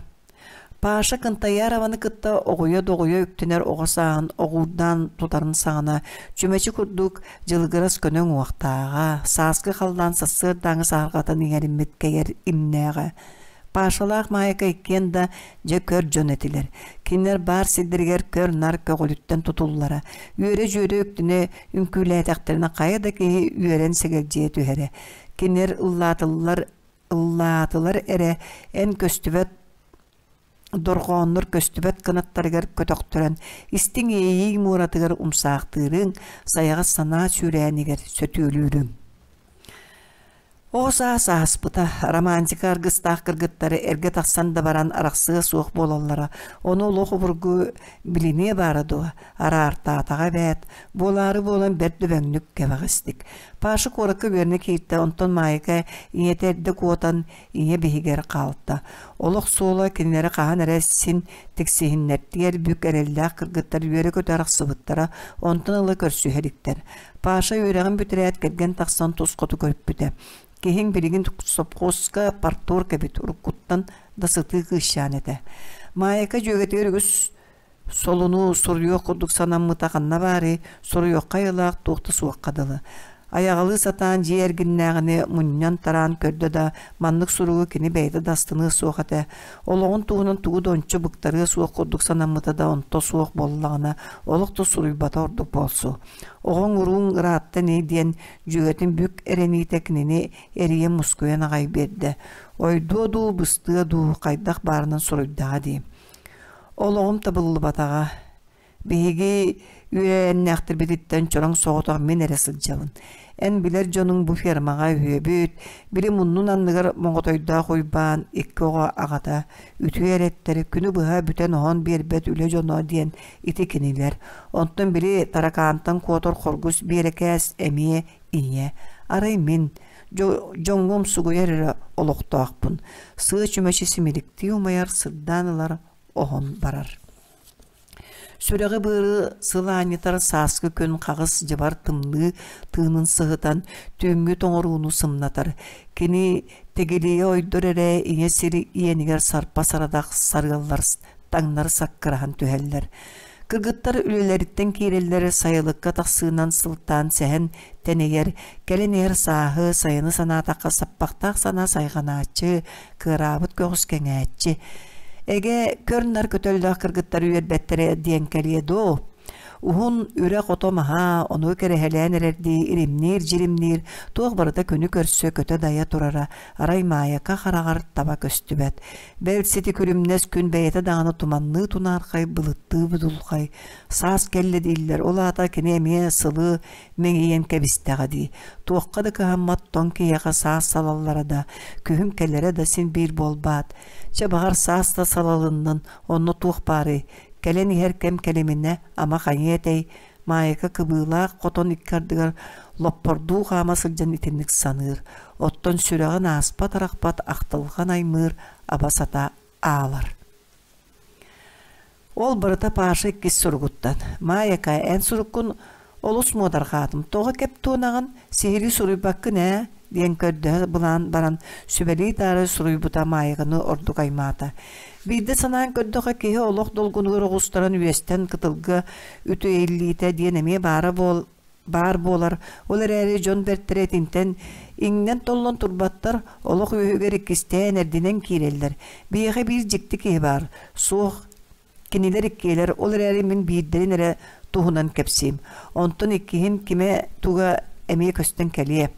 Паша Кынтаярованы кытта оҕуйа-доҕуйа үктэнэр оҕо сааһын оҕуурдаан тутарын саҕана чүмэчи курдук дьылыгырас көнө уҥуохтааҕа, сааскы халлаан сарсыардааҥы саһарҕатын иҥэриммит кэйэр имнээҕэ. Пашалаах Маайка иккиэн да дьэ көр дьон этилэр. Кинилэр баар сирдэригэр көр-нар көҕүлүттэн тутуллара. Үөрэ-дьүөрэ үктүнэ үҥкүүлээтэхтэринэ хайа да киһи үөрэн сэгэлдьийэ түһэрэ. Кинилэр ыллаатыллар ыллаатылар эрэ эн көстүбэт дорҕооннор көстүбэт кынаттарыгар көтөхтөрөн, истиҥ иэйии муоратыгар умсаахтыырыҥ, сайаҕас санаа сүүрээнигэр сөтүөлүүрүҥ. Оҕо саас ааспыта, романтика аргыстаах кыргыттары эргэ тахсан да баран арахсыа суох буолаллара, ону олох обургу билиниэ баара дуо, араартаатаҕа эбээт, буолаары буолан бэрт дөбөҥнүк кэбэҕэстик. Паша куоракка үөрэнэ кииртэ, онтон Маайка ийэтэ эрдэ куотан ийэ биһигэр хаалта. Олох суола кинилэри хаһан эрэ син тиксиһиннэртигэр бүк эрэллээх кыргыттар үөрэ-көтө арахсыбыттара, онтон ыла көрсүһэ иликтэр. Паша үөрэҕин бүтэрээт кэргэн тахсан тус хоту көрпүтэ. Киһиҥ билигин сопхуоска парторг эбит, уруккуттан да сытыы кыысчаан этэ. Маайка дьүөгэтигэр үгүс Солуну суруйуох курдук санаммыта ханна баарый, суруйуохха айылаах туох да суохха дылы. Айаҕалыы сатаан дьиэ эргиннээҕини мунньан-тараан көрдө да, маннык суругу кини бэйэтэ да астыныа суох этэ. Олоҕун туһунан тугу да ончу быктарыа суох курдук санаммыта да онто суох буоллаҕына, олох да суруйбата ордук буолсу. Оҕоҥ-урууҥ ыраатта ини диэн дьүөгэтин бүк эрэниитэ кинини эрийэн-мускуйан аҕай биэрдэ. Ойдуо дуу, быстыа дуу, хайдах баарынан суруйдаҕа дии. Олоҕум табыллыбатаҕа. Биһиги үөрэннэхтэрбититтэн чороҥ соҕотох мин эрэ сылдьабын. Эн билэр дьонуҥ бу фермаҕа үһүөбүт, били муннун анныгар моҕотойдоох Уйбаан икки оҕо аҕата, үтүө эрэттэри күнү быһа бүтэн-оһон биэрбэт үлэ дьоно диэн ити кинилэр. Онтон били таракаантан куотар хоргус биэрэкээс эмиэ ийэ. Арай мин, дьоҥҥо умсугуйар эрэ олохтоохпун. Сыа чүмэчи симиликтии умайар, сырдаан ылар, оһон барар. Сүрэҕи-быары сылаанньытар сааскы күн хаҕыс дьыбар тымныы тыынын сыһытан, түүҥҥү тоҥорууну сымнатар. Кини тэгилийэ ойдор эрэ ийэ сир иэнигэр сарпа сарадах сарыаллар таҥнары саккыраһан түһэллэр. Кыргыттар үлэлэриттэн киирэллэр, сайылыкка тахсыынан сылтаан сэһэн тэнийэр, кэлин иһэр сааһы, сайыны санаатахха саппахтаах санаа сайҕанааччы, кыараабыт көҕүс кэҥээччи. Эгэ, көр-нар көтөллөөх кыргыттар үөрбэттэрэ диэн кэлиэ дуо? Уһун үрэх ото маһа, ону кэрэһэлээн эрэрдии иримниир-дьиримниир, туох барыта күнү көрсө көтө-дайа турара арай Маайака хараҕар таба көстүбэт. Бэл сити күлүмнэс күн бэйэтэ даҕаны туманныы тунаархай, былыттыы будулхай. Саас кэллэ дииллэр, ол аата кини эмиэ сылы мэҥийэн кэбистэҕэ дии. Туохха да кыһаммат тоҥ киһиэхэ саас салаллара да, күһүн кэлэрэ да син биир буолбаат. Чэ, баҕар саас да салалыннын, онно туох баарый? Кэлэн иһэр кэм кэлиминэ, ама хайыа этэй, Маайка кыбыылаах хотон икки ардыгар лоппордуу хаама сылдьан итинник саныыр, оттон сүрэҕин ааспат-арахпат ахтылҕан аймыыр аба-сата аалар. Ол барыта Паша иккис суругуттан: «Маайака, эн суруккун олус муодарҕаатым, тоҕо кэп туонаҕын, сиһилии суруйбаккын ээ?» диэн көрдөһө былаан баран сүбэлии таары суруйбута Маайаканы ордук аймаата. Биирдэ санаан көрдөххө киһи олох долгунугар оҕустаран үөстэн кытылга үтүөйүллиитэ диэн эмиэ баара буол баар буолар. Ол эрээри дьон бэртэрэ итинтэн иҥнэн-толлон турбаттар, олох үөһүгэр иккистээн эрдинэн киирэллэр. Биһиэхэ биир дьикти киһи баар. Суох, Кинилэр иккиэлэр, ол эрээри мин биирдэрин эрэ туһунан кэпсиим. Онтон иккиһин кимэ туга эмиэ көстөн кэлиэ.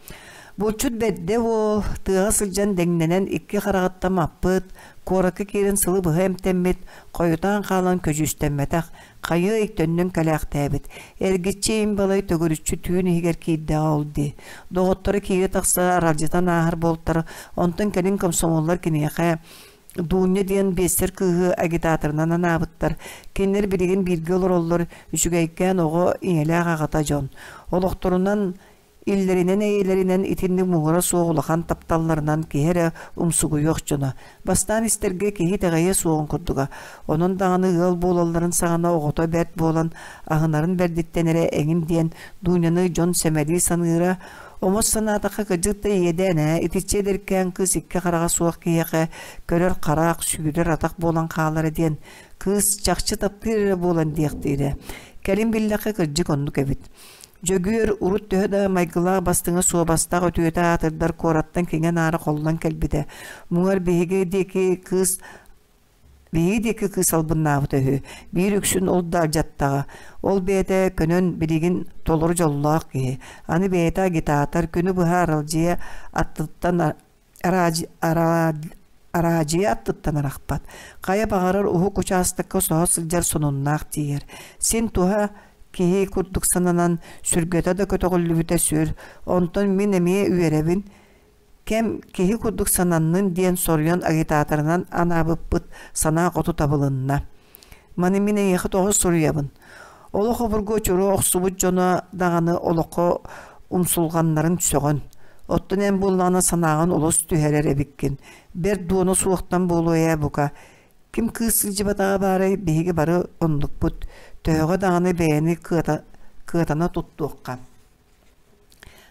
Булчут бэрдэ уол, тыаҕа сылдьан дэҥнэнэн икки хараҕыттан маппыт, куоракка киирэн сылы быһа эмтэммит, хойутаан хаалан көдьүүстэммэтэх, хайыай төннөн кэлээхтээбит. Эргиччи им балай төгүрүччү түүн иһигэр киирдэҕэ ол дии. Доҕотторо киирэ-тахса аралдьытан ааһар буолтар, онтон кэлин комсомоллар киниэхэ Дуунньа диэн биэссэр кыыһы агитаторынан анаабыттар. Кинилэр билигин бииргэ олороллор, үчүгэйкээн оҕо ийэлээх аҕата дьон. Олохторунан иллэринэн-эйэлэринэн итинник муҥура суох улахан тапталларынан киһи эрэ умсугуйуох дьоно. Бастаан истэргэ киһи итэҕэйиэ суоҕун курдуга. Онон даҕаны ыал буолалларын саҕана оҕото бэрт буолан, аһынарын бэрдиттэн эрэ эҥин диэн Дуняны дьон сэмэлии саныыра, Омос санаатахха кырдьык да иэдээн ээ, итиччэ эдэркээн кыыс икки хараҕа суох киһиэхэ көрөр харах, сүүрэр атах буолан хаалара диэн, кыыс чахчы таптыыр эрэ буолан диэхтиирэ. Кэлин биллэххэ кырдьык оннук эбит. Дьөгүөр урут төһө да майгылаах бастыҥа суобастаах үтүөтэ аатырдар куораттан киҥэ-наара холлон кэлбитэ. Муҥар биһиги диэки кыыс биһиги диэки кыыс албыннаабыта үһү. Биир үксүн ол да алдьаттаҕа. Ол бэйэтэ көнөн билигин толору дьоллоох киһи. Аны бэйэтэ агитатор, күнү быһа аралдьыйа аттыттан араадьыйа аттыттан арахпат. Хайа баҕарар уһук учаастакка соһо сылдьар сонуннаах тиийэр. Син туһа киһи курдук сананан, сүргэтэ да көтөҕүллүбүтэ сүр. Онтон мин эмиэ үөрэбин. Кэм киһи курдук сананнын диэн соруйан агитаторынан анаабыппыт санаа хоту табылынна. Маны мин эйиэхэ тоҕо суруйабын? Олох обургу чуруо охсубут дьоно даҕаны олоххо умсулҕаннарын сөҕөн. Оттон эн буоллаҕына санааҕын олус түһэрэр эбиккин. Бэрт дуона суохтан буолуо ээ бука. Ким кыыс сылдьыбатаҕа баарай биһиги бары оннукпут. Төһөҕө даҕаны бэйэни кыата, кыатана туттуохха.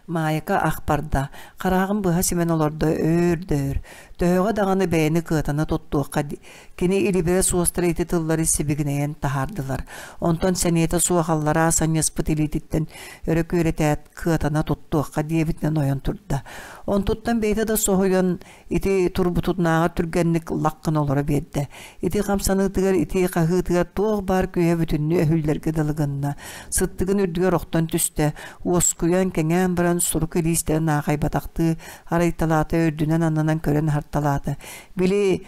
Маайка ах барда, хараҕын быһа симэн олордо өөр да өр, төһөҕө даҕаны бэйэни кыатана туттуохха кини илибирэ суостара ити тыллары сибигинэйэн таһаардылар. Онтон сэниэтэ суох аллараа санньыспыт илиититтэн өрө күөрэтээт кыатана туттуохха диэбитинэн ойон турда. Онтуттан бэйэтэ да соһуйан Ити турбутунааҕар түргэнник лах гына олоро биэрдэ. Ити хамсаныытыгар, ити хаһыытыгар туох баар күүһэ бүтүннүү өһүллэргэ дылы гынна. Сыттыгын үрдүгэр охтон түстэ. Уоскуйан, кэҥээн баран сурук илиистэрин аахайбатахтыы арыйталаата үрдүнэн-аннынан көрөн аһарталаата. Били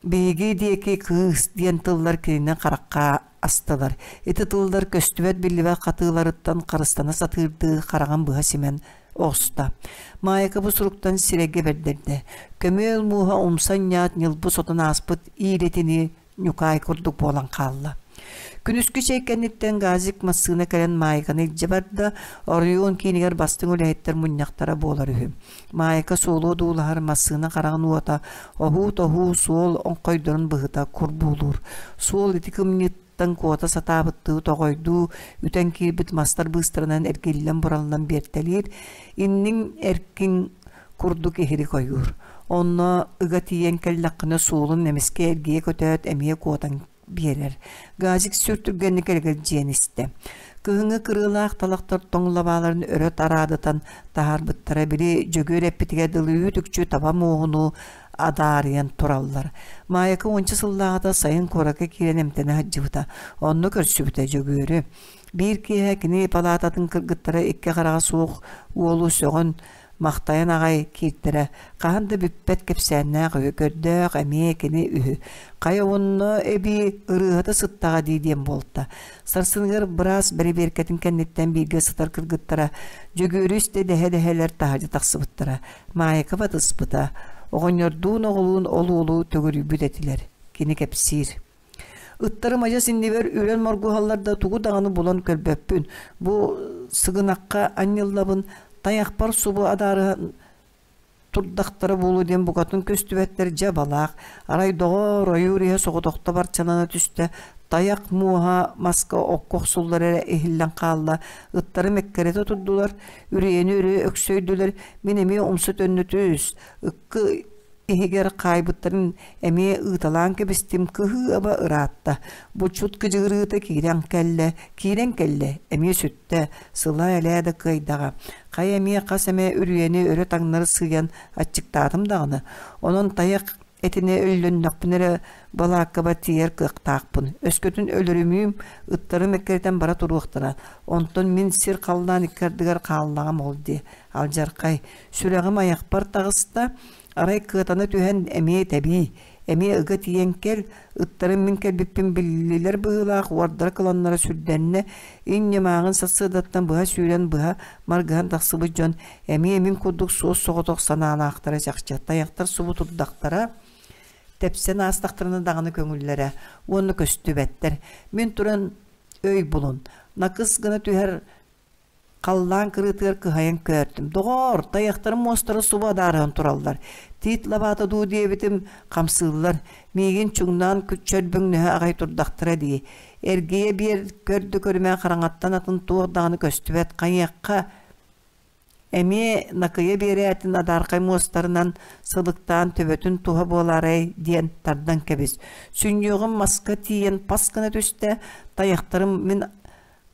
Биһиги диэки кыыс диэн тыллар кинини харахха астылар. Ити тыллар көстүбэт-биллибэт хатыыларыттан харыстана сатыырдыы хараҕын быһа симэн оҕуста. Маайка бу суруктан сирэйгэ бэрдэрдэ. Көмүөл мууһа умса анньаат ньылбы сотон ааспыт иирэтини ньукаай курдук буолан хаалла. Күнүскү чэй кэнниттэн газик массыына кэлэн Маайканы илдьэ барда, оройуон киинигэр бастыҥ үлэһиттэр мунньахтара буолар үһү. Маайка суолу одуулаһар массыына хараҕын уота оһуу-тоһуу суол оҥхойдорун быһыта курбуулуур. Суол ити кымньыттан куота сатаабыттыы тоҕойдуу үтэн киирбит мастар быыстарынан эргиллэн-бураллан биэртэлиир, инниҥ эркин курдук иһирик ойуур. Онно ыга тиийэн кэллэххинэ суолун эмискэ эргийэ көтөөт эмиэ куотан биэрэр. Газик сүр түргэнник эргэлдьийэн истэ. Кыһыҥҥы кырыылаах талахтар тоҥ лабааларын өрө тараадытан таһаарбыттара били Дьөгүөр эппитигэр дылы үүт-үкчү таба муоһунуу адаарыйан тураллар. Маайака уонча сыллааҕыта сайын куоракка киирэн эмтэнэ сылдьыбыта. Онно көрсүбүтэ Дьөгүөрү. Биир киэһэ кини палаататын кыргыттара икки хараҕа суох уолу сөҕөн Махтайан аҕай кииртэрэ, хаһан да бүппэт кэпсээннээх үһү, көрдөөх эмиэ кини үһү. Хайа онно эбии ырыаһыта сыттаҕа дии диэн буолта. Сарсыныгар быраас бэрэбиэркэтин кэнниттэн бииргэ сытар кыргыттара Дьөгүөрү истэ дэһэ-дэһэлэр таһырдьа тахсыбыттара. Маайка батыспыта. Оҕонньордуун оҕолуун ол уолу төгүрүйбүт этилэр. Кини кэпсиир. Ыттарым адьас иннибэр үрэн моргуһаллар да тугу даҕаны булан көрбөппүн. Бу сыгынахха анньыллабын, тайахпар субу адаарыһан турдахтара буолуо диэн букатын көстүбэттэр дьэ балаах. Арай доҕоор, ойуур иһэ соҕотохто барчалана түстэ, тайах муоһа маска окко охсуллар эрэ иһиллэн хаалла, ыттарым эккирэтэ турдулар, үрүйэни өрө өксөйдүлэр, мин эмиэ умса төннө түс, ыккы иһигэр хаайбыттарын эмиэ ыыталаан кэбистим, кыһыы-аба ыраатта. Булчут кыдьыгырыыта киирэн кэллэ, киирэн кэллэ, эмиэ сүттэ, сылаа-элээ да кыайдаҕа. Хайа эмиэ хас эмэ үрүйэни өрө таҥнары сыыйан аччыктаатым даҕаны. Онон тайах этинэ өллөннөхпүнэ эрэ балааккабар тиийэр кыахтаахпын. Өскөтүн өлөрүмүүм, ыттарым эккирэтэн бара туруохтара. Онтон мин сир-халлаан икки ардыгар хааллаҕым ол дии. Алдьархай, сүрэҕим айахпар таҕыста, арай кыатана түһэн эмиэ тэбии, эмиэ ыга тиийэн кэл, ыттарым мин кэлбиппин биллилэр быһыылаах уордара кыланнара сүрдэннэ, инньэ-мааҕын сарсыардаттан быһа сүүрэн быһа маргыһан тахсыбыт дьон эмиэ мин курдук суос-соҕотох санаалаахтара чахчы, тайахтар субу турдахтара, тэпсэн аастахтарына даҕаны көҥүллэрэ уонна көстүбэттэр. Мин туран өй булун, накыс гына түһэр Халлаан кырыытыгар кыһайан көөртүм. Доҕоор, тайахтарым муостара субу адаарыһан тураллар. Тиит лабаата дуу диэбитим, хамсыыллар. Миигин чуҥнаан чөрбөҥнөһө аҕай турдахтара дии. Эргийэ биэр көрдө көрүмэ хараҥаттан атын туох даҕаны көстүбэт. Хайыахха эмиэ накыйа биэрээтин адаархай муостарынан сылыктаан төбөтүн туһа буолаарай диэн тардан кэбис. Сүнньүөҕүм маска тиийэн пас гына түстэ. Тайахтарым мин.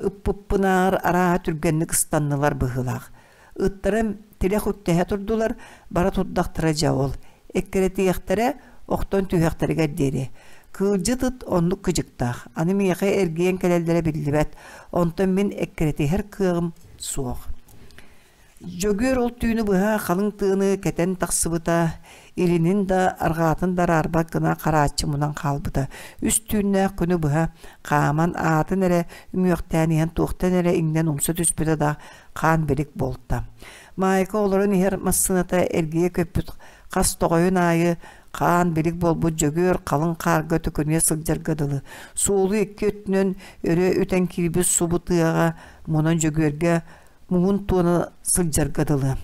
Ыппыппынааҕар арааһа түргэнник ыстаннылар быһыылаах. Ыттарым тилэх үктэһэ турдулар, бара турдахтара дьэ ол. Эккирэтиэхтэрэ, охтон түһүөхтэригэр диэри. Кыылдьыт ыт оннук кыдьыктаах, аны миэхэ эргийэн кэлэллэрэ биллибэт, онтон мин эккирэтиһэр кыаҕым суох. Дьөгүөр ол түүнү быһа халыҥ тыаны кэтэн тахсыбыта, илинин да, арҕаатын да араарбат гына харааччы мунан хаалбыта. Үс түүннээх күнү быһа хааман аатын эрэ үҥүөхтээн иһэн туохтан эрэ иҥнэн умса түспүтэ да хаан билик буолта. Маайка олорон иһэр массыыната эргийэ көппүт хас тоҕойун аайы хаан билик буолбут Дьөгүөр халыҥ хаарга төкүнүйэ сылдьарга дылы. Суолу икки өттүнэн өрө үтэн киирбит субу тыаҕа мунан Дьөгүөргэ муҥун туона сылдьарга дылы.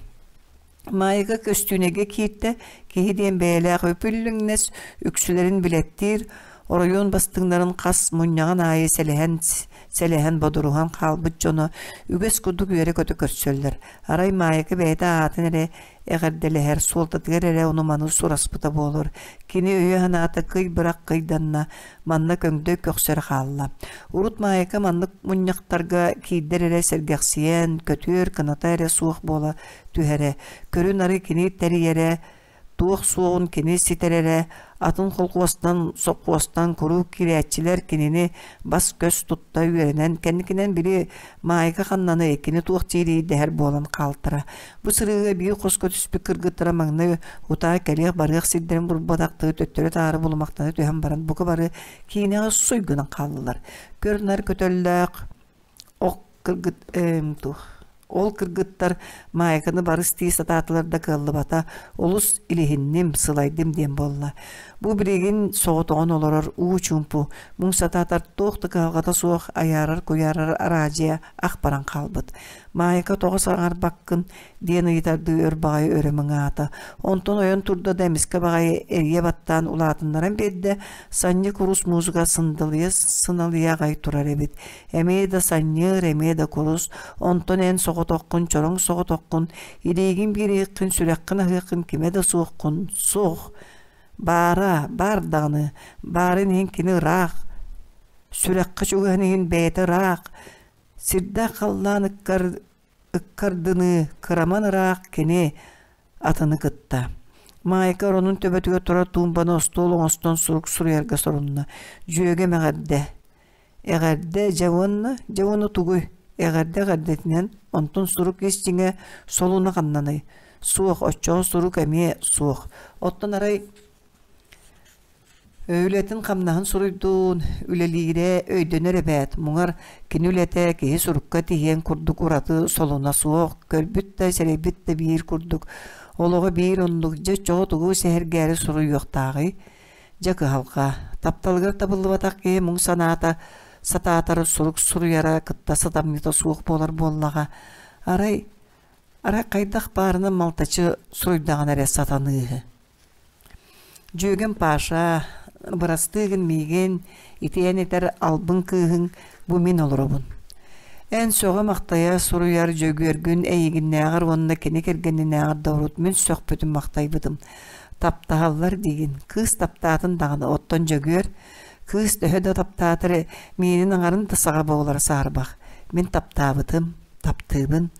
Маайга көстүүнэгэ киирдэ, киһи диэн бэйэлээх үп-үллүҥнэс, үксүлэрин билэттиир, оройуон бастыҥнарын хас мунньаҕын аайы сэлэһэн, сэлэһэн бодоруһан хаалбыт дьоно үгэс курдук үөрэ-көтө көрсөллөр. Арай Маайка бэйэтэ аатын эрэ эҕэрдэлэһэр, суолтатыгар эрэ ону-маны сураспыта буолар. Кини өйө-санаата кый бырах кыйданна, манна көҥдөй көхсөрө хаалла. Урут Маайка маннык мунньахтарга киирдэр эрэ сэргэхсийэн, көтүөр кыната эрэ суох буола түһэрэ. Көрү-нары кини тэрийэрэ, туох суоҕун кини ситэрэрэ, атын холкуостан, сопхуостан куруук киирээччилэр кинини бас-көс тутта үөрэнэн, кэнникинэн били Маайка ханнаны, кини туох диирий дэһэр буолан хаалтара. Бу сырыыга биир хоско түспүт кыргыттара маҥнай утаа кэлиэх-барыах сирдэрин булбатахтыы төттөрү-таары булумахтана түһэн баран бука бары киинэҕэ суй гынан хааллылар. Көр-нар көтөллөөх ох кыргыт туох ол кыргыттар Маайканы барыс дии сатаатылар да кыаллыбата, олус илиһинним, сылайдым диэн буолла. Бу билигин соҕотоҕун олорор уу чуумпу, муҥ сатаатар туох да кыһалҕата суох айаарар-куйаарар араадьыйа ах баран хаалбыт. Маайка тоҕо саҥарбаккын диэн ыйытардыы өр баҕайы өрө мыҥаата. Онтон ойон турда да эмискэ баҕайы эрийэ баттаан улаатыннаран биэрдэ, санньы курус музыка сындалыйа сыналыйа аҕай турар эбит. Эмиэ да санньыыр, эмиэ да курус, онтон эн соҕотоххун, чороҥ соҕотоххун, илиигин биэриэххин, сүрэххин аһыаххын кимэ да суоххун, суох. Баара, баар даҕаны, баарын иһин кини ыраах, сүрэххэ чугаһын иһин бэйэтэ ыраах, сирдээх халлаан ыккар ыккардыныы кыраман ыраах кини атыны кытта. Маайка оронун төбөтүгэр турар туумбаны остуол оҥостон сурук суруйарга сорунна. Дьүөгэм эҕэрдэ. Эҕэрдэ дьэ уонна дьэ уонна тугуй? Эҕэрдэ эҕэрдэтинэн, онтон сурук ис дьиҥэ солуна ханнаный? Суох, оччоҕо сурук эмиэ суох. Оттон арай Үлэтин-хамнаһын суруйдуун, үлэлиирэ өйдөнөр эбээт, муҥар кини үлэтэ киһи сурукка тиһиэн курдук ураты солуна суох, көрбүт да, сэрэйбит да биир курдук, олоҕо биир оннук, дьэ оччоҕо тугу сэһэргээри суруйуохтааҕый? Дьэ кыһалҕа, тапталыгар табыллыбатах киһи муҥ санаата сатаатар сурук суруйара кытта сатамньыта суох буолар буоллаҕа. Арай, арай хайдах баарынан малтачы суруйдаҕына эрэ сатаныыһы. Дьүөгэм Паша, бырастыы гын миигин, итиэн этэр албын кыыһыҥ бу мин олоробун. Эн сөҕө-махтайа суруйар Дьөгүөргүн эйигиннээҕэр уонна кини кэргэнинээҕэр да урут мин сөхпүтүм-махтайбытым. Таптаһаллар диигин, кыыс таптаатын даҕаны, оттон Дьөгүөр, кыыс төһө да таптаатар миинин аҥарын да саҕа буолара саарбах. Мин таптаабытым, таптыыбын.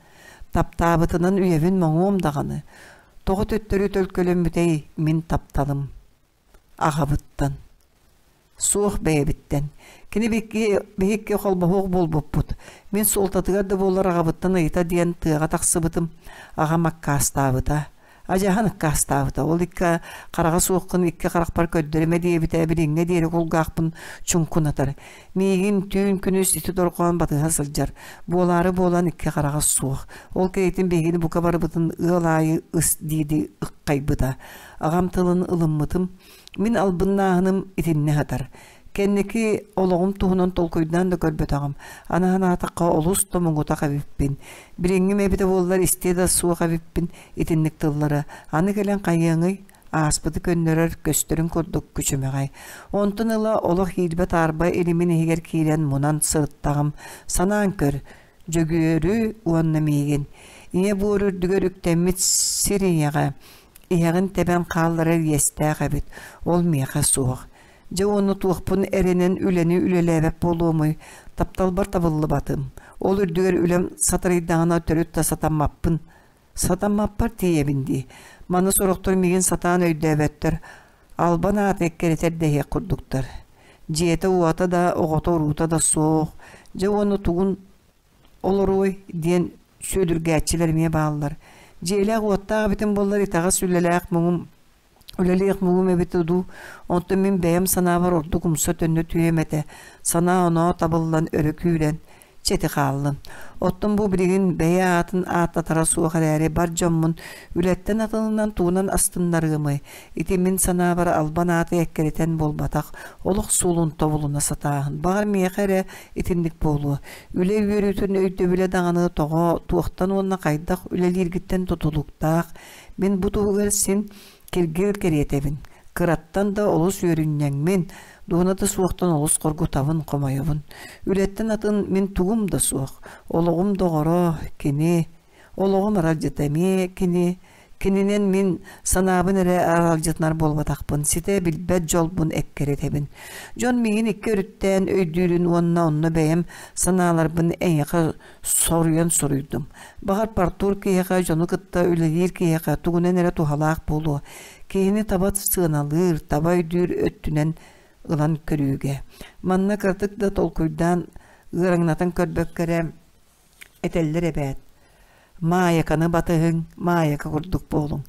Таптаабытынан үйэбин моҥуом даҕаны. Тоҕо төттөрү төлкөлөммүтэй мин тапталым аҕабыттан суох бэйэбиттэн кини биһикки холбоһуох буолбуппут мин суолтатыгар да буоллар аҕабыттан ыйыта диэн тыаҕа тахсыбытым аҕам аккаастаабыта адьаһан аккаастаабыта ол икки хараҕа суоххун икки харахпар көрдөрүмэ диэбитэ билиҥҥэ диэри кулгаахпын чуҥкунатар Миигин түүн күнүс ити дорҕоон батыһа сылдьар, буолаары буолан икки хараҕа суох. Ол кэриэтин биһигини бука барыбытын ыал аайы ыс дииди ыккайбыта. Аҕам тылын ылыммытым. Мин албыннааһыным итиннэ сытар. Кэнники олоҕум туһунан толкуйдаан да көрбөтөҕүм. Аны санаатахха олус да муҥутах эбиппин. Билиҥҥим эбитэ буоллар истиэ да суох эбиппин итинник тыллары. Аны кэлэн хайыаҥый? ааспыты көннөрөр көстөрүн курдук күчүмэҕэй. Онтон ыла олох иирбэ-таарба илимин иһигэр киирэн мунан сырыттаҕым. Санаан көр, Дьөгүөрү уонна миигин. Ийэ буор үрдүгэр үктэммит сир ийэҕэ иһэҕин тэбэн хаалларар иэстээх эбит. Ол миэхэ суох. Дьэ уонна туохпун эрэнэн үлэни үлэлээбэт буолуомуй, тапталбар табыллыбатым. Ол үрдүгэр үлэм сатарыйдаҕына төрүт да сатаммаппын. Сатаммаппар тиийэбин дии. Маны сорохтор миигин сатаан өйдөөбөттөр, албан ааты эккирэтэр дэһиэх курдуктар. Дьиэтэ-уота да, оҕото-уруута да суох. Дьэ уонна тугун олоруой диэн сүөдүргээччилэр эмиэ бааллар. Дьиэлээх-уоттаах эбитим буоллар итэҕэс үлэлээх муҥум үлэлиэх муҥум эбитэ дуу, онтон мин бэйэм санаабар ордук умса-төннө түһүөм этэ, санаа-оноо табыллан өрө күүрэн, чэти хааллым. Оттон бу билигин бэйэ аатын ааттатара суох эрээри бар дьоммун үлэттэн атынынан тугунан астыннарыамый, ити мин санаабар албан ааты эккирэтэн буолбатах, олох суолун тобулуна сатааһын. Баҕар миэхэ эрэ итинник буолуо. Үлэ үөрүүтүн өйдөбүлэ даҕаны тоҕо, туохтан уонна хайдах үлэлииргиттэн тутулуктаах. Мин бу туһугар син киргил кэриэтэбин. Кыраттан да олус үөрүнньэҥмин, дуона да суохтан олус хоргутабын, хомойобун. Үлэттэн атын мин тугум да суох. Олоҕум доҕоро кини, олоҕум аралдьыта эмиэ кини. Кининэн мин санаабын эрэ аралдьытынар буолбатахпын, ситэ билбэт дьолбун эккирэтэбин. Дьон миигин икки өрүттээн өйдүүрүн уонна онно бэйэм санааларбын эйиэхэ соруйан суруйдум. Баҕар портур киһиэхэ дьону кытта үлэлиир киһиэхэ тугунан эрэ туһалаах буолуо. Киһини таба сыаналыыр, таба өйдүүр өттүнэн ылан көрүүгэ. Манна кыратык да толкуйдаан ыараҥнатан көрбөккө эрэ этэллэр эбээт. Маайаканы батыһыҥ, маайака курдук буолуҥ.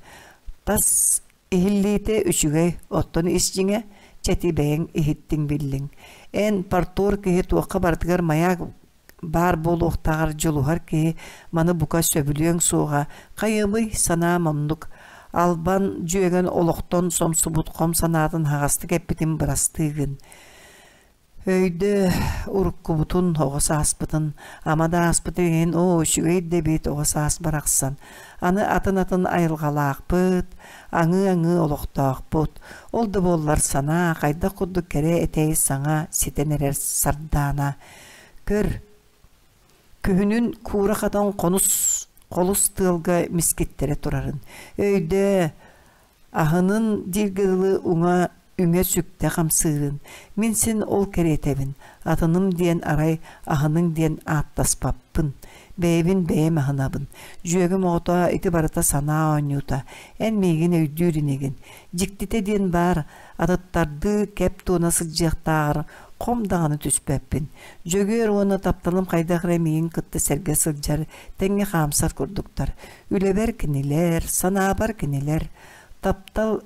Тас иһиллиитэ үчүгэй, оттон ис дьиҥэ чэти бэйэҥ иһиттиҥ биллиҥ. Эн портур киһи туохха барытыгар маяк баар буолуохтааҕар дьулуһар киһи маны бука сөбүлүөҥ суоҕа, хайыамый, санаам оннук. Албан дьүөгэн олохтон сомсубут хом санаатын аһаҕастык эппитин бырастыы гын. Өйдөө, уруккубутун, оҕо сааспытын, ама да ааспыт иһин, оо, үчүгэй да эбит оҕо саас барахсан. Аны атын-атын айылҕалаахпыт, аҥыы-аҥыы олохтоохпут. Ол да буоллар санаа хайдах курдук кэрэ этэй саҥа ситэн эрэр сардаана. Көр, күһүнүн куура хатан хонус холус тыалга мискиттэрэ турарын. Өйдөө, аһынын дииргэ дылы уҥа үҥэ сүктэ хамсыырын. Мин син ол кэриэтэбин, атыным диэн арай аһыныҥ диэн ааттаспаппын. Бэйэбин бэйэм аһынабын. Дьүөгэм оҕото ити барыта санаа оонньуута. Эн миигин өйдүүр инигин. Дьиктитэ диэн баар, атыттардыы кэп туона сылдьыахтааҕар хом даҕаны түспэппин. Дьөгүөр уонна тапталым хайдах эрэ миигин кытта сэргэ сылдьар, тэҥҥэ хаамсар курдуктар. Үлэбэр кинилэр, санаабар кинилэр. Таптал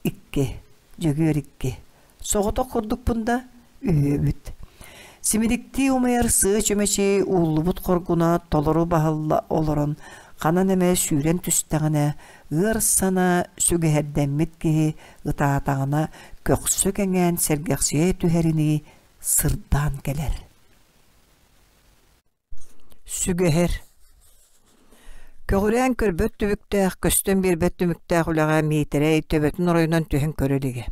икки, Дьөгүөр икки. Соҕотох курдукпун да, үһүөбүт. Симириктии умайар сыа чүмэчи ууллубут хоргуна толору баһылла олорон, ханан эмэ сүүрэн түстэҕинэ, ыар санаа сүгэһэрдэммит киһи ытаатаҕына көхсө кэҥээн сэргэхсийэ түһэринии сырдаан кэлэр. Сүгэһэр Көҕүрээн көрбөт түбүктээх, көстөн биэрбэт түмүктээх үлэҕэ Миитэрэй төбөтүн оройунан түһэн көрө илигэ.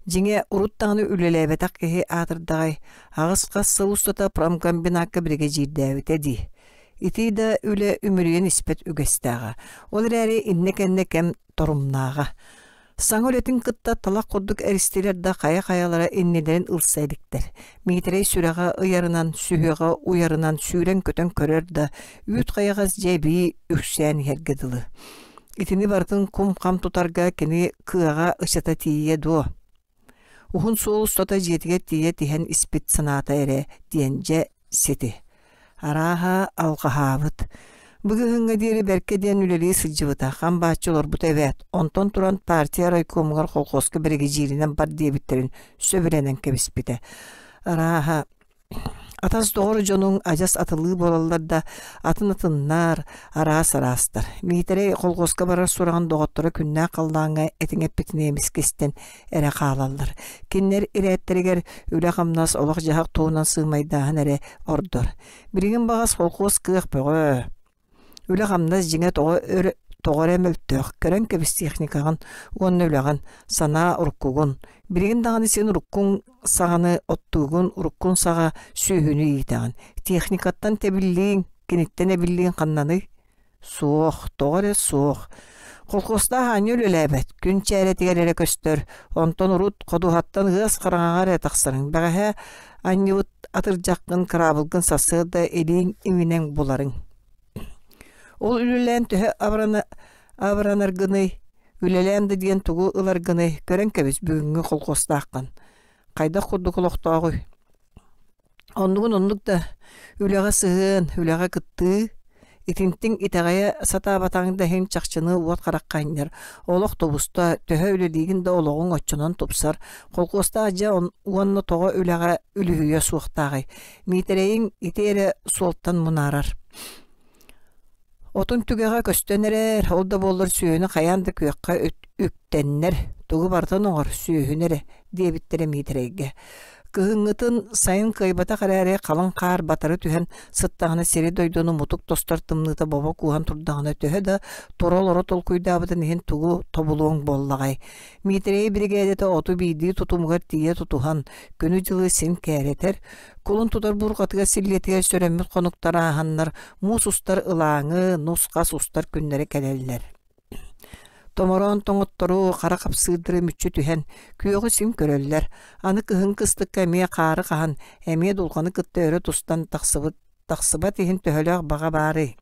Дьиҥэ, урут даҕаны үлэлээбэтэх киһи аатырдаҕай, аҕыс хас сыл устата промкомбинакка биригэдьиирдээбитэ дии. Ити да үлэ үмүрүйэн испэт үгэстээҕэ. Ол эрээри иннэ-кэннэ кэм торумнааҕа. Саҥа үлэтин кытта талах курдук эристилэр да хайа-хайалара иннилэрин ылса иликтэр. Миитэрэй сүрэҕэ ыйарынан, сүһүөҕэ уйарынан сүүрэн-көтөн көрөр да, үүт-хайаҕас дьэ эбии үксээн иһэргэ дылы. Итини барытын кум-хам тутарга кини кыаҕа ычата тиийиэ дуо? Уһун суол устата дьиэтигэр тиийэ тиһэн испит санаата эрэ диэн дьэ сити. Арааһа, алҕаһаабыт. Быгыһыҥҥа диэри бэркэ диэн үлэлии сылдьыбыта, хам бааччы олорбута эбээт. Онтон туран партия райкомугар колхозка биригэдьииринэн бар диэбиттэрин сөбүлэнэн кэбиспитэ. Арааһа, Атас доҕор дьонуҥ адьас атылыы буолаллар да, атын-атыннар, араас-араастар. Миитэрэй колхуоска барар сураҕын доҕотторо күннээх халлааҥҥа этиҥ эппитинии эмискэ истэн эрэ хаалаллар. Кинилэр ирээттэригэр үлэ-хамнас, олох-дьаһах туһунан сыымайдааһын эрэ ордор. Билигин баҕас колхуос кыах бөҕө. Үлэ-хамнас дьиҥэ тоҕо өрө тоҕо эрэ мөлтөх, көрөн кэбис техникаҕын уонна үлэҕин, санаа уруккугун. Билигин даҕаны син уруккуҥ саҕаны оттуугун, уруккун саҕа сүөһүнү иитэҕин. Техникаттан тэбиллииҥ, киниттэн эбиллииҥ ханнаный? Суох, тоҕо эрэ суох. Колхуостаах аанньа үлэлээбэт, күн чээрэтигэр эрэ көстөр, онтон урут ходуһаттан ыас хараҥаҕа эрэ тахсарыҥ. Бэҕэһээ анньыбыт атырдьаххын, кыраабылгын сарсыарда илииҥ иминэн буларыҥ. Ол үлэлээн төһө абырана абыранаргыный, үлэлээн да диэн тугу ыларгыный, көрөн кэбис бүгүҥҥү колхуостааххын. Хайдах курдук олохтооҕуй? Оннугун оннук да, үлэҕэ сыһыан, үлэҕэ кыттыы, итинтиҥ итэҕэйэ сатаабатаҕыҥ да иһин чахчыны уот харахха анньар, олох тубуста, төһө үлэлиигин да олоҕуҥ оччонон тупсар, холкуостаах дьэ уонна тоҕо үлэҕэ үлүһүйүө суохтааҕый, Миитэрэйиҥ ити эрэ суолтан мунаарар. Отун түгэҕэ көстөн эрэр, ол да буоллар сүөһүнү хайаан да күөххэ үктэннэр, тугу барытын оҥор, сүөһүнү эрэ, диэбиттэрэ Миитэрэйгэ. Кыһыҥҥытын сайын кыайбатах эрээри халыҥ хаар батары түһэн сыттаҕына сири-дойдуну мутук тостор тымныыта бобо кууһан турдаҕына төһө да тура-олоро толкуйдаабытын иһин тугу тобулуоҥ буоллаҕай. Миитэрэй биригээдэтэ оту биирдии тутумугар тиийэ тутуһан, күнү-дьылы син кээрэтэр, Кулун тутар буурҕатыгар силлиэтигэр сөрөммүт хонуктар ааһаннар, муус устар ылааҥы, нус-хас устар күннэрэ кэлэллэр. Томороон тоҥоттору, хара хапсыырдары мүччү түһэн, күөҕү син көрөллөр. Аны кыһын кыстыкка эмиэ хаары хаһан, эмиэ дулҕаны кытта өрө тустан тахсыбыт тахсыбат иһин төһөлөөх баҕа баарый?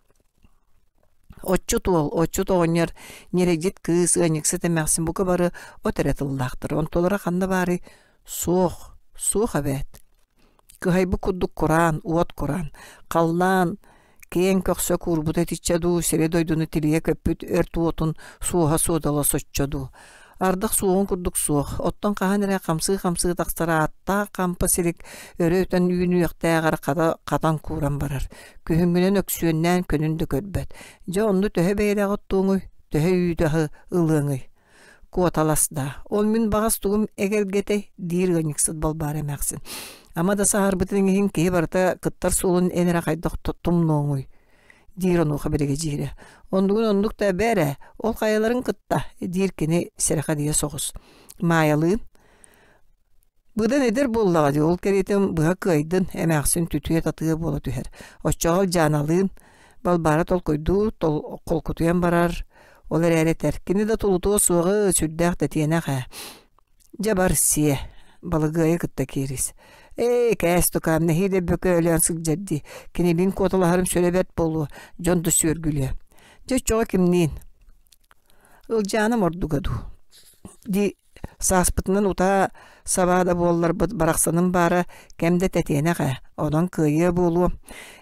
Отчут уол, отчут оҕонньор, ньирэйдьит кыыс, ыанньыксыт эмээхсин бука бары от эрэ тыллаахтар. Онтулара ханна баарый? Суох, суох эбээт. Кыһайбыт курдук кураан, уот кураан, халлаан киэҥ көхсө куурбута итиччэ дуу, сири-дойдуну тилийэ көппүт өрт уотун суоһа-суодала соччо дуу. Ардах суоҕун курдук суох, оттон хаһан эрэ хамсыы-хамсыы тахсар ааттаах хампа силик өрө өтөн үүнүөхтээҕэр хата хатан кууран барар. Күһүҥҥүнэн өксүөннээн көнүн да көрбөт. Дьэ онно төһө бэйэлээх оттуоҥуй, төһө үүтү аһы ылыаҥый? Куоталас даа, ол мин баҕас тугум эгэлгэтэй, диир ыанньыксыт Балбаара эмээхсин. Ама да саһарбытын иһин киһи барыта кыттар суолун эн эрэ хайдах тумнуоҥуй диир онуоха биригэдьиирэ. Оннугун оннук да эбээ эрэ, ол хайаларын кытта, диир кини сэрэхэдийэ соҕус. Маайалыын Быдан эдэр буоллаҕа дии, ол кэриэтин быһа кыайдын, эмээхсин түтүө-татыа буола түһэр. Оччоҕо Дьааналыын Балбаара толкуйдуу, холкутуйан барар, ол эрээри этэр: «Кини да тулутуо суоҕа, сүрдээх тэтиэнэх ээ. Дьэ бар сиэ, балыгыайы кытта киирис. Ээ, кээс тукаам, нэһиилэ бөкө өлөөн сылдьар дии. Кинилиин куоталаһарым сүрэ бэрт буолуо, дьон да сүөргүлүө. Дьэ оччоҕо кимниин? Ылдьааным ордуга дуу?» дии Сааспытынан утаа сабаа да буолларбыт барахсаным баара кэм да тэтиэнэх ээ, онон кыайыа буолуо.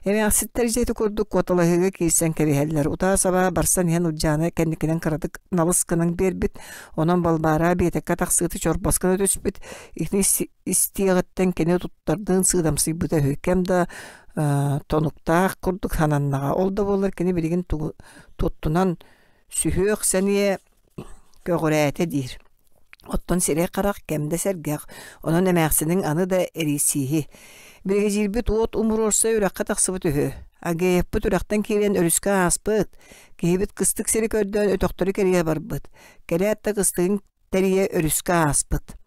Эмээхситтэр дьиэтэ курдук куоталаһыыга киирсэн кэбиһэллэр. Утаа сабаа барсан иһэн Ылдьаана кэнникинэн кыратык налыс гынан биэрбит, онон Балбаараа биэтэккэ тахсыыта чорбос гына түспүт. Ити истиэҕиттэн кини туттардыын сыыдамсыйбыта үһү. Кэм да тонуктаах курдук сананнаҕа. Ол да буоллар кини билигин туттунан сүһүөх сэниэ Көҕүрээтэ диир. Оттон сирэй-харах кэм да сэргэх, онон эмээхсиниҥ аны да эрийсииһи. Биригэдьиирбит уот умуруорса үрэххэ тахсыбыт үһү. Агеевпыт үрэхтэн киирэн өрүскэ ааспыт. Киһибит кыстык сири көрдөөн өтөхтөрү кэрийэ барбыт. Кэлээт да кыстыгын тэрийэ өрүскэ ааспыт.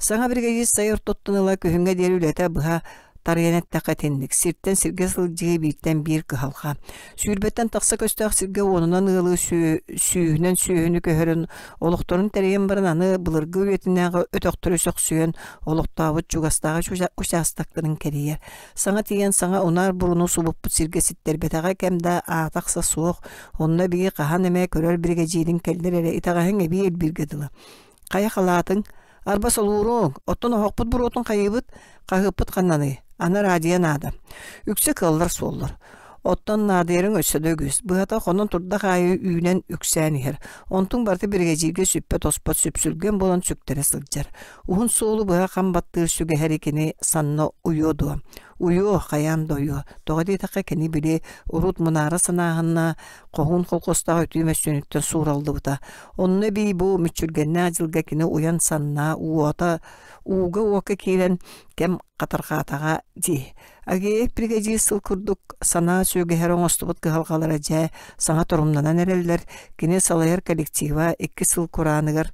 Саҥа биригэдьиир сай ортоттон ыла күһүҥҥэ диэри үлэтэ быһа тарыйан эттэххэ итинник, сиртэн сиргэ сылдьыы бииртэн биир кыһалҕа. Сүүрбэттэн тахса көстөөх сиргэ уонунан ыалы сүүһүнэн сүөһүнү көһөрөн, олохторун тэрийэн баран аны былыргы үйэтинээҕи өтөхтөрү сөхсүйэн олохтообут чугастааҕы учаастактарын кэрийэр. Саҥа тиийэн саҥа унаар буруну субуппут сиргэ ситтэрбэтэҕэ кэм да аата-ахса суох, онно эбии хаһан эмэ көрөр биригэдьиириҥ кэллэр эрэ итэҕэһиҥ эбии элбииргэ дылы. Хайа халаатыҥ? Арба солууруҥ, оттон оһохпут буруотун хайыыбыт, хаһыаппыт ханнаный? Аны радио наада. Үксэ кыаллар суоллар. Оттон наадыйарыҥ өссө да үгүс. Быһата хонон турдах аайы үүнэн үксээн иһэр. Онтуҥ барыта биригэдьииргэ сүппэт-оспот сүпсүлгэн буолан сүктэрэ сылдьар. Уһун суолу быһа хам баттыыр сүгэһэри кини санна уйуо дуо? Уйуо, хайаан да уйуо. Тоҕо диэтэххэ кини били урут мунаара санааһынна хоһуун холкуостаах үтүө мөссүөнүттэн суураллыбыта. Онно эбии бу мүччүргэннээх дьылга кини уйан санна уота ууга-уокка киирэн кэм хатарҕаатаҕа дии. Агеев биригэдьиир сыл курдук санаа сүгэһэр оҥостубут кыһалҕалара дьэ саҥа торумнанан эрэллэр. Кини салайар коллектива икки сыл курааныгар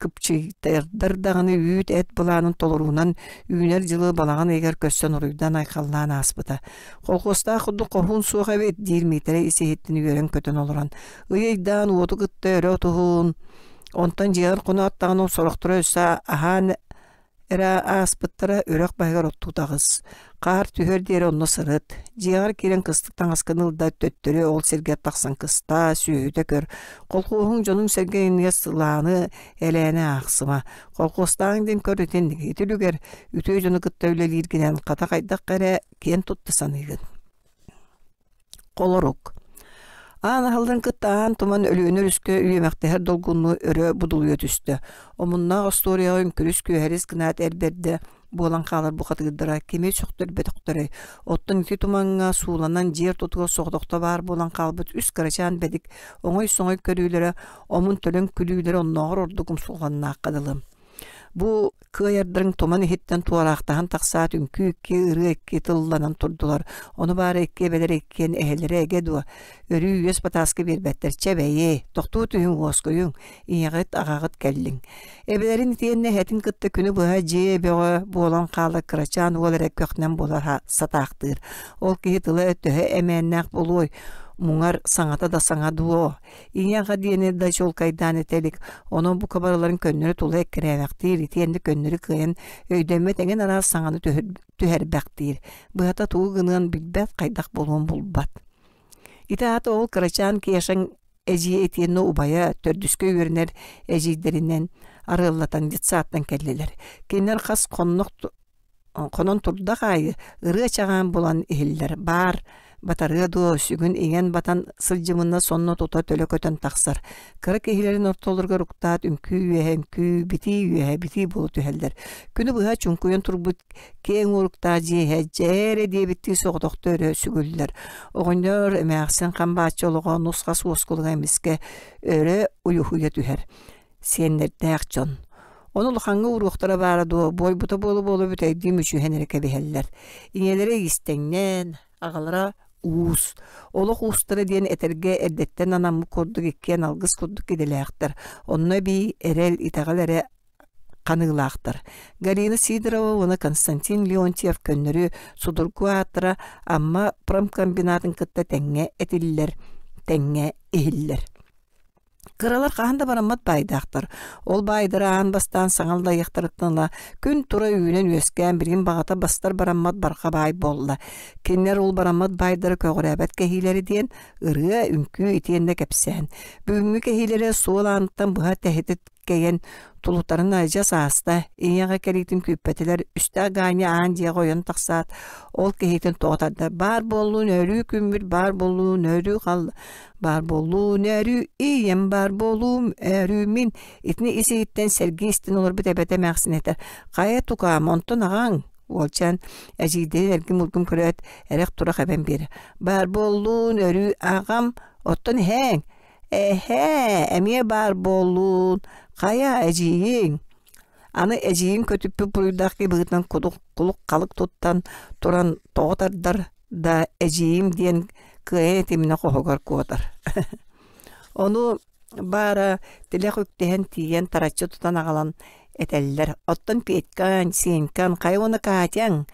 Кыпчыйтардар даҕаны үүт-эт былаанын толоруунан үүнэр дьылы балаҕан ыйыгар көрсөн уруйдаан-айхаллаан ааспыта. «Колхуостаах курдук хоһуун суох эбит» диир Миитэрэй ис-иһиттэн үөрэн-көтөн олорон. «Ый-ыйдаан уоту кытта өрө отуһун, онтон дьиэҕэр хоноот даҕаны сорохторо өссө аһаан эрэ ааспыттара үрэх баһыгар оттуу таҕыс, хаар түһүөр диэри онно сырыт, дьиэҕэр киирэн кыстык таҥаскын ыл да төттөрү ол сиргэ тахсан кыстаа, сүөһүтэ көр, колхуоһуҥ дьонуҥ-сэргэҥ иннигэр сылааны, элээни аахсыма, колхуостааҥ диэн көр итинник ити үлүгэр үтүө дьону кытта үлэлииргинэн хата хайдах эрэ киэн тутта саныыгын. Холорук Аан аһылларын кытта аан туман Өлүөнэ өрүскэ үөмэхтэһэр долгуннуу өрө будулуйа түстэ. Омуннаах остуоруйаҕа үҥкүрүс-күөһэрис гынаат эр бэрдэ буолан хаалар бухатыырдара кими сөхтөрбөтөхтөрөй? Оттон ити тумаҥҥа сууланан дьиэ ортотугар соҕотохто баар буолан хаалбыт үс кырачаан бэдик оҥой-соҥой көрүүлэрэ, омун-төлөн күлүүлэрэ оннооҕор ордук умсулҕаннаахха дылы. Бу кыайардарыҥ туман иһиттэн туораахтаһан тахсаат үҥкүү икки, ырыа икки тылланан турдулар. Ону баара икки эбэлэр иккиэн эһэлэрэ эгэ дуо, өрүү үөс батааска биэрбэттэр чэ бэйи, тохтуу түһүҥ уоскуйуҥ, ийэҕит, аҕаҕыт кэллиҥ. Эбэлэрин итиэннэ эһэтин кытта күнү быһа дьиэ бөҕө буолан хаалар кырачаан уол эрэ көхнөн буолар сатаахтыыр. Ол киһи тыла төһө эмээннээх буолуой, муҥар саҥата да саҥа дуо Ийэ-аҕа диэни да чуолкайдаан этэ илик, онон бука барыларын көннөрү тула эккирээбэхтиир, итиэннэ көннөрү кыайан өйдөммөт эҥин араас саҥаны түһэрбэхтиир, быһата тугу гыныан билбэт, хайдах буолуон булбат. Ити аата ол кырачаан Кешаҥ эдьиийэ итиэннэ убайа төрдүскэ үөрэнэр эдьиийдэринэн арыаллатан детсадтан кэллилэр. Кинилэр хас хоннох Хонон турдах аайы ырыа чаҕаан булан иһиллэр, баар батарыа дуо, сүгүн иҥэн-батан сылдьымына сонно тута төлө көтөн тахсар. Кыра киһилэрин ортолоругар уктаат үҥкүү үөһэ үҥкүү, битии үөһэ битии буола түһэллэр. Күнү быһа чуҥкуйан турбут киэҥ уоруктаах дьиэ иһэ дьээрэ диэбиттии соҕотохто өрө сүгүллэр. Оҕонньор эмээхсин хам бааччы олоҕо нус-хас уоскулуга эмискэ өрө уйуһуйа түһэр. сиэннэрдээх дьон. Ону улахаҥҥа ууруохтара баара дуо, буойбута буола-буола бүтэйдии мүчүһэн эрэ кэбиһэллэр. Ийэлэрэ иистэҥнээн, аҕалара уус. Олох уустара диэн этэргэ эрдэттэн анаммыт курдук иккиэн алгыс курдук идэлээхтэр. Онно эбии эрэл, итэҕэл эрэ ханыылаахтар. Галина Сидорова уонна Константин Леонтьев көннөрү судургу ааттара Амма промкомбинатын кытта тэҥҥэ этиллэр, тэҥҥэ иһиллэр. Кыралар хаһан да бараммат баайдаахтар. Ол баайдара аан бастаан саҥа аллайыахтарыттан ыла күн тура үүнэн-үөскээн билигин баҕата бастар бараммат барҕа баай буолла. Кинилэр ол бараммат баайдара көҕүрээбэт кэһиилэрэ диэн ырыа, үҥкүү итиэннэ кэпсээн. Бүгүҥҥү кэһиилэрэ суол ааныттан быһа тэһитэ кэйэн тулутарын адьас ааста, ийэҕэ кэлиитин күүппэтилэр, үстээх Ганя аан дьиэҕэ ойон тахсаат, ол киһитин тоҕо тардар «Баар буоллун, өрүү күммүт, баар буоллун, өрүү хал, баар буоллун, өрүү ийэм, баар буолуум, өрүү мин» итини ис-иһиттэн сэргии истэн олорбут эбэтэ эмээхсин этэр «Хайа тукаам, онтон аҕаҥ?» Уолчаан эдьиийдэрин эргим-ургум көрөөт, эрэх-турах эбэн биэрэр «Баар буоллун, өрүү аҕам, оттон эһээҥ, Эһээ, эмиэ баар буоллун, хайа эдьиийиҥ Аны эдьиийин көтүппүт буруйдаах киһи быһыытынан кулук-халык туттан туран тоҕо тардар да эдьиийим диэн кыайан этиминэ хоһугар куотар. Ону баара тилэх үктэһэн тиийэн тараччы тутан аҕалан этэллэр: «Оттон Петькаҥ, Сенькаҥ, хайа уонна Катяҥ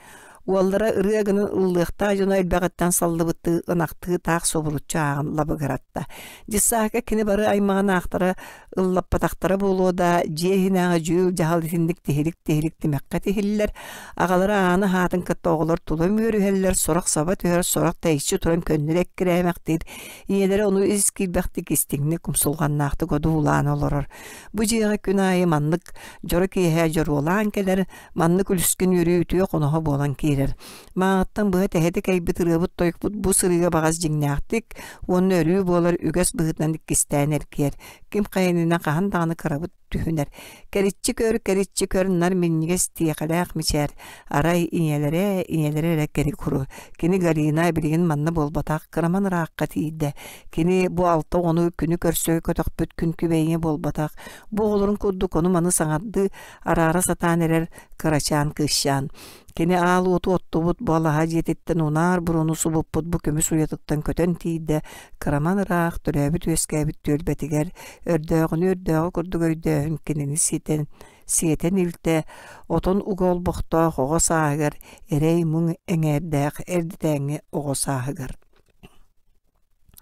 Уоллара ырыа гынан ыллыахтаах дьоно элбэҕиттэн саллыбыттыы ынахтыы таах субуруччу ааҕан лабыгыратта. Дьыссаакка кини бары аймаҕын аахтара ыллаппатахтара буолуо да, дьиэ иһинээҕи дьүүл-дьаһал итинник тиһилик-тиһилик тимэххэ тиһиллэр, аҕалара ааны аһаатын кытта оҕолор тула үмүөрүһэллэр, сорох саба түһэр, сорох тэйиччи туран көннөрү эккирээмэхтиир, ийэлэрэ ону ис киирбэхтик истиҥник, умсулҕаннаахтык одуулаан олорор. Бу дьиэҕэ күн аайы маннык дьоро киэһэ дьоруолаан кэлэр, Маннык үлүскэн үөрүү үтүө хоноһо буолан киирэр. Мааҕыттан быһа тэһитэ кэйбит ырыабыт-тойукпут бу сырыыга баҕас дьиҥнээхтик уонна өрүү буолар үгэс быһыытынан иккистээн эргийэр. Ким хайанынан хаһан даҕаны кырабыт түһүнэр. Кэриччи көр, кэриччи көр, нар минньигэс тиэхэлээх мичээр. Арай ийэлэрэ, ийэлэрэ эрэ кэри-куру. Кини Галина билигин манна буолбатах, кыраман ыраахха тиийдэ. Кини бу алта оҕону күнү көрсө көтөхпүт күн күбэйиҥэ буолбатах. Бу оҕолорун курдук ону-маны саҥардыы араара сатаан эрэр кырачаан кыысчаан. Кини аал уоту оттубут бу алаһа дьиэтиттэн унаар буруону субуппут бу көмүс уйатыттан көтөн тиийдэ, кыраман ыраах төрөөбүт-үөскээбит түөлбэтигэр, өрдөөҕүнү өрдөөҕү курдук өйдөөн көрдөөһүн кинини ситэн, сиэтэн илтэ, отон уга олбохтоох оҕо сааһыгар эрэй-муҥ эҥээрдээх эрдэтээҥҥи оҕо сааһыгар.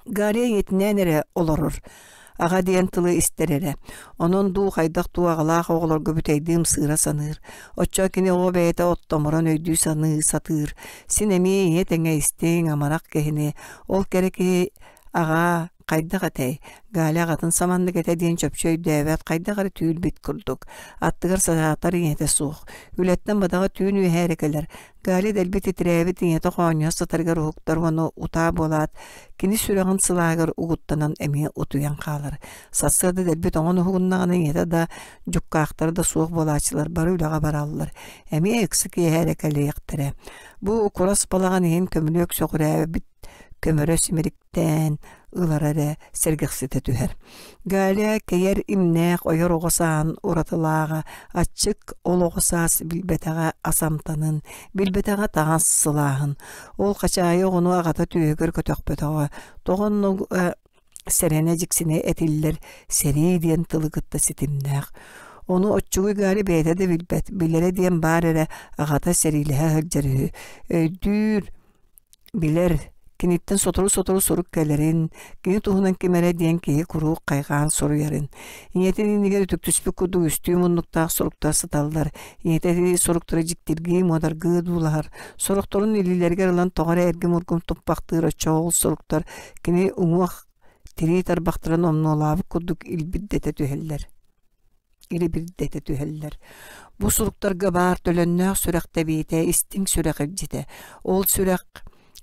Галя ийэтинээн эрэ олорор, аҕа диэн тылы истэр эрэ, онон дуу хайдах дуу аҕалаах оҕолорго бүтэйдии ымсыыра саныыр, оччо кини оҕо бэйэтэ оттомуран өйдүү саныы сатыыр, син эмиэ ийэ тэҥэ истиҥ, амарах киһини, ол кэрэ киһи аҕаа хайдах этэй, Галя аҕатын саманнык этэ диэн чопчу өйдөөбөт, хайдах эрэ түүл-бит курдук, аттыгар сатаатар ийэтэ суох, үлэттэн бадаҕа түүн үөһэ эрэ кэлэр, Галя дэлби титирээбит ийэтэ хоонньоһо сытарыгар уһуктар уонна утаа буолаат, кини сүрэҕин сылааһыгар угуттанан эмиэ утуйан хаалар. Сарсыарда дэлби тоҥон уһугуннаҕына ийэтэ да, дьуккаахтара да суох буолааччылар бары үлэҕэ бараллар. Эмиэ ыкса киэһэ эрэ кэлиэхтэрэ. Бу курас балаҕан иһин көмүлүөк сөҕүрээбит көмөрө симирик тээн ылара эрэ сэргэхситэ түһэр. Галя кэйэр имнээх ойор оҕо сааһын уратылааҕа, аччык ол оҕо саас билбэтэҕэ ас амтанын, билбэтэҕэ таҥас сылааһын. Ол хачаайы оҕону аҕата түөһүгэр көтөхпөтөҕө, тоҕо оннук сэрэнэ дьиксинэ этиллэр сэрии диэн тылы кытта ситимнээх. Ону оччугуй Галя бэйэтэ да билбэт, билэрэ диэн баар эрэ аҕата сэриилэһэ сылдьар үһү. Өйдүүр, Билэр, киниттэн сотору-сотору сурук кэлэрин, кини туһунан ким эрэ диэн киһи куруук хайҕаан суруйарын. Ийэтин иннигэр үтүктүспүт курдук үстүү муннуктаах суруктар сыталлар. Ийэтэ ити суруктары дьиктиргии, муодаргыы дуулаһар. Сорохторун илиилэригэр ылан тоҕо эрэ эргим-ургум туппахтыыр оччоҕо ол суруктар кини уҥуох тирии тарбахтарын омнуолаабыт курдук илбирдэтэ түһэллэр илибирдэтэ түһэллэр. Бу суруктарга баар төлөннөөх сүрэх тэбиитэ, истиҥ сүрэх илдьитэ. Ол сүрэх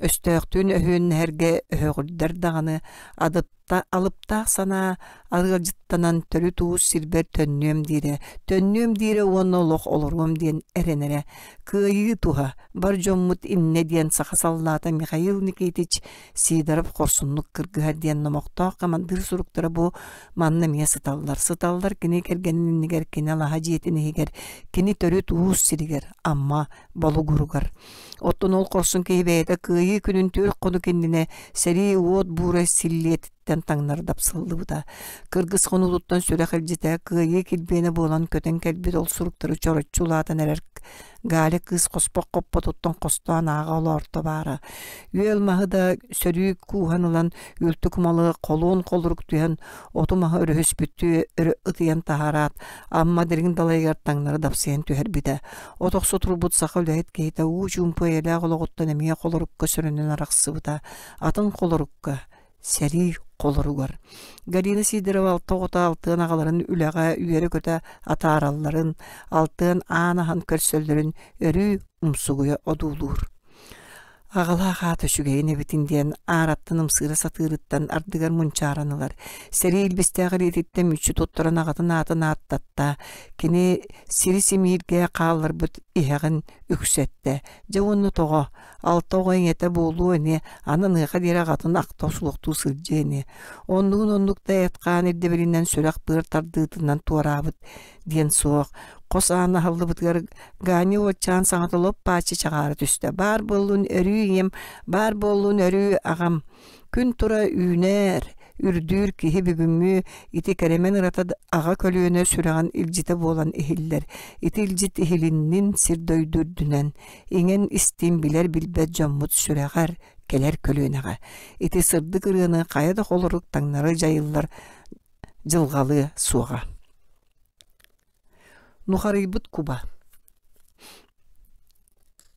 өстөөхтүүн өһүөннэһэргэ өһөҕүрдэр даҕаны, адыпта, алыптаах санаа арыалдьыттанан төрүт уус сирбэр төннүөм диирэ, төннүөм диирэ уонна олох олоруом диэн эрэнэрэ. Кыайыы туһа, бар дьоммут иннэ диэн саха саллаата Михаил Никитич Сидоров хорсуннук кыргыһар диэн номохтоох хамандыыр суруктара бу Манна эмиэ сыталлар. Сыталлар кини кэргэнин иннигэр, кини алаһа дьиэтин иһигэр, кини төрүт уус сиригэр, Амма Болугуругар. Оттон ол хорсун киһи бэйэтэ Кыайыы күнүн түөрт хонук иннинэ сэрии уот буура силлиэтиттэн таҥнары дапсыллыбыта. Кыргыс хонуутуттан сүрэх илдьитэ Кыайыы килбиэнэ буолан көтөн кэлбит ол суруктары чороччу улаатан эрэр Галя кыыс хоспох хоппотуттан хостоон ааҕа олоорто баара. Үөл маһы да сөрүү кууһан ылан үлтү кумалы холуон холорук түһэн оту-маһы өрүһүспүттүү өрө ытыйан таһаараат, Амма дириҥ далайыгар таҥнары дапсыйан түһэрбитэ. От охсо турбут саха үлэһит киһитэ уу чуумпу эйэлээх олоҕуттан эмиэ холорукка сөрөнөн арахсыбыта. Атын холорукка, сэрии холоругар. Галина Сидорова алта оҕото алтыан аҕаларын үлэҕэ үөрэ-көтө атааралларын, алтыан аан аһан көрсөллөрүн өрүү умсугуйа одуулуур. Аҕалаах аата үчүгэйин эбитин диэн аараттан ымсыыра сатыырыттан ардыгар мунчааран ылар. Сэрии илбистээх илиититтэн мүччү туттаран аҕатын аатын ааттатта, кини сири симииргэ хаалларбыт иһэҕин үксэттэ. Дьэ уонна тоҕо? Алта оҕо ийэтэ буолуо ини, аны аныаха диэри аҕатын ахта суохтуу сылдьыа ини. Оннугун оннук да эт-хаан ирдэбилинэн сүрэх-быар тардыытынан туораабыт диэн суох. Хос аан аһыллыбытыгар Ганя уотчаан саҥата лоп-бааччы чаҕаара түстэ. Баар буоллун өрүү ийэм, баар буоллун өрүү аҕам. Күн тура үүнэр, үрдүүр киһи бүгүҥҥү ити кэрэмэн ырата аҕа көлүөнэ сүрэҕин илдьитэ буолан иһиллэр. Ити илдьит иһилиннин сир-дойду үрдүнэн, иҥэн истиин билэр-билбэт дьоммут сүрэҕэр кэлэр көлүөнэҕэ. Ити сырдык ырыаны хайа да холорук таҥнары дьайыллар дьылҕалыа суоҕа. Нухарыйбыт куба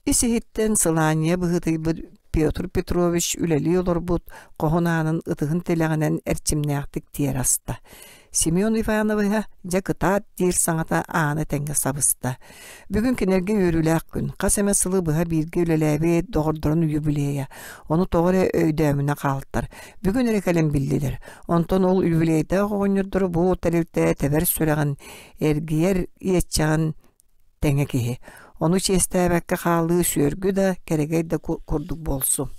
Ис-иһиттэн сылаанньыйа быһыытыйбыт Петр Петрович үлэлии олорбут хоһун аанын ытыһын тилэҕинэн эрчимнээхтик тиэрэ аста. Семен Ивановиһа дьэ кытаат диир саҥата ааны тэҥҥэ сабыста. Бүгүн кинилэргэ үөрүүлээх күн, хас эмэ сылы быһа бииргэ үлэлээбит доҕордорун юбилейа. Ону тоҕо эрэ өйдөөмүнэ хаалтар. Бүгүн эрэ кэлэн биллилэр. Онтон ол юбилейдаах оҕонньордору бу тэрилтэ тэбэр сүрэҕин, эргийэр иэччэҕин тэҥэ киһи. Ону чиэстээбэккэ хаалыы сүөргү да, кэрэгэй да курдук буолсу.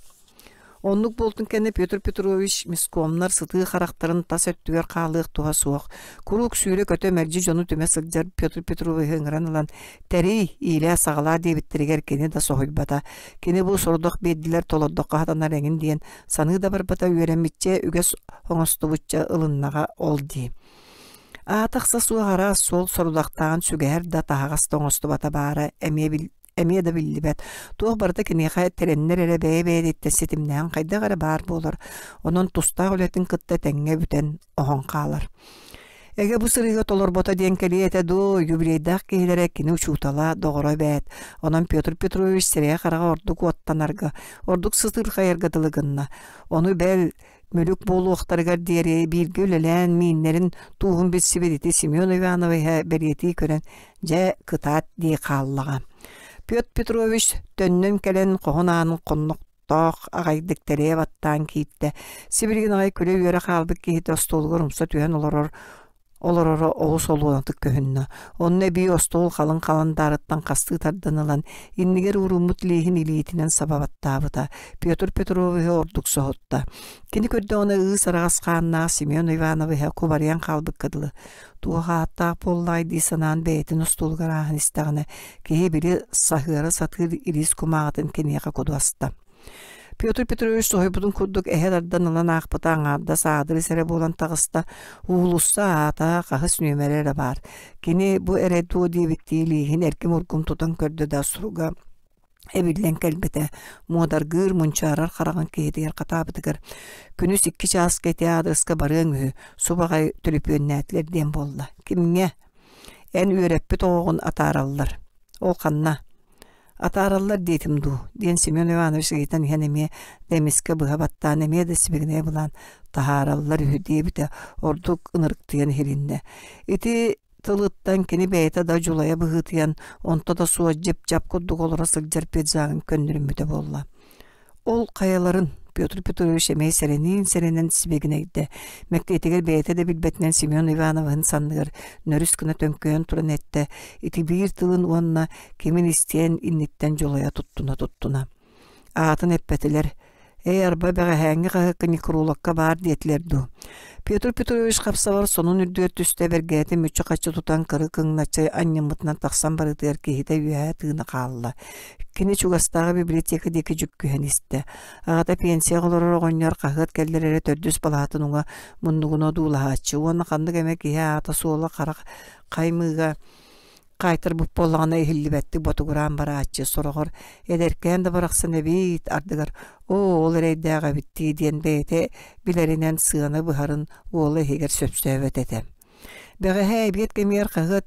Оннук буолтун кэннэ Петр Петрович мискомнар сытыы харахтарын тас өттүгэр хаалыах туһа суох. Куруук сүүрэ-көтө мэлдьи дьону түмэ сылдьар Петр Петровиһы ыҥыран ылан «Тэрий, иилээ-саҕалаа» диэбиттэригэр кини да соһуйбата. Кини бу сорудах биэрдилэр толордоххо сатанар эҥин диэн саныы да барбата үөрэммиччэ үгэс оҥостубучча ылыннаҕа ол дии. Аатахса суох араас суол сорудахтааҕын сүгэһэр да таһаҕас да оҥостубата баара эмиэ эмиэ да биллибэт. Туох барыта киниэхэ тэриннэр эрэ бэйэ-бэйэтиттэн ситимнээн хайдах эрэ баар буолар. Онон тустаах үлэтин кытта тэҥҥэ бүтэн оһон хаалар. Эгэ бу сырыыга толорбото диэн кэлиэ этэ дуу, юбилейдаах киһилэрэ кини учуутала, доҕоро эбээт. Онон Петр Петрович сирэйэ-хараҕа ордук уоттанарга, ордук сытыырхайарга дылы гынна. Ону бэл мүлүк буолуохтарыгар диэри бииргэ үлэлээн мииннэрин тууһун билсибит ити Семен Ивановиһа бэлиэтии көрөн дьэ кытаат дии хааллаҕа. Петр Петрович төннөн кэлэн хоһун аанын хоннохтоох аҕайдык тэрийэ баттаан киирдэ. Сибилигин аҕай күлэ-үөрэ хаалбыт киһитэ остуолугар умса түһэн олорор олороро олус олуонатык көһүннэ. Онно эбии остуол халыҥ халандаарыттан хастыы тардан ылан, иннигэр ууруммут лииһин илиитинэн саба баттаабыта. Петр Петровиһы ордук соһутта. Кини көрдөҕүнэ ыыс араҕас хааннаах Семен Ивановиһа кубарыйан хаалбыкка дылы. Туох ааттаах буоллаҕай дии санаан бэйэтин остуолугар ааһан истэҕинэ, киһи били саһыара сатыыр илиис кумааҕытын киниэхэ куду аста. Петр Петрович соһуйбутун курдук эһэ тардан ылан аахпыта аҥаардас аадырыс эрэ буолан таҕыста, уулусса аата, хаһыс нүөмэрэ эрэ баар. Кини бу эрэ дуо диэбиттии илииһин эргим-ургум тутан көрдө да суруга эбиллэн кэлбитэ. Муодаргыыр, мунчаарар хараҕын киһитигэр хатаабытыгар күнүс икки чааска ити аадырыска барыаҥ үһү, субаҕай төлөпүөннээтилэр диэн буолла. Кимҥэ? Эн үөрэппит оҕоҕун атаараллар. Ол ханна? Атаараллар диэтим дуу, диэн Семен Иванович ыйытан иһэн эмиэ да эмискэ быһа баттаан, эмиэ да сибигинэйэ былаан таһаараллар үһү диэбитэ ордук ынырыктыйан иһилиннэ. Ити тылыттан кини бэйэтэ да дьулайа быһыытыйан, онто да суох дьип-дьап курдук олоро сылдьар пиджагын көннөрүммүтэ буолла. Ол хайаларын Петр Петрович эмиэ сэрэниин-сэрэнэн сибигинэйдэ. Мэктиэтигэр бэйэтэ да билбэтинэн Семен Ивановиһын санныгар нөрүс гына төҥкөйөн туран эттэ, ити биир тылын уонна кимин истиэн инниттэн дьулайа туттуна-туттуна. Аатын эппэтилэр, Ээ, арба бэҕэһээҥҥи хаһыакка некрологка баар диэтилэр дуу. Петр Петрович хапсабар сонун үрдүгэр түстэ бэргээтин мүччү-хаччы тутан кыры кыҥначчы анньыммытынан тахсан барыытыгар киһитэ үөһэ тыына хаалла. Кини чугастааҕы библиотека диэки дьүккүһэн истэ. Аҕата пенсияҕа олорор оҕонньор хаһыат кэллэр эрэ төрдүс балаһатын уҥа муннугун одуулаһааччы уонна ханнык эмэ киһи аата-суола харах хаймыыга хаайтарбыт буоллаҕына иһиллибэттик ботугураан барааччы сороҕор эдэркээн да барахсан эбиит ардыгар оо ол эрэйдээх эбит дии диэн бэйэтэ билэринэн сыана быһарын уола иһигэр сөпсөөбөт этэ. Бэҕэһээ эбиэт кэмигэр хаһыат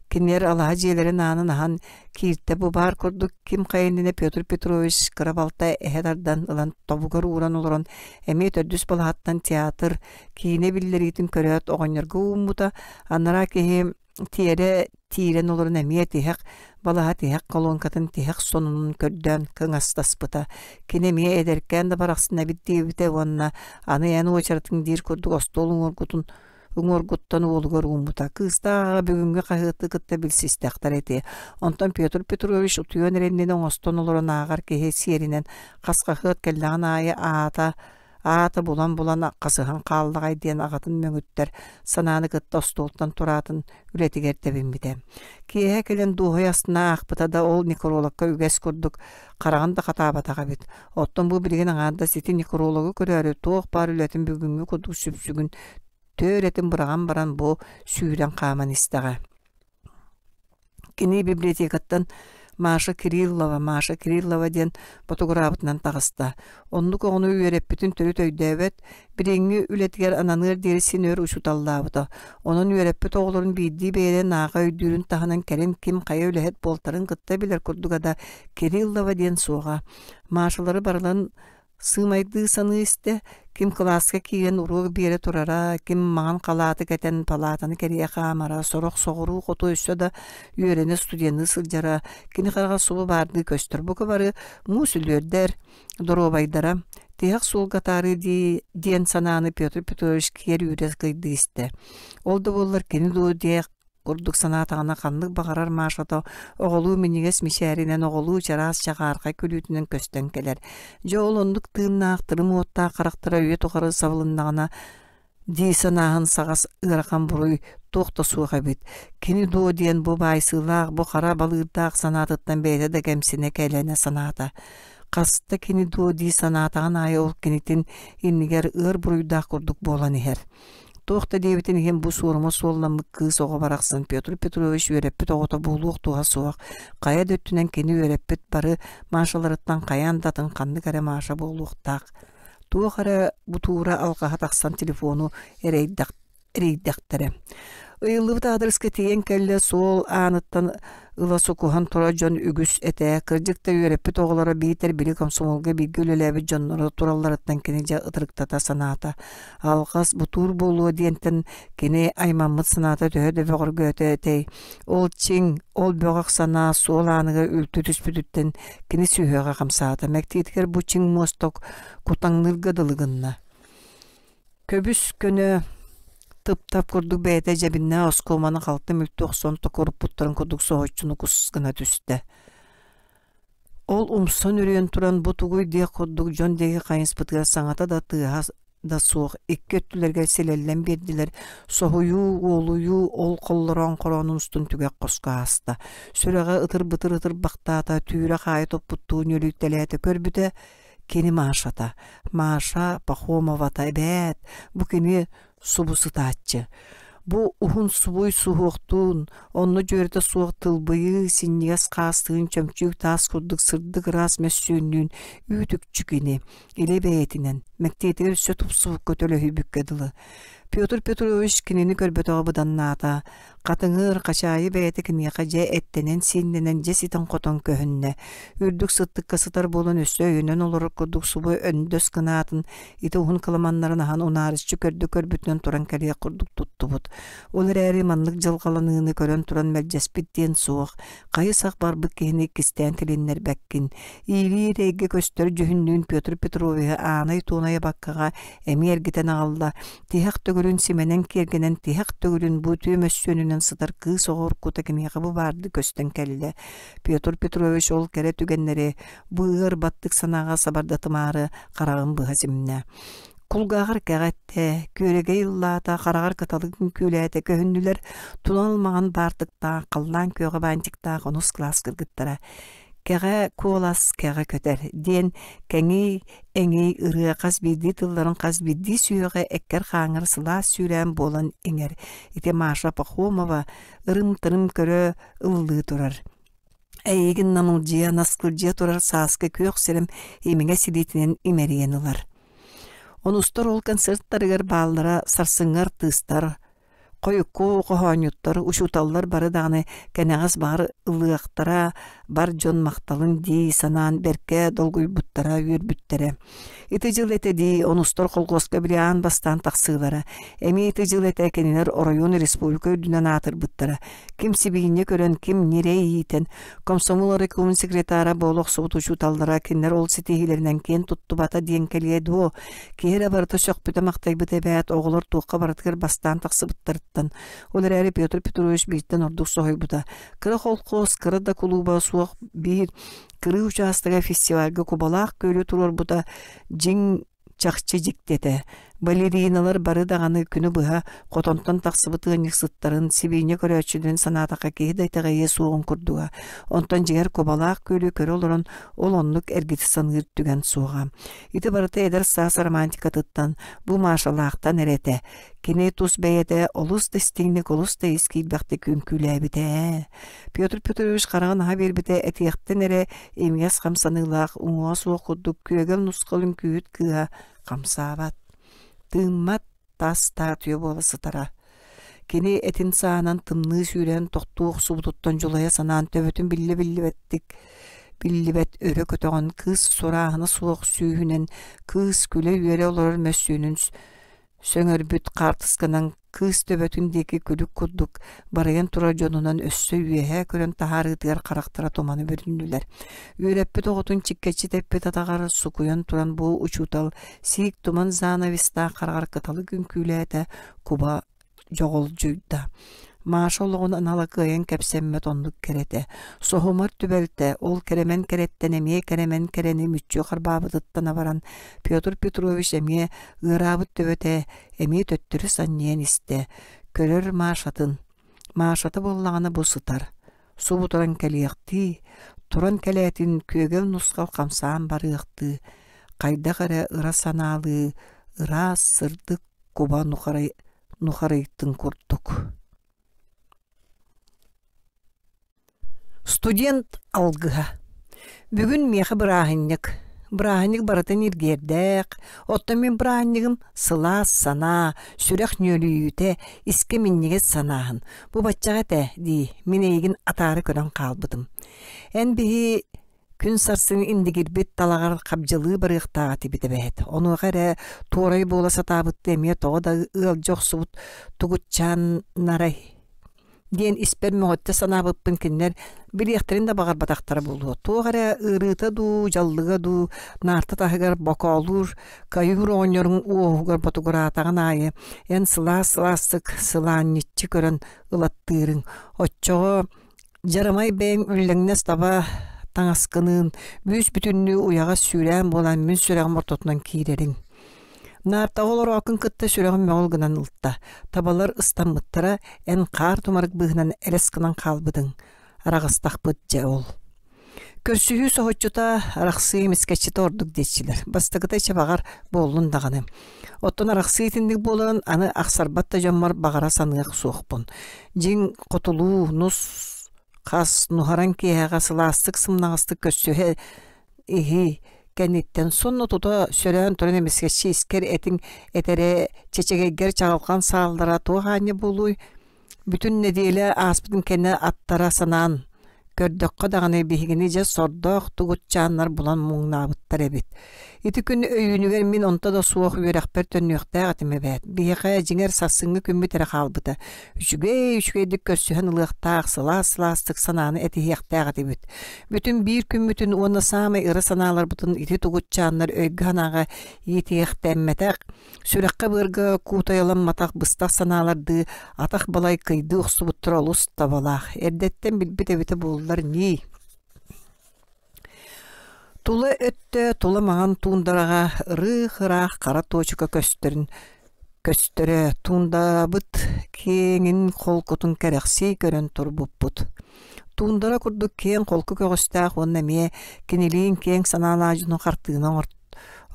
Кинилэр алаһа дьиэлэрин аанын аһан кииртэ бу баар курдук ким хайа иннинэ Петр Петрович кыра балта эһэ тардан ылан тобугар ууран олорон эмиэ төрдүс балаһаттан театр, киинэ биллэриитин көрөөт оҕонньорго ууммута, анараа киһи тиэрэ тиирэн олорон эмиэ тиһэх балаһа тиһэх колонкатын тиһэх сонунун көрдөөн кыҥастаспыта. Кини эмиэ эдэркээн да барахсан эбит диэбитэ уонна аны эн уочаратыҥ диир курдук остуол уҥуоргутун уҥуоргуттан уолугар ууммута. Кыыстаах аҕа бүгүҥҥү хаһыаты кытта билсистэхтэр ити. Онтон Петр Петрович утуйан эрэ иннинэ оҥостон олорон ааҕар киһи сиэринэн хас хаһыат кэллэҕин аайы аата аата булан-булан хасыһан хааллаҕай диэн аҕатын мөҥүттэр санааны кытта остуолтан тураатын үлэтигэр тэбиммитэ. Киэһэ кэлэн дуоһуйа астына аахпыта да ол некрологка үгэс курдук хараҕын да хатаабатах эбит. Оттон бу билигин аҥаардас ити некрологу көрөөрү туох баар үлэтин бүгүҥҥү курдук сүпсүгүн түөр этин быраҕан баран бу сүүрэн хааман истэҕэ. Кини библиотекаттан Маша Кириллова, Маша Кириллова диэн ботугураабытынан таҕыста. Оннук оҕону үөрэппитин төрүт өйдөөбөт, билиҥҥи үлэтигэр ананыар диэри син өр учууталлаабыта. Онон үөрэппит оҕолорун биирдии бэйэлэрин ааҕа өйдүүрүн таһынан кэлин ким хайа үлэһит буолтарын кытта билэр курдуга да Кириллова диэн суоҕа. Машалары барыларын Сыымайдыы саныы истэ, ким кылааска киирэн уруок биэрэ турара, ким маҥан халааты кэтэн палаатаны кэрийэ хаамара, сорох соҕуруу-хоту өссө да үөрэнэ студенныы сылдьара, кини хараҕа субу баардыы көстөр. Бука бары муус үлүөрдэр, доруобайдара, тиһэх суолга атаарыы дии диэн санааны Петр Петрович киэр үүрэ кыйдыы истэ. Ол да буоллар кини дуу диэх курдук санаатаҕына ханнык баҕарар Машата оҕолуу минньигэс мичээринэн, оҕолуу чараас чаҕаархай күлүүтүнэн көстөн кэлэр. Дьэ ол оннук тыыннаах, тырым уоттаах харахтара үйэ тухары сабылыннаҕына дии санааһын саҕас ыарахан буруй туох да суох эбит. Кини дуо диэн бу баайсыылаах, бу хара балыырдаах санаатыттан бэйэтэ да кэмсинэ кэлэнэ санаата. Хаста кини дуо дии санаатаҕын аайы ол кинитин иннигэр ыар буруйдаах курдук буолан иһэр. Туох да диэбитин иһин бу суорума суолламмыт кыыс оҕо барахсан Петр Петрович үөрэппит оҕото буолуох туһа суох, хайа да өттүнэн кини үөрэппит бары Машаларыттан хайаан да атын ханнык эрэ Маша буолуохтаах. Туох эрэ бутуура алҕаһа тахсан телефону эрийдэхтэрэ. Ыйыллыбыт аадырыска тиийэн кэллэ, суол ааныттан ыла сукуһан турар дьон үгүс этэ. Кырдьык да үөрэппит оҕолоро биитэр били комсомолга бииргэ үлэлээбит дьонноро туралларыттан кини дьэ ытырыктата санаата. Алҕас бутуур буолуо диэнтэн кини аймаммыт санаата төһө да бөҕөргөөтө этэй. Ол чиҥ, ол бөҕөх санаа суол ааныгар үлтү түспүтүттэн кини сүһүөҕэ хамсаата. Мэктиэтигэр бу чиҥ муосток кутаҥныырга дылы гынна. Көбүс-көнө тып-тап курдук бэйэтэ дьэбиннээх оскуоманы халты мүлтү охсон токуруппуттарын курдук соһуччуну кус гына түстэ. Ол умсан үрүйэн туран бу тугуй диэх курдук дьон диэки хайыспытыгар саҥата да тыаһа да суох икки өттүлэригэр силэллэн биэрдилэр, соһуйуу, уолуйуу ол холлороон хороонун устун түгэх хоско ааста. Сүрэҕэ ытыр-бытыр ытырбахтаата, түүрэ-хаайа топпуттуу ньүөлүйтэлээтэ көрбүтэ, кини Машата, Маша Пахомовата эбээт, бу кини субу сытааччы. Бу уһун субуй суһуохтуун, онно дьүөрэтэ суох тылбыйыы, синньигэс хаастыын чөмчүүк таас курдук сырдык ыраас мөссүөннүүн үүт-үкчү кини, илэ бэйэтинэн, мэктиэтигэр өссө тупсубукка төлөһүйбүккэ дылы. Петр Петрович кинини көрбөтөҕө быданнаата, Хатыҥыр, хачаайы бэйэтэ киниэхэ дьэ эттэнэн-сииннэнэн дьэ ситэн-хотон көһүннэ. Үрдүк сыттыкка сытар буолан өссө өйөнөн олорор курдук субу өндөс гынаатын, ити уһун кыламаннарын аһан унаарыччы көрдө көрбүтүнэн туран кэлиэх курдук туттубут. Ол эрээри маннык дьылҕаланыыны көрөн туран мэлдьэспит диэн суох, хайы-сах барбыт киһини иккистээн тилиннэрбэккин. Иилиир эйгэ көстөр дьүһүннүүн Петр Петровиһы аанай-туонай абаккаҕа эмиэ эргитэн аҕалла, Тиһэх төгүлүн симэнэн киэргэнэн тиһэх төгүлүн бу үтүө мөссүөнүнэн сытар кыыс оҕо уруккута киниэхэ бу баардыы көстөн кэллэ. Петр Петрович ол кэрэ түгэннэри бу ыар баттык санааҕа сабардатымаары хараҕын быһа симнэ. Кулгааҕар кэҕэттэ, күөрэгэй ыллаата, хараҕар кыталык үҥкүүлээтэ көһүннүлэр тунал маҥан баартыктаах, халлаан күөҕэ баантиктаах онус кылаас кыргыттара. Кэҕэ куолас кэҕэ көтөр диэн кэҥии эҥий ырыа хас биирдии тылларын хас биирдии сүһүөҕэ эккэр-хааҥҥар сылаас сүүрээн буолан иҥэр. Ити Маша Пахомова ырым-тырым көрө ыллыы турар. Эйигин намылдьыйа, наскылдьыйа турар сааскы күөх сирэм имиҥэ силиитинэн имэрийэн ылар. Онустар ол концерттарыгар бааллара сарсыҥҥы артыыстар, Хойукку хоһоонньуттар, учууталлар бары даҕаны кэнэҕэс баҕар ылыахтара, бар дьон махталын дии санаан бэркэ долгуйбуттара, үөрбүттэрэ. Ити дьыл этэ дии, онустар колхуоска били аан бастаан тахсыылара. Эмиэ ити дьыл этэ кинилэр оройуон республика үрдүнэн аатырбыттара. Ким сибиинньэ көрөн, ким ньирэй иитэн, комсомол райкомун секретара буола охсубут учууталлара кинилэр ол ситиһиилэринэн киэн туттубата диэн кэлиэ дуо? Киһи эрэ барыта сөхпүтэ-махтайбыта эбээт, оҕолор туохха барытыгар бастаан тахсыбыттарыттан. Ол эрээри Петр Петрович бииртэн ордук соһуйбута. Кыра холкуос, кыра да кулууба суох биир кырыы учаастага фестивальга кубалаах күөлү туруорбута дьиҥ чахчы дьикти этэ. Балериналар бары даҕаны күнү быһа хотонтон тахсыбыт ыанньыксыттарын, сибиинньэ көрөөччүлэрин санаатахха киһи да итэҕэйиэ суоҕун курдуга. Онтон дьиҥэр кубалаах күөлү көрө олорон ол оннук эргитэ саныыр түгэн суоҕа. Ити барыта эдэр саас романтикатыттан, бу Машалаахтан эрэ этэ. Кини тус бэйэтэ олус да истиҥник, олус да ис киирбэхтик үҥкүүлээбитэ ээ. Петр Петрович хараҕын аһа биэрбитэ этиэхтэн эрэ имигэс хамсаныылаах, уҥуоҕа суох курдук күөгэл нусхал үҥкүүһүт кыыһа хамсаабат, тыыммат таас статуя буола сытара. Кини этин саанан тымныы сүүрэн тохтуу охсубутуттан дьулайа санаан төбөтүн биллэ-биллибэттик биллибэт өрө көтөҕөн кыыс сурааһына суох сүүһүнэн кыыс күлэ-үөрэ олорор мөссүөнүн сөҥөрбүт хаартысканан кыыс төбөтүн диэки күлүк курдук барыйан турар дьонунан өссө үөһээ көрөн таһаарыытыгар харахтара туманы бүрүннүлэр. Үөрэппит оҕотун чиккэччи тэппит атаҕар сукуйан туран бу учуутал сиик туман занавестаах хараҕар кыталык үҥкүүлээтэ, куба дьоҕолдьуйда. Маша олоҕун анала кыайан кэпсэммэт оннук кэрэтэ. Соһумар түбэлтэ, ол кэрэмэн кэрэттэн эмиэ кэрэмэн кэрэни мүччү харбаабытыттан абаран, Петр Петрович эмиэ ыараабыт төбөтө эмиэ төттөрү санньыйан истэ. Көрөр Машатын. Машата буоллаҕына бу сытар. Субу туран кэлиэхтии, туран кэлээтин күөгэл нусхал хамсаан барыахтыы, хайдах эрэ ыра санаалыы, ыраас, сырдык куба нухарай. нухарыйтын курдук. Студент алгыһа Бүгүн миэхэ бырааһынньык. Бырааһынньык барытын ньиргиэрдээх, оттон мин бырааһынньыгым сылаас санаа, сүрэх нүөлүйүүтэ, искэ минньигэс санааһын. Бу баччаҕа этэ дии, мин эйигин атаары көрөн хаалбытым. Эн биһи күн сарсын индигирбит талаҕар хабдьылыы барыахтаах этибит эбээт. Онуоха эрэ туорай буола сатаабыттыы эмиэ тоҕо да ыалдьа охсубут тугутчааннарай диэн испэр мөҕүттэ санаабыппын кинилэр билиэхтэрин да баҕарбатахтара буолуо. Туох эрэ ыарыыта дуу, дьаллыга дуу наарта таһыгар бокоолуур каюр оҕонньоруҥ уоһугар ботугураатаҕын аайы эн сылаас-сылаастык сылаанньыччы көрөн ылаттыырыҥ. Оччоҕо дьарамай бэйэҥ үллэҥнэс таба таҥаскыныын бүүс-бүтүннүү уйаҕас сүүрээн буолан мин сүрэҕим ортотунан киирэриҥ. Наартаҕа олорооккун кытта сүрэҕим мөҕүл гынан ылта. Табалар ыстаммыттара, эн хаар тумарык быыһынан элэс гынан хаалбытыҥ. Араҕыстахпыт дьэ ол. Көрсүһүү соһуччута, арахсыы эмискэччитэ ордук диэччилэр. Бастакыта чабаҕар буоллун даҕаны. Оттон арахсыы итинник буоларын аны ахсарбат да дьоммор баҕара саныах суохпун. Дьиҥ хотулуу, нус хас нуһараҥ киэһэҕэ сылаастык сымнаҕастык көрсүһэ иһии кэнниттэн сонно тута сөрөөн туран эмискэччи искэр этиҥ этэрэ чэчэгэйгэр чаҕылхан сааллара туох аанньа буолуой Бүтүн нэдиэлэ ааспытын кэннэ аттара санаан көрдөххө даҕаны биһигини дьэ сордоох тугутчааннар булан муҥнаабыттар эбит. Ити күн өйүүнүгэр мин онто да суох үөрэхпэр төннүөхтээх этим эбээт. Биһиэхэ дьиҥэр сарсыҥҥы күммүт эрэ хаалбыта. Үчүгэй үчүгэйдик көрсүһэн ылыахтаах, сылаас-сылаастык санааны этиһиэхтээх этибит. Бүтүн биир күммүтүн уонна саамай ыра санааларбытын ити тугутчааннар өйгө-санааҕа иитиэхтэммэтэх Сүрэххэ-быарга куутайаламматах быстах санаалардыы атах балай кыйдыы охсубуттара олус табалаах, эрдэттэн билбит эбитэ буоллар ньии. Тула өттө тула маҥан туундараҕа ырыых-ыраах хара туочука көстөрүн көстөрө, туундабыт киэҥин холкутун кэрэхсии көрөн турбуппут. Туундара курдук киэҥ холку көҕүстээх уонна эмиэ кинилиин киэҥ санаалаах дьону хартыына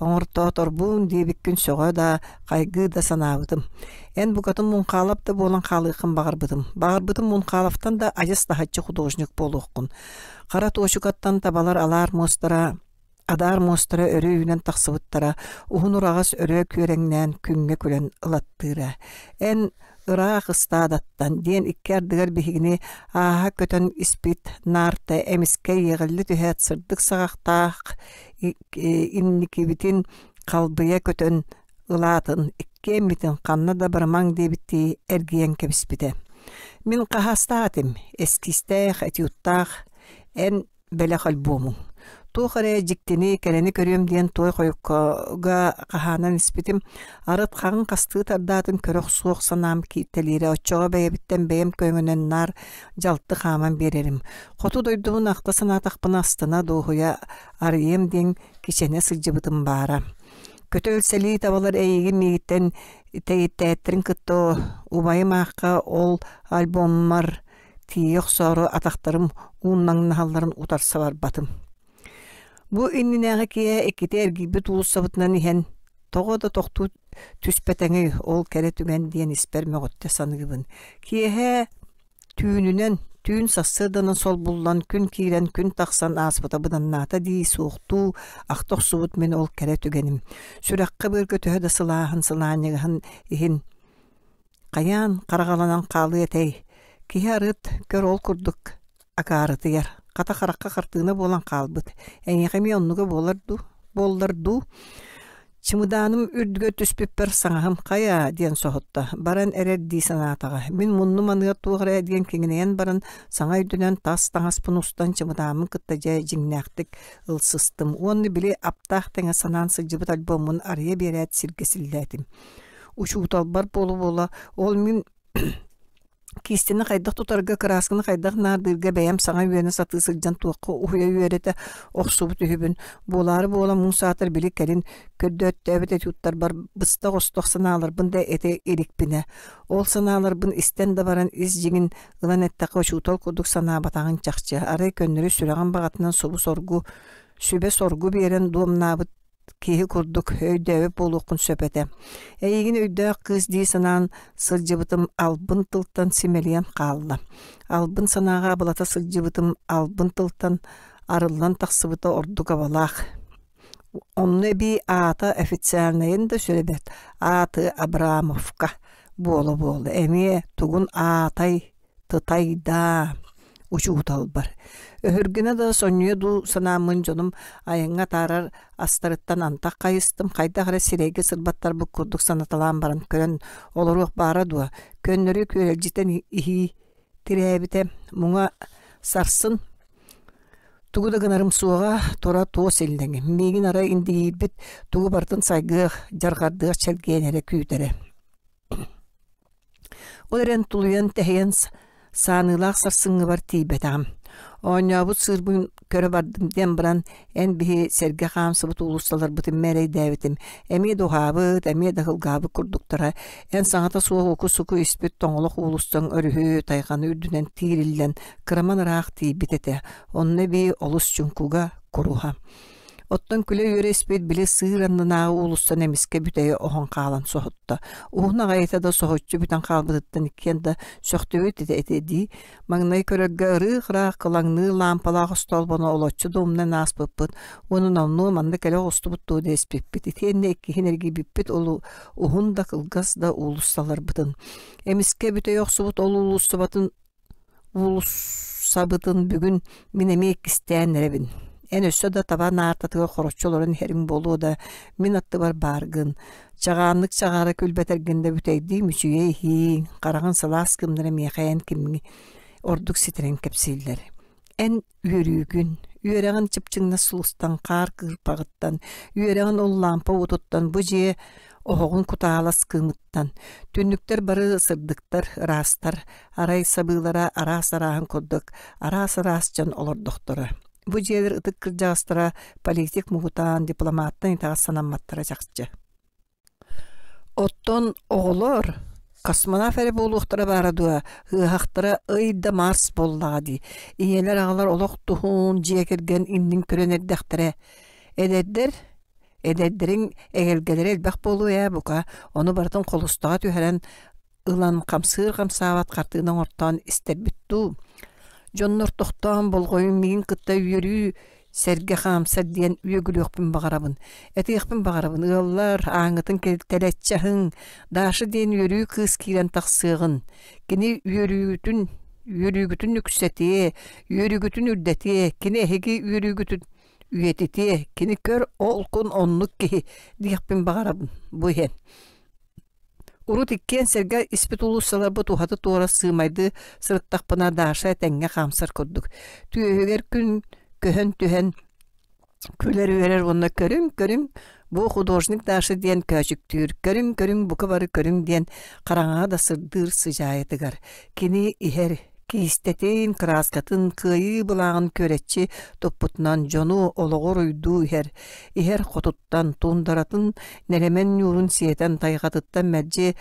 оҥортооторбун диэбиккин сөҕө да, хайгыы да санаабытым. Эн букатын Муҥхаалап да буолан хаалыаххын баҕарбытым. Баҕарбытым Муҥхаалаптан да адьас таһыччы художник буолуоххун. Хара туочукаттан табалар алаар муостара адаар муостара өрө үүнэн тахсыбыттара, уһун ураҕас өрө күөрэҥнээн күҥҥэ күлэн ылаттыыра. Эн ыраах ыстаадаттан диэн икки ардыгар биһигини ааһа көтөн испит наарта эмискэ иэҕиллэ түһээт сырдык саҕахтаах инникибитин халбыйа көтөн ылаатын иккиэммитин ханна да барымаҥ диэбиттии эргийэн кэбиспитэ. Мин хаһаастаах этим, эскизтээх, этюдтаах, эн бэлэх альбомуҥ. Туох эрэ дьиктини, кэрэни көрүөм диэн туой хойуккага хаһаанан испитим. Арыт хаҥ хастыы тардаатын көрө охсуох санаам кииртэлиирэ. Оччоҕо бэйэбиттэн бэйэм көҥөнөн наар дьалты хааман биэрэрим. Хоту дойдубун ахта санаатахпына астына дуоһуйа арыйыам диэн кичэнэ сылдьыбытым баара. Көтөл сэлии табалар эйигин миигиттэн тэйиттээттэрин кытта убайым аахха ол альбоммар тиийэ охсоору атахтарым ууннаҥнаһалларын утарса барбатым. Бу иннинээҕи киэһэ иккитэ эргийбит уулуссабытынан иһэн тоҕо да тохтуу түспэтэҥий ол кэрэ түгэн диэн испэр мөҕүттэ саныыбын. Киэһэ Түүнүнэн, түүн сарсыарданан солбуллан, күн киирэн, күн тахсан ааспыта быданнаата дии суохтуу, ахта охсубут мин ол кэрэ түгэним. Сүрэххэ-быарга төһө да сылааһын сылаанньыгаһын иһин хайаан хараҕаланан хаалыа этэй? Киһи арыт көр ол курдук акаарытыйар. Хата харахха хартыына буолан хаалбыт. Эйиэхэ эмиэ оннуга буолар дуу, буоллар дуу? Чымыдааным үрдүгэр түспүппэр саҥаһым «Хайаа?» диэн соһутта, баран эрэр дии санаатаҕа. Мин муннум аныгар туох эрэ диэн киҥинэйэн баран, саҥа өйдөнөн тас таҥаспын устан чымыдааммын кытта дьэ дьиҥнээхтик ылсыстым уонна били аптаах тэҥэ санаан сылдьыбыт альбоммун арыйа биэрээт сиргэ силлээтим. Учууталбар буола-буола ол мин Киистэни хайдах тутарга, кыраасканы хайдах наардыырга бэйэм саҥа үөрэнэ сатыы сылдьан туохха уһуйа үөрэтэ охсубут үһүбүн. Буолаары буолан муҥ саатар били кэлин көрдөөттөөбүт этюдтарбар быстах-остох санааларбын да этэ иликпинэ. Ол санааларбын истэн да баран ис дьиҥин ылан эттэххэ учуутал курдук санаабатаҕыҥ чахчы. Арай көннөрү сүрэҕим баҕатынан субу-соргу, сүбэ-соргу биэрэн дуомнаабыт. киһи курдук өйдөөбүт буолуоххун сөп этэ. Эйигин өйдөөх кыыс дии санаан сылдьыбытым албын тылтан симэлийэн хаалла. Албын санааҕа абылата сылдьыбытым албын тылтан арыллан тахсыбыта ордук абалаах. Онно эбии аата официальнайын да сүрэ бэрт, ааты Абрамовка буола-буола эмиэ тугун аатай тытайдаа учууталбар. Өһүргэнэ да сонньуйа дуу санааммын дьонум айаҥҥа атаарар астарыттан антах хайыстым, хайдах эрэ сирэйгэ сырбаттарбыт курдук санаталаан баран көрөн олоруох баара дуо, көннөрү күөрэлдьитэн иһии тирээбитэ, муҥа сарсын тугу да гынарым суоҕа, тура туос иллэҥим, миигин арай индигиирбит тугу барытын сайгыах, дьарҕардыах чэлгиэн эрэ күүтэрэ. Ол эрэн тулуйан-тэһийэн сааныылаах сарсыҥҥыбар тиийбэтэҕим. Оонньообут сыырбын көрө бардым диэн баран, эн биһи сэргэ хаамсыбыт уулуссаларбытын мээрэйдээбитим. Эмиэ да уһаабыт, эмиэ да кылгаабыт курдуктара. Эн саҥата суох уку-суку испит тоҥолох уулуссаҥ өрүһү, тайҕаны үрдүнэн тиириллэн, кыраман ыраах тиийбит этэ. Онно эбии олус чуҥкуга, куруһа. Оттон күлэ-үөрэ испит били сыыр аннынааҕы уулуссаны эмискэ бүтэйэ оһон хаалан соһутта. Уһун аҕайыта да соһуччу бүтэн хаалбытыттан иккиэн да сөхтүбүт этэ этэ дии. Маҥнай көрөргө ырыых-ыраах кылаҥныы лаампалаах остоолбону олоччу да умнан ааспыппыт уонна номнуо манна кэлэ оҕустубут дуо дэспиппит. Итиэннэ иккиһин эргийбиппит ол уһун да кылгас да уулуссаларбытын. Эмискэ бүтэйэ охсубут ол уулуссабатын Уулуссабытын бүгүн мин эмиэ иккистээн эрэбин. Эн өссө да таба наартатыгар хороччу олорон иһэриҥ буолуо да, мин аттыбар бааргын. Чаҕааннык чаҕаара күлбэтэргин да бүтэйдии мүчүйэ иһииҥ, хараҕын сылаас кымнара миэхэ эн кимҥи ордук ситэрэн кэпсииллэр. Эн үөрүүгүн, үөрэҕин чыпчыҥнас сулустан хаар кыырпаҕыттан, үөрэҕин ол лаампа уотуттан бу дьиэ оһоҕун кутаалас кыымыттан, түннүктэр бары сырдыктар, ыраастар, арай сабыылара араас-арааһын курдук араас-араас дьон олордохторо. Бу дьиэлэр ытык кырдьаҕастара политик муҥутаан, дипломаттан итэҕэс санамматтара чахчы. Оттон оҕолор космонавт эрэ буолуохтара баара дуо, ыаһахтара ый да Марс буоллаҕа дии. Ийэлэр-аҕалар олох туһун, дьиэ кэргэн иннин көрөн эрдэхтэрэ. Эдэрдэр эдэрдэриҥ эгэлгэлэрэ элбэх буолуо ээ, бука, ону барытын холустаҕа түһэрэн ылан хамсыыр-хамсаабат хартыына оҥортоон истэрбит дуу? Дьоннор тохтоон болҕойун миигин кытта үөрүү сэргэ хаамсар диэн үөгүлүөхпүн баҕарабын. Этиэхпин баҕарабын ыаллар ааҥҥытын тэлэччи аһыҥ, Даша диэн үөрүү кыыс киирэн тахсыаҕын. Кини үөрүүтүн үөрүүгүтүн үксэтиэ, үөрүүгүтүн үрдэтиэ, кини эһиги үөрүүгүтүн үйэтитиэ, кини көр ол кун оннук киһи диэхпин баҕарабын бу иһэн. Урут иккиэн сэргэ испит уулуссаларбыт уһаты-туора сыымайдыы сырыттахпына Даша этэҥҥэ хаамсар курдук. Түөһүгэр күн көһөн түһэн күлэр-үөрэр уонна көрүҥ-көрүҥ бу художник Даша диэн көөчүктүүр, көрүҥ-көрүҥ бука бары көрүҥ диэн хараҥаҕа да сырдыыр сыдьаайатыгар. Кини иһэр киистэтин, кырааскатын, кыайыы былааҕын күөрэччи туппутунан дьону олоҕу уруйдуу иһэр, иһэр хотуттан, туундаратын нэлэмэн ньуурун сиэтэн тайҕатыттан мэлдьи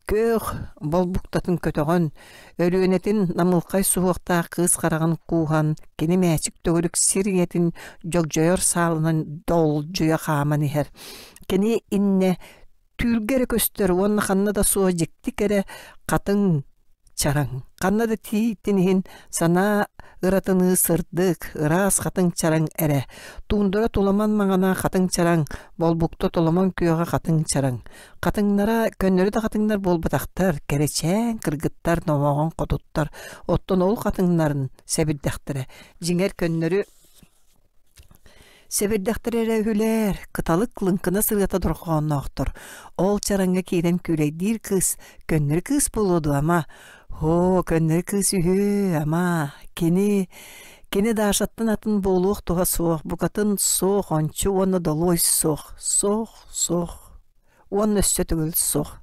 күөх болбуктатын көтөҕөн, Өлүөнэтин намылхай суһуохтаах кыыс хараҕын кууһан, кини мээчик төгүрүк сир ийэтин дьогдьойор саалынан долдьуйа хааман иһэр. Кини иннэ Түүлгэ эрэ көстөр уонна ханна да суох дьикти кэрэ хатыҥ чараҥ. Ханна да тиийтин иһин санаа ыратыныы сырдык, ыраас хатыҥ чараҥ эрэ. Туундара туламан маҥана хатыҥ чараҥ, болбукта толомон күөҕэ хатыҥ чараҥ. Хатыҥнара көннөрү да хатыҥнар буолбатахтар, кэрэчээн кыргыттар, номоҕон хотуттар. Оттон ол хатыҥнарын сэбирдэхтэрэ дьиҥэр көннөрү Сэбирдэхтэрэ эрэ үһүлээр, кыталык лыҥкынас ырыата дорҕоонноохтор. Ол чараҥҥа киирэн күүлэйдиир кыыс көннөрү кыыс буолуо дуо, ама? Һоо, көннөрү кыыс үһү, ама, кини кини Дашаттан атын буолуох туһа суох, букатын суох, ончу уонна долуой суох, суох, суох уонна өссө төгүл суох.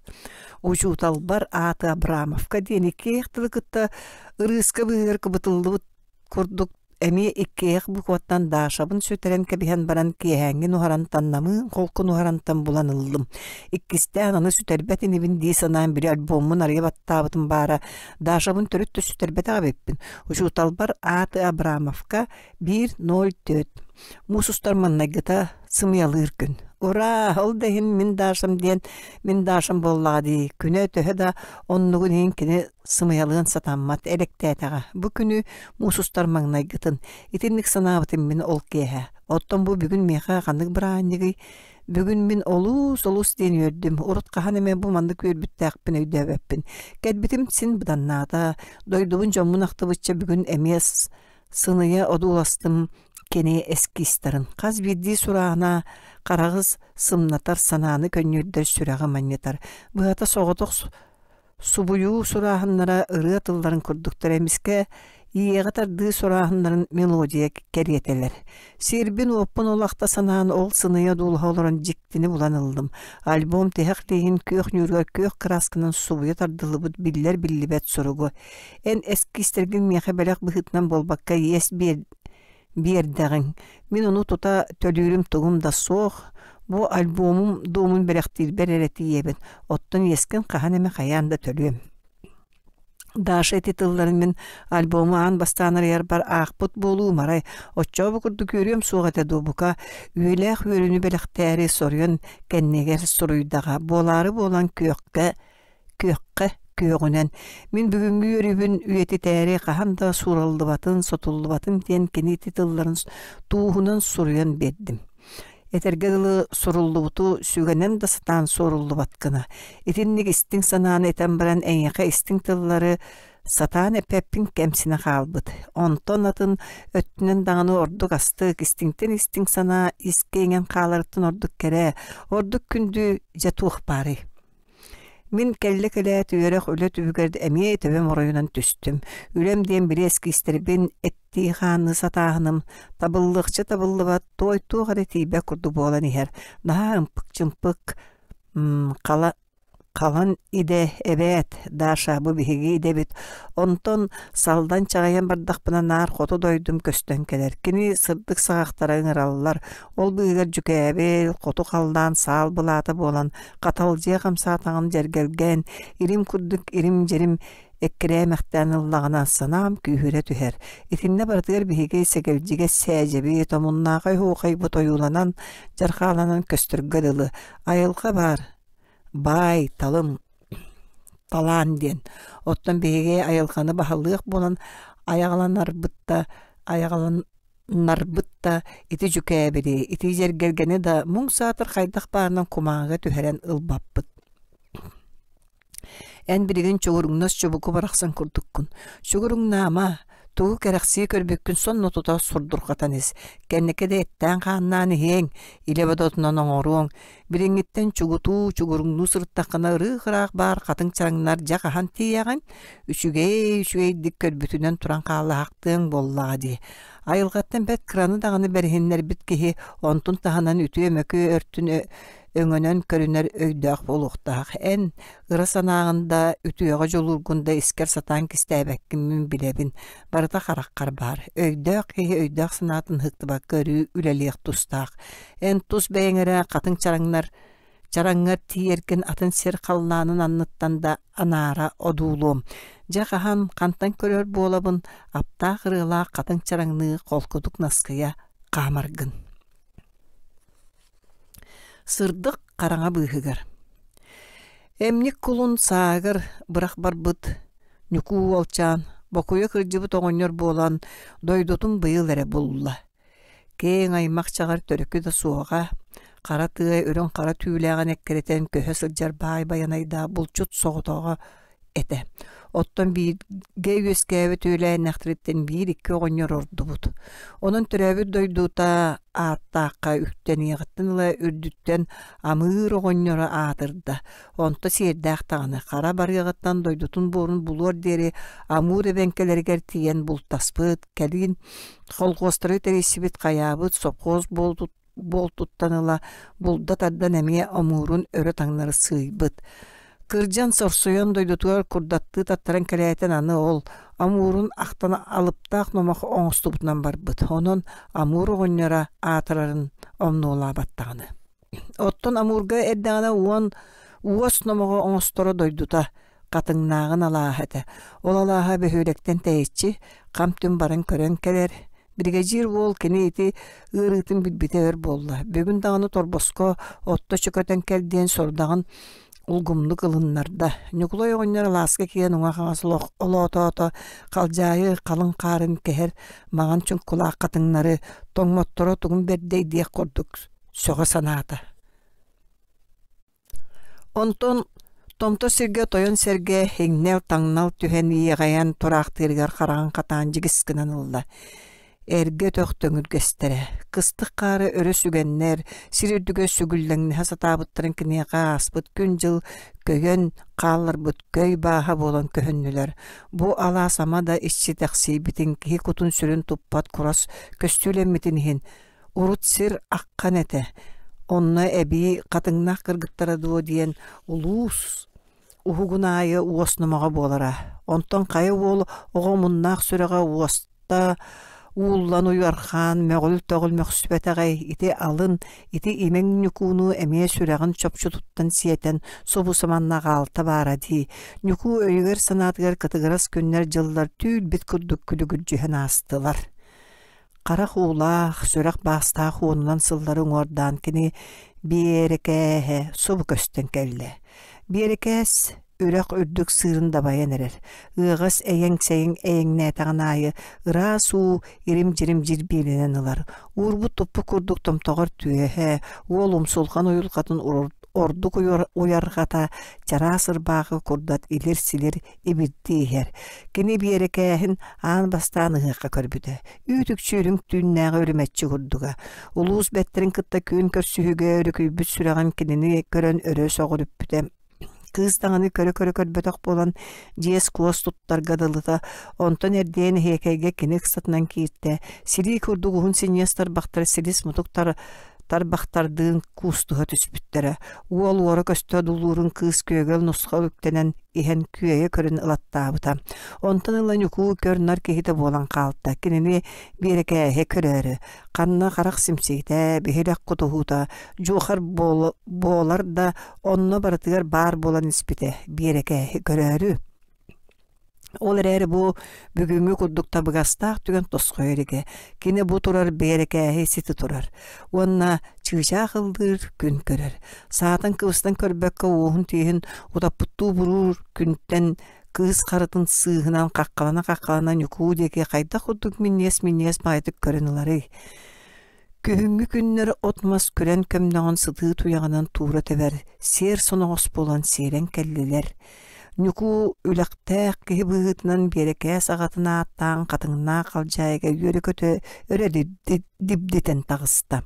Учууталбар ааты Абрамовка диэн иккиэх тылы кытта ырыыска быыһыгар кыбытыллыбыт курдук эмиэ иккиэйэх букваттан Дашабын сүтэрэн кэбиһэн баран киэһээҥҥи нуһарантан намыын холку нуһарантан булан ыллым. Иккистээн аны сүтэрбэт инибин дии санаан били альбоммун арыйа баттаабытым баара Дашабын төрүт да сүтэрбэтэх эбиппин. Учууталбар ааты Абрамовка 1.04 Муус устар маҥнайгыта сымыйалыыр күн. Ураа, ол да иһин мин Дашам диэн мин Дашам буоллаҕа дии. Күнэ төһө да оннугун иһин кини сымыйалыан сатаммат, элэктээтэҕэ. Бу күнү муус устар маҥнайгытын. Итинник санаабытым мин ол киэһэ. Оттон бу бүгүн миэхэ ханнык бырааһынньыгый? Бүгүн мин олус-олус диэн үөрдүм. Урут хаһан эмэ бу маннык үөрбүттээхпин өйдөөбөппүн. Кэлбитим син быданнаата. Дойдубун дьоммун ахтыбычча бүгүн эмиэ сыныйа одууластым кини эскизтарын. Хас биирдии сурааһына хараҕы сымнатар, санааны көнньүөрдэр, сүрэҕи манньытар. Быһата соҕотох субуйуу сурааһыннара ырыа тылларын курдуктар эмискэ иэҕэ тардыы сурааһыннарын мелодия кэриэтэлэр. Сирбин-уоппун улахта санаан ол сыныйа дуулаһа олорон дьиктини булан ыллым. Альбом тиһэх лииһин күөх ньууругар күөх кыраасканан субуйа тардыллыбыт биллэр-биллибэт суругу Эн эскизтэргин миэхэ бэлэх быһыытынан буолбакка иэс биэрдэҕиҥ. Мин ону тута төлүүрүм тугум да суох. Бу альбомум дуомун бэлэхтиирбэр эрэ тиийэбин. Оттон иэскин хаһан эмэ хайаан да төлүөм. Даша ити тылларын мин альбому аан бастаан арыйарбар аахпыт буолуум арай, оччоо бу курдук үөрүөм суох этэ дуу, бука, үйэлээх үөрүүнү бэлэхтээри соруйан кэннигэр суруйдаҕа, буолаары буолан күөххэ күөххэ күөҕүнэн мин бүгүҥҥү үөрүүбүн үйэтитээри хаһан да суураллыбатын, сотуллубатын диэн кини ити тылларын тууһунан суруйан биэрдим. Этэргэ дылы суруллубуту сүгэнэн да сатаан суоруллубат гына. Итинник истиҥ санааны этэн баран эйиэхэ истиҥ тыллары сатаан эппэппин кэмсинэ хаалбыт. Онтон атын өттүнэн даҕаны ордук астык, истиҥтэн истиҥ санаа искэ иҥэн хааларыттан ордук кэрэ, ордук күндү дьэ туох баарый? Мин кэллэ-кэлээт үөрэх үлэ түбүгэр эмиэ төбөм оройунан түстүм. Үлэм диэн били эскизтэрбин эттии-хаанныы сатааһыным табыллыахча табыллыбат, туой туох эрэ тиийбэт курдук буолан иһэр. Наһаа ымпык-чымпык хала халан идэ эбээт, Даша, бу биһиги идэбит. Онтон салдан чаҕыйан бардахпына наар хоту дойдум көстөн кэлэр. Кини сырдык саҕахтара ыҥыраллар. Ол быыһыгар дьүкээбил, хоту халлаан саал былаата буолан хаталдьыйа хамсаатаҕын дьэргэлгээн, ирим курдук ирим-дьирим эккирээмэхтээн ыллаҕына санаам күүһүрэ түһэр. Итиннэ барытыгар биһиги сэгэлдьигэс сээдьэби, томуннаахай оһуохайбыт ойууланан, дьархааланан көстөргө дылы. Айылҕа баар, баай, талым, талаан диэн. Оттон биһиги айылҕаны баһылыах буолан айаҕаланарбыт да айаҕалан нарбыт да, ити дьүкээбили, ити дьэргэлгэни да муҥ саатар хайдах баарынан кумааҕыга түһэрэн ылбаппыт. Эн билигин чугуруҥнас чубуку барахсан курдуккун. Чугуруҥнаама, тугу кэрэхсии көрбүккүн сонно тута сурдурҕатан ис. Кэнники да эттээн-хааннаан иһиэҥ, илэ бодотунан оҥоруоҥ. Билиҥҥиттэн чугутуу, чугуруҥнуу сырыттаххына ырыых-ыраах баар хатыҥ чараҥнар дьэ хаһан тиийэҕин? Үчүгэй, үчүгэйдик көрбүтүнэн туран хааллаһахтыаҥ буоллаҕа дии. Айылҕаттан бэрт кыраны даҕаны бэриһиннэрбит киһи онтун таһынан үтүө-мөкү өртүн өҥөнөн көрүнэр өйдөөх буолуохтаах. Эн ыра санааҕын да, үтүөҕэ дьулуургун да искэр сатаан кистээбэккин мин билэбин. Барыта хараххар баар. Өйдөөх киһи өйдөөх санаатын ыһыктыбакка өрүү үлэлиэх тустаах. Эн тус бэйэҥ эрэ хатыҥ чараҥнар чараҥҥар тиийэргин атын сир халлаанын анныттан да анаара одуулуом. Дьэ хаһан, хантан көрөр буолабын, аптаах ырыалаах хатыҥ чараҥныы холкутук наскыйа хаамаргын. Сырдык хараҥа быыһыгар. Эмньик кулун саагар бырах барбыт Ньукуу уолчаан бокуйа кырдьыбыт оҕонньор буолан дойдутун быйыл эрэ булла. Киэҥ аймах чаҕар төрүкү да суоҕа, хара тыа үрүҥ хара түүлээҕин эккирэтэн көһө сылдьар баай байанайдаах булчут соҕотоҕо этэ. Оттон бииргэ үөскээбит үөлээннэхтэриттэн биир-икки оҕонньор ордубут. Онон төрөөбүт дойдута ааттаахха үктэниэҕиттэн ыла үрдүттэн амыыр оҕонньоро аатырда. Онто сиэрдээх даҕаны хара барыаҕыттан дойдутун буорун булуор диэри Амур эбэҥкэлэригэр тиийэн бултаспыт, кэлин Холхуостары тэрийсибит хайаабыт сопхуос буолтуттан ыла булда тардан эмиэ омуурун өрө таҥнары сыыйбыт. Кырдьан сорсуйан дойдутугар курдаттыы таттаран кэлээтин аны ол Амуурун ахтан алыптаах номох оҥостубутунан барбыт. Онон Амур оҕонньоро аатырарын омнуолаабат даҕаны. Оттон Амурга эрдэҕинэ уон уос номоҕо оҥосторо дойдута Хатыҥнааҕын алааһа этэ. Ол алааһа бөһүөлэктэн тэйиччи, хам-түм баран көрөн кэлэр. Биригэдьиир уол кини ити ыарыытын билбитэ өр буолла. Бүгүн даҕаны торбоско отто чөкөтөн кэл диэн сорудаҕын улгумнук ылыннарда. Ньукулай оҕонньор алааска киирэн уҥа-хаҥас олоотоото, халдьаайы халыҥ хаарын кэһэр маҥан чуҥкулаах хатыҥнары тоҥмотторо тугун бэрдэй диэх курдук сөҕө санаата. Онтон томтор сиргэ тойон сэргэ иҥнэл-таҥнал түһэн иэҕэйэн тураахтыырыгар хараҕын хатаан дьигис гынан ылла. Эргэ өтөх төҥүргэстэрэ, кыстык хаары өрө сүгэннэр, сир үрдүгэр сүгүллэҥнэһэ сатаабыттарын киниэхэ ааспыт күн-дьыл көйөн хаалларбыт көй бааһа буолан көһүннүлэр. Бу алаас ама да иччитэхсийбитин, киһи кутун-сүрүн туппат курас көстүүлэммитин иһин урут сир аххан этэ, онно эбии хатыҥнаах кыргыттара дуо диэн улуус уһугун аайы уос номоҕо буолара. Онтон хайа уол оҕо омуннаах сүрэҕэ уоста ууллан уйархаан мөҕүл-төҕүл мөхсүбэтэҕэй, ити алын, ити имэҥ Ньукууну эмиэ сүрэҕин чопчутуттан сиэтэн субу саманна аҕаалта баара дии. Ньукуу өйүгэр-санаатыгар кытыгырас күннэр-дьыллар түүл-бит курдук күлүгүрдьүһэн аастылар. Харах уулаах, сүрэх баастаах уонунан сыллары уҥуордаан кини Биэрэкээһэ субу көстөн кэллэ. Биэрэкээс үрэх үрдүк сыырын дабайан эрэр. Ыаҕас эйэҥ-сэйэҥ эйэҥнээтэҕин аайы ыраас уу ирим-дьирим дьирбиилэнэн ылар. Уурбут-туппут курдук томтоҕор түөһэ, уол умсулҕан уйулҕатын ордук уйарҕата чараас ырбаахы курдат илир-силир ибирдии иһэр. Кини биэрэкээһин аан бастаан ыһыахха көрбүтэ. Үүт-үкчү үрүҥ түүннээҕи үрүмэччи курдуга. Улуус бэттэрин кытта күөн көрсүһүүгэ өрүкүйбүт сүрэҕин кинини көрөн өрө сөҕүрүппүтэ. Кыыс даҕаны көрө-көрө көрбөтөх буолан дьиэс-куос туттарга дылыта, онтон эрдийэн эһиэкэйгэ кини ыксатынан кииртэ, сирии курдук уһун синньиэс тарбахтар силис-мутук тарбахтардыын куустуһа түспүттэрэ. Уол уора-көстө одуулуурун кыыс күөгэл нусха үктэнэн иһэн күөйэ көрөн ылаттаабыта. Онтон ыла Ньукуу көр-нар киһитэ буолан хаалта. Кинини биэрэкээһи көрөөрү, ханна харах симсиитэ, биһилэх кутуһуута, дьуохар буолар да, онно барытыгар баар буолан испитэ, биэрэкээһи көрөөрү. Ол эрээри бу бүгүҥҥү курдук табыгастаах түгэн тосхойо илигэ. Кини бу турар биэрэкээһи сити турар. Уонна чыычаах ыллыыр, күн көрөр. Саатан кыбыстан көрбөккө уоһун-тииһин утаппыттуу буруур күнтэн кыыс харытын сыыһынан хаххалана-хаххалана Ньукуу диэки хайдах курдук минньигэс-минньигэс баҕайытык көрөн ыларый? Күһүҥҥү күннэр от-мас күрэн көмнөҕүн сытыы туйаҕынан туура тэбэр, сиэр соноҕос буолан сиэрэн кэллилэр. Ньукуу үлэхтээх киһи быһыытынан биэрэкээс аҕатын ааттаан хатыҥнаах халдьаайыга үөрэ-көтө өрө дибдитэн таҕыста.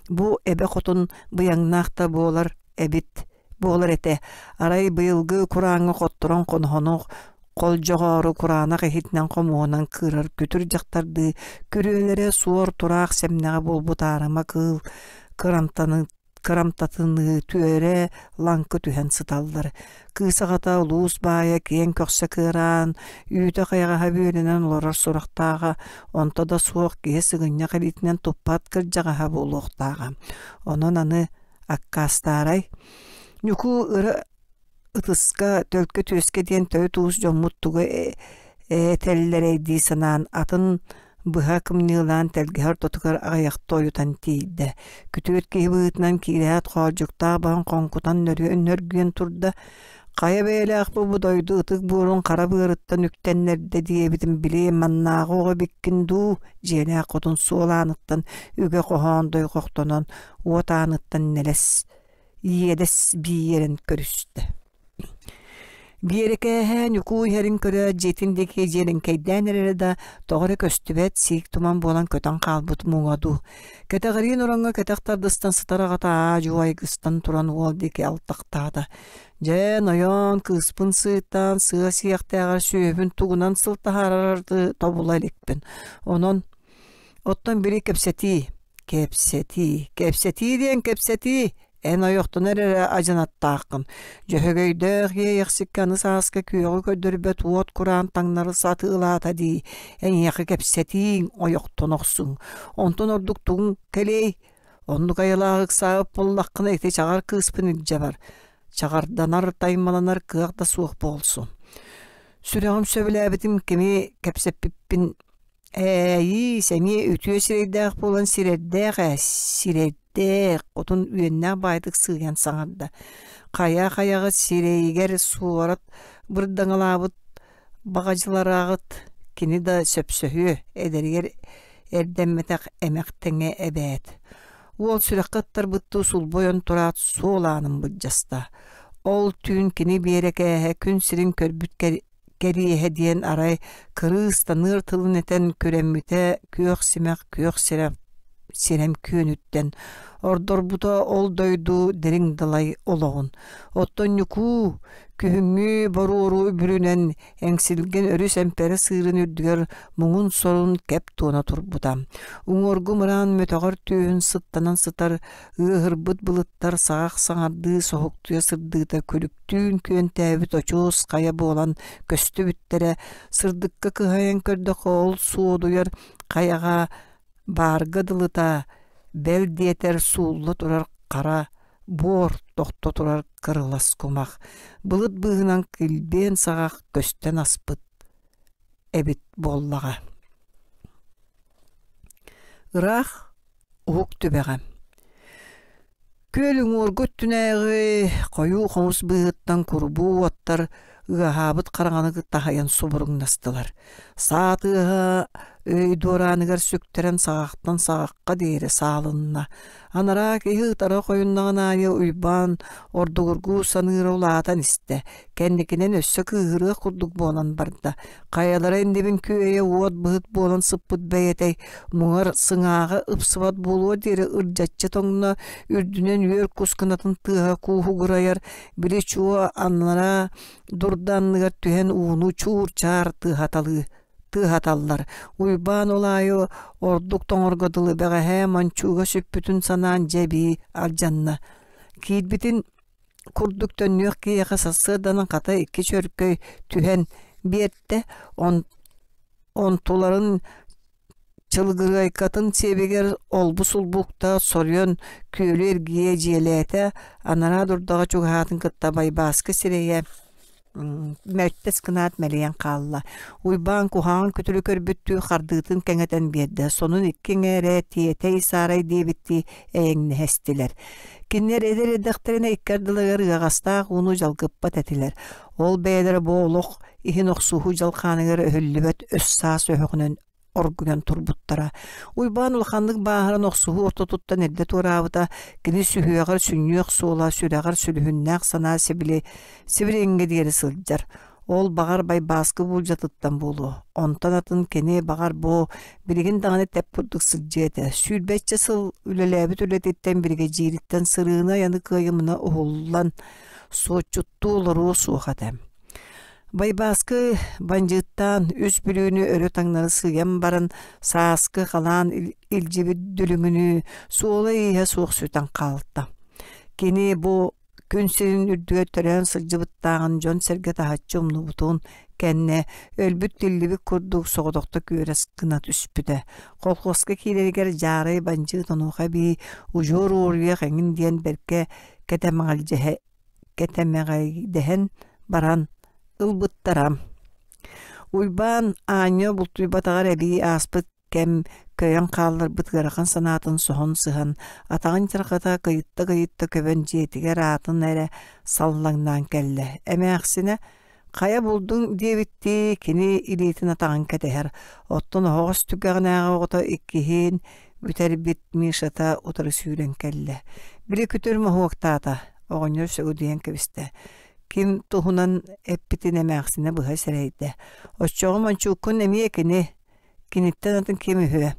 Бу эбэ хотун быйаҥнаах да буолар эбит буолар этэ. Арай быйылгы курааҥҥа хотторон хоноһону холдьоҕоору кураанах иһитинэн хомуһунан кыырар күтүр дьахтардыы күрүөлэрэ суор тураах сэмнэҕэ буолбут аарыма кыыл кырамтаны кырамтатыныы түөрэ лаҥкы түһэн сыталлар. Кыыс аҕата улуус баайа киэҥ көхсө кыараан, үүтэ-хайаҕаһа бүөлэнэн олорор сурахтааҕа, онто да суох киһи сыгынньах илиитинэн туппат кырдьаҕаһа буолуохтааҕа. Онон аны аккаастаарай? Ньукуу ыра ытыска, төлкө түөскэ диэн төрүт уус дьоммут тугу этэллэрэй дии санаан, атын быһа кымньыылаан тэлгэһэ ортотугар аҕыйахта ойутан тиийдэ. Күтүөт киһи быһыытынан киирээт хоолдьуктаах баһын хоҥкутан нөрүөн турда. Хайа бэйэлээх бу дойду ытык буорун хара быарыттан үктэннэрдэ диэбитин били маннааҕы оҕо эбиккин дуу дьиэлээх хотун суол ааныттан үгэ хоһоон дойҕохтонон уот ааныттан нэлэс иэдэс биэрэн көрүстэ. Биэрэкээһэ Ньукуу иһэрин көрөөт дьиэтин диэки дьиэрэҥкэйдээн эрэрэ да, тоҕо эрэ көстүбэт сиик туман буолан көтөн хаалбыт муҥа дуу. Кэтэҕириин ороҥҥо кэтэх тардыстан сытар аҕата аа-дьуо айгыстан туран уол диэки алтахтаата. Дьэ, нойоон, кыыспын сыыттаан сыа сиэхтээҕэр сүөһүбүн тугунан сыл таһаарар тобула иликпин. Онон оттон били кэпсэтии Кэпсэтии, кэпсэтии диэн кэпсэтии, эн ойохтонор эрэ адьынаттааххын. Дьөһөгөйдөөх иэйэхсиккэ аны сааска күөҕү көрдөрбөт уот кураан таҥнары сатыылаата дии, эйиэхэ кэпсэтииҥ ойохтон охсуҥ. Онтон ордук тугуҥ кэлиэй? Оннук айылаах ыксаабыт буоллаххына ити чаҕар кыыспын илдьэ бар. Чаҕарданар, таймаланар кыах да суох буолсу. Сүрэҕим сөбүлээбитим кими кэпсэппиппин. Ээйиис, эмиэ үтүө сирэйдээх буолан сирэрдээх ээ, сирэйдээх, хотун үөннээх баайдык сыыйан саҥарда. Хайа-хайаҕыт сирэйигэр суорат бырдаҥалаабыт баҕадьыларааҕыт кини да сөпсөһүө, эдэригэр эрдэммэтэх эмэх тэҥэ эбээт. Уол сүрэххэ ыттарбыттыы сулбу ойон тураат суол аанын былдьаста. Ол түүн кини биэрэкээһэ күн сирин көрбүт кэриэһэ диэн арай кырыыс таныар тылын этэн күрэммитэ күөх симэх күөх сирэм сирэм күөнүттэн ордорбута ол дойду дириҥ далай олоҕун. Оттон Ньукуу күһүҥҥү боруору бүрүнэн эҥсилгэн өрүс эмпэрэ сыырын үрдүгэр муҥун-сорун кэп туона турбута. Уҥуоргу мыраан мөтөҕөр түөһүн сыттанан сытар ыаһырбыт былыттар саҕах саҥардыы соһуктуйа сырдыыта күлүктүүн күөнтээбит очуос хайа буолан көстүбүттэрэ, сырдыкка кыһайан көрдөххө ол суодуйар хайаҕа баарга дылыта, бэл диэтэр суулла турар хара буор тохто турар кырылас кумах, былыт быыһынан килбиэн саҕах көстөн аспыт эбит буоллаҕа. Ыраах уһук түбэҕэ Күөл уҥуоргу өттүнээҕи хойуу хомус быыһыттан курбуу уоттар ыаһаабыт хараҥаны таһыйан субуруҥнастылар. Саа тыаһа өй дуорааныгар сүктэрэн саҕахтан саҕахха диэри саалынна. Анараа киһи ытара хойуннаҕын аайы Уйбаан ордугургуу саныыра улаатан истэ. Кэнникинэн өссө кыыһырыах курдук буолан барда. Хайалара иннибин күөйэ уот быһыт буолан сыппыт бэйэтэй муҥар сыҥааҕа ыпсыбат буолуо диэри ырдьаччы тоҥно, үрдүнэн үөр кус кынатын тыаһа кууһугурайар, били чуо аннараа дурда анныгар түһэн ууну чуур-чаар тыаһаталыы тыаһаталлар. Уйбаан ол аайы ордук тоҥорго дылы бэҕэһээ мончууга сүппүтүн санаан дьэ эбии алдьанна. Киирбитин курдук төннүөх киһиэхэ сарсыарданан хата икки чөркөй түһэн биэртэ, онтуларын чылгырыайкатын сиэбигэр олбу-сулбукта соруйан күөлү эргийэ дьиэлээтэ, анараа дурдаҕа чугаһаатын кытта Байбааска сирэйэ мөттөс гынаат мэлийэн хаалла. Уйбаан куһаҕан күтүрү көрбүттүү хардыытын кэҥэтэн биэрдэ, сонун икки эҥээрэ тиэтэй-саарай диэбиттии эйэҥнэһэ истилэр. Кинилэр эдэр эрдэхтэринэ икки ардыларыгар ыаҕастаах ууну дьалгыппат этилэр. Ол бэйэлэрэ бу олох иһин охсуһуу дьалхааныгар өһүллүбэт өс-саас өһөҕүнэн оргуйан турбуттара. Уйбаан улаханнык бааһыран охсуһуу ортотуттан эрдэ туораабыта, кини сүһүөҕэр сүнньүөх суола, сүрэҕэр сүлүһүннээх санаа сибили сибилиҥҥэ диэри сылдьар. Ол баҕар Байбааскы буулдьатыттан буолуо. Онтон атын кини баҕар бу билигин даҕаны тэп курдук сылдьыа этэ. Сүүрбэччэ сыл үлэлээбит үлэтиттэн биригэдьиириттэн сырыыны-айаны кыайымына уһуллан суотчуттуу олоруо суох этэ. Байбааскы бандьыыттаан үс Бүлүүнү өрө таҥнары сыыйан баран сааскы халаан илдьибит дүлүҥүнүү суола-ииһэ суох сүтэн хаалта. Кини бу күн сирин үрдүгэр төрөөн сылдьыбыттааҕын дьон-сэргэ таһыччы умнубутун кэннэ өлбүт-тиллибит курдук соҕотохто күөрэс гына түспүтэ. Колхуоска киирэригэр дьаарай бандьыыт онуоха эбии удьуор уоруйах эҥин диэн бэркэ кэтэмэҕэлдьэһэ кэтэмэҕэйдэһэн баран ылбыттара. Уйбаан аанньа бултуйбатаҕар эбии ааспыт кэм көйөн хаалларбыт ыарахан санаатын соһон сыһан, атаҕын дьарҕата кыйытта-кыйытта көбөн дьиэтигэр аатын эрэ саллаҥнаан кэллэ. Эмээхсинэ «Хайа булдуҥ?» диэбиттии кини илиитин атаҕын кэтэһэр, оттон оһоҕос түгэҕинээҕи оҕото иккиһин бүтэрбит Мишата утары сүүрэн кэллэ. Били күтүр моһуоктаата, оҕонньор сөҕүдүйэн кэбистэ. Ким туһунан эппитин эмээхсинэ быһа сэрэйдэ. Оччоҕо мончууккун эмиэ кини, киниттэн атын ким үһүө.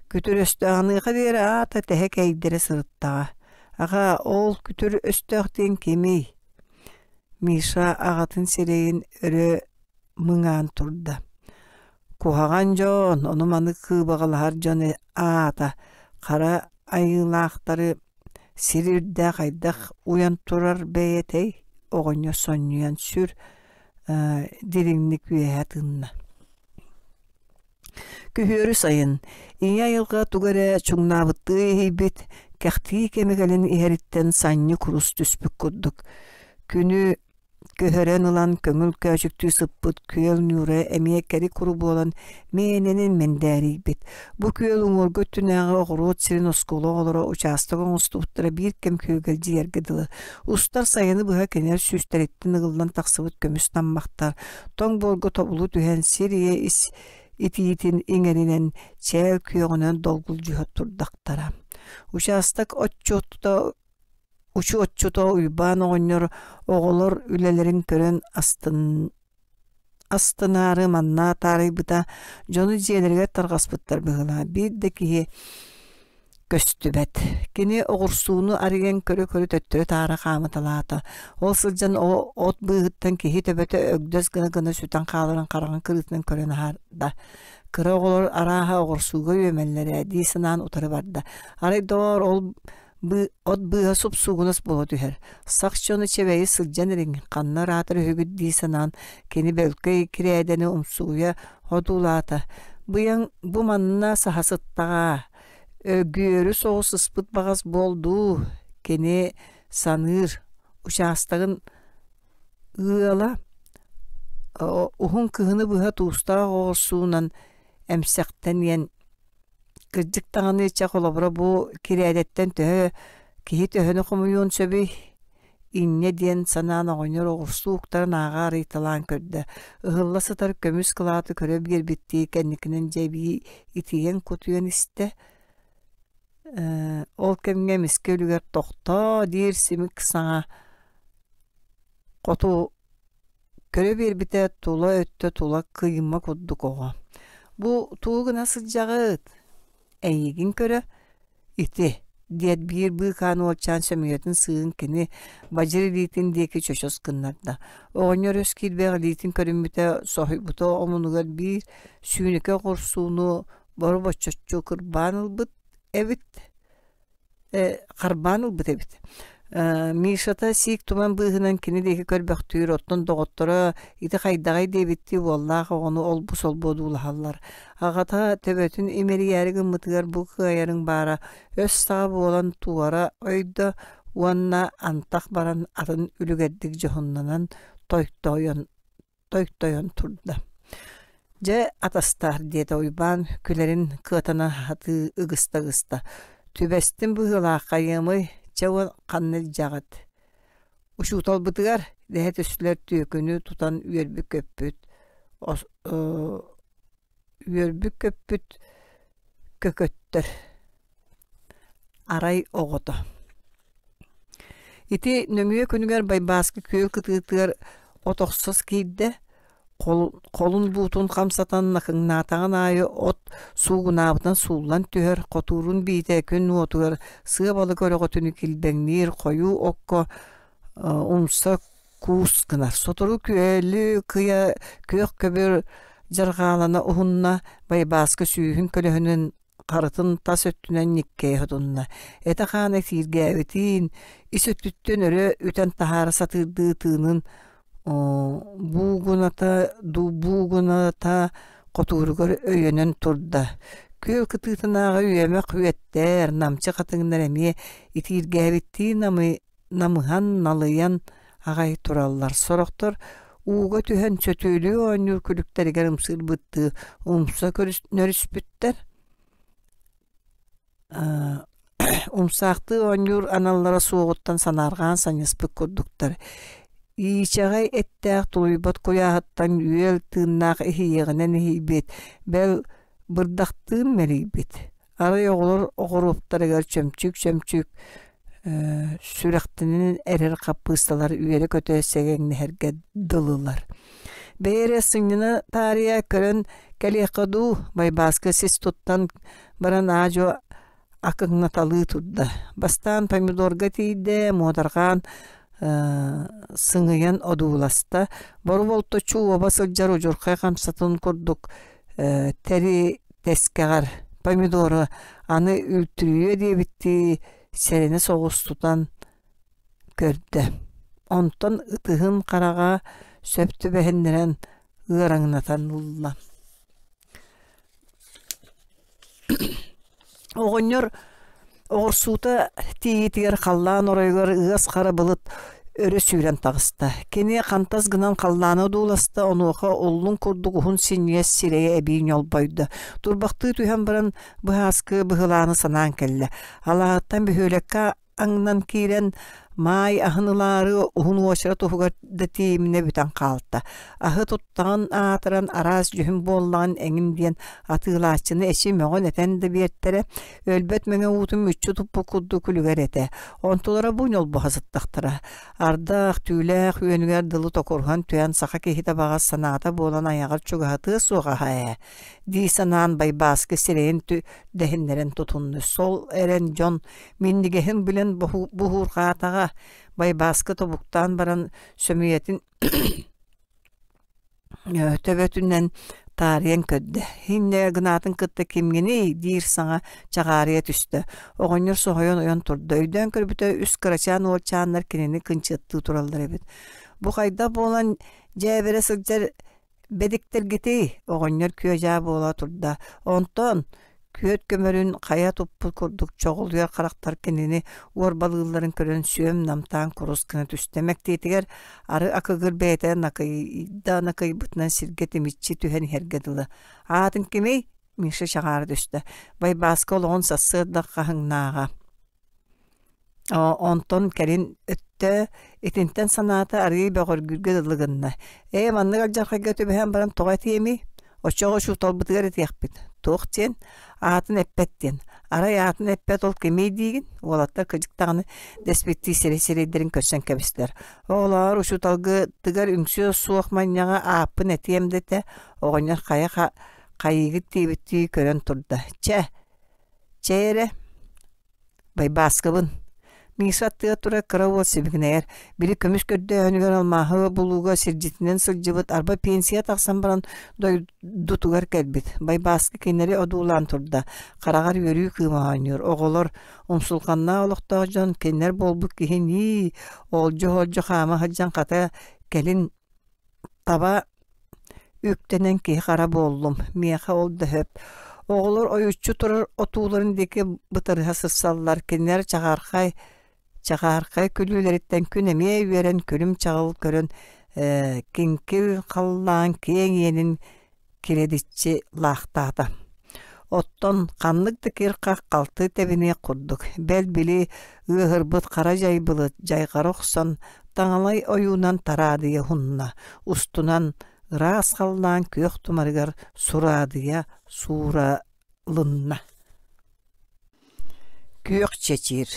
Күтүр өстөөх аныаха диэри аата тэһэ кэйдэрэ сырыттаҕа. Аҕа, ол күтүр өстөөх диэн кимий? Миша аҕатын сирэйин өрө мыҥаан турда. Куһаҕан дьон, ону-маны кыыбаҕалаһар дьон аата хара айыылаахтары сир үрдээх хайдах уйан турар бэйэтэй оҕонньор сонньуйан сүр дириҥник үөһэ тыынна. Күһүөрү сайын ийэ айылҕа тугу эрэ чуҥнаабыттыы иһийбит, кэхтии кэмэ кэлэн иһэриттэн санньы курус түспүт курдук. Күнү. Көһөрөн ылан көҥүл көөчүктүү сыппыт күөл ньуура эмиэ кэри-куру буолан мээнэнэн мэндээрийбит. Бу күөл уҥуоргу өттүнээҕи оҕуруот сирин оскуола оҕолоро учаастак оҥостубуттара биир кэм күөгэлдьийэргэ дылы. Устар сайыны быһа кинилэр сүүстэриттэн ыгыллан тахсыбыт көмүс таммахтар тоҥ буорга тобулу түһэн сир ийэ ис итиитин иҥэринэн чээл күөҕүнэн долгулдьуһа турдахтара. Учаастак отчуота Учуотчута Уйбаан оҕонньор оҕолор үлэлэрин көрөн астын астынаары манна таарыйбыта, дьону дьиэлэригэр тарҕаспыттар быһыылаах, биир да киһи көстүбэт. Кини оҕурсууну арыйан көрө-көрө төттөрү-таары хаамыталаата. Ол сылдьан от быыһыттан киһи төбөтө өгдөс гына-гына сүтэн хааларын хараҕын кырыытынан көрөн аһарда. Кыра оҕолор арааһа оҕурсууга үөмэллэрэ дии санаан утары барда. Арай доҕоор ол От быыһа суп-суугунас буола түһэр. Сах дьону чэбэйи сылдьан эриҥ, ханна ыраатар үһүгүт дии санаан, кини бөлкөй кирээдэни умсугуйа одуулаата. Быйаҥ бу манна саһа сыттаҕа, өгүөрү соҕус ыспыт баҕас буол дуу, кини саныыр, учаастагын ыала уһун кыһыны быһа туустаах оҕурсуунан эмсэхтэниэн Кырдьык даҕаны, чэ холобура бу кирээдэттэн төһө киһи төһөнү хомуйуон сөбүй? Инньэ диэн санаан оҕонньор оҕурсуу уктарын ааҕа арыйталаан көрдө. Ыһылла сытар көмүс кылааты көрө биэрбиттии кэнникинэн дьэ эбии итийэн-кутуйан истэ. Ол кэмҥэ эмискэ үлүгэр тохтоо диир симик саҥа хоту Көрө биэрбитэ тула өттө тула кыйма курдук оҕо: «Бу тугу гына сылдьаҕыт? Эйигин көрө, ити» диэт биир быыкаан уолчаан сөмүйэтин сыыһын кини бадьыр илиитин диэки чочос гыннарда. Оҕонньор өс киирбэх илиитин көрүммүтэ, соһуйбута омунугар биир сүүнэкэ оҕурсууну бору-боччоччу кырбаан ылбыт эбит харбаан ылбыт эбит. Мишата сиик туман быыһынан кини диэки көрбөхтүүр, оттон доҕотторо ити хайдаҕай диэбиттии уоллаах оҕону олбу-солбу одуулаһаллар. Аҕата төбөтүн имэрийээри гыммытыгар бу кыайарыҥ баара өс саҕа буолан туора ойдо уонна антах баран атын үлүгэрдик дьоһуннанан тойтойон тойтойон турда. «Дьэ, атастаар» диэтэ Уйбаан күлэрин кыатана сатыы ыгыста-ыгыста. «Түбэстим быһыылаах хайыамый, чэ уон ханна илдьэҕит?» «Учууталбытыгар» дэһэ түстүлэр түөкүнү тутан үөрбүт-көппүт үөрбүт-көппүт көкөттөр Арай оҕото Ити нөҥүө күнүгэр Байбааскы күөл кытыытыгар от охсос киирдэ, холун буутун хамсатан накыҥнаатаҕын аайы от суугунаабытынан сууллан түһэр, хотуурун биитэ күн уотугар сыа балык өрөҕөтүнүү килбэҥниир хойуу окко умса куус гынар. Сотору күөлү кыйа күөх көбүр дьарҕаалана уһунна, Байбааска сүүһүн көлөһүнүн харытын тас өттүнэн ньиккэйэ сотунна. Этэ-хаана итииргээбитин, ис өттүттэн өрө үтэн таһаара сатыырдыы тыынын буугуната буугуната хотууругар өйөнөн турда. Күөл кытыытынааҕы үөмэх үөттэр, намчы хатыҥнар эмиэ итииргээбиттии намый намыһан, налыйан аҕай тураллар. Сорохтор ууга түһэн сөтүөлүү оонньуур күлүктэригэр ымсыырбыттыы умса нөрүспүттэр. Умсаахтыы оонньуур аналлара суоҕуттан санаарҕаан санньыспыт курдуктар. Иичэҕэй эттээх тулуйбат куйааһыттан үөл тыыннаах иһийиэҕинэн иһийбит, бэл бырдахтыын мэлийбит. Арай оҕолор оҕуруоптарыгар чөмчүүк-чөмчүүк сүрэхтэнэн эрэр хаппыысталар үөрэ-көтө сэгэҥнэһэргэ дылылар. Бэйэ эрэ сынньана таарыйа көрөн кэлиэххэ дуу, Байбааска сис туттан баран аа-дьуо акыҥнаталыы турда. Бастаан помидорга тиийдэ, муодарҕаан сыҥыйан одууласта. Бору-болточчу уоба сылдьар удьурхай хамсатын курдук тэри тэскэҕэр помидору аны үлтүрүйүө диэбиттии сэрэнэ соҕус тутан көрдө. Онтон ытыһын хараҕа сөп түбэһиннэрэн ыараҥнатан ылла. Оҕонньор оҕурсуута тиийиитигэр халлаан оройугар ыас хара былыт Өрө сүүрэн таҕыста. Кини хантас гынан халлааны одууласта, онуоха уллуҥ курдук уһун синньигэс сирэйэ эбии ньолбойдо. Турбахтыы түһэн баран быһааскы быһылааны санаан кэллэ. Алааһыттан бөһүөлэккэ аҥнан киирэн маай аһын ылаары уһун уочарат уһугар да тиийиминэ бүтэн хаалта. Аһы туттаҕын аатыран араас дьүһүн буоллаҕын эҥин диэн атыылааччыны эчи мөҕөн-этэн да биэртэрэ, өлбөт мэҥэ уутун мүччү туппут курдук күлүгэр этэ. Онтулара бу ньолбоһо сыттахтара. Ардах, түүлээх үөнүгэр дылы токуруһан түһэн саха киһитэ баҕас санаата буолан айаҕар чугаһатыа суох аһа ээ дии санаан Байбааскы сирэйин дэһиннэрэн тутунна. Сол эрэн дьон минньигэһин билэн буһуурҕаатаҕа Байбааскы тобуктаан баран сөмүйэтин төбөтүнэн таарыйан көрдө. Инньэ гынаатын кытта кимҥиний диир саҥа чаҕаарыйа түстэ. Оҕонньор соһуйан ойон турда. Өйдөөн көрбүтэ үс кырачаан уолчааннар кинини кынчыаттыы тураллар эбит. Бу хайдах буолан дьээбэрэ сылдьар Бэдиктэргитий, оҕонньор күө-дьаа буола турда, онтон күөт көмөрүн хайа туппут курдук чоҕулуйар харахтар кинини уорбалыылларын көрөн сүөм намтаан курус гына түстэ. Мэктиэтигэр ары акыгыр бэйэтэ накыйда накыйбытынан сиргэ тимиччи түһэн иһэргэ дылы. Аатын кимий? Миша чаҕаара түстэ. Байбааска олоҕун сарсыарда хаһыҥнааҕа. Онтон кэлин өттө итинтэн санаата арыый бөҕөргүүргэ дылы гынна: «Ээ, маннык алдьархайга түбэһэн баран тоҕо этиэмий? Оччоҕо учууталбытыгар этиэхпит. Туох диэн? Аатын эппэт диэн. Арай аатын эппэт ол кимий диигин?» Уолаттар кырдьык даҕаны дэспиттии сирэй-сирэйдэрин көрсөн кэбистилэр. «Оҕолоор, учууталгытыгар үҥсүө суох манньаҕа ааппын этиэм да этэ» оҕонньор хайа хайыыгыт диэбиттии көрөн турда. «Чэ, чэй эрэ, Байбааскабын. Миша аттыгар турар кыра уол сибигинэйэр. Били көмүс көрдөөһүнүгэр алмааһы булууга сирдьитинэн сылдьыбыт арба пенсия тахсан баран дойдутугар кэлбит. Байбааскы кинилэри одуулаан турда. Хараҕар үөрүү кыыма оонньуур. Оҕолор, умсулҕаннаах олохтоох дьон кинилэр буолбут киһи нии, олдьо-олдьо хаама сылдьан хата кэлин Таба үктэнэн киһи-хара буоллум, миэхэ ол да сөп. Оҕолор ойуччу турар отууларын диэки бытарыһа сырсаллар, кинилэр чаҕаархай чаҕаархай күлүүлэриттэн күн эмиэ үөрэн күлүм-чаҕыл көрөн киҥкил халлаан киэҥ иэнин кирэдиччи лаахтаата. Оттон ханнык да кир-хах халты тэбиниэх курдук, бэл били ыаһырбыт хара дьайбылыт дьайҕара охсон, таҥалай ойуунан тараадыйа уһунна, устунан ыраас халлаан күөх тумарыгар сураадыйа сууралынна. Күөх чэчиир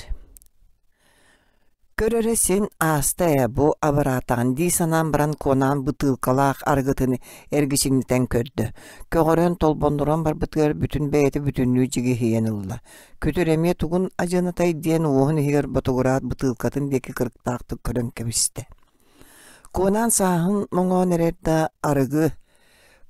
Көр эрэ син ааста ээ бу абыраатаҕын дии санаан баран Куонаан бытыылкалаах арыгытын эргичиҥнэтэн көрдө. Көҕөрөн толбоннуран барбытыгар бүтүн бэйэтэ бүтүннүү дьигиһийэн ылла. Күтүр эмиэ тугун адьынатай диэн уоһун иһигэр ботугураат бытыылкатын диэки кырыктаахтык көрөн кэбистэ. Куонаан сааһын моҥоон эрэр да арыгы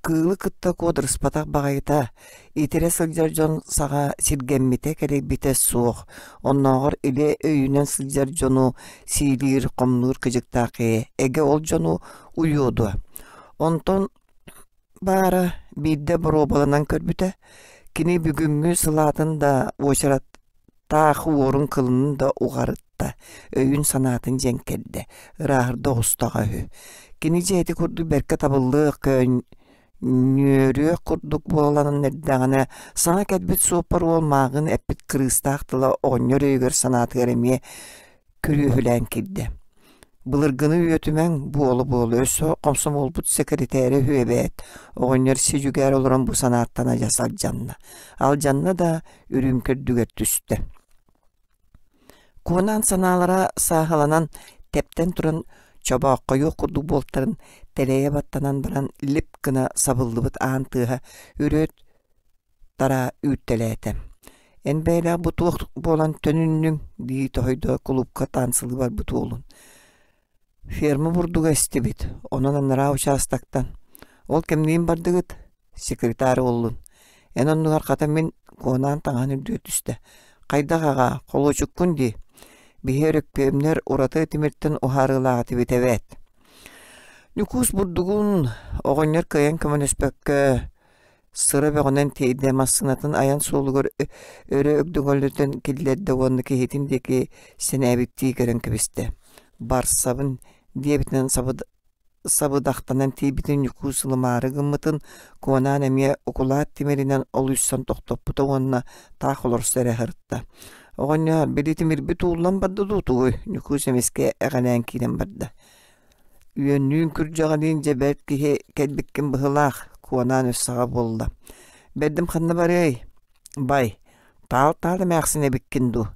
Кыылы кытта куодарыспатах баҕайыта, итирэ сылдьар дьон саҕа сиргэммитэ кэлэйбитэ суох, оннооҕор илэ өйүнэн сылдьар дьону сиилиир, хомнуур кыдьыктаах ээ, эгэ ол дьону уйуо дуо? Онтон баара биирдэ боруобаланан көрбүтэ, кини бүгүҥҥү сылаатын да уочарат таах уорун кылынын да уҕарытта, өйүн-санаатын дьэҥкэрдэ, ырааһырда оҕустаҕа үһү. Кини дьиэти курдук бэркэ табыллыах, көөнньүөрүөх курдук буолан эрдэҕинэ, саҥа кэлбит суоппар уол мааҕын эппит кырыыстаах тыла оҕонньор өйүгэр-санаатыгар эмиэ күрүөһүлээн киирдэ. Былыргыны үөтүмэҥ, буола-буола өссө хомсомуолбут сэкиритээрэ үһү эбээт, оҕонньор си-дьүгээр олорон бу санааттан адьас алдьанна. Алдьанна да, үрүүмкэ үрдүгэр түстэ. Куонаан санаалара сааһыланан, тэптэн туран чобооххойуох курдук буолтарын тэлэйэ баттанан баран лип гына сабыллыбыт аан тыаһа үрүөт тараа үүттэлээтэ. Эн бэйэлээх бу туох буолан төнүннүҥ дии тоһуйда кулуупка таансылыы барбыт уолун. Ферма бурдуга истибит, онон анараа учаастактан. Ол кэмниин бардыгыт, секретарь уоллун. Эн оннугар хата мин куонаан таҥаһын үрдүгэр түстэ. Хайдах аҕаа, холуочуккун дии. Биһи өрөккүөмнэр ураты тимиртэн уһаарыылаах этибит эбээт. Ньукуус бурдугун оҕонньор кыайан көмөлөспөккө Сыра бөҕөнөн тиэйдэ, массыынатын айан суолугар өрө өгдөҥөлөтөн киллэрдэ уонна киһитин диэки сэнээбиттии көрөн кэбистэ. Барсабын диэбитинэн сабыдахтанан тиийбитин Ньукуус ылымаары гыммытын Куонаан эмиэ укулаат тимиринэн олуйсан тохтоппута уонна таах олорсо эрэ сырытта. Оҕонньоор, били тимирбит ууллан барда дуу тугуй? Ньукуус эмискэ эҕэлээн киирэн барда. Үөннүүн күрдьэҕэлиин дьэ бэрт киһи кэлбиккин быһыылаах, Куонаан өс саҕа буолла. Бэрдим ханна барыай? Бай, таал-таал эмээхсин эбиккин дуу?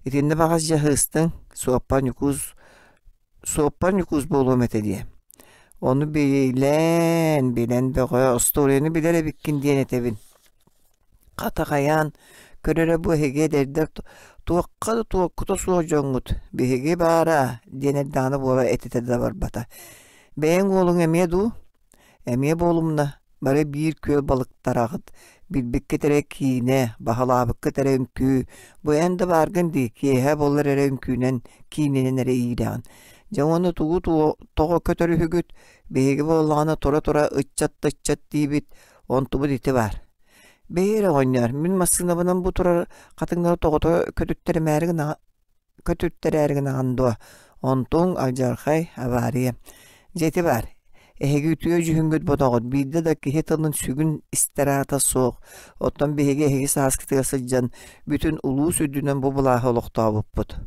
Итиннэ баҕас дьаһыыстыҥ, суоппар Ньукуус суоппар Ньукуус буолуом этэ диэ. Ону билэн, билэн бөҕө, остуоруйаны билэр эбиккин диэн этэбин. Хата хайаан, көрөрө бу эһиги эдэрдэр туохха да туоккута суох дьоҥҥут, биһиги баара диэн эрдэҕинэ буола этитэ да барбата. Бэйэҥ уолуҥ эмиэ дуу? Эмиэ буолумна, бары биир күөл балыктараҕыт, билбиккит эрэ киинэ, баһылаабыккыт эрэ үҥкүү, бу эн да бааргын дии, киэһэ буоллар эрэ үҥкүүнэн, киинэнэн эрэ иирэҕин. Дьэ уонна тугу тоҕо көтөрүһүгүт, биһиги буоллаҕына тура-тура ыччат да ыччат диибит, онтубут ити баар. Бэйи эрэ оҕонньоор, мин массыынабынан бу турар хатыҥнары тоҕото көтүттэримээри гына көтүттэрээри гынаҕын дуо? Онтуҥ алдьархай, авария. Дьэ ити баар, эһиги үтүө дьүһүҥҥүт ботоҕут биирдэ да киһи тылын сүгүн истэр аата суох. Оттон биһиги эһиги сааскытыгар сылдьан бүтүн улуус үрдүнэн бу былааһы олохтообуппут.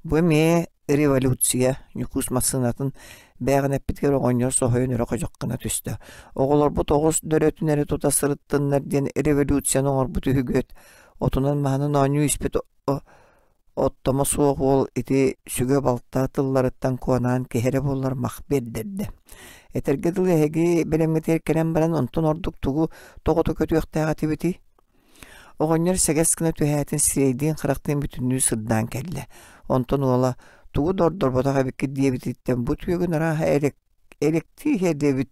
Бу эмиэ революция, Ньукуус массыынатын бээҕинэппитигэр оҕонньор соһуйан өрө ходьох гына түстэ. Оҕолорбут оҕус дөрөтүн эрэ тута сырыттыннар диэн революцияны оҥорбут үһүгүөт. Отунан-маһынан оонньуу испит Оттомо суох уол ити сүгэ-балта тылларыттан куонаан киһи эрэ буоллар мах биэрдэрдэ. Этэргэ дылы эһиги бэлэмҥитигэр кэлэн баран онтон ордук тугу тоҕото көтүөхтээх этибитий? Оҕонньор сэгэс гына түһээтин сирэйдиин-харахтыын бүтүннүү сырдаан кэллэ. Онтон уола тугу да ордорботох эбиккит диэбититтэн бу түөгүн арааһа элэктии иһэ диэбит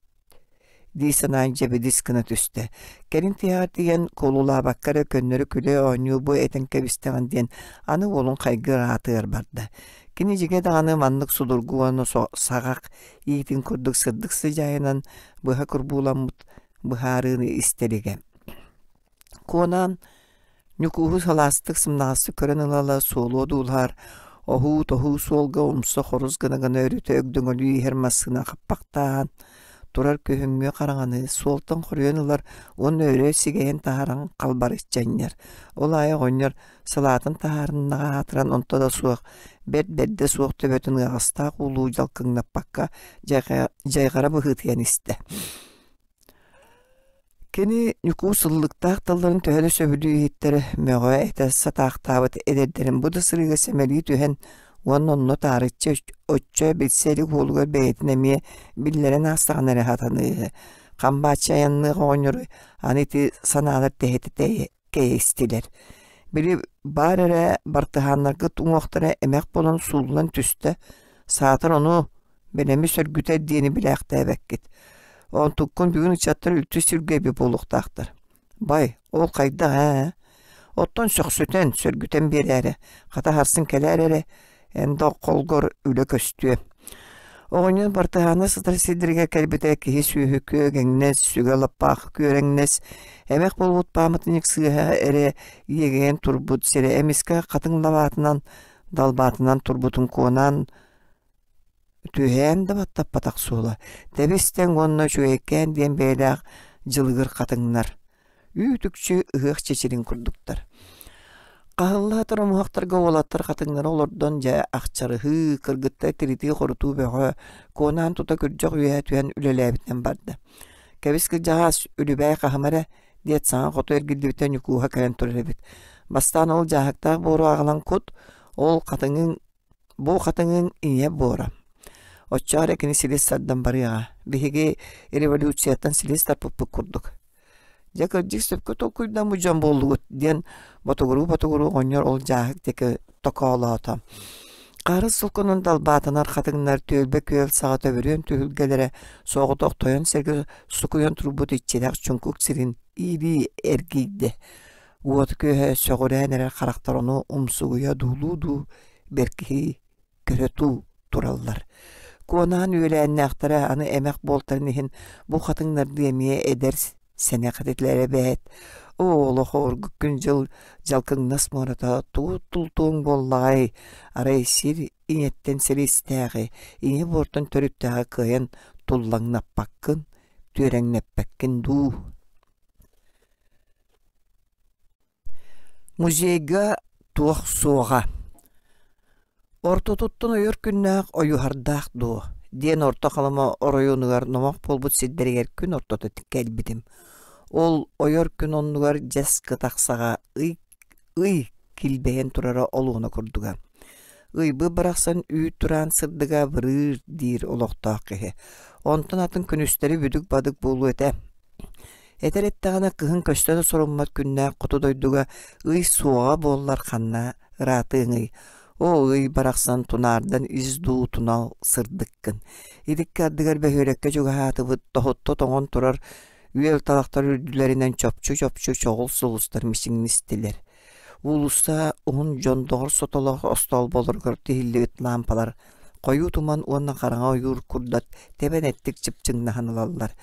дии санаан дьэбидис гына түстэ. Кэлин тиһэҕэр тиийэн куолулаабакка эрэ көннөрү күлэ-оонньуу бу этэн кэбистэҕин диэн аны уолун хайгыыр аатыгар барда. Кини дьиҥэ даҕаны маннык судургу уонна саҕах иитин курдук сырдык сыдьаайынан быһа курбууламмыт быһаарыыны истэ илигэ. Куонаан Ньукууһу салаастык сымнаҕастык көрөн ыла-ыла суолу одуулаһар, оһуу-тоһуу суолга умса хорус гына-гына өрүтэ өгдөҥөлүү иһэр массыына хаппахтаан, турар күһүҥҥү хараҥаны суолтан хоруйан ылар уонна өрө сигэйэн таһааран халбарыччы анньар. Ол аайы оҕонньор салаатын таһаарыннаҕа аатыран онто да суох, бэрт бэрдэ суох төбөтүн ыаҕастаах уулуу дьалкыҥнаппакка дьайҕара быһыытыйан истэ. Кини Ньукуус ыллыктаах тылларын төһө да сөбүлүү иһиттэр, мөҕө-этэ сатаахтаабыт эдэрдэрин бу да сырыыга сэмэлии түһэн уонна онно таарыччы оччо билсэ илик уолугар бэйэтин эмиэ биллэрэн аастаҕына эрэ сатаныыһы. Хамбааччы айанныах оҕонньору аны ити санаалар тэһитэ кэйистилэр. Били баар эрэ бартыһааннаргыт уҥуохтара эмэх буолан сууллан түстэ, саатар ону бэлэми сөргүтэр диэни билээхтээбэккит. Онтуккун бүгүн ыччаттар үлтү сүргэйбит буолуохтаахтар. Бай, ол хайдах ээ? Оттон сөхсүтэн, сөргүтэн биэрээри, хата сарсын кэлээр эрэ, эн да холгор үлэ көстүө. Оҕонньор бартыһаана сытар сирдэригэр кэлбитэ киһи сүөһү күөгэҥнэс, сүгэ лаппаах күөрэҥнэс, эмэх буолбут пааматынньык сыыһа эрэ иэгэйэн турбут сирэ эмискэ хатыҥ лабаатынан далбаатынан турбутун куонаан түһээн да баттаппатах суола, тэбис-тэҥ уонна үчүгэйкээн диэн бэйэлээх дьылыгыр хатыҥнар Үүт-үкчү ыһыах чэчирин курдуктар. Хаһылла сытар омуһахтарга уолаттар хатыҥнары олордон дьэ ахчарыһыы, кыргыттар тиритии-хорутуу бөҕө, куонаан тута күрдьэх үөһэ түһэн үлэлээбитинэн барда. Кэбис кырдьаҕас, үлүбээй хаһыма эрэ, диэт саҥа хоту эргиллибитэ Ньукууһа кэлэн турар эбит. Бастаан ол дьааһыктаах буору аҕалан кут, ол хатыҥыҥ Бу хатыҥыҥ ийэ буора. Оччоҕо эрэ кини силис тардан барыаҕа. Биһиги революцияттан силис тарпыппыт курдук. Дьэ кырдьык сөпкө толкуйдаммыт дьон буоллугут диэн ботугуруу-ботугуруу оҕонньор ол дьааһык диэки токоолоото. Хаарыс сулкунун далбаатанар хатыҥнар түөлбэ күөл саҕа төбүрүөн түһүлгэлэрэ соҕотох тойон сиргэ сукуйан турбут иччилээх чуҥкук сирин иилии эргийдэ. Уот күөһэ сөҕүрээн эрэр харахтар ону умсугуйа дуулуу-дуу бэркиһии көрө тураллар. Куонаан үөлээннээхтэрэ аны эмэх буолтарын иһин бу хатыҥнардыы эмиэ эдэр Сэнэх этилэр эбээт. Оо, олох обургу күн-дьыл дьалкыҥнас муората тугу тултуоҥ буоллаҕай, арай сир ийэттэн силистээҕи, ийэ буортан төрүттээҕи кыайан туллаҥнаппаккын, түөрэҥнэппэккин дуу. Музейга туох суоҕа Ортотуттан ойор күннээх ойуһардаах дуо диэн Орто Халыма оройуонугар номох буолбут сирдэригэр күн ортото кэлбитим. Ол ойор күн оннугар дьэс кытах саҕа ый ый килбэйэн турара олуона курдуга. Ыйбыт барахсан үүт тураан сырдыга абырыыр диир олохтоох киһи. Онтон атын күнүстэри бүдүк-бадык буолуо этэ. Этэр эттэҕинэ кыһын көстө да соруммат күннээх хоту дойдуга ый суоҕа буоллар ханна ыраатыаҥый? Оо, ый барахсан тунаардан ис дуу тунал сырдыккын. Итикки ардыгар бөһүөлэккэ чугаһаатыбыт, тоһутта тоҥон турар үөл талахтар үрдүлэринэн чопчу-чопчу чоҕул сулустар мичиҥнистилэр. Уулусса уһун дьондоҕор сотолоох остоолболоругар тиһиллибит лаампалар хойуу туман уонна хараҥа ойуур курдат тэбэн эттик чыпчыҥнаһан ылаллар.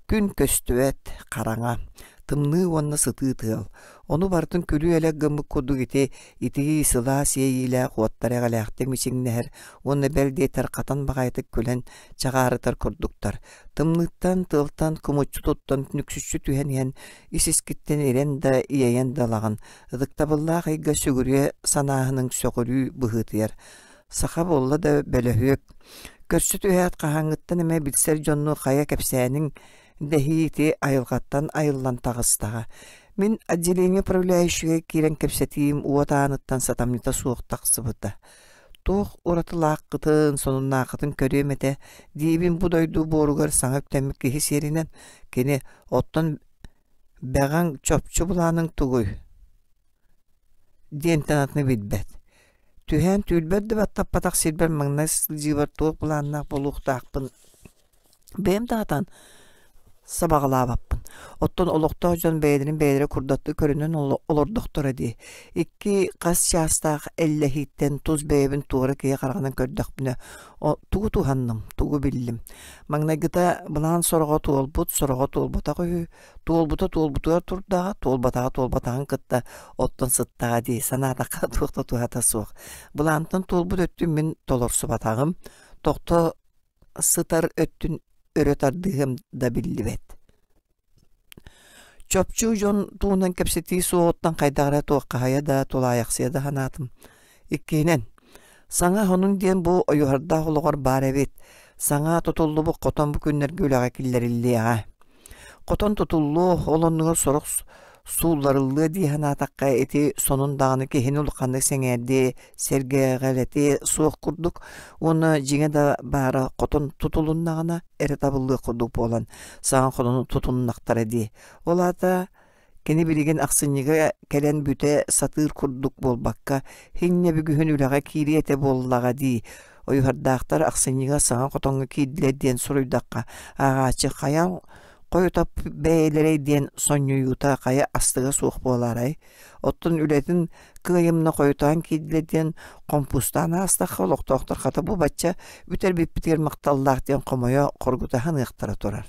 Күн көстүбэт, хараҥа, тымныы уонна сытыы тыал. Ону барытын күлүү-элэк гыммыт курдук ити итии сылаас иэйиилээх уоттар эҕэлээхтик мичиҥнэһэр уонна бэл диэтэр хатан баҕайытык күлэн чаҕаарытар курдуктар. Тымныыттан, тыалтан кумуччу туттан нүксүччү түһэн иһэн ис-искиттэн ирэн да, иэйэн да ылаҕын. Ытыктабыллаах ыйга сүгүрүйэ санааһыныҥ сөҕүрүү быһыытыйар. Саха буолла да бөлөһүөк. Көрсө түһээт хаһааҥҥыттан эмэ билсэр дьонну хайа кэпсээниҥ дэһии ити айылҕаттан айыллан таҕыстаҕа. Мин отделение управляющайга киирэн кэпсэтиим уот ааныттан сатамньыта суох тахсыбыта. Туох уратылааххытын, сонуннааххытын көрүөм этэ диибин бу дойду буоругар саҥа үктэммит киһи сиэринэн кини оттон бэҕэҥ чопчу былааныҥ тугуй диэнтэн атыны билбэт. Түһээн түүрбэр да баттаппатах сирбэр маҥнай сылдьыыбар туох былааннаах буолуохтаахпын бэйэм даҕатан сабаҕалаабаппын. Оттон олохтоох дьон бэйэлэрин бэйэлэрэ курдаттыы көрүнэн олордохторо дии. Икки хас чаастаах эллэһииттэн тус бэйэбин туора киһи хараҕынан көрдөхпүнэ, тугу туһанным, тугу биллим. Маҥнайгыта былаан сороҕо туолбут, сороҕо туолбатах үһү. Туолбута туолбутугар турдаҕа, туолбатаҕа туолбатаҕын кытта оттон сыттаҕа дии, санаатахха туох да туһата суох. Былаантан туолбут өттүн мин толорсубатаҕым, тохто сытар өттүн өрө тардыһыам да биллибэт. Чопчу дьон туһунан кэпсэтии суоҕуттан хайдах эрэ туоххаһыйа да, тулаайахсыйа да санаатым. Иккиһинэн, саҥа сонун диэн бу ойуһардаах олоҕор баар эбит. Саҥа тутуллубут хотон бу күннэргэ үлэҕэ киллэриллиэҕэ. Хотон тутуллуо, ол оннугар сорох суулларыллыа дии санаатахха, ити сонун даҕаны киһини улаханнык сэҥээрдиэ, сэргээҕэлэтиэ суох курдук уонна дьиҥэ да баара хотон тутулуннаҕына эрэ табыллыах курдук буолан, саҥа хотону тутуннахтара дии. Ол аата кини билигин ахсынньыга кэлэн бүтэ сатыыр курдук буолбакка, хинньэ бүгүһүн үлэҕэ киириэ этэ буоллаҕа дии. Ойуһардаахтар ахсынньыга саҥа хотоҥҥо киирдилэр диэн суруйдахха, ааҕааччы хайаан хойутап бэйэлэрэй диэн сонньуйуута хайа астыга суох буолаарай? Оттон үлэтин кыайымна хойутаан киирдилэр диэн хомпуустаан аастахха, олохтоохтор хата бу бачча бүтэрбиппитигэр махталлаах диэн хомойо хоргута саныахтара турар.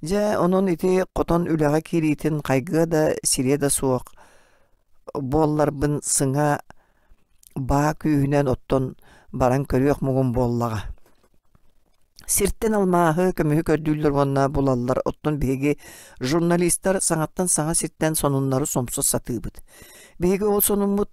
Дьэ, онон ити хотон үлэҕэ киириитин хайгыа да, сириэ да суох буолларбын сыҥа баа күүһүнэн оттон баран көрүөх муҥум буоллаҕа. Сиртэн алмааһы, көмүһү көрдүүллэр уонна булаллар. Оттон биһиги журналистар саҥаттан саҥа сиртэн сонуннары сомсо сатыыбыт. Биһиги ол сонуммут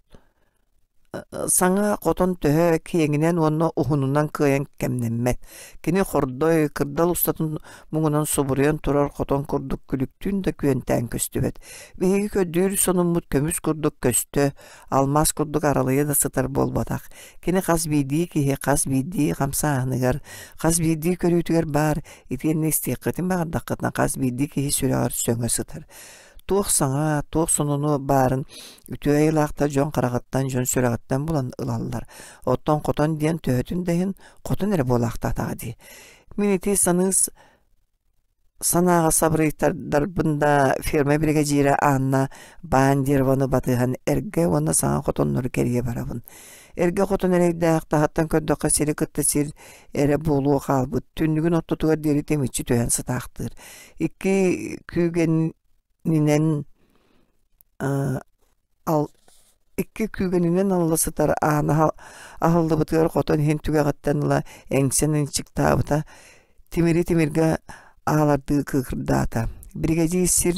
Саҥа хотон төһө киэҥинэн уонна уһунунан кыайан кэмнэммэт. Кини хордой, кырдал устатын муҥунан субуруйан турар хотон курдук күлүктүүн да күөнтээн көстүбэт. Биһиги көрдүүр сонуммут көмүс курдук көстө, алмаас курдук аралыйа да сытар буолбатах. Кини хас биирдии киһи хас биирдии хамсааһыныгар, хас биирдии көрүүтүгэр баар, итиэннэ истиэххитин баҕардаххытына хас биирдии киһи сүрэҕэр сөҥө сытар. Туох саҥа, туох сонуну баарын үтүө айылаахтар дьон хараҕыттан, дьон сүрэҕиттэн булан ылаллар. Оттон хотон диэн төһөтүн да иһин хотон эрэ буолаахтаатаҕа дии. Мин ити саныы санааҕа сабырыйтардарбын да ферма биригэдьиирэ Анна Бандерованы батыһан эргэ уонна саҥа хотоннору кэрийэ барабын. Эргэ хотон эрэйдээх таһыттан көрдөххө сири кытта сир эрэ буолуо хаалбыт, түннүгүн ортотугар диэри тимиччи түһэн сытаахтыыр. Икки күүгэнинэн Икки күүгэнинэн алла сытар аана аһыллыбытыгар хотон иһин түгэҕиттэн ыла эҥсэн ынчыктаабыта, тимири тимиргэ аалардыы кыыкырдаата. Биригэдьиир сир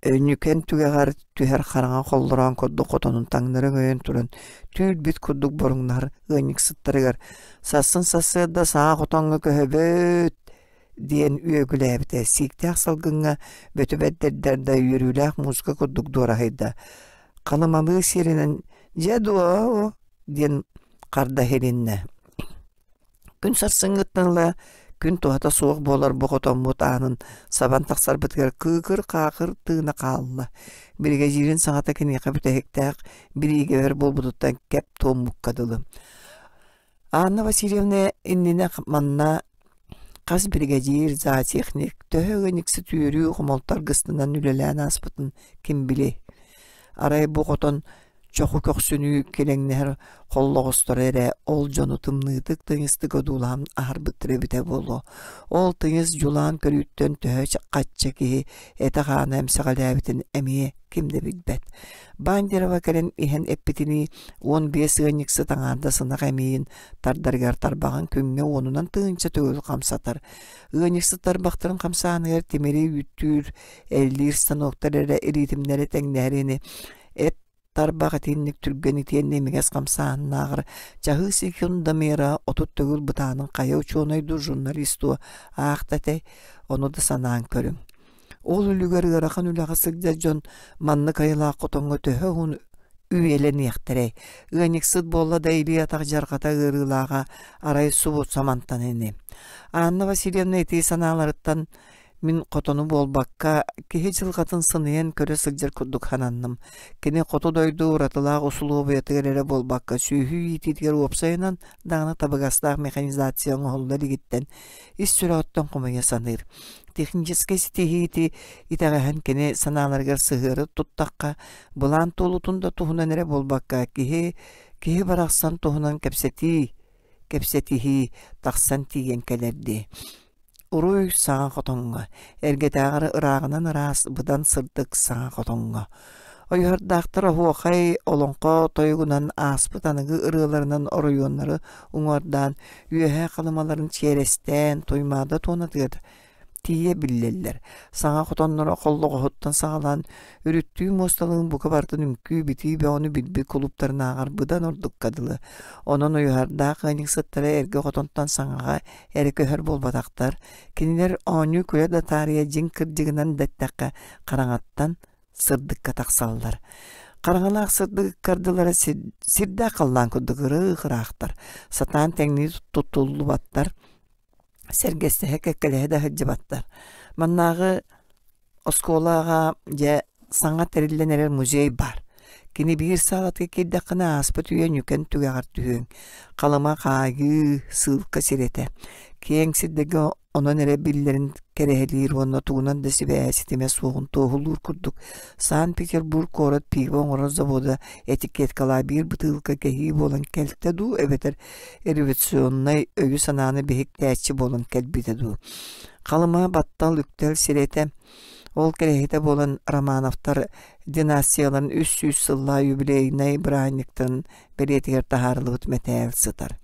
өнньүкэн түгэҕэр түһэр хараҥа холлороон курдук хотонун таҥнары өҥөйөн туран түүл-бит курдук боруҥнаһар ыанньыксыттарыгар «Сарсын сарсыарда саҥа хотоҥҥо көһөбүт» диэн үөгүлээбитэ сииктээх салгыҥҥа бөтө бэрдэрдэр да үөрүүлээх музыка курдук дуораһыйда. Халымалыы сиэринэн «Дьэ дуо?» диэн харда иһилиннэ. Күн сарсыҥҥыттан ыла күн туһата суох буолар бу хотоммут аанын сабан тахсарбытыгар кыыкыр-хаакыр тыына хаалла. Биригэдьиирин саҥата киниэхэ бүтэһиктээх бириигэбэр буолбутуттан кэп туоммукка дылы. Анна Васильевна иннинэ манна хас биригэдьиир, зоотехник, төһө ыанньыксыт үөрүү хомолто аргыстанан үлэлээн ааспытын ким билиэй. Арай бу хотон чоху көхсүнүү килэҥнэһэр холлоҕосторо эрэ ол дьону тымныытык тыйыстык одуулаан аһарбыттара эбитэ буолуо. Ол тыйыс дьулаан көрүүттэн төһө хачча киһи этэ-хаана эмсэҕэлээбитин эмиэ ким да билбэт. Бандерова кэлэн иһэн эппитинии, 15 ыанньыксыт аҥаардас ынах эмиийин тардарыгар тарбаҕын күҥҥэ уонунан тыһыынча төгүл хамсатар. Ыанньыксыт тарбахтарын хамсааныгар тимири үүттүүр, эллиир станоктар эрэ ритмнэрэ тэҥнэһэр ини эт тарбах итинник түргэн итиэннэ имигэс хамсааһыннааҕар чаһыы секундомера 30 төгүл бытаанын хайа учуонай дуу журналист дуо аахта этэй ону да санаан көрүҥ Ол үлүгэр ыарахан үлэҕэ сылдьар дьон маннык айылаах хотоҥҥо төһө уһун үйэлэниэхтэрэй? Ыанньыксыт буолла да илии-атах дьарҕата ыарыылааҕа арай субу самантан ини. Анна Васильевна ити санааларыттан мин хотону буолбакка, киһи дьылҕатын сыныйан көрө сылдьар курдук сананным. Кини хоту дойду уратылаах усулуобуйатыгар эрэ буолбакка, сүөһү иитиитигэр уопсайынан даҕаны табыгастаах механизация оҥоһулла илигиттэн ис сүрэҕиттэн хомойо саныыр. Техническэй ситиһиити итэҕэһэн кини санааларыгар сыһыары туттахха, былаан туолутун да туһунан эрэ буолбакка, киһи киһи барахсан туһунан кэпсэтии, кэпсэтиһии тахсан тиийэн кэлэр дии. Уруй саҥа хотоҥҥо, эргэтээҕэр ырааҕынан ыраас, быдан сырдык саҥа хотоҥҥо. Ойуһардаахтар оһуохай, олоҥхо тойугунан ааспыт аныгы ырыаларынан оройуоннары уҥуордаан, үөһээ халымаларын чиэрэстээн, Туймаада туонатыгар тиийэ биллэллэр. Саҥа хотонноро холлоҕоһуттан саҕалаан, үрүттүү муосталыын бука барытын үҥкүү-битии бөҕөнү билбит кулууптарынааҕар быдан ордукка дылы. Онон уйуһардаах ыанньыксыттара эргэ хотонтон саҥаҕа эрэ көһөр буолбатахтар. Кинилэр оонньуу-күлэ да таарыйа дьиҥ кырдьыгынан да эттэххэ, хараҥаттан сырдыкка тахсаллар. Хараҥалаах сырдык ыккардылара сирдээх халлаан курдук ырыых-ыраахтар, сатаан тэҥнии туттуллубаттар, сэргэстэһэ кэккэлэһэ да сылдьыбаттар. Маннааҕы оскуолаҕа дьэ саҥа тэриллэн эрэр музей баар. Кини биир саалатыгар киирдэххинэ ааспыт үйэ ньүкэн түгэҕэр түһүөҥ. Халыма хаайыы, сыылка сир этэ. Киэҥ сирдэргэ онон эрэ биллэрин кэрэһэлиир уонна тугунан да сибээһэ ситимэ суоҕун туоһулуур курдук Санкт-Петербург куорат пиво оҥорор завода этикеткалаах биир бытыылка кэһии буолан кэлтэ дуу эбэтэр революционнай өйү-санааны биһиктээччи буолан кэлбитэ дуу. Халыма баттал үктэл сирэ этэ. Ол кэрэһитэ буолан Романовтар династияларын 300 сыллаах юбилейнай бырааһынньыктарын бэлиэтигэр таһаарыллыбыт мэтээл сытар.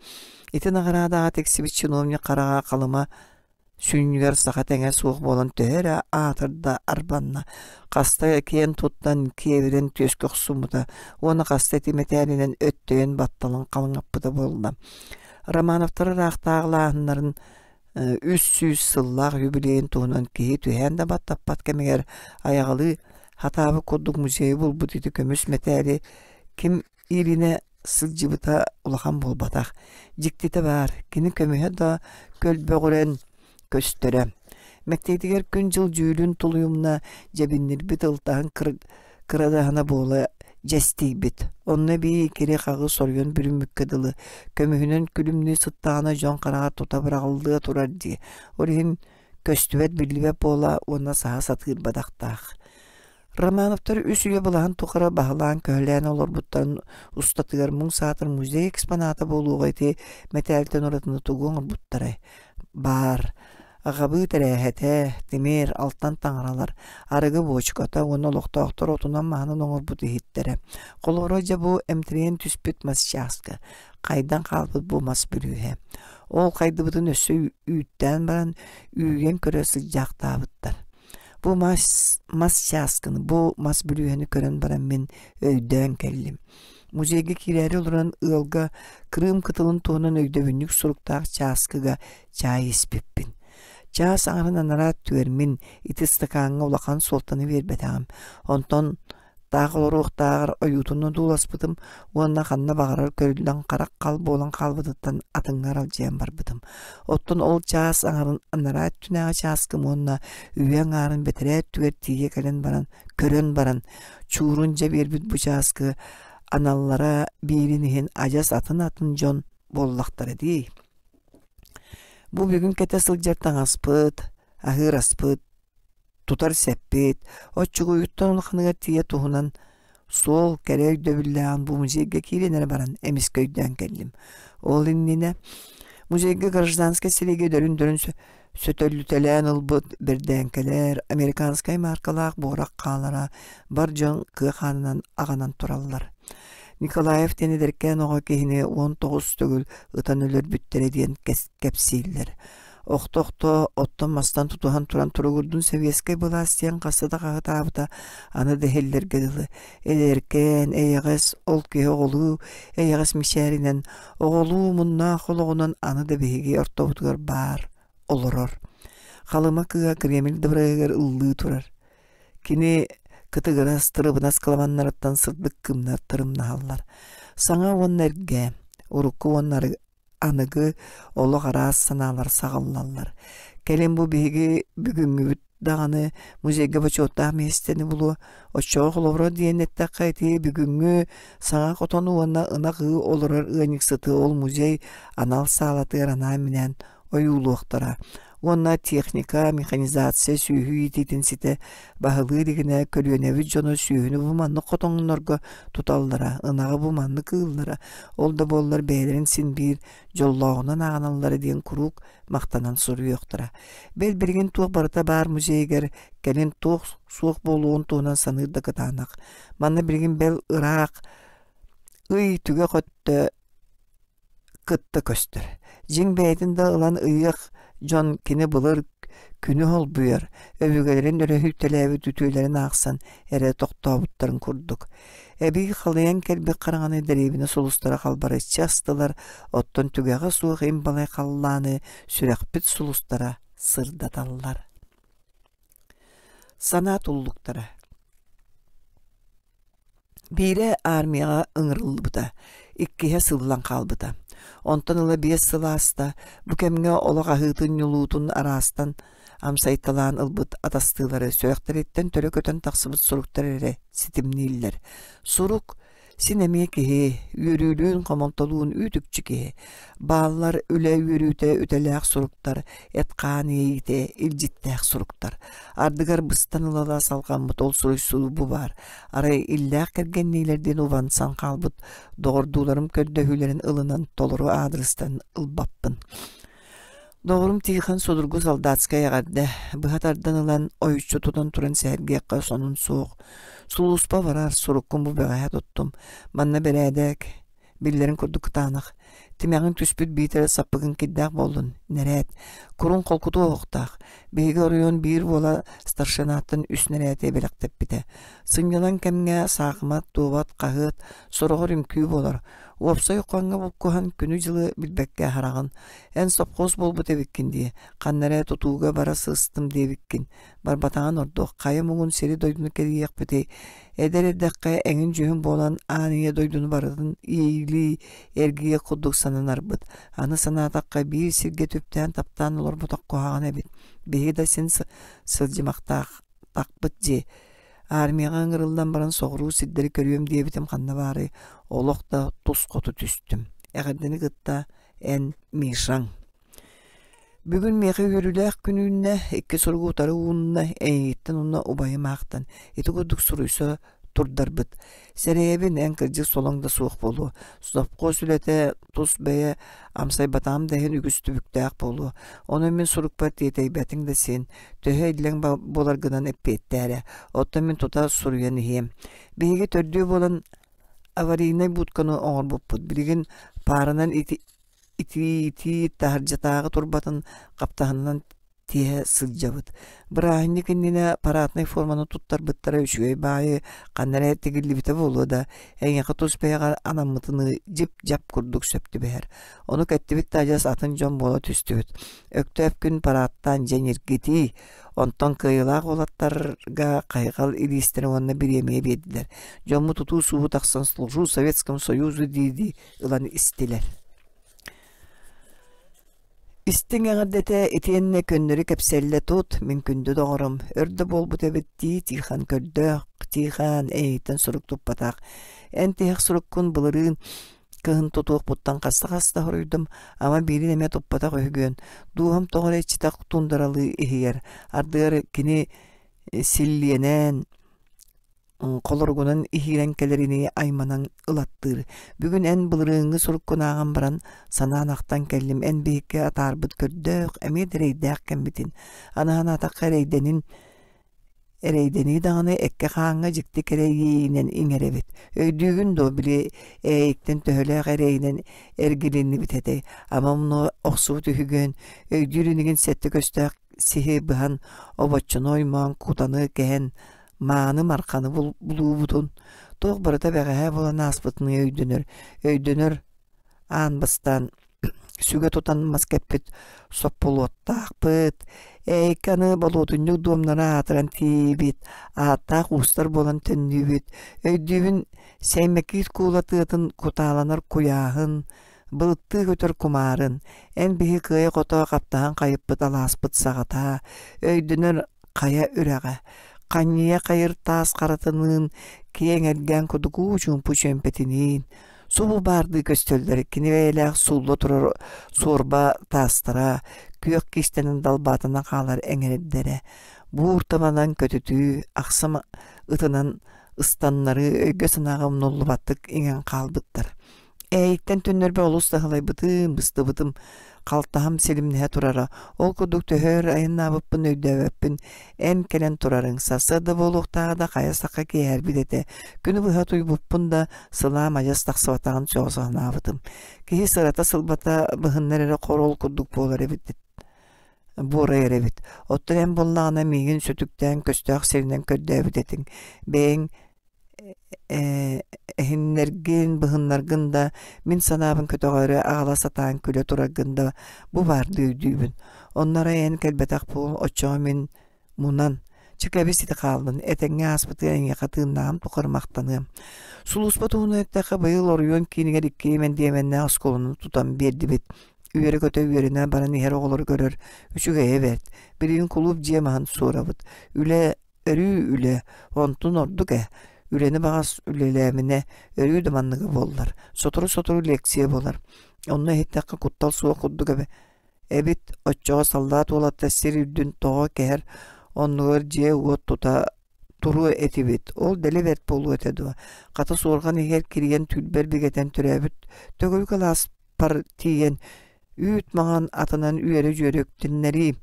Ити наҕараадаҕа тиксибит чиновник хараҕа Халыма сүнньүгэр саха тэҥэ суох буолан төһө эрэ аатырда арбанна, хаста киэн туттан киэбирэн түөскэ охсуммута уонна хаста ити мэтээлинэн өттөйөн батталын халыҥаппыта буолла. Романовтар ыраахтааҕылааһыннарын 300 сыллаах юбилейын туһунан киһи түһээн да баттаппат кэмигэр айаҕалыы хатаабыт курдук музейы булбут ити көмүс мэтээли ким иилинэ сылдьыбыта улахан буолбатах. Дьиктитэ баар, кини көмүһэ да көлбөҕүрэн көстөрө. Мэктиэтигэр күн-дьыл дьүүлүн тулуйумна дьэбиннирбит ылтаһын кырадаһына буола дьэстийбит. Онно эбии кири-хаҕы соруйан бүрүммүккэ дылы, көмүһүнэн күлүмнүү сыттаҕына дьон хараҕар тута быраҕыллыа турар дии. Ол иһин көстүбэт биллибэт буола уонна саһа сатыыр бадахтаах. Романовтар үс үйэ былаһын тухары баһылаан-көһүлээн олорбуттарын устатыгар муҥ саатар музей экспоната буолуоҕа ити мэтээлтэн уратыны тугу оҥорбуттарай? Баар. Аҕабыы тэрээһэтэ, тимир, алтан таҥаралар, арыгы буочуката уонна олохтоохтор отунан-маһынан оҥорбут иһиттэрэ. Холобура, дьэ бу эмтэрийэн түспүт мас чааска, хайдан хаалбыт бу мас бүлүүһэ. Ол хайдыбытын өссө үүттээн баран үүйэн көрө сылдьаахтаабыттар. Бу мас, мас чааскыны, бу мас бүлүүһэни көрөн баран мин өйдөөн кэллим. Музейга киирээри олорон ыалга Крым кытылын туһунан өйдөбүнньүк суруктаах чааскыга чаай испиппин. Чаас аҥарын анараа өттүгэр мин ити ыстакааҥҥа улахан суолтаны биэрбэтэҕим. Онтон таах олоруохтааҕар ойуутун одууласпытым уонна ханна баҕарар көрүллэн харах хал буолан хаалбытыттан атыҥҥа аралдьыйан барбытым. Оттон ол чаас аҥарын анараа өттүнээҕи чааскым уонна үйэ аҥаарын бэтэрээ өттүгэр тиийэ кэлэн баран көрөн баран чуурун дьэ биэрбит бу чааскы аналлара биирин иһин адьас атын-атын дьон буоллахтара дии. Бу бүгүн кэтэ сылдьар таҥаспыт, аһыыр аспыт, тутар сэппит, оччугуйуттан улаханыгар тиийэ туһунан суол кэрэ өйдөбүллээҕин бу музейга киирэн эрэ баран эмискэ өйдөөн кэллим. Ол иннинэ музейга гражданскай сэриигэ дөрүн-дөрүн сөтөллүтэлээн ылбыт бэрдээҥкэлэр, американскай мааркалаах буорах хаалара бар дьон кыа хаанынан аҕанан тураллар. Николаев диэн эдэркээн оҕо киһини 19 төгүл ытан өлөрбүттэрэ диэн кэпсииллэр. Охто-охто оттон-мастан тутуһан туран туругурдун сэбиэскэй былаас диэн хаста да хаһытаабыта аны да иһиллэргэ дылы. Эдэркээн, эйэҕэс, ол киһи оҕолуу эйэҕэс мичээринэн, оҕолуу муннаах олоҕунан аны да биһиги ортобутугар баар, олорор. Халыма кыыһа Кремль дыбарыгар ыллыы турар. Кини кытыгырас, тырыбынас кыламаннарыттан сырдык кыымнар тырымнаһаллар. Саҥа уонна эргэ, урукку уонна аныгы олох араас санаалар саҕыллаллар. Кэлин бу биһиги бүгүҥҥүбүт даҕаны музейга бочуоттаах миэстэни булуо. Оччоҕо холобура диэн эттэххэ ити бүгүҥҥү саҥа хотону уонна ынах ыы олорор ыанньыксыты ол музей анал саалатыгар анаан-минээн ойуулуохтара уонна техника, механизация сүөһү иитиитин ситэ баһылыы илигинэ көлүөнэбит дьоно сүөһүнү бу маннык хотоҥнорго туталлара, ынаҕы бу маннык ыыллара, ол да буоллар бэйэлэрин син биир дьоллооҕунан ааҕыналлара диэн куруук махтанан суруйуохтара. Бэл билигин туох барыта баар музейыгар кэлин туох суох буолуоҕун туһунан саныыр да кытаанах. Манна билигин бэл ыраах ый түгэх өттө кытта көстөр. Дьиҥ бэйэтин да ылан ыйыах дьон кини былыр күнү холбуйар, өбүгэлэрин өрөһүйтэлээбит үтүөлэрин аахсан эрэ тохтообуттарын курдук. Эбии халыйан кэлбит хараҥаны дэриэбинэ сулустара халбарыччы астылар, оттон түгэҕэ суох им балай халлааны сүрэхпит сулустара сырдаталлар. Санаа туллуктара Биирэ армияҕа ыҥырыллыбыта, иккиһэ сыллан хаалбыта. Онтон ыла 5 сыл ааста, бу кэмҥэ олох аһыытын-ньулуутун араастан амсайталаан ылбыт атастыылары сүрэхтэриттэн төлө көтөн тахсыбыт суруктар эрэ ситимнииллэр. Сурук Син эмиэ киһи, үөрүүлүүн, хомолтолуун үүт-үкчү киһи. Бааллар үлэ үөрүүтэ үтэлээх суруктар, эт-хаан иэйиитэ илдьиттээх суруктар. Ардыгар быстан ыла-ыла салҕаммыт ол суруйсуу бу баар. Арай иллээх кэргэнниилэр диэн убансан хаалбыт доҕордууларым көрдөһүүлэрин ылынан толору аадырыстан ылбаппын. Доҕорум Тихон судургу солдатскай эҕэрдэ, быһа тардан ылан, ойуччу тутан туран сэһэргиэххэ сонун суох. Сулууспа барар, суруккун бу бэҕэһээ туттум. Манна бэрээдэк, биллэрин курдук кытаанах. Тимэҕиҥ түспүт биитэр саппыкын кирдээх буоллун, нэрээт. Курун холкуту оһохтоох. Биһиги оройуон биир уола старшинаттан үс нэрээти бэлэхтэппитэ. Сынньалаҥ кэмҥэ саахымат, дуобат, хаһыат, сороҕор үҥкүү буолар. Уопсай уххаҥҥа булкуһан күнү-дьылы билбэккэ аһараҕын. Эн сопхуос буолбут эбиккин дии, ханна эрэ тутууга бара сыстым диэбиккин. Барбатаҕын ордук, хайа муҥун сири-дойдуну кэрийиэхпитий? Эдэр эрдэххэ эҥин-дьүһүн буолан аан ийэ дойдуну барытын иилии эргийиэх курдук сананарбыт. Аны санаатахха биир сиргэ түптээн таптаан олорботох куһаҕан эбит. Биһиги да син сылдьымахтаах тахпыт дии. Армияҕа ыҥырыллан баран соҕуруу сирдэри көрүөм диэбитим ханна баарый, олох да тус хоту түстүм. Эҕэрдэни кытта эн Мишаҥ. Бүгүн миэхэ үөрүүлээх күн үүннэ, икки суругу утары уунна, эйигиттэн уонна убайым аахтан. Ити курдук суруйса турдарбыт. Сэрэйэбин, эн кырдьык солоҥ да суох буолуо. Сопхуос үлэтэ тус бэйэ амсайбатаҕым да иһин үгүс түбүктээх буолуо. Онон мин сурукпар тиэтэйбэтиҥ да син, төһө иллэҥ буоларгынан эппиэттээ эрэ. Оттон мин тута суруйан иһиэм. Биһиги төрдүө буолан аварийнай будканы оҥорбуппут. Билигин пааранан ити итии-итии таһырдьатааҕы турбатын хаптаһынынан тиэһэ сылдьабыт. Бырааһынньык иннинэ параднай форманы туттарбыттара үчүгэй баайы ханна эрэ тигиллибитэ буолуо да, эйиэхэ тус бэйэҕэр анаммытыныы дьип-дьап курдук сөп түбэһэр. Ону кэттибит да адьас атын дьон буола түстүбүт. Өктөөп күн парадтаан дьэ ньиргитии, онтон кыайыылаах уолаттарга хайҕал илиистэрин уонна бириэмийэ биэрдилэр. Дьоммут утуу-субуу тахсан «Служу Советскому Союзу» дии-дии ылан истилэр. Истиҥ эҕэрдэтэ итиэннэ көннөрү кэпсэллэ тут, мин күндү доҕорум, өр да буолбут эбит дии Тихон көрдөөх, Тихон эйигиттэн сурук туппатах. Эн тиһэх суруккун былырыын кыһын тутуохпуттан хаста-хаста хоруйдум, ама биирин эмэ туппатах үһүгүөн. Дууһам тоҕо эрэ иччитэх туундаралыы иһийэр. Ардыгар кини силлиэнэн, холоругунан иһиирэн кэлэринии айманан ылаттыыр. Бүгүн эн былырыыҥҥы суруккун ааҕан баран санаан ахтан кэллим эн биһикки атаарбыт көрдөөх, эмиэ да эрэйдээх кэммитин. Аны санаатахха эрэйдэнин эрэйдэнии даҕаны эккэ-хааҥҥа дьикти кэрэ иэйиинэн иҥэр эбит. Өйдүүгүн дуо, били ээйиктэн төһөлөөх эрэйинэн эргилиннибит этэй? Ама онно охсубут үһүгүөн, өйдүүр инигин сэттэ көстөөх сиһи быһан, обоччону оймоон, кутаны кэһэн, мааны марханы булуубутун, туох барыта бэҕэһээ буолан ааспытыныы өйдөнөр, өйдөнөр аан бастаан сүгэ тутан мас кэппит соппулуоттаахпыт, ээйиккэ аны болуотунньук дуомнара аатыран тиийбит, ааттаах уустар буолан төннүүбүт, өйдүүбүн Сэймэкиир куула тыатын кутааланар куйааһын, былыттыы көтөр кумаарын, эн биһи кыайа-хото хаптаһан хайыппыт алааспыт саҕата, өйдөнөр хайа үрэҕэ, ханньыйа хайыр таас харатыныын, киэҥ элгээн кудугуу чуумпу чүөмпэтиниин, субу баардыы көстөллөр кини бэйэлээх суулла турар суорба таастара, күөх киистэнэн далбаатанан хаалар эҥэрдэрэ, буур табанан көтүтүү, ахсым ытынан ыстаннарыы өйгө-санааҕа умнуллубаттык иҥэн хаалбыттар. Ээйиктэн төннөрбө олус таһылайбытым, быстыбытым, халтаһам силимнэһэ турара. Ол курдук төһө өр айаннаабыппын өйдөөбөппүн. Эн кэлэн турарыҥ, сарсыарда буолуохтааҕа да хайа сахха киэһэрбит этэ. Күнү быһа утуйбуппун да, сылаам адьас тахсыбатаҕын сөҕө санаабытым. Киһи сырата-сылбата быһыннар эрэ хоруол курдук буолар эбит буорайар эбит. Оттон эн буоллаҕына миигин сүтүктээн көстөөх сиринэн көрдөөбүт этиҥ. Бэйэҥ эһиннэргин, быһыннаргын да, мин санаабын көтөҕөөрү аҕала сатаан күлэ тураргын да бу баардыы өйдүүбүн. Онно арай эн кэлбэтэх буол, оччоҕо мин мунан, чэ кэбис ити хааллын, этэҥҥэ ааспытыгар эйиэхэ тыыннааҕым тухары махтаныам. Сулууспа туһунан эттэххэ, быйыл оройуон киинигэр икки мэндиэмэннээх оскуоланы тутан биэрдибит. Үөрэ-көтө үөрэнэ баран иһэр оҕолору көрөр үчүгэйэ бэрт. Билигин кулууп дьиэ маһын суорабыт. Үлэ өрүү үлэ, онтун ордук ээ. Үлэни баҕас үлэлээминэ, өрүү да манныга буоллар. Сотору-сотору лекция буолар. Онно иһиттэххэ куттал суох курдук эбит, оччоҕо саллаат уолаттар сир үрдүн тоҕо кэһэр оннугар дьиэ-уот тута туруо этибит. Ол дэлэ бэрт буолуо этэ дуо? Хата суорҕан иһигэр кирийэн түүрбэр бигэтэн төрөөбүт төгүрүк алааспар тиийэн үүт маҥан атынан үөрэ-дьүөрэ үктэннэрии.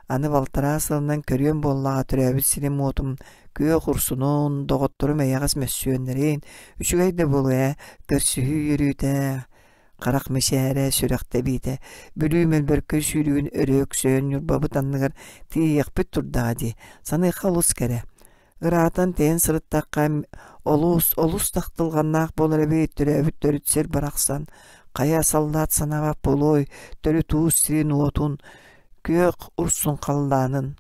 Аны балтараа сылынан көрүөм буоллаҕа төрөөбүт сирим-уотум күөх урсунун, доҕотторум эйэҕэс мөссүөннэрин, үчүгэй да буолуо ээ, көрсүһүү үөрүүтэ, харах мичээрэ, сүрэх тэбиитэ, Бүлүү мөлбөркөй сүүрүгүн өрө өксөйөн Ньурбабыт анныгар тиийиэхпит турдаҕа дии, саныахха олус кэрэ. Ыраатан тэйэн сырыттахха олус, олус тахтылҕаннаах буолар эбит төрөөбүт төрүт сир барахсан. Хайа саллаат санаабат буолуой, төрүт уус сирин уотун, күөх урсун халлаанын,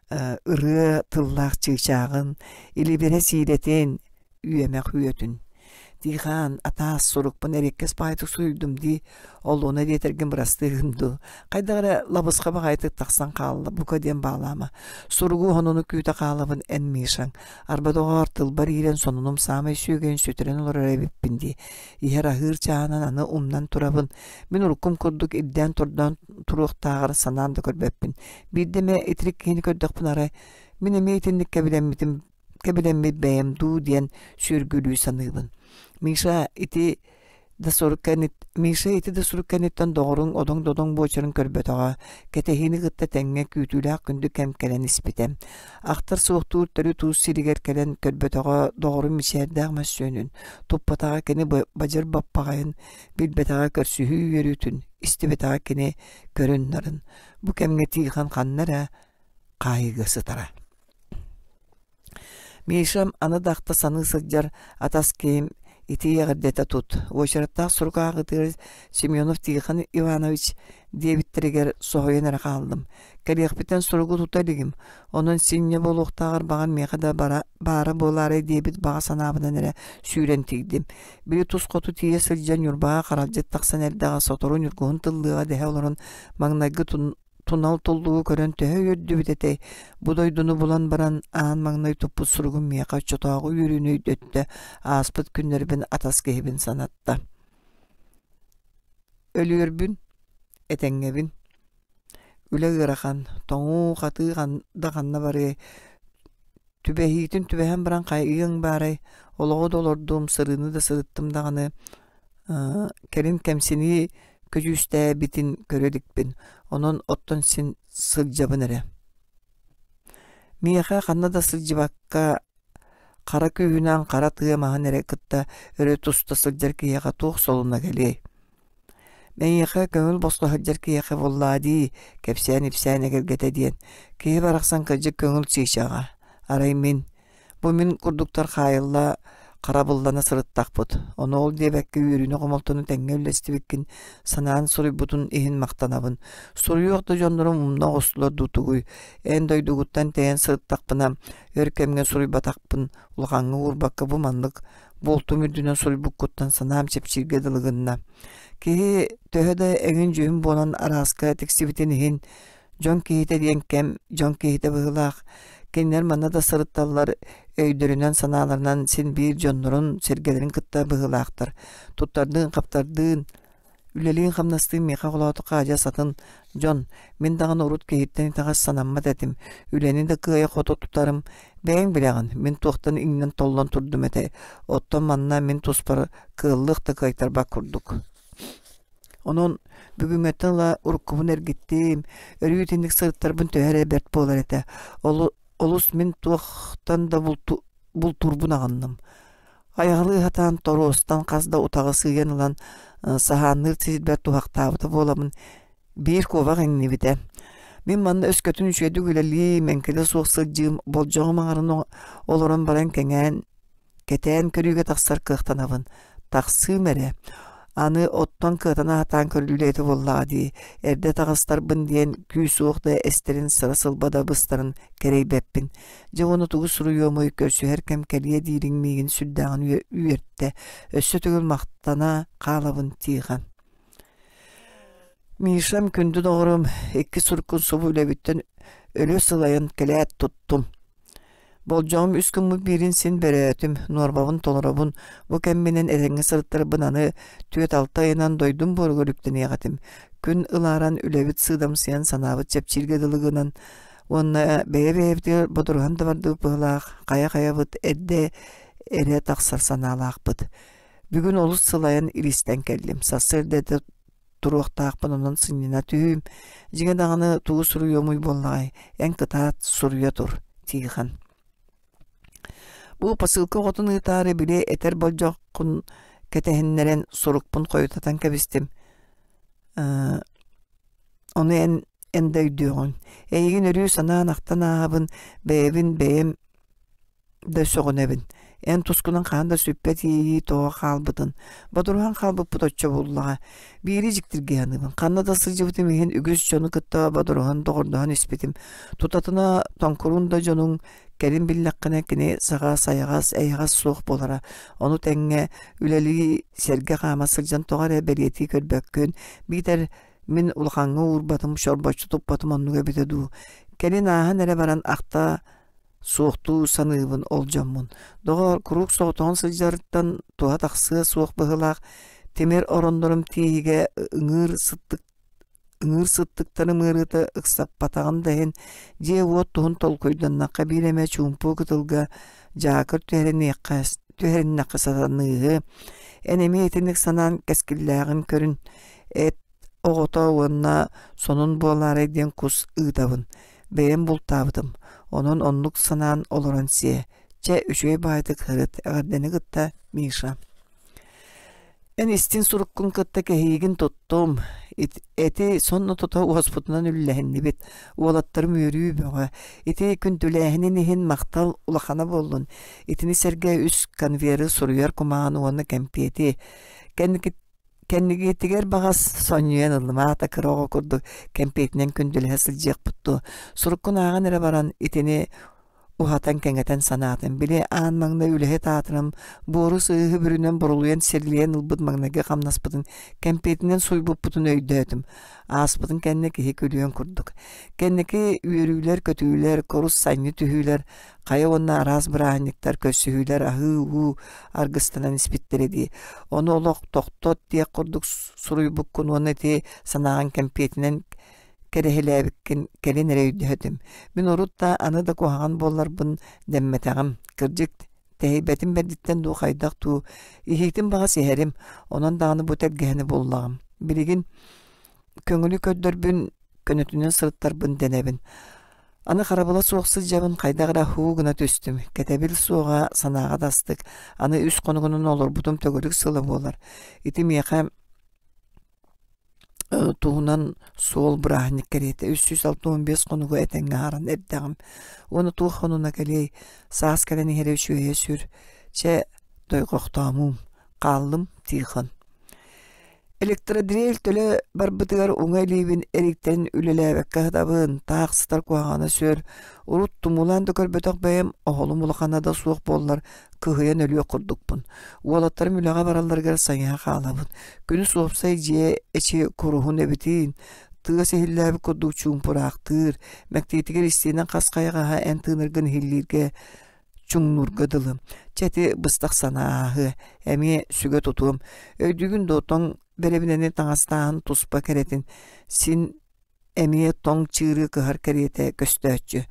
ырыа тыллаах чыычааҕын, илибирэ сиирэтин, үөмэх үөтүн. Тихон, атаас сурукпун эриэккэс баҕайытык суруйдум дии, олуона диэтэргин бырастыы гын дуу. Хайдах эрэ лабысха баҕайытык тахсан хаалла, бука диэн баалаама. Суругу сонуну күүтэ хаалабын эн Мишаҥ. Арба доҕоор, тылбар иирэн сонунум саамай сүөгэйин сүтэрэн олорор эбиппин дии. Иһэр-аһыыр чааһынан аны умнан турабын. Мин уруккум курдук ирдээн-тордоон туруохтааҕар санаан да көрбөппүн. Биирдэ эмэ итирик киһини көрдөхпүнэ арай, мин эмиэ итинник кэбилэммитим кэбилэммит бэйэм дуу диэн сүөргүлүү саныыбын. Миша ити да сурук кэннит Миша ити да сурук кэнниттэн доҕоруҥ одоҥ-додоҥ буочарын көрбөтөҕө, кэтэһиини кытта тэҥҥэ күүтүүлээх күндү кэм кэлэн испитэ. Ахтар суохтуур төрүт уус сиригэр кэлэн көрбөтөҕө доҕорун мичээрдээх мөссүөнүн, туппатаҕа кини бадьыр баппаҕайын, билбэтэҕэ көрсүһүү үөрүүтүн, истибэтэҕэ кини көрүн-нарын. Бу кэмҥэ Тихон ханна эрэ хаайыыга сытара. Мишам аны да ахта саныы сылдьар атас киһим ити эҕэрдэтэ тут. Уочараттаах сурук ааҕыытыгар Семенов Тихон Иванович диэбиттэригэр соһуйан эрэ хааллым. Кэлиэхпиттэн суругу тута илигим. Онон синньэ буолуохтааҕар баҕар миэхэ да бара, баара буолаарай диэбит баҕа санаабынан эрэ сүүрэн тиийдим. Били тус хоту тиийэ сылдьан Ньурбаҕа харалдьыт тахсан эрдэҕэ сотору ньургуһун тыллыаҕа дэһэ олорон маҥнайгы тунал туллугу көрөн төһө үөрдүбүт этэй, бу дойдуну булан баран аан маҥнай туппут суругум миэхэ оччотооҕу үөрүүнү өйдөттө, ааспыт күннэрбин атас киһибин санатта. Өлүөрбүн, этэҥҥэбин. Үлэ ыарахан, тоҥуу-хатыы да ханна барыай, Түбэһиитин түбэһэн баран хайыаҥ баарай, олоҕу да олордум, сырыыны да сырыттым даҕаны, кэлин кэмсинии көдьүүстээбитин көрө иликпин, онон оттон син сылдьабын эрэ. Миэхэ ханна да сылдьыбакка хара күүһүнэн хара тыа маһын эрэ кытта өрө туста сылдьар киһиэхэ туох солуна кэлиэй? Эйиэхэ көҥүл босхо сылдьар киһиэхэ буоллаа дии, кэпсээн-ипсээн эгэлгэтэ диэн. Киһи барахсан кырдьык көҥүл чыычааҕа. Арай мин, бу мин курдуктар хаайылла харабыллана сырыттахпыт. Ону ол диэбэккэ үөрүүнү-хомолтону тэҥҥэ үллэстибиккин санаан суруйбутун иһин махтанабын. Суруйуох да дьоннорум умна оҕустулар дуу тугуй? Эн дойдугуттан тэйэн сырыттахпына, өр кэмҥэ суруйбатахпын улахаҥҥа уурбакка бу маннык буолтум үрдүнэн суруйбуккуттан санаам чэпчииргэ дылы гынна. Киһи төһө да эҥин-дьүһүн буолан арааска тиксибитин иһин, дьон киһитэ диэн кэм дьон киһитэ быһыылаах. Кинилэр манна да сырытталлар өйдөрүнэн-санааларынан син биир дьоннорун, сэргэлэрин кытта быһыылаахтар. Туттардыын-хаптардыын Үлэлиин-хамнастыын миэхэ холоотоххо адьас атын дьон, мин даҕаны урут киһиттэн итэҕэс санаммат этим, үлэни да кыайа-хото тутарым, бэйэҥ билэҕин, мин туохтан иҥнэн-толлон турдум этэ, оттон манна мин туспар кыаллыах да кыайтарбат курдук. Онон бүгүҥҥэттэн ыла уруккубун эргиттим, өрүү итинник сырыттарбын төһө эрэ бэрт буолар этэ. Олус мин туохтан да бултуурбун аҕынным. Айаҕалыы сатаан торуостан хас да утаҕы сыыйан ылан саһаанныыр сирбэр туһахтаабыта буоламмын биир куобах иҥнибитэ. Мин манна өскөтүн үчүгэйдик үлэлиим, эҥкилэ суох сылдьыым, болдьоҕум аҥарын олорон баран кэҥээн, кэтээн көрүүгэ тахсар кыахтанабын. Тахсыым эрэ. Аны оттон кыатана сатаан көрүллүө этэ буоллаҕа дии, эрдэ таҕыстарбын диэн күүс-уох да эстэрин сыра-сылба да быстарын кэрэйбэппин. Дьэ уонна тугу суруйуомуй, көрсүһэр кэм кэлиэ диириҥ миигин сүрдээҕин үөртэ, өссө төгүл махтана хаалабын Тихон. Мишам, күндү доҕорум, икки суруккун субу үлэбиттэн өлө сылайан кэлээт туттум. Болдьоҕум үс гыммыт биирин син бөрөөтүм, нуорбабын толоробун, бу кэмминэн этэҥҥэ сырыттарбын аны түөрт-алта ыйынан дойдум буоругар үктэниэх этим. Күн ылааран үлэбит сыыдамсыйан санаабыт чэпчииргэ дылы гынан Уонна бэйэ-бэйэбитигэр бодоруһан да бардыбыт быһыылаах, хайа-хайабыт эрдэ эрэ тахсар санаалаахпыт. Бүгүн олус сылайан илистэн кэллим. Сарсыарда эрдэ туруохтаахпын онон сынньана түһүүм. Дьиҥэ даҕаны тугу суруйуомуй буоллаҕай, эн кытаат суруйа тур, Тихон. Бу посылка оҕотун ыытаары били этэр болдьоххун кэтэһиннэрэн сурукпун хойутатан кэбистим. Ону эн эн да өйдүөҕүҥ. Эйигин өрүү санаан-ахтан ааһабын, бэйэбин бэйэм да сөҕүнэбин. Эн тускунан хаһан да сүппэт иэйии тоҕо хаалбытын, бодоруһан хаалбыппыт оччо буоллаҕа. Биири дьиктиргии саныыбын. Ханна да сылдьыбытым иһин үгүс дьону кытта бодоруһан, доҕордоһон испитим. Тутатына тоҥкуруун да дьонуҥ кэлин биллэххинэ кини саҕа сайаҕас, эйэҕэс суох буолара. Ону тэҥҥэ үлэлии сэргэ хаама сылдьан тоҕо эрэ бэлиэтии көрбөккүн, биитэр мин улахаҥҥа уурбатым, чорбоччу туппатым оннук эбитэ дуу. Кэлин ааһан эрэ баран ахта суохтуу саныыбын ол дьоммун. Доҕоор, куруук соҕотоҕун сылдьарыттан туһа тахсыа суох быһыылаах тимир ороннорум тииһигэ ыҥыыр сыттык ыҥыыр сыттыктарым ыарыыта ыксаппатаҕын да иһин дьиэ-уот туһун толкуйданнахха биир эмэ чуумпу кытылга дьаакыр түһэриниэххэ түһэриннэххэ сатаныыһы. Эн эмиэ итинник санаан кэскиллээҕин көрүн эт оҕото уонна сонун буолаарай диэн кус ыытабын. Бэйэм бултаабытым, онон оннук санаан олорон сиэ. Чэ, үчүгэй баҕайытык сырыт, эҕэрдэни кытта Миша. Эн истин суруккун кытта кэһиигин туттум. Эти сонно тута уоспутунан үллэһиннибит. Уолаттарым үөрүү бөҕө. Ити күндүлээһинин иһин махтал улахана буоллун. Итини сэргэ үс конверы суруйар кумааҕыны уонна кэмпиэти. Кэнники Кэннигитигэр баҕас сонньуйан ыллым, аата кыра оҕо курдук кэмпиэтинэн күндүлэһэ сылдьыахпыт дуо, суруккун ааҕан эрэ баран итини уһатан-кэҥэтэн санаатым. Били аан маҥнай үлэһит аатырам буору сыыһы бүрүнэн бурулуйан сирилийэн ылбыт маҥнайгы хамнаспытын кэмпиэтинэн суйбуппутун өйдөөтүм. Ааспытын кэннэ киһи күлүөн курдук. Кэнники үөрүүлэр-көтүүлэр, курус санньы түһүүлэр, хайа уонна араас бырааһынньыктар, көрсүһүүлэр аһыы-уу аргыстанан испиттэрэ дии. Ону олох тохтот диэх курдук суруйбуккун уонна ити санааҕын кэмпиэтинэн кэрэһилээбиккин кэлин эрэ өйдөһөтүм. Мин урут да аны да куһаҕан буолларбын дэммэтэҕим. Кырдьык, тэһийбэтим бэрдиттэн дуу хайдах дуу, иһиитин баҕас иһэрим, онон даҕаны бу тэлгэһэни буллаҕым. Билигин көҥүлү көрдөрбүн, көнөтүнэн сырыттарбын дэнэбин. Аны харабыла суох сылдьабын хайдах эрэ һуу гына түстүм, кэтэбил суоҕа санааҕа да астык, аны үс хонугунан олорбутум төгүрүк сыла буолар. Ити миэхэ туһунан суол бырааһынньык кэриэтэ 365 хонугу этэҥҥэ аһаран эрдэҕим. Уонна туох хонуна кэлиэй, саас кэлэн иһэрэ үчүгэйэ сүр. Чэ, дойҕохтоомуум, хааллым Тихон. Электродрель төлө барбытыгар уҥа илиибин эриктэн үлэлээбэккэ сытабын, таах сытар куһаҕана сүр. Урут тумулаан да көрбөтөх бэйэм оһолум улахана да суох буоллар, кыһыйан өлүөх курдукпун. Уолаттарым үлэҕэ баралларыгар сайыһа хаалабын. Күнүс уопсай дьиэ эчи куруһун эбитиин, тыас иһиллээбит курдук чуумпураахтыыр, мэктиэтигэр истиэнэн хас хайаҕаһа эн тыынаргын иһиллииргэ чуҥнуурга дылы. Чэ ити быстах санаа ааһыа, эмиэ сүгэ тутуом. Өйдүүгүн дуо тоҥ бэрэбинэни таҥастааһын туспа кэрэтин, син эмиэ тоҥ чыыры кыһар кэриэтэ көстөөччү.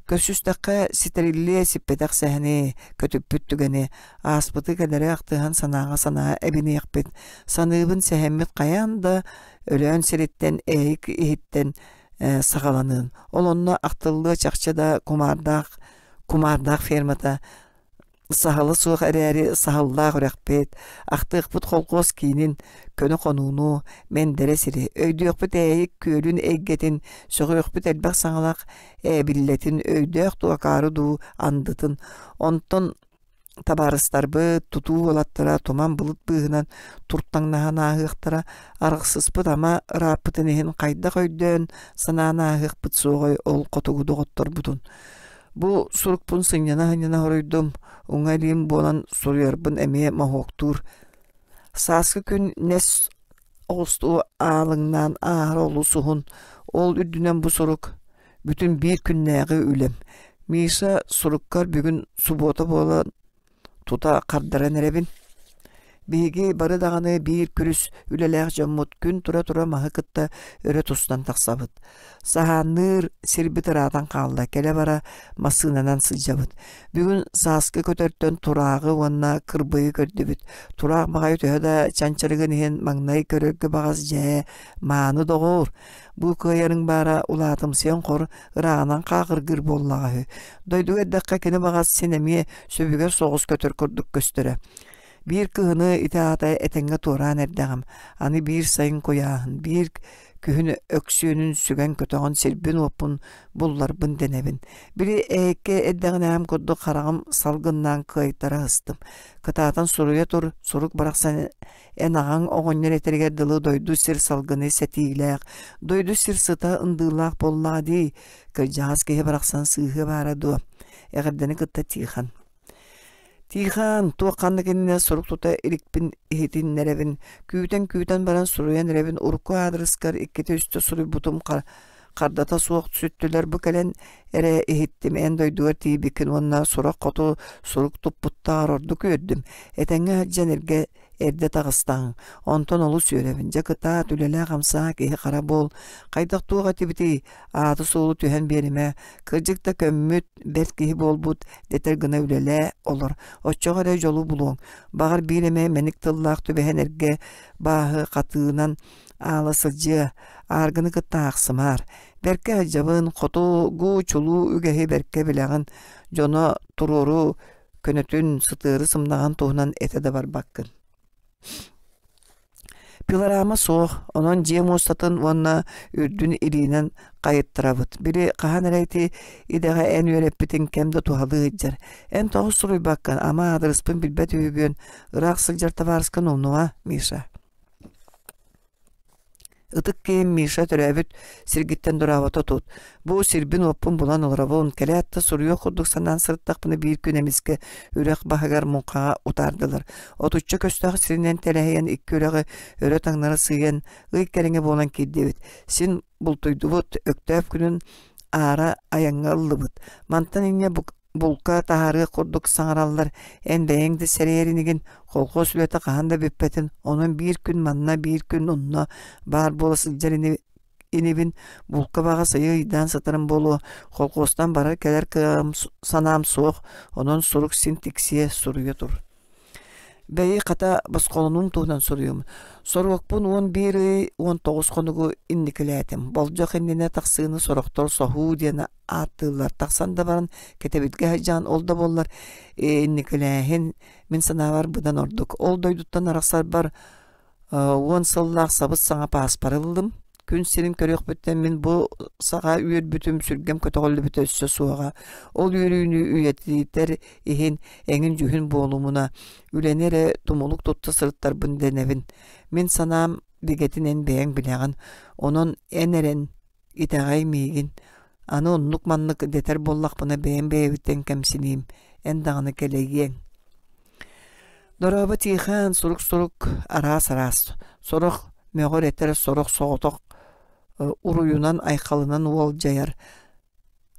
Көрсүстэххэ ситэриллиэ сиппэтэх сэһэни, көтүппүт түгэни, ааспыты кэлэри ахтыһан санааҕа санаа эбиниэхпит. Саныыбын сэһэммит хайаан да Өлөөн сириттэн Ээйик иһиттэн саҕаланыан. Ол онно ахтыллыа чахчы да кумаардаах Кумаардаах фермата саһыла суох эрээри саһыллаах үрэхпит, ахтыахпыт холкуос киинин, көнө хонууну, мэндэрэ сири, өйдүөхпүт Ээйик күөлүн эйгэтин, сөҕүөхпүт элбэх саҥалаах ээбиллэтин, өйдөөх дуу акаары дуу андытын, онтон Табаарыстарбыт, тутуу уолаттара туман былыт быыһынан туртаҥнаһан ааһыахтара, арахсыспыт ама ырааппытын иһин хайдах өйдөөн, санаан ааһыахпыт суоҕай ол хотугу доҕотторбутун. Бу сурукпун сынньана-сынньана хоруйдум, уҥа илиим буолан суруйарбын эмиэ моһуоктуур. Сааскы күн нэс оҕустуу аалыҥнаан ааһар олус уһун, ол үрдүнэн бу сурук Бүтүн биир күннээҕи үлэм. Миша суруккар бүгүн субуота буолан тута хардаран эрэбин. Биһиги бары даҕаны биир күрүс үлэлээх дьоммут күн тура-тура маһы кытта өрө тустан тахсабыт. Саһаанныыр сирбит ыраатан хаалла, кэлэ-бара массыынанан сылдьабыт. Бүгүн сааскы көтөртөн турааҕы уонна кырбыйы көрдүбүт. Тураах баҕайы төһө да чанчарыгын иһин маҥнай көрөргө баҕас дьээ, мааны доҕоор, Бу кыайарыҥ баара улаатымсыйан хор ырааҕынан хааҕыргыыр буоллаҕа үһү. Дойдуга эрдэххэ кини баҕас син эмиэ сөбүгэр соҕус көтөр курдук көстөрө. Биир кыһыны ити аата этэҥҥэ туораан эрдэҕим. Аны биир сайын куйааһын, биир Күһүн өксүөнүн сүгэн-көтөҕөн сирбин-уоппун булларбын дэнэбин. Били эһэккэ эрдэҕинээҕим курдук хараҕым салгыннаан кыайтара сыстым. Кытаатан суруйа тур, сурук барахсан эн аҕаҥ оҕонньор этэригэр дылы дойду сир салгыны сэтиилээх, дойду сир сыта ындыылаах буоллаҕа дии, кырдьаҕас киһи барахсан сыыһыа баара дуо? Эҕэрдэни кытта Тихон. Тихон, туох ханнык иннинэ сурук тута иликпин иһитиннэрэбин, күүтэн-күүтэн баран суруйан эрэбин урукку аадырыскар иккитэ-үстэ суруйбутум хардата суох сүттүлэр бу кэлэн эрэ иһиттим эн дойдугар тиийбиккин уонна сурах хоту сурук туппуттааҕар ордук үөрдүм этэҥҥэ сылдьан эргэ Эрдэ таҕыстаҕыҥ, онтон олус үөрэбин, дьэ кытаат, үлэлээ-хамсаа, киһи-хара буол, хайдах туох этибитий, ааты-суолу түһэн биэримэ, кырдьык да көммүт, бэрт киһи буолбут дэтэр гына үлэлээ олор, оччоҕо эрэ дьолу булуоҥ, баҕар биир эмэ мэник тыллаах түбэһэн эргэ бааһы хатыынан аала сылдьыа, ааргыны кытта аахсымаар, бэркэ сылдьабын, хотугу чулуу үгэһи бэркэ билэҕин, дьоно туруору көнөтүн, сытыары сымнаҕын туһунан этэ да барбаккын. Пилорама суох, онон дьиэ муостатын уонна үрдүн илиинэн хайыттарабыт. Били хаһан эрэ ити идэҕэ эн үөрэппитиҥ кэм да туһалыы сылдьар. Эн тоҕо суруйбаккын, ама аадырыспын билбэт үһүгүөн, ыраах сылдьар табаарыскын умнума, Миша. Ытык киһим Миша төрөөбүт сиргиттэн дорообото тут. Бу сирбин-уоппун булан олоробун, кэлээт да суруйуох курдук санаан сырыттахпына биир күн эмискэ үрэх баһыгар муҥхаҕа утаардылар. Отучча көстөөх сиринэн тэлэһийэн икки үрэҕи өрө таҥнары сыыйан ый кэриҥэ буолан киирдибит. Син бултуйдубут, Өктөөп күнүн аара айаҥҥа ыллыбыт. Мантан инньэ булка таһаарыах курдук саҥараллар, эн бэйэҥ да сэрэйэр инигин, колхоз үлэтэ хаһан да бүппэтин, онон биир күн манна, биир күн онно баар буола сылдьар ини инибин, булка баҕас ыйы ыйдаан сытарым буолуо, колхозтан барар-кэлэр кыаҕым санаам суох, онон сурук син тиксиэ, суруйа тур. Бэйи хата босхолонуум туһунан суруйуум. Соруокпун 11 ый 19 хонугу инникилээтим. Болдьох иннинэ тахсыыны сорохтор соһуу диэн ааттыыллар. Тахсан да баран кэтэбилгэ сылдьан ол да буоллар инникилээһин мин санаабар быдан ордук. Ол дойдуттан арахсарбар 10 сыллаах сабыс-саҥа пааспар ыллым. Күн сирин көрүөхпүттэн мин бу саҕа үөрбүтүм, сүргэм көтөҕүллүбүтэ өссө суоҕа. Ол үөрүүнү үйэтитэр иһин эҥин-дьүһүн буолумуна, үлэни эрэ тумулук тутта сырыттарбын дэнэбин. Мин санаам бигэтин эн бэйэҥ билэҕин, онон эн эрэн Итэҕэй миигин, аны оннук-маннык дэтэр буоллахпына бэйэм бэйэбиттэн кэмсиниим, эн даҕаны кэлэйиэҥ. Дорообо Тихон, сурук-сурук араас-араас, сорох мөҕөр-этэр, сорох соҕотох уруйунан-айхалынан уолдьайар,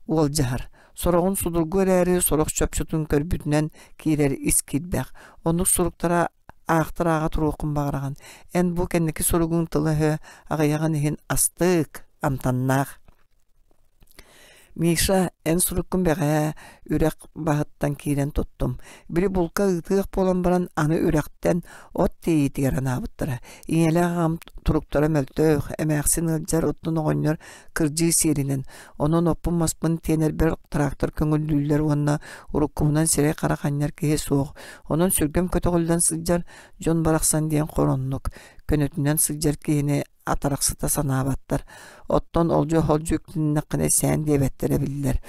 уолдьаһар. Сороҕун судургу эрээри, сорох чопчутун көрбүтүнэн киирэр ис киирбэх. Оннук суруктара аахтар ааҕа туруоххун баҕараҕын. Эн бу кэнники суругуҥ тыла-өһө аҕыйаҕын иһин астык, амтаннаах. Миша, эн суруккун бэҕэһээ үрэх баһыттан киирэн туттум. Били булка ыытыах буолан баран аны үрэхтэн от тиэйиитигэр анаабыттара. Ийэлээх аҕам туруктара мөлтөх, эмээхсин ыалдьар, оттон оҕонньор кырдьыы сиэринэн. Онон оппун-маспын тиэнэрбэр трактор көҥүллүүллэр уонна уруккубунан сирэй-харах анньар киһи суох. Онон сүргэм көтөҕүллэн сылдьар дьон барахсан диэн хороннук, көнөтүнэн сылдьар киһини атарахсыта санаабаттар. Оттон олдьу-холдьу үктэннэххинэ сээн диэбэттэрэ биллэр.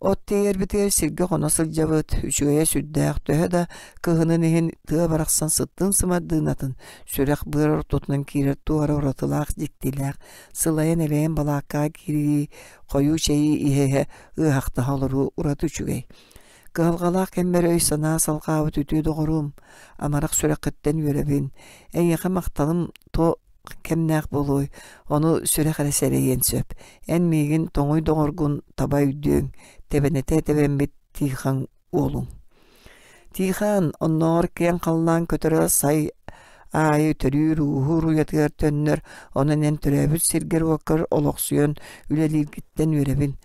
От тиэйэрбитигэр сиргэ хоно сылдьабыт, үчүгэйэ сүрдээх, төһө да кыһынын иһин тыа барахсан сыттын сымардыынатын, сүрэх-быар ортотунан киирэр туох эрэ уратылаах дьиктилээх, сылайан-элэйэн балааккаҕа киирии, хойуу чэйи иһэ-иһэ ыаһахтаһа олоруу ураты үчүгэй. Кыһалҕалаах кэммэр өй-санаа салҕаабыт үтүө доҕорум, амарах сүрэххиттэн үөрэбин, эйиэхэ махталым то кэмнээх буолуой, ону сүрэх эрэ сэрэйиэн сөп. Эн миигин тоҥуй доҕоргун таба өйдүөҥ, тэбэнэтэ тэбэммит Тихон уолуҥ. Тихон оннооҕор киэҥ халлаан көтөрө сай аайы төрүүр-ууһуур уйатыгар төннөр, онон эн төрөөбүт сиргэр-уоккар олохсуйан үлэлииргиттэн үөрэбин.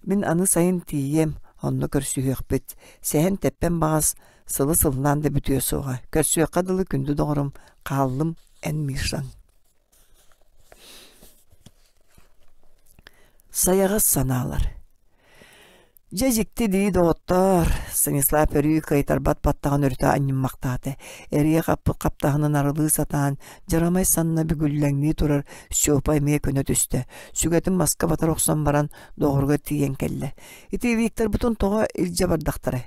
Мин аны сайын тиийиэм, онно көрсүһүөхпүт. Сэһэн тэппэн баҕас сылы сыллаан да бүтүө суоҕа. Көрсүөххэ дылы күндү доҕорум, хааллым эн Мишаҥ. Сайаҕас санаалар. Дьэ дьикти дии, доҕоттоор, Станислав өрүү кыайтарбат баттаҕын өрүтэ анньыммахтаата. Эрийэ хаппыт хаптаһынын арылыы сатаан, дьарамай санна бүгүллэҥнии турар Степа эмиэ көнө түстэ. Сүгэтин маска батар охсон баран, доҕоругар тиийэн кэллэ. Ити Викторбутун тоҕо илдьэ бардахтарай?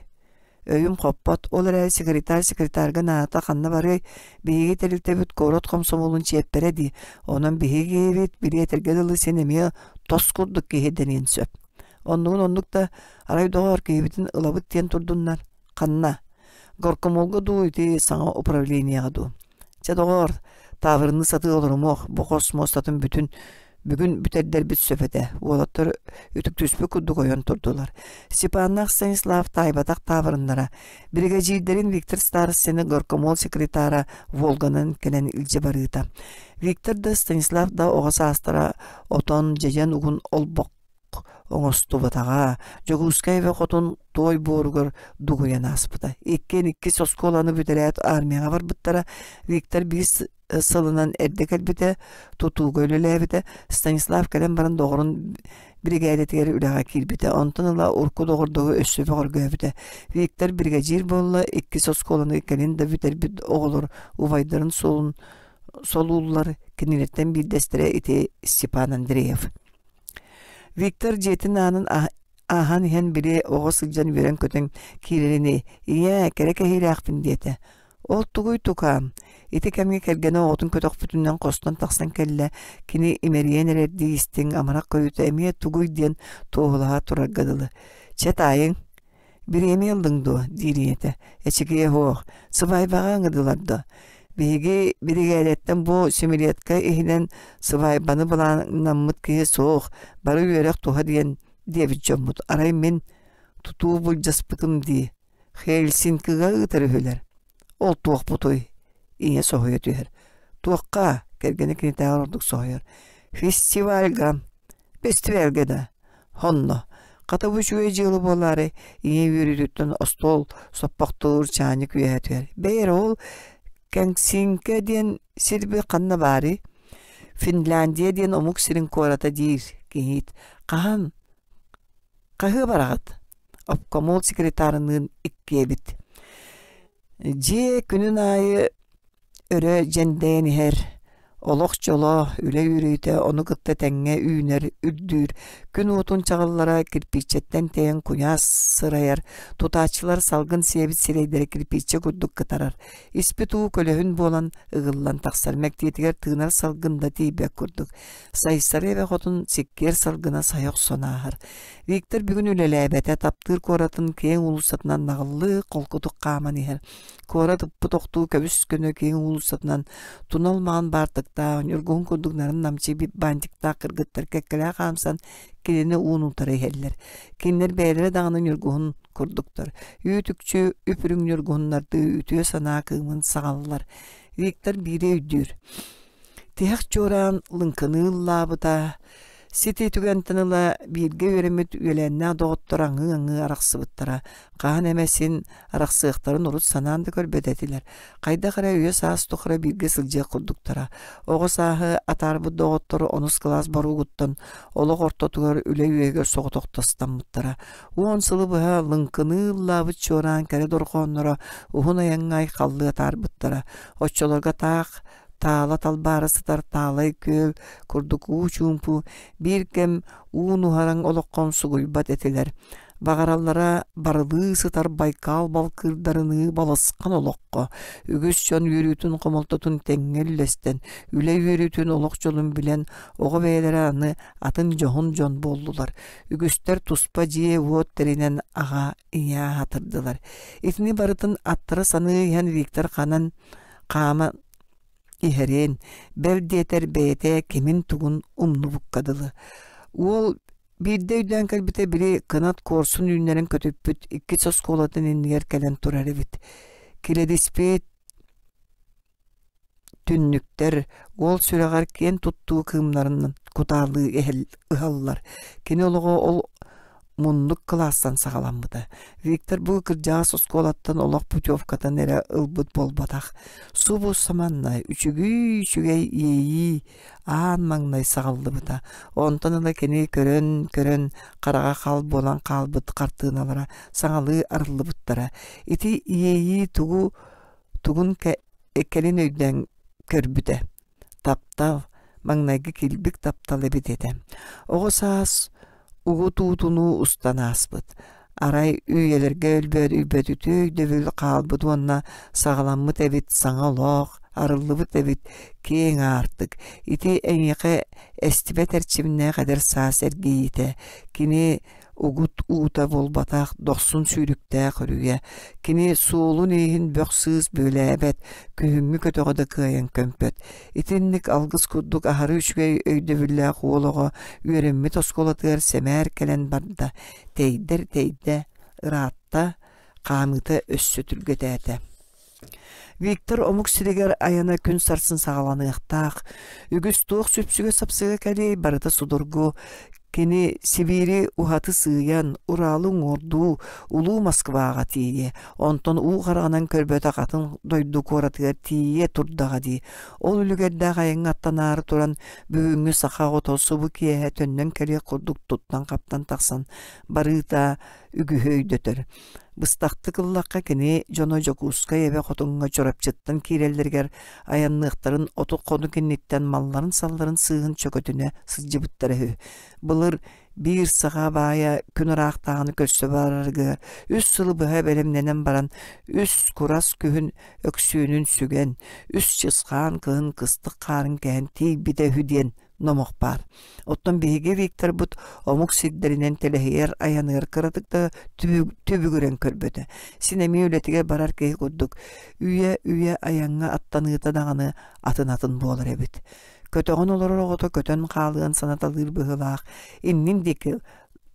Өйүм хоппот, ол эрээри секретарь секретарга наадата ханна барыай, биһиги тэрилтэбит куорат хомсомуолун чиэппэрэ дии, онон биһиги билиэтэргэ дылы син эмиэ тос курдук киһи дэниэн сөп. Оннугун оннук да, арай доҕоор киһибитин ылабыт диэн турдуннар. Ханна? Горкомолга дуу, ити саҥа управлениеҕа дуу? Чэ доҕоор, таабырыныы сатыы олорумуох, бу хос муостатын бүтүн бүгүн бүтэрдэрбит сөп этэ. Уолаттар үтүктүспүт курдук ойон турдулар. Степаннаах Станислав таайбатах таабырыннара. Биригэдьиирдэрин Виктор Старостины горкомол секретара Волганан кэлэн илдьэ барыыта. Виктор да Станислав да оҕо саастара отон, дьэдьэн угун олбох оҥостубатаҕа, Дьокуускай эбэ хотун туой буоругар дугуйан ааспыта. Иккиэн иккис оскуоланы бүтэрээт армияҕа барбыттара. Виктор биир сылынан эрдэ кэлбитэ, тутууга үлэлээбитэ. Станислав кэлэн баран доҕорун биригээдэтигэр үлэҕэ киирбитэ. Онтон ыла урукку доҕордоһуу өссө бөҕөргөөбүтэ. Виктор биригэдьиир буолла, иккис оскуоланы кэлин да бүтэрбит оҕолор убайдарын суолун солууллар, кинилэртэн биирдэстэрэ ити Степан Андреев. Виктор дьиэтин аанын ааһан иһэн били оҕо сылдьан үөрэн-көтөн киирэрини «Ийээ, кэрэ кэһиилээхпин» диэтэ. Ол тугуй тукаам? Ити кэмҥэ кэргэнэ оҕотун көтөхпүтүнэн хостон тахсан кэллэ, кини имэрийэн эрэрдии истиҥ, амарах көрүүтэ эмиэ тугуй диэн туоһулаһа турарга дылы. Чэ таайыҥ, Бириэмийэ ыллыҥ дуо? диир ийэтэ. Эчикийэ суох, сыбаайбаҕа ыҥырдылар дуо? Биһиги биригээдэттэн бу семилетка иһинэн сыбаайбаны былааннаммыт киһи суох, бары үөрэх туһа диэн диэбит дьоммут. Арай мин тутуу былдьаспытым дии. Хельсинкига ыытар үһүлэр. Ол туохпутуй? Ийэ соһуйа түһэр. Туохха? Кэргэнэ кинитээҕэр ордук соһуйар. Фестивальга. Бэстибээлгэ да, онно, хата бу үчүгэй дьыала буолаары, ийэ үөрүүтүттэн остуол соппохтуур чаанньык үөһэ түһэр. Бэйэ эрэ ол Кэҥсиҥкэ диэн сирби ханна баарый? Финляндия диэн омук сирин куората диир киһиит. Хаһан? Хаһыа бараҕыт? Обкомол секретарыныын иккиэбит. Дьиэ күнүн аайы өрө дьэндэйэн иһэр, олох дьоло, үлэ үөрүүтэ ону кытта тэҥҥэ үүнэр, үрдүүр, күн уотун чаҕыллара кирпииччэттэн тэйэн куйаас сырайар, тутааччылар салгын сиэбит сирэйдэрэ кирпииччэ курдук кытарар, испит уу көлөһүн буолан ыгыллан тахсар, мэктиэтигэр тыынар салгын да тиийбэт курдук. Сайсары эбэ хотун сиккиэр салгына сайа охсон ааһар. Виктор бүгүн үлэлээбэтэ, таптыыр куоратын киэҥ уулуссатынан наҕыллыы, холкутук хааман иһэр. Куорат ыппыт охтуу көбүс-көнө киэҥ уулуссатынан тунал маҕан баартыктаах, ньургуһун курдук нарын-намчы бантиктаах кыргыттар кэккэлээх хаамсан кинини уун утары иһэллэр. Кинилэр бэйэлэрэ даҕаны ньургуһун курдуктар. Үүт-үкчү үп-үрүҥ ньургуһуннардыы үтүө санаа кыымын саҕаллар. Виктор биири өйдүүр. Тиһэх чуораан лыҥкыныы ыллаабыта, Сити түгэнтэн ыла бииргэ үөрэммит үөлээннээх доҕоттор аҥыы-аҥыы арахсыбыттара. Хаһан эмэ син арахсыахтарын урут санаан да көрбөт этилэр. Хайдах эрэ үйэ-саас тухары бииргэ сылдьыах курдуктара. Оҕо сааһы атаарбыт доҕоттору онус кылаас боруогуттан олох ортотугар үлэ үөһүгэр соҕотохто ыстаммыттара. Уон сылы быһа лыҥкыныы ыллаабыт чуораан кэрэ дорҕоонноро уһун айаҥҥа айхаллыы атаарбыттара. Оччолорго таах таала талбаара сытар таалай күөл курдук уу чуумпу, биир кэм уу нуһараҥ олоххо умсугуйбат этилэр. Баҕараллара барылыы сытар Байкал балкыырдарыныы балысхан олоххо, үгүс дьон үөрүүтүн-хомолтотун тэҥҥэ үллэстэн, үлэ үөрүүтүн олох дьолун билэн, оҕо бэйэлэрэ аны атын дьоһун дьон буоллулар. Үгүстэр туспа дьиэ-уот тэринэн аҕа, ийэ аатырдылар. Итини барытын аттара саныы иһэн Виктор ханан хаама иһэрин, бэл диэтэр бэйэтэ кимин-тугун умнубукка дылы. Уол биирдэ өйдөөн кэлбитэ били кынат куорсун үүннэрэн көтүппүт иккис оскуолатын иннигэр кэлэн турар эбит. Килэдиспит түннүктэр уол сүрэҕэр киэн туттуу кыымнарын кутаалыы ыһаллар. Кини олоҕо ол муннук кылаастан саҕаламмыта. Виктор бу кырдьаҕас оскуолаттан олох путевкатын эрэ ылбыт буолбатах. Субу саманна үчүгүй-үчүгэй иэйии аан маҥнай саҕаллыбыта. Онтон ыла кини көрөн-көрөн хараҕа хал буолан хаалбыт хартыыналара саҥалыы арыллыбыттара. Ити иэйии тугу тугун кэлин өйдөөн көрбүтэ. Таптал, маҥнайгы килбик таптал эбит этэ. Оҕо саас угут уутунуу устан ааспыт. Арай үйэлэргэ өлбөөдүйбэт үтүө өйдөбүл хаалбыт уонна саҕаламмыт эбит саҥа олох, арыллыбыт эбит киэҥ аартык. Ити эйиэхэ эстибэт эрчимнээх эдэр саас эргийиитэ. Кини угут уута буолбатах дохсун сүүрүктээх үрүйэ. Кини суолун-ииһин бөх-сыыс бүөлээбэт, күһүҥҥү көтөҕө да кыайан көмпөт. Итинник алгыс курдук аһары үчүгэй өйдөбүллээх уол оҕо үөрэммит оскуолатыгар сэмээр кэлэн барда, тэйдэр тэйдэ, ыраатта, хаамыыта өссө түргэтээтэ. Виктор омук сиригэр айана күн сарсын саҕаланыахтаах. Үгүс туох сүпсүгэ-сапсыга кэлиэй барыта судургу. Кини Сибиири уһаты сыыйан, Уралы уҥуордуу, улуу Москваҕа тиийиэ, онтон уу хараҕынан көрбөтөх атын дойду куоратыгар тиийиэ турдаҕа дии. Ол үлүгэрдээх айаҥҥа аттанаары туран, бүгүҥҥү саха оҕото субу киэһэ төннөн кэлиэх курдук туттан-хаптан тахсан барыыта үгүһү өйдөтөр. Быстахтык ыллахха кини дьоно Дьокуускай эбэ хотуҥҥа Чурапчыттан киирэллэригэр айанныахтарын 30 хонук инниттэн малларын-салларын сыыһын чөкөтүнэ сылдьыбыттара үһү. Былыр биир саха баайа күн ыраахтааҕыны көрсө барарыгар үс сылы быһа бэлэмнэнэн баран үс курас күһүн өксүөнүн сүгэн, үс чысхаан кыһын кыстык хаарын кэһэн тиийбитэ үһү диэн номох баар. Оттон биһиги Викторбут омук сирдэринэн тэлэһийэр айаныгар кыратык да түбүгүрэн көрбөтө. Син эмиэ үлэтигэр барар киһи курдук үйэ-үйэ айаҥҥа аттаныыта даҕаны атын-атын буолар эбит. Көтөҕөн олорор оҕото көтөн хаалыан санаталыыр быһыылаах, иннин диэки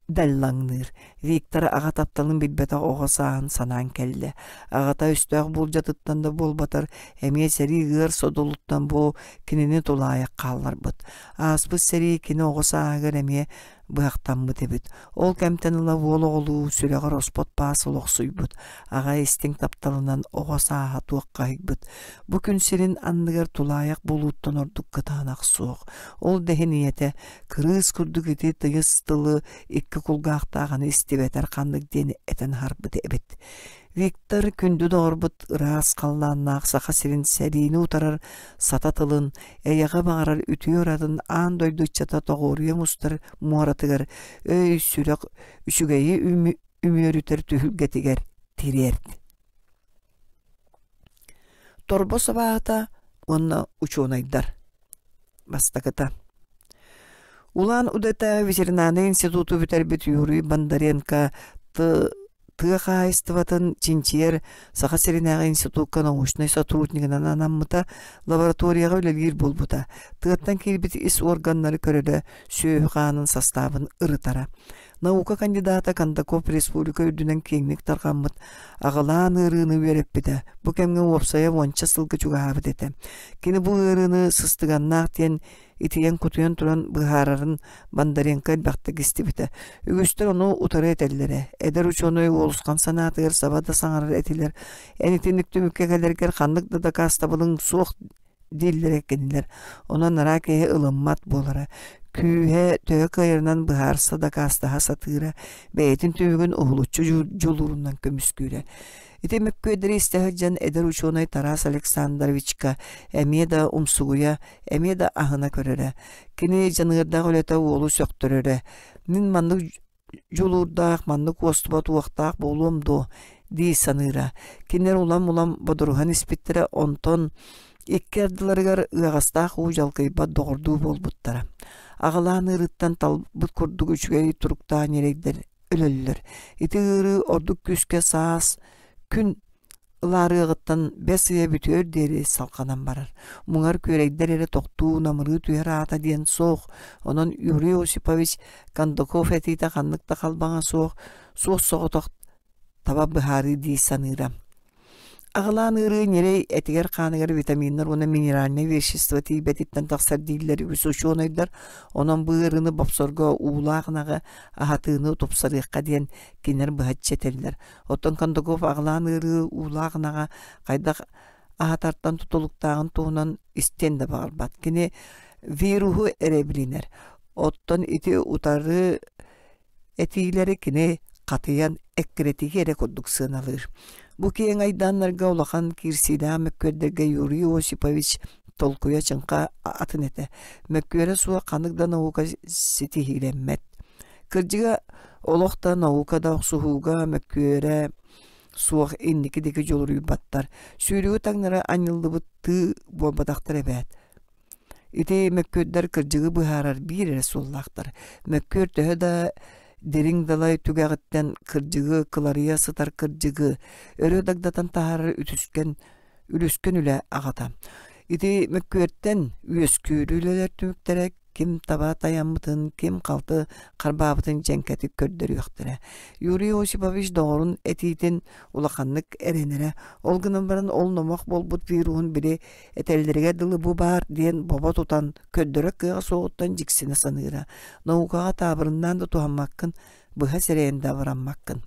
даллаҥныыр. Виктор аҕа тапталын билбэтэх оҕо сааһын санаан кэллэ. Аҕата өстөөх буулдьатыттан да буолбатар, эмиэ сэрии ыар содулуттан бу кинини тулаайах хаалларбыт. Ааспыт сэрии кини оҕо сааһыгар эмиэ быһахтаммыт эбит. Ол кэмтэн ыла уол оҕолуу сүрэҕэр оспот баас олохсуйбут. Аҕа истиҥ тапталынан оҕо сааһа туоххаһыйбыт. Бу күн сирин анныгар тулаайах буолууттан ордук кытаанах суох. Ол да иһин ийэтэ Кырыыс курдук ити тыйыс тылы икки кулгаахтаах аны истибэтэр ханнык диэн этэн аһарбыт эбит. Виктор күндү доҕорбут ыраас халлааннаах Саха сирин сэриини утарар сата тылын, эйэҕэ баҕарар үтүө ыратын аан дойду ыччата тоҕуоруйа мустар муоратыгар өй, сүрэх үчүгэйи үмүөрүтэр түһүлгэтигэр тириэрт. Торбос абааһыта уонна учуонайдар. Бастакыта. Улаан Удэтэ ветеринарнай институту бүтэрбит Юрий Бондаренко тыа хаһаайыстыбатын чинчийэр Саха сиринээҕи институкка научнай сотруднигынан анаммыта, лабораторияҕа үлэлиир буолбута. Тыаттан киирбит ис уорганнары көрөрө, сүөһү хаанын састаабын ырытара. Наука кандидата Кондаков республика үрдүнэн киэҥник тарҕаммыт аҕылаан ыарыыны үөрэппитэ. Бу кэмҥэ уопсайа уонча сылга чугаһаабыт этэ. Кини бу ыарыыны сыстыганнаах диэн итийэн-кутуйан туран быһаарарын Бондаренко элбэхтик истибитэ. Үгүстэр ону утары этэллэрэ. Эдэр учуонай уолусхан санаатыгар саба да саҥарар этилэр. Эн итинник түмүккэ кэлэргэр ханнык да дакаастабылыҥ суох дииллэрэ кинилэр. Онон араас киһи ылыммат буолара. Күүһэ төһө кыайарынан быһаарса дакаастаһа сатыыра, бэйэтин түмүгүн уһулуччу дьулуурунан көмүскүүрэ. Ити мөккүөрдэри истэ сылдьан эдэр учуонай Тарас Александровичка эмиэ да умсугуйа, эмиэ да аһына көрөрө. Кини дьаныардаах үлэтэ уолу сөхтөрөрө. Мин маннык дьулуурдаах, маннык уостубат уохтаах буолуом дуо дии саныыра. Кинилэр улам-улам бодоруһан испиттэрэ, онтон икки ардыларыгар ыаҕастаах уу дьалкыйбат доҕордуу буолбуттара. Аҕалаан ыарыыттан талбыт курдук үчүгэй туруктаах ньирэйдэр өлөллөр. Ити ыарыы ордук күүскэ саас күн Ылаарыаҕыттан бэс ыйа бүтүөр диэри салҕанан барар. Муҥар күөрэйдэр эрэ тохтуу, намырыы түһэр аата диэн суох. Онон Юрий Осипович Кондаков этиитэ ханнык да халбаҥа суох, суос соҕотох таба быһаарыы дии саныыра. Аҕылаан ыарыы ньирэй этигэр-хааныгар витаминнар уонна минеральнай вещество тиийбэтиттэн тахсар дииллэр үгүс учуонайдар. Онон бу ыарыыны бопсорго уулаах ынаҕы аһатыыны тупсарыахха диэн кинилэр быһаччы этэллэр. Оттон Кондаков аҕылаан ыарыы уулаах ынаҕа хайдах аһатартан тутулуктааҕын туһунан истиэн да баҕарбат. Кини вируһу эрэ билинэр. Оттон ити утары этиилэри кини хатыйан эккирэтиги эрэ курдук сыаналыыр. Бу киэҥ айдааннарга улахан киирсиилээх мөккүөрдэргэ Юрий Осипович толкуйа чыҥха атын этэ. Мөккүөрэ суох ханнык да наука ситиһиилэммэт. Кырдьыга, олох да наука да охсуһууга мөккүөрэ суох инники диэки дьулуруйбаттар. Сүүрүгү таҥнары анньыллыбыт тыы буолбатахтар эбээт. Ити мөккүөрдэр кырдьыгы быһаарар биир эрэ суоллаахтар. Мөккүөр төһө да дириҥ далай түгэҕиттэн кырдьыгы кыларыйа сытар кырдьыгы өрө дагдатан таһаарар үтүскэн үлүскэн үлэ аҕата. Ити мөккүөртэн үөскүүр үлэлэр түмүктэрэ ким таба тайаммытын, ким халты харбаабытын дьэҥкэтик көрдөрүөхтэрэ. Юрий Осипович доҕорун этиитин улаханнык эрэнэрэ. Ол гынан баран ол номох буолбут вируһун били этэллэригэр дылы бу баар диэн бобо тутан көрдөрөр кыаҕа суоҕуттан дьиксинэ саныыра. Наукаҕа таабырыннаан да туһаммаккын, быһа сэрэйэн да абыраммаккын.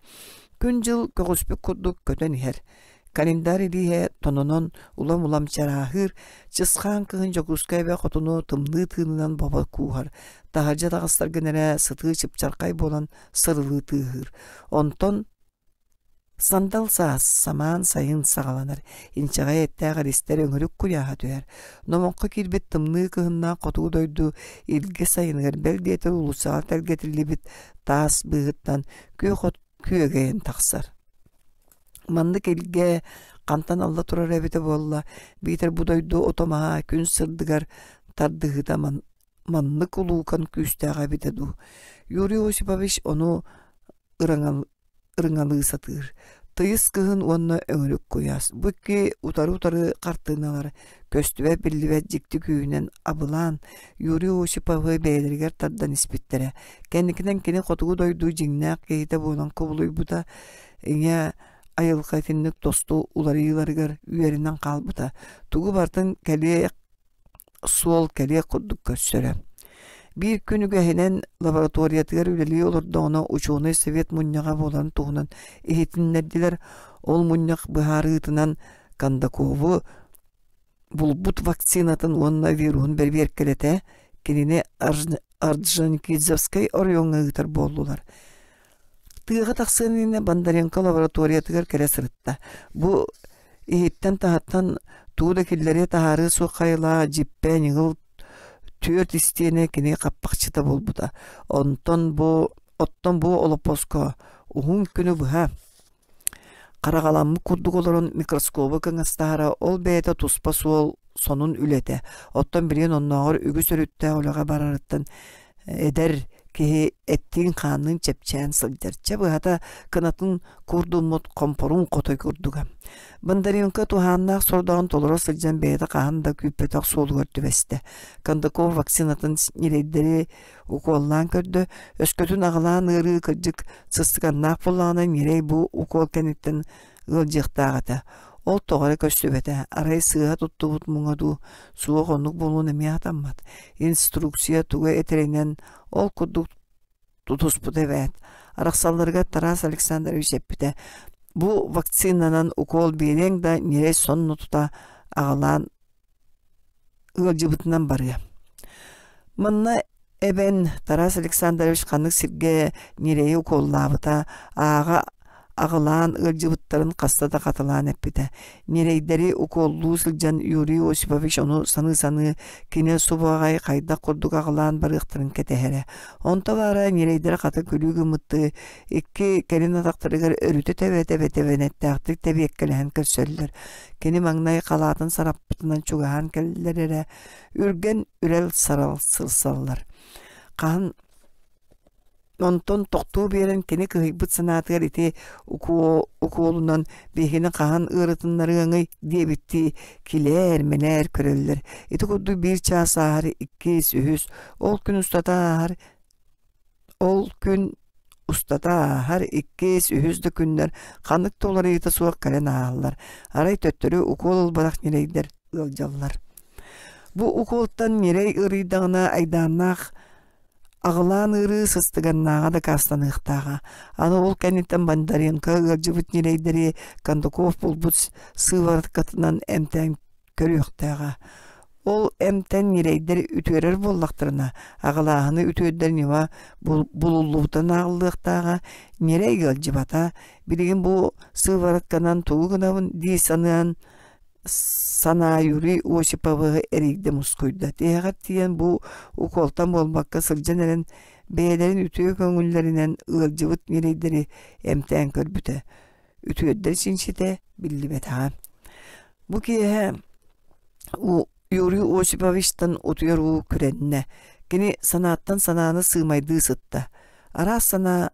Күн-дьыл көҕүспүт курдук көтөн иһэр. Календарь илииһэ тононон улам-улам чарааһыыр, чысхаан кыһын Дьокуускай эбэ хотуну тымныы тыынынан бобо кууһар, таһырдьа таҕыстаргын эрэ сытыы чыпчархай буолан сырылыы тыаһыыр. Онтон Сандал саас, самаан сайын саҕаланар, инчэҕэй эттээх эристэр өҥүрүк куйааһа түһэр. Номоххо киирбит тымныы кыһыннаах хотугу дойду илгэ сайыныгар бэл диэтэр уулуссаҕа тэлгэтиллибит таас быыһыттан күөх от күөгэйэн тахсар. Маннык илгэ хантан алла турар эбитэ буолла, биитэр бу дойду ото-маһа күн сырдыгар тардыһыыта маннык улуукан күүстээх эбитэ дуу. Юрий Осипович ону ырыҥалыы сатыыр. Тыйыс кыһын уонна өҥүрүк куйаас. Бу икки утары-утары хартыыналар көстүбэт-биллибэт дьикти күүһүнэн абылаан Юрий Осиповы бэйэлэригэр тардан испиттэрэ. Кэнникинэн кини хотугу дойду дьиҥнээх киһитэ буолан кубулуйбута, ийэ айылҕа итинник тосту уларыйыыларыгар үөрэнэн хаалбыта. Тугу барытын кэлиэ суол кэлиэх курдук көрсөрө. Биир күн үгэһинэн лабораториятыгар үлэлии олордоҕуна учуонай совет мунньаҕа буоларын туһунан иһитиннэрдилэр. Ол мунньах быһаарыытынан Кондакову булбут вакцинатын уонна вируһун бэрэбиэркэлэтэ кинини Орджоникидзевскай оройуоҥҥа ыытар буоллулар. Тыаҕа тахсыан иннинэ Бондаренко лабораториятыгар кэлэ сырытта. Бу иһиттэн-таһыттан тугу да киллэриэ таһаарыа суох хайалаах дьиппэ ньыгыл түөрт истиэнэ кини хаппахчыта буолбута. Онтон бу оттон бу олоппоско уһун күнү быһа Хараҕаламмыт курдук олорон микроскобу кыҥастаһара ол бэйэтэ туспа суол сонун үлэтэ. Оттон билигин оннооҕор үгүс өрүттээх үлэҕэ барарыттан эдэр киһи эттиин-хаанныын чэпчээн сылдьар. Чэ быһата кынатын куурдуммут хомпорун хотой курдуга. Бондаренко туһааннаах сордоҕун толоро сылдьан бэйэтэ хаһан да күүппэтэх суолугар түбэстэ. Кондаков вакцинатын ньирэйдэри укуоллаан көрдө, өскөтүн аҕылаан ыарыы кырдьык сыстыганнаах буоллаҕына ньирэй бу укуол кэнниттэн ыалдьыахтаах этэ. Ол тоҕо эрэ көстүбэтэ, арай сыыһа туттубут муҥа дуу, суох оннук буолуон эмиэ сатаммат. Инструкция тугу этэринэн ол курдук тутуспута эбээт. Арахсалларыгар Тарас Александрович эппитэ: «Бу вакцинанан укуол биэриэҥ да ньирэй сонно тута аҕалаан ыалдьыбытынан барыа. Манна эбэн Тарас Александрович ханнык сиргэ ньирэйи укуоллаабыта ааҕа аҕылаан ыалдьыбыттарын хаста да хатылаан эппитэ. Ньирэйдэри укуоллуу сылдьан Юрий Осипович ону саныы-саныы кини субу аҕай хайдах курдук аҕылаан барыахтарын кэтэһэрэ. Онто баара ньирэйдэрэ хата күлүү гыммыттыы икки кэлин атахтарыгар өрүтэ тэбэ-тэбэ тэбэнэттээхтик тэбиэккэлэһэн көрсөллөр. Кини маҥнай халаатын сараппытынан чугаһаан кэллэр эрэ, үргэн үрэл сарал сырсаллар. Хаһан онтон тохтуу биэрэн кини кыһыйбыт санаатыгар ити укуолунан биһигини хаһан ыарытыннарыаҥый диэбиттии килээр-мэлээр көрөллөр. Ити курдук биир чаас ааһар, иккис, үһүс, ол күн устата ааһар, ол күн. устата ааһар иккис, үһүс да күннэр ханнык да уларыйыыта суох кэлэн ааһаллар. Арай төттөрү укуол ылбатах ньирэйдэр ыалдьаллар. Бу укуолтан ньирэй ыарыйдаҕына айдааннаах аҕылаан ыарыы сыстыганнааҕа дакаастаныахтааҕа. Аны ол кэнниттэн Бондаренко ыалдьыбыт ньирэйдэри Кондаков булбут сыворкатынан эмтээн көрүөхтээҕэ. Ол эмтэн ньирэйдэр үтүөрэр буоллахтарына, аҕылааһыны үтүөрдэр ньыма булуллубутун ааҕыллыахтааҕа, ньирэй ыалдьыбата, билигин бу сыворотканан тугу гынабын дии санаан санаа Юрий Осиповы эрийдэ мускуйда. Тиһэҕэр тиийэн бу укуолтан буолбакка сылдьан эрэн бэйэлэрин үтүө көҥүллэринэн ыалдьыбыт ньирэйдэри эмтээн көрбүтэ. Үтүөрдэр чинчитэ биллибэтэҕэ. Бу киэһэ Юрий Осиповичтан утуйар уу күрэннэ. Кини санааттан санааны сыымайдыы сытта. Араас санаа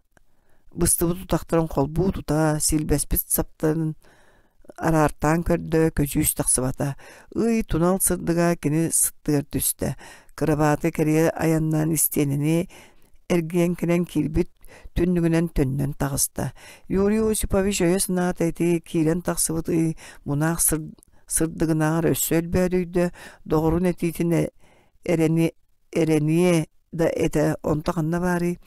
быстыбыт утахтарын холбуу тута, силбэспит саптарын араартаан көрдө, көдьүүс тахсыбата. Ый тунал сырдыга кини сыттыгар түстэ. Кырабааты кэрийэ айаннаан истиэнэни эргийэн кэлэн киирбит түннүгүнэн төннөн таҕыста. Юрий Осипович өйө-санаата ити киирэн тахсыбыт ый мунаах сырдыгынааҕар өссө өлбөөдүйдэ, доҕорун этиитин эрэни эрэниэ да этэ, онто ханна баарый?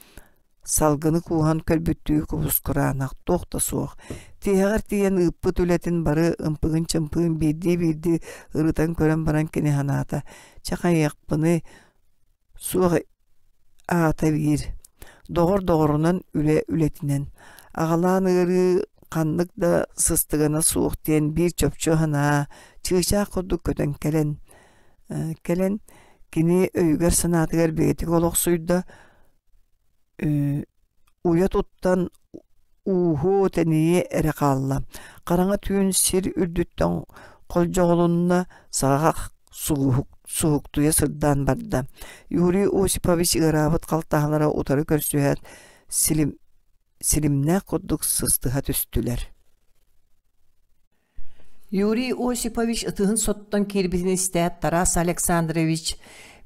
Салгыны кууһан көрбүттүү кубус-кураанах туох да суох. Тиһэҕэр тиийэн ыыппыт үлэтин бары ымпыгын-чымпыгын биирдии-биирдии ырытан көрөн баран кини санаата: «Чэ хайыахпыный, суох аата биир, доҕор доҕорунан, үлэ үлэтинэн. Аҕалаан ыарыы ханнык да сыстыгана суох диэн биир чопчу санаа чыычаах курдук көтөн кэлэн кэлэн кини өйүгэр-санаатыгар бигэтик олохсуйда, Уйа туттан ууһуо тэнийиэ эрэ хаалла, хараҥа түүн сир үрдүттэн холдьоҕулунна, саҕах суһуктуйа сырдаан барда. Юрий Осипович ыараабыт халтаһалара утары көрсүһээт силимнээх курдук сыстыһа түстүлэр. Юрий Осипович ытыһын соттон киирбитин истээт Тарас Александрович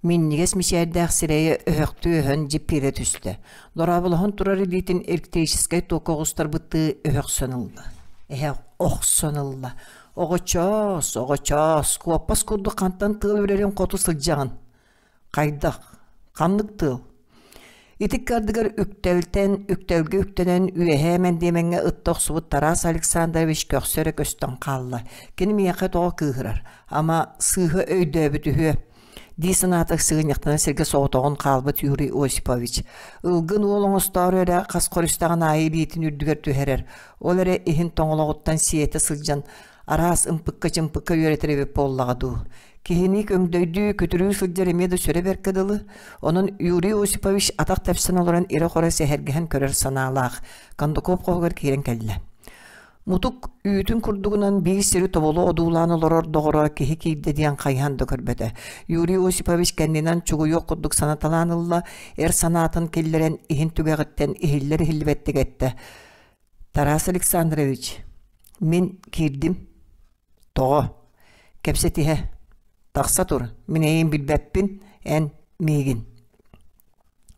минньигэс мичээрдээх сирэйэ өһөхтүү өһөн дьиппиэрэ түстэ. Дорооболоһон турар илиитин электрическэй туокка оҕустарбыттыы өһөхсөн ылла. Эһэ охсон ылла. Оҕочоос, оҕочоос, куоппас курдук хантан тыал үрэрин хоту сылдьаҕын. Хайдах? Ханнык тыал? Ити ардыгар үктэлтэн үктэлгэ үктэнэн үөһээ мэндиэмэҥҥэ ытта охсубут Тарас Александрович көхсө эрэ көстөн хаалла. Кини миэхэ тоҕо кыыһырар? Ама сыыһа өйдөөбүт үһүө? дии санаата сыгынньахтана сиргэ соҕотоҕун хаалбыт Юрий Осипович. Ылгын уол оҥостоору эрэ хас хористаҕын аайы илиитин үрдүгэр түһэрэр. Ол эрэ иһин тоҥолоҕуттан сиэтэ сылдьан араас ымпыкка-чымпыкка үөрэтэр эбит буоллаҕа дуу. Киһини көҥдөйдүү, күтүрүү сылдьар эмиэ да сүрэ бэркэ дылы. Онон Юрий Осипович атах тэпсэн олорон ирэ-хоро сэһэргэһэн көрөр санаалаах Кондаков хоһугар киирэн кэллэ. Мутук үүтүн курдугунан биир сири тобулу одуулаан олорор доҕоро киһи киирдэ диэн хайыһан да көрбөтө. Юрий Осипович кэннинэн чугуйуох курдук санаталаан ылла, эр санаатын киллэрэн иһин түгэҕиттэн иһиллэр-иһиллибэттик эттэ. Тарас Александрович, мин киирдим. Тоҕо? Кэпсэтиһэ. Тахса тур, мин эйигин билбэппин, эн миигин.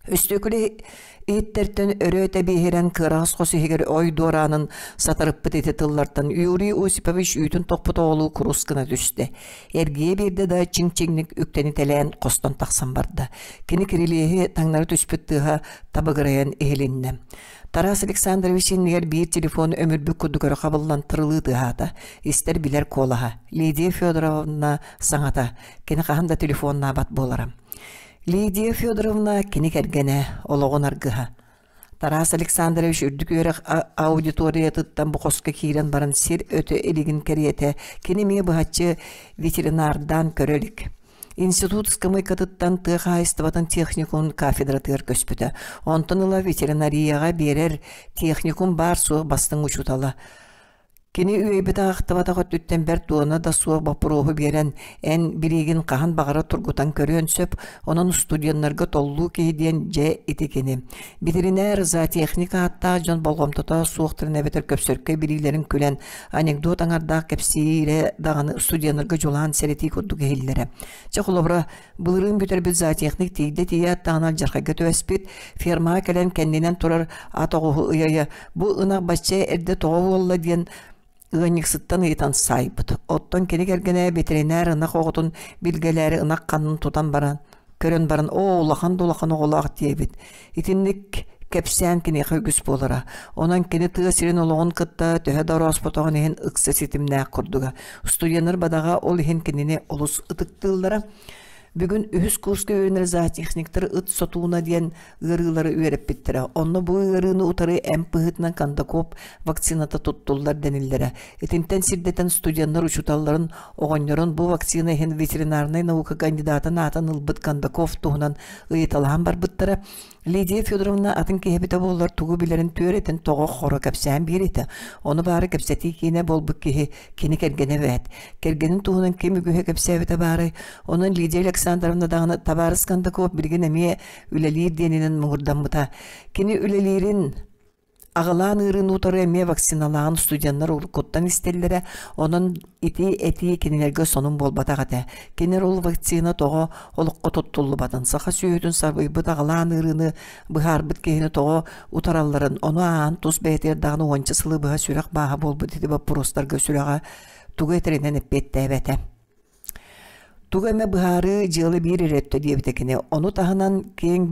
Өстүөкүлэ иһиттэртэн өрө тэбиэһирэн кыараҕас хос иһигэр ой дуораанын сатарыппыт ити тыллартан Юрий Осипович үүтүн тохпут оҕолуу курус гына түстэ. Эргийэ биэрдэ да чиҥ-чиҥник үктэнитэлээн хостон тахсан барда. Кини кирилиэһи таҥнары түспүт тыаһа табыгырайан иһилиннэ. Тарас Александрович иннигэр биир телефон өмүрбүт курдук өрө хабыллан тырылыы тыаһаата. Истэр билэр куолаһа. Лидия Федоровна саҥата. Кини хаһан да телефоннаабат буолара. Лидия Федоровна кини кэргэнэ, олоҕун аргыһа. Тарас Александрович үрдүк үөрэх аудиториятыттан бу хоско киирэн баран сир өтө илигин кэриэтэ кини эмиэ быһаччы ветеринардаан көрө илик. Институт ыскамыайкатыттан тыа хаһаайыстыбатын техникумун кафедратыгар көспүтэ. Онтон ыла ветеринарияҕа биэрэр техникум баар-суох бастыҥ учуутала. Кини үөйбэтэх-ахтыбатах өттүттэн бэрт дуона да суох боппуруоһу биэрэн, эн билиигин хаһан баҕарар тургутан көрүөн сөп, онон студеннарга толлуу киһи диэн дьэ ити кини. Бэтэринээр зоотехник ааттаах дьон болҕомтото суохтарын эбэтэр көпсөркөй билиилэрин күлэн, анекдот аҥардаах кэпсиирэ даҕаны студеннарга дьулаан сэрэтии курдук иһиллэрэ. Чэ, холобура, былырыын бүтэрбит зоотехник тиийдэ тиийээт даҕаны алдьархайга түбэспит, фермаҕа кэлэн кэннинэн турар ат оҕуһу ыйа-ыйа бу ынах бачча эрдэ тоҕо буолла диэн ыанньыксыттан ыйытан саайбыт. Оттон кини кэргэнэ бэтэринээр ынах оҕотун билгэлээри ынах ханнын тутан баран көрөн баран оо улахан да улахан оҕолоох диэбит. Итинник кэпсээн киниэхэ үгүс буолара. Онон кини тыа сирин олоҕун кытта төһө да орооспотоҕун иһин ыкса ситимнээх курдуга. Студеннар бадаҕа ол иһин кинини олус ытыктыыллара. Бүгүн үһүс курска үөрэнэр зоотехниктар ыт сотууна диэн ыарыылары үөрэппиттэрэ. Онно бу ыарыыны утары эмп быһыытынан кондакоп вакцината туттуллар дэниллэрэ. Итинтэн сирдэтэн студеннар учууталларын оҕонньорун бу вакцина иһин ветеринарнай наука кандидатын аатын ылбыт Кондаков туһунан ыйыталаһан барбыттара. Лидия Федоровна атын киһи эбитэ буоллар тугу билэрин түөрэтин тоҕо-хоро кэпсээн биэр этэ. Ону баара кэпсэтии киинэ буолбут киһи кини кэргэнэ эбээт. Кэргэнин туһунан ким үгүһү кэпсээбитэ баарай? Онон Лидия Александровна даҕаны табаарыс Кондаков билигин эмиэ үлэлиир диэнинэн муҥурдаммыта. Кини үлэлиирин Аҕылаан ыарыыны утары эмиэ вакциналаан студеннар уруккуттан истэллэрэ, онон ити этии кинилэргэ сонун буолбатах этэ. Кинилэр ол вакцина тоҕо олоххо туттуллубатын, саха сүөһүтүн сарбыйбыт аҕылаан ыарыыны быһаарбыт киһини тоҕо утаралларын, ону ааһан тус бэйэтигэр даҕаны уонча сылы быһа сүрэх бааһа буолбут ити боппуруостарга сүрэҕэ тугу этэринэн эппиэттээбэтэ. Тугу эмэ быһаарыы дьыала биир эрэ өттө диэбитэ кини. Ону таһынан киэҥ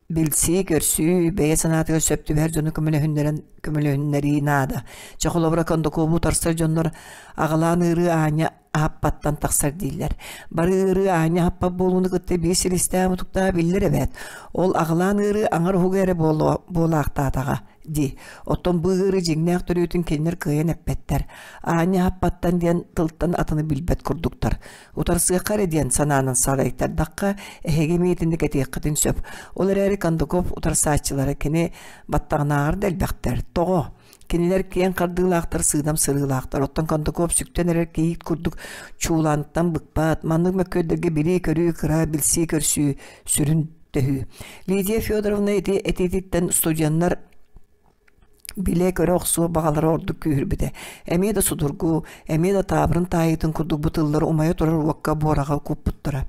билсии-көрсүү, бэйэ санаатыгар сөп түбэһэр дьону көмөлөһүннэрэн көмөлөһүннэрии наада. Чэ, холобура, Кондакобу утарсар дьоннор аҕалаан ыарыы аанньа аһаппаттан тахсар дииллэр. Бары ыарыы аанньа аһаппат буолууну кытта биир силистээх-мутуктаах биллэр эбээт. Ол аҕалаан ыарыы аҥар уһуга эрэ буолаахтаатаҕа дии. Оттон бу ыарыы дьиҥнээх төрүөтүн кинилэр кыайан эппэттэр. Аанньа аһаппаттан диэн тылтан атыны билбэт курдуктар. Утарсыахха эрэ диэн санаанан салайтардахха, эһиги эмиэ итинник этиэххитин сөп. Ол эрээри Кондаков утарсааччылара кини баттаҕынааҕар да элбэхтэр. Тоҕо? Кинилэр киэҥ хардыылаахтар, сыыдам сырыылаахтар. Оттон Кондаков сүктэн эрэр кийиит курдук чуулаантан быкпат, маннык мөккүөрдэргэ билии-көрүү, кыра билсии-көрсүү сүрүн төһүү. Лидия Федоровна ити этиититтэн студеннар билэ-көрө охсуо баҕалара ордук күүһүрбүтэ. Эмиэ да судургу, эмиэ да таабырын таайыытын курдук бу тыллары умайа турар уокка буораҕа куппуттара.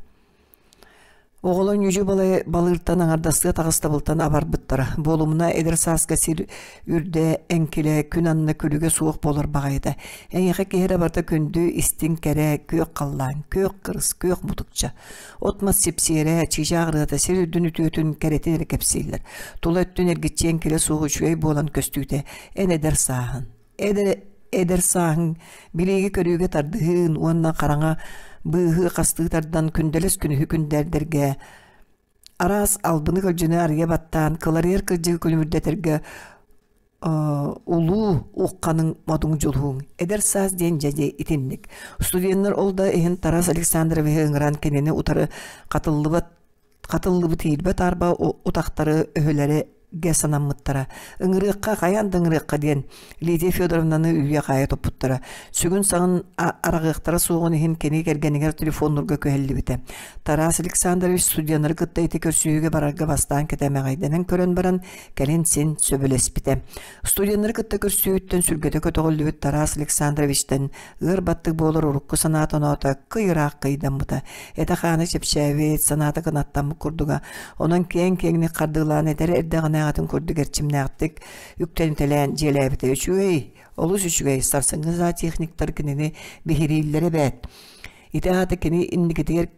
Оҕолор ньүдьү балыыртан аҥардастыы таҕыстабылтан абарбыттара. Буолумуна эдэр сааска сир үрдэ, эҥкилэ, күн анна күлүгэ суох буолар баҕайыта. Эйиэхэ киһи эрэ барыта күндү, истиҥ, кэрэ, күөх халлаан, күөх кырыс, күөх мутукча. От-мас сипсиэрэ, чыычаах ырыата сир үрдүн үтүөтүн, кэрэтин эрэ кэпсииллэр. Тула өттүн эргиччи эҥкилэ суох үчүгэй буолан көстүүтэ эн эдэр сааһын. Эдэр, эдэр сааһыҥ билиигэ-көрүүгэ тардыһыын уонна хараҥа быыһы хастыы тардан күндэлэс күнүһү күндээрдэргэ араас албыны-көлдьүнү арыйа баттаан кыларыйар кырдьыгы күлүмүрдэтэргэ улуу ухханыҥ модуҥ дьулуһуҥ эдэр саас диэн дьэ дьэ итинник студеннар ол да иһин Тарас Александровиһы ыҥыран кинини утары хатыллыбат хатыллыбыт иирбэт арба утахтары өһүлэригэ санаммыттара ыҥырыахха хайаан да ыҥырыахха диэн Лидия Федоровнаны үүйэ-хаайа туппуттара сүгүн-саҕын араҕыахтара суоҕун иһин кини кэргэнигэр телефоннуурга күһэллибитэ Тарас Александрович студеннары кытта ити көрсүһүүгэ барарга бастаан кэтэмэҕэйдэнэн көрөн баран Кэлин син сөбүлэспитэ. Студеннары кытта көрсүһүүттэн сүргэтэ көтөҕүллүбүт Тарас Александровичтан ыар баттык буолар урукку санаата-оноото кый ыраах кыйдаммыта. Этэ-хаана чэпчээбит, санаата кынаттаммыт курдуга. Онон киэҥ-киэҥник хардыылаан эдэр эрдэҕинээҕитин курдук эрчимнээхтик үктэнитэлээн дьиэлээбитэ. Үчүгэй, олус үчүгэй, сарсыҥҥы зоотехниктар кинини биһирииллэрэ эбээт. Ити аата кини инникитигэр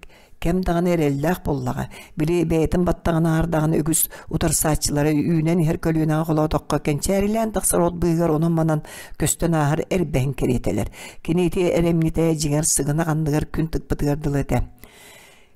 кэм даҕаны эрэллээх буоллаҕа. Били бэйэтин баттаҕын аардаҕына үгүс утарсааччылара үүнэн иһэр көлүөнэҕэ холоотоххо кэнчээрилээн тахсар от быыһыгар онон-манан көстөн ааһар эрбэһин кэриэтэлэр. Кини ити эрэмньитэ дьиҥэр сыгынах анныгар күн тыкпытыгар дылы этэ.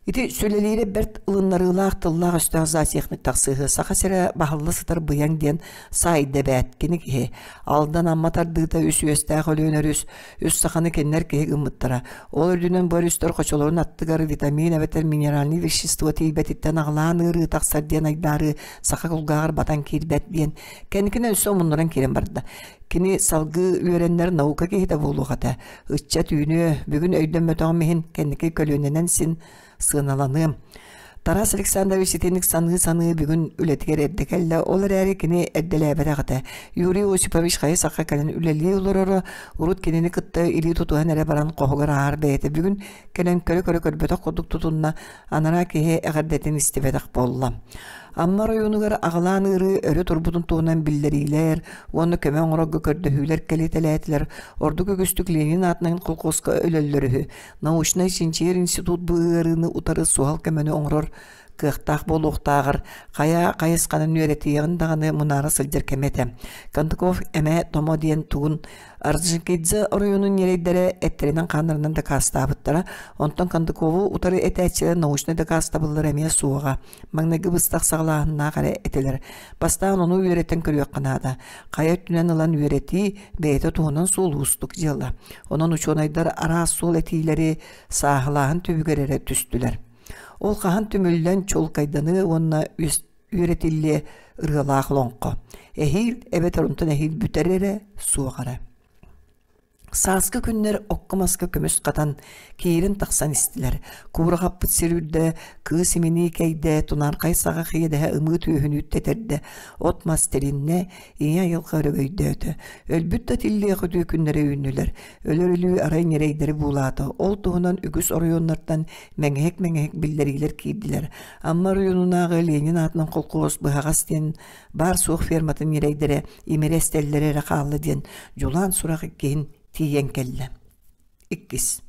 Ити сүлэлиирэ бэрт ылыннарыылаах тыллаах-өстөөх зоотехник тахсыыһы Саха сирэ баһылла сытар быйаҥ диэн саайда эбээт кини киһи. Алдан Амма тардыыта үс үөстээх Өлүөн өрүс, үс саханы кинилэр киһи гыммыттара. Ол үрдүнэн бу өрүстэр хочолорун аттыгар витамин эбэтэр минеральный вещество тиийбэтиттэн аҕылаан ыарыы тахсар диэн айдаарыы саха кулгааҕар батан киирбэт диэн кэнникинэн өссө омуннуран киирэн барда. Кини салгыы үөрэннэр наука киһитэ буолуох этэ. Ыччат үүнүө, бүгүн өйдөммөтөҕүм иһин кэнники көлүөнэнэн син сыаналаныам. Тарас Александрович итинник саныы-саныы бүгүн үлэтигэр эрдэ кэллэ, ол эрээри кини эрдэлээбэтэх этэ. Юрий Осипович хайа сахха кэлэн үлэлии олороро, урут кинини кытта илии тутуһан эрэ баран хоһугар ааһар бэйэтэ бүгүн кэлэн көрө-көрө көрбөтөх курдук тутунна, анараа киһи эҕэрдэтин истибэтэх буолла. Амма оройуонугар аҕылаан ыарыы өрө турбутун туһунан биллэриилэр уонна көмө оҥорорго көрдөһүүлэр кэлитэлээтилэр. Ордук үгүстүк Ленин аатынан колхуоска өлөллөр үһү. Научнай чинчийэр институт бу ыарыыны утары суһал көмөнү оҥорор кыахтаах буолуохтааҕар хайа хайысханан үөрэтиэҕин даҕаны мунаара сылдьар кэмэ этэ. Кондаков эмэ-томо диэн тугун Орджоникидзе оройуонун ньирэйдэрэ эттэринэн-хааннарынан дакаастаабыттара, онтон Кондакову утары этээччилэр научнай дакаастабыллара эмиэ суоҕа. Маҥнайгы быстах саҕалааһыннаах эрэ этилэр. Бастаан ону үөрэтэн көрүөххэ наада. Хайа өттүнэн ылан үөрэтии бэйэтэ туһунан суол уустук дьыала. Онон учуонайдар араас суол этиилэри сааһылааһын түбүгэр эрэ түстүлэр. Ол хаһан түмүллэн чуолкайданыы уонна үөрэтиллиэ ырыалаах олоҥхо. Эһиил эбэтэр онтон эһиил бүтэр эрэ суох эрэ. Сааскы күннэр окко-маска көмүс хатан, киирэн тахсан истилэр. Куурахаппыт сир үрдэ, кыыс иминии кэйдэ, тунаархай саҕах иэдэһэ ымыы түөһүн үүттэтэрдэ, от-мас тэриннэ, ийэ айылҕа өрөгөйдөөтө. Өлбүт да тиллиэх үтүө күннэрэ үүннүлэр. Өлөр өлүү арай ньирэйдэри буулаата. Ол туһунан үгүс оройуоннартан мэҥэһик-мэҥэһик биллэриилэр киирдилэр. Амма оройуонунааҕы Ленин аатынан холкуос Быһаҕас диэн баар-суох ферматын ньирэйдэрэ имири эстэллэрэ эрэ хаалла диэн дьулаан сурах иккиһин тиийэн кэллэ. Иккис.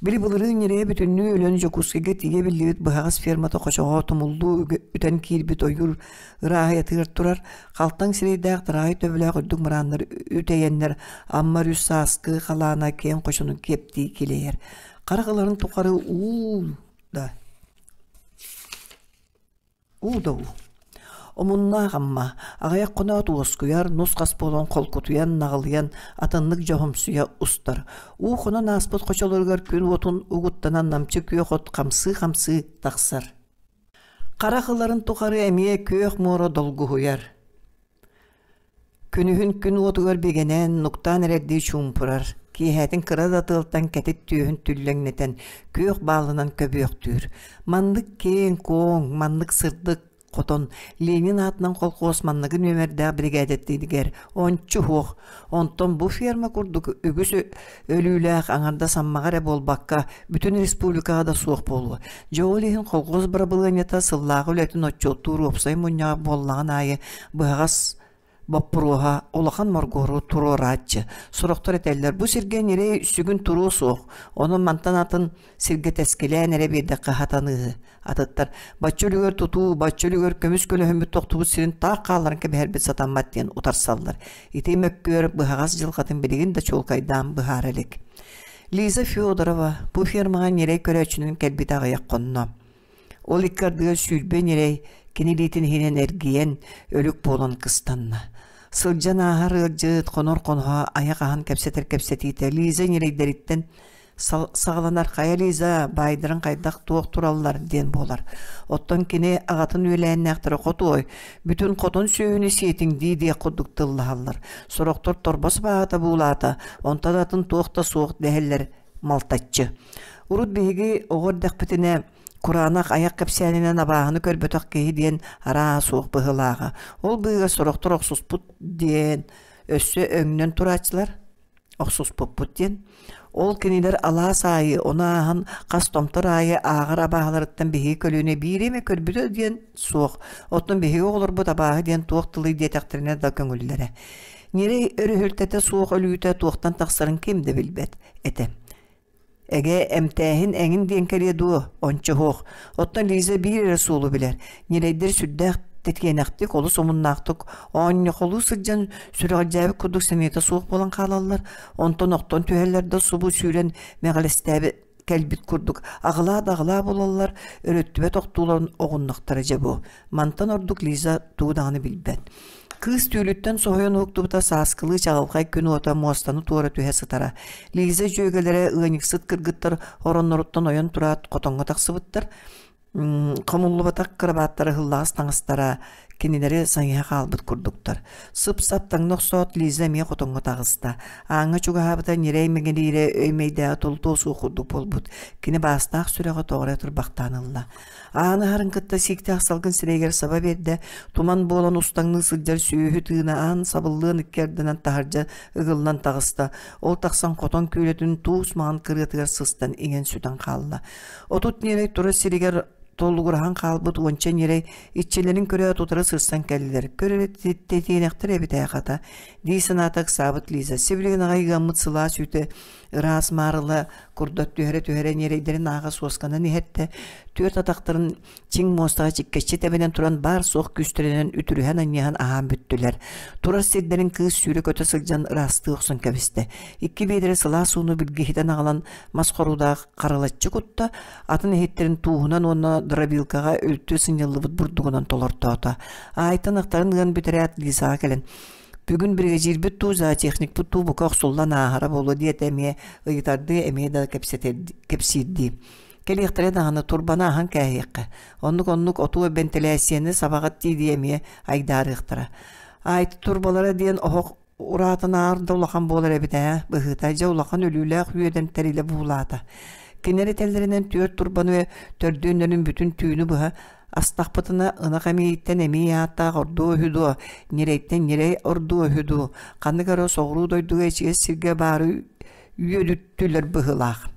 Били былырыын ньирэйэ бүтүннүү өлөн Дьокуускайга тиийэ биллибит быһаҕас фермата хочоҕо тумуллуу үтэн киирбит ойуур ырааһыйатыгар турар халтаҥ сирэйдээх тараай төбөлөөх үрдүк мырааннар үтэйэннэр Амма өрүс сааскы халаана киэҥ хочону киэптии килэйэр. Харах ыларын тухары уу да Уу да уу. Омуннаах Амма аҕыйах хоноот уоскуйар, нус-хас буолан холкутуйан, наҕылыйан, атыннык дьоһумсуйа устар. Уу хонон ааспыт хочолоругар күн уотун угуттанан намчы күөх от хамсыы-хамсыы тахсар. Харах ыларын тухары эмиэ күөх муора долгуһуйар. Күнүһүн күн уотугар бигэнэн, нуктаан эрэрдии чуумпурар, киэһэтин кыра да тыалтан кэтит түөһүн түллэҥнэтэн, күөх баалынан көбүөхтүүр. Маннык киэҥ-куоҥ, маннык сырдык хотон Ленин аатынан колхуос манныгы нүөмэрдээх биригээдэтигэр ончу суох. Онтон бу ферма курдук үгүс өлүүлээх аҥардас Аммаҕа эрэ буолбакка, бүтүн республикаҕа да суох буолуо. Дьэ ол иһин колхоз бырабылыанньата сыллааҕы үлэтин отчуоттуур уопсай мунньаҕа буоллаҕын аайы быһаҕас боппуруоһа улахан моргуору туруорааччы. Сорохтор этэллэр, бу сиргэ ньирэй сүгүн туруо суох, онон мантан атын сиргэ тэскилээн эрэ биэрдэххэ хатаныыһы. Атыттар бачча үлүгэр тутуу, бачча үлүгэр көмүс көлөһүммүт тохтубут сирин таах хаалларан кэбиһэрбит сатаммат диэн утарсаллар. Ити мөккүөр быһаҕас дьылҕатын билигин да чуолкайдаан быһаара илик. Лиза Федорова бу фермаҕа ньирэй көрөөччүнэн кэлбитэ аҕыйах хонно. Ол икки ардыгар 20 ньирэй кини илиитин иһинэн эргийэн, өлүк буолан кыстанна. Сылдьан ааһар ыалдьыт, хонор хоноһо, айах аһан кэпсэтэр кэпсэтиитэ Лиза ньирэйдэриттэн саҕаланар «Хайа, Лиза, баайдарыҥ хайдах туох тураллар?» диэн буолар. Оттон кини аҕатын үөлээннээхтэрэ хотуой, бүтүн хотон сүөһүнү сиэтиҥ дии диэх курдук тыллаһаллар. Сорохтор торбос баата буулаата, онтон атын туох да суох дэһэллэр малтаччы. Урут биһиги оҕо эрдэхпитинэ кураанах айах кэпсээнинэн абааһыны көрбөтөх киһи диэн араа суох быһыылааҕа. Ол быыһыгар сорохтор охсуспут диэн өссө өҥнөн турааччылар охсуспуппут диэн. Ол кинилэр алаас аайы, ону ааһан хас томтор аайы ааҕар абааһыларыттан биһиги көлүөнэ биири эмэ көрбүтэ диэн суох. Оттон биһиги оҕолорбут абааһы диэн туох тылый диэтэхтэринэ да көҥүллэрэ. Ньирэй өрүһүлтэтэ суох өлүүтэ туохтан тахсарын ким да билбэт этэ. Эгэ, эмтээһин эҥин диэн кэлиэ дуо, ончу суох. Оттон Лиза биир эрэ суолу билэр. Ньирэйдэр сүрдээх тэтиэнэхтик, олус омуннаахтык оонньохолуу сылдьан сүрэҕэлдьээбит курдук сэниэтэ суох буолан хаалаллар. Онтон охтон түһэллэр да субу сүүрэн мэҕилэстээбит. кэлбит курдук аҕылаа да аҕылаа буолаллар, өрүттүбэт охтууларын оҕуннахтара дьэ бу. Мантан ордук Лиза тугу даҕаны билбэт. Кыыс түүлүттэн соһуйан уһуктубута сааскылыы чаҕылхай күн уота муостаны туора түһэ сытара. Лиза дьүөгэлэрэ ыанньыксыт кыргыттар оронноруттан ойон тураат хотоҥҥо тахсыбыттар. Хомуллубатах кырабааттара ыһыллаҕас таҥастара кинилэри сайыһа хаалбыт курдуктар. Сып-сап таҥна охсоот Лиза эмиэ хотоҥҥо таҕыста. Ааҥҥа чугаһаабыта ньирэй мэҥэлиирэ өй-мэйдээҕи толтуо суох курдук буолбут. Кини баастаах сүрэҕэ тоҕо эрэ турбахтаан ылла. Ааны аһарын кытта сииктээх салгын сирэйигэр саба биэрдэ, туман буолан устаҥныы сылдьар сүөһү тыына аан сабыллыан икки ардынан таһырдьа ыгыллан таҕыста. Ол тахсан хотон күүлэтин туус маҥан кырыатыгар сыстан иҥэн-сүтэн хаалла. 30 ньирэй турар сиригэр толугураһан хаалбыт уонча ньирэй иччилэрин көрөөт утары сырсан кэллилэр. Көр эрэ тэтиэнэхтэр эбит ээ хата, дии санаата ыксаабыт Лиза. Сибилигин аҕай ыаммыт сылаас үүтэ ыраас маарыла курдат түһэрэ-түһэрэ ньирэйдэрин ааҕа суосканан иһэртэ, түөрт атахтарын чиҥ муостаҕа чиккэччи тэбинэн туран баар-суох күүстэринэн үтүрүһэн-анньыһан аһаан бүттүлэр. Турар сирдэрин кыыс сүүрэ-көтө сылдьан ыраастыы охсон кэбистэ. Икки биэдэрэ сылаас ууну билгиһитэн аҕалан мас хоруулаах харылаччы кутта, атын иһиттэрин тууһунан уонна дробилкаҕа үлтү сынньыллыбыт бурдугунан толортоото. Аайтан ахтарын ыан бүтэрээт Лизаҕа кэлэн Бүгүн биригэдьиирбит дуу, зоотехникпыт дуу бука охсуллан ааһара буолуо диэтэ эмиэ ыйытардыы, эмиэ да кэпсиирдии. Кэлиэхтэрэ даҕаны турбаны аһан кээһиэххэ. Оннук-оннук отуу бэнтэлээссийэни сабаҕыт дии-дии эмиэ айдаарыахтара. Айты турбалара диэн оһох ураатынааҕар да улахан буолар эбит ээ, быһыыта дьэ улахан өлүүлээх үөдэн тэрилэ буулаата. Кинилэр этэллэринэн түөрт турбаны төрдүөннэрин бүтүн түүнү быһа Астахпытына ынах эмиийиттэн эмиий ааттаах ордуо үһү дуо, ньирэйтэн ньирэй ордуо үһү дуу, ханнык эрэ соҕуруу дойдуга ичигэс сиргэ баары үөдүттүлэр быһыылаах.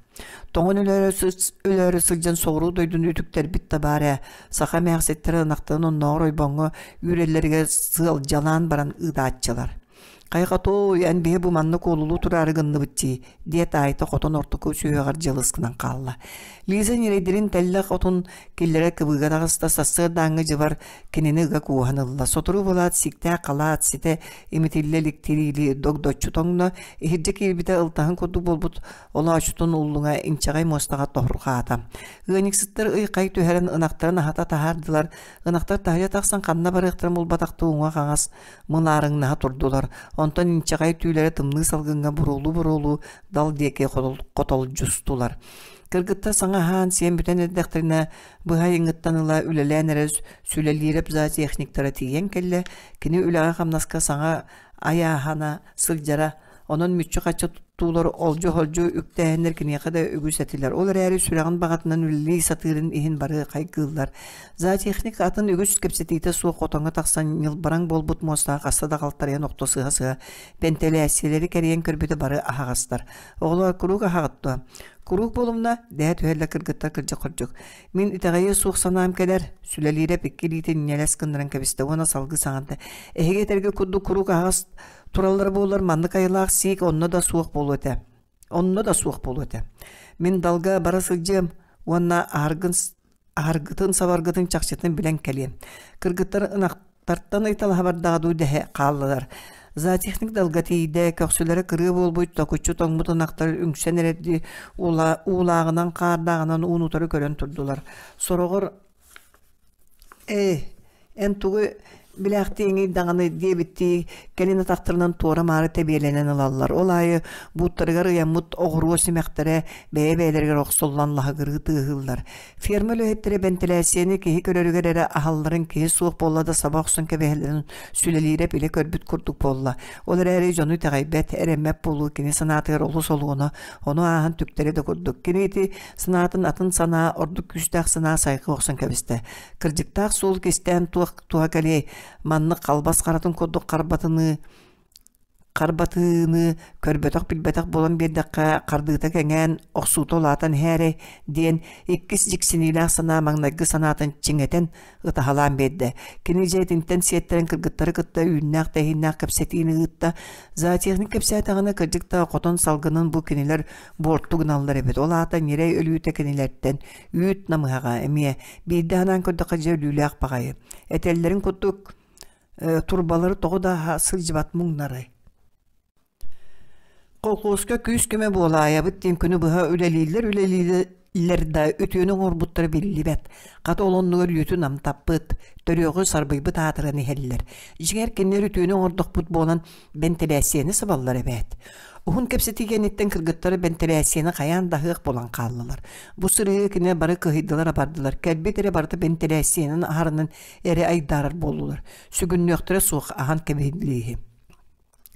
Тоҥон өлөөрү сылдьан соҕуруу дойдуну үтүктэрбит да баар ээ, саха эмээхситтэрэ ынахтарын оннооҕор ойбоҥҥо үүрэллэригэр сыалдьалаан баран ыытааччылар. Хайҕатуой, эн биһи бу манна куолулуу тураары гынныбыт дии, диэт Аайта хотон ортоку сүһүөҕэр дьылыс гынан хаалла. Лиза ньирэйдэрин тэллэх отун киллэрэ кыбыыга таҕыста, сарсыардааҥҥы дьыбар кинини ыга кууһан ылла. Сотору буолаат сииктээх халаат ситэ имитиллэ илик тириили догдоччу тоҥно, иһирдьэ киирбитэ ылтаһын курдук буолбут олоочутун уллуҥа инчэҕэй муостаҕа тоһурҕаата. Ыанньыксыттар ый-хай түһэрэн ынахтарын аһата таһаардылар, ынахтар таһыйа тахсан ханна барыахтарын булбатахтыы уҥа-хаҥас мынаарыҥнаһа турдулар, онтон инчэҕэй түүлэрэ тымныы салгыҥҥа буруолуу-буруолуу дал диэки хотолдьустулар. Кыргыттар саҥа аһаан сиэн бүтэн эрдэхтэринэ, быһа айыҥҥыттан ыла үлэлээн эрэр Сүлэлиирэп зоотехниктара тиийэн кэллэ, кини үлэҕэ-хамнаска саҥа айааһана сылдьара Онон мүччү-хаччы туттуулар олдьу-холдьу үктээһиннэр киниэхэ да үгүс этилэр. Ол эрээри сүрэҕин баҕатынан үлэлии сатыырын иһин бары хайгыыллар. Зоотехник атын үгүс кэпсэтиитэ суох хотоҥҥо тахсан ньылбараҥ буолбут муостаҕа хаста да халтарыйан охто сыһа-сыһа бэнтэлээссийэлэри кэрийэн көрбүтэ бары аһаҕастар. Оҕолор куруук аһаҕыт дуо? Куруук буолумна, дэһэ түһэллэр кыргыттар кырдьык-хордьук. Мин итэҕэйиэ суох санаам кэлэр, Сүлэлиирэп икки илиитин ньэлэс гыннаран кэбистэ уонна салгыы саҥарда. Эһиги этэргэ курдук куруук аһаҕас Тураллара буоллар маннык айылаах сиик онно да суох буолуо этэ. Онно да суох буолуо этэ. Мин далга бара сылдьыам уонна аһаргын аһаргытын сабаргытын чахчытын билэн кэлиэм. Кыргыттар ынахтартан ыйталаһа бардаҕа дуу дэһэ хааллылар. Зоотехник далга тиийдэ, көхсүлэрэ кырыы буолбут токуччу тоҥмут ынахтар үҥсэн эрэрдии уулааҕынан, хаардааҕынан уун утары көрөн турдулар. Сороҕор Ээ, эн тугу билээхтиэҥий даҕаны диэбиттии, кэлин атахтарынан туора-маары тэбиэлэнэн ылаллар. Ол аайы бууттарыгар ыйаммыт оҕуруо симэхтэрэ бэйэ-бэйэлэригэр охсуллан лаһыгырыы тыаһыыллар. Ферма үлэһиттэрэ бэнтилээссийэни киһи көрөрүгэр эрэ аһалларын киһи суох буолла да саба охсон кэбиһэллэрин сүлэлиирэ билэ көрбүт курдук буолла. Ол эрээри дьону итэҕэйбэт, эрэммэт буолуу кини санаатыгар олус олуона, ону ааһан түктэри да курдук. Кини ити Санаатын атын санаа, ордук күүстээх санаа сайҕыы охсон кэбистэ. Кырдьыктаах суол кистээн туох туһа кэлиэй, маннык халбас харатын курдук харбатыныы харбатыыны көрбөтөх-билбэтэх буолан биэрдэххэ хардыыта кэҥээн, охсуута улаатан иһээрэй диэн иккис дьиксиниилээх санаа маҥнайгы санаатын чиҥэтэн ытаһалаан биэрдэ. Кини дьиэтинтэн сиэттэрэн кыргыттары кытта үүннээх-тэһииннээх кэпсэтиини ыытта. Зоотехник кэпсээтэҕинэ кырдьык да хотон салгынын бу кинилэр буорту гыналлар эбит. Ол аата ньирэй өлүүтэ кинилэртэн үүт намыһаҕа эмиэ биирдэ санаан көрдөххө дьэ өлүүлээх баҕайы. Этэллэрин курдук турбалары тоҕо да сылдьыбат муҥнарай. Колхуоска күүс-көмө буолаайабыт диэн күнү быһа үлэлииллэр-үлэлииллэр да үтүөнү оҥорбуттара биллибэт. Хата ол оннугар үүтү намтаппыт, төрүөҕү сарбыйбыт аатыран иһэллэр. Дьиҥэр кинилэр үтүөнү оҥордохпут буолан бэнтилээссийэни сабаллар эбээт. Уһун кэпсэтии кэнниттэн кыргыттар бэнтилээссийэни хайаан да аһыах буолан хааллылар. Бу сырыыга кинилэр бары кыһыйдылар-абардылар, кэлбит эрэ барыта бэнтилээссийэнэн аһарынан эрэ айдаарар буоллулар. Сүгүннүөхтэрэ суох аһан кэбиһиллииһи.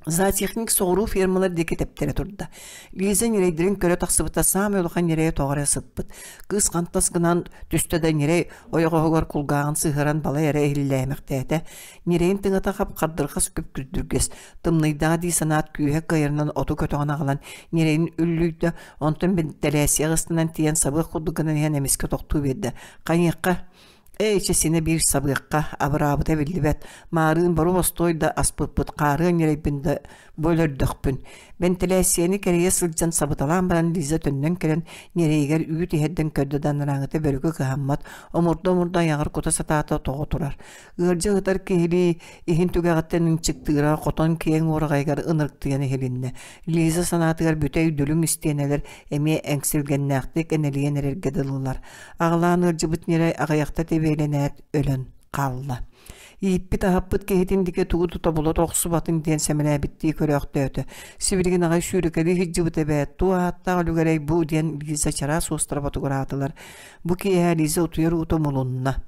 Зоотехник соҕуруу фермалар диэки тэптэрэ турда. Лиза ньирэйдэрин көрө тахсыбыта саамай улахан ньирэйэ тоҕо эрэ сыппыт. Кыыс хантас гынан түстэ да ньирэй ойоҕоһугар кулгааҕын сыһыаран балай эрэ иһиллээмэхтээтэ. Ньирэйин тыҥата хап-хардырҕас күп-күрдүргэс, тымныйдаҕа дии санаат күүһэ кыайарынан оту көтөҕөн аҕалан ньирэйин үллүйдэ, онтон бэнтэлээссийэ ыстанан тиийэн сабыах курдук гынан иһэн эмискэ тохтуу биэрдэ. Хайыахха Ээ, чэ синэ биир сабыахха, абыраабыта биллибэт, маарыын бору-бостуой да аспыппыт, хаарыан ньирэйбин да бу өлөрдөхпүн. Бэнтилээссийэни кэрийэ сылдьан сабыталаан баран Лиза төннөн кэлэн ньирэйигэр үүт иһэрдэн көрдө да анарааҥыта бөрүкү кыһаммат, омурда-омурда айаҕар кута сатаата тоҕо турар. Ыалдьа ыытар киһилии иһин түгэҕиттэн ынчыктыыра хотон киэҥ уораҕайыгар ынырыктыйан иһилиннэ. Лиза санаатыгар бүтэй дүлүҥ истиэнэлэр эмиэ эҥсилгэннээхтик энэлийэн эрэргэ дылылар. Аҕалаан ыалдьыбыт ньирэй аҕыйахта тэбиэлэнээт өлөн хаалла. Ииппит-аһаппыт киһитин диэки тугу да тобула охсубатын диэн сэмэлээбиттии көрөөхтөөтө. Сибилигин аҕай сүүрэкэлии сылдьыбыт эбээт, туох ааттаах үлүгэрэй бу диэн Лиза чараас уостара ботугураатылар. Бу киэһэ Лиза утуйар уута умулунна.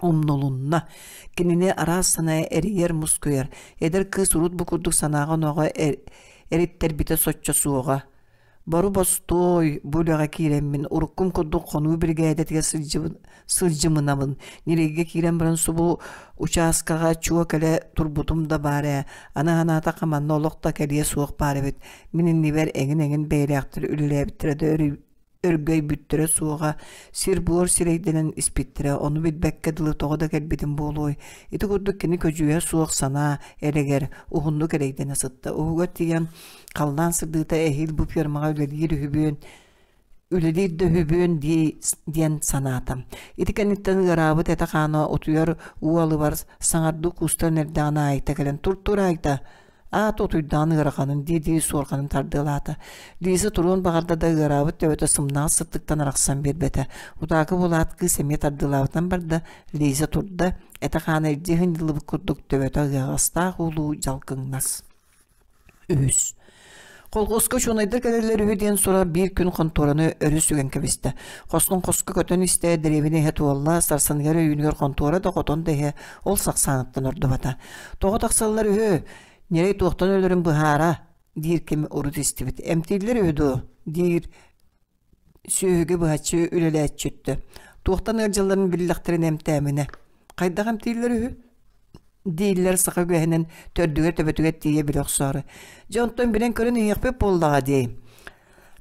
Умнулунна. Кинини араас санаа эрийэр-мускуйар. Эдэр кыыс урут бу курдук санааҕа-онооҕо эриттэрбитэ соччо суоҕа. Бору-бостуой, бу үлэҕэ киирэммин, уруккум курдук хонуу биригээдэтигэр сылдьымынабын, ньирэйгэ киирэн баран субу учааскаҕа чуо кэлэ турбутум да баар ээ, аны санаатахха манна олох да кэлиэ суох баар эбит, мин иннибэр эҥин-эҥин бэйэлээхтэр үлэлээбиттэрэ да өргөйбүттэрэ суоҕа, сир-буор сирэйдэнэн испиттэрэ, ону билбэккэ дылы тоҕо да кэлбитим буолуой. Ити курдук кини көдьүүһэ суох санаа элэгэр уһуннук эрэйдэнэ сытта. Уһугар тиийэн халлаан сырдыыта эһиил бу фермаҕа үлэлиир үһүбүөн үлэлиир да үһүбүөн дии диэн санаата. Ити кэнниттэн ыараабыт этэ-хаана утуйар уу алыбар саҥардыы куустан эрдэҕинэ Айта кэлэн тур-тур Айта аата утуйдаҕын ыараханын дии-дии суорҕанын тардыалаата. Лиза туруон баҕарда да ыараабыт төбөтө сымнаҕас сыттыктан арахсан биэрбэтэ. Утаакы булаат кыыс эмиэ тардыалаабытынан барда. Лиза турда, этэ-хаана илдьи ыһынньыллыбыт курдук төбөтө ыаҕастаах уулуу дьалкыҥнас. Үһүс. Колхуоска учуонайдар кэлэллэр үһү диэн сурах биир күн хонтуораны өрө сүгэн кэбистэ. Хостон хоско көтөн истэ, дэриэбинэ иһэ туолла, сарсыныгар өйүүнүгэр хонтуора да хотон да иһэ ол сахсааныттан ордубата. Тоҕо тахсаллар үһү? Ньирэй туохтан өлөрүн быһаара, диир ким урут истибит. Эмтииллэр үһү дуо? диир сүөһүгэ быһаччы үлэлээччи өттө. Туохтан ыалдьалларын биллэхтэринэ эмтээминэ. Хайдах эмтииллэр үһү? дииллэр саха үгэһинэн төрдүгэр-төбөтүгэр тиийэ билэ охсоору. Дьэ онтон билэн көрөн иһиэхпит буоллаҕа дии.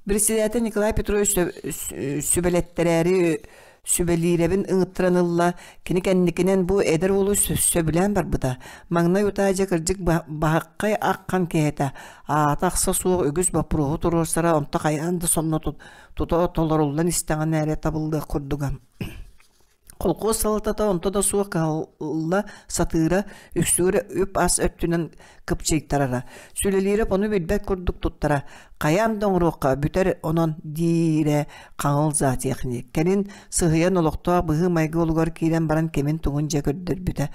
Председатель Николай Петрович сүбэлэттэрээри сүбэлиирэбин ыҥыттаран ылла. Кини кэнникинэн бу эдэр уолу сөбүлээн барбыта. Маҥнай утаа дьэ кырдьык баһаххай аххан киһи этэ. Аата ахса суох үгүс боппуруоһу туруорсара онто хайаан да сонно тута толоруллан истэҕинэ эрэ табыллыах курдуга. Холкуос салалтата онто да суох кыһалла сатыыра, үксүгэр үп-ас өттүнэн кыпчыйтарара. Сүлэлиирэп ону билбэт курдук туттара. Хайаан да оҥоруохха бүтэр онон диирэ хаҥыл зоотехник. Кэлин сыһыйан олохтоох быһыы-майгы олугар киирэн баран кимин-тугун дьэ көрдөрбүтэ.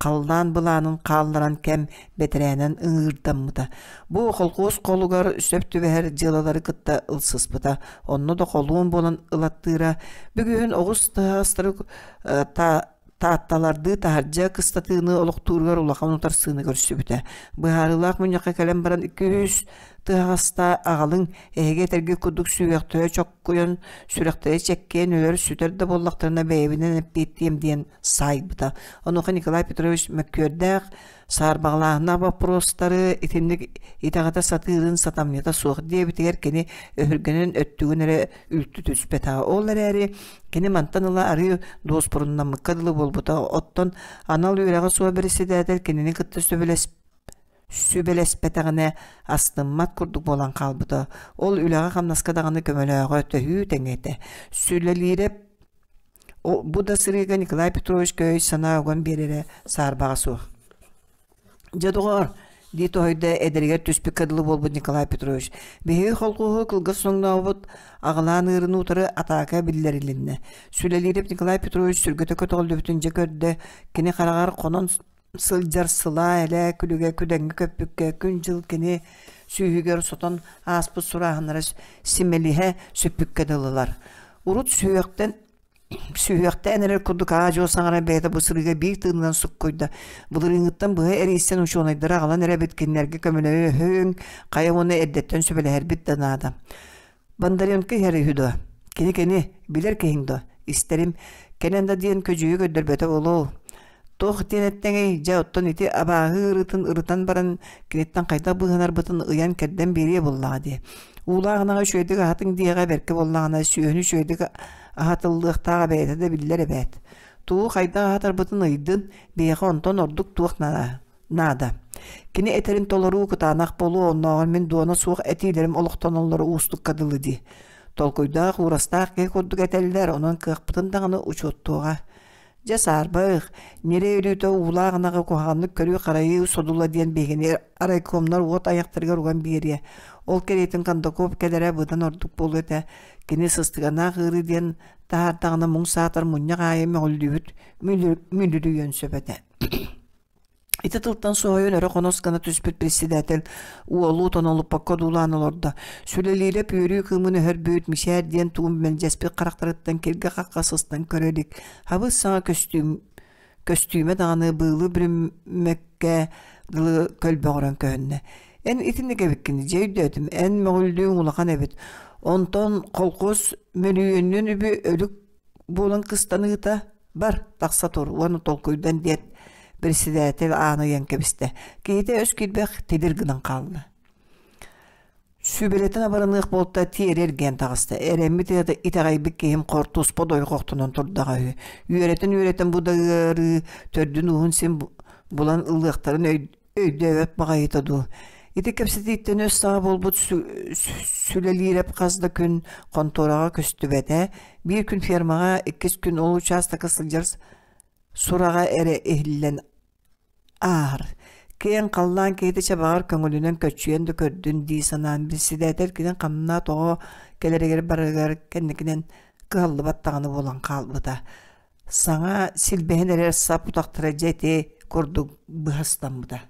Халлаан былаанын хаалларан кэм бэтэрээнэн ыҥыырдаммыта. Бу холкуос холугар сөп түбэһэр дьыалалары кытта ылсыспыта. Онно да холуон буолан ылаттыыра. Бүгүһүн оҕус тыһаҕастары таатталардыы таһырдьа кыстатыыны олохтууругар улахан утарсыыны көрсүбүтэ. Быһаарыылаах мунньахха кэлэн баран 200 тыһаҕаста аҕалыҥ, эһиги этэргэ курдук сүһүөхтэрэ чоккуйан, сүрэхтэрэ чэккиэн өлөр-сүтэр да буоллахтарына бэйэбинэн эппиэттиэм диэн саайбыта. Онуоха Николай Петрович мөккүөрдээх, саарбаҕалааһыннаах боппуруостары итинник итэҕэтэ сатыырын сатамньыта суох диэбитигэр кини өһүргэнэн өттүгүн эрэ үлтү түспэтэҕэ. Ол эрээри кини мантан ыла арыы дуоспуруннаммыкка дылы буолбута. Оттон анал үөрэҕэ суох бэрэссэдээтэл кинини кытта сүбэлэспэтэҕинэ астыммат курдук буолан хаалбыта. Ол үлэҕэ-хамнаска даҕаны көмөлөөҕө төһүү тэҥэ этэ. Сүлэлиирэ Бу да сырыыга Николай Петрович өй-санаа уган биэрэрэ саарбаҕа суох. Дьэ, доҕоор, Дии тоһуйда эдэригэр түспүккэ дылы буолбут Николай Петрович. Биһиги холкуоһу кылгас соҥнообут аҕылаан ыырын утары атаака биллэрилиннэ. Сүлэлиирэп Николай Петрович сүргэтэ көтөҕүллүбүтүн дьэ көрдө, кини хараҕар хонон сылдьар сылаа-элээ күлүгэ күдэҥҥэ көппүккэ күн-дьыл кини сүүһүгэр сотон ааспыт сурааһыннара симэлиһэ сүппүккэ дылылар. Урут сүһүөхтэн сүһүөхтээн эрэр курдук аа-дьуо саҥаран бэйэтэ бу сырыыга биир тыынынан суккуйда. Былырыыҥҥыттан быһа эрийсэн учуонайдары аҕалан эрэбит, кинилэргэ көмөлөһүөҥ, хайа уонна эрдэттэн сүбэлэһэрбит да наада. Бондаренко иһэр үһү дуо? Кини кини, билэр киһиҥ дуо? Истэрим, кэлэн да диэн көдьүүһү көрдөрбөтө буолуо. Туох диэн эттэҥий, дьэ оттон ити абааһы ыарыытын ырытан баран киниттэн хайдах быыһанарбытын ыйан-кэрдэн биэриэ буоллаҕа дии. Уулаах ынаҕы үчүгэйдик аһатыҥ диэҕэ бэркэ буоллаҕына сүөһүнү үчүгэйдик аһатыллыахтааҕа бэйэтэ да биллэр эбээт. Тугу хайдах аһатарбытын ыйдын, биһиэхэ онтон ордук туох наада. Кини этэрин толоруу кытаанах буолуо, оннооҕор мин дуона суох этиилэрим олохтоноллоро уустукка дылы дии. Толкуйдаах, уурастаах киһи курдук этэллэр, онон кыахпытын даҕаны учуоттуоҕа. Дьэ саарбах, ньирэй өлүүтэ уулаах ынаҕы куһаҕаннык көрүү-харайыы содула диэн биһигини райкомнар уот айахтарыгар уган биэриэ. Ол кэриэтин Кондаков кэлэрэ быдан ордук буолуо этэ. Кини сыстыганнаах ыарыы диэн таһаардаҕына муҥ саатар мунньах аайы мөҕүллүүбүт мүлүрүйүөн сөп этэ. Ити тылтан соһуйан өрө хонос гына түспүт председатель уолу тонолуппакка одуулаан олордо. Сүлэлиирэп үөрүү кыымын өһөрбүт, мичээр диэн тугун мэлдьэспит харахтарыттан киргэ-хахха сыстан көрө илик. Хабыс саҥа көстүүм көстүүмэ даҕаны быылы бүрүммэккэ дылы көлбөҕөрөн көһүннэ. Эн итинник эбиккин, дьэ өйдөөтүм, эн мөҕүллүүҥ улахан эбит. Онтон колхоз мөлүйүөнүнэн үбү өлүк буолан кыстаныыта бар тахса тур уонна толкуйдан диэт председатель ааны ыйан кэбистэ киһитэ өс киирбэх тилир гынан хаалла сүбэлэтэн абараныах буолта тиэрэ эргийэн таҕыста эрэммит итэҕэйбит киһим хор туспа дойҕохтонон турдаҕа үһү үөрэтэн-үөрэтэн бу да ыарыы төрдүн ууһун син булан ылыахтарын өйдөөбөт баҕайыта дуу. Ити кэпсэтииттэн өс саҕа буолбут Сүлэлиирэп хас да күн хонтуораҕа көстүбэтэ. Биир күн фермаҕа, иккис күн ол учаастакка сылдьар сураҕа эрэ иһиллэн ааһар. Киэҥ халлаан киһитэ чабаҕар көҥүлүнэн көччүйэн да көрдүн дии санаан председатель кини ханна тоҕо кэлэригэр барарыгар кэнникинэн кыһаллыбат даҕаны буолан хаалбыта. Саҥа силбэһэн эрэр сап утахтара дьэ ити курдук быһастаммыта.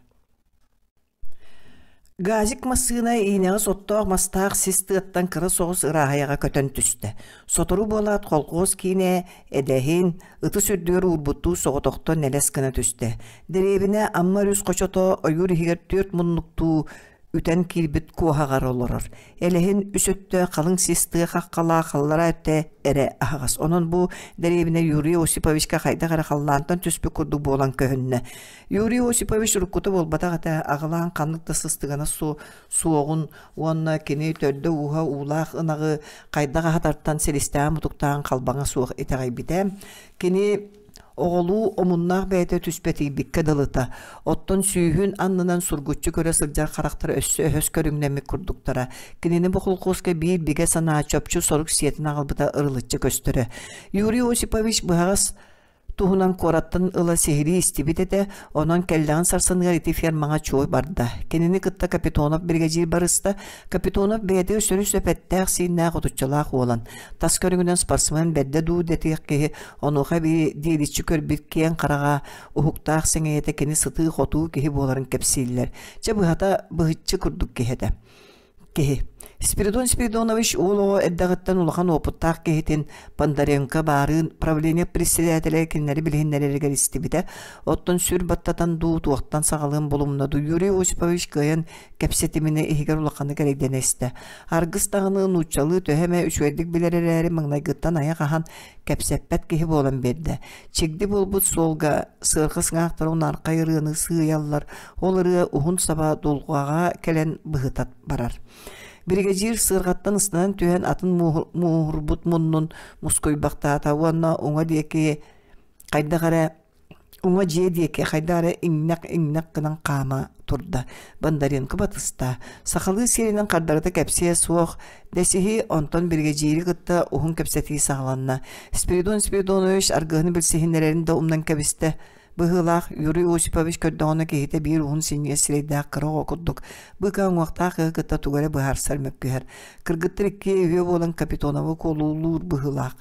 Газик массыына иинэҕэс оттоох мастаах сис тыаттан кыра соҕус ырааһыйаҕа көтөн түстэ. Сотору буолаат колхоз киинэ эдэһин ытыс үрдүгэр уурбуттуу соҕотохто нэлэс гына түстэ. Дэриэбинэ Амма өрүс хочото ойуур иһигэр түөрт муннуктуу үтэн киирбит куоһаҕар олорор. Элэһин үс өттө халыҥ сис тыа хаххалаах аллараа өттө эрэ аһаҕас. Онон бу дэриэбинэ Юрий Осиповичка хайдах эрэ халлаантан түспүт курдук буолан көһүннэ. Юрий Осипович уруккута буолбатах этэ, аҕылаан ханнык да сыстыгана суоҕун уонна кини төрдө-ууһа уулаах ынаҕы хайдах аһатартан силистээн-мутуктаан халбаҥа суох итэҕэйбитэ. Кини Оҕолуу омуннаах бэйэтэ түспэтийбиккэ дылыта, оттон сүүһүн аннынан сургуччу көрө сылдьар харахтара өссө өһөс көрүҥнэммит курдуктара. Кинини бу холкуоска биир бигэ санаа чопчу сорук сиэтин аҕалбыта ырылыччы көстөрө. Юрий Осипович быһаҕас туһунан куораттан ыла сиһилии истибит этэ, онон кэллэҕин сарсыныгар ити фермаҕа чуо барда. Кинини кытта Капитонов биригэдьиир барыста. Капитонов бэйэтигэр сөрү-сөп эттээх-сииннээх отуччалаах уолан. Тас көрүҥүнэн спортсмен бэрдэ дуу дэтиэх киһи Онуоха диэличчи көрбүт киэҥ хараҕа, уһуктаах сэҥийэтэ кини сытыы-хотуу киһи буоларын кэпсииллэр. Чэ, быһата, быһыччы курдук киһи этэ. Киһи. Спиридон Спиридонович уол оҕо эрдэҕиттэн улахан уопуттаах киһитин Бондаренко баарыын правление председателэ кинилэри билиһиннэрэригэр истибитэ. Оттон сүр баттатан дуу, туохтан саҕалыан булумна дуу Юрий Осипович кыайан кэпсэтиминэ иһигэр улаханнык эрэйдэнэ истэ. Аргыс даҕаны нууччалыы төһө эмэ үчүгэйдик билэр эрээри маҥнайгыттан айах аһан кэпсэппэт киһи буолан биэрдэ. Чигди буолбут суолга сыарҕа сыҥаахтара унаархай ырыаны сыыйаллар, ол ырыа уһун саба дулҕаҕа кэлэн быһыта барар. Биригэдьиир сыарҕаттан ыстанан түһэн атын мууһурбут муннун мускуйбахтаата уонна уҥа диэки хайдах эрэ Уҥа дьиэ диэки хайдах эрэ иҥнэх-иҥнэх гынан хаама турда. Бондаренко батыста. Сахалыы сиэринэн хардарыта кэпсиэ суох дэсиһии, онтон биригэдьиири кытта уһун кэпсэтии саҕаланна. Спиридон Спиридонович аргыһын билсиһиннэрэрин да умнан кэбистэ. Быһыылаах Юрий Осипович көрдөҕүнэ киһитэ биир уһун синньигэс сирэйдээх кыра оҕо курдук быыкаа уҥуохтаах кыһы кытта тугу эрэ быһаарсар мөккүһэр. Кыргыттар иккиэ үһүө буолан Капитоновы куолуулуур быһыылаах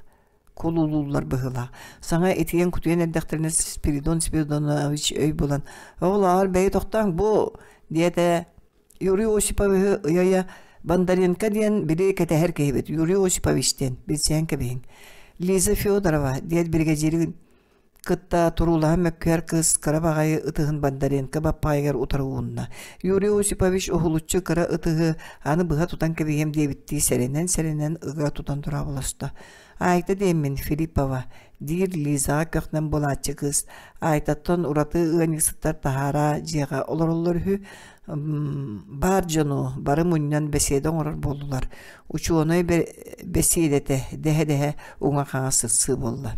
куолуулууллар быһыылаах. Саҥа итийэн-кутуйан эрдэхтэринэ Спиридон Спиридонович өй булан «Оҕолоор, бэйи тохтооҥ бу!» диэтэ. Юрий Осиповиһы ыйа-ыйа Бондаренко диэн били кэтэһэр киһибит Юрий Осипович диэн билсиһэн кэбиһиҥ. Лиза Федорова диэн биригэдьиирин кытта туруулаһан мөккүһэр кыыс кыра баҕайы ытыһын Бондаренко баппаайыгар утары уунна. Юрий Осипович уһулуччу кыра ытыһы аны быһа тутан кэбиһиэм диэбиттии сэрэнэн-сэрэнэн ыга тутан турааболосто. Айта диэммин Филиппова, диир Лизаҕа көхнөн буолааччы кыыс. Айтаттан ураты ыанньыксыттар таһаараа дьиэҕэ олороллор үһү. Баар дьону бары мунньан бэсиэдэ оҥорор буоллулар. Учуонай бэсиэдэтэ дэһэ-дэһэ уҥа-хаҥас сырсыы буолла.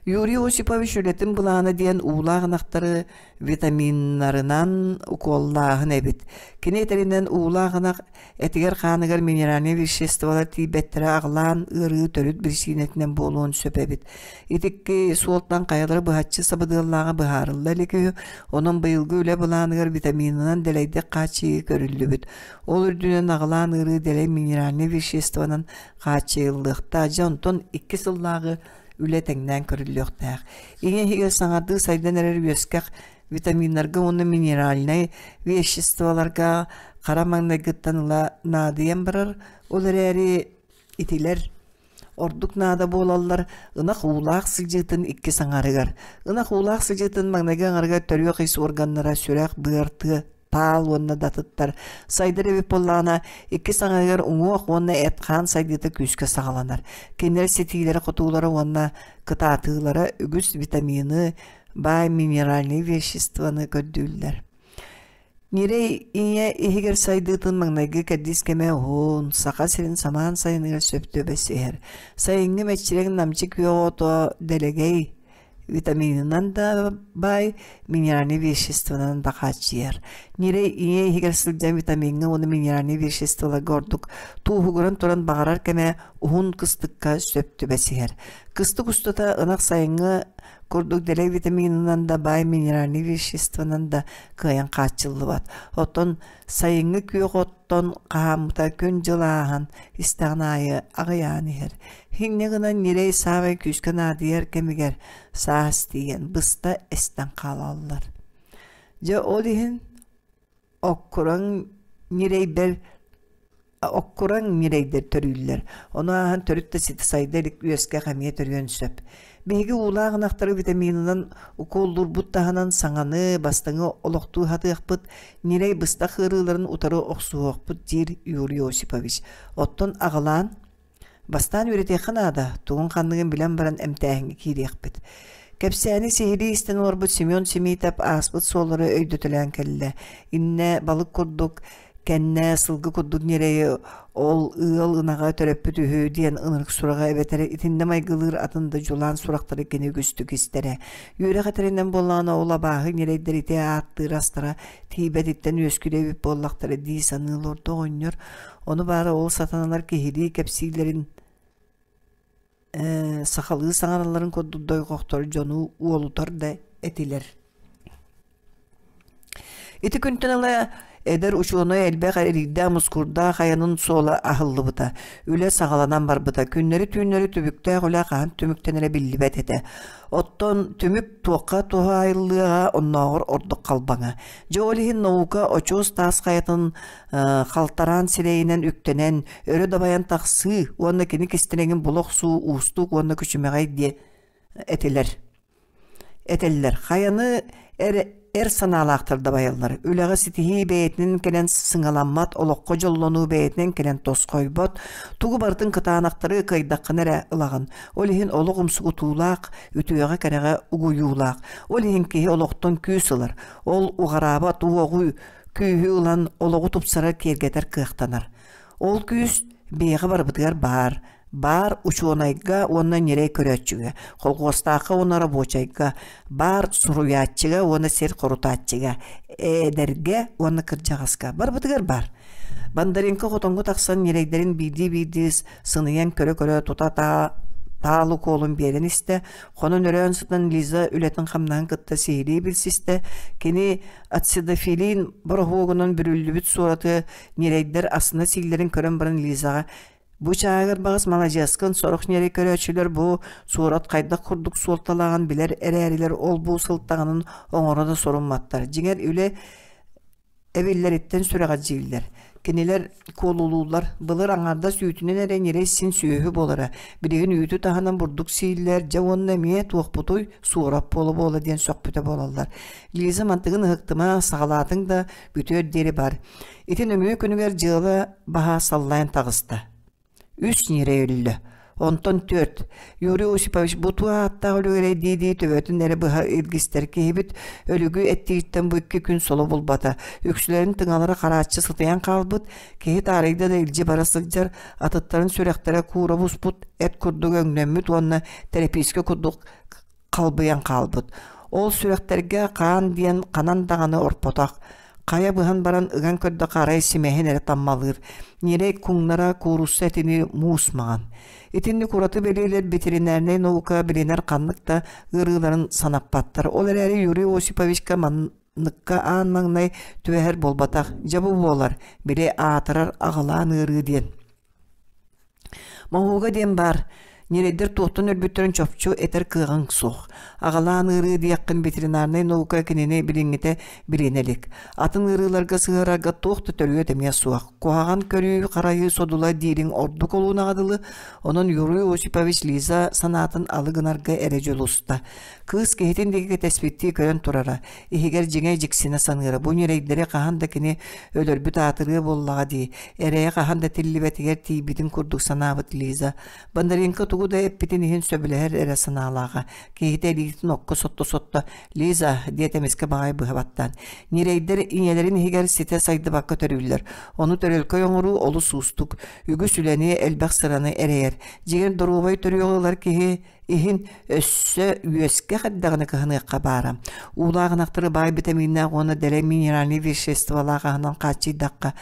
Юрий Осипович үлэтин былаана диэн уулаах ынахтары витаминнарынан укуоллааһын эбит. Кини этэринэн уулаах ынах этигэр-хааныгар минеральнай веществолар тиийбэттэрэ аҕылаан ыарыы төрүт биричиинэтинэн буолуон сөп эбит. Итикки суолтан хайалара быһаччы сабыдыаллааҕа быһаарылла илик үһү. Онон быйылгы үлэ былааныгар витаминынан дэлэйдик хааччыйыы көрүллүбүт. Ол үрдүнэн аҕылаан ыарыы дэлэй минеральнай веществонан хааччыйыллыахтаах. Дьэ онтон икки сыллааҕы үлэ тэҥнээн көрүллүөхтээх. Ийэ иһигэр саҥардыы сайдан эрэр үөскэх витаминнарга уонна минеральнай веществоларга хара маҥнайгыттан ыла наадыйан барар. Ол эрээри итилэр ордук наада буолаллар ынах уулаах сылдьыытын иккис аҥарыгар. Ынах уулаах сылдьыытын маҥнайгы аҥарыгар төрүөх ис органнара сүрэх, быар, тыа таал уонна датыттар сайдар эбит буоллаҕына, иккис аҥарыгар уҥуох уонна эт-хаан сайдыыта күүскэ саҕаланар. Кинилэр ситиилэрэ-хотуулара уонна кытаатыылара үгүс витамины, баай минеральнай веществоны көрдүүллэр. Ньирэй ийэ иһигэр сайдыытын маҥнайгы кэрдиис кэмэ уһун, Саха сирин самаан сайыныгар сөп түбэсиһэр. Сайыҥҥы мэччирэҥ намчы күөх ото дэлэгэй, витаминынан да баай, минеральнай веществонан да хааччыйар. Ньирэй ийэ иһигэр сылдьан витамиҥҥа уонна минеральнай веществоларга ордук тууһугуран туран баҕарар кэмэ уһун кыстыкка сөп түбэсиһэр. Кыстык устата ынах сайыҥҥы курдук дэлэй витаминынан да баай минеральнай веществонан да кыайан хааччыллыбат. Оттон сайыҥҥы күөх оттон хаһааммыта күн-дьыл ааһан истэҕин аайы аҕыйаан иһэр. Инньэ гынан ньирэй саамай күүскэ наадыйар кэмигэр саас тиийэн быста эстэн хаалаллар. Дьэ ол иһин оккураҥ ньирэйдэр оккураҥ ньирэйдэр төрүүллэр. Ону ааһан төрүт да ситэ сайда илик үөскэх эмиэ төрүөн сөп. Биһиги уулаах ынахтары витаминынан укуоллуурбут таһынан саҥаны, бастыҥы олохтуу сатыахпыт, ньирэй быстах ыарыыларын утары охсуһуохпут диир Юрий Осипович. Оттон аҕалаан Бастаан үөрэтиэххэ наада, тугун-ханныгын билэн баран эмтээһиҥҥэ киириэхпит. Кэпсээни сиһилии истэн олорбут Семен Семитов ааспыт суоллары өйдөтөлөөн кэллэ. Иннэ балык курдук, кэннэ сылгы курдук ньирэйи ол ыал ынаҕа төрөппүт үһү диэн ынырык сураҕа эбэтэр итиннэ майгылыыр атын да дьулаан сурахтары кини үгүстүк истэрэ. Үөрэх этэринэн буоллаҕына ол абааһы ньирэйдэр ити ааттыыр астара тиийбэтиттэн үөскүүр эбит буоллахтара дии саныы олордо оҕонньор. Ону баара ол сатаналар киһилии кэпсииллэрин э, сахалыы саҥаралларын курдук дойҕохтор дьону уолутар да этилэр. Ити күнтэн ыла эдэр учуонай элбэх эриирдээх-мускуурдаах айанын суола аһыллыбыта. Үлэ саҕаланан барбыта. Күннэри-түүннэри түбүктээх үлэ хаһан түмүктэнэрэ биллибэт этэ. Оттон түмүк туохха туһаайыллыаҕа оннооҕор ордук халбаҥа. Дьэ ол иһин наука очуос таас хайатын халтараан сирэйинэн үктэнэн, өрө дабайан тахсыы уонна кини кистэлэҥин була охсуу уустук уонна күчүмэҕэй диэ этилэр. Этэллэр. Хайаны эр, эр санаалаахтар дабайаллар. Үлэҕэ ситиһии бэйэтинэн кэлэн сыҥаламмат, олоххо дьоллонуу бэйэтинэн кэлэн тосхойбот, тугу барытын кытаанахтары кыайдаххына эрэ ылаҕын. Ол иһин олох умсугутуулаах, үтүөҕэ-кэрэҕэ угуйуулаах. Ол иһин киһи олохтон күүс ылар. Ол уҕараабат уоҕу күүһү ылан олоҕу тупсарар киэргэтэр кыахтанар. Ол күүс биһиэхэ барыбытыгар баар. Баар учуонайга уонна ньирэй көрөөччүгэ, холхуостаахха уонна рабочайга, баар суруйааччыга уонна сир хорутааччыга, эдэргэ уонна кырдьаҕаска барыбытыгар баар. Бондаренко хотоҥҥо тахсан ньирэйдэрин биирдии-биирдии сыныйан көрө-көрө тута Таал укуолун биэрэн истэ, хонон-өрөөн сытан Лиза үлэтин-хамнаһын кытта сиһилии билсистэ. Кини ацидофилин бороһуогунан бүрүллүбүт суораты ньирэйдэр астына сииллэрин көрөн баран Лизаҕа «Бу чааһыгар баҕас маладьыаскын, сорох ньирэй көрөөччүлэр бу суорат хайдах курдук суолталааҕын билэр эрээрилэр ол-бу сылтаҕынан оҥоро да сорумматтар. Дьиҥэр, үлэ эбиллэриттэн сүрэҕэлдьииллэр. Кинилэр куолулууллар, былыр аҥаардас үүтүнэн эрэ ньирэй син сүөһү буолара, билигин үүтү таһынан бурдук сииллэр, дьэ уонна эмиэ туохпутуй, суорап буола-буола диэн сөхпүтэ буолаллар. Лиза мантыгын ыһыктыма, саҕалаатыҥ да, бүтүөр диэри бар. Ити нөҥүө күнүгэр дьыала баһа саллайан таҕыста. Үс ньирэй өллө. Онтон түөрт. Юрий Осипович бу туох ааттаах үлүгэрэй дии-дии төбөтүн эрэ быһа илгистэр киһибит өлүгү эттииттэн бу икки күн соло булбата. Үксүлэрин тыҥалара харааччы сытыйан хаалбыт, киһи таарыйда да илдьи бара сылдьар, атыттарын сүрэхтэрэ куура буспут, эт курдук өҥнөммүт уонна тэрэпиискэ курдук халбыйан хаалбыт. Ол сүрэхтэргэ хаан диэн ханан даҕаны орпотох. Хайа быһан баран ыган көрдөххө арай симэһин эрэ таммалыыр. Ньирэй куҥнара куурусса этини муус маҥан. Итинник ураты бэлиэлэр ветеринарнай наука билинэр ханнык да ыарыыларын санаппаттар. Ол эрээри Юрий Осиповичка манныкка аан маҥнай түбэһэр буолбатах. Дьэ бу буолар, били аатырар аҕылаан ыарыы диэн. Моһуога диэн баар, ньирэйдэр туохтан өлбүттэрин чопчу этэр кыаҕыҥ суох. Аҕалаан ыарыы диэххин ветеринарнай наука кинини билиҥҥитэ билинэ илик. Атын ыарыыларга сыһыарарга туох да төрүөт эмиэ суох. Куһаҕан көрүү-харайыы содула диириҥ ордук олуунаҕа дылы, онон Юрий Осипович Лиза санаатын алы гынарга эрэ дьулуста. Кыыс киһитин диэки кэтэспиттии көрөн турара, иһигэр дьиҥэ дьиксинэ саныыра. Бу ньирэйдэри хаһан да кини өлөрбүт аатырыа буоллаҕа дии, эрэйэ хаһан да тиллибэтигэр тиийбитин курдук санаабыт Лиза. Бондаренко тугу да эппитин иһин сөбүлэһэр эрэ санаалааҕа. Киһитэ илиитин окко сотто-сотто «Лиза» диэт эмискэ баҕайы быһа баттаан. Ньирэйдэр ийэлэрин иһигэр ситэ сайдыбакка төрүүллэр. Ону төрөлкөй оҥоруу олус уустук. Үгүс үлэни, элбэх сыраны эрэйэр. Дьиҥэр доруобай төрүөҕү ылар киһи иһин өссө үөскэ эрдэҕинэ кыһаныахха баара. Уулаах ынахтары баай битэмииннээх уонна дэлэй минеральнай веществолаах аһынан хааччыйдахха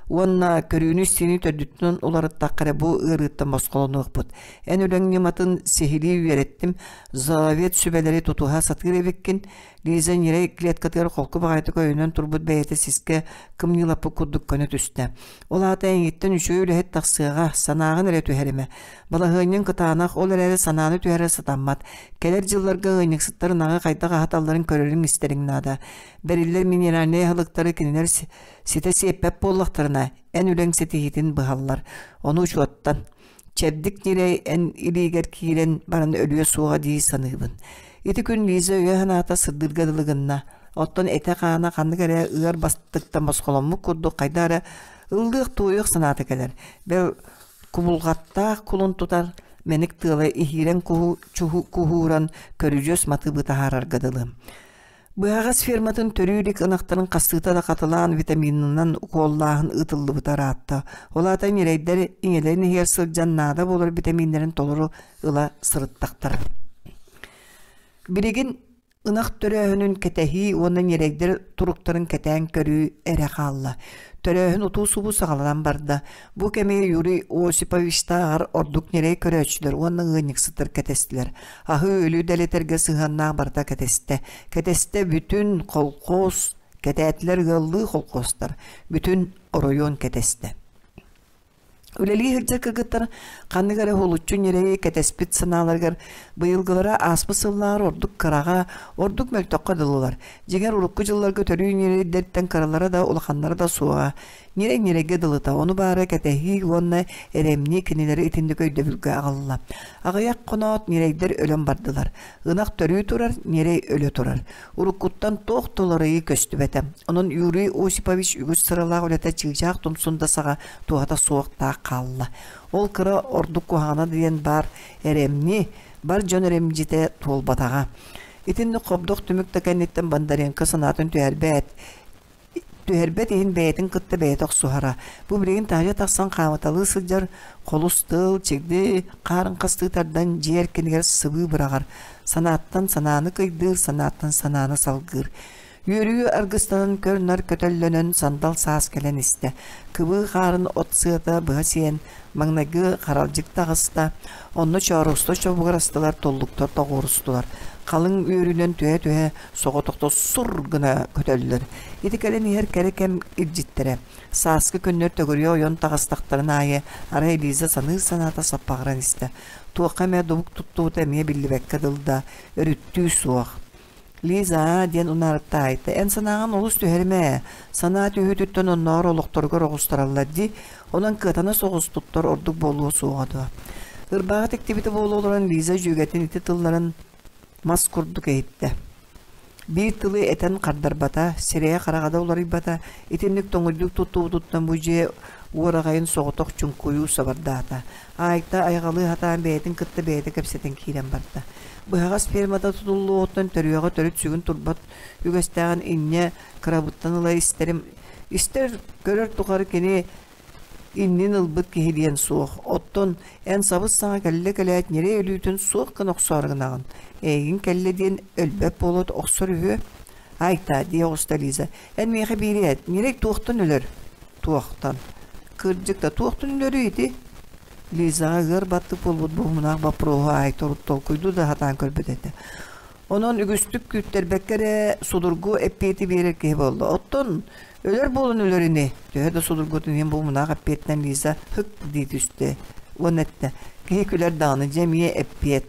уонна көрүүнү-истиини төрдүттэн уларыттахха эрэ бу ыарыыттан босхолонуохпут. Эн үлэҥ ньыматын сиһилии үөрэттим, зоовет сүбэлэри тутуһа сатыыр эбиккин. Лиза ньирэй клеткатыгар холку баҕайытык өйөнөн турбут бэйэтэ сискэ кымньыылаппыт курдук көнө түстэ. Ол аата эйигиттэн үчүгэй үлэһит тахсыаҕа, санааҕын эрэ түһэримэ. Балаһыанньаҥ кытаанах, ол эрээри санааны түһэрэр сатаммат. Кэлэр дьылларга ыанньыксыттар ынаҕы хайдах аһаталларын көрөрүҥ-истэриҥ наада. Бэриллэр минеральнай аһылыктары кинилэр ситэ сиэппэт буоллахтарына, эн үлэҥ ситиһиитин быһаллар. Ону учуоттан. Чэбдик ньирэй эн илиигэр киирэн баран өлүө суоҕа дии саныыбын. Ити күн Лиза өйө-санаата сырдыырга дылы гынна. Оттон этэ-хаана ханнык эрэ ыар бастыктан босхоломмут курдук хайдах эрэ ыллыах-туойуох санаата кэлэр. Бэл кубулҕаттаах кулун тутар мэник тыала иһиирэн куһууран көрүдьүөс матыыбы таһаарарга дылы. Быһаҕас ферматын төрүү илик ынахтарын хастыыта да хатылаан витаминынан укуоллааһын ыытыллыбыта ыраатта. Ол аата ньирэйдэр ийэлэрин иһигэр сылдьан наада буолар битэмииннэрин толору ыла сырыттахтара. Билигин Ынах төрөөһүнүн кэтэһии уонна ньирэйдэр туруктарын кэтээн көрүү эрэ хаалла. Төрөөһүн утуу-субуу саҕаланан барда. Бу кэми Юрий Осиповичтааҕар ордук ньирэй көрөөччүлэр уонна ыанньыксыттар кэтэстилэр. Аһыы-өлүү дэлэтэргэ сыһыаннаах барыта кэтэстэ. Кэтэстэ бүтүн колхоз, кэтээтилэр ыаллыы колхозтар, бүтүн оройуон кэтэстэ. Үлэлии сылдьар кыргыттар ханнык эрэ уһулуччу ньирэйи кэтэспит санааларыгар быйылгылара ааспыт сыллааҕар ордук кыраҕа, ордук мөлтөххө дылылар. Дьиҥэр урукку дьылларга төрүү ньирэйдэртэн кыралара да улаханнара да суоҕа. Ньирэй ньирэйгэ дылыта, ону баара кэтэһии уонна эрэмньи кинилэри итинник өйдөбүлгэ аҕалла. Аҕыйах хоноот ньирэйдэр өлөн бардылар. Ынах төрүү турар, ньирэй өлө турар. Уруккуттан туох да уларыйыы көстүбэтэ. Онон Юрий Осипович үгүс сыралаах үлэтэ чыычаах тумсун да саҕа туһата суох таах хаалла. Ол кыра ордук куһаҕана диэн баар эрэмньи, бар дьон эрэмдьитэ туолбатаҕа. Итинник хобдох түмүк да кэнниттэн Бондаренко санаатын түһэрбэт, түһэрбэт иһин бэйэтин кытта бэйэтэ охсуһара. Бу билигин таһырдьа тахсан хаамыталыы сылдьар холус тыл, чигди хаарын хастыы тардан дьиэ эркинигэр сыбыы быраҕар, санааттан санааны кыйдыыр, санааттан санааны салгыыр. Үөрүү аргыстанан көр-нар көтөллөнөн сандал саас кэлэн истэ. Кыбыы хаарын от сыата быһа сиэн, маҥнайгы харалдьык таҕыста, онно чооруста чобугурастылар, туллуктар тоҕуорустулар. Халыҥ үөрүүнэн түһэ-түһэ соҕотохто сур гына көтөллөр. Ити кэлэн иһэр кэрэ кэм илдьиттэрэ. Сааскы күннэр төгүрүйэ ойон таҕыстахтарын аайы арай Лиза саныыр санаата саппаҕыран истэ. Туохха эмэ дубук туттубута эмиэ биллибэккэ дылы да, өрүттүү суох. Лиза диэн унаарытта Айта, эн санааҕын олус түһэримэ ээ. Санаа түһүүтүттэн оннооҕор олохторугар оҕустараллар дии. Онон кыатана соҕус туттар ордук буолуо суоҕа дуо? Ырбааҕы тиктибитэ буола олорон Лиза дьүөгэтин ити тылларын мас курдук иһиттэ. Биир тылы этэн хардарбата, сирэйэ-хараҕа да уларыйбата, итинник тоҥуйдук туттубутуттан бу дьиэ уораҕайын соҕотох чуҥкуйуу сабардаата. Айта айҕалыы сатаан бэйэтин кытта бэйэтэ кэпсэтэн киирэн барда. Быһаҕас фермата тутуллуоҕуттан төрүөҕэ төрүт сүгүн турбат үгэстээҕин инньэ кырабыттан ыла истэрим истэр көрөр тухары кини иннин ылбыт киһи диэн суох. Оттон эн сабыс-саҥа кэллэ кэлээт ньирэй өлүүтүн суох гына охсоору гынаҕын. Эйигин кэллэ диэн өлбөт буолуот охсор үһү. Айта, дии оҕуста Лиза, эн миэхэ биири эт, ньирэй туохтан өлөр? Туохтан? Кырдьык да, туохтан өлөрүй ити? Лизаҕа ыар баттык буолбут буһумнаах боппуруоһу Айта урут толкуйдуу да сатаан көрбүт этэ. Онон үгүстүк күүттэрбэккэ эрэ судургу эппиэти биэрэр киһи буолла. Оттон өлөр буолан өлөр ини, төһө да судургутун иһин бу мунаах эппиэтинэн Лиза һык дии түстэ уонна эттэ: Киһи күлэр даҕаны, дьэ эмиэ эппиэт.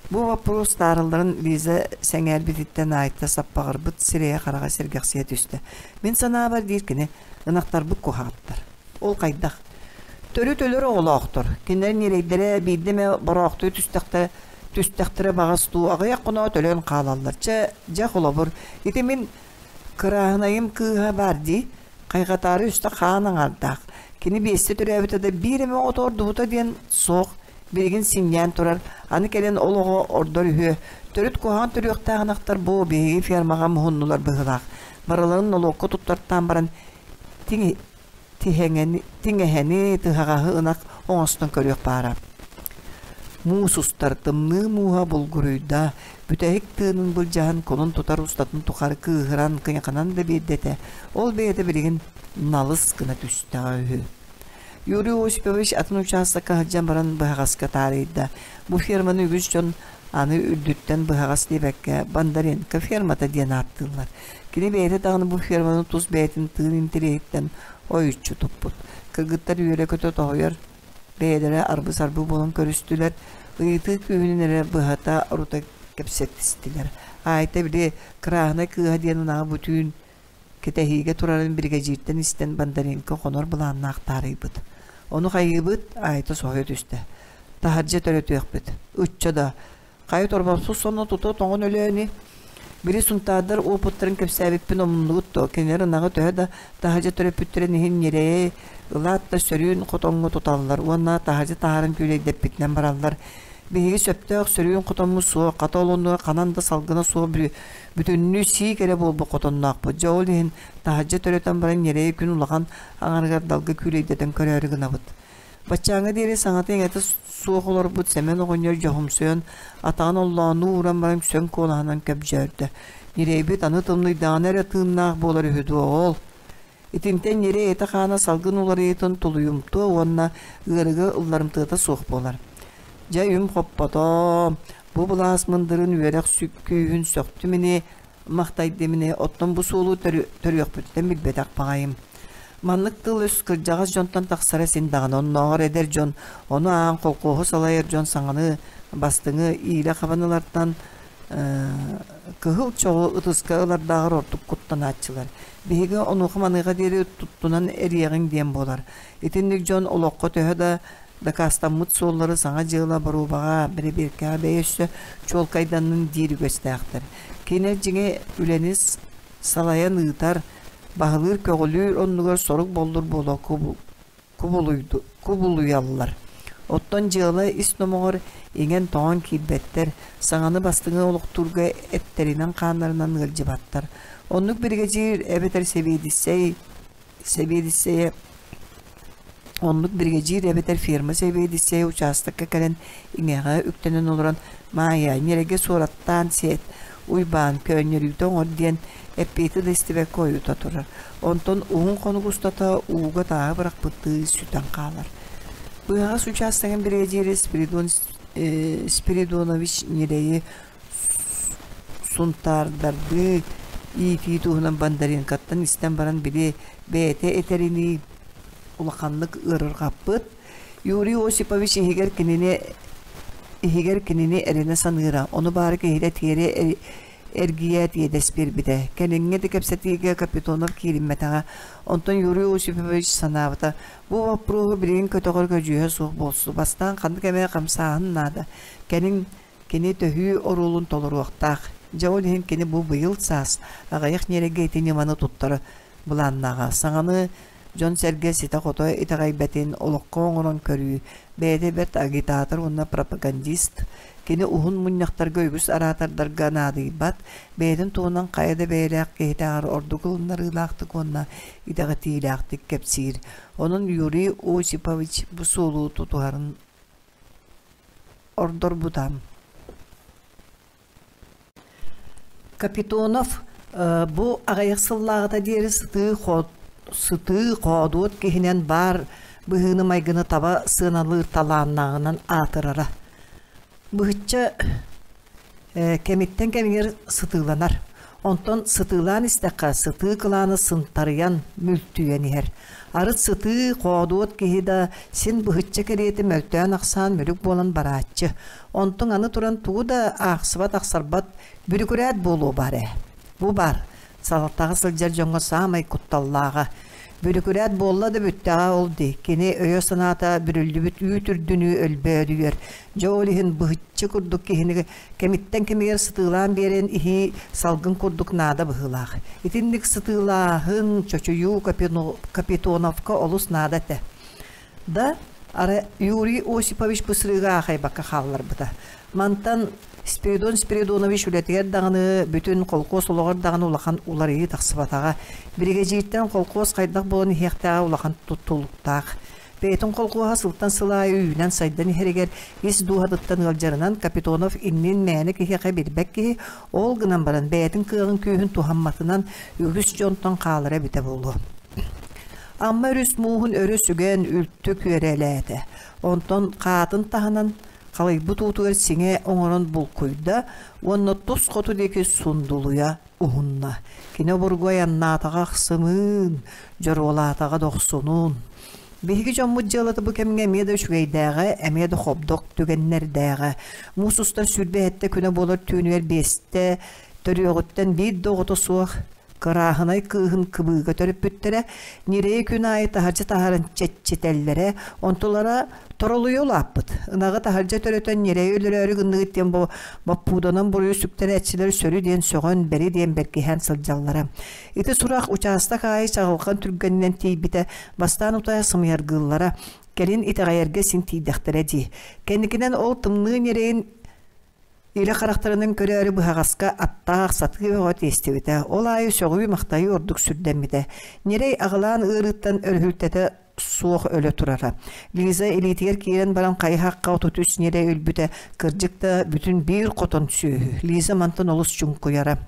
Бу боппуруос таарылларын Лиза сэҥээрбититтэн Айта саппаҕырбыт сирэйэ-хараҕа сэргэхсийэ түстэ. Мин санаабар диир кини, ынахтарбыт куһаҕаттар. Ол хайдах? Төрүт өлөр оҕолоохтор. Кинилэр ньирэйдэрэ биирдэ эмэ бороохтуу түстэхтэрэ түстэхтэрэ баҕас дуу, аҕыйах хоноот өлөн хаалаллар. Чэ, дьэ холобур, ити мин кырааһынайым кыыһа баар дии, хайҕатаары үстэ хаан аҥаардаах. Кини биэстэ төрөөбүтэ да биир эмэ оҕото ордубута диэн суох, билигин синньээн турар, аны кэлэн ол оҕо ордор үһүө. Төрүт куһаҕан төрүөхтээх ынахтар бу биһиги фермаҕа муһуннулар быһыылаах. Барыларын нолуокка туттартаан баран тиҥэһэни, тыһаҕаһы ынах оҥостон көрүөх баара. Муус устар тымныы мууһа булгуруйда, бүтэһик тыынын былдьаһан кулун тутар устатын тухары кыыһыран, кыйаханан да биэрдэ этэ. Ол бэйэтэ билигин налыс гына түстэҕэ үһү. Юрий Осипович атын учаастакка сылдьан баран быһаҕаска таарыйда. Бу ферманы үгүс дьон аны үрдүттэн быһаҕас диэбэккэ Бондаренко фермата диэн ааттыыллар. Кини бэйэтэ даҕаны бу ферманы тус бэйэтин тыын интэриэһиттэн ойуччу туппут. Кыргыттар үөрэ-көтө тоһуйар бэйэлэрэ арбы-сарбы буолан көрүстүлэр, ыйытыы күүһүнэн эрэ быһата орута кэпсэтистилэр. Аайта били кырааһынай кыыһа диэн ынаҕы бу түүн кэтэһиигэ турарын биригэдьииртэн истэн Бондаренко хонор былааннаах таарыйбыт. Ону хайыыбыт, Аайта соһуйа түстэ. Таһырдьа төрөтүөхпүт. Ычча да, хайа торбосу сонно тута тоҥон өлөө ини. Били сунтаардар уопуттарын кэпсээбиппин умнубут дуо? Кинилэр ынаҕы төһө да таһырдьа төрөппүттэрин иһин ньирэйи ылаат да сөрүүн хотоҥҥо туталлар уонна таһырдьа таһааран күүлэйдэппитинэн бараллар. Биһиги сөптөөх сөрүүн хотоммут суох, хата ол оннугар ханан да салгына суох бүтүннүү сиик эрэ буолбут хотонноохпут. Дьэ ол иһин таһырдьа төрөтөн баран ньирэйи күн улахан аҥарыгар далга күүлэйдэтэн көрөөрү гынабыт. Баччааҥҥа диэри саҥата-иҥэтэ суох олорбут Сэмэн оҕонньор дьоһумсуйан, атаҕын оллооннуу ууран баран сөҥ куолаһынан көбдьөөрдө: «Ньирэйбит аны тымныйдаҕына эрэ тыыннаах буолар үһү дуо ол?» Итинтэн ньирэй этэ-хаана салгын уларыйыытын тулуйумтуо уонна ыарыыга ылларымтыата суох буолар. Дьэ, үм хоппотоо, бу былаас мындырын үөрэх күүһүн сөхтүм ини, махтайдым ини, оттон бу суолу төрүөхпүттэн билбэтэх баҕайым. Маннык тыл-өс кырдьаҕас дьонтон тахсара син даҕаны, оннооҕор эдэр дьон, ону аан колхуоһу салайар дьон саҥаны, бастыҥы иилэ хабан ылартан кыһыл чоҕу ытыска ылардааҕар ордук куттанааччылар. Биһиги онуоха-маныаха диэри туттунан эриэҕиҥ диэн буолар. Итинник дьон олоххо төһө да дакаастаммыт суоллары саҥа дьыала боруобаҕа, бэрэбиэркэҕэ бэйэ өссө чуолкайданнын диир үгэстээхтэр. Кини дьиҥэ үлэни салайан ыытар, баһылыыр-көҕүлүүр оннугар сорук-боллур буола кубулуйаллар. Оттон дьыала ис номоҕор иҥэн-тоҥон киирбэттэр, саҥаны бастыҥы олохтуурга эттэринэн-хааннарынан ыалдьыбаттар. Оннук биригэдьиир эбэтэр сэбиэдиссэй сэбиэдиссэйэ оннук биригэдьиир эбэтэр ферма сэбиэдиссэйэ учаастакка кэлэн иҥэҕэ үктэнэн олорон «Маайа, ньирэйгэ суораттаан сиэт, Уйбаан көөнньөрүүтэ оҥор диэн эппиэти да истибэккэ ойута турар. Онтон уһун хонук устата ууга тааһы бырахпыттыы сүтэн хаалар. Быһаҕас учаастагын биригэдьиирэ Спиридон Спиридонович ньирэйи сунтаардардыы иитии туһунан Бондаренкоттан истэн баран били бэйэтэ этэринии улаханнык ыарырҕаппыт. Юрий Осипович иһигэр кинини иһигэр кинини эрэнэ саныыра, ону баара киһитэ тиэрэ эргийээт иэдэс биэрбитэ. Кэлиҥҥи да кэпсэтиигэ Капитонов киириммэтэҕэ. Онтон Юрий Осипович санаабыта, бу боппуруоһу билигин көтөҕөр көдьүүһэ суох буолсу. Бастаан ханнык эмэ хамсааһын наада. Кэлин кини төһүү оруолун толоруохтаах. Дьэ ол иһин кини бу быйыл саас аҕыйах ньирэйгэ ити ньыманы туттара былааннааҕа. Саҥаны дьон-сэргэ ситэ-хото итэҕэйбэтин олоххо оҥорон көрүү, бэйэтэ бэрт агитатор уонна пропагандист, кини уһун мунньахтарга үгүс араатардарга наадыйбат, бэйэтин туһунан хайа да бэйэлээх киһитээҕэр ордук ылыннарыылаахтык уонна итэҕэтиилээхтик кэпсиир. Онон Юрий Осипович бу суолу тутуһарын ордорбута. Капитонов бу аҕыйах сыллааҕыта диэри сытыы хоодуот киһинэн баар быһыыны-майгыны таба сыаналыыр талааннааҕынан аатырара. Быһычча кэмиттэн кэмигэр сытыыланар. Онтон сытыылаан истэххэ, сытыы кылааны сынтарыйан, мүлтүйэн иһэр. Арыт сытыы, хоодуот киһи да син быһычча кэриэтэ мөлтөөн-ахсаан мүлүк буолан барааччы. Онтуҥ аны туран тугу да аахсыбат-ахсарбат бүрүкүрээт буолуо баар ээ. Бу баар, салалтаҕа сылдьар дьоҥҥо саамай кутталлааҕа. Бүрүкүрээт буолла да бүттэҕэ ол дии. Кини өйө-санаата бүрүллүбүт үүт үрдүнүү өлбөөдүйэр. Дьэ ол иһин быһыччы курдук киһини кэмиттэн кэмигэр сытыылаан биэрэн иһии салгын курдук наада быһыылаах. Итинник сытыылааһын, чочуйуу Капитоновка олус наада этэ. Да, арай Юрий Осипович бу сырыыга аахайбакка хаалларбыта. Мантан Спиридон Спиридонович үлэтигэр даҕаны, бүтүн холкуос олоҕор даҕаны улахан уларыйыы тахсыбатаҕа. Биригэдьииртэн холкуос хайдах буолан иһиэхтээҕэ улахан туттулуктаах. Бэйэтин холкуоһа сылтан сыл аайы үүнэн-сайдан иһэригэр ис дууһатыттан ыалдьарынан Капитонов иннин мээнэ киһиэхэ билбэт киһи, ол гынан баран бэйэтин кыаҕын-күүһүн туһамматынан үгүс дьонтон хаалара эбитэ буолуо. Амма өрүс мууһун өрө сүгэн үлтү күөрэлээтэ. Онтон хаатын таһынан халыйбыт уутугар сиҥэ оҥорон булкуйда уонна тус хоту диэки сундулуйа уһунна. Кини обургу айаннаатаҕа ахсымыын, дьоруолаатаҕа дохсунуун. Биһиги дьоммут дьыалата бу кэмҥэ эмиэ да үчүгэйдээҕэ, эмиэ да хобдох түгэннэрдээҕэ. Муус устар 27 күнэ буолар түүнүгэр биэстэ төрүөҕүттэн биир да оҕото суох Кырааһынай кыыһын кыбыыга төрөппүттэрэ ньирэйи күн аайы таһырдьа таһааран чэччитэллэрэ, онтулара торолуйа улааппыт. Ынаҕы таһырдьа төрөтөн ньирэйи өлөрөөрү гынныгыт диэн боппууданан буруйу сүктэрээччилэр сөрү диэн сөҕөн, бэри диэн бэркиһээн сылдьаллара. Ити сурах учаастак аайы чаҕылҕан түргэнинэн тиийбитэ, бастаан утаа сымыйаргыыллара, кэлин итэҕэйэргэ син тиийдэхтэрэ дии. Кэнникинэн ол тымныы ньирэйин Илэ харахтарынан көрөөрү быһаҕаска аттаах сатыы бөҕө тиэстибитэ. Ол аайы сөҕүү-махтайыы ордук сүрдэммитэ. Ньирэй аҕылаан ыарыыттан өрүһүлтэтэ суох өлө турара. Лиза илиитигэр киирэн баран хайыһахха 33 ньирэй өлбүтэ, кырдьык да, бүтүн биир хотон сүөһү. Лиза мантан олус чуҥкуйара.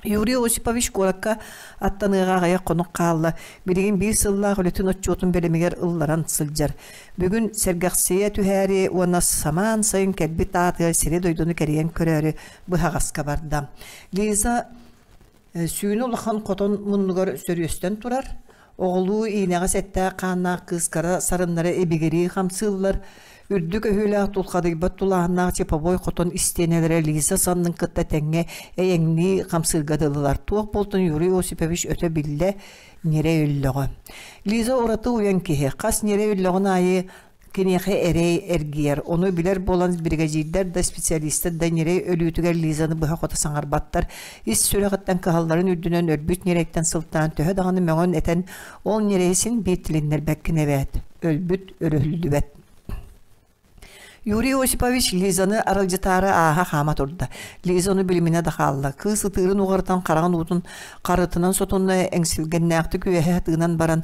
Юрий Осипович куоракка аттаныаҕа аҕыйах хонук хаалла. Билигин биир сыллаах үлэтин отчуотун бэлэмигэр ылларан сылдьар. Бүгүн сэргэхсийэ түһээри уонна самаан сайын кэлбит аатыгар сири-дойдуну кэрийэн көрөөрү быһаҕаска барда. Лиза сүүнэ улахан хотон муннугар сөрүөстэн турар. Оҕолуу иинэҕэс эттээх хааннаах кыыс кыра сарыннара ибигирии хамсыыллар, үрдүк өһүөлээх тулхадыйбат тулааһыннаах типовой хотон истиэнэлэрэ Лиза саннын кытта тэҥҥэ эйэҥнии хамсыырга дылылар. Туох буолтун Юрий Осипович өтө биллэ, ньирэй өллөҕө. Лиза ураты уйан киһи, хас ньирэй өллөҕүн аайы Киниэхэ эрэй эргийэр, ону билэр буолан биригэдьиирдэр да, специалистар да ньирэй өлүүтүгэр Лизаны быһа-хото саҥарбаттар, ис сүрэҕиттэн кыһалларын үрдүнэн өлбүт ньирэйтэн сылтаан төһө даҕаны мөҥөн-этэн, ол ньирэйи син биир тилиннэрбэккин эбээт, өлбүт өрүһүллүбэт. Юрий Осипович Лизаны аралдьытаары ааһа хаама турда. Лиза ону билиминэ да хаалла. Кыыс ытыырын уҕарытан хараҕын уутун харытынан сотунна, эҥсилгэннээхтик үөһэ тыынан баран.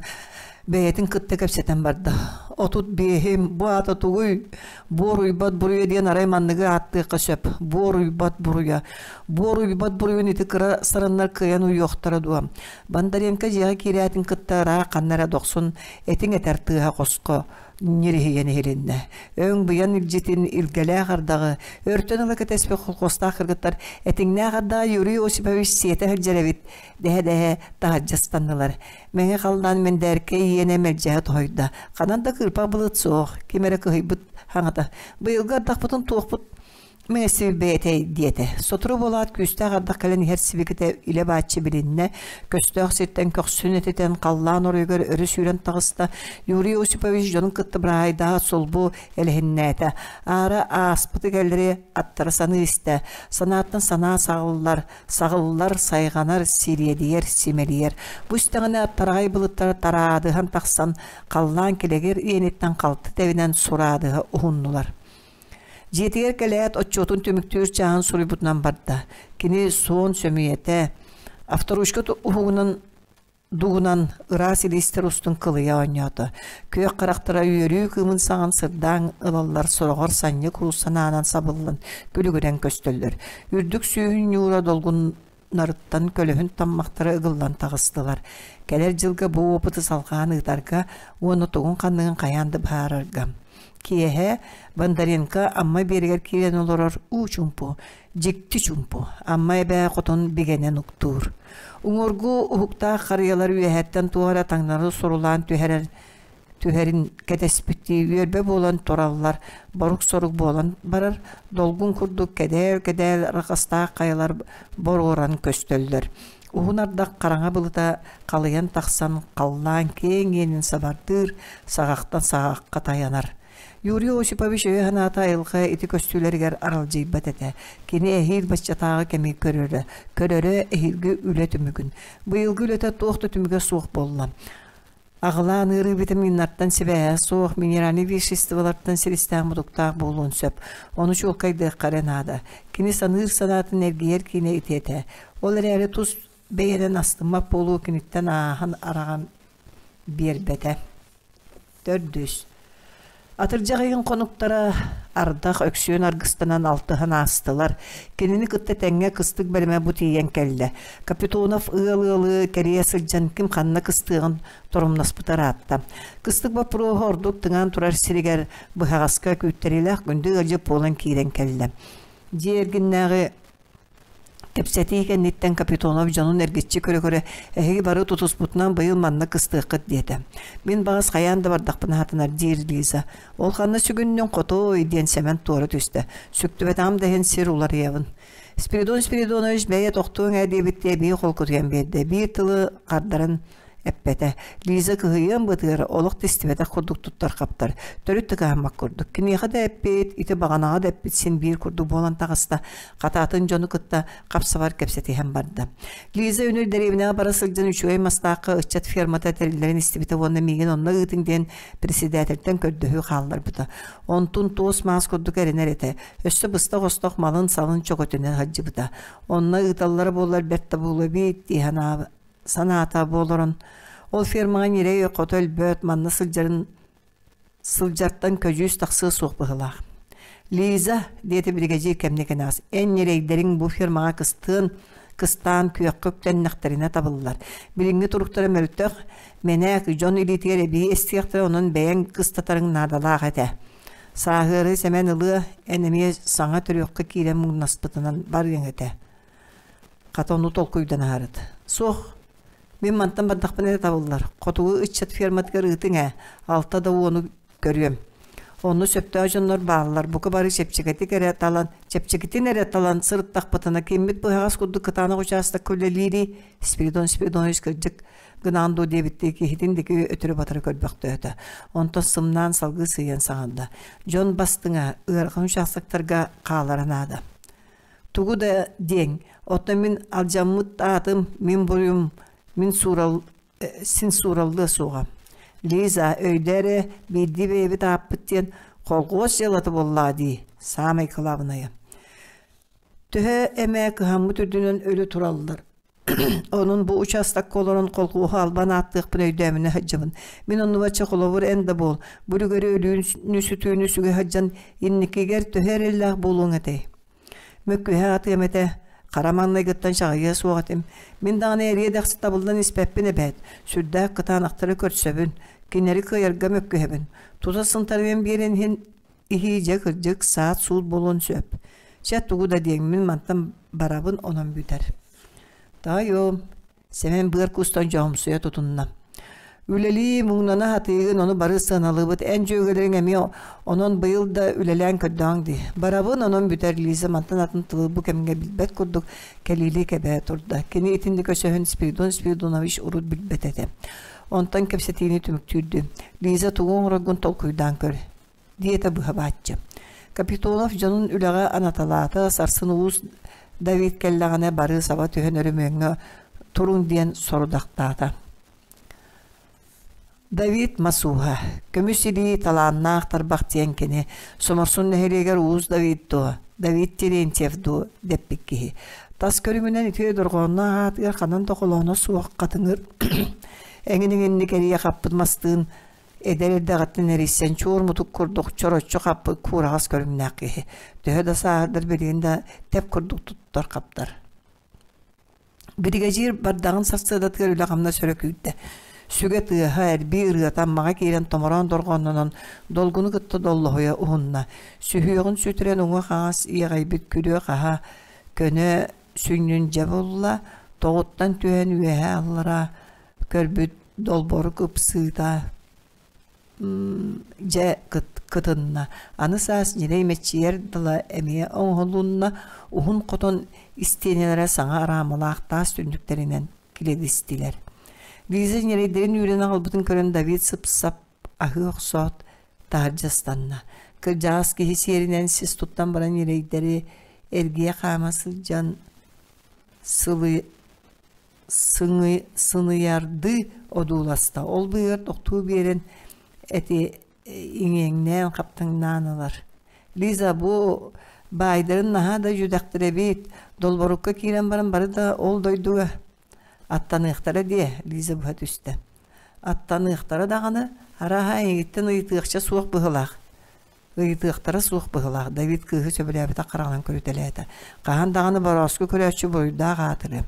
Бэйэтин кытта кэпсэтэн барда. 35-им, бу аата тугуй? Буор уйбат буруйа диэн арай манныгы ааттыахха сөп. Буор уйбат буруйа. Буор уйбат буруйун ити кыра сараннар кыайан уйуохтара дуо? Бондаренко дьиэҕэ киирээтин кытта ыраах ханна эрэ дохсун этиҥ этэр тыаһа хоско ньириһийэн иһилиннэ. Өҥ быйан илдьитин илгэлээх ардаҕы өртөн ыла кэтэспит холкуостаах кыргыттар этиҥнээх ардаҕы Юрий Осипович сиэтэ сылдьар эбит дэһэ-дэһэ таһырдьа ыстаннылар. Мэҥэ халлаан мэндээркэй иэнэ мэлдьэһэ тоһуйда. Ханан да кыырпах былыт суох, ким эрэ кыһыйбыт хаҥата. Быйылгы ардахпытын туохпут Мэҥэсибит бэйэтэй диэтэ. Сотору буолаат күүстээх ардах кэлэн иһэр сибикитэ илэ-бааччы билиннэ, көстөөх сиртэн көхсүн этитэн халлаан оройугар өрө сүүрэн таҕыста. Юрий Осипович дьонун кытта быраһаайдаһа сулбу элэһиннээтэ. Аара ааспыты кэллэри аттара саныы истэ. Санааттан санаа саҕыллар, саҕыллар, сайҕанар, сириэдийэр, симэлийэр. Бу истэҕинэ тараҕай былыттара тараадыһан тахсан, халлаан килэгир иэниттэн халты тэбинэн сураадыһа уһуннулар. Дьиэтигэр кэлээт отчуотун түмүктүүр чааһын суруйбутунан барда. Кини суон сөмүйэтэ, авторучка уһугунан дугунан ыраас илиистэр устун кылыйа оонньоото. Күөх харахтара үөрүү кыымын саҕан сырдаан ылаллар, сороҕор санньы курус санаанан сабыллан күлүгүрэн көстөллөр. Үрдүк сүүһүн ньуура долгуннарыттан көлөһүн таммахтара ыгыллан таҕыстылар. Кэлэр дьылга бу опыты салҕаан ыытарга уонна тугун-ханныгын хайаан да быһаарарга. Киэһэ Бондаренко Амма биэригэр киирэн олорор уу чуумпу, дьикти чуумпу, Амма эбээ хотун бигэнэн уктуур. Уҥуоргу уһуктаах харыйалар үөһэттэн туох эрэ таҥнары сурулаан түһэрэр түһэрин кэтэспиттии үөрбэ буолан тураллар, борук-сорук буолан барар, долгун курдук кэдээл-кэдээл арҕастаах хайалар боруоран көстөллөр. Уһун ардах хараҥа былыта халыйан тахсан халлаан киэҥ иэнин сабардыыр, саҕахтан саҕахха тайанар. Юрий Осипович өйө-санаата айылҕа ити көстүүлэригэр аралдьыйбат этэ. Кини эһиил баччатааҕы кэми көрөрө, көрөрө эһиилги үлэ түмүгүн. Быйылгы үлэтэ туох да түмүгэ суох буолла. Аҕылаан ыарыы витаминнартан сибээһэ суох, минеральнай веществолартан силистээх-мутуктаах буолуон сөп. Ону чуолкайдыахха эрэ наада. Кини саныыр санаатын эргийэр киинэ ити этэ. Ол эрээри тус бэйэнэн астыммат буолуу киниттэн ааһан араҕан биэрбэтэ. Төрдүс. Атырдьах ыйын хонуктара ардах өксүөн аргыстанан алтыһан аастылар. Кинини кытта тэҥҥэ кыстык бэлэмэ бу тиийэн кэллэ. Капитонов ыал-ыалы кэрийэ сылдьан ким ханна кыстыаҕын торумнаспыта ыраатта. Кыстык боппуруоһа ордук тыҥаан турар сиригэр быһаҕаска күүттэриилээх күндү ыалдьыт буолан киирэн кэллэ. Дьиэ эргиннээҕи Кэпсэтии кэнниттэн Капитонов дьонун эргиччи көрө-көрө «Эһиги бары тутуспутунан быйыл манна кыстыаххыт» диэтэ. «Мин баҕас хайаан да бардахпына сатанар» диир Лиза. «Ол ханна сүгүннүҥ, хотуой» диэн Сэмэн туора түстэ. «Сүктүбэтэҕим да иһин сир уларыйабын». Спиридон Спиридонович бэйэ тохтуоҥ ээ диэбиттии эбии холкутуйан биэрдэ. Биир тылы хардаран эппэтэ. Лиза кыһыйыан бытыгар олох да истибэтэх курдук туттар-хаптар, төрүт да кыһаммат курдук. Киниэхэ да эппит, ити баҕанаҕа да эппит син биир курдук буолан таҕыста, хатаатын дьону кытта хапсабар кэпсэтиһэн барда. Лиза үнүр дэриэбинэҕэ бара сылдьан үчүгэй мастаахха ыччат фермата тэриллэрин истибитэ уонна миигин онно ыытыҥ диэн председательтэн көрдөһүү хаалларбыта. Онтун туос-маас курдук эрэнэр этэ. Өссө быстах-остох малын-салын чөкөтүнэн сылдьыбыта. Онно ыыталлара буоллар бэрт да буолуо эбит дии санаабыт санаата буоларын, ол фермаҕа ньирэй хото өлбөт, манна сылдьарын сылдьартан көдьүүс тахсыа суох быһыылаах. Лиза, диэтэ биригэдьиир кэмнэ кэнэҕэс, эн ньирэйдэриҥ бу фермаҕа кыстыан, кыстаан күөххэ үктэннэхтэринэ табыллар. Билиҥҥи туруктара мөлтөх, мэнээк дьон илиитигэр эбии эстиэхтэрэ, онон бэйэҥ кыстатарыҥ наадалаах этэ. Сааһыары Сэмэн ылыа, эн эмиэ саҥа төрүөххэ киирэн муҥнаспытынан барыаҥ этэ. Хата ону толкуйдан аһарыт. Суох, мин мантан бардахпына эрэ табыллар. Хотугу ыччат ферматыгар ыытыҥ ээ, алта да уону көрүөм. Онно сөптөөх дьоннор бааллар, бука бары чэпчэкитик эрэ талан, чэпчэкитин эрэ талан сырыттахпытына киммит быһаҕас курдук кытаанах учаастакка үлэлиирий? Спиридон Спиридонович кырдьык гынаан дуо диэбиттии киһитин диэки өтөрү-батары көрбөхтөөтө. Онтон сымнаан салгыы сыыйан саҥарда. Дьон бастыҥа, ыарахан учаастактарга хаалара наада. Тугу да диэҥ, оттон мин алдьаммыт аатым, мин буруйум, мин суурал, син суураллыа суоҕа. Лиза, өйдөө эрэ, биирдии бэйэбит ааппыт диэн холхуос дьыалата буоллаҕа дии, саамай кылаабынайа. Төһө эмэ кыһаммыт үрдүнэн өлө тураллар. Онон бу учаастакка олорон колхуоһу албан ааттыахпын өйдөөмүнэ сылдьабын. Мин оннубачча холобур эн да буол, бу үлүгэри өлүүнү-сүтүүнү сүгэ сылдьан инникигэр төһө эрэллээх буолуоҥ этэй? Мөккүһэ атыам этэ, хара маҥнайгыттан чаҕыйыа суох этим. Мин даҕаны эриэ-дэхси табыллан испэппин эбээт, сүрдээх кытаанахтары көрсөбүн, кинилэри кыайарга мөккүһэбин. Тута сынтарыйан биэрэн иһин иһии дьэ кырдьык саат-суут буолуон сөп. Чэ тугу да диэҥ, мин мантан барабын онон бүтэр. Таайым, Сэмэн быар куустан дьоһумсуйа тутунна. Үлэлии, муҥнана сатыыгын, ону бары сыаналыыбыт. Эн дьүөгэлэриҥ эмиэ онон быйыл да үлэлээн көрдөҕүҥ дии. Барабын, онон бүтэр Лиза мантан атын тылы бу кэмҥэ билбэт курдук кэлиилии кэбээ турда. Кини итинник өсөһүн Спиридон Спиридонович урут билбэт этэ. Онтон кэпсэтиини түмүктүүрдүү. Лиза тугу оҥороргун толкуйдаан көр диэтэ быһа бааччы. Капитонов дьонун үлэҕэ анаталаата, сарсын уус Давид кэллэҕинэ бары саба түһэн өрөмүөҥҥэ туруҥ диэн сорудахтаата. Давид Масуха, көмүс илии талааннаах тарбах диэн кини, Соморсун нэһилиэгэр уус Давид дуо, Давид Терентьев дуо дэппит киһи. Тас көрүҥүнэн үтүө дорҕоонноох аатыгар ханан да холооно суох хатыҥыр эҥин-эҥинник эрийэ хаппыт мастыын Эдэр эрдэҕиттэн эрийсэн чуор мутук курдук чороччу хаппыт куураҕас көрүҥнээх киһи, төһө да сааһырдар билигин да тэп курдук туттар-хаптар. Биригэдьиир бардаҕын сарсыардатыгар үлэ-хамнас өрө күүрдэ. Сүгэ тыаһа, эрбии ырыата Аммаҕа киирэн томороон дорҕооннонон долгуну кытта доллоһуйа уһунна. Сүһүөҕүн сүтэрэн уҥа-хаҥас иэҕэйбит күрүө-хаһаа көнө сүнньүн дьэ булла, тоҕуттан түһэн үөһээ-аллараа көрбүт долборук ыпсыыта дьэ кытынна. Аны саас ньирэй мэччийэр дала эмиэ оҥоһулунна, уһун хотон истиэнэлэрэ саҥа араамалаах таас түннүктэринэн килэдистилэр. Лиза ньирэйдэрин үүрэн аҕалбытын көрөн Давид сып-сап аһыы охсоот таһырдьа ыстанна. Кырдьаҕас киһи сиэринэн сис туттан баран ньирэйдэри эргийэ хаама сылдьан сылы сыныйардыы одууласта, ол быыһыгар тохтуу биэрэн эти иҥиэҥнээн хаптаҥнаан ылар. Лиза бу баайдарын наһаа да дьүдэхтэр эбит, долборукка киирэн баран бары да ол дойдуга аттаныахтара диэ, Лиза быһа түстэ. Аттаныахтара даҕаны, арааһа эйигиттэн ыйытыахча суох быһыылаах. Ыйытыахтара суох быһыылаах, Давид кыыһы сөбүлээбэтэх хараҕынан көрүтэлээтэ. Хаһан даҕаны борооску көрөөччү буруйдаах аатырыа.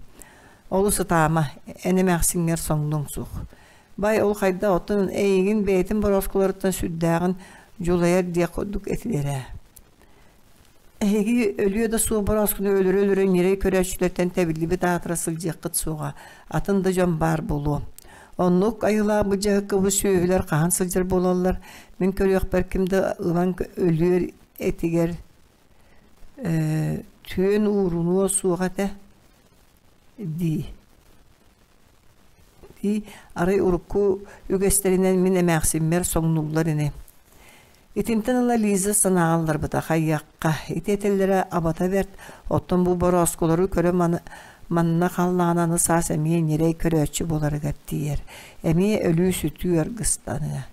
Олус ытаама, эн эмээхсиҥҥэр соҥнуҥ суох. Бай, ол хайдах оттон эйигин бэйэтин борооскуларыттан сүрдээҕин дьулайар диэх курдук этилэр ээ. Эһиги өлүө да суох борооскуну өлөрө-өлөрө ньирэй көрөөччүлэртэн тэбиллибит аатыра сылдьыаххыт суоҕа, атын да дьон баар буолуо. Оннук айылаах былдьаһыкка бу сүөһүлэр хаһан сылдьар буолаллар, мин көрүөхпэр ким да ылан өлүөр этигэр түөн уурунуо суох этэ дии. Дии, арай урукку үгэстэринэн мин эмээхсиммэр соҥнуллар ини. Итинтэн ыла Лиза санааҕа ылларбыта хайыахха, ити этэллэрэ абата бэрт, оттон бу борооскулары көрө манна халлаан аны саас эмиэ ньирэй көрөөччү буоларыгар тиийэр, эмиэ өлүү-сүтүү аргыстаныа.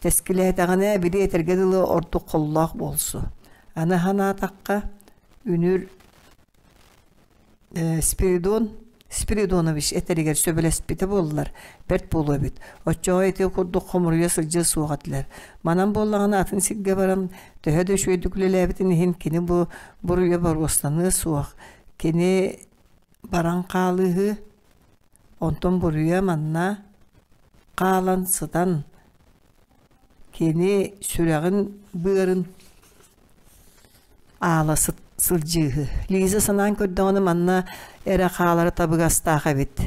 Тэскилээтэҕинэ били этэргэ дылы ордук холлоох буолсу. Аны санаатахха, үнүр Спиридон Спиридонович этэригэр сөбүлэспитэ буоллар, бэрт буолуо эбит. Оччоҕо ити курдук хомуруйа сылдьыа суох этилэр. Манан буоллаҕына атын сиргэ баран, төһө да үчүгэйдик үлэлээбитин иһин кини бу буруйа боруостаныа суох. Кини баран хаалыыһы, онтон буруйа манна хаалан сытан кини сүрэҕин быарын аала сылдьыыһы. Лиза санаан көрдөҕүнэ манна эрэ хаалара табыгастаах эбит.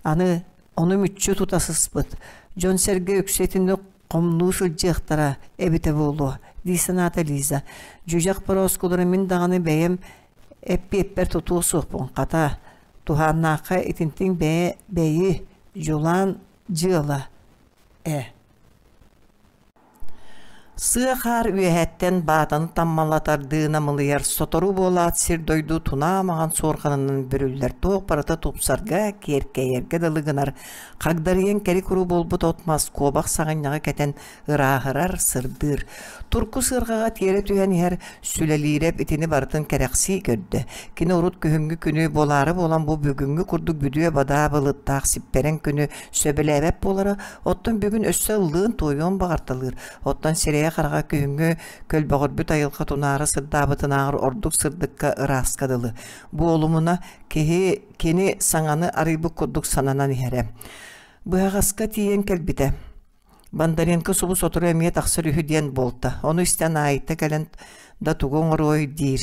Аны ону мүччү тута сыспыт. Дьон-сэргэ үксэ итинник хомнуу сылдьыахтара эбитэ буолуо, дии санаата Лиза. Дьүдьэх борооскулары мин даҕаны бэйэм эппиэппэр тутуо суохпун, хата, туһааннаахха итинтиҥ бэйэ бэйи дьулаан дьыала ээ. Сыа хаар үөһэттэн баатаны таммалатардыы намылыйар, сотору буолаат сир-дойду тунаа маҥан суорҕанынан бүрүллэр, туох барыта тупсарга, киэркэйэргэ дылы гынар, хагдарыйан кэри-куру буолбут от-мас куобах саҕынньаҕы кэтэн ырааһырар, сырдыыр. Турку сыарҕаҕа тиэрэ түһэн иһэр Сүлэлиирэп итини барытын кэрэхсии көрдө. Кини урут күһүҥҥү күнү буолаары буолан бу бүгүҥҥү курдук бүдүө-бадаа былыттаах сиппэрэҥ күнү сөбүлээбэт буолара, оттон бүгүн өссө ыллыан-туойуон баҕарталыыр. Оттон сирэйэ-хараҕа күһүҥҥү көлбөҕүрбүт айылҕа тунаара сырдаабытынааҕар ордук сырдыкка ырааска дылы. Буолумуна, киһи кини саҥаны арыйбыт курдук сананан иһэрэ. Быһаҕаска тиийэн кэлбитэ. Бондаренко субу сотору эмиэ тахсар үһү диэн буолта. Ону истэн Аайта кэлэн да тугу оҥоруой диир.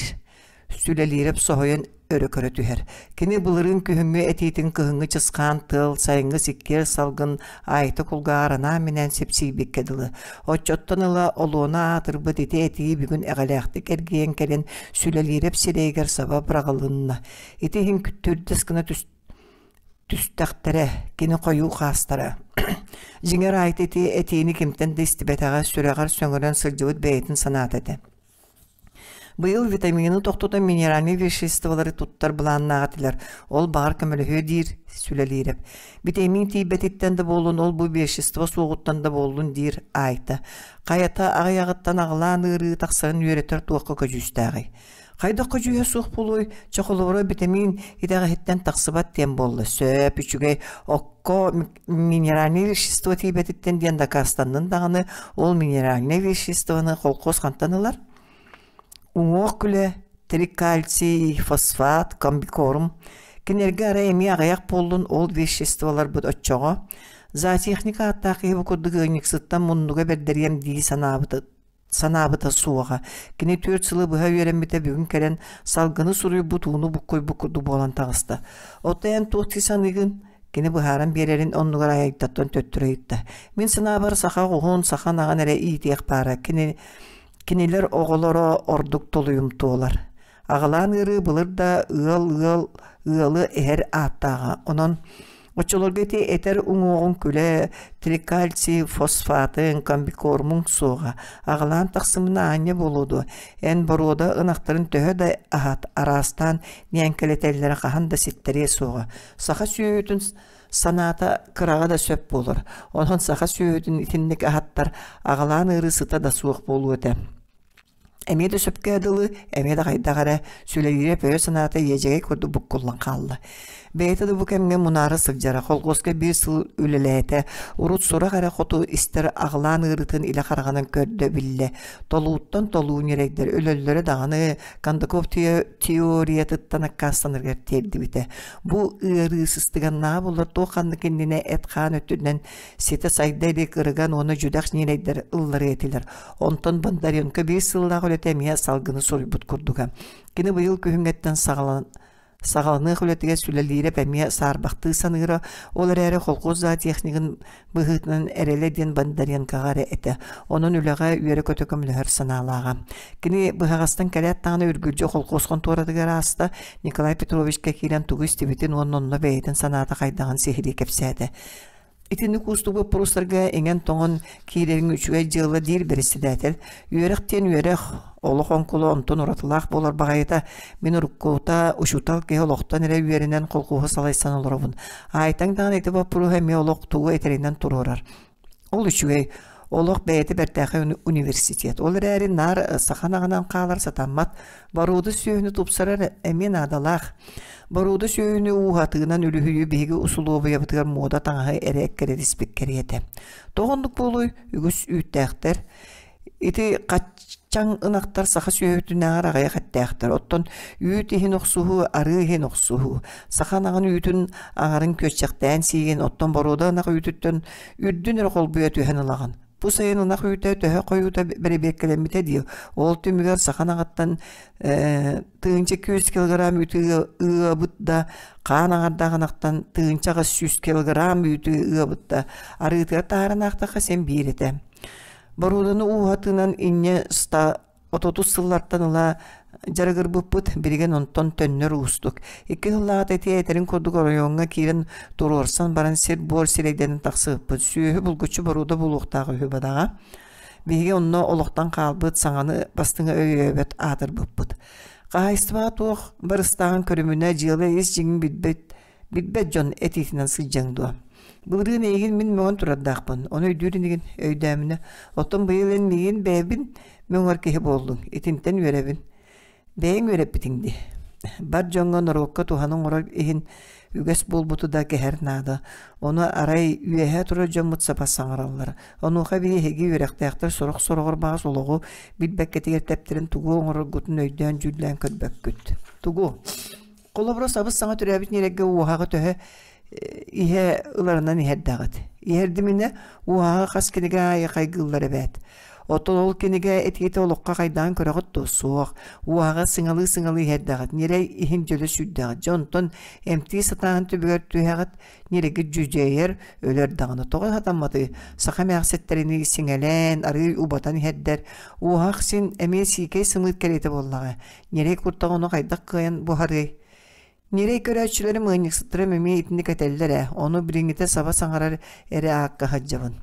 Сүлэлиирэп соһуйан өрө көрө түһэр. Кини былырыын күһүҥҥү этиитин кыһыҥҥы чысхаан тыал, сайыҥҥы сиккиэр салгын Аайта кулгааҕар анаан-минээн сипсийбиккэ дылы. Оччоттон ыла олуона аатырбыт ити этии бүгүн эҕэлээхтик эргийэн кэлэн Сүлэлиирэп сирэйигэр саба быраҕылынна. Ити иһин түрдэс гына түстэхтэрэ, кини хойуу хаастара. Дьиҥэр Аайта ити этиини кимтэн да истибэтэҕэ, сүрэҕэр сөҥөрөн сылдьыбыт бэйэтин санаата этэ. Быйыл витамины тохтотон минеральнай веществолары туттар былааннаах этилэр. Ол баҕар көмөлөһүө диир Сүлэлиирэп. Битэмиин тиийбэтиттэн да буоллун, ол-бу вещество суоҕуттан да буоллун диир Аайта. Хайата аҕыйаҕыттан аҕылаан ыарыы тахсарын үөрэтэр туохха көдьүүстээҕий? Хайдах көдьүүһэ суох буолуой, чэ холобура битэмиин итэҕэһиттэн тахсыбат диэн буолла. Сөп, үчүгэй, окко минеральнай вещество тиийбэтиттэн диэн дакаастаннын даҕаны, ол минеральнай веществоны холкуос хантан ылар? Уҥуох күлэ, трикальций, фосфат, комбикорм. Кинилэргэ арай эмиэ аҕыйах буоллун ол веществоларбыт оччоҕо. Зоотехника ааттаах киһи бу курдук ыанньыксыттан муннуга бэрдэриэм дии санаабыта санаабыта суоҕа. Кини 4 сылы быһа үөрэммитэ бүгүн кэлэн салгыны суруйбут, ууну буккуйбут курдук буолан таҕыста. Оттон эн туох дии саныыгын? Кини быһааран биэрэрин оннугар Айайтаттан төттөрү ыйытта. Мин санаабар саха оҕуһун, саха ынаҕын эрэ иитиэх баара. Кини, кинилэр оҕолоро ордук толуйумтуолар. Аҕалаан ыарыы былыр да ыал-ыал ыалы эһэр ааттааҕа. Онон оччолорго ити этэр уҥуоҕуҥ күлэ, трикальций фосфатын, комбикормуҥ суоҕа. Аҕалаан тахсымына аанньа буолуо дуо? Эн боруода ынахтарын төһө да аһат, араастаан ньээҥкэлэтэллэрэ хаһан да ситтэриэ суоҕа. Саха сүөһүтүн санаата кыраҕа да сөп буолар. Онон саха сүөһүтүн итинник аһаттар аҕалаан ыарыы сыта да суох буолуо этэ. Эмиэ да сөпкө дылы, эмиэ да хайдах эрэ сүлэлиирэп өйө-санаата иэдьэгэй курдук буккуллан хаалла. Бэйэтэ да бу кэмҥэ мунаара сылдьара, холхуоска биир сыл үлэлээтэ, урут сурах эрэ хоту истэр аҕылаан ыарыытын илэ хараҕынан көрдө, биллэ. Толууттан толуу ньирэйдэр өлөллөрө даҕаны Кондаков теориятыттан аккаастанарыгар тиэрдибитэ. Бу ыарыы сыстыганнааҕа буоллар туох ханнык иннинэ эт-хаан өттүнэн ситэ сайда илик ырыган уонна дьүдэх ньирэйдэр ылларыа этилэр. Онтон Бондаренко биир сыллаах үлэтэ эмиэ салгыны суруйбут курдуга. Кини быйыл күһүҥҥэттэн саҕалан саҕаланыах үлэтигэр сүлэлиирэп эмиэ саарбахтыы саныыра, ол эрээри холкуос зоотехнигын быһыытынан эрэлэ диэн Бондаренкоҕа эрэ этэ. Онон үлэҕэ үөрэ-көтө көмөлөһөр санаалааҕа. Кини быһаҕастан кэлээт даҕаны үргүлдьү холкуос хонтуоратыгар ааста, Николай Петровичка киирэн тугу истибитин уонна онно бэйэтин санаата хайдаҕын сиһилии кэпсээтэ. Итинник уустук боппуруостарга иҥэн-тоҥон киирэриҥ үчүгэй дьыала диир бэрэссэдээтэл. Үөрэх диэн үөрэх, олох оҥкула онтон уратылаах буолар баҕайыта. Мин уруккута учуутал киһи олохтон эрэ үөрэнэн колхуоһу салайсан олоробун. Аайтаҥ даҕаны ити боппуруоһу эмиэ олох тугу этэринэн туруорар. Ол үчүгэй. Олох бэйэтэ бэртээхэй университет. Ол эрээри наар саха анаҕынан хаалар сатаммат. Боруода сүөһүнү тупсарар эмиэ наадалаах. Боруода сүөһүнү ууһатыынан үлүһүйүү биһиги усулуобуйабытыгар муода таҥаһы эрэ эккирэтиспит кэриэтэ. Тоҕо оннук буолуой? Үгүс үүттээхтэр. Ити хаччаҥ ынахтар саха сүөһүтүнээҕэр аҕыйах эттээхтэр. Оттон үүт иһин охсуһуу, арыы иһин охсуһуу. Саха ынаҕын үүтүн аҥарын күөччэхтээн сиигин, оттон боруода ынах үүтүттэн үрдүн эрэ холбуйа түһэн ылаҕын. Бу сайын ынах үүтэ төһө хойуута бэрэбиэркэлэммитэ дии. Ол түмүгэр саха ынаҕыттан 1200 килограмм үүтү ыабыт да, хаан аҥардаах ынахтан 1800 килограмм үүтү ыабыт да, арыытыгар таһааран аахтахха син биир этэ. Боруоданы ууһатыынан инньэ 30 сыллартан ыла дьарыгырбыппыт, билигин онтон төннөр уустук. Икки сыллааҕыта ити этэрин курдук оройуоҥҥа киирэн туруорсан баран сир-буор сирэйдэнэн тахсыбыппыт. Сүөһү булгуччу боруода буолуохтаах үһү бадаҕа. Биһиги онно олохтон хаалбыт саҥаны бастыҥа өйөөбөт аатырбыппыт. Хаһаайыстыбаҕа туох барыстааҕын көрүмүнэ дьыала ис дьиҥин билбэт, билбэт дьон этиитинэн сылдьаҥ дуо? Былырыын эйигин мин мөҥөн турардаахпын, ону өйдүүр инигин, өйдөөмүнэ. Оттон быйыл эн миигин бэйэбин мөҥөр киһи буоллуҥ, итинтэн үөрэбин. Бэйэҥ үөрэппитиҥ дии. Бар дьоҥҥо норуокка туһаны оҥорор иһин үгэс буолбуту да кэһэр наада. Ону арай үөһэ турар дьоммут саба саҥараллар. Онуоха биһиги үөрэхтээхтэр сорох-сороҕор баҕас олоҕу билбэккэтигэр тэптэрэн тугу оҥороргутун өйдөөн-дьүүллээн көрбөккүт. Тугу? Холобура, сабыс-саҥа төрөөбүт ньирэйгэ уоһаҕы төһө иһэ ыларынан иһэрдэҕит. Иһэрдиминэ уоһаҕы хас кинигэ аайы хайгыыллар эбээт. Оттон ол кинигэ этиитэ олоххо хайдаан көрөҕүт дуо? Суох. Уоһаҕы сыҥалыы-сыҥалыы иһэрдэҕит. Ньирэй иһин дьөлө сүүрдэҕит. Дьэ онтон эмтии сатааһын түбүгэр түһэҕит, ньирэгит дьүдьэйэр, өлөр даҕаны. Тоҕо сатамматый? Саха эмээхситтэринии сиҥэлээн, арыый убатан иһэрдэр. Уоһах син эмиэ сиикэй сымыыт кэриэтэ буоллаҕа. Ньирэй куртаҕа ону хайдах кыайан буһарыай? Ньирэй көрөөччүлэрим ыанньыксыттарым эмиэ итинник этэллэр ээ, ону билиҥҥитэ саба саҥарар эрэ аакка сылдьабын.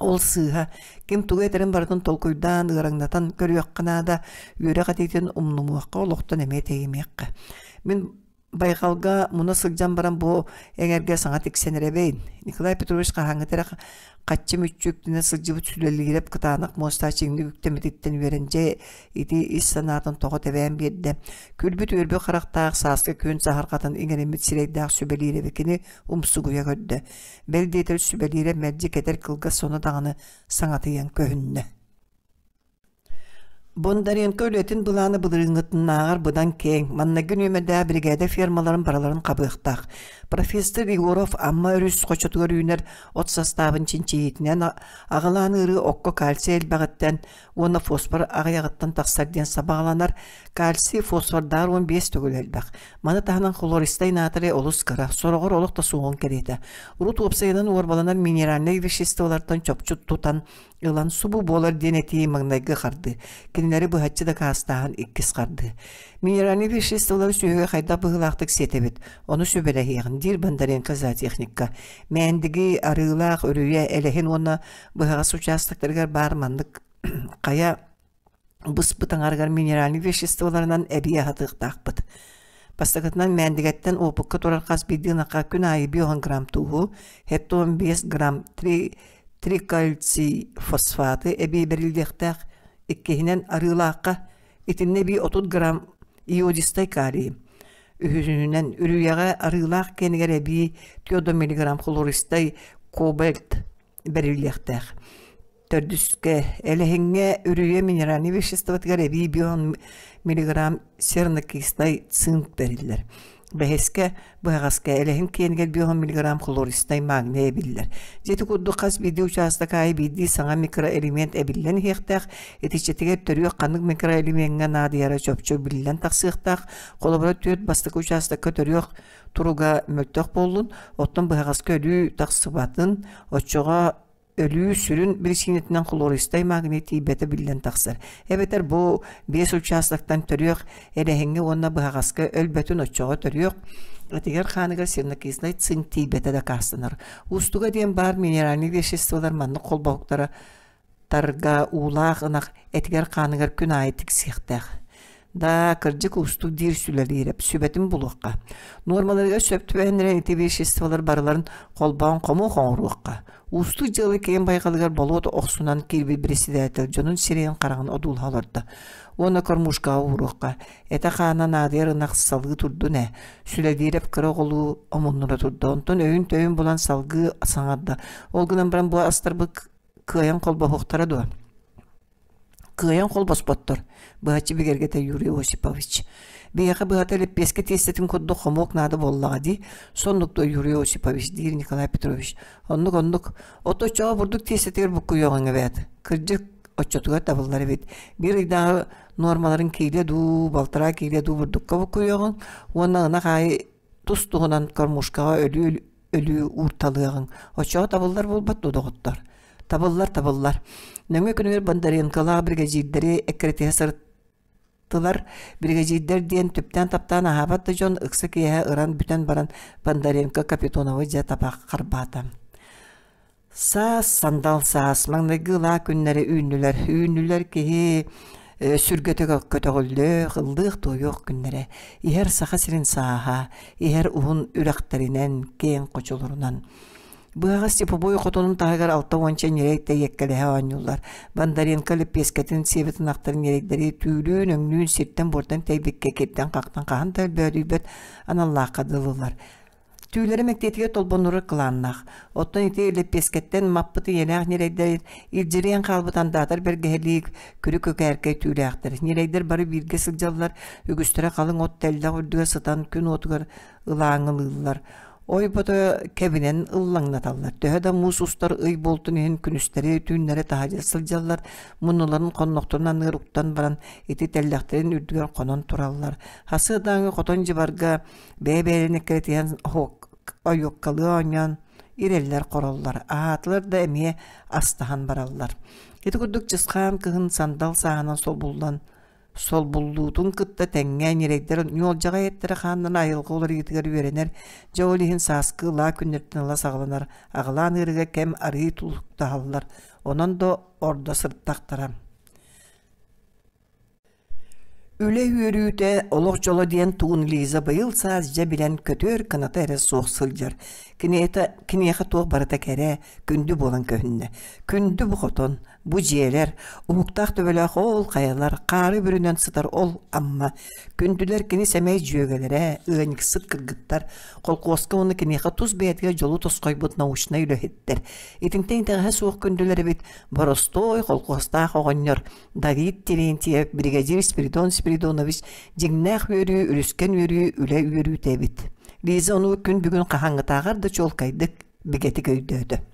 Ол сыыһа, ким тугу этэрин барытын толкуйдаан, ыараҥнатан көрүөххэ наада, үөрэх этиитин умнумуохха, олохтон эмиэ тэйимиэххэ. Мин Байҕалга муна сылдьан баран бу эҥэргэ саҥа тиксэн эрэбин. Николай Петрович хаһааҥҥыта эрэ хаччы мүччү үктэнэ сылдьыбыт Сүлэлиирэп кытаанах муостаах чиҥник үктэммититтэн үөрэн дьэ ити ис санаатын тоҕо тэбээн биэрдэ. Күлбүт-үөрбүт харахтаах сааскы күн саһарҕатын иҥэриммит сирэйдээх Сүбэлиирэби кини умсугуйа көрдө. Бэл диэтэр Сүбэлиирэп мэлдьи кэтэр кылгас соно даҕаны саҥатыйан көһүннэ. Бондаренко үлэтин былаана былырыыҥҥытынааҕар быдан киэҥ, манныгы нүөмэрдээх биригээдэ фермаларын барыларын хабыахтаах. Профессор Егоров Амма өрүс хочотугар үүнэр от састаабын чинчийиитинэн аҕылаан ыарыы окко кальций элбэҕиттэн уонна фосфор аҕыйаҕыттан тахсар диэн сабаҕаланар. Кальций фосфордаар 15 төгүл элбэх. Маны таһынан хлористай натрий олус кыра, сороҕор олох да суоҕун кэриэтэ. Урут уопсайынан уорбаланар минеральнай веществолартан чопчу тутан ылан субу буолар диэн этии маҥнайгы хардыы, кинилэри быһаччы дакаастааһын иккис хардыы. Минеральнай веществолары сүөһүгэ хайдах быһыылаахтык сиэтэбит, ону сүбэлэһиэҕин, диир Бондаренко зоотехникка. Мээндиги, Арыылаах, Үрүйэ, Элэһин уонна Быһаҕас учаастактарыгар баар маннык хайа быспыт аҥарыгар минеральнай веществоларынан эбии аһатыахтаахпыт. Бастакытынан Мээндигэттэн уопукка турар хас биирдии ынахха күн аайы 5 грамм тууһу, 75 грамм трикальций фосфаты эбии бэриллиэхтээх. Иккиһинэн арыылаахха итиннэ эбии 30 грамм иодистай калий. Үһүнүнэн үрүйэҕэ арыылаах киэнигэр эбии 4 миллиграмм хлористай кобальт бэриллиэхтээх. Төрдүскэ, Элэһиҥҥэ үрүйэ минеральнай веществотыгар эбии бион миллиграмм сернокислай цинк бэриллэр. Бэһискэ, быһаҕаска Элэһин киэнигэр бион миллиграмм хлористай магний эбиллэр. Дьэ ити курдук хас биирдии учаастак аайы биирдии саҥа микроэлемент эбиллэн иһиэхтээх. Итиччэтигэр төрүөх ханнык микроэлемеҥҥэ наадыйара чопчу биллэн тахсыахтаах. Холобура, түөрт бастакы учаастакка төрүөх туруга мөлтөх буоллун, оттон быһаҕаска өлүү тахсыбатын, оччоҕо өлүү сүрүн биричиинэтинэн хлористай магний тиийбэтэ биллэн тахсар. Эбэтэр бу биэс учаастактан төрүөх эрэһиҥҥэ уонна быһаҕаска өлбөтүн оччоҕо төрүөх этигэр-хааныгар сернокислай цинк тиийбэтэ дакаастанар. Уустуга диэн баар минеральнай веществолар маннык холбоһуктара тарга уулаах ынах этигэр-хааныгар күн аайы тиксиэхтээх. Да, кырдьык уустук диир сүлэлиирэп, сүбэтин булуохха. Нуормаларыгар сөп түбэһиннэрэн ити веществолар барыларын холбоон хомуох оҥоруохха. Уустук дьыала киэҥ байҕалыгар болуот охсунан киирбит председатель дьонун сирэйин-хараҕын одуулаһа олордо. Уонна кормушкаҕа ууруохха. Этэ-хаана наадыйар ынах салыы турдун ээ. Сүлэлиирэп кыра оҕолуу омуннура турда. Онтон өйүн-төйүн булан салгыы саҥарда. Ол гынан баран бу астарбыт кыайан холбоһуохтара дуо? Кыайан холбоспоттор, быһаччы бигэргэтэ Юрий Осипович. Биһиэхэ быһата лэппиэскэ тиэстэтин курдук хомуок наада буоллаҕа дии. Соннук дуо Юрий Осипович, диир Николай Петрович. Оннук-оннук. Ото оччоҕо бурдук тиэстэтигэр буккуйуоҕуҥ эбээт. Кырдьык, оччотугар табыллар эбит. Биир ыйдааҕы нуормаларын киилэ дуу, балтараа киилэ дуу бурдукка буккуйуоҕуҥ уонна ынах аайы тус-туһунан кормушкаҕа өлүү өлүү уурталыаҕыҥ. Оччоҕо табыллар буолбат дуо, доҕоттор? Табыллар, табыллар. Нөҥүө күнүгэр Бондаренколаах биригэдьиирдэри эккирэтиһэ сырыттылар. Биригэдьиирдэр диэн түптээн-таптаан аһаабат да дьон ыкса киэһэ ыран бүтэн баран Бондаренко Капитоновы дьэ табах харбаата. Саас, сандал саас, маҥнайгы ылаа күннэрэ үүннүлэр. Үүннүлэр киһи сүргэтэ көтөҕүллүөх, ыллыах-туойуох күннэрэ. Иһэр Саха сирин сааһа, иһэр уһун үрэхтэринэн, киэҥ хочолорунан. Быһаҕас типовой хотонун таһыгар 60 ньирэй тэйиэккэлэһэ оонньууллар. Бондаренко лэппиэскэтин сиэбит ынахтар ньирэйдэри түүлүүн, өҥнүүн сиртэн-буортан тэйбиккэ киртэн-хахтан хаһан да өлбөөдүйбэт аналлаахха дылылар. Түүлэрэ мэктиэтигэр толбоннурар кылааннаах. Оттон ити лэппиэскэттэн маппыт ийэлээх ньирэйдэр илдьирийэн хаалбыт андаатар бэргэһэлиик, күрүк көкээркэй түүлээхтэр. Ньирэйдэр бары бииргэ сылдьаллар, үгүстэрэ халыҥ от тэллэх үрдүгэр сытан күн уотугар ылааҥылыыллар. Ой бото кэбинэн ыллаҥнаталлар. Төһө да муус устар ый буолтун иһин күнүстэри, түүннэри таһырдьа сылдьаллар, муннуларын хоннохторун анныгар уктан баран ити тэллэхтэрин үрдүгэр хонон тураллар. Хасыадааҥы хотон дьыбарга бэйэ-бэйэлэрин эккирэтиһэн ойуоккалыы оонньоон ирэллэр-хороллор, аһаатылар да эмиэ астаһан бараллар. Ити курдук Чысхаан кыһын сандал сааһынан солбуллан солбуллуутун кытта тэҥҥэ ньирэйдэр ньуолдьаҕай эттэрэ хааннара айылҕа уларыйыытыгар үөрэнэр, дьэ ол иһин сааскы ылаа күннэртэн ыла саҕаланар аҕылаан ыарыыга кэм арыый тулуктаһаллар, онон да ордо сырыттахтара. Үлэ үөрүүтэ, олох дьоло диэн тугун Лиза быйыл саас дьэ билэн көтүөр кыната эрэ суох сылдьар. Киниэтэ, киниэхэ туох барыта кэрэ, күндү буолан көһүннэ. Күндү бу хотон, бу дьиэлэр, уһуктаах төбөлөөх ол хайалар, хаары бүрүнэн сытар ол Амма. Күндүлэр кини сэмэй дьүөгэлэрэ, ыанньыксыт кыргыттар, холкуоска уонна киниэхэ тус бэйэтигэр дьолу тосхойбут научнай үлэһиттэр. Итинтэн итэҕэһэ суох күндүлэр эбит боростуой холкуостаах оҕонньор Давид Терентьев, биригэдьиир Спиридон Спиридонович дьиҥнээх үөрүү, үлүскэн үөрүү, үлэ үөрүүтэ эбит. Лиза ону күн бүгүн хаһааҥҥытааҕар да чуолкайдык, бигэтик өйдөөтө.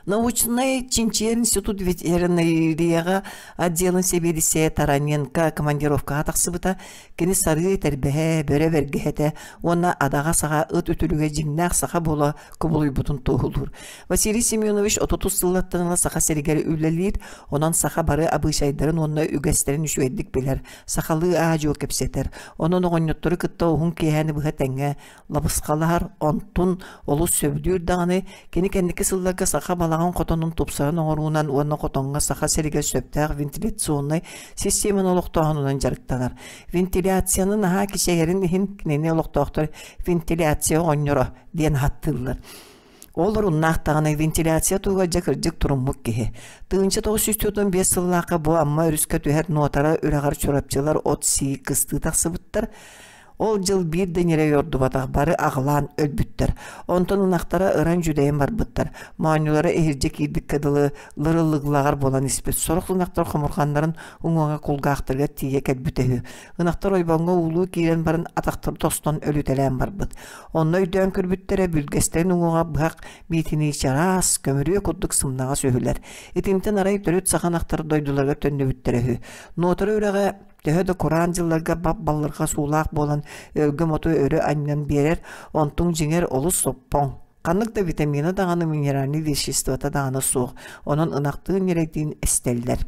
Научнай чинчийэр институт ветеринарияҕа отделын сэбиэдиссэйэ Тараненко командировкаҕа тахсыбыта. Кини сарыы этэрбэһэ, бөрө бэргэһэтэ уонна адаҕа саҕа ыт үтүлүгэ дьиҥнээх саха буола кубулуйбутун туоһулуур. Василий Семенович отутус сыллартан ыла Саха сиригэр үлэлиир, онон саха бары абыычайдарын уонна үгэстэрин үчүгэйдик билэр, сахалыы аа-дьуо кэпсэтэр. Онон оҕонньоттору кытта уһун киэһэни быһа тэҥҥэ лабысхалаһар, онтун олус сөбүлүүр даҕаны, кини кэнники сылларга саха балаҕан хотонун тупсаран оҥоруунан уонна хотоҥҥо Саха сиригэр сөптөөх вентиляционнай системаны олохтооһунунан дьарыктанар. Вентиляцияны наһаа кичэйэрин иһин кинини олохтоохтор вентиляция оҕонньоро диэн ааттыыллар. Ол оруннаах даҕаны вентиляция туһугар дьэ кырдьык туруммут киһи. 1945 сыллаахха бу Амма өрүскэ түһэр Нуотара үрэҕэр чурапчылар от сии кыстыы тахсыбыттар. Ол дьыл биир да ньирэй ордубатах, бары аҕылаан өлбүттэр. Онтон ынахтара ыран-дьүдэйэн барбыттар. Моонньулара иһирдьэ киирбиккэ дылы лырылыглаҕар буолан испит. Сорох ынахтар хомурҕаннарын уҥуоҕа кулгаахтарыгар тиийэ кэлбитэ үһү. Ынахтар ойбоҥҥо уулуу киирэн баран атахтара тостон өлүтэлээн барбыт. Онно өйдөөн көрбүттэрэ бүлгэстэрин уҥуоҕа быһах биитинии чараас, көмүрүө курдук сымнаҕас үһүлэр. Итинтэн арай төрүт саха ынахтар дойдуларыгар төннүбүттэрэ үһү. Нуотара үрэҕэ төһө да кураан дьылларга бап-баллырҕа суулаах буолан өлгөм оту өрө анньан биэрэр, онтуҥ дьиҥэр олус соппоҥ. Ханнык да витамина даҕаны минеральнай веществота даҕаны суох, онон ынахтыын ньирэйдиин эстэллэр.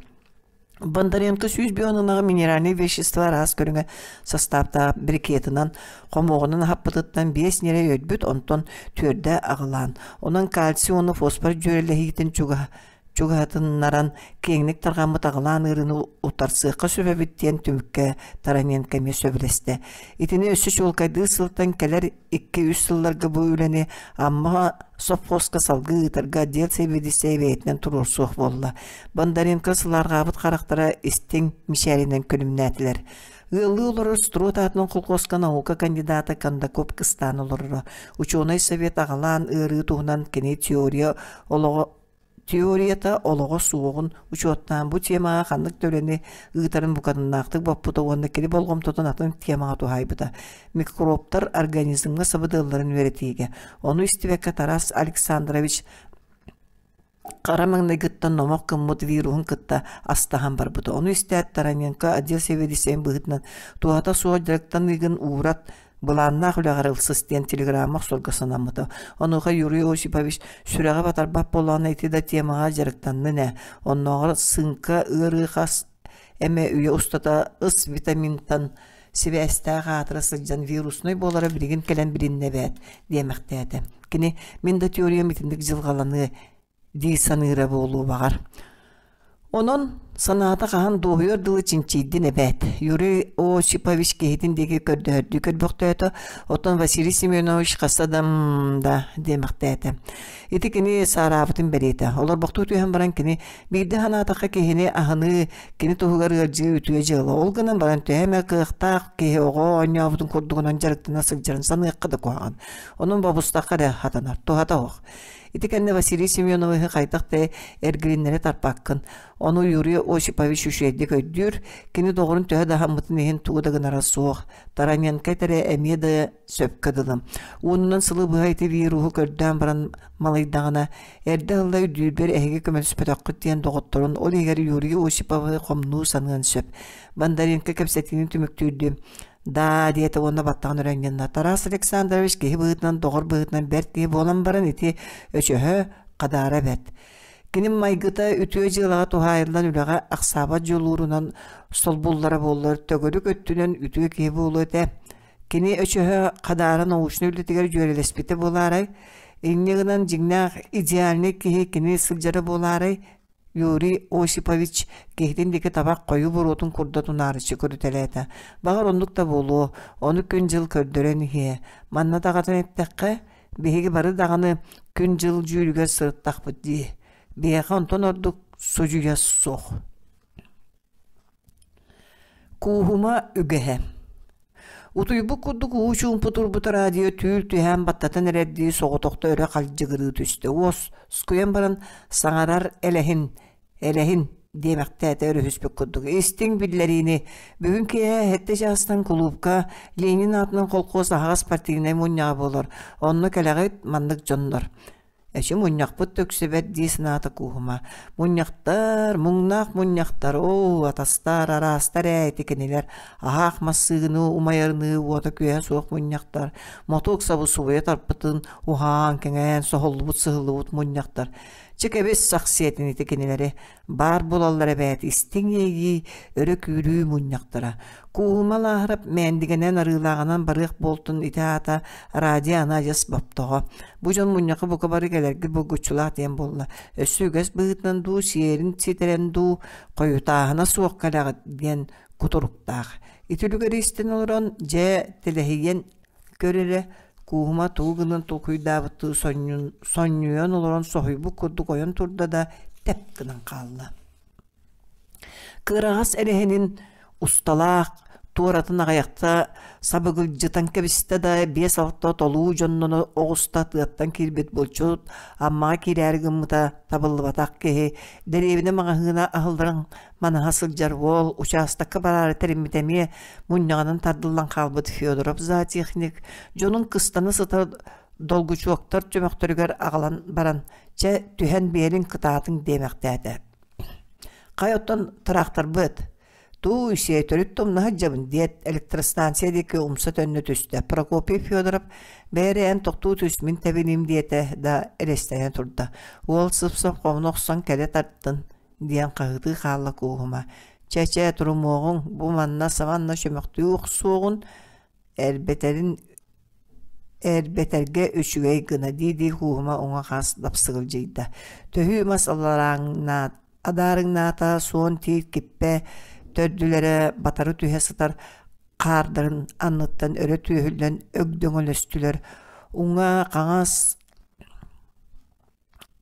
Бондаренко 105 ынаҕы минеральнай вещество араас көрүҥэ састааптаах брикетынан, хомуоҕунан аһаппытыттан биэс ньирэй өлбүт, онтон түөрдэ аҕылаан. Онон кальций уонна фосфор дьүөрэлэһиитин чугаһатыннаран киэҥник тарҕаммыт аҕылаан ыарыыны утарсыахха сөп эбит диэн түмүккэ Тараненко эмиэ сөбүлэстэ. Итини өссө чуолкайдыыр сылтан кэлэр 2-3 сылларга бу үлэни Амма совхозка салгыы ыытарга отдел сэбиэдиссэйэ бэйэтинэн туруорсуох буолла. Бондаренко сылаарҕаабыт харахтара истиҥ мичээринэн күлүмнээтилэр. Ыаллыы олорор Строд аатынан колхозка наука кандидата Кондаков кыстаан олороро. Учуонай совет аҕалаан ыарыы туһунан кини теория олоҕо теорията олоҕо суоҕун учуоттаан бу темаҕа ханнык да үлэни ыытарын букатыннаахтык боппута уонна кини болҕомтотун атын темаҕа туһаайбыта микробтар организмҥа сабыдыалларын үөрэтиигэ. Ону истибэккэ Тарас Александрович хара маҥнайгыттан номох гыммыт вируһун кытта астаһан барбыта. Ону истээт Тараненко отдел сэбиэдиссэйин быһыытынан туһата суох дьарыктаныыгын уурат былааннаах үлэҕэр ылсыс диэн телеграмма охсорго санаммыта. Онуоха Юрий Осипович сүрэҕэ батарбат буоллаҕына ити да темаҕа дьарыктаннын ээ. Оннооҕор сыыҥка ыарыы хас эмэ үйэ устата ыс витаминтан сибээстээх аатыра сылдьан вируснай буолара билигин кэлэн билиннэ эбээт диэмэхтээтэ. Кини мин да теориям итинник дьылҕаланыа дии саныыра буолуо баҕар. Онон санаата хаһан дуоһуйар дылы чинчийдин эбээт. Юрий Осипович киһитин диэки көрдөһөрдүү көрбөхтөөтө, оттон Василий Семенович хаста да да диэмэхтээтэ. Ити кини саараабытын бэлиэтэ. Олорбохтуу түһэн баран кини биирдэ санаатахха киһини аһыныы, кини туһугар ыалдьыы үтүө дьыала. Ол гынан баран төһө эмэ кыахтаах киһи оҕо оонньообутун курдугунан дьарыктана сылдьарын саныахха да куһаҕан. Онон бобустахха эрэ хатанар, туһата суох. Ити кэннэ Василий Семеновиһы хайдах да эргилиннэри тарпаккын. Ону Юрий Осипович үчүгэйдик өйдүүр, кини доҕорун төһө да аһаммытын иһин тугу да гынара суох. Тараненко этэрэ эмиэ да сөпкө дылы. Уонунан сылы быһа ити вируһу көрдөөн баран малыйдаҕына, эрдэ ылла өйдүүрбэр эһиги көмөлөспөтөххүт диэн доҕотторун, ол иһигэр Юрий Осиповы хомнуу саныан сөп. Бондаренко кэпсэтиини түмүктүүрдүү Даа диэтэ уонна баттаҕын өрөҥнөннө. Тарас Александрович киһи быһыытынан, доҕор быһыытынан бэрт киһи буолан баран ити өчөһө, хадаара бэрт. Кини майгыта үтүө дьыалаҕа туһаайыллан үлэҕэ ахсаабат дьулуурунан солбуллара буоллар, төгүрүк өттүнэн үтүө киһи буолуо этэ. Кини өчөһө хадаара научнай үлэтигэр дьүөрэлэспитэ буолаарай? Инньэ гынан дьиҥнээх идеальнай киһи кини сылдьара буолаарай? Юрий Осипович киһитин диэки табах хойуу буруотун курдат унаарыччы көрүтэлээтэ. Баҕар оннук да буолуо, ону күн-дьыл көрдөрөн иһиэ. Манна даҕатан эттэххэ, биһиги бары даҕаны күн-дьыл дьүүлүгэр сырыттахпыт дии. Биһиэхэ онтон ордук судьуйа суох. Кууһума үгэһэ Утуйбут курдук уу чуумпу турбут радио түүл түһээн баттатан эрэрдии соҕотохто өрө халдьыгырыы түстэ. Уоскуйан баран саҥарар элэһин, элэһин диэмэхтээтэ өрүһүспүт курдук. Истиҥ биллэриини бүгүн киэһэ сэттэ чаастан кулуупка Ленин аатынан колхоз аһаҕас партийнай мунньаҕа буолар. Онно кэлэҕит маннык дьоннор. Эчи мунньахпыт да үксэбэт дии санаата Кууһума. Мунньахтар, муҥнаах мунньахтар, оо, атастар, араастар ээ ити кинилэр аһаах массыыны умайарыныы уота-күөһэ суох мунньахтар, мотуок сабы субуйа тарпытын уһаан-кэҥээн соһуллубут-сыһыллыбыт мунньахтар. Чэ кэбис сах сиэтин ити кинилэри Баар буолаллар эбээт истиҥ иэйии, өрө күүрүү мунньахтара. Кууһума Лааһарап Мээндигэнэн арыылааҕынан барыах буолтун ити аата радио аны адьас боптоҕо. Бу дьон мунньахха бука бары кэлэргит булгуччулаах диэн буолла. Өссө үгэс быһыытынан дуу, сиэрин ситэрэн дуу, хойутааһына суох кэлэҕит диэн кутуруктаах. Ити үлүгэри истэн олорон, дьэ, тэлэһийэн Көр эрэ, Кууһума тугу гынан толкуйдаабыттыы сонньуйан олорон соһуйбут курдук ойон турда да тэп гынан хаалла. Кыараҕас эрэһинин усталаах туоратын аҕыйахта сабыгылдьытан кэбистэ да биэс-алта толуу дьонноно оҕуста тыаттан киирбит булчут Аммаҕа киирээри гыммыта табыллыбатах киһи дэриэбинэ маҕаһыына аһылларын манаһа сылдьар уол учаастакка бараары тэриммитэ эмиэ мунньаҕынан тардыллан хаалбыт Федоров зоотехник дьонун кыстана сытар долгучуоктар чөмөхтөрүгэр аҕалан баран чэ түһэн биэриҥ кытаатыҥ диэмэхтээтэ. Хай оттон тыраахтарбыт туу сиэ төрүт тумна сылдьабын диэт электростанция диэки умса төннө түстэ. Прокопий Федоров бээрэ эн тохтуу түс мин тэбиниим диэтэ да эрэстэнэ турда. Уол сып-сап хомуна охсон кэлэ тартын диэн хаһыытыы хаалла Кууһума. Чэ-чэ, турумуоҕуҥ, бу манна сабанна чөмөхтүү охсуоҕун, эрбэтэрин эрбэтэргэ үчүгэй гына дии-дии Кууһума уҥа-хас дапсыгылдьыйда. Төһүү мас адаарыҥнаата, суон тиит киппэ төрдүлэрэ батары түһэ сытар хаардарын анныттан өрө түөһүллэн өгдөҥөлөстүлэр. Уҥа-хаҥас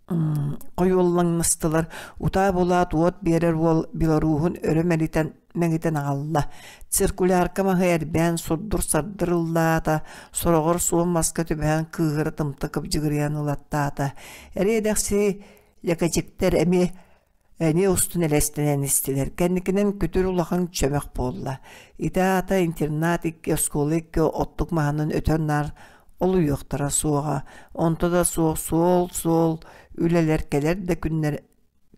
Хойуоллаҥнастылар, утаа булаат уот биэрэр уол Беларуһун өрө мэлитэн мэҥитэн аҕалла. Циркулярка маһы эрбээн сурдур-сардыр ыллаата, сороҕор суон маска түбэһэн кыыһыра тымта кыбдьыгырыйан ылаттаата. Эриэ-дэхси лэкэчиктэр эмиэ Эмиэ устун элэстэнэн истилэр. Кэнникинэн күтүр улахан чөмөх буолла. Ити аата интернат икки, оскуола икки оттук маһынан өтөр-наар олуйуохтара суоҕа. Онто да суох суол-суол үлэлэр кэлэр да күннэр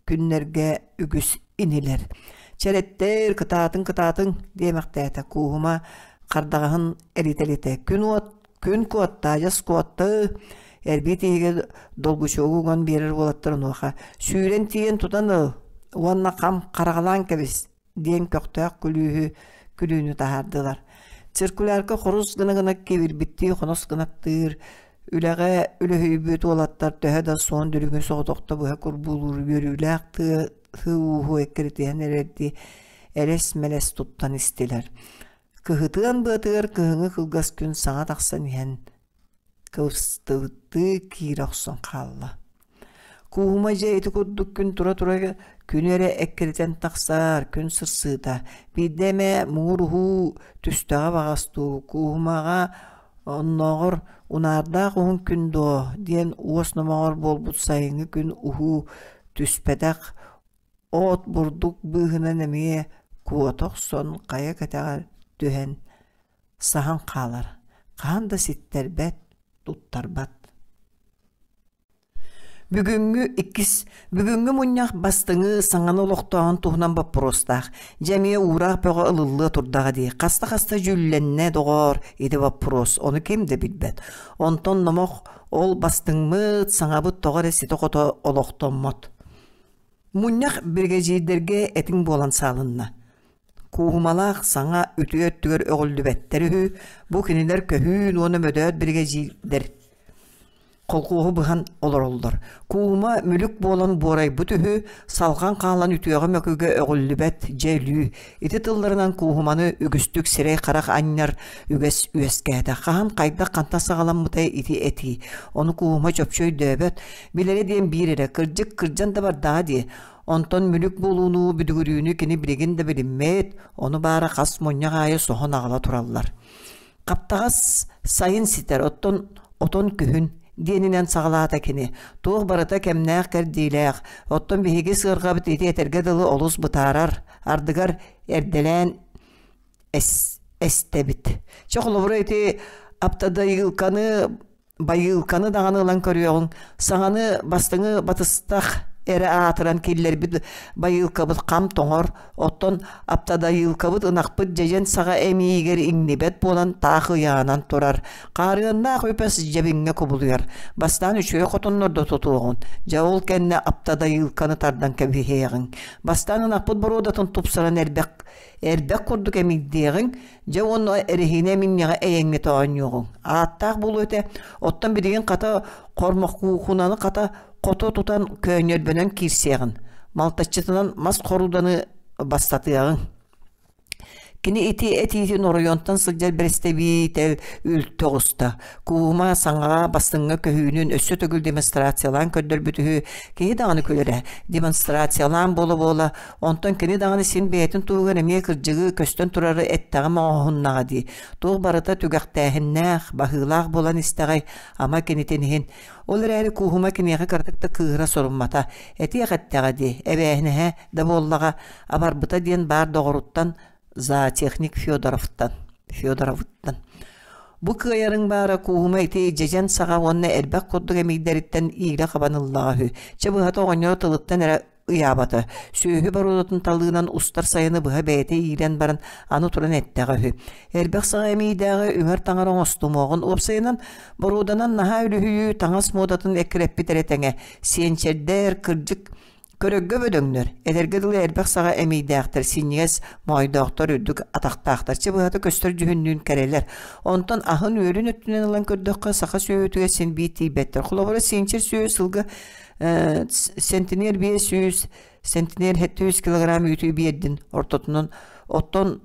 күннэргэ үгүс инилэр. Чэрэттэр, кытаатыҥ-кытаатыҥ диэмэхтээтэ Кууһума хардаҕаһын эритэ-эритэ. Күн уот Күн куотта, адьас куотта, эрбии тиһигэ долгучуогу уган биэрэр уолаттар онуоха «Сүүрэн тиийэн тутан ыл уонна хам хараҕалаан кэбис» диэн көхтөөх күлүүһү күлүүнү таһаардылар. Циркулярка хорус гына-гына кибирбиттии хонос гынаттыыр, үлэҕэ үлүһүйбүт уолаттар төһө да суон дүлүҥү соҕотохто быһа курбуулуур үөрүүлээх тыаһы-ууһу эккирэтиһэн эрэрдии элэс-мэлэс туттан истилэр. Кыһытыан быатыгар кыһыҥҥы кылгас күн саҥа тахсан иһэн кыбыстыбыттыы киирэ охсон хаалла. Кууһума дьэ ити курдук күн тура-тура күнү эрэ эккирэтэн тахсар, күн сырсыыта. Биирдэ эмэ муҥур уһуу түстэҕэ баҕас дуу, Кууһумаҕа оннооҕор унаардаах уһун күн дуо диэн уос номоҕор буолбут сайыҥҥы күн уһуу түспэтэх от бурдук быыһынан эмиэ куота охсон хайа кэтэҕэр түһэн саһан хаалар, хаһан да ситтэрбэт, туттарбат. Бүгүҥҥү иккис бүгүҥҥү мунньах бастыҥы саҥаны олохтооһун туһунан боппуруостаах. Дьэ эмиэ уураах бөҕө ылыллыа турдаҕа дии. Хаста-хаста дьүүллэннэ, доҕоор, ити боппуруос. Ону ким да билбэт. Онтон номох ол бастыҥмыт, саҥабыт тоҕо эрэ ситэ-хото олохтоммот. Мунньах биригэдьиирдэргэ этиҥ буолан саалынна. Кууһумалаах саҥа үтүө өттүгэр өҕүллүбэттэр үһү, бу кинилэр көһүүн уонна мөдөөт биригэдьиирдэр Холкуоһу быһан олороллор. Куума мүлүк буолан буорайбыт үһү, салҕан хаалан үтүөҕэ-мөкүгэ өҕүллүбэт дьэ өлүү. Ити тылларынан Кууһуманы үгүстүк сирэй-харах анньар үгэс үөскээтэ. Хаһан, хайдах, хантан саҕаламмытай ити этии. Ону Кууһума чопчу өйдөөбөт. Билэрэ диэн биир эрэ, кырдьык кырдьан да бардаҕа дии. Онтон мүлүк буолууну, бүдүгүрүүнү кини билигин да билиммэт, ону баара хас мунньах аайы соһон аҕала тураллар. Хаптаҕас сайын ситэр, оттон отон күһүн диэнинэн саҕалаата кини. Туох барыта кэмнээх-кэрдиилээх, оттон биһиги сыарҕабыт ити этэргэ дылы олус бытаарар, ардыгар эрдэлээн эстэбит. Чэ, холобура ити аптадайыылканы Байыылканы даҕаны ылан көрүөҕүҥ, саҥаны бастыҥы батыстах эрэ аатыран киллэрбит байыылкабыт хам тоҥор, оттон аптадайыылкабыт ынахпыт дьэдьэн саҕа эмиийигэр иҥнибэт буолан таах ыйаанан турар. Хаарыаннаах үпэс дьэбиҥҥэ кубулуйар. Бастаан үчүгэй хотоннордо тутуоҕун, дьэ ол кэннэ аптадайыылканы тардан кэбиһиэҕиҥ. Бастаан ынахпыт боруодатын тупсаран эрбэх эрбэх курдук эмийдиэҕиҥ, Дьэ уонна эрэһиинэ эминньэҕэ эйэҥҥэ оонньуоҕуҥ. Ааттаах буолуо этэ. Оттон билигин хата хормохкуухунаны хата хото тутан көөнньөрбөнөн киирсиэҕин. Малтаччытынан мас хорууданы бастатыаҕыҥ. Кини ити этиитин оройуонтан сылдьар бэрэстэбиитэл үлтү оҕуста. Куума саҥаҕа бастыҥҥа көһүүнүн өссө төгүл демонстрациялаан көрдөрбүт үһү. Киһи даҕаны күлэрэ. Демонстрациялаан буола-буола Онтон кини даҕаны син бэйэтин туһугар эмиэ кырдьыгы көстөн турары эттэҕим оҥоһуннаҕа дии. Туох барыта түгэхтээһиннээх, баһыылаах буолан истэҕэй, ама кинитин иһин. Ол эрээри Кууһума киниэхэ кыратык да кыыһыра соруммата. Этиэх эттэҕэ дии, эбээһинэһэ да буоллаҕа, абарбыта диэн баар доҕоруттан зоотехник Федоровтан Федоровыттан. Бу кыайарыҥ баара Кууһума ити дьэдьэн саҕа уонна элбэх курдук эмиийдэриттэн иилэ хабан ыллаҕа үһү. Чэ быһата оҕонньоро тылыттан эрэ ыйаабата. Сүөһү боруодатын талыынан устар сайыны быһа бэйэтэ иирэн баран аны туран эттэҕэ үһү. Элбэх саҕа эмиийдээҕи үҥэр таҥара оҥостумуоҕун уопсайынан боруоданан наһаа үлүһүйүү таҥас муодатын эккирэппит эрэ тэҥэ. Сиэнчэрдэр, кырдьык, көрөргө бөдөҥнөр, этэргэ дылы элбэх саҕа эмиийдээхтэр, синньигэс моойдоохтор, үрдүк атахтаахтар, чэ быһата көстөр дьүһүннүүн кэрэлэр. Онтон аһын-үөлүн өттүнэн ылан көрдөххө, саха сүөһүтүгэр син биир тиийбэттэр. Холобура, сиэнчэр сүөһү сылга сентинер 500, сентинер 700 килограмм үүтү биэрдин ортотунан оттон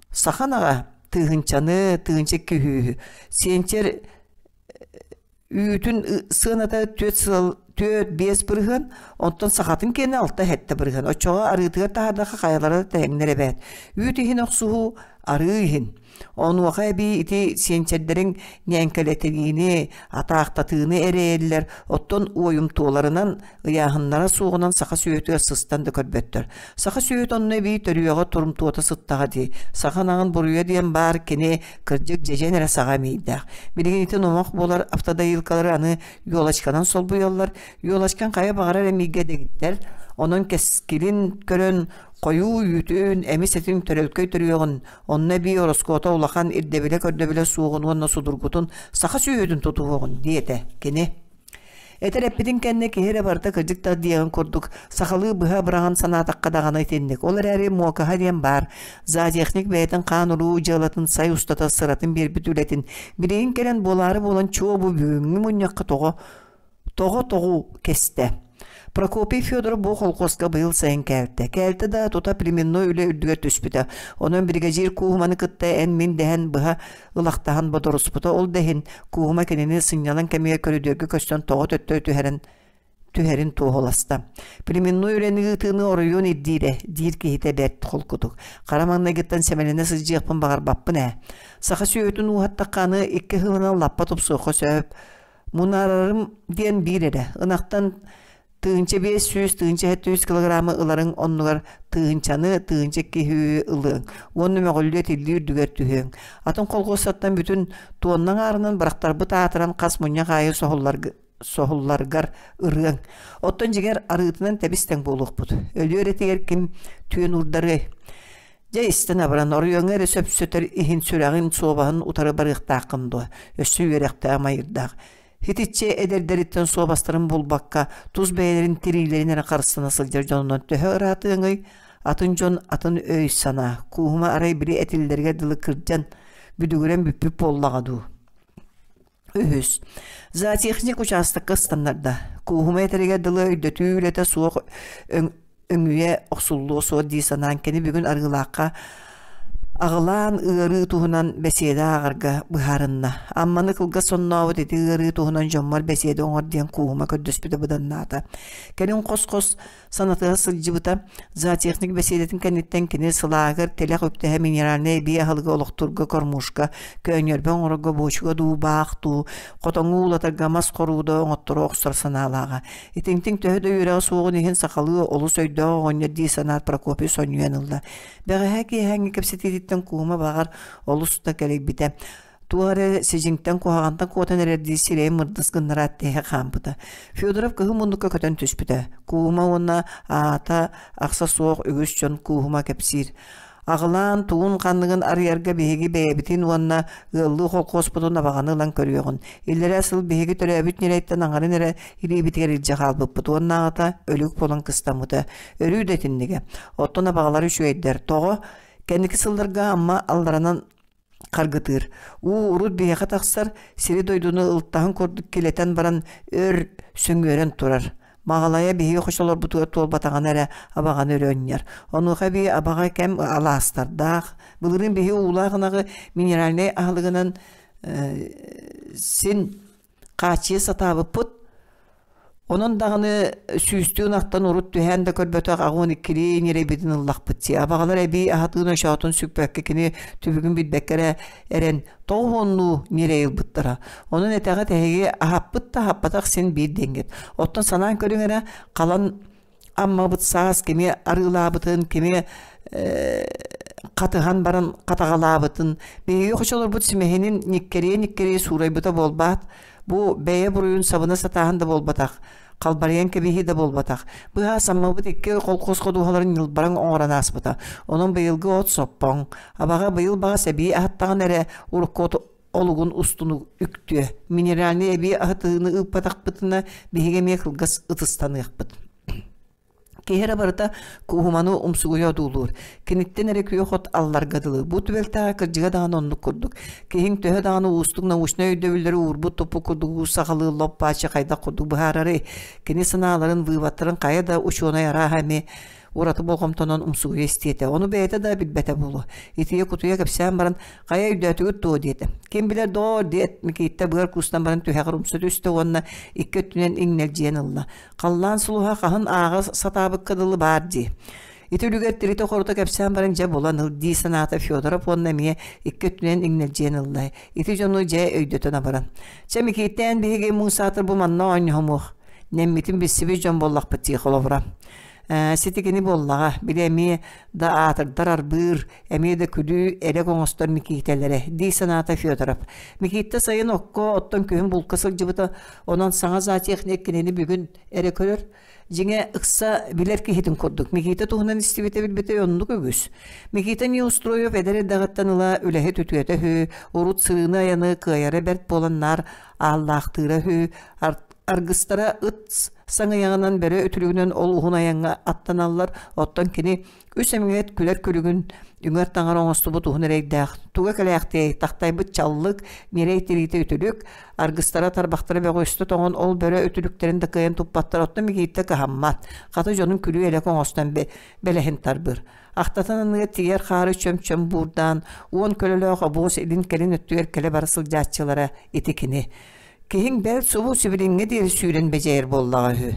саха ынаҕа тыһыынчаны, тыһыынча күһүүһү. Сиэнчэр үүтүн сыаната түөрт сыл 4-5 бырыһыан, онтон сахатын киэнэ 6-7 бырыһыан. Оччоҕо арыытыгар таһаардахха хайалара да тэҥнэр эбээт. Үүт иһин охсуһуу, арыы иһин. Онуоха эбии ити сиэнчэрдэриҥ ньээҥкэлэтиниини, атаахтатыыны эрэйэллэр, оттон уойумтуоларынан, ыйааһыннара суоҕунан саха сүөһүтүгэр сыстан да көрбөттөр. Саха сүөһүтэ онно эбии төрүөҕэ турумтуота сыттаҕа дии. Саха ынаҕын буруйа диэн баар кини кырдьык дьэдьэн эрэ саҕа эмиийдээх. Билигин ити номох буолар автодоилкалары аны елочканан солбуйаллар. Елочкан хайа баҕарар эмиийгэ дэгиттэр. Онон кэскилин көрөн хойуу үүтүн, эмис этин төрөлкөй төрүөҕүн Онно эбии ороскуота улахан, ирдэбилэ-көрдөбүлэ суоҕун уонна судургутун саха сүөһүтүн тутуһуоҕун диэтэ кини. Этэр эппитин кэннэ киһи эрэ барыта кырдьык да диэҕин курдук, сахалыы быһа быраҕан санаатахха даҕаны итинник. Ол эрээри муокаһа диэн баар. Зоотехник бэйэтин хаан-уруу дьыалатын сай устата сыратын биэрбит үлэтин билигин кэлэн буолаары буолан чуо бу бүгүҥҥү мунньахха тоҕо тоҕо тоҕу кэстэ. Прокопий Федоров бу холкуоска быйыл сайын кээлтэ. Кээлтэ да тута племенной үлэ үрдүгэр түспүтэ. Онон биригэдьиир Кууһуманы кытта эн-мин дэһэн быһа ылахтаһан бодоруспута. Ол да иһин Кууһума кинини сынньалаҥ кэмигэр көрүдүөргэ көстөн тоҕо төттөрү түһэрэн түһэрин туоһуласта. Племенной үлэни ыытыыны оройуон ирдиирэ, диир киһитэ бэрт холкутук. Хара маҥнайгыттан сэмэлэнэ сылдьыахпын баҕарбаппын ээ. Саха сүөһүтүн ууһаттахха аны икки сылынан лаппа тупсуохха сөп. Мунаарарым диэн биир эрэ. Ынахтан 1500, 1700 килограммы ыларыҥ оннугар тыһыынчаны, 1200 ылыаҥ уонна мөҕүллүө тиллии үрдүгэр түһүөҥ. Атын колхуостартан бүтүн туонна аҥаарынан бырахтарбыт аатыран хас мунньах аайы соһулларга соһулларгар ырыаҥ. Оттон дьиҥэр арыытынан тэбис-тэҥ буолуохпут. Өлүөр этигэр ким түөн уурдарыай? Дьэ истэн абыран, оройуоҥҥа эрэ сөпсөтөр иһин сүрэҕин, суобаһын утары барыахтааххын дуо? Өссө үөрэхтээх майырдаах. Итиччэ эдэрдэриттэн суобастарын булбакка, тус бэйэлэрин тириилэрин эрэ харыстана сылдьар дьонунан төһө ыраатыаҥый? Атын дьон атын өй-санаа, кууһума арай били этиллэригэр дылы кырдьан, бүдүгүрэн бүппүт буоллаҕа дуу? Үһүс. Зоотехник учаастакка ыстаннарда. Кууһума этэригэр дылы өйдөтүү үлэтэ суох өҥүйэ охсуллуо суох дии санаан кини бүгүн Арыылаахха аҕылаан ыарыы туһунан бэсиэдэ ааҕарга быһаарынна. Амманы кылгас соннообут ити ыарыы туһунан дьоммор бэсиэдэ оҥор диэн Кууһума көрдөспүтэ быданнаата. Кэлин хос-хос санатыһа сылдьыбыта. Зоотехник бэсиэдэтин кэнниттэн кини сылааһыгар тилэх үктэһэ минеральнай эбии аһылыгы олохтуурга кормушка, көөнньөрбө оҥорорго буочука дуу, баах дуу, хотоҥҥо уулатарга мас хорууда оҥотторо охсор санаалааҕа. Итинтиҥ төһө да үөрэҕэ суоҕун иһин сахалыы олус өйдөөх оҕонньор дии санаат Прокопий сонньуйан ылла. Бэҕэһээ киэһээҥҥи кэпсэтиититтэн Куума баҕар олус да кэлэйбитэ. Туох эрэ сидьиҥтэн куһаҕантан куотан эрэрдии сирэйин мырдыс гыннараат тэһэ хаампыта. Федоров кыһыл муннукка көтөн түспүтэ. Кууһума уонна аата ахса суох үгүс дьон Кууһума кэпсиир. Аҕылаан тугун-ханныгын арыйарга биһиги бэйэбитин уонна ыаллыы холкуоспутун абаҕаны ылан көрүөҕүн. Иллэрээ сыл биһиги төрөөбүт ньирэйтэн аҥарын эрэ илиибитигэр илдьэ хаалбыппыт уоннааҕыта өлүк буолан кыстаммыта. Өрүү да итиннигэ. Оттон абаҕалар үчүгэйдэр. Тоҕо? Кэнники сылларга Амма алларанан харгытыыр. Уу урут биһиэхэ тахсар, сири-дойдуну ылтаһын курдук килэтэн баран өр сөҥүөрэн турар. Маҕалайа биһиги хочолорбутугар туолбатаҕына эрэ абаҕаны өрө анньар. Онуоха эбии абаҕа кэм алаастардаах. Былырыын биһи уулаах ынаҕы минеральнай аһылыгынан син хааччыйа сатаабыппыт. Онон даҕаны сүүстүү ынахтан урут түһээн да көрбөтөх аҕуон иккилии ньирэйбитин ыллахпыт дии. Абаҕалар эбии аһатыын очоотун сүкпэккэ кини түбүгүн билбэккэ эрэ эрэн тоҕуһуоннуу ньирэй ылбыттара. Онон этэҕит эһиги аһаппыт да аһаппатах син биир диэҥҥит. Оттон санаан көрүҥ эрэ, халан Аммабыт саас кими арыылаабытын, кими хатыһан баран хатаҕалаабытын, биһиги хочолорбут симэһинин ньиккэриэ-ньиккэриэ суурайбыта буолбаат, бу бэйэ буруйун сабына сатааһын да буолбатах, халбарыйан кэбиһии да буолбатах. Быһаас Аммабыт икки колхоз ходуһаларын ньылбараҥ оҥорон ааспыта. Онон быйылгы от соппоҥ, абаҕа быйыл баҕас эбии аһаттаҕын эрэ урукку от олугун устун үктүө. Минеральнай эбии аһытыыны ыыппатахпытына, биһиги эмиэ кылгас ытыстаныахпыт. Киһи эрэ барыта кууһуманы умсугуйа одуулуур. Киниттэн эрэ күөх от алларга дылы. Бу түбэлтэҕэ кырдьыга даҕаны оннук курдук. Киһиҥ төһө даҕаны уустук научнай өйдөбүллэри уурбут-туппут курдук уу сахалыы лоп-бааччы хайдах курдук быһаарарый? Кини санааларын, выводтарын хайа да учуонай арааһа эмиэ ураты болҕомтонон умсугуйа истиэтэ. Ону бэйэтэ да билбэтэ буолуо. Итийэ-кутуйа кэпсээн баран, хайа өйдөөтүгүт дуо диэтэ. Ким билэр доо диэт Микииттэ быар куустан баран түһэҕэр умса түстэ уонна икки өттүнэн иҥнэлдьийэн ылла. Халлаан сулуһа хаһын ааҕа сатаабыкка дылы баар дии. Ити үлүгэр тиритэ-хорута кэпсээн баран дьэ булан ыл дии санаата Федоров уонна эмиэ икки өттүнэн иҥнэлдьийэн ылла. Ити дьону дьэ өйдөтөн абаран. Чэ Микииттээн биһиги муҥ саатар бу манна оонньоһумуох. Нэммитин билсибит дьон буоллахпыт дии холобура. Ээ, сити кини буоллаҕа, били эмиэ да аатырдар арбыыр, эмиэ да күлүү элэк оҥостор Микиитэлэрэ, дии санаата Федоров. Микиитэ сайын окко, оттон күһүн булка сылдьыбыта, онон саҥа зоотехник кинини бүгүн эрэ көрөр. Дьиҥэ, ыкса билэр киһитин курдук. Микиитэ туһунан истибитэ-билбитэ оннук үгүс. Микиитэ Неустроев эдэр эрдэҕиттэн ыла үлэһит үтүөтэ үһү, урут сырыыны-айаны кыайара бэрт буолан наар ааллаахтыыра үһү, Аргыстара ыт саҥыйаҕынан бөрө үтүлүгүнэн ол уһун айаҥҥа аттаналлар, оттон кини үс эмигэт күлэр күлүгүн үҥэр таҥара оҥостубут уһун эрэйдээх, туга кэлээхтиэй, тахтайбыт чаллык, ньирэй тириитэ үтүлүк, аргыстара тарбахтара бөҕүстэ тоҥон ол бөрө үтүлүктэрин да кыайан туппаттар, оттон Микииттэ кыһаммат, хата дьонун күлүү-элэк оҥостон бэлэһин тарбыыр. Ахтатын анныгар тиийэр хаары чөм-чөм буурдаан, уон көлөлөөх обуос илин-кэлин өттүгэр кэлэ-бара сылдьааччылара ити кини. Киһиҥ бэл субу сибилиҥҥэ диэри сүүрэн бэдьэйэр буоллаҕа үһү.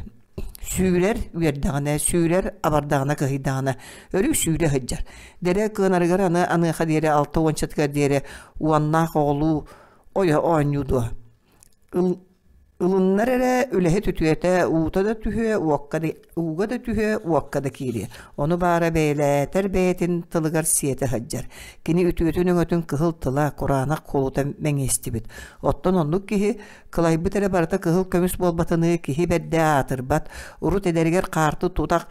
Сүүрэр үөрдэҕинэ, сүүрэр абардаҕына кыһыйдаҕына, өрүү сүүрэ сылдьар. Дэрэ кыанарыгар аны аныаха диэри алта уончатыгар диэри уоннаах оҕолуу ойо оонньуу дуо? Ылыннар эрэ үлэһит үтүөтэ уута да түһүө, уокка да ууга да түһүө, уокка да киириэ. Ону баара бэйэлээтэр бэйэтин тылыгар сиэтэ сылдьар. Кини үтүөтүн-өҥөтүн кыһыл тыла, кураанах куолута мэҥиэстибит. Оттон оннук киһи кылайбыт эрэ барыта кыһыл көмүс буолбатыныы киһи бэрдэ аатырбат, урут эдэригэр хаарты тутах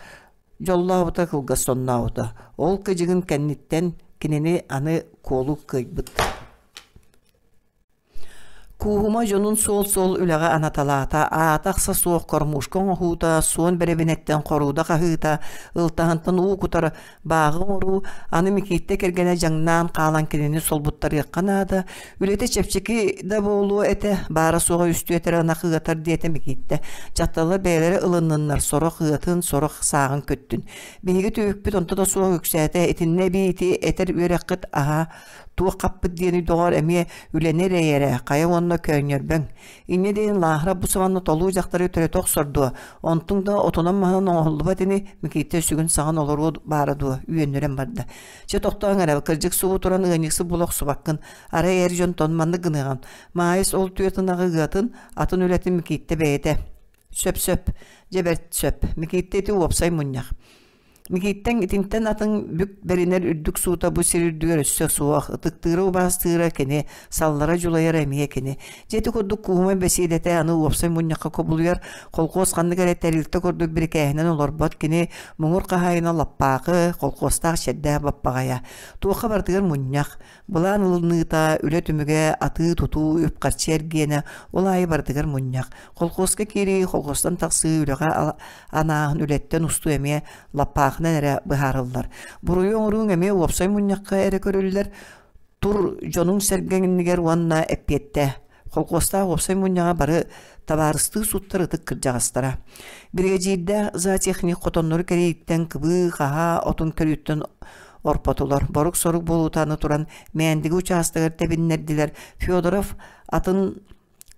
дьоллообута кылгас соннообута. Ол кыдьыгын кэнниттэн кинини аны куолу кыайбыт. Кууһума дьонун суол-суол үлэҕэ анаталаата, аата-ахса суох кормушка оҥоһуута, суон бэрэбинэттэн хорууда хаһыыта, ылтаһынтан уу кутар бааҕы оҥоруу, аны Микииттэ кэргэнэ дьаҥнаан хаалан кинини солбуттарыахха наада, үлэтэ чэпчэки да буолуо этэ, баара-суоҕа үстүү этэрэ ынах ыатар диэтэ Микииттэ. Дьахталлар бэйэлэрэ ылынныннар, сорох ыатын, сорох сааҕын көттүн. Биһиги түбүкпүт онто да суох үксээтэ, итиннэ эбии ити этэр үөрэххит аһа Туох хаппыт диэни доҕор эмиэ үлэни эрэйэрэ, хайа уонна көөнньөрбөҥ. Инньэ диэн Лааһара бу саҕана толуу дьахтары төрөтө охсор дуо, онтуҥ да отунан-маһынан оҥоһуллубат ини, Микиитэ сүгүн саҕан олоруо баара дуо, үөннүрэн барда. Чэ тохтооҥ эрэ, кырдьык субу туран ыанньыксыт буола охсубаккын, арай эр дьонтон маннык гыныаҕын. Маайыс ол түөрт ынаҕы ыатын, атын үлэтин Микииттэ бэйэтэ. Сөп-сөп, дьэ бэрт сөп. Микииттэ ити уопсай мунньах. Микииттэн итинтэн атын бүк бэринэр үрдүк суута бу сир үрдүгэр өссө суох, ытыктыыра-убаастыыра кини, саллара-дьулайара эмиэ кини. Дьэ ити курдук Кууһума бэсиэдэтэ аны уопсай мунньахха кубулуйар, колхуос ханнык эрэ тэрилтэ курдук бирикээһинэн олорбот кини муҥур хаһаайына лаппаахы, колхуостаах чэрдээх баппаҕайа. Туохха барытыгар мунньах, Былаан ылыныыта, үлэ түмүгэ, атыы-тутуу, үп-харчы эргиэнэ, ол аайы барытыгар мунньах. Колхуоска киирии, колхуостан тахсыы, үлэҕэ анааһын үлэттэн устуу эмиэ лаппаахынан эрэ быһаарыллар. Буруйу оҥорууҥ эмиэ уопсай мунньахха эрэ көрүллэр, тур дьонуҥ-сэргэҥ иннигэр уонна эппиэттээ. Холкуостаах уопсай мунньаҕа бары табаарыстыы суттар ытык кырдьаҕастара. Биригэдьиирдээх зоотехник хотоннору кэрийтэн кыбыы-хаһаа отун көрүүттэн орпотулар. Борук-сорук буолуута аны туран Мээндиги учаастагар тэбиннэрдилэр. Федоров атын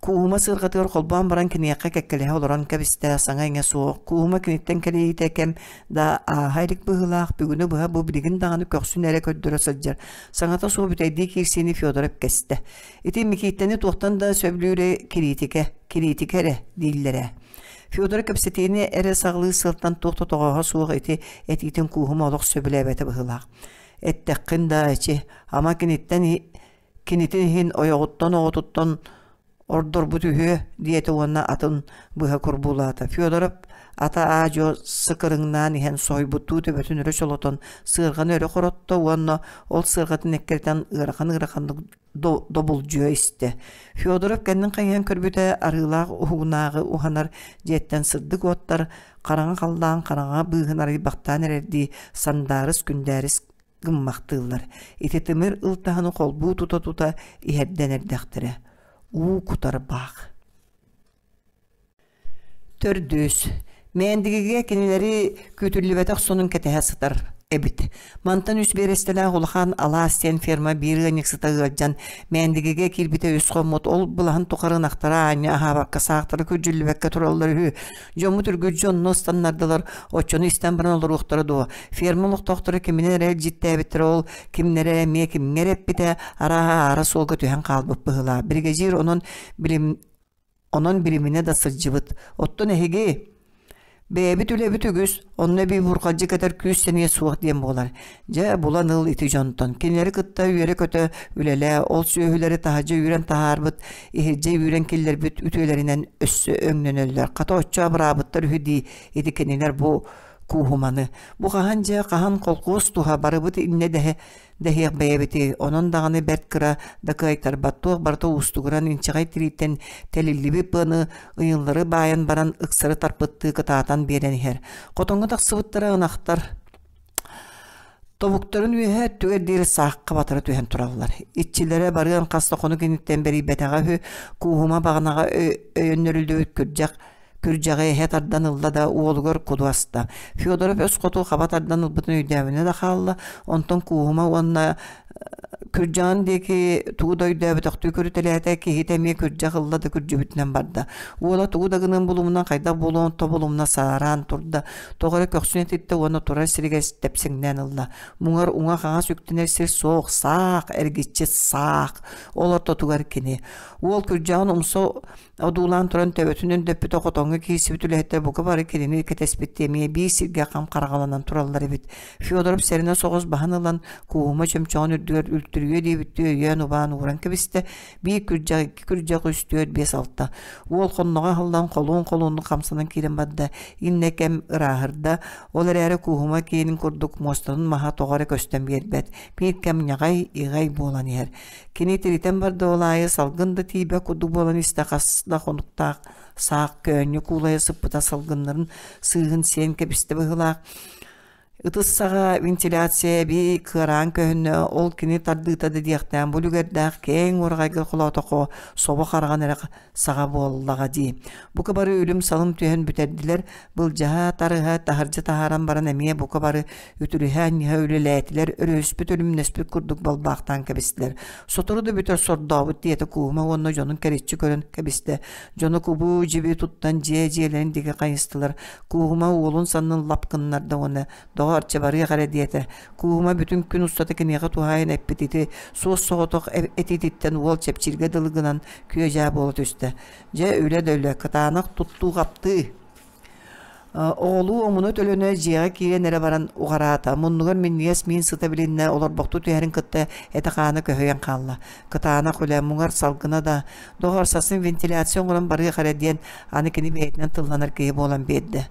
Кууһума сыарҕатыгар холбоон баран киниэхэ кэккэлэһэ олорон кэбистэ, саҥа-иҥэ суох. Кууһума киниттэн кэлиитэ кэм да ааһа илик быһыылаах, бүгүнү быһа бу билигин даҕаны көхсүн эрэ көрдөрө сылдьар. Саҥата суох бүтэйдии киирсиини Федоров кэстэ. Ити Микииттэни туохтан да сөбүлүүрэ кириитикэ, кириитикэ эрэ дииллэрэ. Федор кэпсэтиини эрэ саҕалыыр сыалтан туох да тоҕооһо суох ити этиитин кууһума олох сөбүлээбэтэ быһыылаах. Эттэххин да эчи, ама киниттэн кинитин иһин ойоҕуттан оҕотуттан ордорбут үһүө диэтэ уонна атын быһа курбуулаата. Федоров ата аа-дьуо сыкырыҥнаан иһэн соһуйбуттуу төбөтүн өрө чолотон сыарҕаны өрө хоротто уонна ол сыарҕатын эккирэтэн ыарахан-ыараханнык добулдьуйа истэ. Федоров кэннин хайыһан көрбүтэ арыылаах уһугунааҕы уһанар дьиэттэн сырдык уоттар хараҥа халлаан хараҥа быыһын арыйбахтаан эрэрдии сандаарыс күндээрис гыммахтыыллар. Ити тимир ылтаһыны холбуу тута-тута иһэрдэн эрдэхтэрэ. Уу кутар баах. Төрдүс. Мээндигигэ кинилэри күүтүллүбэтэх сонун кэтэһэ сытар эбит. Мантан үс биэрэстэлээх улахан алаас диэн ферма биир ыанньыксыта ыалдьан Мээндигигэ киирбитэ үс хоммут ол былаһын тухары ынахтара аанньа аһаабакка саахтара күрдьүллүбэккэ тураллар үһү. Дьоммут үргүлдьү онно ыстаннардылар, оччону истэн баран олоруохтара дуо? Ферма олохтоохторо киминэн эрэ илдьиттээбиттэрэ ол кимнэрэ эмиэ кимҥэ эрэ эппитэ, арааһа аара суолга түһэн хаалбыт быһыылаах. Биригэдьиир онон билим Онон билиминэ да сылдьыбыт. Оттон эһиги бэйэбит үлэбит үгүс, онно эбии бурҕалдьы кэтэр күүс-сэниэ суох диэн буолар. Дьэ, булан ыл ити дьонтон. Кинилэри кытта үөрэ-көтө үлэлээ, ол сүөһүлэри таһырдьа үүрэн таһаарбыт, иһирдьэ үүрэн киллэрбит үтүөлэринэн өссө өҥнөнөллөр. Хата оччо абыраабыттар үһү дии, ити кинилэр бу. Кууһуманы. Бу хаһан дьэ хаһан холкуос туһа барыбыт иннэ дэһэ дэһиэх бэйэбитий, онон даҕаны бэрт кыра да кыайтарбат туох барыта уустугуран инчэҕэй тирииттэн тэлиллибит быаны ыйыллары баайан баран ыксары тарпыттыы кытаатан биэрэн иһэр. Хотоҥҥо тахсыбыттара ынахтар Тобуктарын үөһэ өттүгэр диэри саахха батары түһэн тураллар. Иччилэрэ барыан хас да хонук инниттэн бэрийбэтэҕэ үһү, Кууһума баҕанаҕа өйөннөрүллүбүт күрдьэх күрдьэҕи эһэ тардан ылла да уолугар куду аста. Федоров өс хоту хаба тардан ылбытын өйдөөмүнэ да хаалла, онтон Кууһума уонна күрдьэҕин диэки тугу да өйдөөбөтөхтүү көрүтэлээтэ, киһитэ эмиэ күрдьэх ылла да күрдьүбүтүнэн барда. Уола тугу да гыныан булумуна, хайдах буолуон тобулумуна саараан турда, тоҕо эрэ көхсүн этиттэ уонна турар сиригэр тэпсэҥнээн ылла. Муҥар уҥа-хаҥас үктэнэр сир суох, саах, эргиччи саах. Ол ортотугар кини. Уол күрдьэҕин умса Одуулаан туран төбөтүн өндөппүтэ хотоҥҥо киирсибит үлэһиттэр бука бары кинини кэтэспиттии эмиэ биир сиргэ хам хараҕаланан тураллар эбит. Федоров сэрэнэ соҕус баһан ылан Кууһума чөмчөҕүн үрдүгэр үлтүрүйүө диэбиттии өйөөн-убаан ууран кэбистэ. Биир күрдьэх, икки күрдьэх, үс, түөрт, биэс, алта. Уол хонноҕо аһыллан холуун-холууннук хамсанан киирэн барда. Иннэ кэм ырааһырда. Ол эрээри Кууһума киэнин курдук муостатын маһа тоҕо эрэ көстөн биэрбэт. Биир кэм ньаҕай, иҕай буолан иһэр. Кини тиритэн барда ол аайы салгын да тиийбэт курдук буолан истэ хас да хонуктаах саах көөнньү куулайа сыппыта салгыннарын сыыһын сиэн кэбистэ быһыылаах. Ытыс саҕа вентиляция эбии кыараан көһүннэ, ол кини тардыыта да диэхтээн бу үлүгэрдээх киэҥ уораҕайга холоотоххо собо хараҕын эрэ саҕа буоллаҕа дии. Бука бары үлүм-салым түһэн бүтэрдилэр, былдьаһа, тарыһа, таһырдьа таһааран баран эмиэ бука бары үтүрүһэ-анньыһа үлэлээтилэр, өрүһүспүт үлүмнэспит курдук балбаахтаан кэбистилэр. Сотору да бүтэр сордообут диэтэ Куума уонна дьонун кэриччи көрөн кэбистэ. Дьоно кубуу-дьиби туттан дьиэ дьиэлэрин диэки хайыстылар. Куума уолун саннын лап гыннарда уонна «Доҕор, чэ барыах эрэ» диэтэ. Куума бүтүн күн устата киниэхэ туһаайан эппит ити суос-соҕотох этиититтэн уол чэпчииргэ дылы гынан күө-дьаа буола түстэ. Дьэ, үлэ да үлэ, кытаанах туттуу-хаптыы. Оҕолуу омуна-төлөнө дьиэҕэ киирэн эрэ баран уҕараата, муннугар минньигэс миин сыта билиннэ, олорбохтуу түһэрин кытта этэ-хаана көһүйэн хаалла. Кытаанах үлэ, муҥар салгына да, доҕор, сарсын вентиляция оҥорон барыах эрэ диэн аны кини бэйэтинэн тылланар киһи буолан биэрдэ.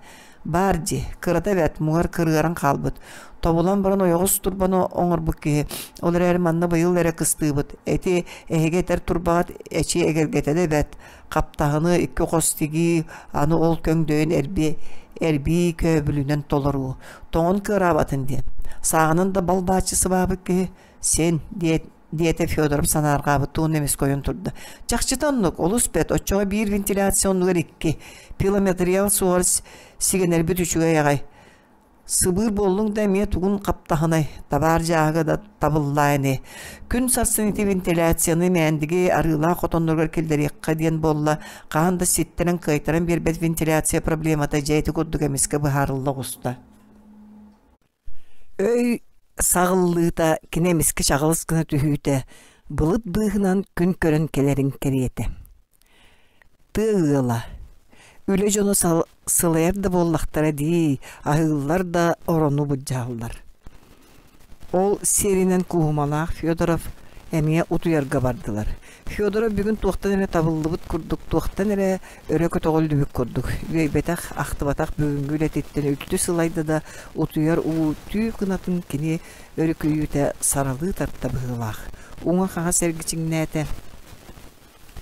Баар дии, кырата эбээт, муҥар кырыаран хаалбыт. Тобулан баран ойоҕос турбаны оҥорбут киһи. Ол эрээри манна быйыл эрэ кыстыыбыт. Эти эһиги этэр турбаҕыт эчи эгэлгэтэ да эбээт. Хаптаһыны икки хос тигии, аны ол көҥдөйүн эрби эрбии көөбүлүнэн толоруу. Тоҥон кыараабатын диэн. Сааҕынан да балбааччы сыбаабыт киһи син диэт диэтэ Федоров санаарҕаабыт туун эмискэ ойон турда. Чахчыта оннук, олус бэрт, оччоҕо биир вентиляция оннугар икки. Пиломатериал суоҕар сигэнэрбит үчүгэй аҕай. Сыбыыр буоллуҥ да эмиэ тугун хаптаһынай, табаар дьааһыга да табыллаа ини. Күн сарсын ити вентиляцияны Мээндиги арыылаах хотонноругар киллэриэххэ диэн буолла, хаһан да ситтэрэн кыайтаран биэрбэт вентиляция проблемата дьэ ити курдук эмискэ быһаарылла оҕуста. Өй саҕыллыыта кини эмискэ чаҕылыс гына түһүүтэ, былыт быыһынан күн көрөн кэлэрин кэриэтэ. Тыа ыала Үлэ дьоно сылайар да буоллахтара дии, аһыыллар да орону былдьаһаллар. Ол сиэринэн Кууһумалаах Федоров эмиэ утуйарга бардылар. Федоров бүгүн туохтан эрэ табыллыбыт курдук, туохтан эрэ өрө көтөҕүллүбүт курдук, үөйбэтэх, ахтыбатах бүгүҥҥү үлэтиттэн үлтү сылайда да, утуйар уу түү кынатын кини өрүкүйүүтэ саралыы тарта быһыылаах. Уҥа-хаҥас эргичиҥнээтэ.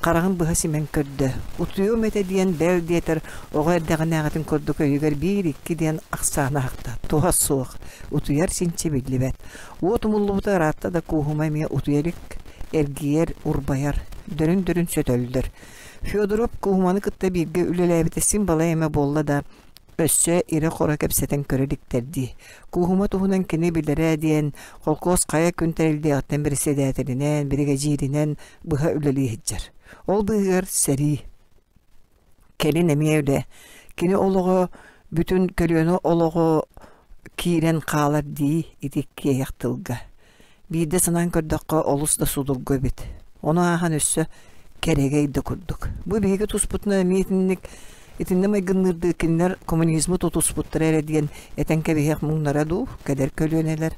Хараҕын быһа симэн көрдө, утуйуом этэ диэн бэл диэтэр оҕо эрдэҕинээҕитин курдук өйүгэр биир-икки диэн ахсаана аһахта, туһа суох, утуйар чинчи биллибэт. Уот умуллубута ыраатта да Кууһума эмиэ утуйа илик, эргийэр, урбайар, дөрүн-дөрүн сөтөллөр. Федоров Кууһуманы кытта бииргэ үлэлээбитэ син балай эмэ буолла да, Өссө ирэ-хоро кэпсэтэн көрө иликтэр дии. Кууһума туһунан кини билэрэ диэн холкуос хайа күн тэриллиэҕиттэн бэрэссэдээтэлинэн, биригэдьииринэн быһа үлэлии сылдьар. Ол быыһыгар сэрии. Кэлин эмиэ үлэ. Кини олоҕо бүтүн көлүөнэ олоҕо киирэн хаалар дии ити киэһэх тылга. Биирдэ санаан көрдөххө, олус да судургу эбит. Ону ааһан өссө кэрэгэй да курдук. Бу биһиги туспутунан эмиэ итинник итиннэ майгынныырдыы кинилэр коммунизмы тутуспуттара эрэ диэн этэн кэбиһиэх муҥнара дуу, кэлэр көлүөнэлэр.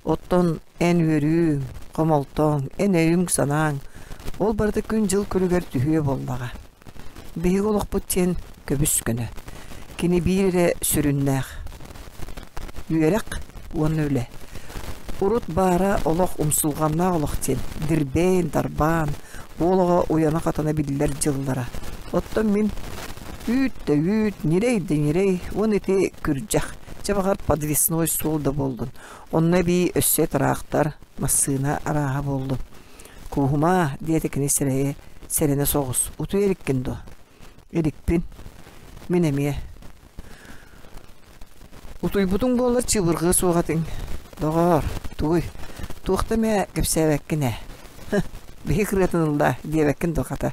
Оттон эн үөрүүҥ, хомолтоҥ, эн өйүҥ-санааҥ ол барыта күн-дьыл күлүгэр түһүө буоллаҕа. Биһиги олохпут диэн көбүс-көнө. Кини биир эрэ сүрүннээх. Үөрэх уонна үлэ. Урут баара олох умсулҕаннаах олох диэн, дирбээн, дарбаан, уол оҕо уйана-хатана биллэр дьыллара. Оттон мин үүт да үүт, ньирэй да ньирэй, уон ити күрдьэх, чэ баҕар подвесной суол да буоллун. Онно эбии өссө тыраахтар, массыына арааһа буоллун. Кууһумаа, диэтэ кини сирэйэ сэрэнэ соҕус, утуйа иликкин дуо? Иликпин. Мин эмиэ. Утуйбутуҥ буоллар чыыбырҕыа суох этиҥ. Доҕоор, тугуй, туохта эмэ кэпсээбэккин ээ. Биһи кырыатын ылла диэбэккин дуо хата?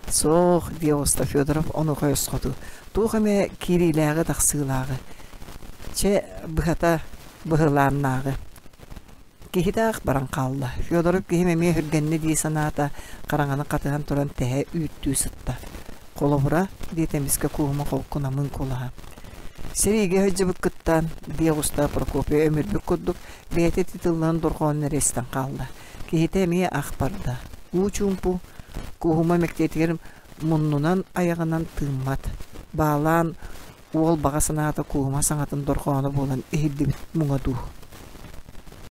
Суох, диэ оҕуста Федоров онуоха өс-хоту. Туох эмэ киириилээҕи-тахсыылааҕы. Чэ, быһата, быһылааннааҕы. Киһитэ баран хаалла. Федоров киһим эмиэ өһүргэннэ дии санаата, хараҥаны хатыһан туран тэһэ үүттүү сытта. Холобура, диэтэ эмискэ Кууһума холку намыын куолаһа. Сэриигэ сылдьыбыккыттан, дии оҕуста Прокопий өмүрбүт курдук, бэйэтэ ити тылларын дорҕоонун эрэ истэн хаалла. Киһитэ эмиэ ах барда. Уу чуумпу, Кууһума мэктиэтигэр муннунан айаҕынан тыыммат. Баалаан уол баҕа санаата Кууһума саҥатын дорҕооно буолан иһиллибит муҥа дуу.